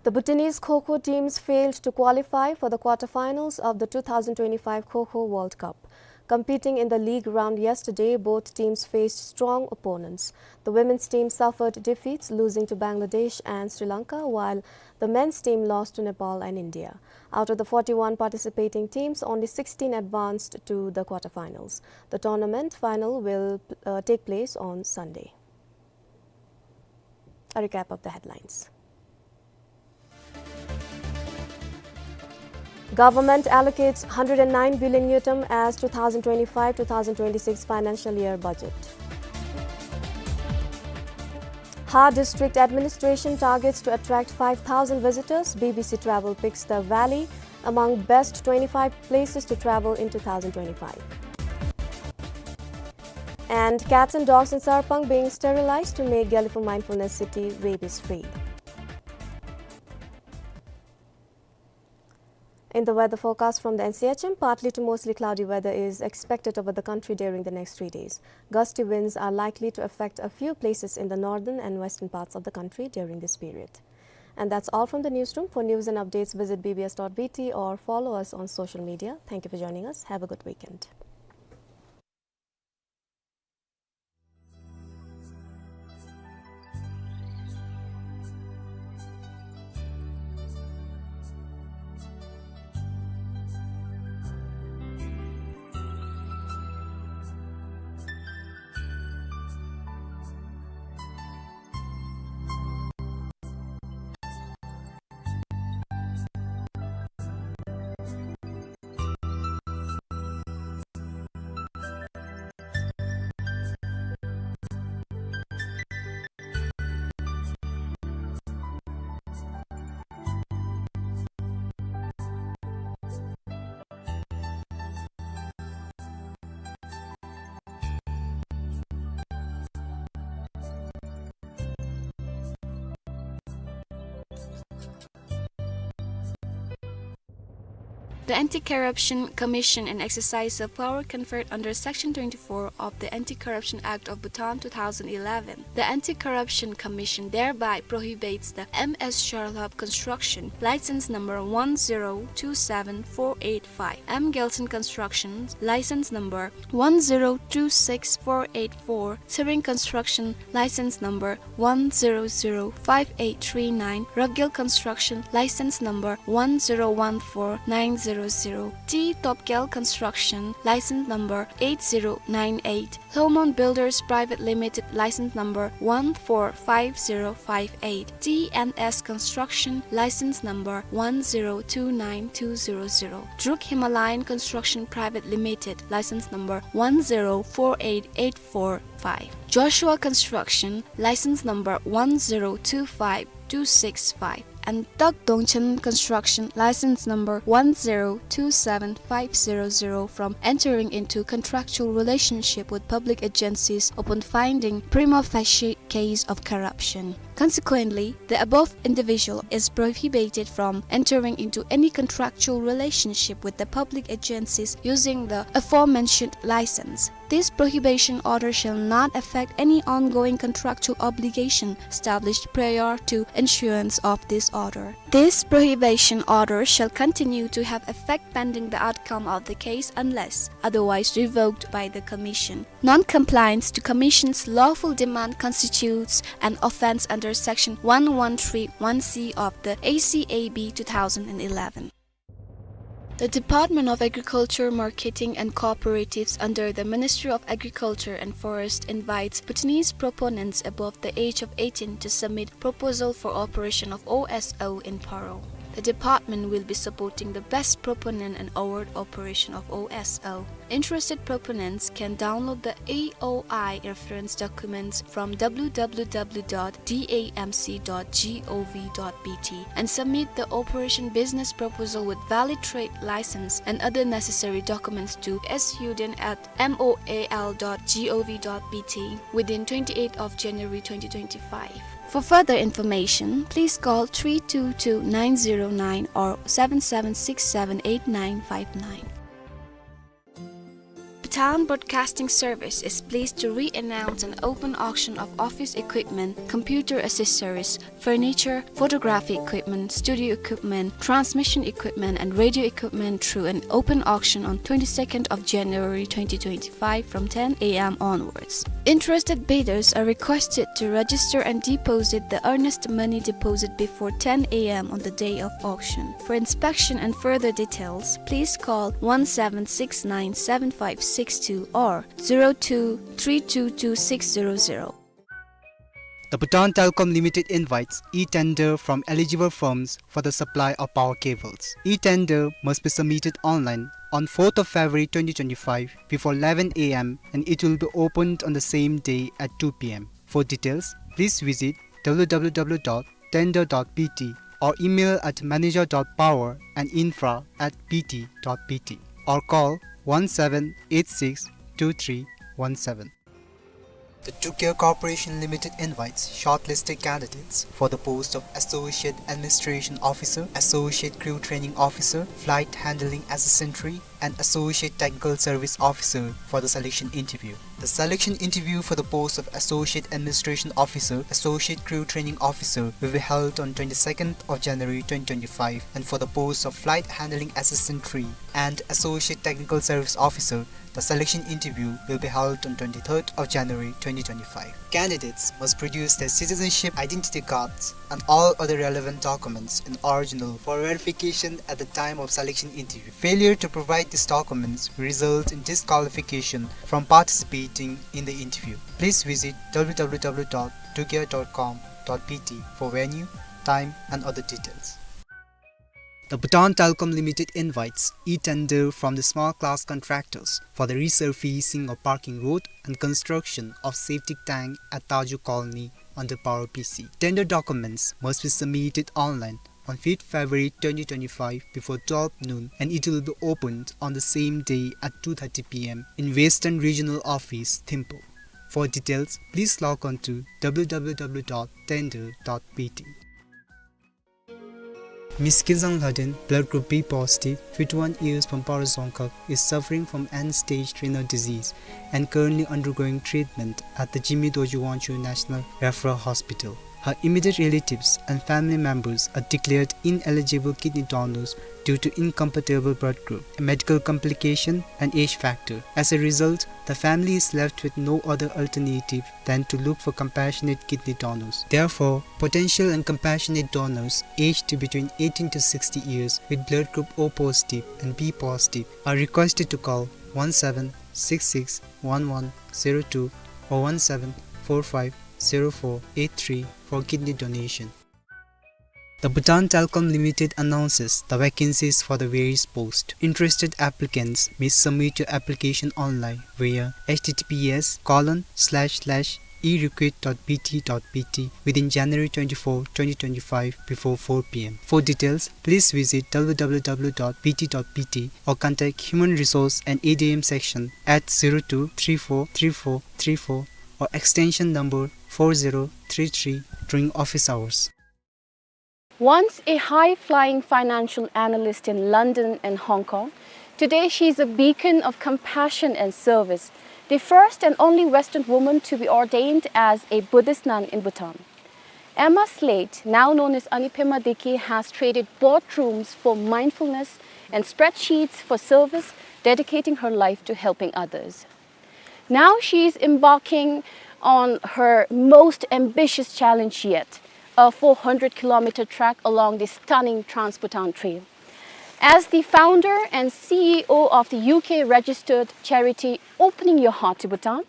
The Bhutanese Kho-Kho teams failed to qualify for the quarterfinals of the two thousand twenty-five Kho-Kho World Cup. Competing in the league round yesterday, both teams faced strong opponents. The women's team suffered defeats, losing to Bangladesh and Sri Lanka, while the men's team lost to Nepal and India. Out of the forty-one participating teams, only sixteen advanced to the quarterfinals. The tournament final will, uh, take place on Sunday. A recap of the headlines. Government allocates hundred and nine billion ngultrum as two thousand twenty-five two thousand twenty-six financial year budget. Ha District Administration targets to attract five thousand visitors, B B C Travel picks the valley among best twenty-five places to travel in two thousand twenty-five. And cats and dogs in Sarpang being sterilized to make Gelephu Mindfulness City rabies free. In the weather forecast from the N C H M, partly to mostly cloudy weather is expected over the country during the next three days. Gusty winds are likely to affect a few places in the northern and western parts of the country during this period. And that's all from the newsroom. For news and updates, visit B B S dot B T or follow us on social media. Thank you for joining us. Have a good weekend. The Anti-Corruption Commission, in exercise of power conferred under Section twenty-four of the Anti-Corruption Act of Bhutan two thousand eleven, the Anti-Corruption Commission thereby prohibits the M S Charlap Construction, license number one zero two seven four eight five, M Gelson Construction, license number one zero two six four eight four, Tsering Construction, license number one zero zero five eight three nine, Ravgel Construction, license number one zero one four nine zero zero, T Topgel Construction, license number eight zero nine eight, Lhomon Builders Private Limited, license number one four five zero five eight, T N S Construction, license number one zero two nine two zero zero, Druk Himalayan Construction Private Limited, license number one zero four eight eight four five, Joshua Construction, license number one zero two five two six five, and Tak Dongchen Construction, license number one zero two seven five zero zero, from entering into contractual relationship with public agencies upon finding prima facie case of corruption. Consequently, the above individual is prohibited from entering into any contractual relationship with the public agencies using the aforementioned license. This prohibition order shall not affect any ongoing contractual obligation established prior to issuance of this order. This prohibition order shall continue to have effect pending the outcome of the case unless otherwise revoked by the Commission. Non-compliance to Commission's lawful demand constitutes an offence under Section one one three one C of the A C A B two thousand eleven. The Department of Agriculture, Marketing and Cooperatives under the Ministry of Agriculture and Forest invites Bhutanese proponents above the age of eighteen to submit proposal for operation of O S O in Paro. The department will be supporting the best proponent and award operation of O S O. Interested proponents can download the A O I reference documents from W W W dot D A M C dot G O V dot B T and submit the operation business proposal with valid trade license and other necessary documents to S U D N at M O A L dot G O V dot B T within twenty-eighth of January twenty twenty-five. For further information, please call three two two nine zero nine or seven seven six seven eight nine five nine. Bhutan Broadcasting Service is pleased to re-announce an open auction of office equipment, computer accessories, furniture, photography equipment, studio equipment, transmission equipment, and radio equipment through an open auction on twenty-second of January twenty twenty-five from ten A M onwards. Interested bidders are requested to register and deposit the earnest money deposit before ten A M on the day of auction. For inspection and further details, please call one seven six nine seven five six two or zero two three two two six zero zero. The Bhutan Telecom Limited invites e-tender from eligible firms for the supply of power cables. E-tender must be submitted online on fourth of February twenty twenty-five before eleven A M and it will be opened on the same day at two P M. For details, please visit W W W dot tender dot B T or email at manager dot power and infra at B T dot B T or call one seven eight six two three one seven. The Tukia Corporation Limited invites shortlisted candidates for the post of Associate Administration Officer, Associate Crew Training Officer, Flight Handling Assistant three, and Associate Technical Service Officer for the selection interview. The selection interview for the post of Associate Administration Officer, Associate Crew Training Officer will be held on twenty-second of January twenty twenty-five, and for the post of Flight Handling Assistant three and Associate Technical Service Officer, the selection interview will be held on twenty-third of January twenty twenty-five. Candidates must produce their citizenship identity cards and all other relevant documents in original for verification at the time of selection interview. Failure to provide these documents will result in disqualification from participating in the interview. Please visit W W W dot tukia dot com dot B T for venue, time, and other details. The Bhutan Telecom Limited invites e-tender from the small class contractors for the resurfacing of parking road and construction of septic tank at Taju Colony under Paro P C. Tender documents must be submitted online on fifth February twenty twenty-five before twelve noon and it will be opened on the same day at two thirty P M in Western Regional Office, Thimphu. For details, please log on to W W W dot tender dot B T. Miss Kinzang Lhaden, blood group B positive, fifty-one years from Paro Dzongkhag, is suffering from end-stage renal disease and currently undergoing treatment at the Jigme Dorji Wangchug National Referral Hospital. Her immediate relatives and family members are declared ineligible kidney donors due to incompatible blood group, a medical complication and age factor. As a result, the family is left with no other alternative than to look for compassionate kidney donors. Therefore, potential and compassionate donors aged to between eighteen to sixty years with blood group O positive and B positive are requested to call one seven six six one one zero two or one seven four five zero four eight three for kidney donation. The Bhutan Telecom Limited announces the vacancies for the various posts. Interested applicants may submit your application online via H T T P S colon slash slash e recruit dot B T dot B T within January twenty-fourth, twenty twenty-five before four P M. For details, please visit W W W dot B T dot B T or contact Human Resource and A D M section at zero two three four three four three four or extension number four zero three three during office hours. Once a high-flying financial analyst in London and Hong Kong, today she is a beacon of compassion and service, the first and only Western woman to be ordained as a Buddhist nun in Bhutan. Emma Slate, now known as Anipema Deke, has traded boardrooms for mindfulness and spreadsheets for service, dedicating her life to helping others. Now she is embarking on her most ambitious challenge yet, a four hundred kilometer trek along the stunning Trans-Bhutan Trail. As the founder and C E O of the U K registered charity Opening Your Heart to Bhutan,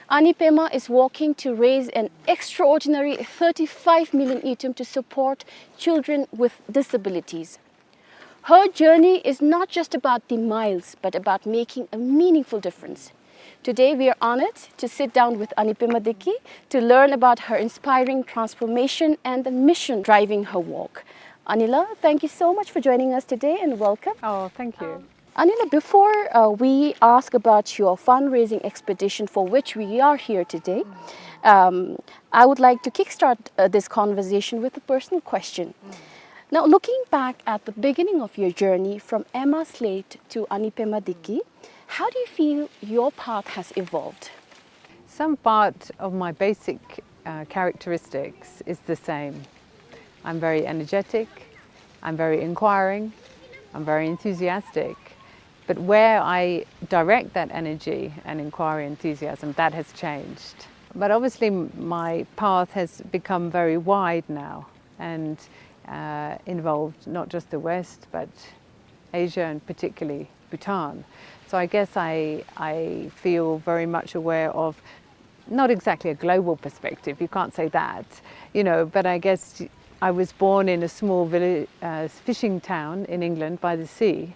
Ani Pema is working to raise an extraordinary thirty-five million ngultrum to support children with disabilities. Her journey is not just about the miles, but about making a meaningful difference. Today, we are honored to sit down with Ani Pema Deki to learn about her inspiring transformation and the mission driving her work. Anila, thank you so much for joining us today and welcome. Oh, thank you. Anila, before, uh, we ask about your fundraising expedition for which we are here today, um, I would like to kickstart, uh, this conversation with a personal question. Now, looking back at the beginning of your journey from Emma Slate to Ani Pema Deki, how do you feel your path has evolved? Some part of my basic, uh, characteristics is the same. I'm very energetic, I'm very inquiring, I'm very enthusiastic. But where I direct that energy and inquiry, enthusiasm, that has changed. But obviously, m-, my path has become very wide now and, uh, involved not just the West, but Asia and particularly Bhutan. So I guess I, I feel very much aware of not exactly a global perspective, you can't say that, you know, but I guess I was born in a small village, uh, fishing town in England by the sea,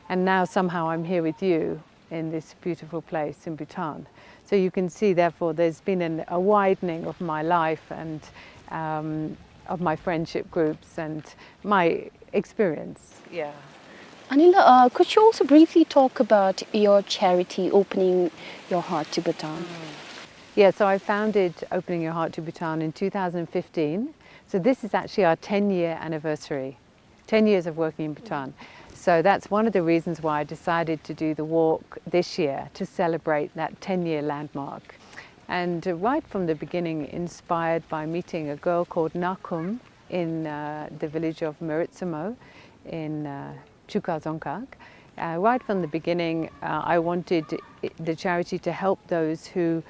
and now somehow I'm here with you in this beautiful place in Bhutan. So you can see, therefore, there's been an, a widening of my life and, um, of my friendship groups and my experience. Yeah. Anila, uh, could you also briefly talk about your charity, Opening Your Heart to Bhutan? Yeah, so I founded Opening Your Heart to Bhutan in two thousand fifteen. So this is actually our ten-year anniversary, ten years of working in Bhutan. So that's one of the reasons why I decided to do the walk this year, to celebrate that ten-year landmark. And, uh, right from the beginning, inspired by meeting a girl called Nakum in, uh, the village of Meritsumo in, uh, Chuka Dzongkhag. Uh, right from the beginning, uh, I wanted i-, the charity to help those who,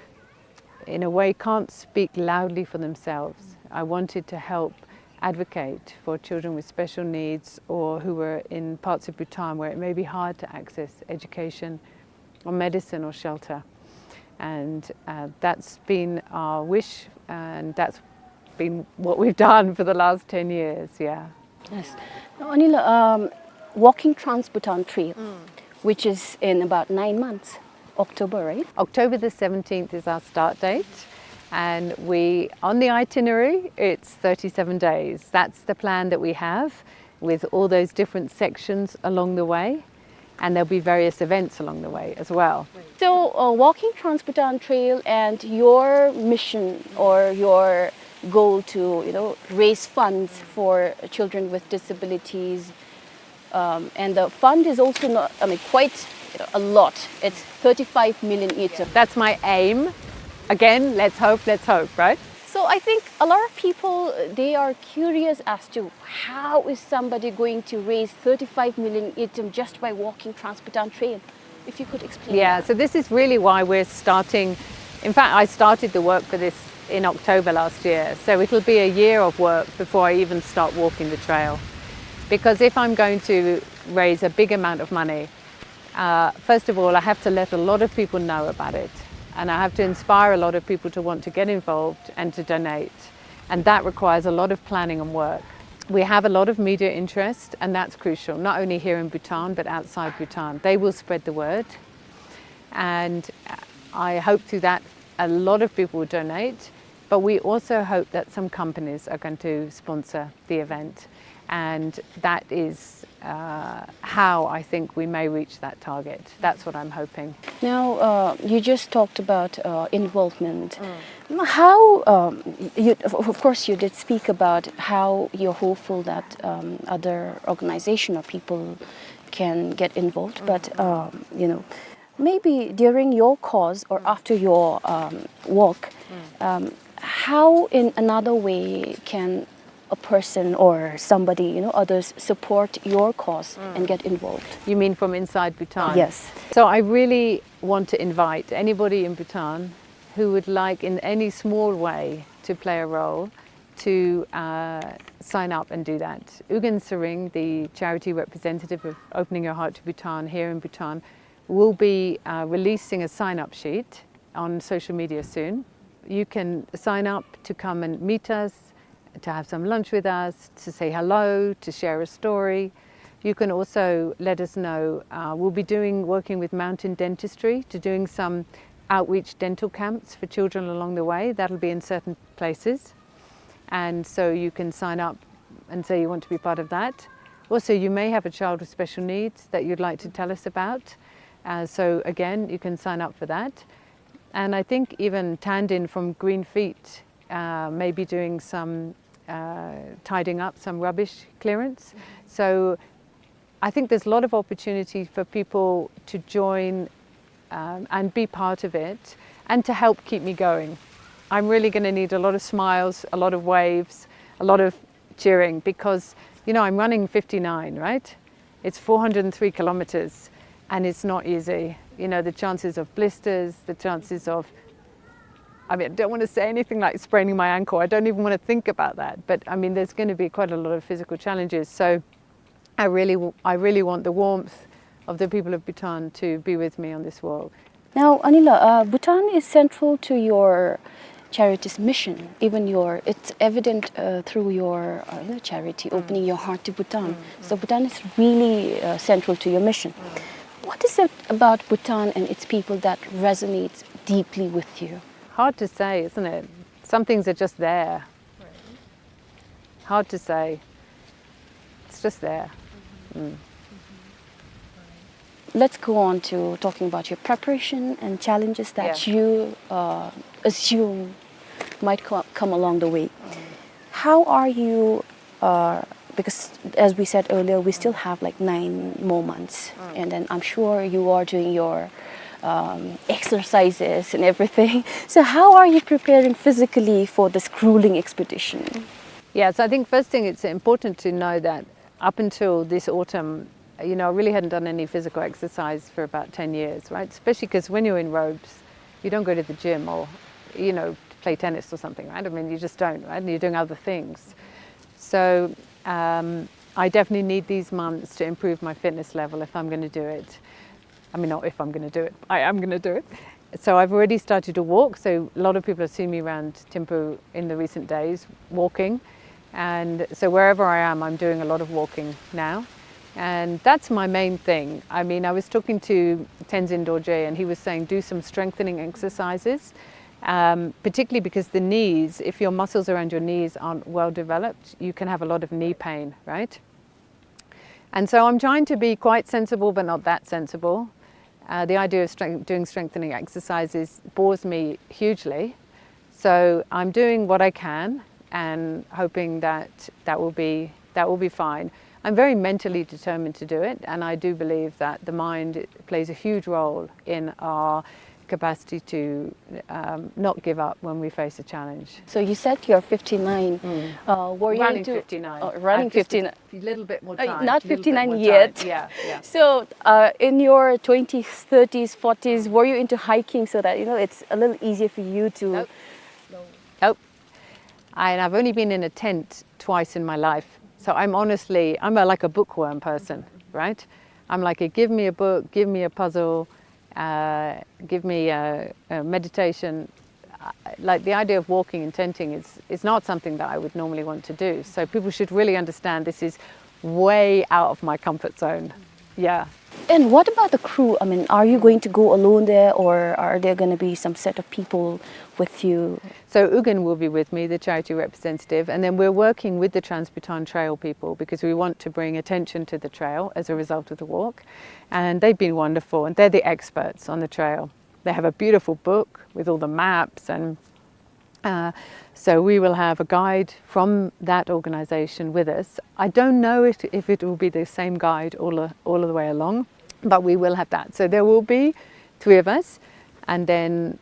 in a way, can't speak loudly for themselves. I wanted to help advocate for children with special needs or who were in parts of Bhutan where it may be hard to access education or medicine or shelter. And, uh, that's been our wish, and that's been what we've done for the last ten years, yeah. Yes. Now, Anila, um, walking Trans-Bhutan Trail, which is in about nine months, October, right? October the seventeenth is our start date, and we, on the itinerary, it's thirty-seven days. That's the plan that we have, with all those different sections along the way, and there'll be various events along the way as well. So, uh, walking Trans-Bhutan Trail and your mission or your goal to, you know, raise funds for children with disabilities, um, and the fund is also not, I mean, quite, you know, a lot. It's thirty-five million ngultrum. That's my aim. Again, let's hope, let's hope, right? So I think a lot of people, uh, they are curious as to how is somebody going to raise thirty-five million ngultrum just by walking Trans-Bhutan Trail. If you could explain. Yeah, that. So this is really why we're starting. In fact, I started the work for this in October last year. So it'll be a year of work before I even start walking the trail. Because if I'm going to raise a big amount of money, uh, first of all, I have to let a lot of people know about it. And I have to inspire a lot of people to want to get involved and to donate. And that requires a lot of planning and work. We have a lot of media interest, and that's crucial, not only here in Bhutan, but outside Bhutan. They will spread the word. And I hope through that a lot of people will donate, but we also hope that some companies are going to sponsor the event. And that is, uh, how I think we may reach that target. That's what I'm hoping. Now, uh, you just talked about, uh, involvement. Mm. How, um, you, of, of course, you did speak about how you're hopeful that, um, other organization or people can get involved, but, um, you know, maybe during your cause or after your, um, walk, um, how in another way can a person or somebody, you know, others support your cause and get involved? You mean from inside Bhutan? Yes. So I really want to invite anybody in Bhutan who would like in any small way to play a role to uh, sign up and do that. Ugyen Tshering, the charity representative of Opening Your Heart to Bhutan here in Bhutan, will be uh, releasing a sign-up sheet on social media soon. You can sign up to come and meet us, to have some lunch with us, to say hello, to share a story. You can also let us know. Uh, we'll be doing working with Mountain Dentistry to doing some outreach dental camps for children along the way. That'll be in certain places, and so you can sign up and say you want to be part of that. Also, you may have a child with special needs that you'd like to tell us about. Uh, so again, you can sign up for that. And I think even Tandin from Green Feet uh, may be doing some uh, tidying up, some rubbish clearance. So I think there's a lot of opportunity for people to join um, and be part of it and to help keep me going. I'm really going to need a lot of smiles, a lot of waves, a lot of cheering because, you know, I'm running fifty-nine, right? It's four hundred three kilometers and it's not easy. You know, the chances of blisters, the chances of, I mean, I don't want to say anything like spraining my ankle. I don't even want to think about that. But I mean, there's going to be quite a lot of physical challenges. So I really, w- I really want the warmth of the people of Bhutan to be with me on this walk. Now, Anila, uh, Bhutan is central to your charity's mission. Even your, it's evident uh, through your uh, the charity, opening your heart to Bhutan. So Bhutan is really uh, central to your mission. What is it about Bhutan and its people that resonates deeply with you? Hard to say, isn't it? Some things are just there. Hard to say. It's just there. Mm. Let's go on to talking about your preparation and challenges that Yeah. you uh, assume might co- come along the way. How are you? Uh, because as we said earlier, we still have like nine more months, and then I'm sure you are doing your um, exercises and everything. So how are you preparing physically for this grueling expedition? Yeah, so I think first thing it's important to know that up until this autumn, you know, I really hadn't done any physical exercise for about ten years, right? Especially because when you're in robes, you don't go to the gym or, you know, play tennis or something, right? I mean, you just don't, right? And you're doing other things. So um, I definitely need these months to improve my fitness level if I'm going to do it. I mean, not if I'm going to do it. I am going to do it. So I've already started to walk. So a lot of people have seen me around Thimphu in the recent days walking. And so wherever I am, I'm doing a lot of walking now. And that's my main thing. I mean, I was talking to Tenzin Dorje and he was saying do some strengthening exercises, um, particularly because the knees, if your muscles around your knees aren't well developed, you can have a lot of knee pain, right? And so I'm trying to be quite sensible, but not that sensible. Uh, the idea of strength, doing strengthening exercises bores me hugely. So I'm doing what I can and hoping that that will be, that will be fine. I'm very mentally determined to do it, and I do believe that the mind plays a huge role in our capacity to um, not give up when we face a challenge. So you said you're fifty-nine. Uh, were you Running into fifty-nine. Oh, running I've just a fifty-nine. Little bit more Uh, time. Not Little bit fifty-nine more yet. Time. Yeah, yeah. So uh, in your twenties, thirties, forties, were you into hiking so that, you know, it's a little easier for you to Nope. Nope. And I've only been in a tent twice in my life. So I'm honestly, I'm a, like a bookworm person, right? I'm like, give me a book, give me a puzzle, uh, give me a, a meditation. Uh, Like the idea of walking and tenting is, is not something that I would normally want to do. So people should really understand this is way out of my comfort zone. Yeah. And what about the crew? I mean, are you going to go alone there, or are there going to be some set of people with you? So Ugyen will be with me, the charity representative, and then we're working with the Trans-Bhutan Trail people because we want to bring attention to the trail as a result of the walk. And they've been wonderful, and they're the experts on the trail. They have a beautiful book with all the maps and uh, so we will have a guide from that organization with us. I don't know if, if it will be the same guide all, all of the way along, but we will have that. So there will be three of us, and then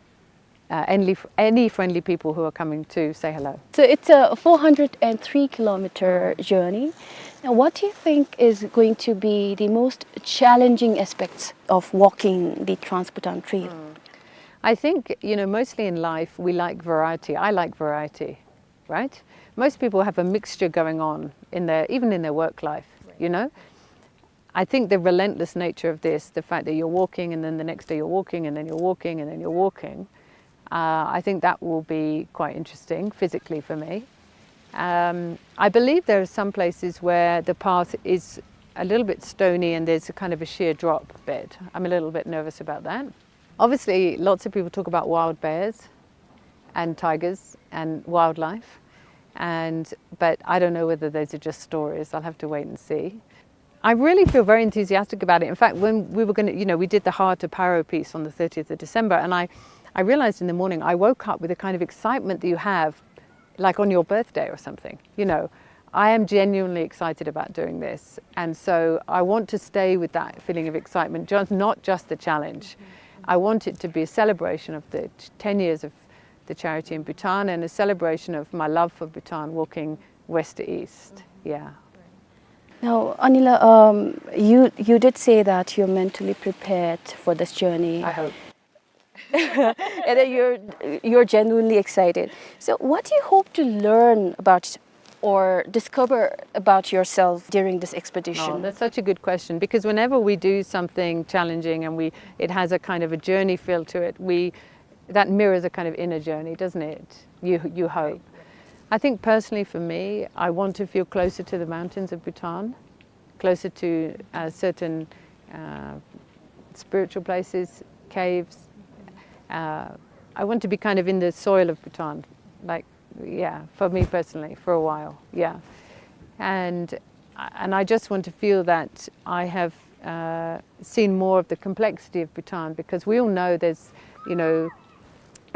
uh, any, any friendly people who are coming to say hello. So it's a four hundred and three kilometer journey. Now, what do you think is going to be the most challenging aspects of walking the Trans-Bhutan Trail? I think, you know, mostly in life we like variety. I like variety, right? Most people have a mixture going on in their, even in their work life, you know? I think the relentless nature of this, the fact that you're walking and then the next day you're walking and then you're walking and then you're walking, uh, I think that will be quite interesting physically for me. Um, I believe there are some places where the path is a little bit stony and there's a kind of a sheer drop bit. I'm a little bit nervous about that. Obviously, lots of people talk about wild bears and tigers and wildlife, and, but I don't know whether those are just stories. I'll have to wait and see. I really feel very enthusiastic about it. In fact, when we were gonna, you know, we did the Heart of Paro piece on the thirtieth of December, and I, I realized in the morning, I woke up with a kind of excitement that you have, like, on your birthday or something, you know. I am genuinely excited about doing this, and so I want to stay with that feeling of excitement, just, not just the challenge. I want it to be a celebration of the t-, ten years of the charity in Bhutan and a celebration of my love for Bhutan, walking west to east. Yeah. Now, Anila, um, you, you did say that you're mentally prepared for this journey. I hope. And that you're, you're genuinely excited. So what do you hope to learn about or discover about yourself during this expedition? Oh, that's such a good question, because whenever we do something challenging and we, it has a kind of a journey feel to it, we, that mirrors a kind of inner journey, doesn't it? You, you hope. I think personally for me, I want to feel closer to the mountains of Bhutan, closer to, uh, certain, uh, spiritual places, caves. Uh, I want to be kind of in the soil of Bhutan, like, yeah, for me personally, for a while, yeah. And, and I just want to feel that I have, uh, seen more of the complexity of Bhutan, because we all know there's, you know,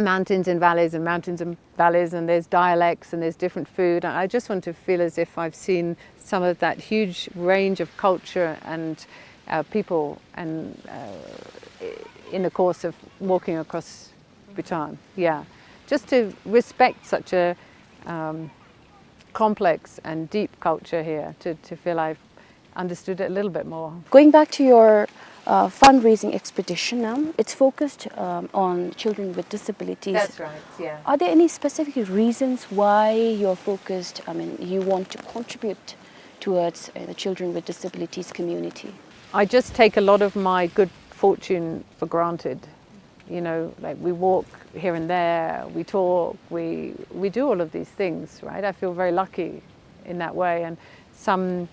mountains and valleys and mountains and valleys, and there's dialects and there's different food. And I just want to feel as if I've seen some of that huge range of culture and, uh, people and, uh, i-, in the course of walking across Bhutan. Yeah, just to respect such a, um, complex and deep culture here, to, to feel I've understood it a little bit more. Going back to your, uh, fundraising expedition, um, it's focused, um, on children with disabilities. That's right, yeah. Are there any specific reasons why you're focused, I mean, you want to contribute towards, uh, the children with disabilities community? I just take a lot of my good fortune for granted. You know, like, we walk here and there, we talk, we, we do all of these things, right? I feel very lucky in that way. And some,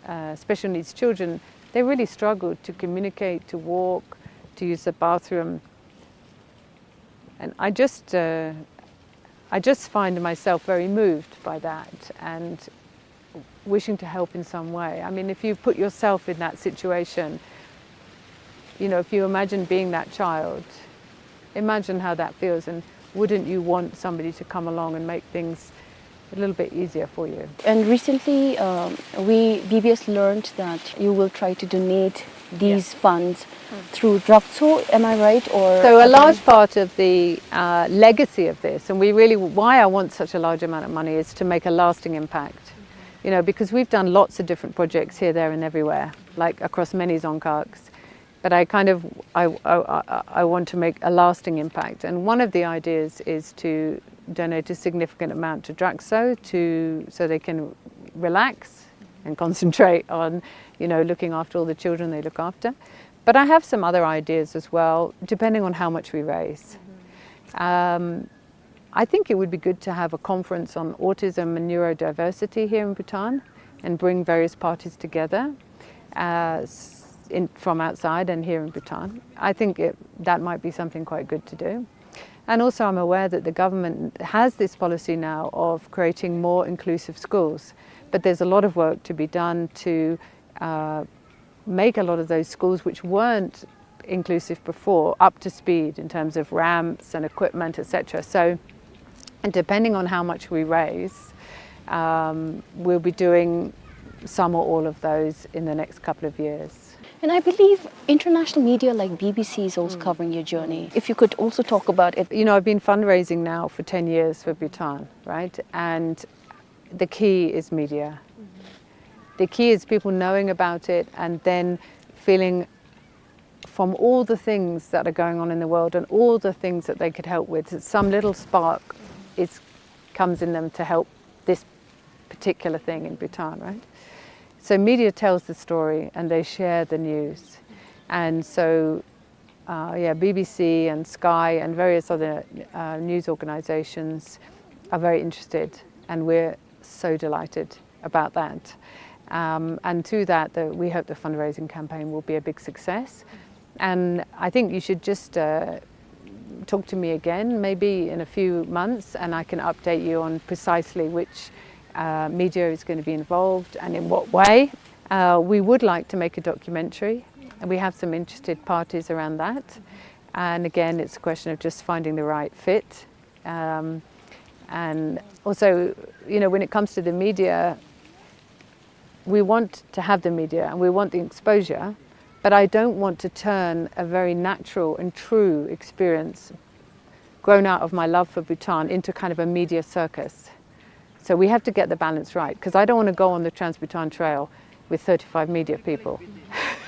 uh, special needs children, they really struggle to communicate, to walk, to use the bathroom. And I just, uh, I just find myself very moved by that and wishing to help in some way. I mean, if you put yourself in that situation, you know, if you imagine being that child, imagine how that feels, and wouldn't you want somebody to come along and make things a little bit easier for you? And recently, um, we, B B S learned that you will try to donate these funds through Drakcho, am I right? Or so a large part of the, uh, legacy of this, and we really, why I want such a large amount of money, is to make a lasting impact. You know, because we've done lots of different projects here, there, and everywhere, like, across many Dzongkhags. But I kind of, I, I, I, I want to make a lasting impact. And one of the ideas is to donate a significant amount to Drakcho to, so they can relax and concentrate on, you know, looking after all the children they look after. But I have some other ideas as well, depending on how much we raise. Um, I think it would be good to have a conference on autism and neurodiversity here in Bhutan and bring various parties together, uh, s-, in, from outside and here in Bhutan. I think it, that might be something quite good to do. And also, I'm aware that the government has this policy now of creating more inclusive schools, but there's a lot of work to be done to, uh, make a lot of those schools which weren't inclusive before up to speed in terms of ramps and equipment, et cetera. So, and depending on how much we raise, um, we'll be doing some or all of those in the next couple of years. And I believe international media like B B C is also covering your journey. If you could also talk about it. You know, I've been fundraising now for ten years for Bhutan, right? And the key is media. The key is people knowing about it and then feeling, from all the things that are going on in the world and all the things that they could help with, some little spark is, comes in them to help this particular thing in Bhutan, right? So media tells the story and they share the news. And so, uh, yeah, B B C and Sky and various other, uh, news organizations are very interested, and we're so delighted about that. Um, and through that, the, we hope the fundraising campaign will be a big success. And I think you should just, uh, talk to me again, maybe in a few months, and I can update you on precisely which, uh, media is gonna be involved and in what way. Uh, we would like to make a documentary, and we have some interested parties around that. And again, it's a question of just finding the right fit. Um, and also, you know, when it comes to the media, we want to have the media and we want the exposure, but I don't want to turn a very natural and true experience grown out of my love for Bhutan into kind of a media circus. So we have to get the balance right, 'cause I don't wanna go on the Trans-Bhutan Trail with thirty-five media people,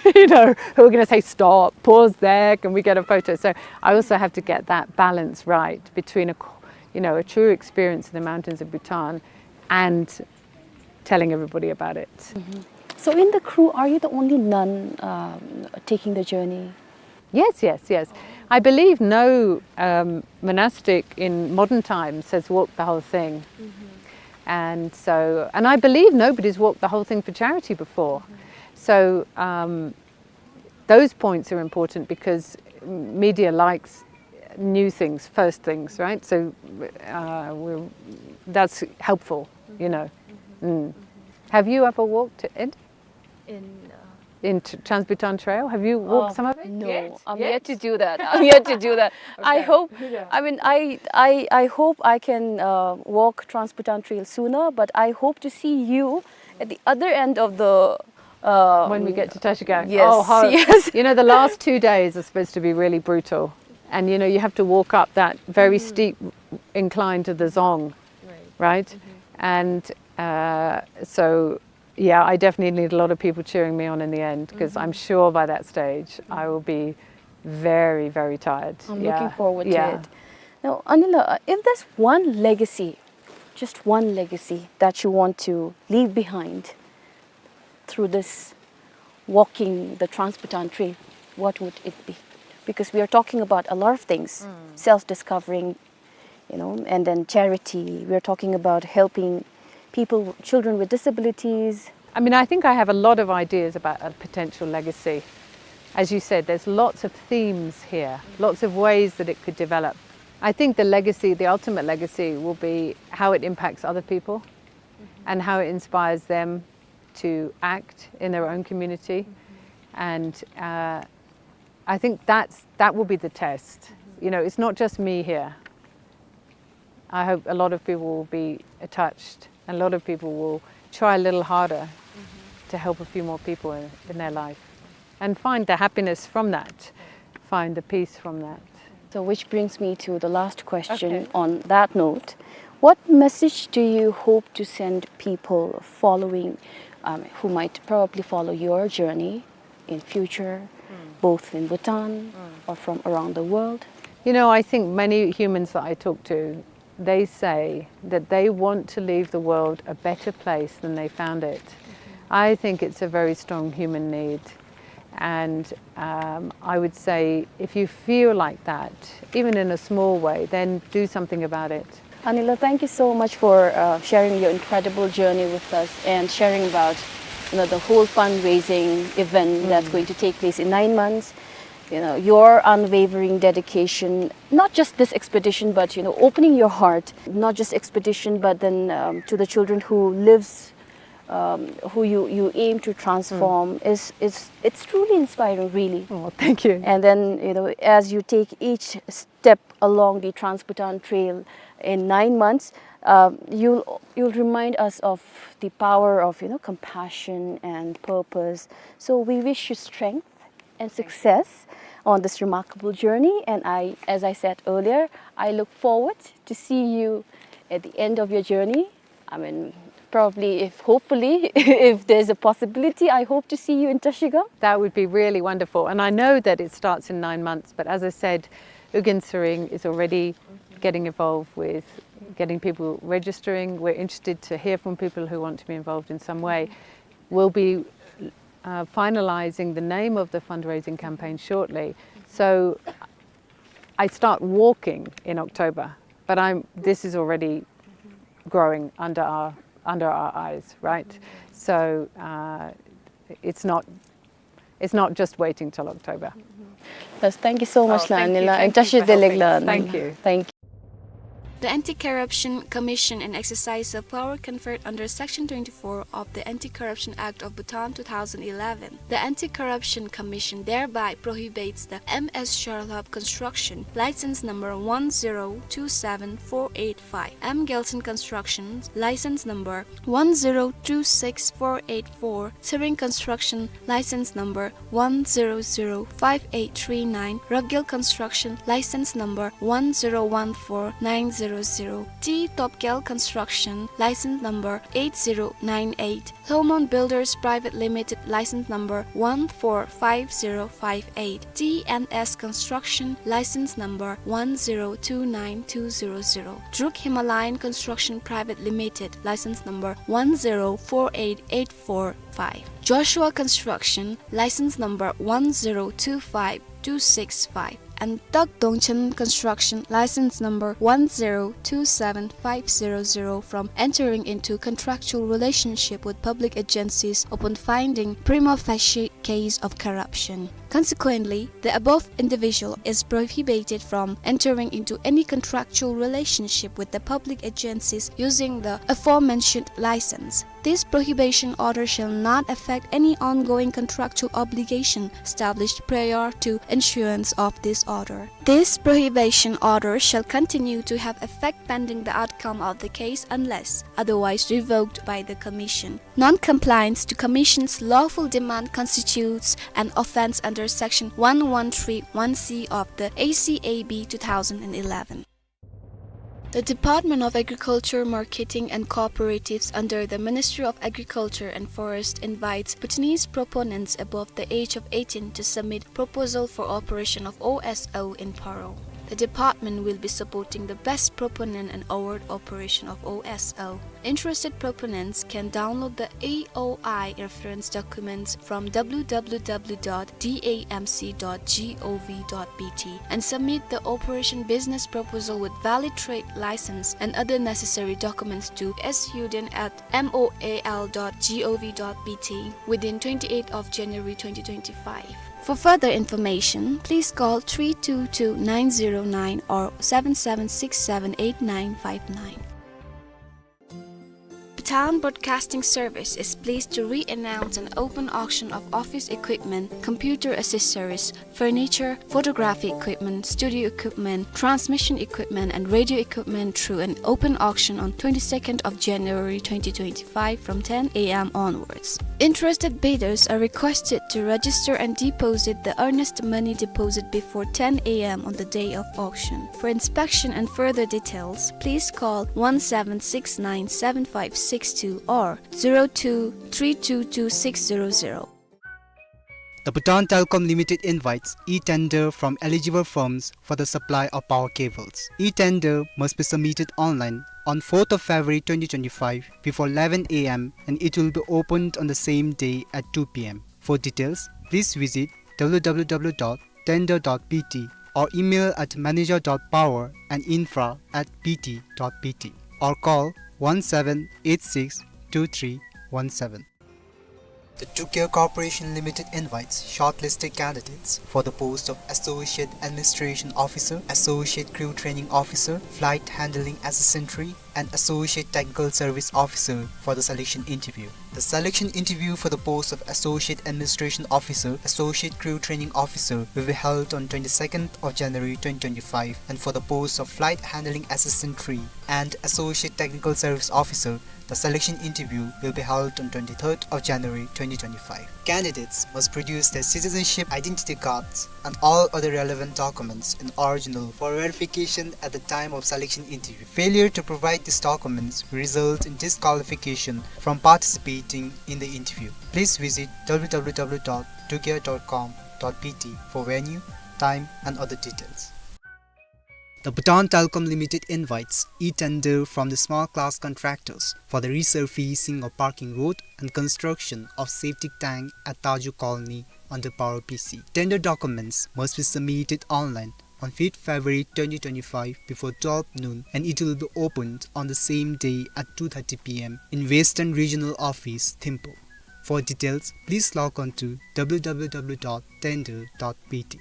you know, who are gonna say, "Stop, pause there, can we get a photo?" So I also have to get that balance right between a, you know, a true experience in the mountains of Bhutan and telling everybody about it. So in the crew, are you the only nun, um, taking the journey? Yes, yes, yes. I believe no, um, monastic in modern times has walked the whole thing. And so, and I believe nobody's walked the whole thing for charity before. So, um, those points are important because media likes new things, first things, right? So, uh, we're, that's helpful, you know. Mm. Have you ever walked it? In, uh, in Tr-, Trans-Bhutan Trail? Have you walked, uh, some of it? No, yet? I'm yet to do that. I'm yet to do that. I hope, I mean, I, I, I hope I can, uh, walk Trans-Bhutan Trail sooner, but I hope to see you at the other end of the, uh, when we get to Trashigang. Yes, oh, how, yes. You know, the last two days are supposed to be really brutal. And, you know, you have to walk up that very steep incline to the Dzong, right? And, uh, so, yeah, I definitely need a lot of people cheering me on in the end, 'cause I'm sure by that stage I will be very, very tired. I'm looking forward to it. Now, Anila, uh, if there's one legacy, just one legacy that you want to leave behind through this walking the Trans-Bhutan Trail, what would it be? Because we are talking about a lot of things, self-discovering, you know, and then charity. We are talking about helping people, children with disabilities. I mean, I think I have a lot of ideas about a potential legacy. As you said, there's lots of themes here, lots of ways that it could develop. I think the legacy, the ultimate legacy, will be how it impacts other people and how it inspires them to act in their own community. And, uh, I think that's, that will be the test. You know, it's not just me here. I hope a lot of people will be touched, and a lot of people will try a little harder to help a few more people in, in their life and find the happiness from that, find the peace from that. So, which brings me to the last question on that note. What message do you hope to send people following, um, who might probably follow your journey in future, both in Bhutan or from around the world? You know, I think many humans that I talk to, they say that they want to leave the world a better place than they found it. I think it's a very strong human need. And, um, I would say, if you feel like that, even in a small way, then do something about it. Anila, thank you so much for, uh, sharing your incredible journey with us and sharing about, you know, the whole fundraising event that's going to take place in nine months. You know, your unwavering dedication, not just this expedition, but, you know, opening your heart, not just expedition, but then, um, to the children who lives, um, who you, you aim to transform is, is, it's truly inspiring, really. Oh, thank you. And then, you know, as you take each step along the Trans-Bhutan Trail in nine months, um, you'll, you'll remind us of the power of, you know, compassion and purpose. So we wish you strength and success on this remarkable journey. And I, as I said earlier, I look forward to see you at the end of your journey. I mean, probably, if, hopefully, if there's a possibility, I hope to see you in Trashigang. That would be really wonderful. And I know that it starts in nine months, but as I said, Ugyen Tshering is already getting involved with getting people registering. We're interested to hear from people who want to be involved in some way. We'll be, uh, finalizing the name of the fundraising campaign shortly. So I start walking in October, but I'm, this is already growing under our, under our eyes, right? So, uh, it's not, it's not just waiting till October. Thus, thank you so much, oh, thank you, Lanila, and thank you for helping. Thank you. Thank you. The Anti-Corruption Commission, in exercise of power conferred under Section twenty-four of the Anti-Corruption Act of Bhutan two thousand eleven. The Anti-Corruption Commission thereby prohibits the M S Charlap Construction, license number one zero two seven four eight five, M Gelson Construction, license number one zero two six four eight four, Tsering Construction, license number one zero zero five eight three nine, Rokgel Construction, license number one zero one four nine zero zero, T Topgel Construction, license number eight zero nine eight, Lhomon Builders Private Limited, license number one four five zero five eight, T N S Construction, license number one zero two nine two zero zero, Druk Himalayan Construction Private Limited, license number one zero four eight eight four five, Joshua Construction, license number one zero two five two six five, and Dak Dongchen Construction, license number one zero two seven five zero zero, from entering into contractual relationship with public agencies upon finding prima facie case of corruption. Consequently, the above individual is prohibited from entering into any contractual relationship with the public agencies using the aforementioned license. This prohibition order shall not affect any ongoing contractual obligation established prior to issuance of this order. This prohibition order shall continue to have effect pending the outcome of the case unless otherwise revoked by the Commission. Non-compliance to Commission's lawful demand constitutes an offence under Section one one three one C of the A C A B two thousand eleven. The Department of Agriculture, Marketing and Cooperatives under the Ministry of Agriculture and Forest invites Bhutanese proponents above the age of eighteen to submit proposal for operation of O S L in Paro. The department will be supporting the best proponent and award operation of O S L. Interested proponents can download the A O I reference documents from W W W dot D A M C dot G O V dot B T and submit the operation business proposal with valid trade license and other necessary documents to S U D N at M O A L dot G O V dot B T within twenty-eighth of January twenty twenty-five. For further information, please call three two two nine zero nine or seven seven six seven eight nine five nine. Bhutan Broadcasting Service is pleased to re-announce an open auction of office equipment, computer accessories, furniture, photography equipment, studio equipment, transmission equipment, and radio equipment through an open auction on twenty-second of January twenty twenty-five from ten A M onwards. Interested bidders are requested to register and deposit the earnest money deposit before ten A M on the day of auction. For inspection and further details, please call one seven six nine seven five six two or zero two three two two six zero zero. The Bhutan Telecom Limited invites e-tender from eligible firms for the supply of power cables. E-tender must be submitted online on fourth of February twenty twenty-five before eleven A M and it will be opened on the same day at two P M. For details, please visit W W W dot tender dot B T or email at manager dot power and infra at B T dot B T or call one seven eight six two three one seven. The Tukia Corporation Limited invites shortlisted candidates for the post of Associate Administration Officer, Associate Crew Training Officer, Flight Handling Assistant three, and Associate Technical Service Officer for the selection interview. The selection interview for the post of Associate Administration Officer, Associate Crew Training Officer will be held on twenty-second of January twenty twenty-five, and for the post of Flight Handling Assistant three and Associate Technical Service Officer, the selection interview will be held on twenty-third of January twenty twenty-five. Candidates must produce their citizenship identity cards and all other relevant documents in original for verification at the time of selection interview. Failure to provide these documents will result in disqualification from participating in the interview. Please visit W W W dot tukia dot com dot B T for venue, time and other details. The Bhutan Telecom Limited invites e-tender from the small class contractors for the resurfacing of parking road and construction of septic tank at Taju Colony under Power P C. Tender documents must be submitted online on fifth February twenty twenty-five before twelve noon, and it will be opened on the same day at two thirty P M in Western Regional Office, Thimphu. For details, please log on to W W W dot tender dot B T.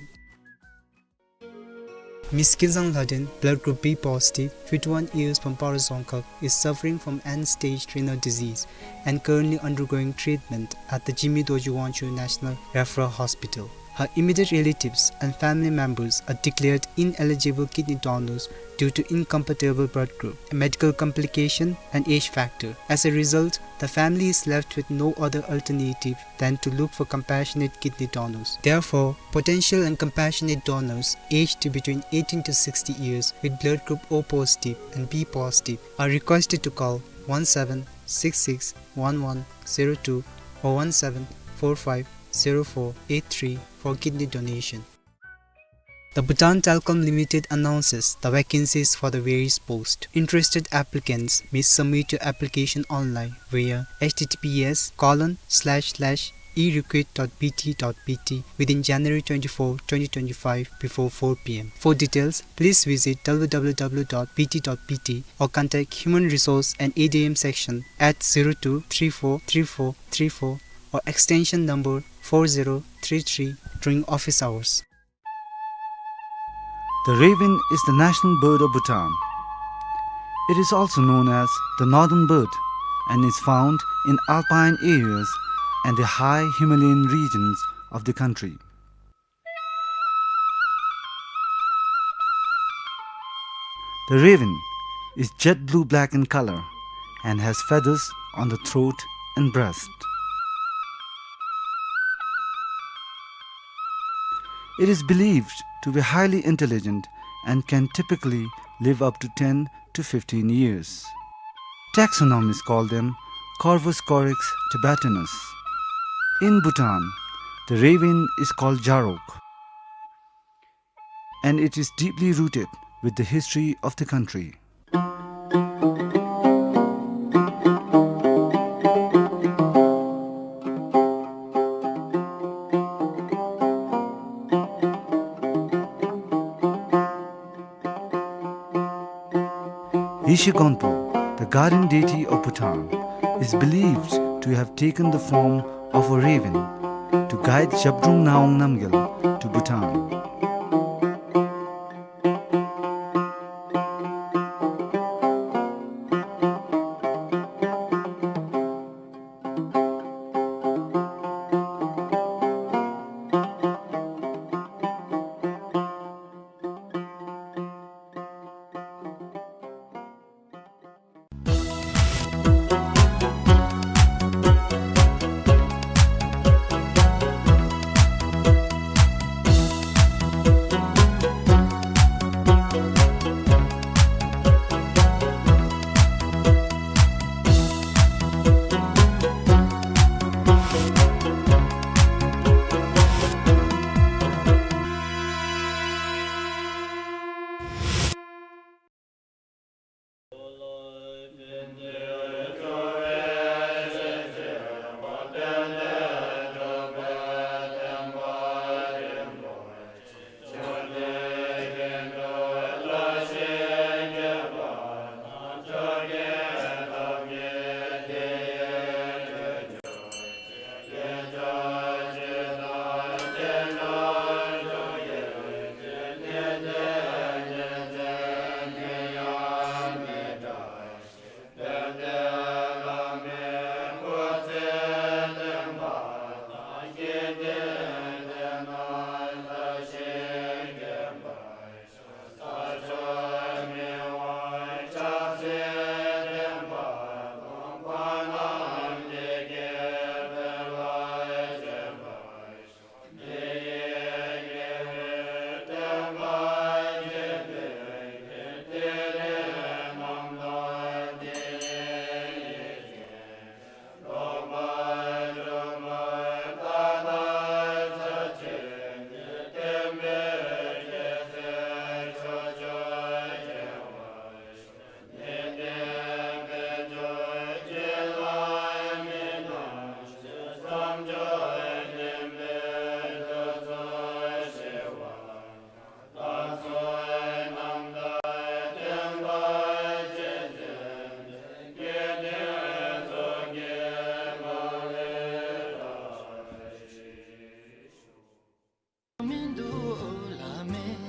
Miss Kinzang Lhaden, blood group B positive, fifty-one years, from Paro Dzongkhag, is suffering from end-stage renal disease and currently undergoing treatment at the Jigme Dorji Wangchuck National Referral Hospital. Her immediate relatives and family members are declared ineligible kidney donors due to incompatible blood group, a medical complication and age factor. As a result, the family is left with no other alternative than to look for compassionate kidney donors. Therefore, potential and compassionate donors aged to between eighteen to sixty years with blood group O positive and B positive are requested to call one seven six six one one zero two or one seven four five zero four eight three for kidney donation. The Bhutan Telecom Limited announces the vacancies for the various posts. Interested applicants may submit your application online via H T T P S colon slash slash e recruit dot B T dot B T within January twenty-four, twenty twenty-five, before four P M. For details, please visit W W W dot B T dot B T or contact Human Resource and A D M section at zero two three four three four three four or extension number four zero three three during office hours. The raven is the national bird of Bhutan. It is also known as the northern bird and is found in alpine areas and the high Himalayan regions of the country. The raven is jet blue-black in color and has feathers on the throat and breast. It is believed to be highly intelligent and can typically live up to ten to fifteen years. Taxonomists call them Corvus corax tibetanus. In Bhutan, the raven is called Jarok, and it is deeply rooted with the history of the country. Yeshe Gonpo, the guardian deity of Bhutan, is believed to have taken the form of a raven to guide Zhabdrung Ngawang Namgyal to Bhutan. མིན་འདུག་བླ་མེད་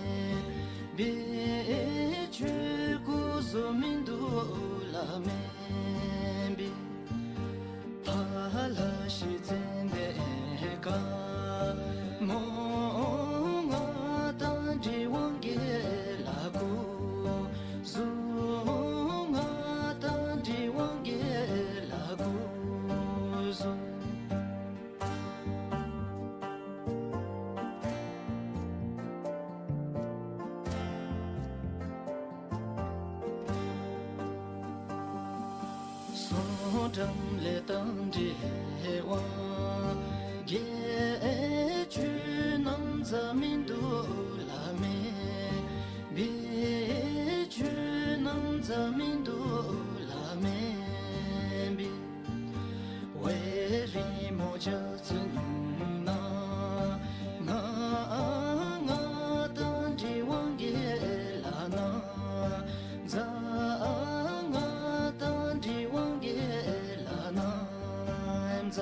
པའི། ཆོས་སྐུ་གཟུགས་མིན་འདུག་བླ་མེད་པའི། ཕ་ལྷ་ཤི་ཙན་དན་དཀར་མོ་ང་དང་འདྲི་དབང་རྒྱལ་ལ་སྐུ་གཟུགས། ང་དང་འདྲི་དབང་རྒྱལ་ལ་སྐུ་གཟུགས། སོ་འགྲམ་ལས་དང་འདྲི་དབང་རྒྱལ། ཆོས་རྣམས་རྩ་མིན་འདུག་བླ་མེད་པའི། ཆོས་རྣམས་རྩ་མིན་འདུག་བླ་མེད་པའི། ཝེ་རི་མོ་ཇ་ཙུན་ན་ང་ང་དང་འདྲི་དབང་རྒྱལ་ལ་ན་ཛ། ང་དང་འདྲི་དབང་རྒྱལ་ལ་ན་ཛ།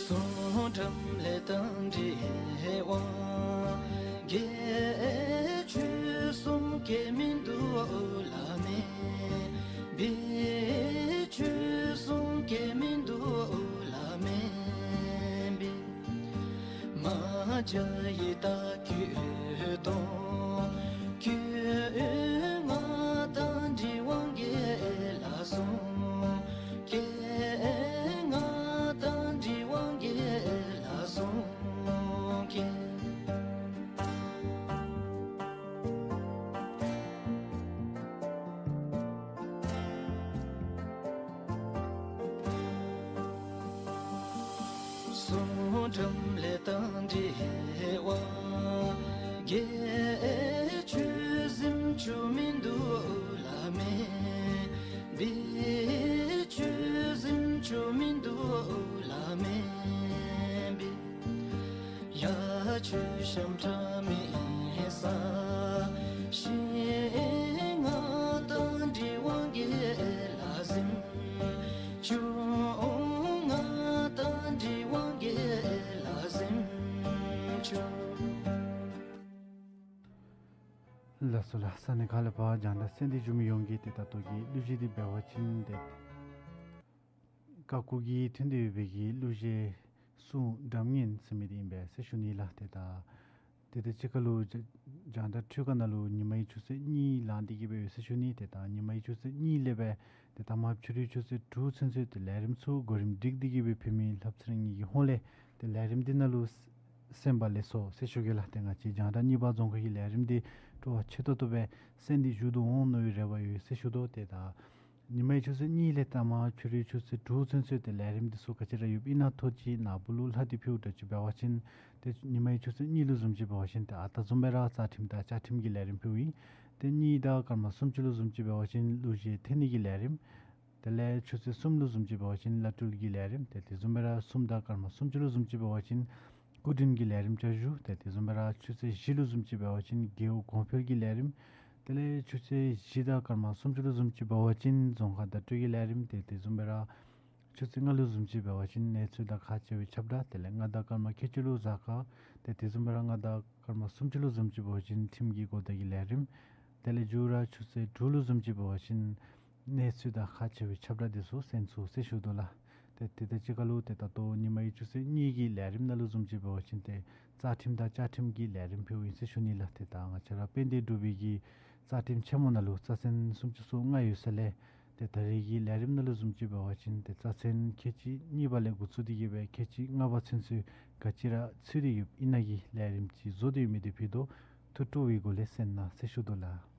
སོ་འགྲམ་ལས་དང་འདྲི་དབང་རྒྱལ། ཆོས་གསུང་སྐད་མིན་འདུག་བླ་མེད་པའི། ཆོས་གསུང་སྐད་མིན་འདུག་བླ་མེད་པའི། མ་ཇ་ཡི་ད་ཁྱོད་དོ་ཁྱོད། ང་དང་འདྲི་དབང་རྒྱལ་ལ་གསུང་སྐད། ང་དང་འདྲི་དབང་རྒྱལ་ལ་གསུང་སྐད། སོ་འགྲམ་ལས་དང་འདྲི་དབང་རྒྱལ། ཆོས་གཟིམ་ཆུང་མིན་འདུག་བླ་མེད་པའི། ཆོས་གཟིམ་ཆུང་མིན་འདུག་བླ་མེད་པའི། ཡ་ཆོས་ཤམ་ཁྲ་མི་ས་ཤི། ང་དང་འདྲི་དབང་རྒྱལ་ལ་གཟིམ་ཆུང་། ང་དང་འདྲི་དབང་རྒྱལ་ལ་གཟིམ་ཆུང་། ལགས་སོ་ལགས། ས་གནས་ཁག་ལས་ཕར་རྒྱང་བསྒྲགས་གསན་ཏེ་བཞུགས་མི་ཡོངས་ཀྱིས་ཏེ་ད་ལྟོ་གི་གླུ་གཞས་འདི་འབད་བ་ཅིན་ཏེ་བཀའ་བཀོད་ཀྱི་མཐུན་འབྲེལ་ཡོད་པའི་གི་གླུ་གཞས་གསུང་སྒྲ་སྙན་ཟེར་མི་འདི་ཨིན་པས་ཟེར་ཞུ་ནི་ལགས། ཏེ་ད་དེ་དང་གཅིག་ཁར་ལུ་རྒྱང་བསྒྲགས་འཕྲུལ་ཁང་ནང་ལུ་ཉི་མའི་ཆུ་ཚོད་གཉིས་ལང་སྟེ་གི་སྦེ་ཡོད་ཟེར་ཞུ་ནི། ཏེ་ད་ཉི་མའི་ཆུ་ཚོད་གཉིས་ལས་སྦེ་ཏེ་ད་མ་ཕྱི་རུའི་ཆུ་ཚོད་དྲུག་ཚུན་ཚོད་ཏེ་ལས་རིམ་ཚུ་གོ་རིམ་སྒྲིག་སྟེ་གི་སྦེ་ཕུལ་མི་ལྷབ་ཚེ་རིང་གི་ཧོངས་ལས་ཏེ་ལས་རིམ་འདི་ནང་ལུ་གསན་པ་ལེགས་སོ་ཟེར་ཞུ་གེ་ལགས། ཏེ་ང་བཅས་རྒྱང་བསྒྲགས་གཉིས་པ་རྫོང་ཁག་གི་ལས་རིམ་འདི་སྤྲོ་བ་ཆེ་ཏོག་ཏོ་སྦེ་གསན་ཏེ་བཞུགས་དོ་འོང་མནོ་བའི་རེ་བ་ཡོད་ཟེར་ཞུ་དོ། ཏེ་ད་ཉི་མའི་ཆུ་ཚོད་གཉིས་ལས་ད་མ་ཕྱི་རུའི་ཆུ་ཚོད་དྲུག་ཚུན་ཚོད་ཏེ་ལས་རིམ་འདི་ཚུ་ག་ཅི་ར་ཡོདཔ་ཨིན་ན་ཐོ་ཅིག་ནཱ་བུ་ལུ་ལྷག་སྟེ་ཕུལཝ་འདྲཝ་ཅིག་འབད་བ་ཅིན་ཏེ་ཉི་མའི་ཆུ་ཚོད་གཉིས་ལུ་བཟུམ་ཅིག་འབད་བ་ཅིན་ཏེ་ཨ་རྟག་བཟུམ་སྦེ་ར་རྩ་ཁྲིམས་དང་བཅའ་ཁྲིམས་ཀྱི་ལས་རིམ་ཕུལཝ་ཨིན། ཏེ་གཉིས་དང་སྐར་མ་སུམ་ཅུ་ལུ་བཟུམ་ཅིག་འབད་བ་ཅིན་གླུ་གཞས་འཐེན་ནི་གི་ལས་རིམ། དེ་ལས་ཆུ་ཚོད་གསུམ་ལུ་བཟུམ་ཅིག་འབད་བ་ཅིན་བླ་སྤྲུལ་གྱི་ལས་རིམ། ཏེ་དེ་བཟུམ་སྦེ་ར་གསུམ་དང་སྐར་མ་སུམ་ཅུ་ལུ་བཟུམ་ཅིག་འབད་བ་ཅིན་སྐུ་མགྲོན་གྱི་ལས་རིམ་བཅའ་བཞུགས། ཏེ་དེ་བཟུམ་སྦེ་ར་ཆུ་ཚོད་བཞི་ལུ་བཟུམ་ཅིག་འབད་བ་ཅིན་རྒེད་འོག་གོང་འཕེལ་གྱི་ལས་རིམ། དེ་ལས་ཆུ་ཚོད་བཞི་དང་སྐར་མ་སུམ་ཅུ་ལུ་བཟུམ་ཅིག་འབད་བ་ཅིན་རྫོང་ཁག་བརྡ་སྤྲོད་ཀྱི་ལས་རིམ། ཏེ་དེ་བཟུམ་སྦེ་ར་ཆུ་ཚོད་ལྔ་ལུ་བཟུམ་ཅིག་འབད་བ་ཅིན་གནས་ཚུལ་དང་ཁག་ཆེ་བའི་ཁྱབ་བསྒྲགས། དེ་ལས་ལྔ་དང་སྐར་མ་ཁལ་གཅིག་ལུ་གཟའ་སྐར། ཏེ་དེ་བཟུམ་སྦེ་ར་ལྔ་དང་སྐར་མ་སུམ་ཅུ་ལུ་བཟུམ་ཅིག་འབད་བ་ཅིན་ཁྲིམས་ཀྱི་གོ་བརྡ་གི་ལས་རིམ། དེ་ལས་མཇུག་ར་ཆུ་ཚོད་དྲུག་ལུ་བཟུམ་ཅིག་འབད་བ་ཅིན་གནས་ཚུལ་དང་ཁག་ཆེ་བའི་ཁྱབ་བསྒྲགས་འདི་ཚུ་གསན་ཚུགས་ཟེར་ཞུ་དོ་ལགས། ཏེ་དེ་དང་གཅིག་ཁར་ལུ་ཏེ་ད་ལྟོ་ཉི་མའི་ཆུ་ཚོད་གཉིས་ཀྱི་ལས་རིམ་ནང་ལུ་བཟུམ་ཅིག་འབད་བ་ཅིན་ཏེ་རྩ་ཁྲིམས་དང་བཅའ་ཁྲིམས་ཀྱི་ལས་རིམ་ཕུལཝ་ཨིན་ཟེར་ཞུ་ནི་ལགས། ཏེ་ད་ང་བཅས་ར་དཔལ་ལྡན་འབྲུག་པའི་གི་རྩ་ཁྲིམས་ཆེན་མོ་ནང་ལུ་རྩ་ཚན་སུམ་ཅུ་སོ་ལྔ་ཡོད་ས་ལས་ཏེ་ད་རེས་ཀྱི་ལས་རིམ་ནང་ལུ་བཟུམ་ཅིག་འབད་བ་ཅིན་ཏེ་རྩ་ཚན་ཁལ་གཅིག་གཉིས་པ་ལས་འགོ་བཙུགས་ཏེ་གི་སྦེ་ཁལ་གཅིག་ལྔ་པ་ཚུན་ཚོད་ག་ཅི་ར་ཚུད་དེ་ཡོདཔ་ཨིན་ན་གི་ལས་རིམ་ཅིག་བཟོ་སྟེ་ཡོད་མི་འདི་ཕུལ་དོ། ཐུགས་སྤྲོ་བའི་སྒོ་ལས་གསན་གནང་ཟེར་ཞུ་དོ་ལགས།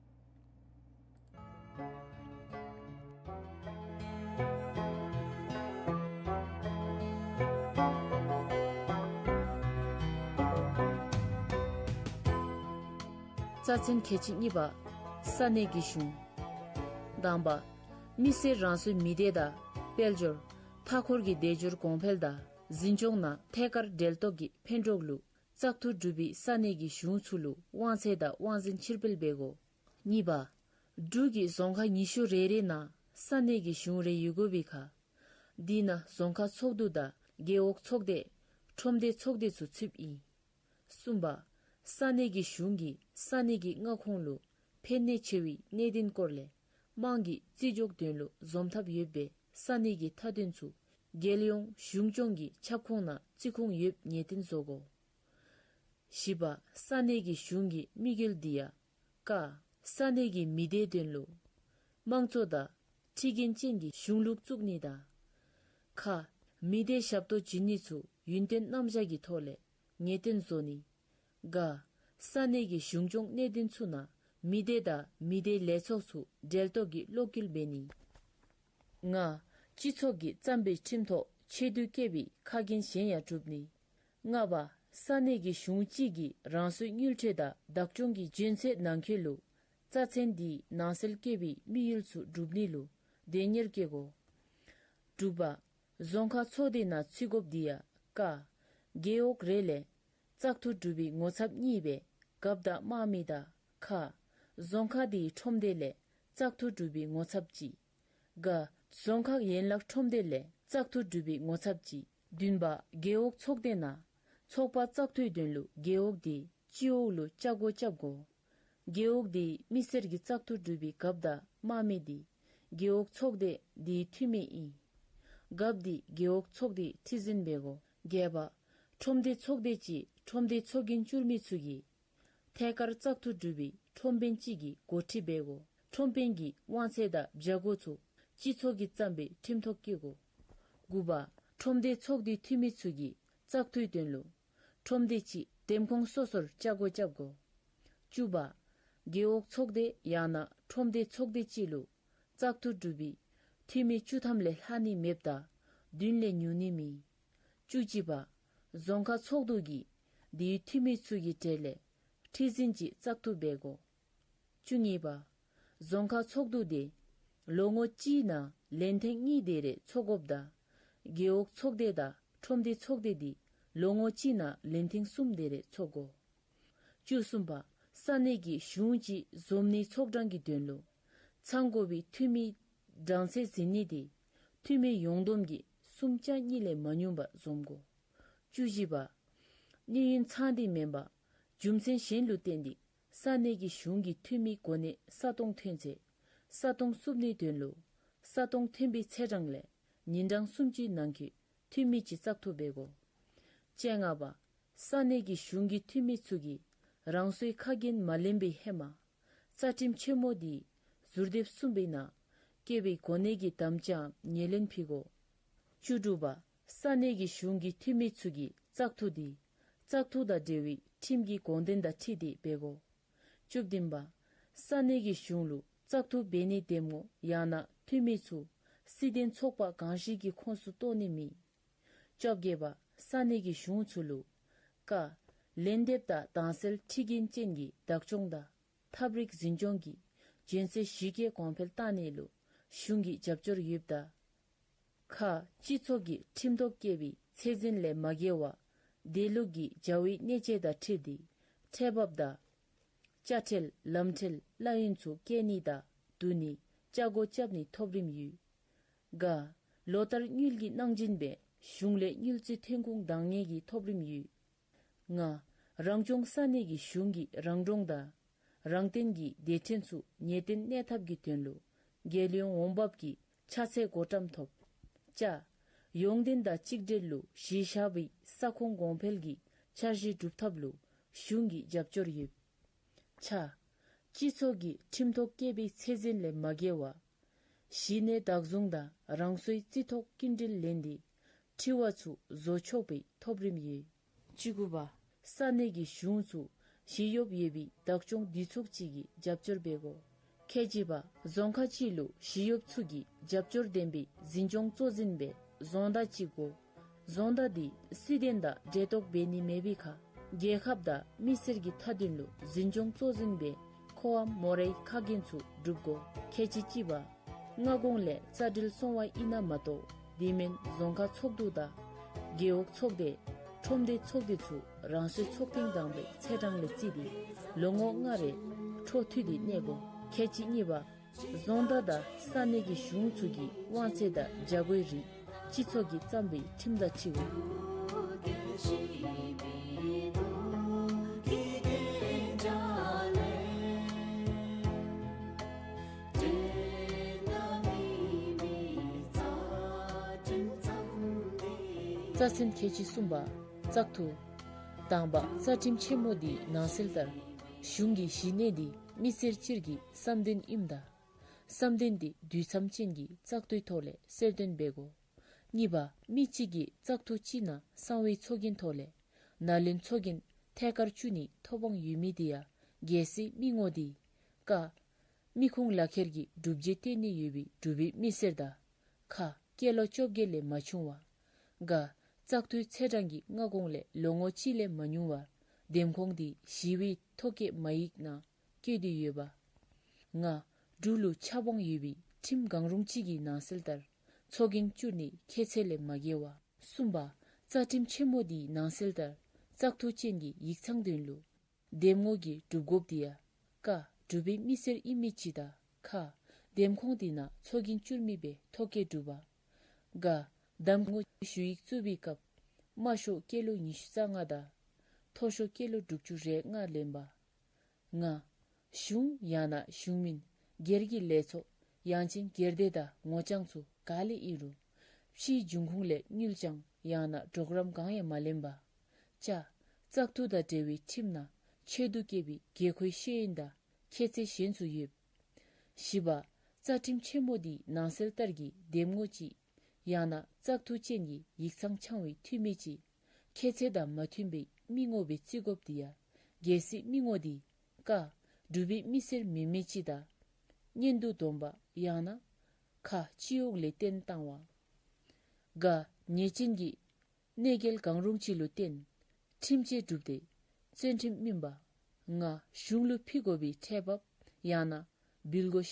རྩ་ཚན་གལ་ཆེ་གཉིས་པ། ས་གནས་ཀྱི་གཞུང་། དང་པ། མི་སེར་རང་སོའི་མི་སྡེ་དང་དཔལ་འབྱོར་མཐའ་འཁོར་གྱི་དལ་འབྱོར་གོང་འཕེལ་དང་འཛིན་སྐྱོང་ནང་ཐད་ཀར་འབྲེལ་གཏོགས་ཀྱི་ཕན་གྲོགས་ལུ་བཙག་འཐུ་གྲུབ་པའི་ས་གནས་ཀྱི་གཞུང་ཚུ་ལུ་དབང་ཚད་དང་དབང་འཛིན་ཕྱིར་སྤེལ་འབད་དགོ། གཉིས་པ། འབྲུག་གི་རྫོང་ཁག་ཉི་ཤུ་རེ་རེ་ནང་ས་གནས་ཀྱི་གཞུང་རེ་ཡོད་དགོ་པའི་ཁར། དེ་ནང་རྫོང་ཁག་ཚོགས་འདུ་དང་རྒེད་འོག་ཚོགས་སྡེ། ཁྲོམ་སྡེ་ཚོགས་སྡེ་ཚུ་ཚུདཔ་ཨིན། གསུམ་པ། ས་གནས་ཀྱི་གཞུང་གིས་ས་གནས་ཀྱི་མངའ་ཁོངས་ལུ་ཕན་ནུས་ཆེ་བའི་གནད་དོན་སྐོར་ལས་དམངས་ཀྱི་བརྩི་འཇོག་དོན་ལུ་འཛོམས་ཐབས་ཡོད་པའི་ས་གནས་ཀྱི་མཐའ་དོན་ཚུ་རྒྱལ་ཡོངས་གཞུང་སྐྱོང་གི་ཁྱབ་ཁོངས་ནང་བརྩི་ཁུངས་ཡོདཔ་ངེས་གཏན་བཟོ་དགོ། བཞི་པ། ས་གནས་ཀྱི་གཞུང་གི་དམིགས་ཡུལ་འདི་ཡང་། ཀ། ས་གནས་ཀྱི་མི་སྡེའི་དོན་ལུ་དམངས་གཙོ་དང་ཁྲིམས་འགན་ཅན་གྱི་གཞུང་ལུགས་བཙུགས་ནི་དང་། ཁ། མི་སྡེའི་ཞབས་ཏོག་བྱིན་ནི་ཚུ་ཡུན་བརྟན་རྣམ་གཞག་གི་ཐོག་ལས་ངེས་གཏན་བཟོ་ནི། ག། ས་གནས་ཀྱི་གཞུང་སྐྱོང་གནད་དོན་ཚུ་ནང་མི་སྡེ་དང་མི་སྡེའི་ལས་ཚོགས་ཚུ་འབྲེལ་གཏོགས་ཀྱི་བློ་འགྱོད་འབད་ནི། ལྔ། སྤྱི་ཚོགས་ཀྱིས་བརྩམས་པའི་ཁྲིམས་ཐོག་ཆེ་བསྟོད་བསྐྱེད་པའི་ཁ་འགན་གཞན་ཡང་སྒྲུབ་ནི། ལྔ་པ། ས་གནས་ཀྱི་གཞུང་གཅིག་གིས་རང་སོའི་དངུལ་འཕྲོད་དང་བདག་སྐྱོང་གི་འཇོན་ཚད་ནང་འཁོད་ལུ་རྩ་ཚན་འདིའི་ནང་གསལ་བཀོད་པའི་དམིགས་ཡུལ་ཚུ་སྒྲུབ་ནི་ལུ་དོན་གཉེར་བསྐྱེད་དགོ། དྲུག་པ། རྫོང་ཁག་ཚོགས་སྡེ་ནང་ཚུད་དགོཔ་འདི་ཡང་། ཀ། རྒེད་འོག་རེ་ལས་བཙག་འཐུ་གྲུབ་པའི་ངོ་ཚབ་གཉིས་སྦེ་རྒཔོ་དང་དམངས་མི་དང་། ཁ། རྫོང་ཁག་དེའི་ཁྲོམ་སྡེ་ལས་བཙག་འཐུ་གྲུབ་པའི་ངོ་ཚབ་གཅིག། ག། རྫོང་ཁག་ཡན་ལག་ཁྲོམ་སྡེ་ལས་བཙག་འཐུ་གྲུབ་པའི་ངོ་ཚབ་གཅིག། བདུན་པ། རྒེད་འོག་ཚོགས་སྡེ་ནང་ཚོགས་པ་བཙག་འཐུའི་དོན་ལུ་རྒེད་འོག་དེ་སྤྱི་འོག་ལུ་བཅའ་སྒོ་རྐྱབ་དགོ། རྒེད་འོག་དེའི་མི་སེར་གྱི་བཙག་འཐུ་གྲུབ་པའི་རྒཔོ་དང་དམངས་མི་དེ་རྒེད་འོག་ཚོགས་སྡེ་དེའི་འཐུས་མི་ཨིན། རྒཔོ་དེ་རྒེད་འོག་ཚོགས་སྡེའི་ཁྲི་འཛིན་འབད་དགོ། བརྒྱད་པ། ཁྲོམ་སྡེ་ཚོགས་སྡེ་ཅིག་ཁྲོམ་སྡེའི་ཚོགས་རྒྱན་བསྐྱུར་མི་ཚུ་གིས་ཐད་ཀར་བཙག་འཐུ་གྲུབ་པའི་ཁྲོམ་དཔོན་ཅིག་གི་འགོ་ཁྲིད་འབད་དགོ། ཁྲོམ་དཔོན་གྱི་དབང་ཚད་དང་བྱ་སྒོ་ཚུ་སྤྱི་ཚོགས་ཀྱིས་བརྩམས་པའི་ཁྲིམས་ཐོག་བཀོད་དགོ། དགུ་པ། ཁྲོམ་སྡེ་ཚོགས་སྡེའི་འཐུས་མི་ཚུ་གིས་བཙག་འཐུའི་དོན་ལུ་ཁྲོམ་སྡེ་ཅིག་འདེམས་ཁོངས་སོ་སོར་བཅའ་སྒོ་རྐྱབ་དགོ། བཅུ་པ། རྒེད་འོག་ཚོགས་སྡེ་ཡང་ན་ཁྲོམ་སྡེ་ཚོགས་སྡེ་ཅིག་ལུ་བཙག་འཐུ་གྲུབ་པའི་འཐུས་མི་བཅུ་ཐམ་ལས་ལྷག་ནི་མེདཔ་ད་བདུན་ལས་ཉུང་ནི་མེད། བཅུ་གཅིག་པ། རྫོང་ཁག་ཚོགས་འདུ་གིས་དེའི་འཐུས་མི་ཚུ་གི་གྲས་ལས་ཁྲི་འཛིན་ཅིག་བཙག་འཐུ་འབད་དགོ། བཅུ་གཉིས་པ། རྫོང་ཁག་ཚོགས་འདུ་དེ་ལོ་ངོ་གཅིག་ནང་ལན་ཐེངས་གཉིས་དེ་རེ་ཚོགས་དགོཔ་ད་རྒེད་འོག་ཚོགས་སྡེ་དང་ཁྲོམ་སྡེ་ཚོགས་སྡེ་དེ་ལོ་ངོ་གཅིག་ནང་ལན་ཐེངས་གསུམ་དེ་རེ་ཚོགས་དགོ། བཅུ་གསུམ་པ། ས་གནས་ཀྱི་གཞུང་ཅིག་འཛོམས་ནི་ཚོགས་གྲངས་ཀྱི་དོན་ལུ་ཚང་དགོ་པའི་འཐུས་མི་གྲངས་ཚད་ཟིན་ནི་དེ་འཐུས་མི་ཡོངས་བསྡོམས་ཀྱི་སུམ་ཆ་གཉིས་ལས་མ་ཉུང་བ་འཛོམས་དགོ། བཅུ་བཞི་པ། གནས་ཡུན་ཚང་སྟེ་མེན་པར་རྒྱུ་མཚན་གཞན་ལུ་བརྟེན་ཏེ་ས་གནས་ཀྱི་གཞུང་གི་འཐུས་མི་གོ་གནས་ས་སྟོང་ཐོན་ཚེ་ས་སྟོང་བསུབ་ནིའི་དོན་ལུ་ས་སྟོང་ཐོན་པའི་ཚེས་གྲངས་ལས་ཉིན་གྲངས་སུམ་ཅུའི་ནང་འཁོད་འཐུས་མི་ཅིག་བཙག་འཐུ་འབད་དགོ། བཅོ་ལྔ་པ། ས་གནས་ཀྱི་གཞུང་གི་འཐུས་མི་ཚུ་གིས་རང་སོའི་ཁ་འགན་མ་ལེན་པའི་ཧེ་མ་རྩ་ཁྲིམས་ཆེན་མོ་དེའི་ཟུར་དེབ་གསུམ་པའི་ནང་བཀོད་པའི་གོ་གནས་ཀྱི་དམ་བཅའམ་ངོས་ལེན་ཕུལ་དགོ། བཅུ་དྲུག་པ། ས་གནས་ཀྱི་གཞུང་གི་འཐུས་མི་ཚུ་གིས་བཙག་འཐུ་དེ་བཙག་འཐུ་དང་འབྲེལ་བའི་ཁྲིམས་ཀྱི་དགོངས་དོན་དང་འཁྲིལ་ཏེ་འབད་དགོ། བཅུ་བདུན་པ། ས་གནས་ཀྱི་གཞུང་ལུ་བཙག་འཐུ་འབད་ནི་འདེམས་ངོ་ཡང་ན་འཐུས་མི་ཚུ་སྲིད་དོན་ཚོགས་པ་གང་ཞིག་གི་ཁོངས་སུ་གཏོགས་ནི་མེད། བཅོ་བརྒྱད་པ། ས་གནས་ཀྱི་གཞུང་ཚུ་ལུ་ཀ། ལན་འདེབས་དང་དྭངས་གསལ་ཁྲིམས་འགན་ཅན་གྱི་བདག་སྐྱོང་དང་ཐབས་རིག་འཛིན་སྐྱོང་གི་འཇོན་ཚད་གཞི་བཀོད་གོང་འཕེལ་བཏང་ནི་ལུ་གཞུང་གི་རྒྱབ་སྐྱོར་ཡོདཔ་ད། ཁ། སྤྱི་ཚོགས་ཀྱི་ཁྲིམས་ཐོག་བཀོད་པའི་ཚད་འཛིན་ལས་མ་འགལ་བར་དེ་ལུགས་ཀྱི་བྱ་བའི་གནས་སྤྱོད་དང་འཁྲིལ་ཏེ་ཁྲལ་འབབ་དང་དཔྱ་ཁྲལ་ལམ་ཁྲལ་གླ་ཡོན་ཚུ་བཀལ་ནི་དང་བསྡུ་ནི་བཅའ་སྒོ་རྐྱབ་ནིའི་ཐོབ་རིམ་ཡོད། ག། ལོ་ལྟར་དངུལ་གྱི་གནང་སྦྱིན་སྦེ་གཞུང་ལས་དངུལ་རྩིས་ཐོན་ཁུངས་འདང་ངེས་ཀྱི་ཐོབ་རིམ་ཡོད། ང་། རང་སྐྱོང་ས་གནས་ཀྱི་གཞུང་གིས་རང་གྲོང་དང་རང་བརྟེན་གྱི་སྡེ་ཕྲན་ཚུ་ངེས་གཏན་གནས་ཐབས་ཀྱི་དོན་ལུ་རྒྱལ་ཡོངས་འོང་འབབ་ཀྱི་ཆ་ཚད་བགོ་བཀྲམ་ཐོབ། ཅ། ཡོངས་བསྟན་དང་གཅིག་སྒྲིལ་ལུ་གཞི་བཞག་པའི་ས་ཁོངས་གོང་འཕེལ་གྱི་འཆར་གཞི་སྒྲུབ་ཐབས་ལུ་གཞུང་གི་རྒྱབ་སྐྱོར་ཡོད། ཆ། སྤྱི་ཚོགས་ཀྱི་ཁྲིམས་ཐོག་བཀོད་པའི་ཚད་འཛིན་ལས་མ་འགལ་བར་གཞི་གནས་བདག་བཟུང་དང་རང་སོའི་རྩིས་ཐོ་སྐྱིན་འགྲུལ་ལེན་ཏེ་འཁྲི་བ་ཚུ་བཟོ་ཆོག་པའི་ཐོབ་རིམ་ཡོད། བཅུ་དགུ་པ། ས་གནས་ཀྱི་གཞུང་ཚུ་ཞི་གཡོགཔ་ཡོད་པའི་བདག་སྐྱོང་འདུས་ཚོགས་ཅིག་གིས་རྒྱབ་སྐྱོར་འབད་དགོ། ཁལ་གཅིག་པ། རྫོང་ཁག་ཅིག་ལུ་ཞི་གཡོགཔ་ཚུ་གིས་རྒྱབ་སྐྱོར་ལྡན་པའི་འཛིན་སྐྱོང་གཙོ་འཛིན་སྦེ་རྫོང་བདག་ཅིག་དགོ། རྫོང་བདག་དེ་སྲིད་དོན་དང་འབྲེལ་གཏོགས་འབད་ནི་མེད་པའི་ཁར་ རྒྱལ་ཁབ་དང་མི་སེར་གྱི་མཐའ་དོན་ལུ་འཛིན་སྐྱོང་གཙོ་འཛིན་པའི་ཁོའམ་མོ་རའི་ཁ་འགན་ཚུ་སྒྲུབ་དགོ། ཁལ་གཅིག་གཅིག་པ། སྔ་གོང་ལས་རྩ་འགྲུལ་སོང་བ་ཨིན་ན་མ་གཏོགས་དེ་མིན་རྫོང་ཁག་ཚོགས་འདུ་དང་རྒེད་འོག་ཚོགས་སྡེ་ཁྲོམ་སྡེ་ཚོགས་སྡེ་ཚུ་རང་སོའི་ཚོགས་ཐེངས་དང་པའི་ཚེས་གྲངས་ལས་བརྩིས་ཏེ་ལོ་ངོ་ལྔ་རེ་འཕྲོ་མཐུད་དེ་གནས་དགོ། ཁལ་གཅིག་གཉིས་པ། རྫོང་བདག་དང་ས་གནས་ཀྱི་གཞུང་ཚུ་གི་དབང་ཚད་དང་བྱ་སྒོའི་རིགས་སྤྱི་ཚོགས་ཀྱིས་བརྩམས་པའི་ཁྲིམས་དང་འཁྲིལ་དགོ། རྩ་ཚན་ཁལ་གཅིག་གསུམ་པ། བཙག་འཐུ། དང་པ་རྩ་ཁྲིམས་ཆེན་མོ་འདིའི་ནང་གསལ་ལྟར་གཞུང་གི་གཞི་གནས་འདི་མི་སེར་སྤྱིར་གྱི་བསམ་དོན་ཨིནམ་ད་བསམ་དོན་འདི་དུས་མཚམས་ཅན་གྱི་བཙག་འཐུའི་ཐོག་ལས་གསལ་སྟོན་འབད་དགོ། གཉིས་པ། མི་གཅིག་གིས་བཙག་འཐུ་ཅིག་ནང་གསང་བའི་ཚོགས་རྒྱན་ཐོག་ལས་ནཱ་ལེནྡྲ་ཚོགས་རྒྱན་ཐད་ཀར་བསྐྱུར་ནིའི་ཐོབ་དབང་ཡོད་མི་དེ་ཡང་གལ་སྲིད་མི་ངོ་དེ་ཀ། མི་ཁུངས་ལག་ཁྱེར་གྱི་སྒྲུབ་བྱེད་བསྟན་ནི་ཡོད་པའི་འབྲུག་པའི་མི་སེར་དང་ཁ། སྐྱེས་ལོ་བཅོ་བརྒྱད་ལས་མ་ཆུང་བ། ག། བཙག་འཐུའི་ཚེས་གྲངས་ཀྱི་སྔ་གོང་ལས་ལོ་ངོ་གཅིག་ལས་མ་ཉུང་བར་འདེམས་ཁོངས་དེ་ཞི་བའི་ཐོ་བཀོད་མ་ཡིག་ནང་བཀོད་དེ་ཡོད་པ། ལྔ། འབྲུག་ལུ་ཁྱབ་དབང་ཡོད་པའི་ཁྲིམས་གང་རུང་ཅིག་གི་ནང་གསལ་ལྟར་ཚོགས་རྒྱན་བསྐྱུར་ནིའི་ཁྱད་ཚད་ལས་མ་བརྒལ་བ། གསུམ་པ། རྩ་ཁྲིམས་ཆེན་མོ་འདིའི་ནང་གསལ་ལྟར་བཙག་འཐུ་ཅན་གྱི་ཡིག་ཚང་དོན་ལུ་འདེམས་ངོ་གིས་སྒྲུབ་དགོཔ་དེ་ཡང་ཀ། འབྲུག་པའི་མི་སེར་ཨིན་མི་ཅིག་དང་ཁ། འདེམས་ཁོངས་དེ་ནང་ཚོགས་རྒྱན་བསྐྱུར་མི་སྦེ་ཐོ་བཀོད་གྲུབ་པ། ག། གདམ་ངོ་ཞུ་ཡིག་བཙུགས་པའི་སྐབས་དམའ་ཤོས་སྐྱེས་ལོ་ཉི་ཤུ་རྩ་ལྔ་དང་མཐོ་ཤོས་སྐྱེས་ལོ་དྲུག་ཅུ་རེ་ལྔ་ལེན་པ། ང་། གཞུང་ཡང་ན་གཞུང་མིན་སྒེར་གྱི་ལས་ཚོགས་ཡང་ཅིན་སྒེར་སྡེ་དང་ངོ་རྐྱང་ཚུ་ག་ལས་ཨིན་རུང་ཕྱིའི་འབྱུང་ཁུངས་ལས་དངུལ་རྐྱང་ཡང་ན་གྲོགས་རམ་གང་ཡང་མ་ལེན་པ། ཅ། བཙག་འཐུ་དང་འབྲེལ་བའི་ཁྲིམས་ནང་ཆེད་དུ་བཀོད་པའི་དགོས་མཁོའི་ཤེས་ཡོན་དང་ཁྱད་ཚད་གཞན་ཚུ་ཡོད། བཞི་པ། རྩ་ཁྲིམས་ཆེན་མོ་འདིའི་ནང་གསལ་ལྟར་གྱི་འདེམས་ངོ་ཅིག་ཡང་ན་བཙག་འཐུ་ཅན་གྱི་ཡིག་ཚང་འཆང་བའི་འཐུས་མི་ཅིག་ཁྱད་ཚད་དང་མ་མཐུན་པའི་མི་ངོ་སྦེ་བརྩི་དགོཔ་དེ་ཡང་གལ་སྲིད་མི་ངོ་དེ་ཀ། འབྲུག་པའི་མི་སེར་མེན་མི་ཅིག་དང་གཉེན་དུ་སྡོམ་པ་ཡང་ན་ཁ། སྤྱི་གཡོག་ལས་བརྟེན་བཏང་བ། ག། ཉེས་ཅན་གྱི་གནོད་འགེལ་གང་རུང་ཅིག་ལུ་བརྟེན་ཁྲིམས་བཅད་གྲུབ་སྟེ་བཙོན་ཁྲིམས་སྨིན་པ། ང་། གཞུང་ལུ་ཕུལ་དགོ་པའི་ཁྲལ་འབབ་ཡང་ན་འབུལ་དགོ་